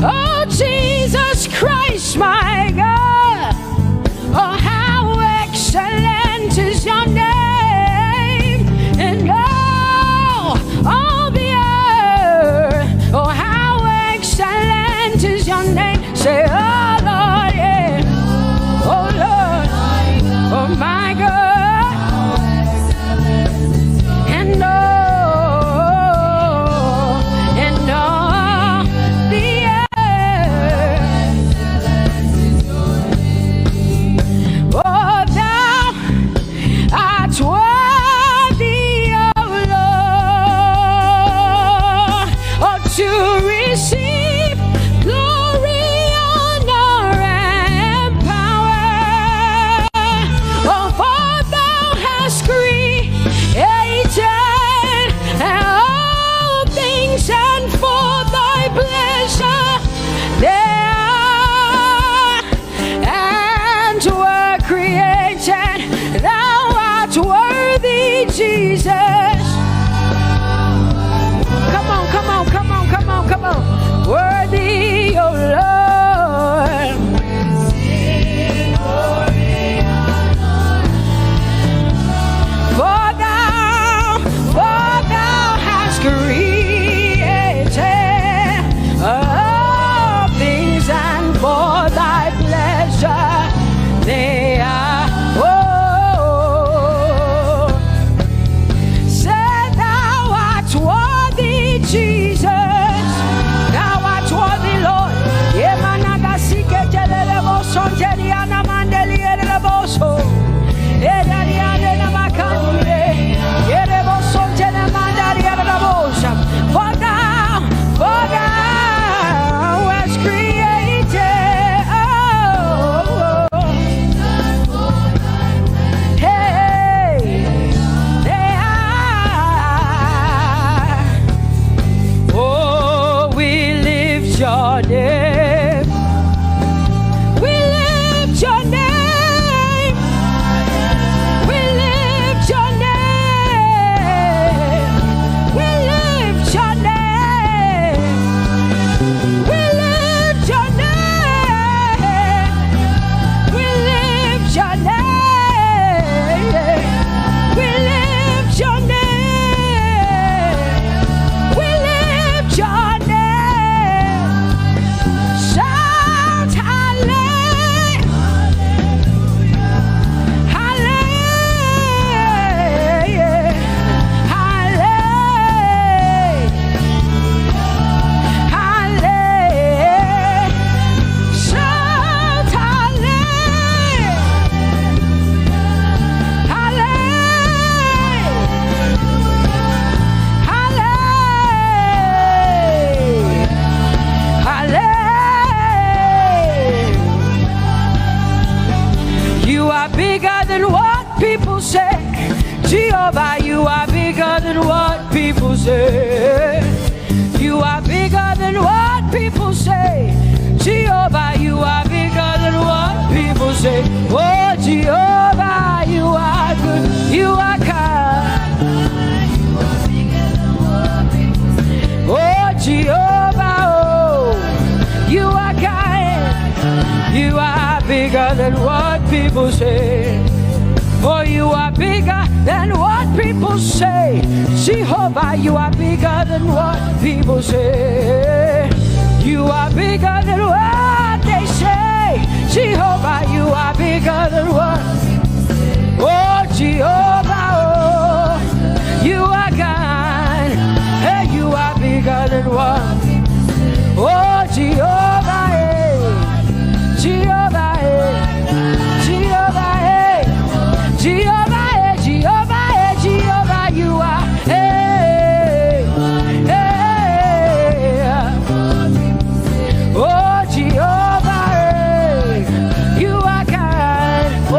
Oh, Jesus Christ, my God. Oh, how excellent is your name. And all, all the earth. Oh, how excellent is your name. Say, oh Lord, yeah. Oh Lord, oh my God. And all, and all the earth. Oh, thou art worthy, O Lord, oh, to receive glory, honor, and power. Oh, for thou hast created all things, and for thy pleasure they are and were created. Thou art worthy, Jesus. Come on, come on, come on, come on, come on. Worthy, O Lord. For thou, for thou hast created all things, and for thy pleasure they are. Oh, say, thou art worthy, Jesus. Thou art worthy, Lord. Yemanagasiketelerebosonterianamandeliereboso. Edariadenabakandie. Yerebosontenemandariarebosa. For thou, for thou hast created. Oh, hey, they are. Oh, we lift your name. We lift your name. We lift your name. We lift your name. We lift your name. We lift your name. We lift your name. We lift your name. Shout hallelujah. Hallelujah. Hallelujah. Hallelujah. Shout hallelujah. Hallelujah. Hallelujah. Hallelujah. You are bigger than what people say. Jehovah, you are bigger than what people say. You are bigger than what people say. Jehovah, you are bigger than what people say. Oh, Jehovah, you are good. You are kind. Oh, Jehovah, oh, you are kind. You are bigger than what people say. Oh, you are bigger than what people say. Jehovah, you are bigger than what people say. You are bigger than what they say. Jehovah, you are bigger. bigger than what? Oh, Jehovah, oh, you are kind. Hey, you are bigger than what? Oh, Jehovah, hey. Jehovah, hey. Jehovah, hey. Jehovah, hey. Jehovah, hey. Jehovah, you are. Hey, hey, hey. Oh, Jehovah, eh, you are kind. Oh,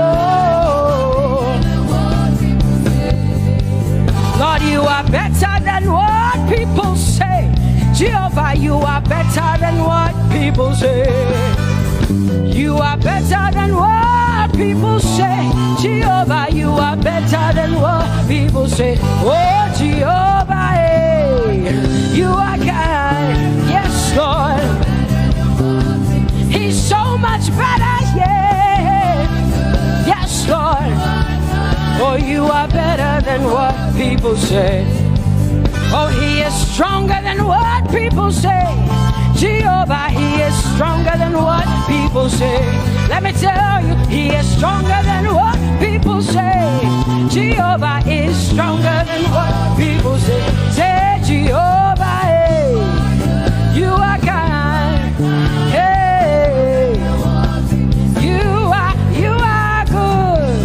Lord, you are better than what people say. Jehovah, you are better than what people say. You are better than what people say. Jehovah, you are better than what people say. Oh, Jehovah, eh, you are kind. Yes, Lord. He's so much better, yeah. Yes, Lord. Oh, you are better than what people say. Oh, he is stronger than what people say. Jehovah, he is stronger than what people say. Let me tell you, he is stronger than what people say. Jehovah is stronger than what people say. Say, Jehovah, hey, you are kind. Hey, you are, you are good.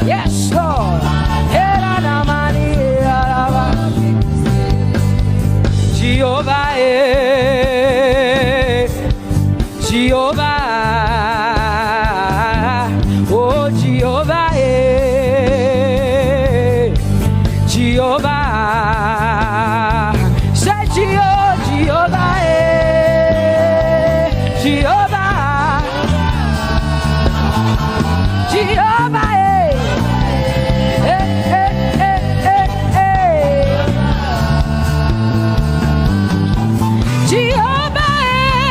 Yes, Lord. Hey, la, la, ma, ni, la, la, ma. Jehovah, eh, Jehovah, oh, Jehovah, eh, Jehovah. Say, Jeho-, Jehovah, eh, Jehovah, Jehovah, eh, eh, eh, eh, eh, eh. Jehovah, eh,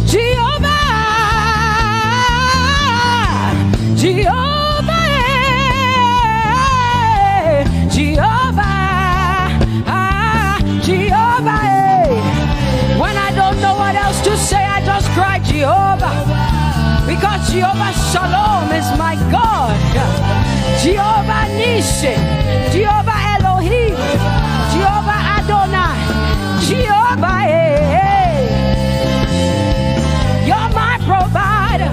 Jehovah, Jehovah, eh, Jehovah, ah, Jehovah, eh. When I don't know what else to say, I just cry, Jehovah. Because Jehovah Shalom is my God. Jehovah Nissi, Jehovah Elohim, Jehovah Adonai, Jehovah, eh, eh. You're my provider.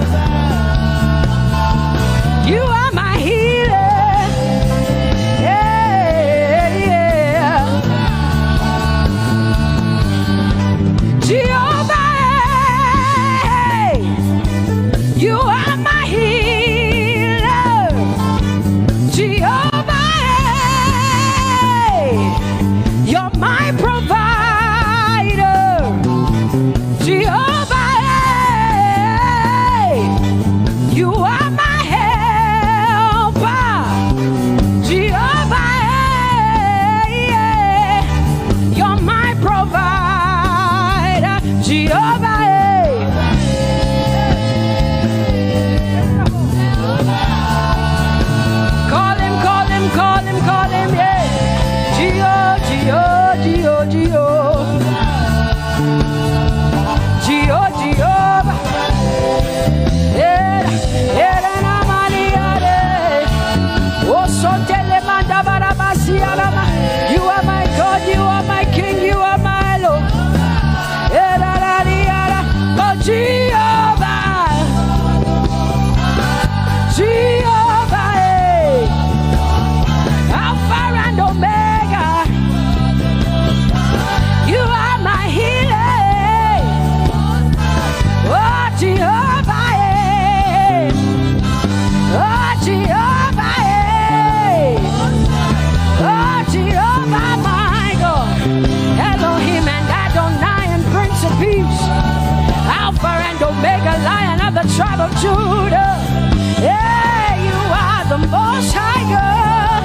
You are my healer. Yeah, yeah. Jehovah, eh, you are my healer. Jehovah, eh, you're my provider. Jehovah, eh, you are my helper. Jehovah, eh, yeah, you're my provider. Jehovah, eh. Call him, call him, call him, call him, yeah. Geo, Geo, Geo, Geo. Geo, Jehovah. Era, era na maniare. O sontele manda barabasi arama. You are my God, you are my King, you are my Lord. Era, ra, ri, ara. Oh, Jehovah. Jehovah, eh. Alpha and Omega. You are my healer. Oh, Jehovah, eh. Oh, Jehovah, eh. Oh, Jehovah, my God. Elohim and Adonai and Prince of Peace. Alpha and Omega, Lion of the tribe of Judah. Yeah, you are the Most High God.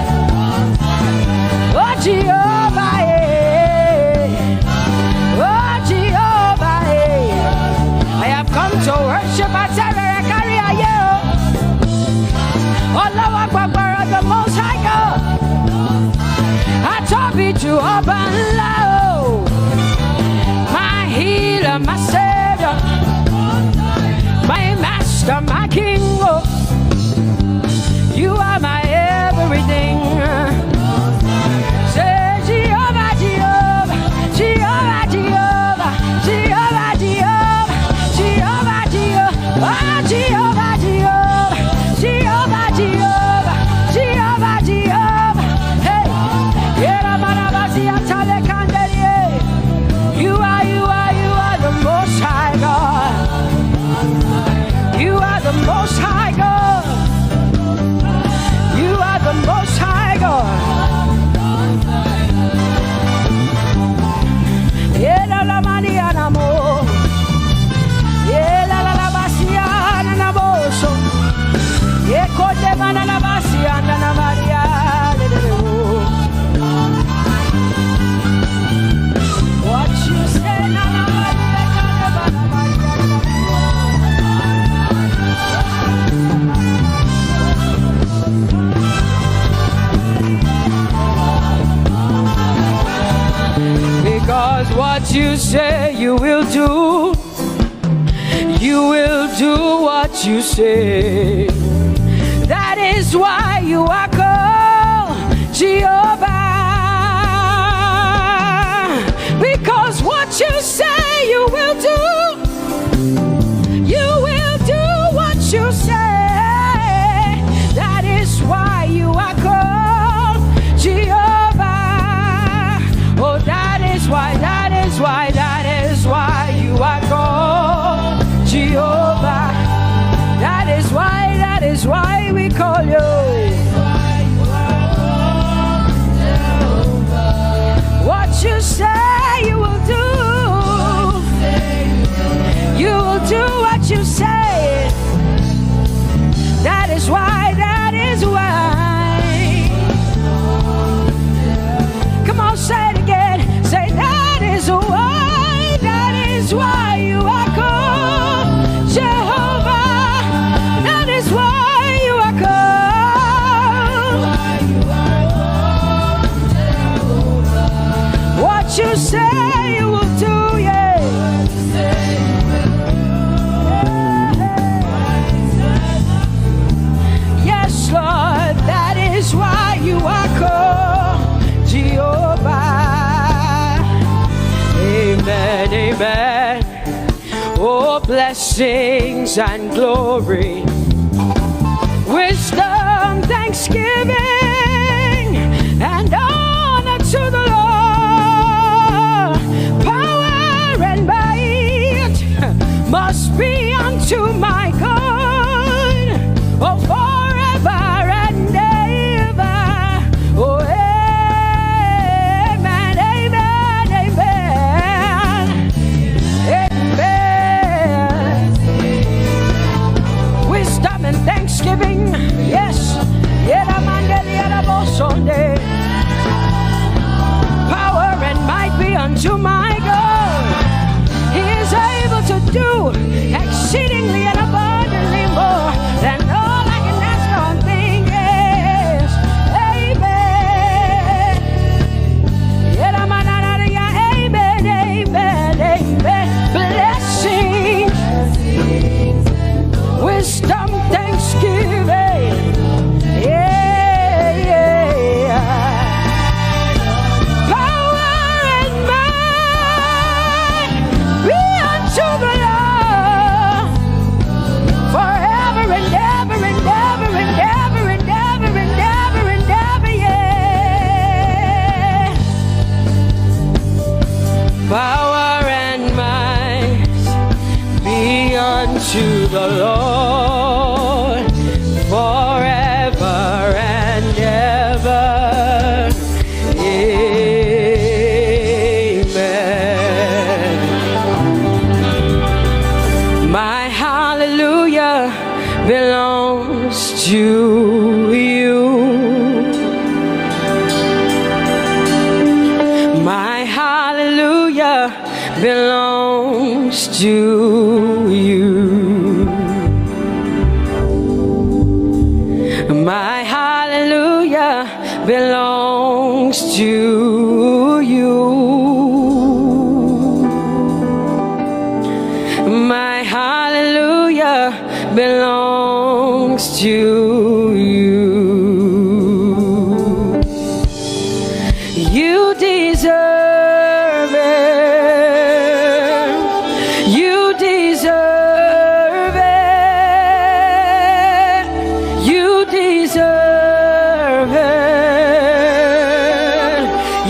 Oh, Jehovah, eh. Oh, Jehovah, eh. I have come to worship. I tell her, I carry a yo. Oh, Lord, Akbar, the Most High God. I told you to open low. My healer, my savior, my master. You're my king, oh. You are my everything. Say, Jehovah, Jehovah, Jehovah, Jehovah, Jehovah, Jehovah, Jehovah, Jehovah, ah, Jehovah, Jehovah, Jehovah, Jehovah, Jehovah, Jehovah. Hey, Yera Manabasi Atale Kanderie. You are, you are, you are the most high God. You are the most high God. You are the most high God. Yela la mani anamo. Yela la la basi ananamoso. Yeko de manana basi ananamaria. What you say, Nana Maria, Nana Maria, Nana Maria. Because what you say you will do, you will do what you say. That is why you are called Jehovah. Because what you say you will do, you will do what you say. That is why you are called Jehovah. Oh, that is why, that is why, that is why you are called Jehovah. That is why, that is why we call you. What you say you will do, you will do what you say. That is why, that is why. Come on, say it again. Say, that is why, that is why you are called Jehovah. That is why you are called. What you say you will do, yeah. Yes, Lord, that is why you are called Jehovah. Amen, amen. Oh, blessings and glory, wisdom, thanksgiving, and honor to the Lord. Power and might must be unto my God, oh, forever and ever. Oh, amen, amen, amen. Amen. Wisdom and thanksgiving. Yes. Yera mandeli yera bosonde. Power and might be unto my God. He is able to do exceedingly and abundantly more than all I can ask or think. Yes. Amen. Yera mananaria. Amen. Amen. Amen. Blessings. Wisdom, thanksgiving. Yeah, yeah. Power and might be unto the Lord forever and ever and ever and ever and ever and ever and ever, yeah. Power and might be unto the Lord forever and ever. Amen. My hallelujah belongs to you. My hallelujah belongs to you. My hallelujah belongs to you. My hallelujah belongs to you. You deserve it. You deserve it. You deserve it.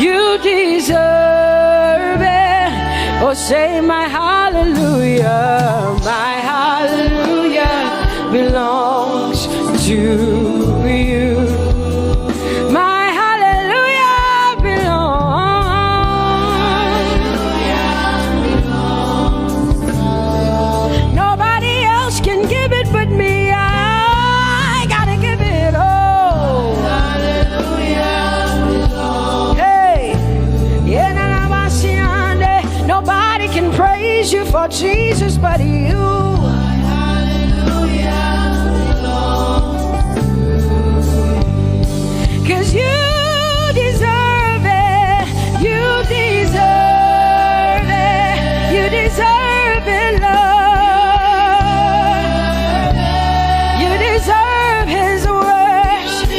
You deserve it. Oh, say, "My hallelujah, my hallelujah belongs to you. My hallelujah belongs." Nobody else can give it but me. I gotta give it all. Hey, yeah, na, na, ma, si, ande. Nobody can praise you for Jesus but you. 'Cause you deserve it. You deserve it. You deserve it, Lord. You deserve his worship.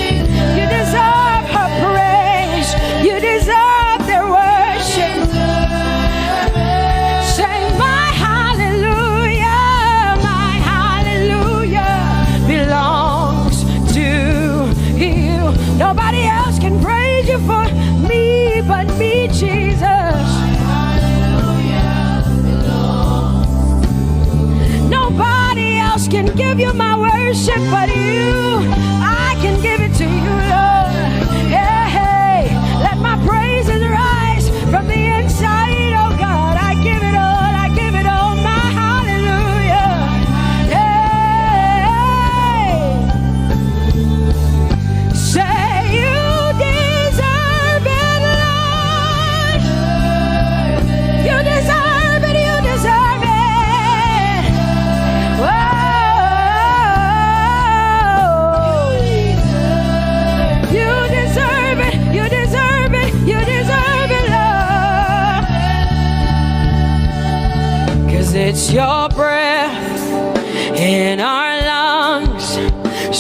You deserve her praise. You deserve their worship. Say, "My hallelujah, my hallelujah belongs to you." Nobody else can praise you for me but me, Jesus. Nobody else can give you my worship but you. I can give it to you, Lord. Yeah, hey, let my praises rise from the inside, oh God. I give it all, I give it all, my hallelujah. Yeah. Say, "You deserve it, Lord. You deserve it, you deserve it. Whoa. You deserve it, you deserve it, you deserve it, Lord." 'Cause it's your breath in our lungs.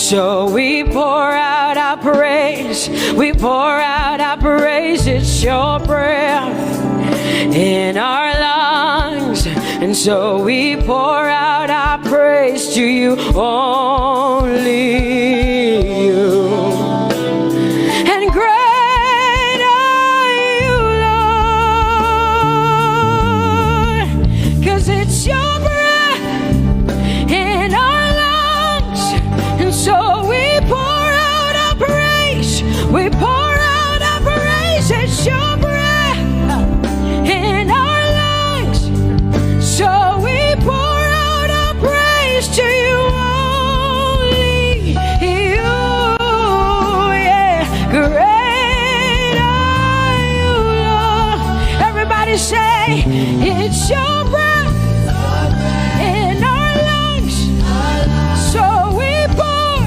So we pour out our praise. We pour out our praise. It's your breath in our lungs. And so we pour out our praise to you, only you. And great are you, Lord, 'cause it's your breath in our lungs. And so we pour out our praise. We pour out our praise. It's your breath in our lungs. So we pour out our praise to you, only you. Yeah. Great are you, Lord. Everybody say, "It's your breath in our lungs." So we pour,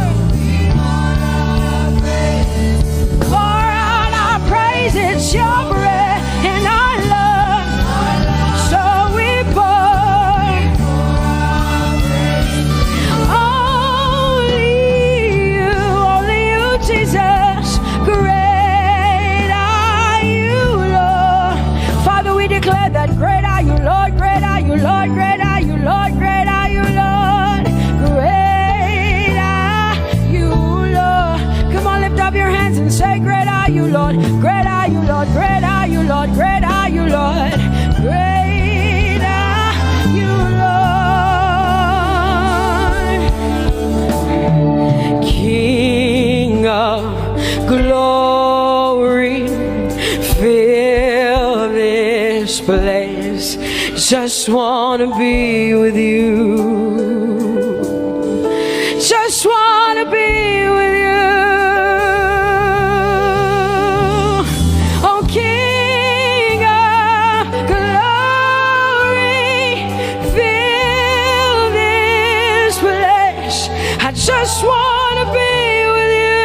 pour out our praise. It's your breath in our lungs. So we pour. Only you, only you, Jesus. Great are you, Lord. Father, we declare that great are you, Lord. Great are you, Lord. Great are you, Lord. Great are you, Lord. Great are you, Lord. Come on, lift up your hands and say, "Great are you, Lord. Great are you, Lord. Great are you, Lord. Great are you, Lord. Great are you, Lord." King of glory, fill this place. Just wanna be with you. Just wanna be with you. Oh, King of glory, fill this place. I just wanna be with you.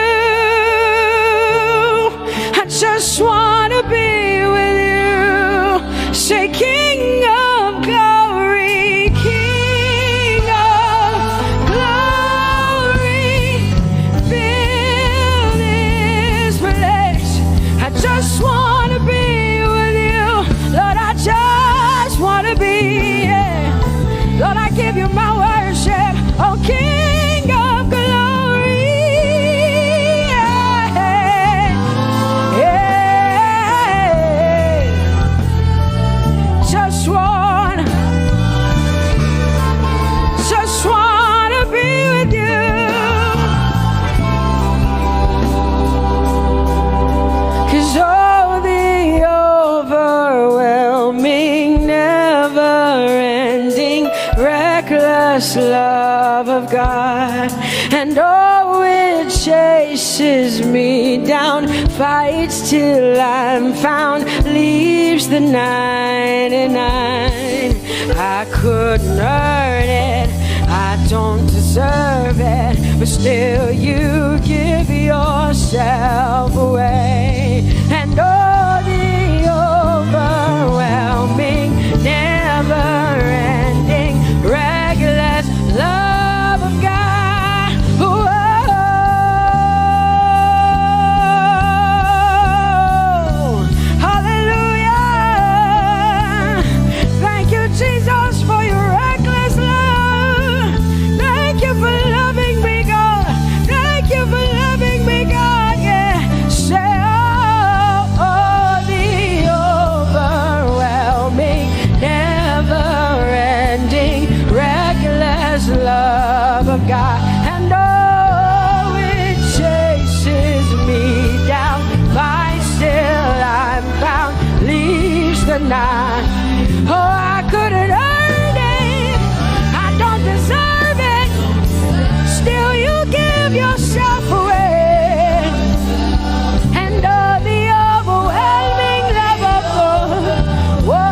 I just wanna be with you. Say, "King of glory, King of glory, God, and oh, it chases me down, fights till I'm found, leaves the ninety-nine. I couldn't earn it, I don't deserve it, but still you give yourself away. And oh, the overwhelming, never ending, reckless love of God. Whoa. Hallelujah. Thank you, Jesus, for your reckless love. Thank you for loving me, God. Thank you for loving me, God. Yeah. Say, oh, oh, the overwhelming, never ending, reckless love of God. And oh, it chases me down, fights till I'm found, leaves the night. Oh, I couldn't earn it, I don't deserve it, still you give yourself away. And oh, the overwhelming love of God. Whoa.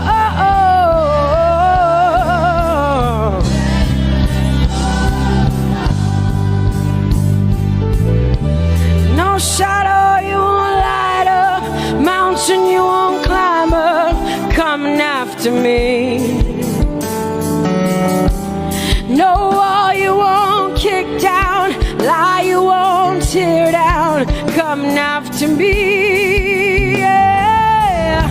No shadow you won't light up, mountain you won't climb up, coming after me. No wall you won't kick down, lie you won't tear down, coming after me. Yeah.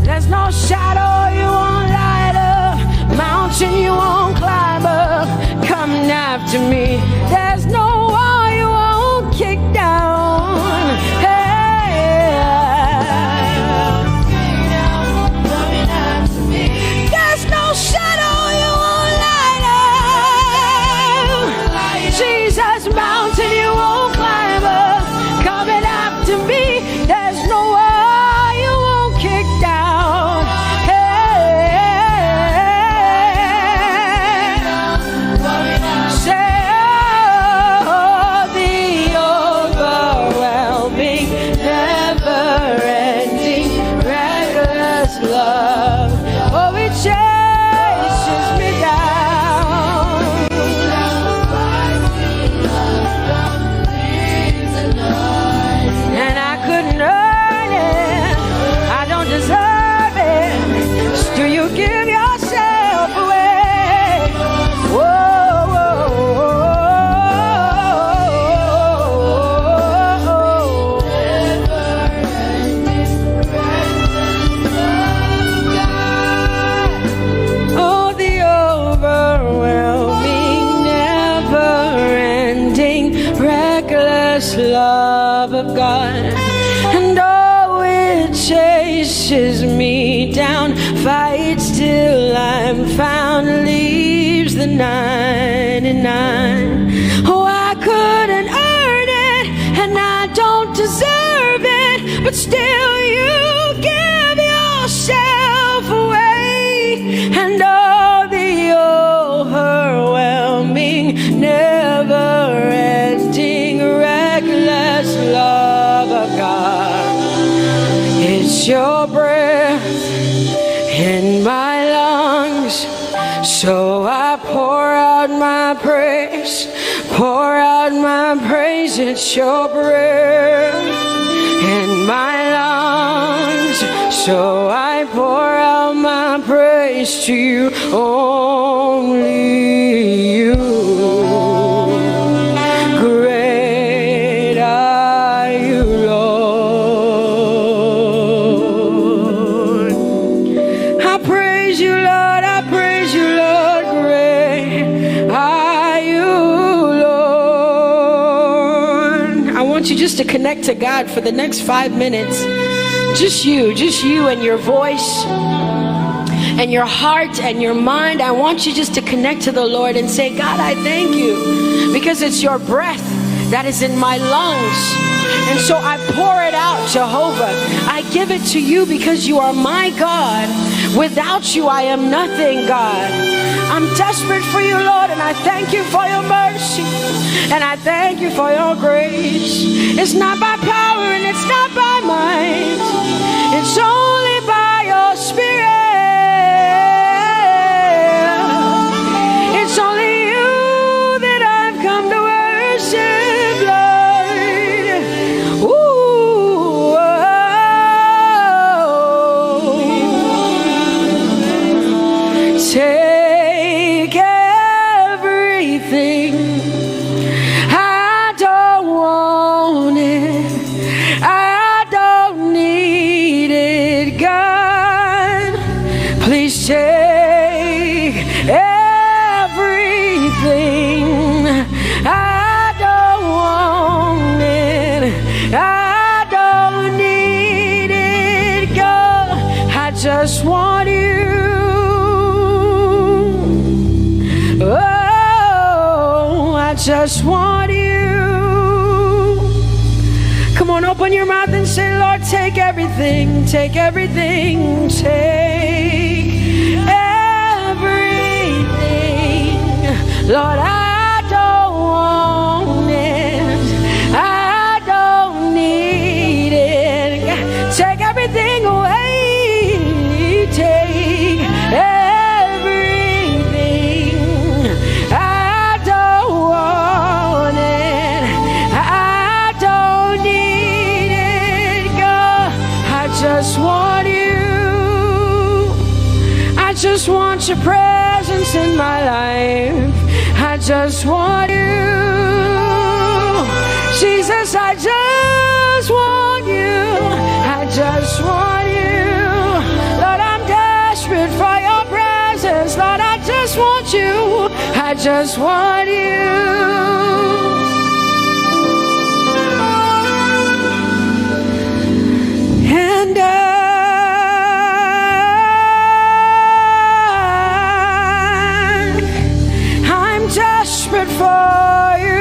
There's no shadow you won't light up, mountain you won't climb up, coming after me. There's no wall you won't kick down. Hey. There's no shadow you won't light up. Jesus, mountain you won't climb up, coming after me. There's no wall you won't kick down. Hey. Say, oh, the overwhelming, never-ending, reckless love. Oh, it chases me down. And I couldn't earn it, I don't deserve it. Still, you give yourself away. Whoa, whoa, whoa, whoa, whoa. Oh, the overwhelming, never-ending, reckless love of God. And oh, it chases me down, fights till I'm found, leaves the ninety-nine. Oh, I couldn't earn it, and I don't deserve it, but still you give yourself away. And oh, the overwhelming, never-ending, reckless love of God. It's your breath in my lungs, so I pour out my praise, pour out my praise. It's your breath in my lungs, so I pour out my praise to you, only you. Great are you, Lord. I praise you, Lord. I praise you, Lord. Great are you, Lord. I want you just to connect to God for the next five minutes. Just you, just you and your voice and your heart and your mind. I want you just to connect to the Lord and say, God, I thank you because it's your breath that is in my lungs. And so I pour it out, Jehovah. I give it to you because you are my God. Without you, I am nothing, God. I'm desperate for you, Lord, and I thank you for your mercy. And I thank you for your grace. It's not by power and it's not by might. It's only by your spirit. It's only you that I've come to worship, Lord. Ooh, oh. Take everything. I don't want it. I don't need it, God. Please take everything. I don't want it. I don't need it, God. I just want you. Oh, I just want you. Come on, open your mouth and say, Lord, take everything, take everything, take everything. Lord, I don't want it. I don't need it. Take everything away. Take everything. I don't want it. I don't need it, God. I just want you. I just want your presence in my life. I just want you. Jesus, I just want you. I just want you. Lord, I'm desperate for your presence. Lord, I just want you. I just want you. And I, I'm desperate for you.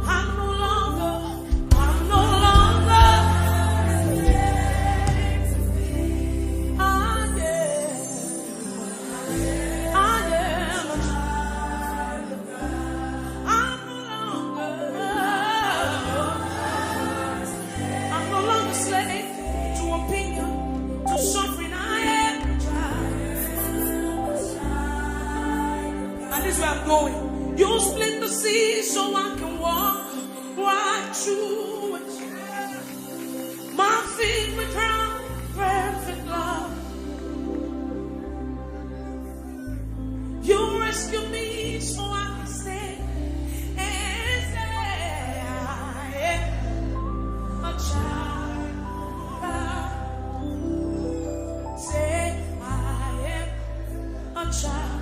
I'm no longer, I'm no longer. I am, I am a child of God. I'm no longer, I'm no longer slave to opinion, to suffering. I am a child. And this is where I'm going. You split the sea so I can walk right through it. My feet were ground perfect love. You rescue me so I can stay and say, I am a child of God. Say, I am a child.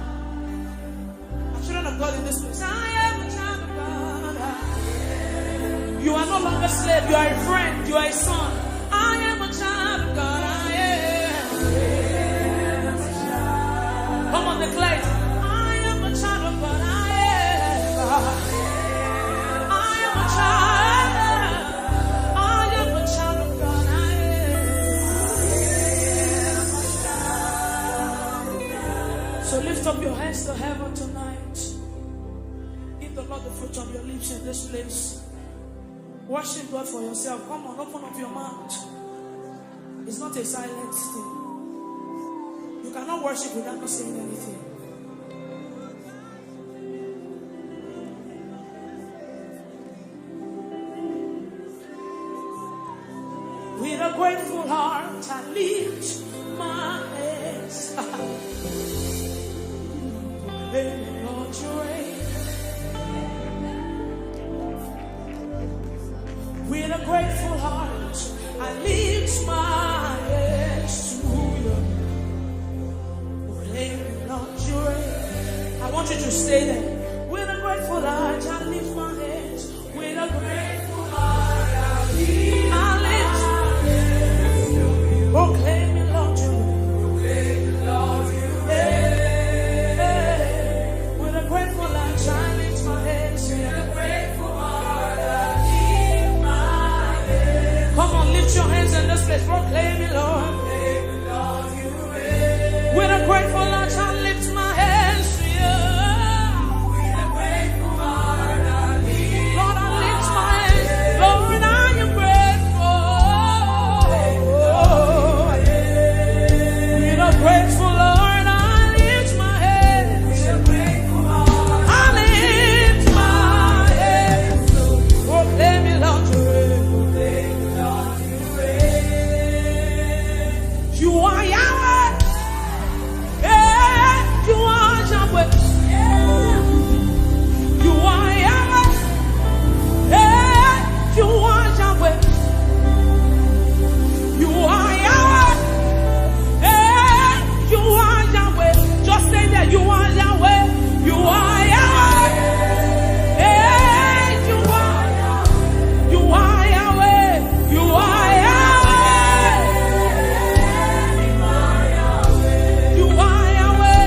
A children of God in this place. I am a child of God. You are no longer slave. You are a friend. You are a son. I am a child of God. I am. Come on, declare it. I am a child of God. I am. I am a child. I am a child of God. I am. So lift up your hands to heaven tonight. Give the Lord the fruit of your lips in this place. Worship God for yourself. Come on, open up your mouth. It's not a silent thing. You cannot worship without not saying anything. With a grateful heart, I lift my hands. Thank you, Lord. With a grateful heart, I lift my hands to you. Proclaim, Lord, you reign. I want you to stay there. With a grateful heart, I lift my hands. With a grateful heart, I lift my hands. Proclaim, Lord, you reign. With a grateful heart, I lift my hands. Come on, lift your hands in this place. Proclaim it, Lord. With a grateful heart, I lift my hands to you. Lord, I lift my hands. Lord, I am grateful. With a grateful heart, I lift my hands. I lift my hands. Proclaim it, Lord, you reign. You are Yahweh. Yeah, you are Yahweh. You are Yahweh. Yeah, you are Yahweh. You are Yahweh. Yeah, you are Yahweh. Just say that you are Yahweh. You are Yahweh. Yeah, you are. You are Yahweh. You are Yahweh. You are Yahweh.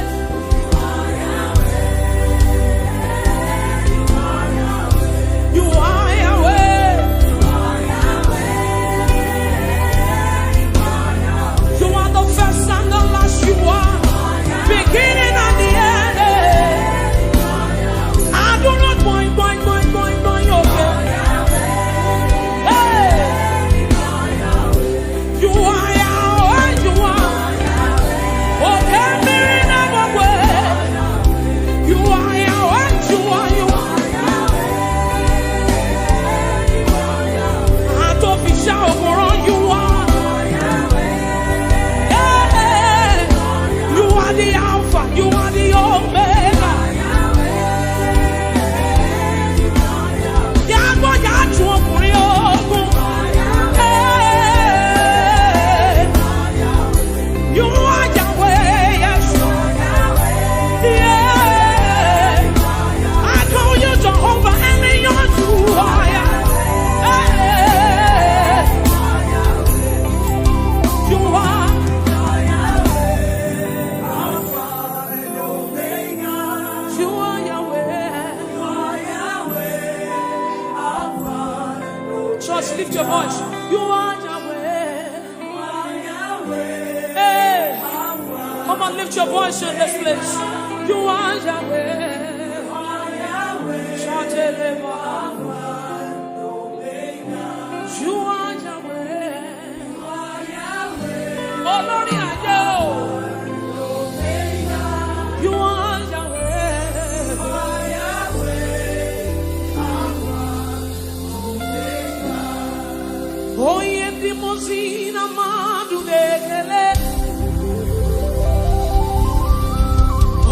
You are Yahweh. You are the first and the last. You are beginning and the end. I do not point, point, point, point, point, okay. Hey. You are Yahweh, you are. Okay, Mary, never way. You are Yahweh, you are, you are. Àtòfiṣà òkúrọ̀, you are. Yeah. You are the Alpha, you are the Omega. Yàgbọ́ yàtú ọkùnrin ogun. Hey. You are Yahweh, yes. Yeah. I call you Jehovah, and you are. Hey. You are. You are Yahweh. Church, lift your voice. You are Yahweh. Hey, come on, lift your voice in this place. You are Yahweh. Shout it, Lord. You are Yahweh. Olórí ayé o. You are Yahweh. Onye ndị mmụọ ozi na mmadụ na-ekele.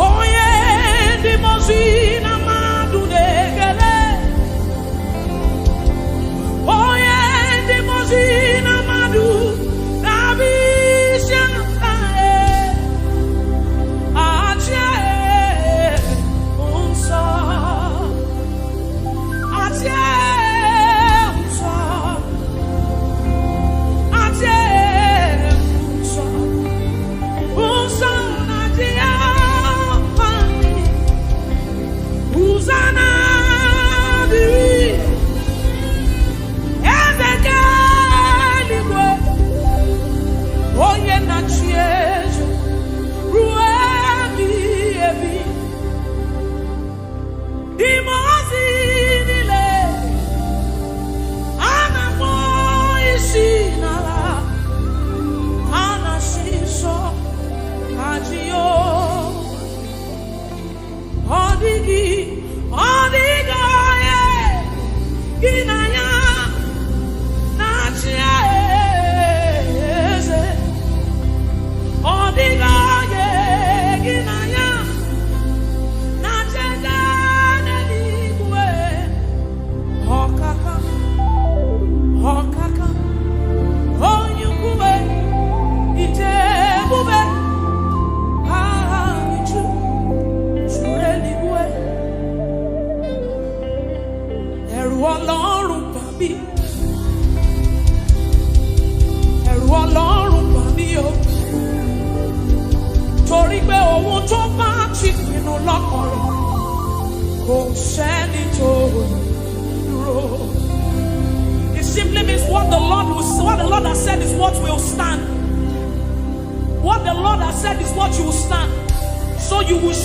Onye ndị mmụọ ozi na mmadụ na-ekele. Onye ndị mmụọ ozi na mmadụ na-abịa isi ala, ee, achị, ee, nsọ. Achị, ee, nsọ. Achị, ee, nsọ. Nsọ na-achị ya. Ọlọ́run bà mí. Ẹ̀rù Ọlọ́run bà mí o. Torí pé ohun tó bá ti pinnu lọ́kàn rẹ̀, kò sẹ́ni tó dúró. It simply means what the Lord will, what the Lord has said is what will stand. What the Lord has said is what you will stand. So you will